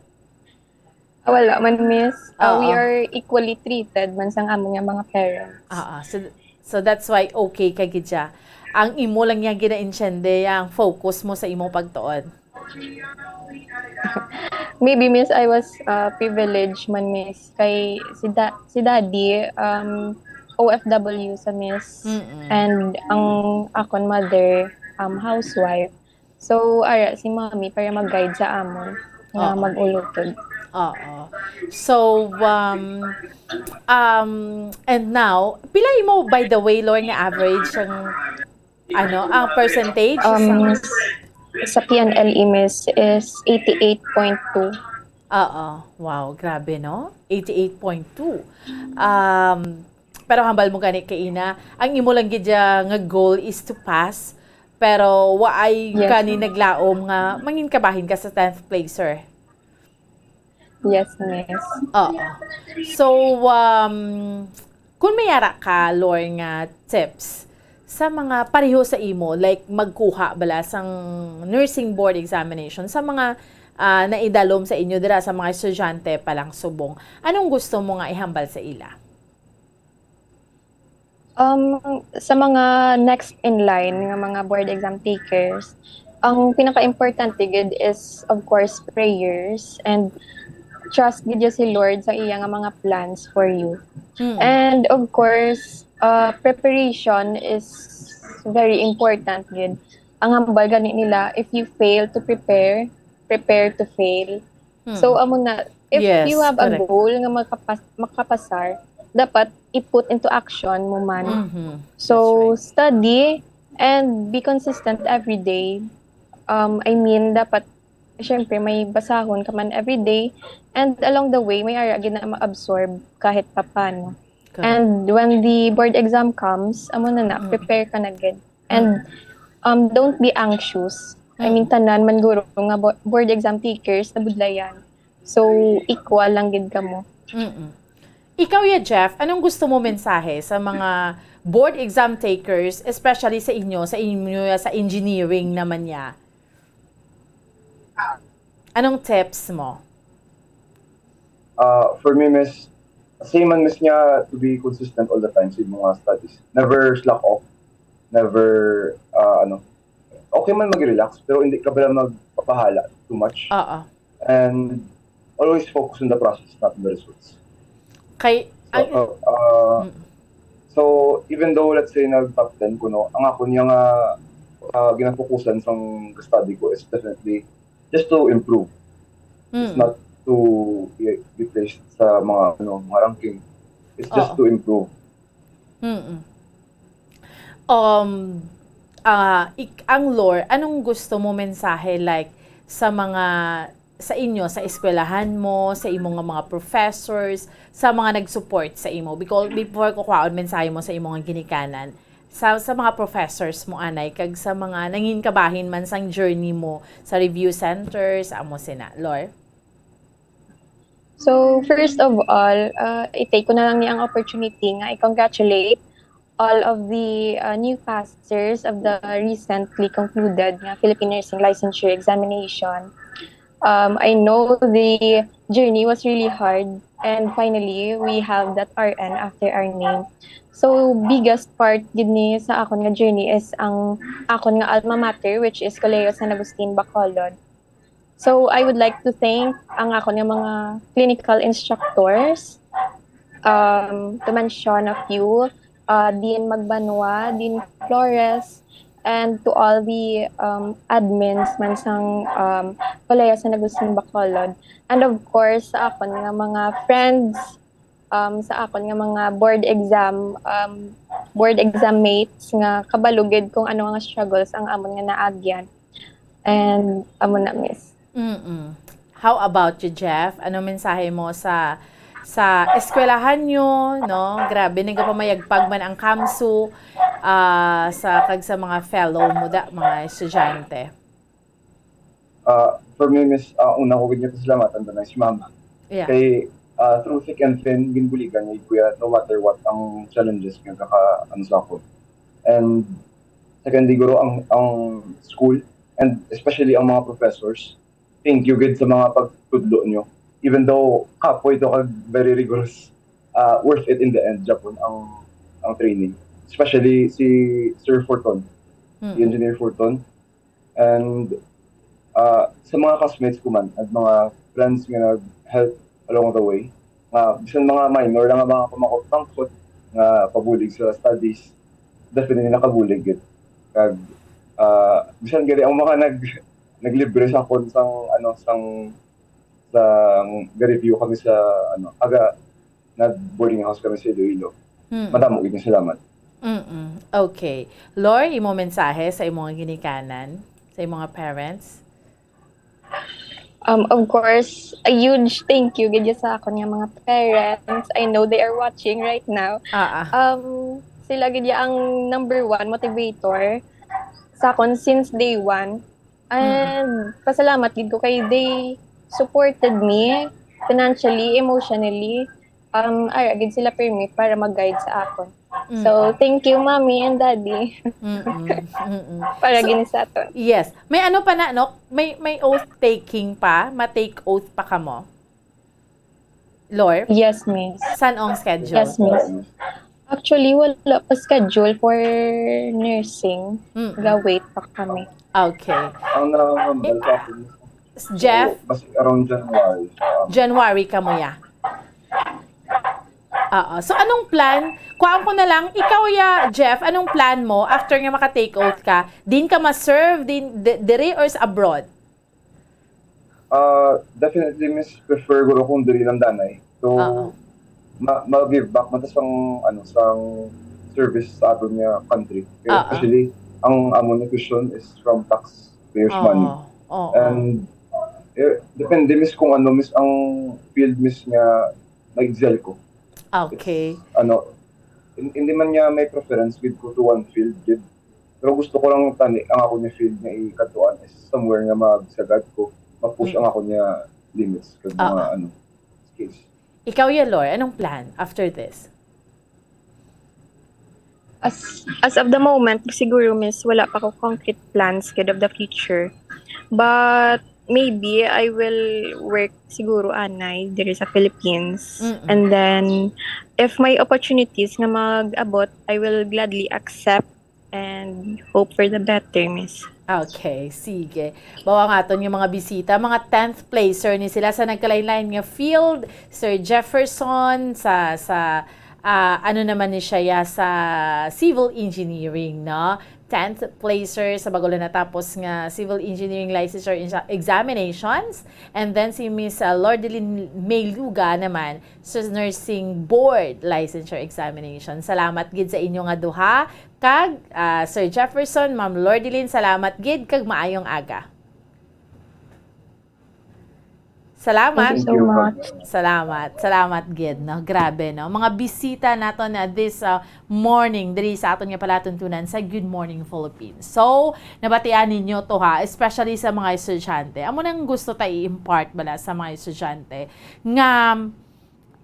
Ah, wala man, Miss. Ah, we Oo. are equally treated man sang amo nga mga parents. Ah, ah. So, so that's why okay ka gid siya. Ang imo lang yang ginaintiende, ang focus mo sa imong pagtuon. Maybe, Miss, I was uh, privileged man, Miss. Kay si, da- si Daddy, um, O F W sa, Miss. Mm-mm. And ang akon mother, um, housewife. So, ara si Mommy para mag-guide sa amon nga Oo. mag-ulutod. Oo. So, um, um, and now, pila imo, by the way, Lord, nga average ang, ano, ang percentage? Um, Sa- Miss, sa P N L E, Miss, is eighty-eight point two. Oo. Wow, grabe, no? Eighty-eight point two. Um, pero hambal mo gani kay ina, ang imo lang gid ya nga goal is to pass, pero waay Yes, gani ma'am. naglaom nga mangin kabahin ka sa tenth placer. Yes, Miss. Oo. So, um, kung may ara ka, Lor, nga tips sa mga pareho sa imo, like magkuha bala sang nursing board examination sa mga ah, naidalom sa inyo dira sa mga estudyante pa lang subong, anong gusto mo nga ihambal sa ila? Um, sa mga next in line nga mga board exam takers, ang pinaka-importante gid is, of course, prayers and trust gid si Lord sa iya nga mga plans for you. Mm. And of course, uh, preparation is very important gid. Ang hambal gani nila, if you fail to prepare, prepare to fail. Mm. So, amo na, if Yes, you have a correct. goal nga makapas- makapasar, dapat i-put into action mo man. Mhm. So, That's right. Study and be consistent every day. Um, I mean, dapat, syempre, may basahon ka man every day. And along the way, may ara gid na ma-absorb kahit papano. Correct. And when the board exam comes, amo na na, Mm. prepare ka na gid. And um, don't be anxious. I mean, Mm. tanan man guro nga bo- board exam takers nabudlayan. So, equal lang gid kamo. Mm-mm. Ikaw ya, Jeff, anong gusto mo mensahe sa mga board exam takers, especially sa inyo, sa inyo ya, sa engineering naman ya? Anong tips mo? Uh, for me, Miss, same man, Miss, niya to be consistent all the time sa mga studies. Never slack off. Never, uh, ano, okay man mag-relax, pero hindi ka pala magpapahala too much. Oo. And always focus on the process, not on the results. Kay, So, ay, uh, uh, Mm. so, even though, let's say, nag top ten ko, no, ang ako niya nga uh, ginafokusan sang study ko is definitely just to improve. It's mm. not to be, be placed sa mga ano, mga ranking. It's just Oo. to improve. Mm. Um, ah, ik-, ang Lor, anong gusto mo mensahe, like, sa mga, sa inyo, sa eskwelahan mo, sa imo nga mga professors, sa mga nag-support sa imo? Because before ko kwaon mensahe mo sa imo nga ginikanan, sa, sa mga professors mo, anay, kag sa mga nangin kabahin man sang journey mo sa review centers, amo sina, Lor? So, first of all, uh, i-take ko na lang ni ang opportunity nga i-congratulate all of the uh, new passers of the recently concluded nga Philippine Nursing Licensure Examination. Um, I know the journey was really hard, and finally, we have that R N after our name. So, biggest part gid ni sa akon nga journey is ang akon nga alma mater, which is Colegio San Agustin Bacolod. So, I would like to thank ang akon nga mga clinical instructors, um, to mention a few, uh, Dean Magbanua, Dean Flores, and to all the um, admins man sang um, Colegio San Agustin Bacolod. And of course, sa akon nga mga friends, um, sa akon nga mga board exam, um, board exam mates nga kabalo gid kung ano nga struggles ang amon nga naagyan. And amo na, miss. Mm-mm. How about you, Jeff? Ano mensahe mo sa sa eskwelahan nyo, no? Grabe, nagapamayagpag man ang kamsu ah, sa kag sa mga fellow mo da, mga estudyante. Uh, for me, miss, uh, una ko gid nga pasalamatan tanay si mama. Yeah. Kay uh, through thick and thin, ginbuligan niya kuya no matter what ang challenges nga kaka ano sa ako. And secondly, guro ang ang school and especially ang mga professors. Thank you gid sa mga pagtudlo nyo. Even though kapoy to kag very rigorous, uh, worth it in the end, Japon, ang ang training. Especially si Sir Forton, si Mm. Engineer Forton. And uh, sa mga classmates ko man at mga friends nga nag-help along the way, nga bisan mga minor lang nga mga pamakot-pangkot nga pabulig sa studies, definitely nakabulig gid. Kag uh, bisan gali ang mga nag naglibre sa akon sang ano sang sang ga-review kami sa ano aga nag boarding house kami sa Iloilo. Mm. Madamo gid nga salamat. Mm-mm. Okay. Lor, imo mensahe sa imong ginikanan, sa imong parents? Um, of course, a huge thank you gid sa akon nga mga parents. I know they are watching right now. Ah, ah. Um, sila gid ang number one motivator sa akon since day one. And pasalamat gid ko kay they supported me financially, emotionally. Um, ara gid sila permi para mag-guide sa akon. So, thank you, mommy and daddy, Mm-mm. Mm-mm. para So, gini sa aton. Yes. May ano pa na, no? May, may oath taking pa? Ma-take oath pa kamo? Lor? Yes, miss. San ang schedule? Yes, miss. Actually, wala pa schedule for nursing. Mm-mm. Ga-wait pa kami. Okay. Ang nakakambal sa akin, Jeff, basta around January. Um, January ka mo ya. Oo. So, anong plan? Kuhaan ko na lang, ikaw ya, Jeff, anong plan mo after nga maka-take oath ka? Din ka ma-serve din di- diri or sa abroad? Uh, definitely, miss, prefer guro kung diri lang danay. So, Oo. ma- ma-give back man ta sang, ano, sang service sa aton nga country. Kaya Oo. Especially, ang amon nga tuition is from taxpayers' money. Oo. Oo. And eh, depende, miss, kung ano, miss, ang field, miss, nga ma-excel ko. Okay. Ano, hin- hindi man niya may preference gid ko to one field gid. Pero gusto ko lang tani ang ako niya field nga ikatuan is somewhere nga magsagad ko, ma-push Mm. ang ako niya limits kag Ah. mga ano, skills. Ikaw ya, Lor, anong plan after this? As as of the moment, siguro, miss, wala pa ko concrete plans gid of the future. But maybe I will work siguro anay diri sa Philippines. Mm-mm. And then, if may opportunities nga mag-abot, I will gladly accept and hope for the better, miss. Okay, sige. Bawa nga aton nga mga bisita, mga tenth placer ni sila sa nagkalain-lain nga field. Sir Jefferson sa, sa, ah, ano naman ni siya, ya, sa civil engineering, no? Tenth placer sa bago lang natapos nga civil engineering licensure insa-, examinations. And then si Miss, ah, Lordelin May Luga naman sa nursing board licensure examination. Salamat gid sa inyo nga duha. Kag, ah, Sir Jefferson, Ma'am Lordelin, salamat gid kag maayong aga. Salamat. Thank you so much. Salamat. Salamat gid, no? Grabe, no? Mga bisita nato na this, ah, morning diri sa aton nga palatuntunan sa Good Morning Philippines. So, nabatian ninyo to, ha, especially sa mga estudyante. Amo nang gusto ta i-impart bala sa mga estudyante nga,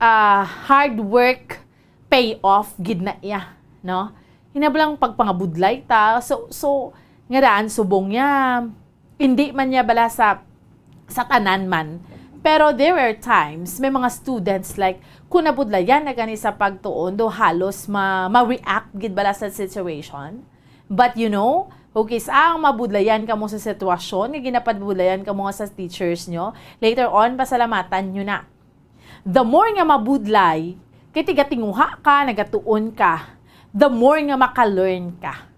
ah, hard work pay off gid na iya, no? Hinabalang pagpangabudlay ta. So, so, nga daan subong niya, hindi man niya bala sa, sa tanan man. Pero there were times, may mga students, like, kung nabudlayan na gani sa pagtuon, do halos ma-, ma-react gid bala sa situation. But you know, kung kis-a ang mabudlayan kamo sa sitwasyon, nga ginapadbudlayan kamo nga sa teachers nyo, later on, pasalamatan nyo na. The more nga mabudlay, kay tigatinguha ka, nagatuon ka, the more nga maka-learn ka.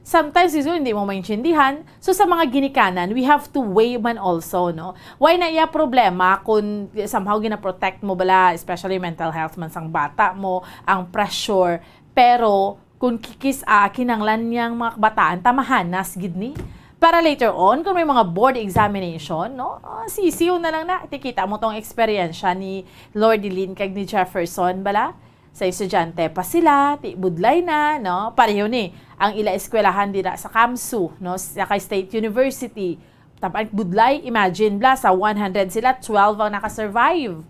Sometimes, iso, hindi mo maintindihan. So, sa mga ginikanan, we have to weigh man also, no? Why na iya problema kung somehow gina-protect mo bala, especially mental health man sang bata mo, ang pressure, pero kung kikis-a, kinanglan niyang mga kabataan, tamahanas gid ni. Para later on, kung may mga board examination, no? Ah, sisiw na lang na. Tikita mo tong eksperyensya ni Lordelin kag ni Jefferson, bala? Sa estudyante pa sila, ti budlay na, no? Pareho ni, ang ila eskwelahan dira sa kamsu, no? Sa kay State University. Tapang budlay, imagine, bala, sa one hundred sila, twelve ang nakasurvive.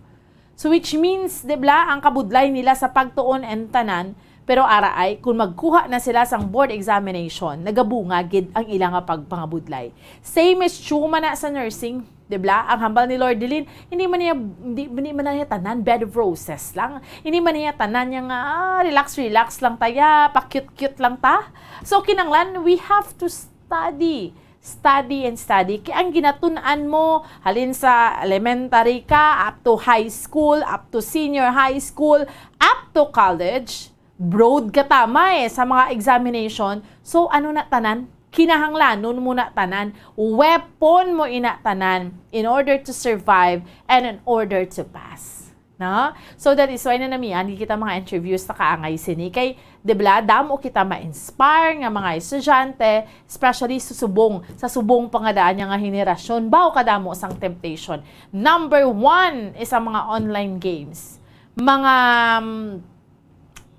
So, which means, di bala, ang kabudlay nila sa pagtuon and tanan, pero araay, kung magkuha na sila sang board examination, nagabunga gid ang ila nga pagpangabudlay. Same is true man na sa nursing, di bala? Ang hambal ni Lordelin, hindi man niya, hindi, hindi man niya tanan bed of roses lang. Hindi man niya tanan niya nga, ah, relax, relax lang ta ya, pa-cute-cute lang ta. So, kinanglan, we have to study. Study and study. Kay ang ginatun-an mo, halin sa elementary ka, up to high school, up to senior high school, up to college, broad ka tama eh sa mga examination. So, ano na tanan? Kinahanglanon mo na tanan. Weapon mo ina tanan in order to survive and in order to pass. No? So, that is why na namian kita mga interviews na kaangay sini. Kay, di bala, damo kita ma-inspire nga mga estudyante, especially sa subong, sa subong pangadaan niya nga henerasyon. Baw kadamo sang temptation. Number one is ang mga online games. Mga, um,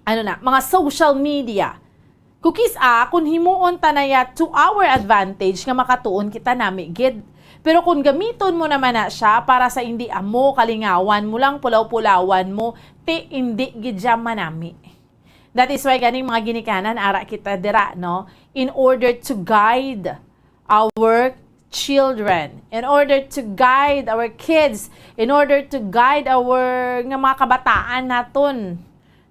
ano na, mga social media. Kukis-a, kung himuon ta na ya to our advantage nga makatuon kita nami gid. Pero kung gamiton mo naman na siya para sa indi amo, kalingawan mo lang, pulaw-pulawan mo, ti indi gid siya manami. That is why ganing mga ginikanan, ara kita dira, no? In order to guide our children, in order to guide our kids, in order to guide our nga mga kabataan naton,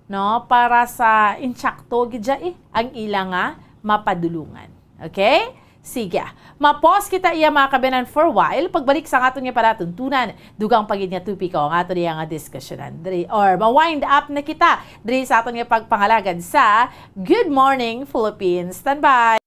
no, para sa insakto gid siya, eh, ang ila nga mapadulungan. Okay? Sige. Ma-pause kita iya, mga kabayanan, for a while. Pagbalik sa aton nga palatuntunan, dugang pa gid nga topiko ang aton iya nga diskusyonan diri, or ma-wind up na kita diri sa aton nga pagpangalagad sa Good Morning Philippines. Standby.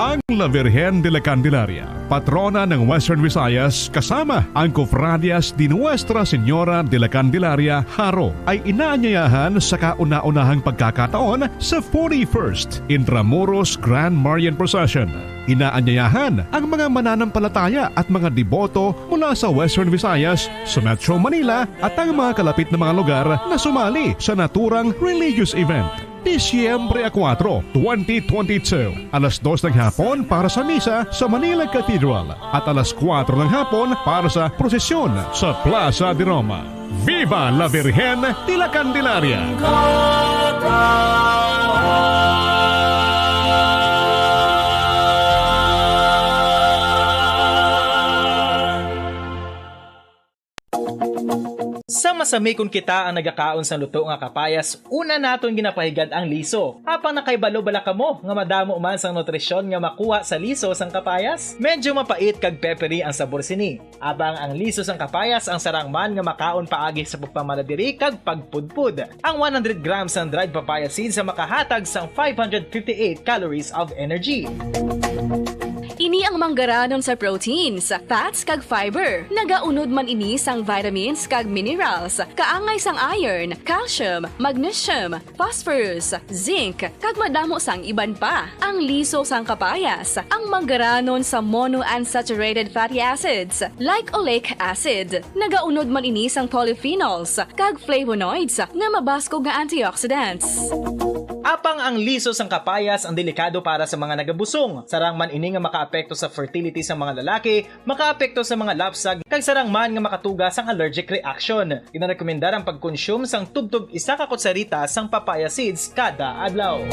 Ang La Virgen de la Candelaria, patrona ng Western Visayas, kasama ang Cofradias de Nuestra Señora de la Candelaria, Jaro, ay inaanyayahan sa kauna-unahang pagkakataon sa forty-first Intramuros Grand Marian Procession. Inaanyayahan ang mga mananampalataya at mga deboto mula sa Western Visayas, sa Metro Manila, at ang mga kalapit na mga lugar na sumali sa naturang religious event. Disyembre kuwatro, twenty twenty-two, alas dos ng hapon para sa misa sa Manila Cathedral at alas kuwatro ng hapon para sa prosesyon sa Plaza de Roma. Viva la Virgen de la Candelaria! Sa mas Sami kon kita ang nagakaon sang luto nga kapayas, una naton ginapahigad ang liso. Apang nakahibalo bala kamo nga madamo man sang nutrisyon nga makuha sa liso sang kapayas? Medyo mapait kag peppery ang sabor sini. Apang ang liso sang kapayas ang sarang man nga makaon paagi sa pagpamala diri kag pagpudpod. Ang one hundred grams sang dried papaya seeds ang makahatag sang five hundred fifty-eight calories of energy. Ini ang manggaranon sa proteins, fats, kag fiber. Nagaunod man ini sang vitamins kag minerals, kaangay sang iron, calcium, magnesium, phosphorus, zinc, kag madamo sang iban pa. Ang liso sang kapayas, ang manggaranon sa monounsaturated fatty acids, like oleic acid. Nagaunod man ini sang polyphenols kag flavonoids nga mabaskog nga antioxidants. Apang ang liso sang kapayas ang delikado para sa mga nagabusong. Sarang man ini nga makaapekto sa fertility sa mga lalaki, makaapekto sa mga lapsag, kag sarang man nga makatuga sang allergic reaction. Ginarekomendar ang pagkonsume sang tubtob isa ka kutsarita sang papaya seeds kada adlaw.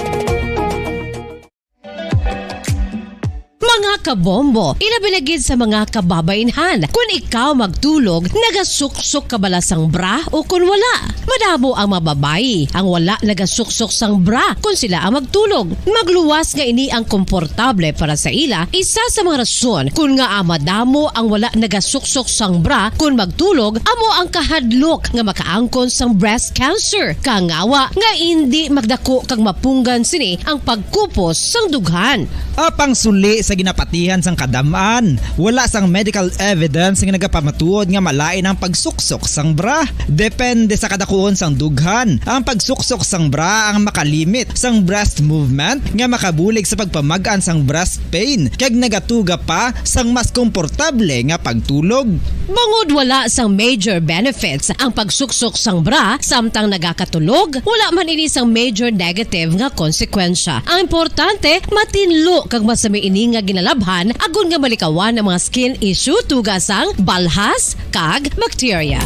Mga kabombo, ilabi na gid sa mga kababainhan. Kun ikaw magtulog, nagasuksok ka bala sang bra o kun wala? Madamo ang mga babayi ang wala nagasuksok sang bra kun sila ang magtulog. Magluwas nga ini ang komportable para sa ila, isa sa mga rason kun ngaa madamo ang wala nagasuksok sang bra kun magtulog amo ang kahadlok nga makaangkon sang breast cancer. Kangawa nga indi magdako kag mapunggan sini ang pagkupos sang dughan. Apang suli sa ginapatihan sang kadam-an, wala sang medical evidence nga nagapamatuod nga malain ang pagsuksok sang bra. Depende sa kadakuon sang dughan, ang pagsuksok sang bra ang makalimit sang breast movement nga makabulig sa pagpamag-an sang breast pain kag nagatuga pa sang mas komportable nga pagtulog. Bangod wala sang major benefits ang pagsuksok sang bra samtang nagakatulog, wala man ini sang major negative nga konsekwensya. Ang importante, matinlo kag masami ini nga ginalabhan agod nga malikawan ang mga skin issue tuga sang balhas kag bakterya.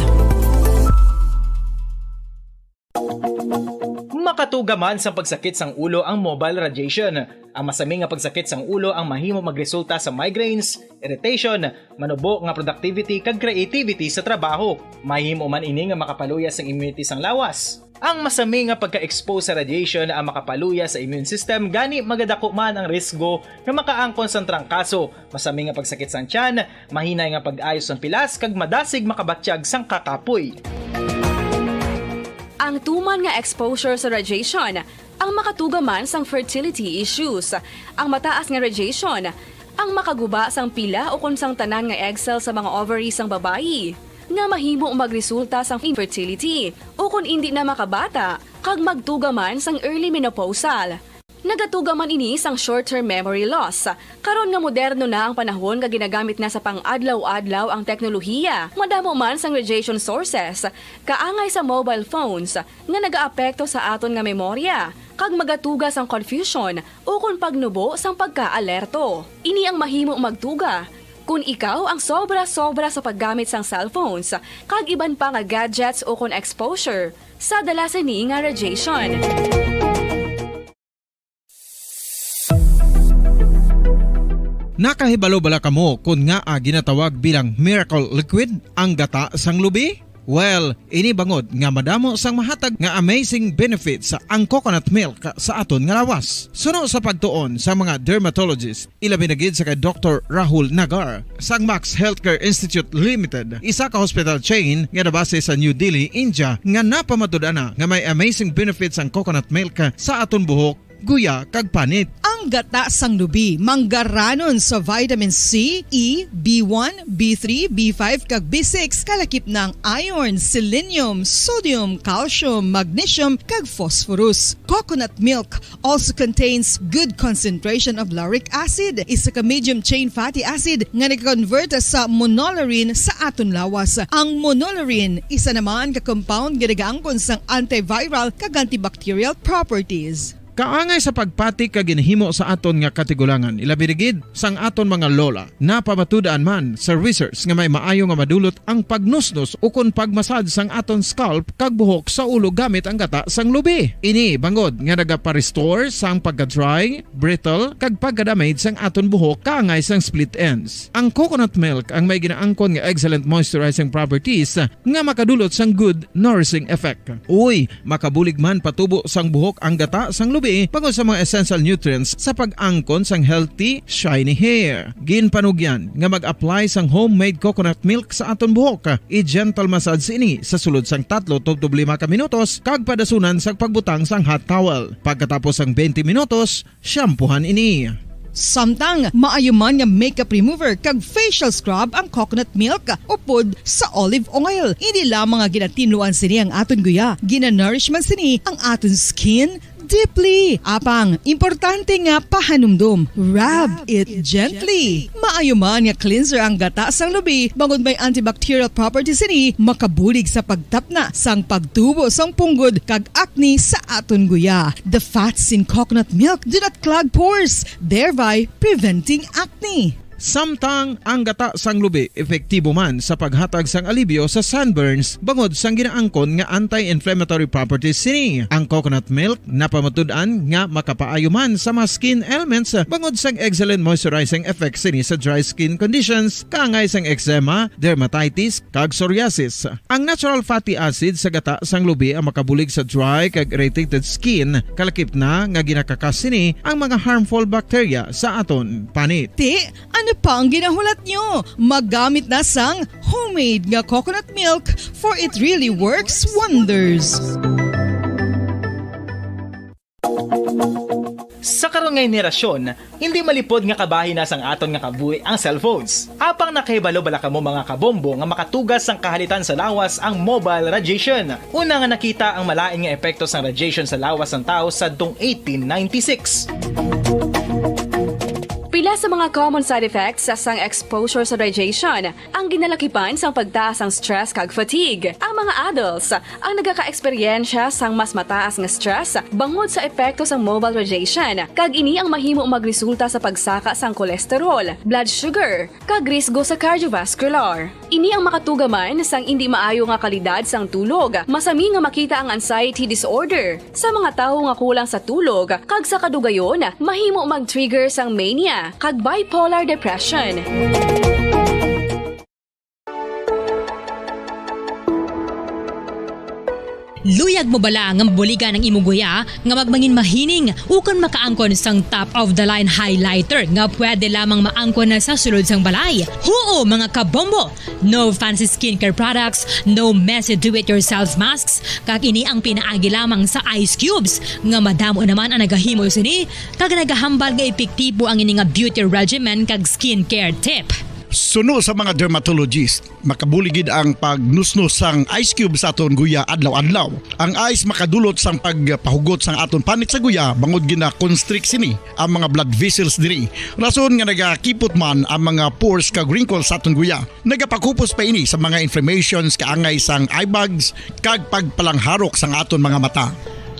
Makatuga man sang pagsakit sang ulo ang mobile radiation. Ang masami nga pagsakit sang ulo ang mahimo magresulta sa migraines, irritation, manubo nga productivity kag creativity sa trabaho. Mahimo man ini nga makapaluya sang immunity sang lawas. Ang masami nga pagka-expose sa radiation ang makapaluya sa immune system, gani magadako man ang risgo nga makaangkon sang trangkaso, masami nga pagsakit sang tiyan, mahinay nga pag-ayo sang pilas, kag madasig makabatyag sang kakapoy. Ang tuman nga exposure sa radiation ang makatuga man sang fertility issues. Ang mataas nga radiation ang makaguba sang pila ukon sang tanan nga egg cell sa mga ovary sang babayi, nga mahimo magresulta sang infertility ukon indi na makabata, kag magtuga man sang early menopausal. Nagatuga man ini sang short-term memory loss. Karon nga moderno na ang panahon nga ginagamit na sa pang-adlaw-adlaw ang teknolohiya, madamo man sang radiation sources, kaangay sa mobile phones, nga nagaapekto sa aton nga memorya, kag magatuga sang confusion ukon pagnubo sang pagka-alerto. Ini ang mahimo magtuga kon ikaw ang sobra-sobra sa paggamit sang cellphones kag iban pa nga gadgets ukon exposure sa dala sini nga radiation. Nakahibalo bala kamo kon ngaa ginatawag bilang miracle liquid ang gata sang lubi? Well, ini bangod nga madamo sang mahatag nga amazing benefits ang coconut milk sa aton nga lawas. Suno sa pagtuon sa mga dermatologist, ilabi na gid sa kay Doktor Rahul Nagar sang Max Healthcare Institute Limited, isa ka hospital chain nga nabase sa New Delhi, India, nga napamatud-an na nga may amazing benefits ang coconut milk sa aton buhok, guya, kag panit. Ang gata sang lubi manggaranon sa vitamin C, E, B one, B three, B five, kag B six, kalakip na ang iron, selenium, sodium, calcium, magnesium, kag phosphorus. Coconut milk also contains good concentration of lauric acid, isa ka medium chain fatty acid nga nag-convert sa monolaurin sa aton lawas. Ang monolaurin, isa naman ka compound nga nagaangkon sang antiviral kag antibacterial properties. Kaangay sa pagpati kag ginhimo sa aton nga katigulangan, ilabi na gid sang aton mga lola. Napamatud-an man sa research nga may maayo nga madulot ang pagnusnos ukon pagmasad sang aton scalp kag buhok sa ulo gamit ang gata sang lubi. Ini bangod nga nagapa-restore sang pagka-dry, brittle, kag pagka-damage sang aton buhok kaangay sang split ends. Ang coconut milk ang may ginaangkon nga excellent moisturizing properties nga makadulot sang good nourishing effect. Uy, makabulig man patubo sang buhok ang gata sang lubi bangod sa mga essential nutrients sa pag-angkon sang healthy, shiny hair. Ginpanugyan nga mag-apply sang homemade coconut milk sa aton buhok. I-gentle massage ini sa sulod sang tatlo tubtob lima ka minutos kag padasunan sang pagbutang sang hot towel. Pagkatapos sang twenty minutos, shampoohan ini. Samtang maayo man nga makeup remover kag facial scrub ang coconut milk upod sa olive oil. Hindi lamang nga ginatinluan sini ang aton guya, ginanourish man sini ang aton skin deeply. Apang, importante nga pahanumdom, rub it gently. Maayo man nga cleanser ang gata sang lubi, bangod may antibacterial properties sini, makabulig sa pagtapna sang pagtubo sang punggod kag acne sa aton guya. The fats in coconut milk do not clog pores, thereby preventing acne. Samtang ang gata sang lubi epektibo man sa paghatag sang alibyo sa sunburns bangod sang ginaangkon nga anti-inflammatory properties sini. Ang coconut milk napamatud-an nga makapaayo man sa mga skin ailments bangod sang excellent moisturizing effect sini sa dry skin conditions, kaangay sang eczema, dermatitis, kag psoriasis. Ang natural fatty acid sa gata sang lubi ang makabulig sa dry kag irritated skin, kalakip na nga ginakakas sini ang mga harmful bacteria sa aton panit. Ti, ano pa ang ginahulat nyo? Magamit na sang homemade nga coconut milk, for it really works wonders. Sa karon nga henerasyon, hindi malipod nga kabahin na sang aton nga kabuhi ang cellphones. Apang nakahibalo bala kamo, mga kabombo, nga makatugas sang kahalitan sa lawas ang mobile radiation? Una nga nakita ang malain nga epekto sang radiation sa lawas sang tawo sadtong eighteen ninety-six. Pila sa mga common side effects sang exposure sa radiation ang ginalakipan sang pagtaas sang stress kag fatigue. Ang mga adults ang nagakaeksperyensya sang mas mataas nga stress bangod sa epekto sang mobile radiation, kag ini ang mahimo magresulta sa pagsaka sang cholesterol, blood sugar, kag risgo sa cardiovascular. Ini ang makatuga man sang indi maayo nga kalidad sang tulog. Masami nga makita ang anxiety disorder sa mga tawo nga kulang sa tulog, kag sa kadugayon, mahimo mag-trigger sang mania kag bipolar depression. Luyag mo bala nga mabuligan ang imo guya nga magmangin mahining ukon makaangkon sang top of the line highlighter nga pwede lamang maangkon na sa sulod sang balay? Huo, mga kabombo! No fancy skincare products, no messy do-it-yourself masks, kag ini ang pinaagi lamang sa ice cubes nga madamo naman ang nagahimo sini kag nagahambal nga epektibo ang ini nga beauty regimen kag skincare tip. Suno sa mga dermatologist, makabulig gid ang pagnusnos sang ice cube sa aton guya adlaw-adlaw. Ang ice makadulot sang pagpahugot sang aton panit sa guya bangod gina-constrict sini ang mga blood vessels diri. Rason nga nagakipot man ang mga pores kag wrinkles sa aton guya. Nagapakupos pa ini sa mga inflammations kaangay sang eye bags kag pagpalangharok sang aton mga mata.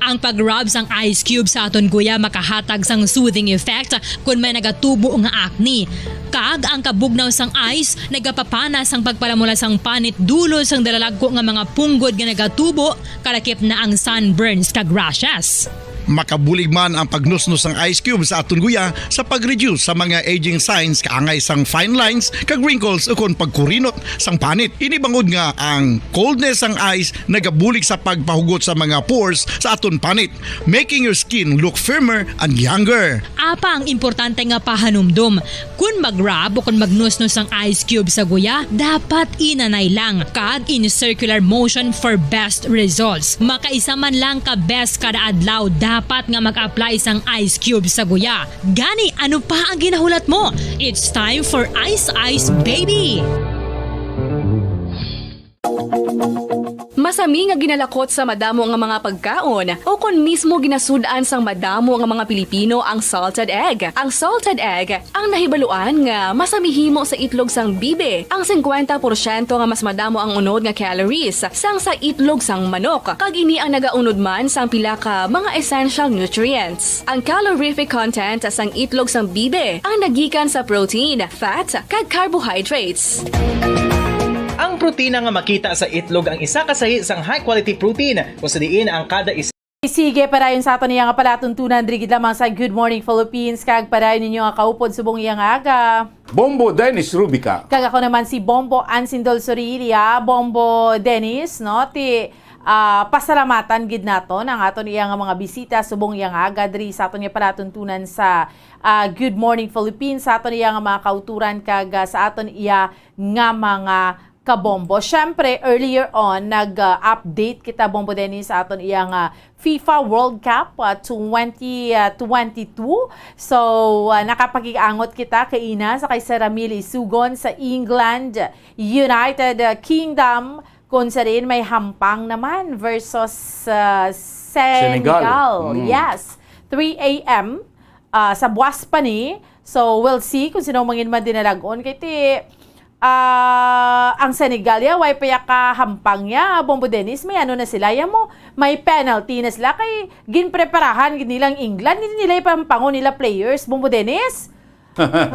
Ang pag-rub sang ice cube sa aton guya makahatag sang soothing effect kon may nagatubo nga acne. Kag ang kabugnaw sang ice nagapapana sang pagpalamula sang panit dulot sang dalalagko nga mga punggod nga nagatubo, kalakip na ang sunburns kag rashes. Makabulig man ang pagnusnos sang ice cube sa aton guya sa pag-reduce sa mga aging signs kaangay sang fine lines kag wrinkles ukon pagkurinot sang panit. Ini bangod nga ang coldness sang ice nagabulig sa pagpahugot sa mga pores sa aton panit, making your skin look firmer and younger. Apang importante nga pahanumdom, kon mag-rub o kon magnusnos ang ice cube sa guya, dapat inanay lang kag in circular motion for best results. Makaisa man lang ka beses kada adlaw dapat nga mag-apply sang ice cube sa guya. Gani, ano pa ang ginahulat mo? It's time for Ice Ice Baby! Mas Kami nga ginalakot sa madamo nga mga pagkaon, o kon mismo ginasud-an sang madamo nga mga Pilipino ang salted egg. Ang salted egg ang nahibaluan nga masamihimo sa itlog sang bibe, ang singkwenta porsyento nga mas madamo ang unod nga calories sang sa itlog sang manok, kag ini ang nagaunod man sang pila ka mga essential nutrients. Ang calorific content sang itlog sang bibe ang nagikan sa protein, fat, kag carbohydrates. Ang protina nga makita sa itlog ang isa ka sahi sang high-quality protein, kung sa diin ang kada isa Sige, padayon sa aton iya nga palatuntunan diri gid lamang sa Good Morning Philippines, kag padayon ninyo nga kaupod subong iya nga aga. Bombo Dennis Rubica. Kag ako naman si Bombo Ansindol Sorilia. Bombo Dennis, no, ti, ah, pasalamatan gid naton ang aton iya nga mga bisita subong iya nga aga diri sa aton nga palatuntunan sa, ah, Good Morning Philippines, sa aton iya nga mga kauturan kag, ah, sa aton iya nga mga kabombo. Syempre, earlier on, nag-update kita, Bombo Dennis, sa aton iyang, ah, FIFA World Cup, ah, twenty twenty-two. So, ah, nakapag-angot kita kaina sa kay Sir Ramil Isugon sa England, United, ah, Kingdom, kung sa diin may hampang naman versus, ah, Senegal. Senegal. Mm. Yes, three a m, ah, sa buwas pa ni. So, we'll see kung sino mangin man dinalag-on. Kay ti, ah, ang Senegal ya, way pa ya kahampang ya, Bombo Dennis, may ano na sila, ya mo, may penalty na sila, kay ginpreparahan gid nilang England, hindi nila ipahampangon nila players, Bombo Dennis.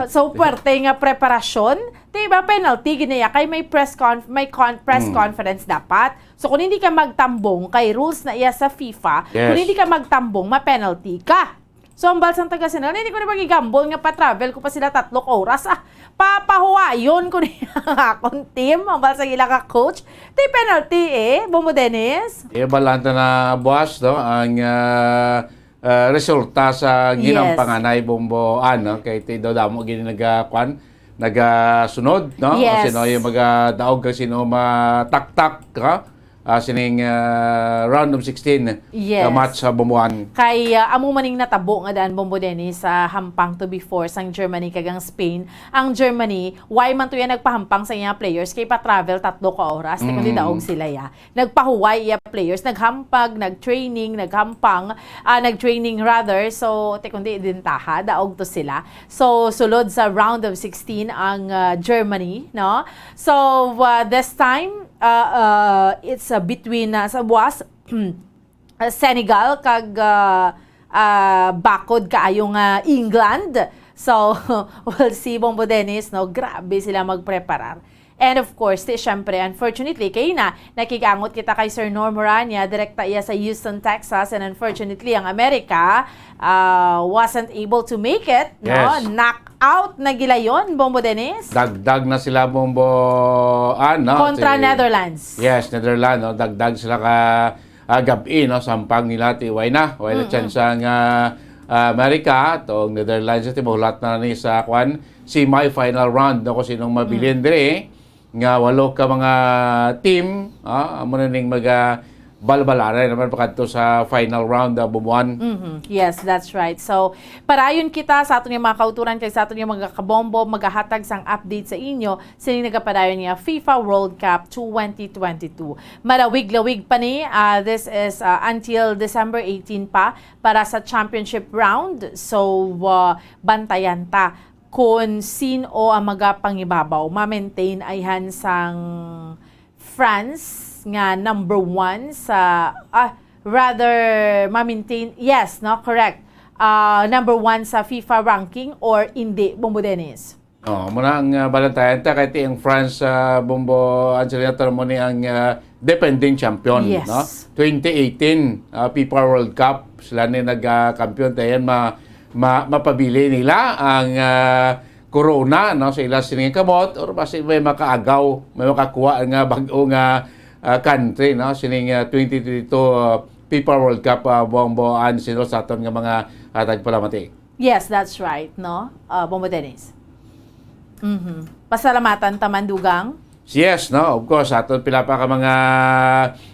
So, puwerte nga preparasyon, di ba, penalty gid na ya, kay may press conf-, may con-, press Mm. conference dapat. So, kung hindi ka magtambong, kay rules na iya sa FIFA, Yes. kung hindi ka magtambong, ma-penalty ka. So, ang balsang taga Senegal, hindi ko na mag-gamble nga pa-travel ko pa sila tatlo ka oras. Ah, papahuwayon ko niya ang akong team, ang balsang ila ka coach. Di penalty eh, Bombo Dennis. Eh, balanta na, boss, no? Ang, ah, ah, resulta sa Yes. ginampanganay, Bombo, ano? Kay ti daw damo gini naga-, kwan, nagasunod, no? Yes. Sino yung magadaog ka, sino mataktak, ha? Ah, sining, ah, round of sixteen Yes. ka match sa Bomboan. Kay, ah, amo maning natabo nga daan, Bombo Dennis, sa hampang to before sang Germany kag ang Spain. Ang Germany, why man to yan nagpahampang sa iyang players? Kay pa-travel tatlo ka oras, ti kundi Mm. daog sila ya. Nagpahuway iya players, naghampag, nag-training, naghampang, ah, nag-training rather. So, ti kundi din taha, daog to sila. So, sulod sa round of sixteen ang, ah, Germany, no? So, ah, this time, ah, ah, it's, ah, between, ah, sa buwas, ah, Senegal kag, ah, ah, bakod kaayo nga England. So, we'll see, Bombo Dennis, no? Grabe sila magpreparar. And of course, ti, syempre, unfortunately, kay na, nakigangot kita kay Sir Norm Morania, direkta iya sa Houston, Texas, and unfortunately, ang Amerika, ah, wasn't able to make it, no? Yes. Knockout na gilayon, Bombo Dennis. Dagdag na sila, Bombo, ah, no? Kontra Si Netherlands. Yes, Netherlands, no? Dagdag sila ka, ah, gab-i, no? Sampang nila, ti, way na. Way na Mm-mm. chance ang, ah, ah, Amerika, tong Netherlands, ti, mahulat na ni sa, kwan, semi-final round, no? Kung sinong mabilin Mm. diri, nga walo ka mga team, ah, amo na ning maga-, balbalaran naman pakadto sa final round, ah, Bomboan. Mhm. Yes, that's right. So, parayon kita sa aton nga mga kauturan kag sa aton nga mga kabombo, magahatag sang update sa inyo sining nagapadayon nga FIFA World Cup twenty twenty-two. Malawig-lawig pa ni, ah, this is, ah, until December eighteen pa para sa championship round. So, ah, bantayan ta kon sin-o ang magapangibabaw, ma-maintain ayhan sang France nga number one sa, ah, rather, ma-maintain, yes, no, correct. Ah, number one sa FIFA ranking or indi, Bombo Dennis? Oh, muna ang, ah, balantayan ta kay ti ang France, ah, Bombo Angelina, tara mo ni ang, ah, defending champion, Yes. no? Twenty eighteen, ah, FIFA World Cup, sila ni nag, ah, kampiyon, tayan ma-, ma-, mapabili nila ang, ah, corona, no, sa ila sining kamot, or basi may makaagaw, may makakuha nga bag-o nga, ah, country, no, sining, ah, twenty twenty-two, ah, FIFA World Cup, ah, Bombo Angelina, sa aton nga mga, ah, tagpalamati. Yes, that's right, no? Ah, Bombo Dennis. Mhm. Pasalamatan ta man, Dugang. Yes, no? Of course, aton pila pa ka mga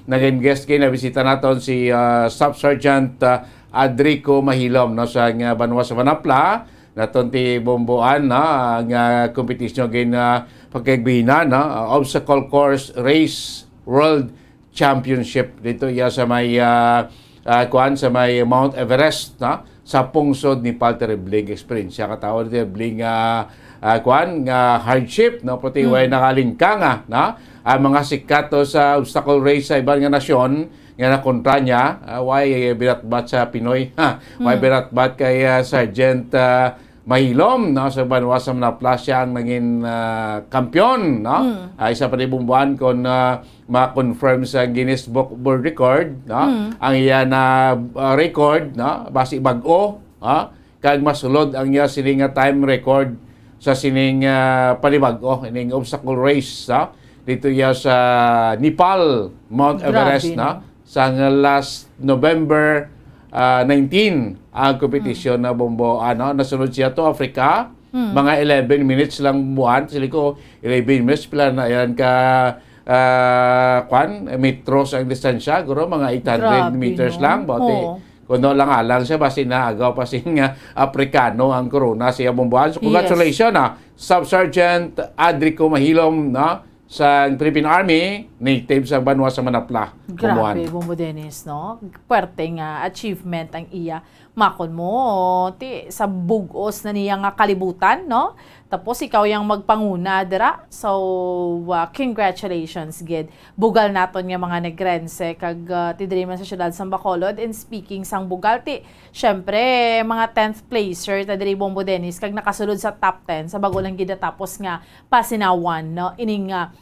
naging guest kay nabisita naton si, ah, Staff Sergeant, ah, Adrico Mahilom, no, sa nga banwa sa Manapla, naton ti Bomboan, no, nga competition gin, ah, pagkaigbinan, no, ah, obstacle course race world Championship dito iya sa may, ah, ah, kuan, sa may Mount Everest, no? Sa pungsod ni Nepal, terribleng eksperyensya katawo, terribleng, ah, ah, kuan, nga hardship, no? Pati Mm. way nakalingka nga, no? Ang mga sikat to sa obstacle race sa iban nga nasyon nga nakontra niya, ah, way binatbat sa Pinoy, ha? Way Mm. binatbat kay, ah, Sergeant, ah, Mahilom, no? Sa banwa sa Manapla siya ang nangin, ah, kampiyon, no? Mm. Ah, isa pa ni Bumbuan kung, ah, ma-confirm sa Guinness Book World Record, no? Mm. Ang iya na, ah, record, no? Basi bag-o, ha? Kag masulod ang iya sini nga time record sa sining, ah, panibag-o, ining obstacle race, ha? Dito iya sa Nepal, Mount Grabe, Everest, no? no? Sang last November, ah, nineteen ang kompetisyon na Bombo, ano, nasunod siya to Africa. Hmm. Mga eleven minutes lang buwan. Sili ko, eleven minutes, pila na yan ka, ah, kwan, metros ang distansya. Guro, mga eight hundred Grabe, meters no? lang. Bauti, Oo. kuno lang alang siya, basi naagaw pa sing, ah, Aprikano ang corona siya bomboan. So, Yes. congratulations, ah, Sub-Sergeant Adrico Mahilom, no? Sa Philippine Army, native sa banwa sa Manapla, Grabe, Bomboan. Bombo Dennis, no? Puwerte nga achievement ang iya. Makon mo, ti, sa bug-os na niya nga kalibutan, no? Tapos ikaw yang magpanguna dira. So, uh, congratulations, gid. Bugal naton nga mga Negrense, kag, uh, ti diri man sa siyudad sang Bacolod. And speaking sang bugal, ti, syempre, mga tenth placer ta diri, Bombo Dennis, kag nakasulod sa top ten sa bago lang gid natapos nga pasinawan, no? Ining, uh,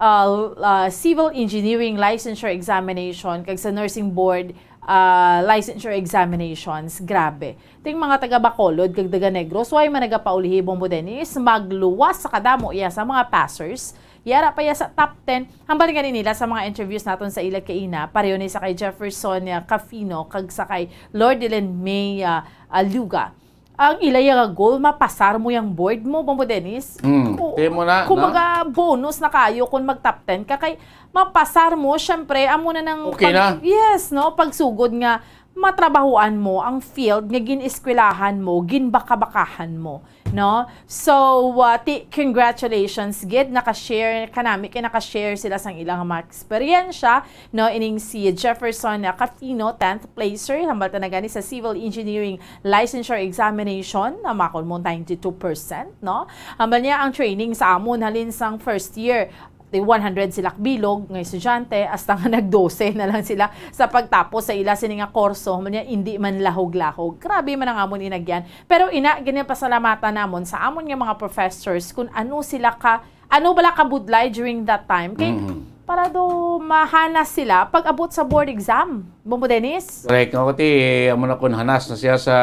uh, uh, Civil Engineering Licensure Examination kag sa Nursing Board, uh, Licensure Examinations. Grabe. Ting mga taga Bacolod kag taga Negros, way man nagapaulihi, Bombo Dennis, magluwas sa kadamo iya sa mga passers. Yara pa iya sa top ten. Hambal gani nila sa mga interviews naton sa ila kaina, pareho ni sa kay Jefferson, uh, Cafino kag sa kay Lordilyn May, uh, uh, Luga. Ang ila iya nga goal, mapasar mo yang board mo, Bombo Dennis. Mm, Ku-, di mo na, kumbaga, no? bonus na kayo kung mag-top ten ka. Kay mapasar mo, syempre, amo na nang Okay pag-, na. yes, no? Pagsugod nga matrabahuan mo ang field nga gin-eskwelahan mo, ginbakabakahan mo, no? So, uh, ti-, congratulations, gid, naka-share kanami, kay naka-share sila sang ilang mga eksperyensya, no? Ining si Jefferson, uh, Cafino, tenth placer, hambal ta na gani sa Civil Engineering Licensure Examination, na makon mo ninety-two percent, no? Hambal niya ang training sa amon halin sang first year, di one hundred sila kabilog nga estudyante, hasta nga nag-dose na lang sila sa pagtapos sa ila sini nga kurso. Hambal niya, indi man lahog-lahog. Grabe man ang amon inagyan. Pero ina, ginapasalamatan namon sa amon nga mga professors kung ano sila ka, ano bala kabudlay during that time. Kay Mhm. para do mahanas sila pag abot sa board exam. Bombo Dennis? Correct. Ako ti, amo na kun hanas na siya sa,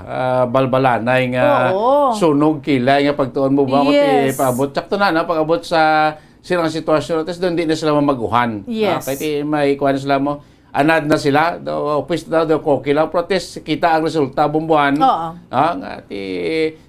ah, balbalanay nga Oo. sunog kilay nga pagtuon mo ba? Ako ti, Yes. paabot. Sakto na, no? Pag-abot sa silang sitwasyon, at least doon di na sila mamaguhan. Yes. Ah, kaya ti, may kuha na sila mo. Anad na sila. Do, office na, do, okay lang. Protest, kita ang resulta, Bomboan. Oo. Ah, nga, ti,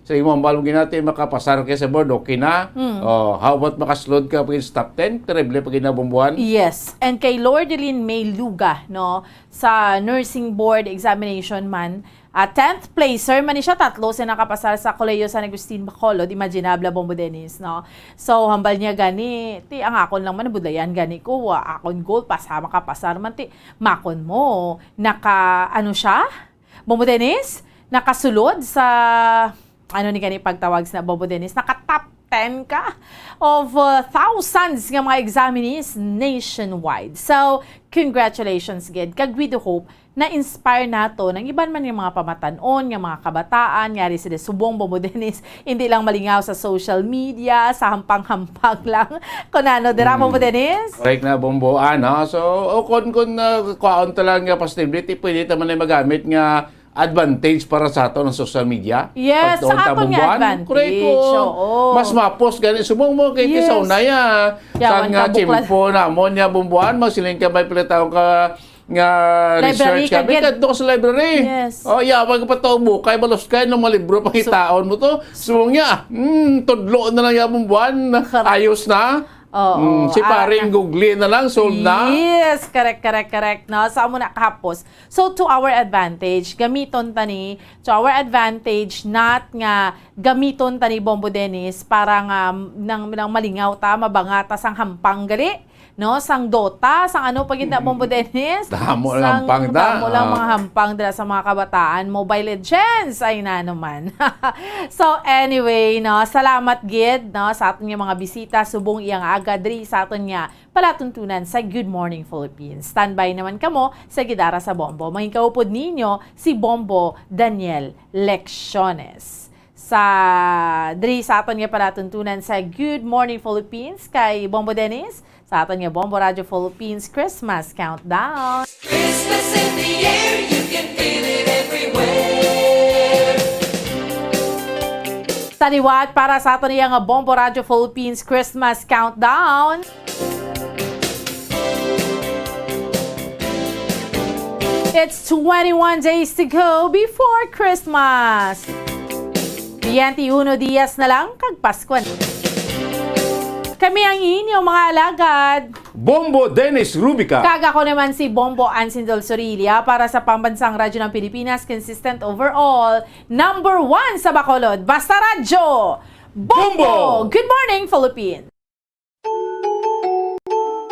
sa imo, ang balong ginati, makapasar ka sa board, okay na. Mm. Oh, how about makasulod ka pag sa top ten? Terrible pag ginabomboan. Yes. And kay Lordilyn May Luga, no, sa nursing board examination man, ah, tenth placer man ni siya, tatlo siya nakapasar sa Colegio San Agustin Bacolod, imaginable, Bombo Dennis, no? So, hambal niya gani, ti, ang akon lang man, budlayan gani ko, wa, akon goal, pasa, makapasar man, ti, makon mo, naka, ano siya? Bombo Dennis? Nakasulod sa, ano ni gani pagtawag sa Bombo Dennis? Naka top ten ka of, uh, thousands nga mga examinees nationwide. So, congratulations, gid. Kag we do hope na-inspire nato ng iban man nga mga pamatan-on, nga mga kabataan, nga ari sila subong, Bombo Dennis, hindi lang malingaw sa social media, sa hampang-hampang lang. Kung ano, dira, Mm. Bombo Dennis? Correct na, Bomboan, no? So, o kun, kun, uh, kwaon ta lang nga positivity, pwede ta man ay magamit nga advantage para sa aton ang social media. Yes, Pagtuon sa ta, aton nga Bomboan. advantage, Correct, oo. oo. Mas mapos gani. Subong mo, kay Yes. sa unay, ah, Yawan sang, ka ah, buklan. chimpo namon niya, Bomboan, magsiling ka, may pilitaw ka nga Library research ka, ka, gid. Kadto ka sa library. Yes. Oh, yeah, wag pa to, bukay, balos kay, nung malibro, So, pangitaon mo to. So, nga, mm, tudlo na lang, ya, Bomboan. Correct. Ayos na. Oo, Mm, si ara paring na. Google na lang, solve na. Yes, correct, correct, correct. No? So, amo na, kahapos. So, to our advantage, gamiton ta ni, to our advantage, not nga gamiton ta ni, Bombo Dennis, para nga, nang, nang malingaw ta, mabanga ta sang hampang gali. no, sang Dota, sang ano pa gid na, Bombo Dennis? Damo Sang lang pang da. Damo lang Ah. mga hampang dira sa mga kabataan, Mobile Legends, ay na naman. So anyway, no, salamat gid, no, sa aton nga mga bisita subong iyang aga diri sa aton nga palatuntunan sa Good Morning Philippines. Standby naman kamo sa gidara sa Bombo. Mangikaupod ninyo si Bombo Daniel Lecciones. Sa diri sa aton nga palatuntunan sa Good Morning Philippines kay Bombo Dennis, sa aton nga Bombo Radio Philippines Christmas Countdown. Christmas in the air, you can feel it everywhere. Sa liwat para sa aton nga Bombo Radio Philippines Christmas Countdown. It's twenty-one days to go before Christmas. Twenty-uno dias na lang kag Pasko na. Kami ang inyo mga alagad. Bombo Dennis Rubica. Kag ako naman si Bombo Ansindol Sorilla para sa Pambansang Radyo ng Pilipinas, consistent overall, number one sa Bacolod. Basta Radyo! Bombo! Bombo! Good morning, Philippines!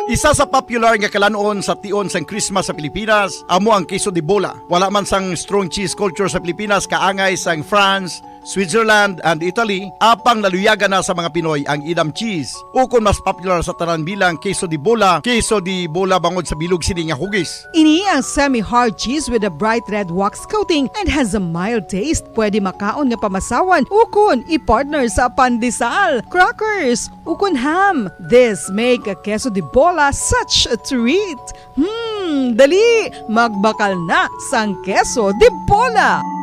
Isa sa popular nga kalanon sa tion sang Christmas sa Pilipinas amo ang queso de bola. Wala man sang strong cheese culture sa Pilipinas kaangay sang France, Switzerland, and Italy, apang naluyagan na sa mga Pinoy ang Edam cheese, ukon mas popular sa tanan bilang queso de bola, queso de bola bangod sa bilog sini nga hugis. Ini ang semi-hard cheese with a bright red wax coating and has a mild taste. Pwede makaon nga pamasawan ukon i-partner sa pandesal, crackers, ukon ham. This make a queso de bola such a treat. Hmm, dali, magbakal na sang queso de bola.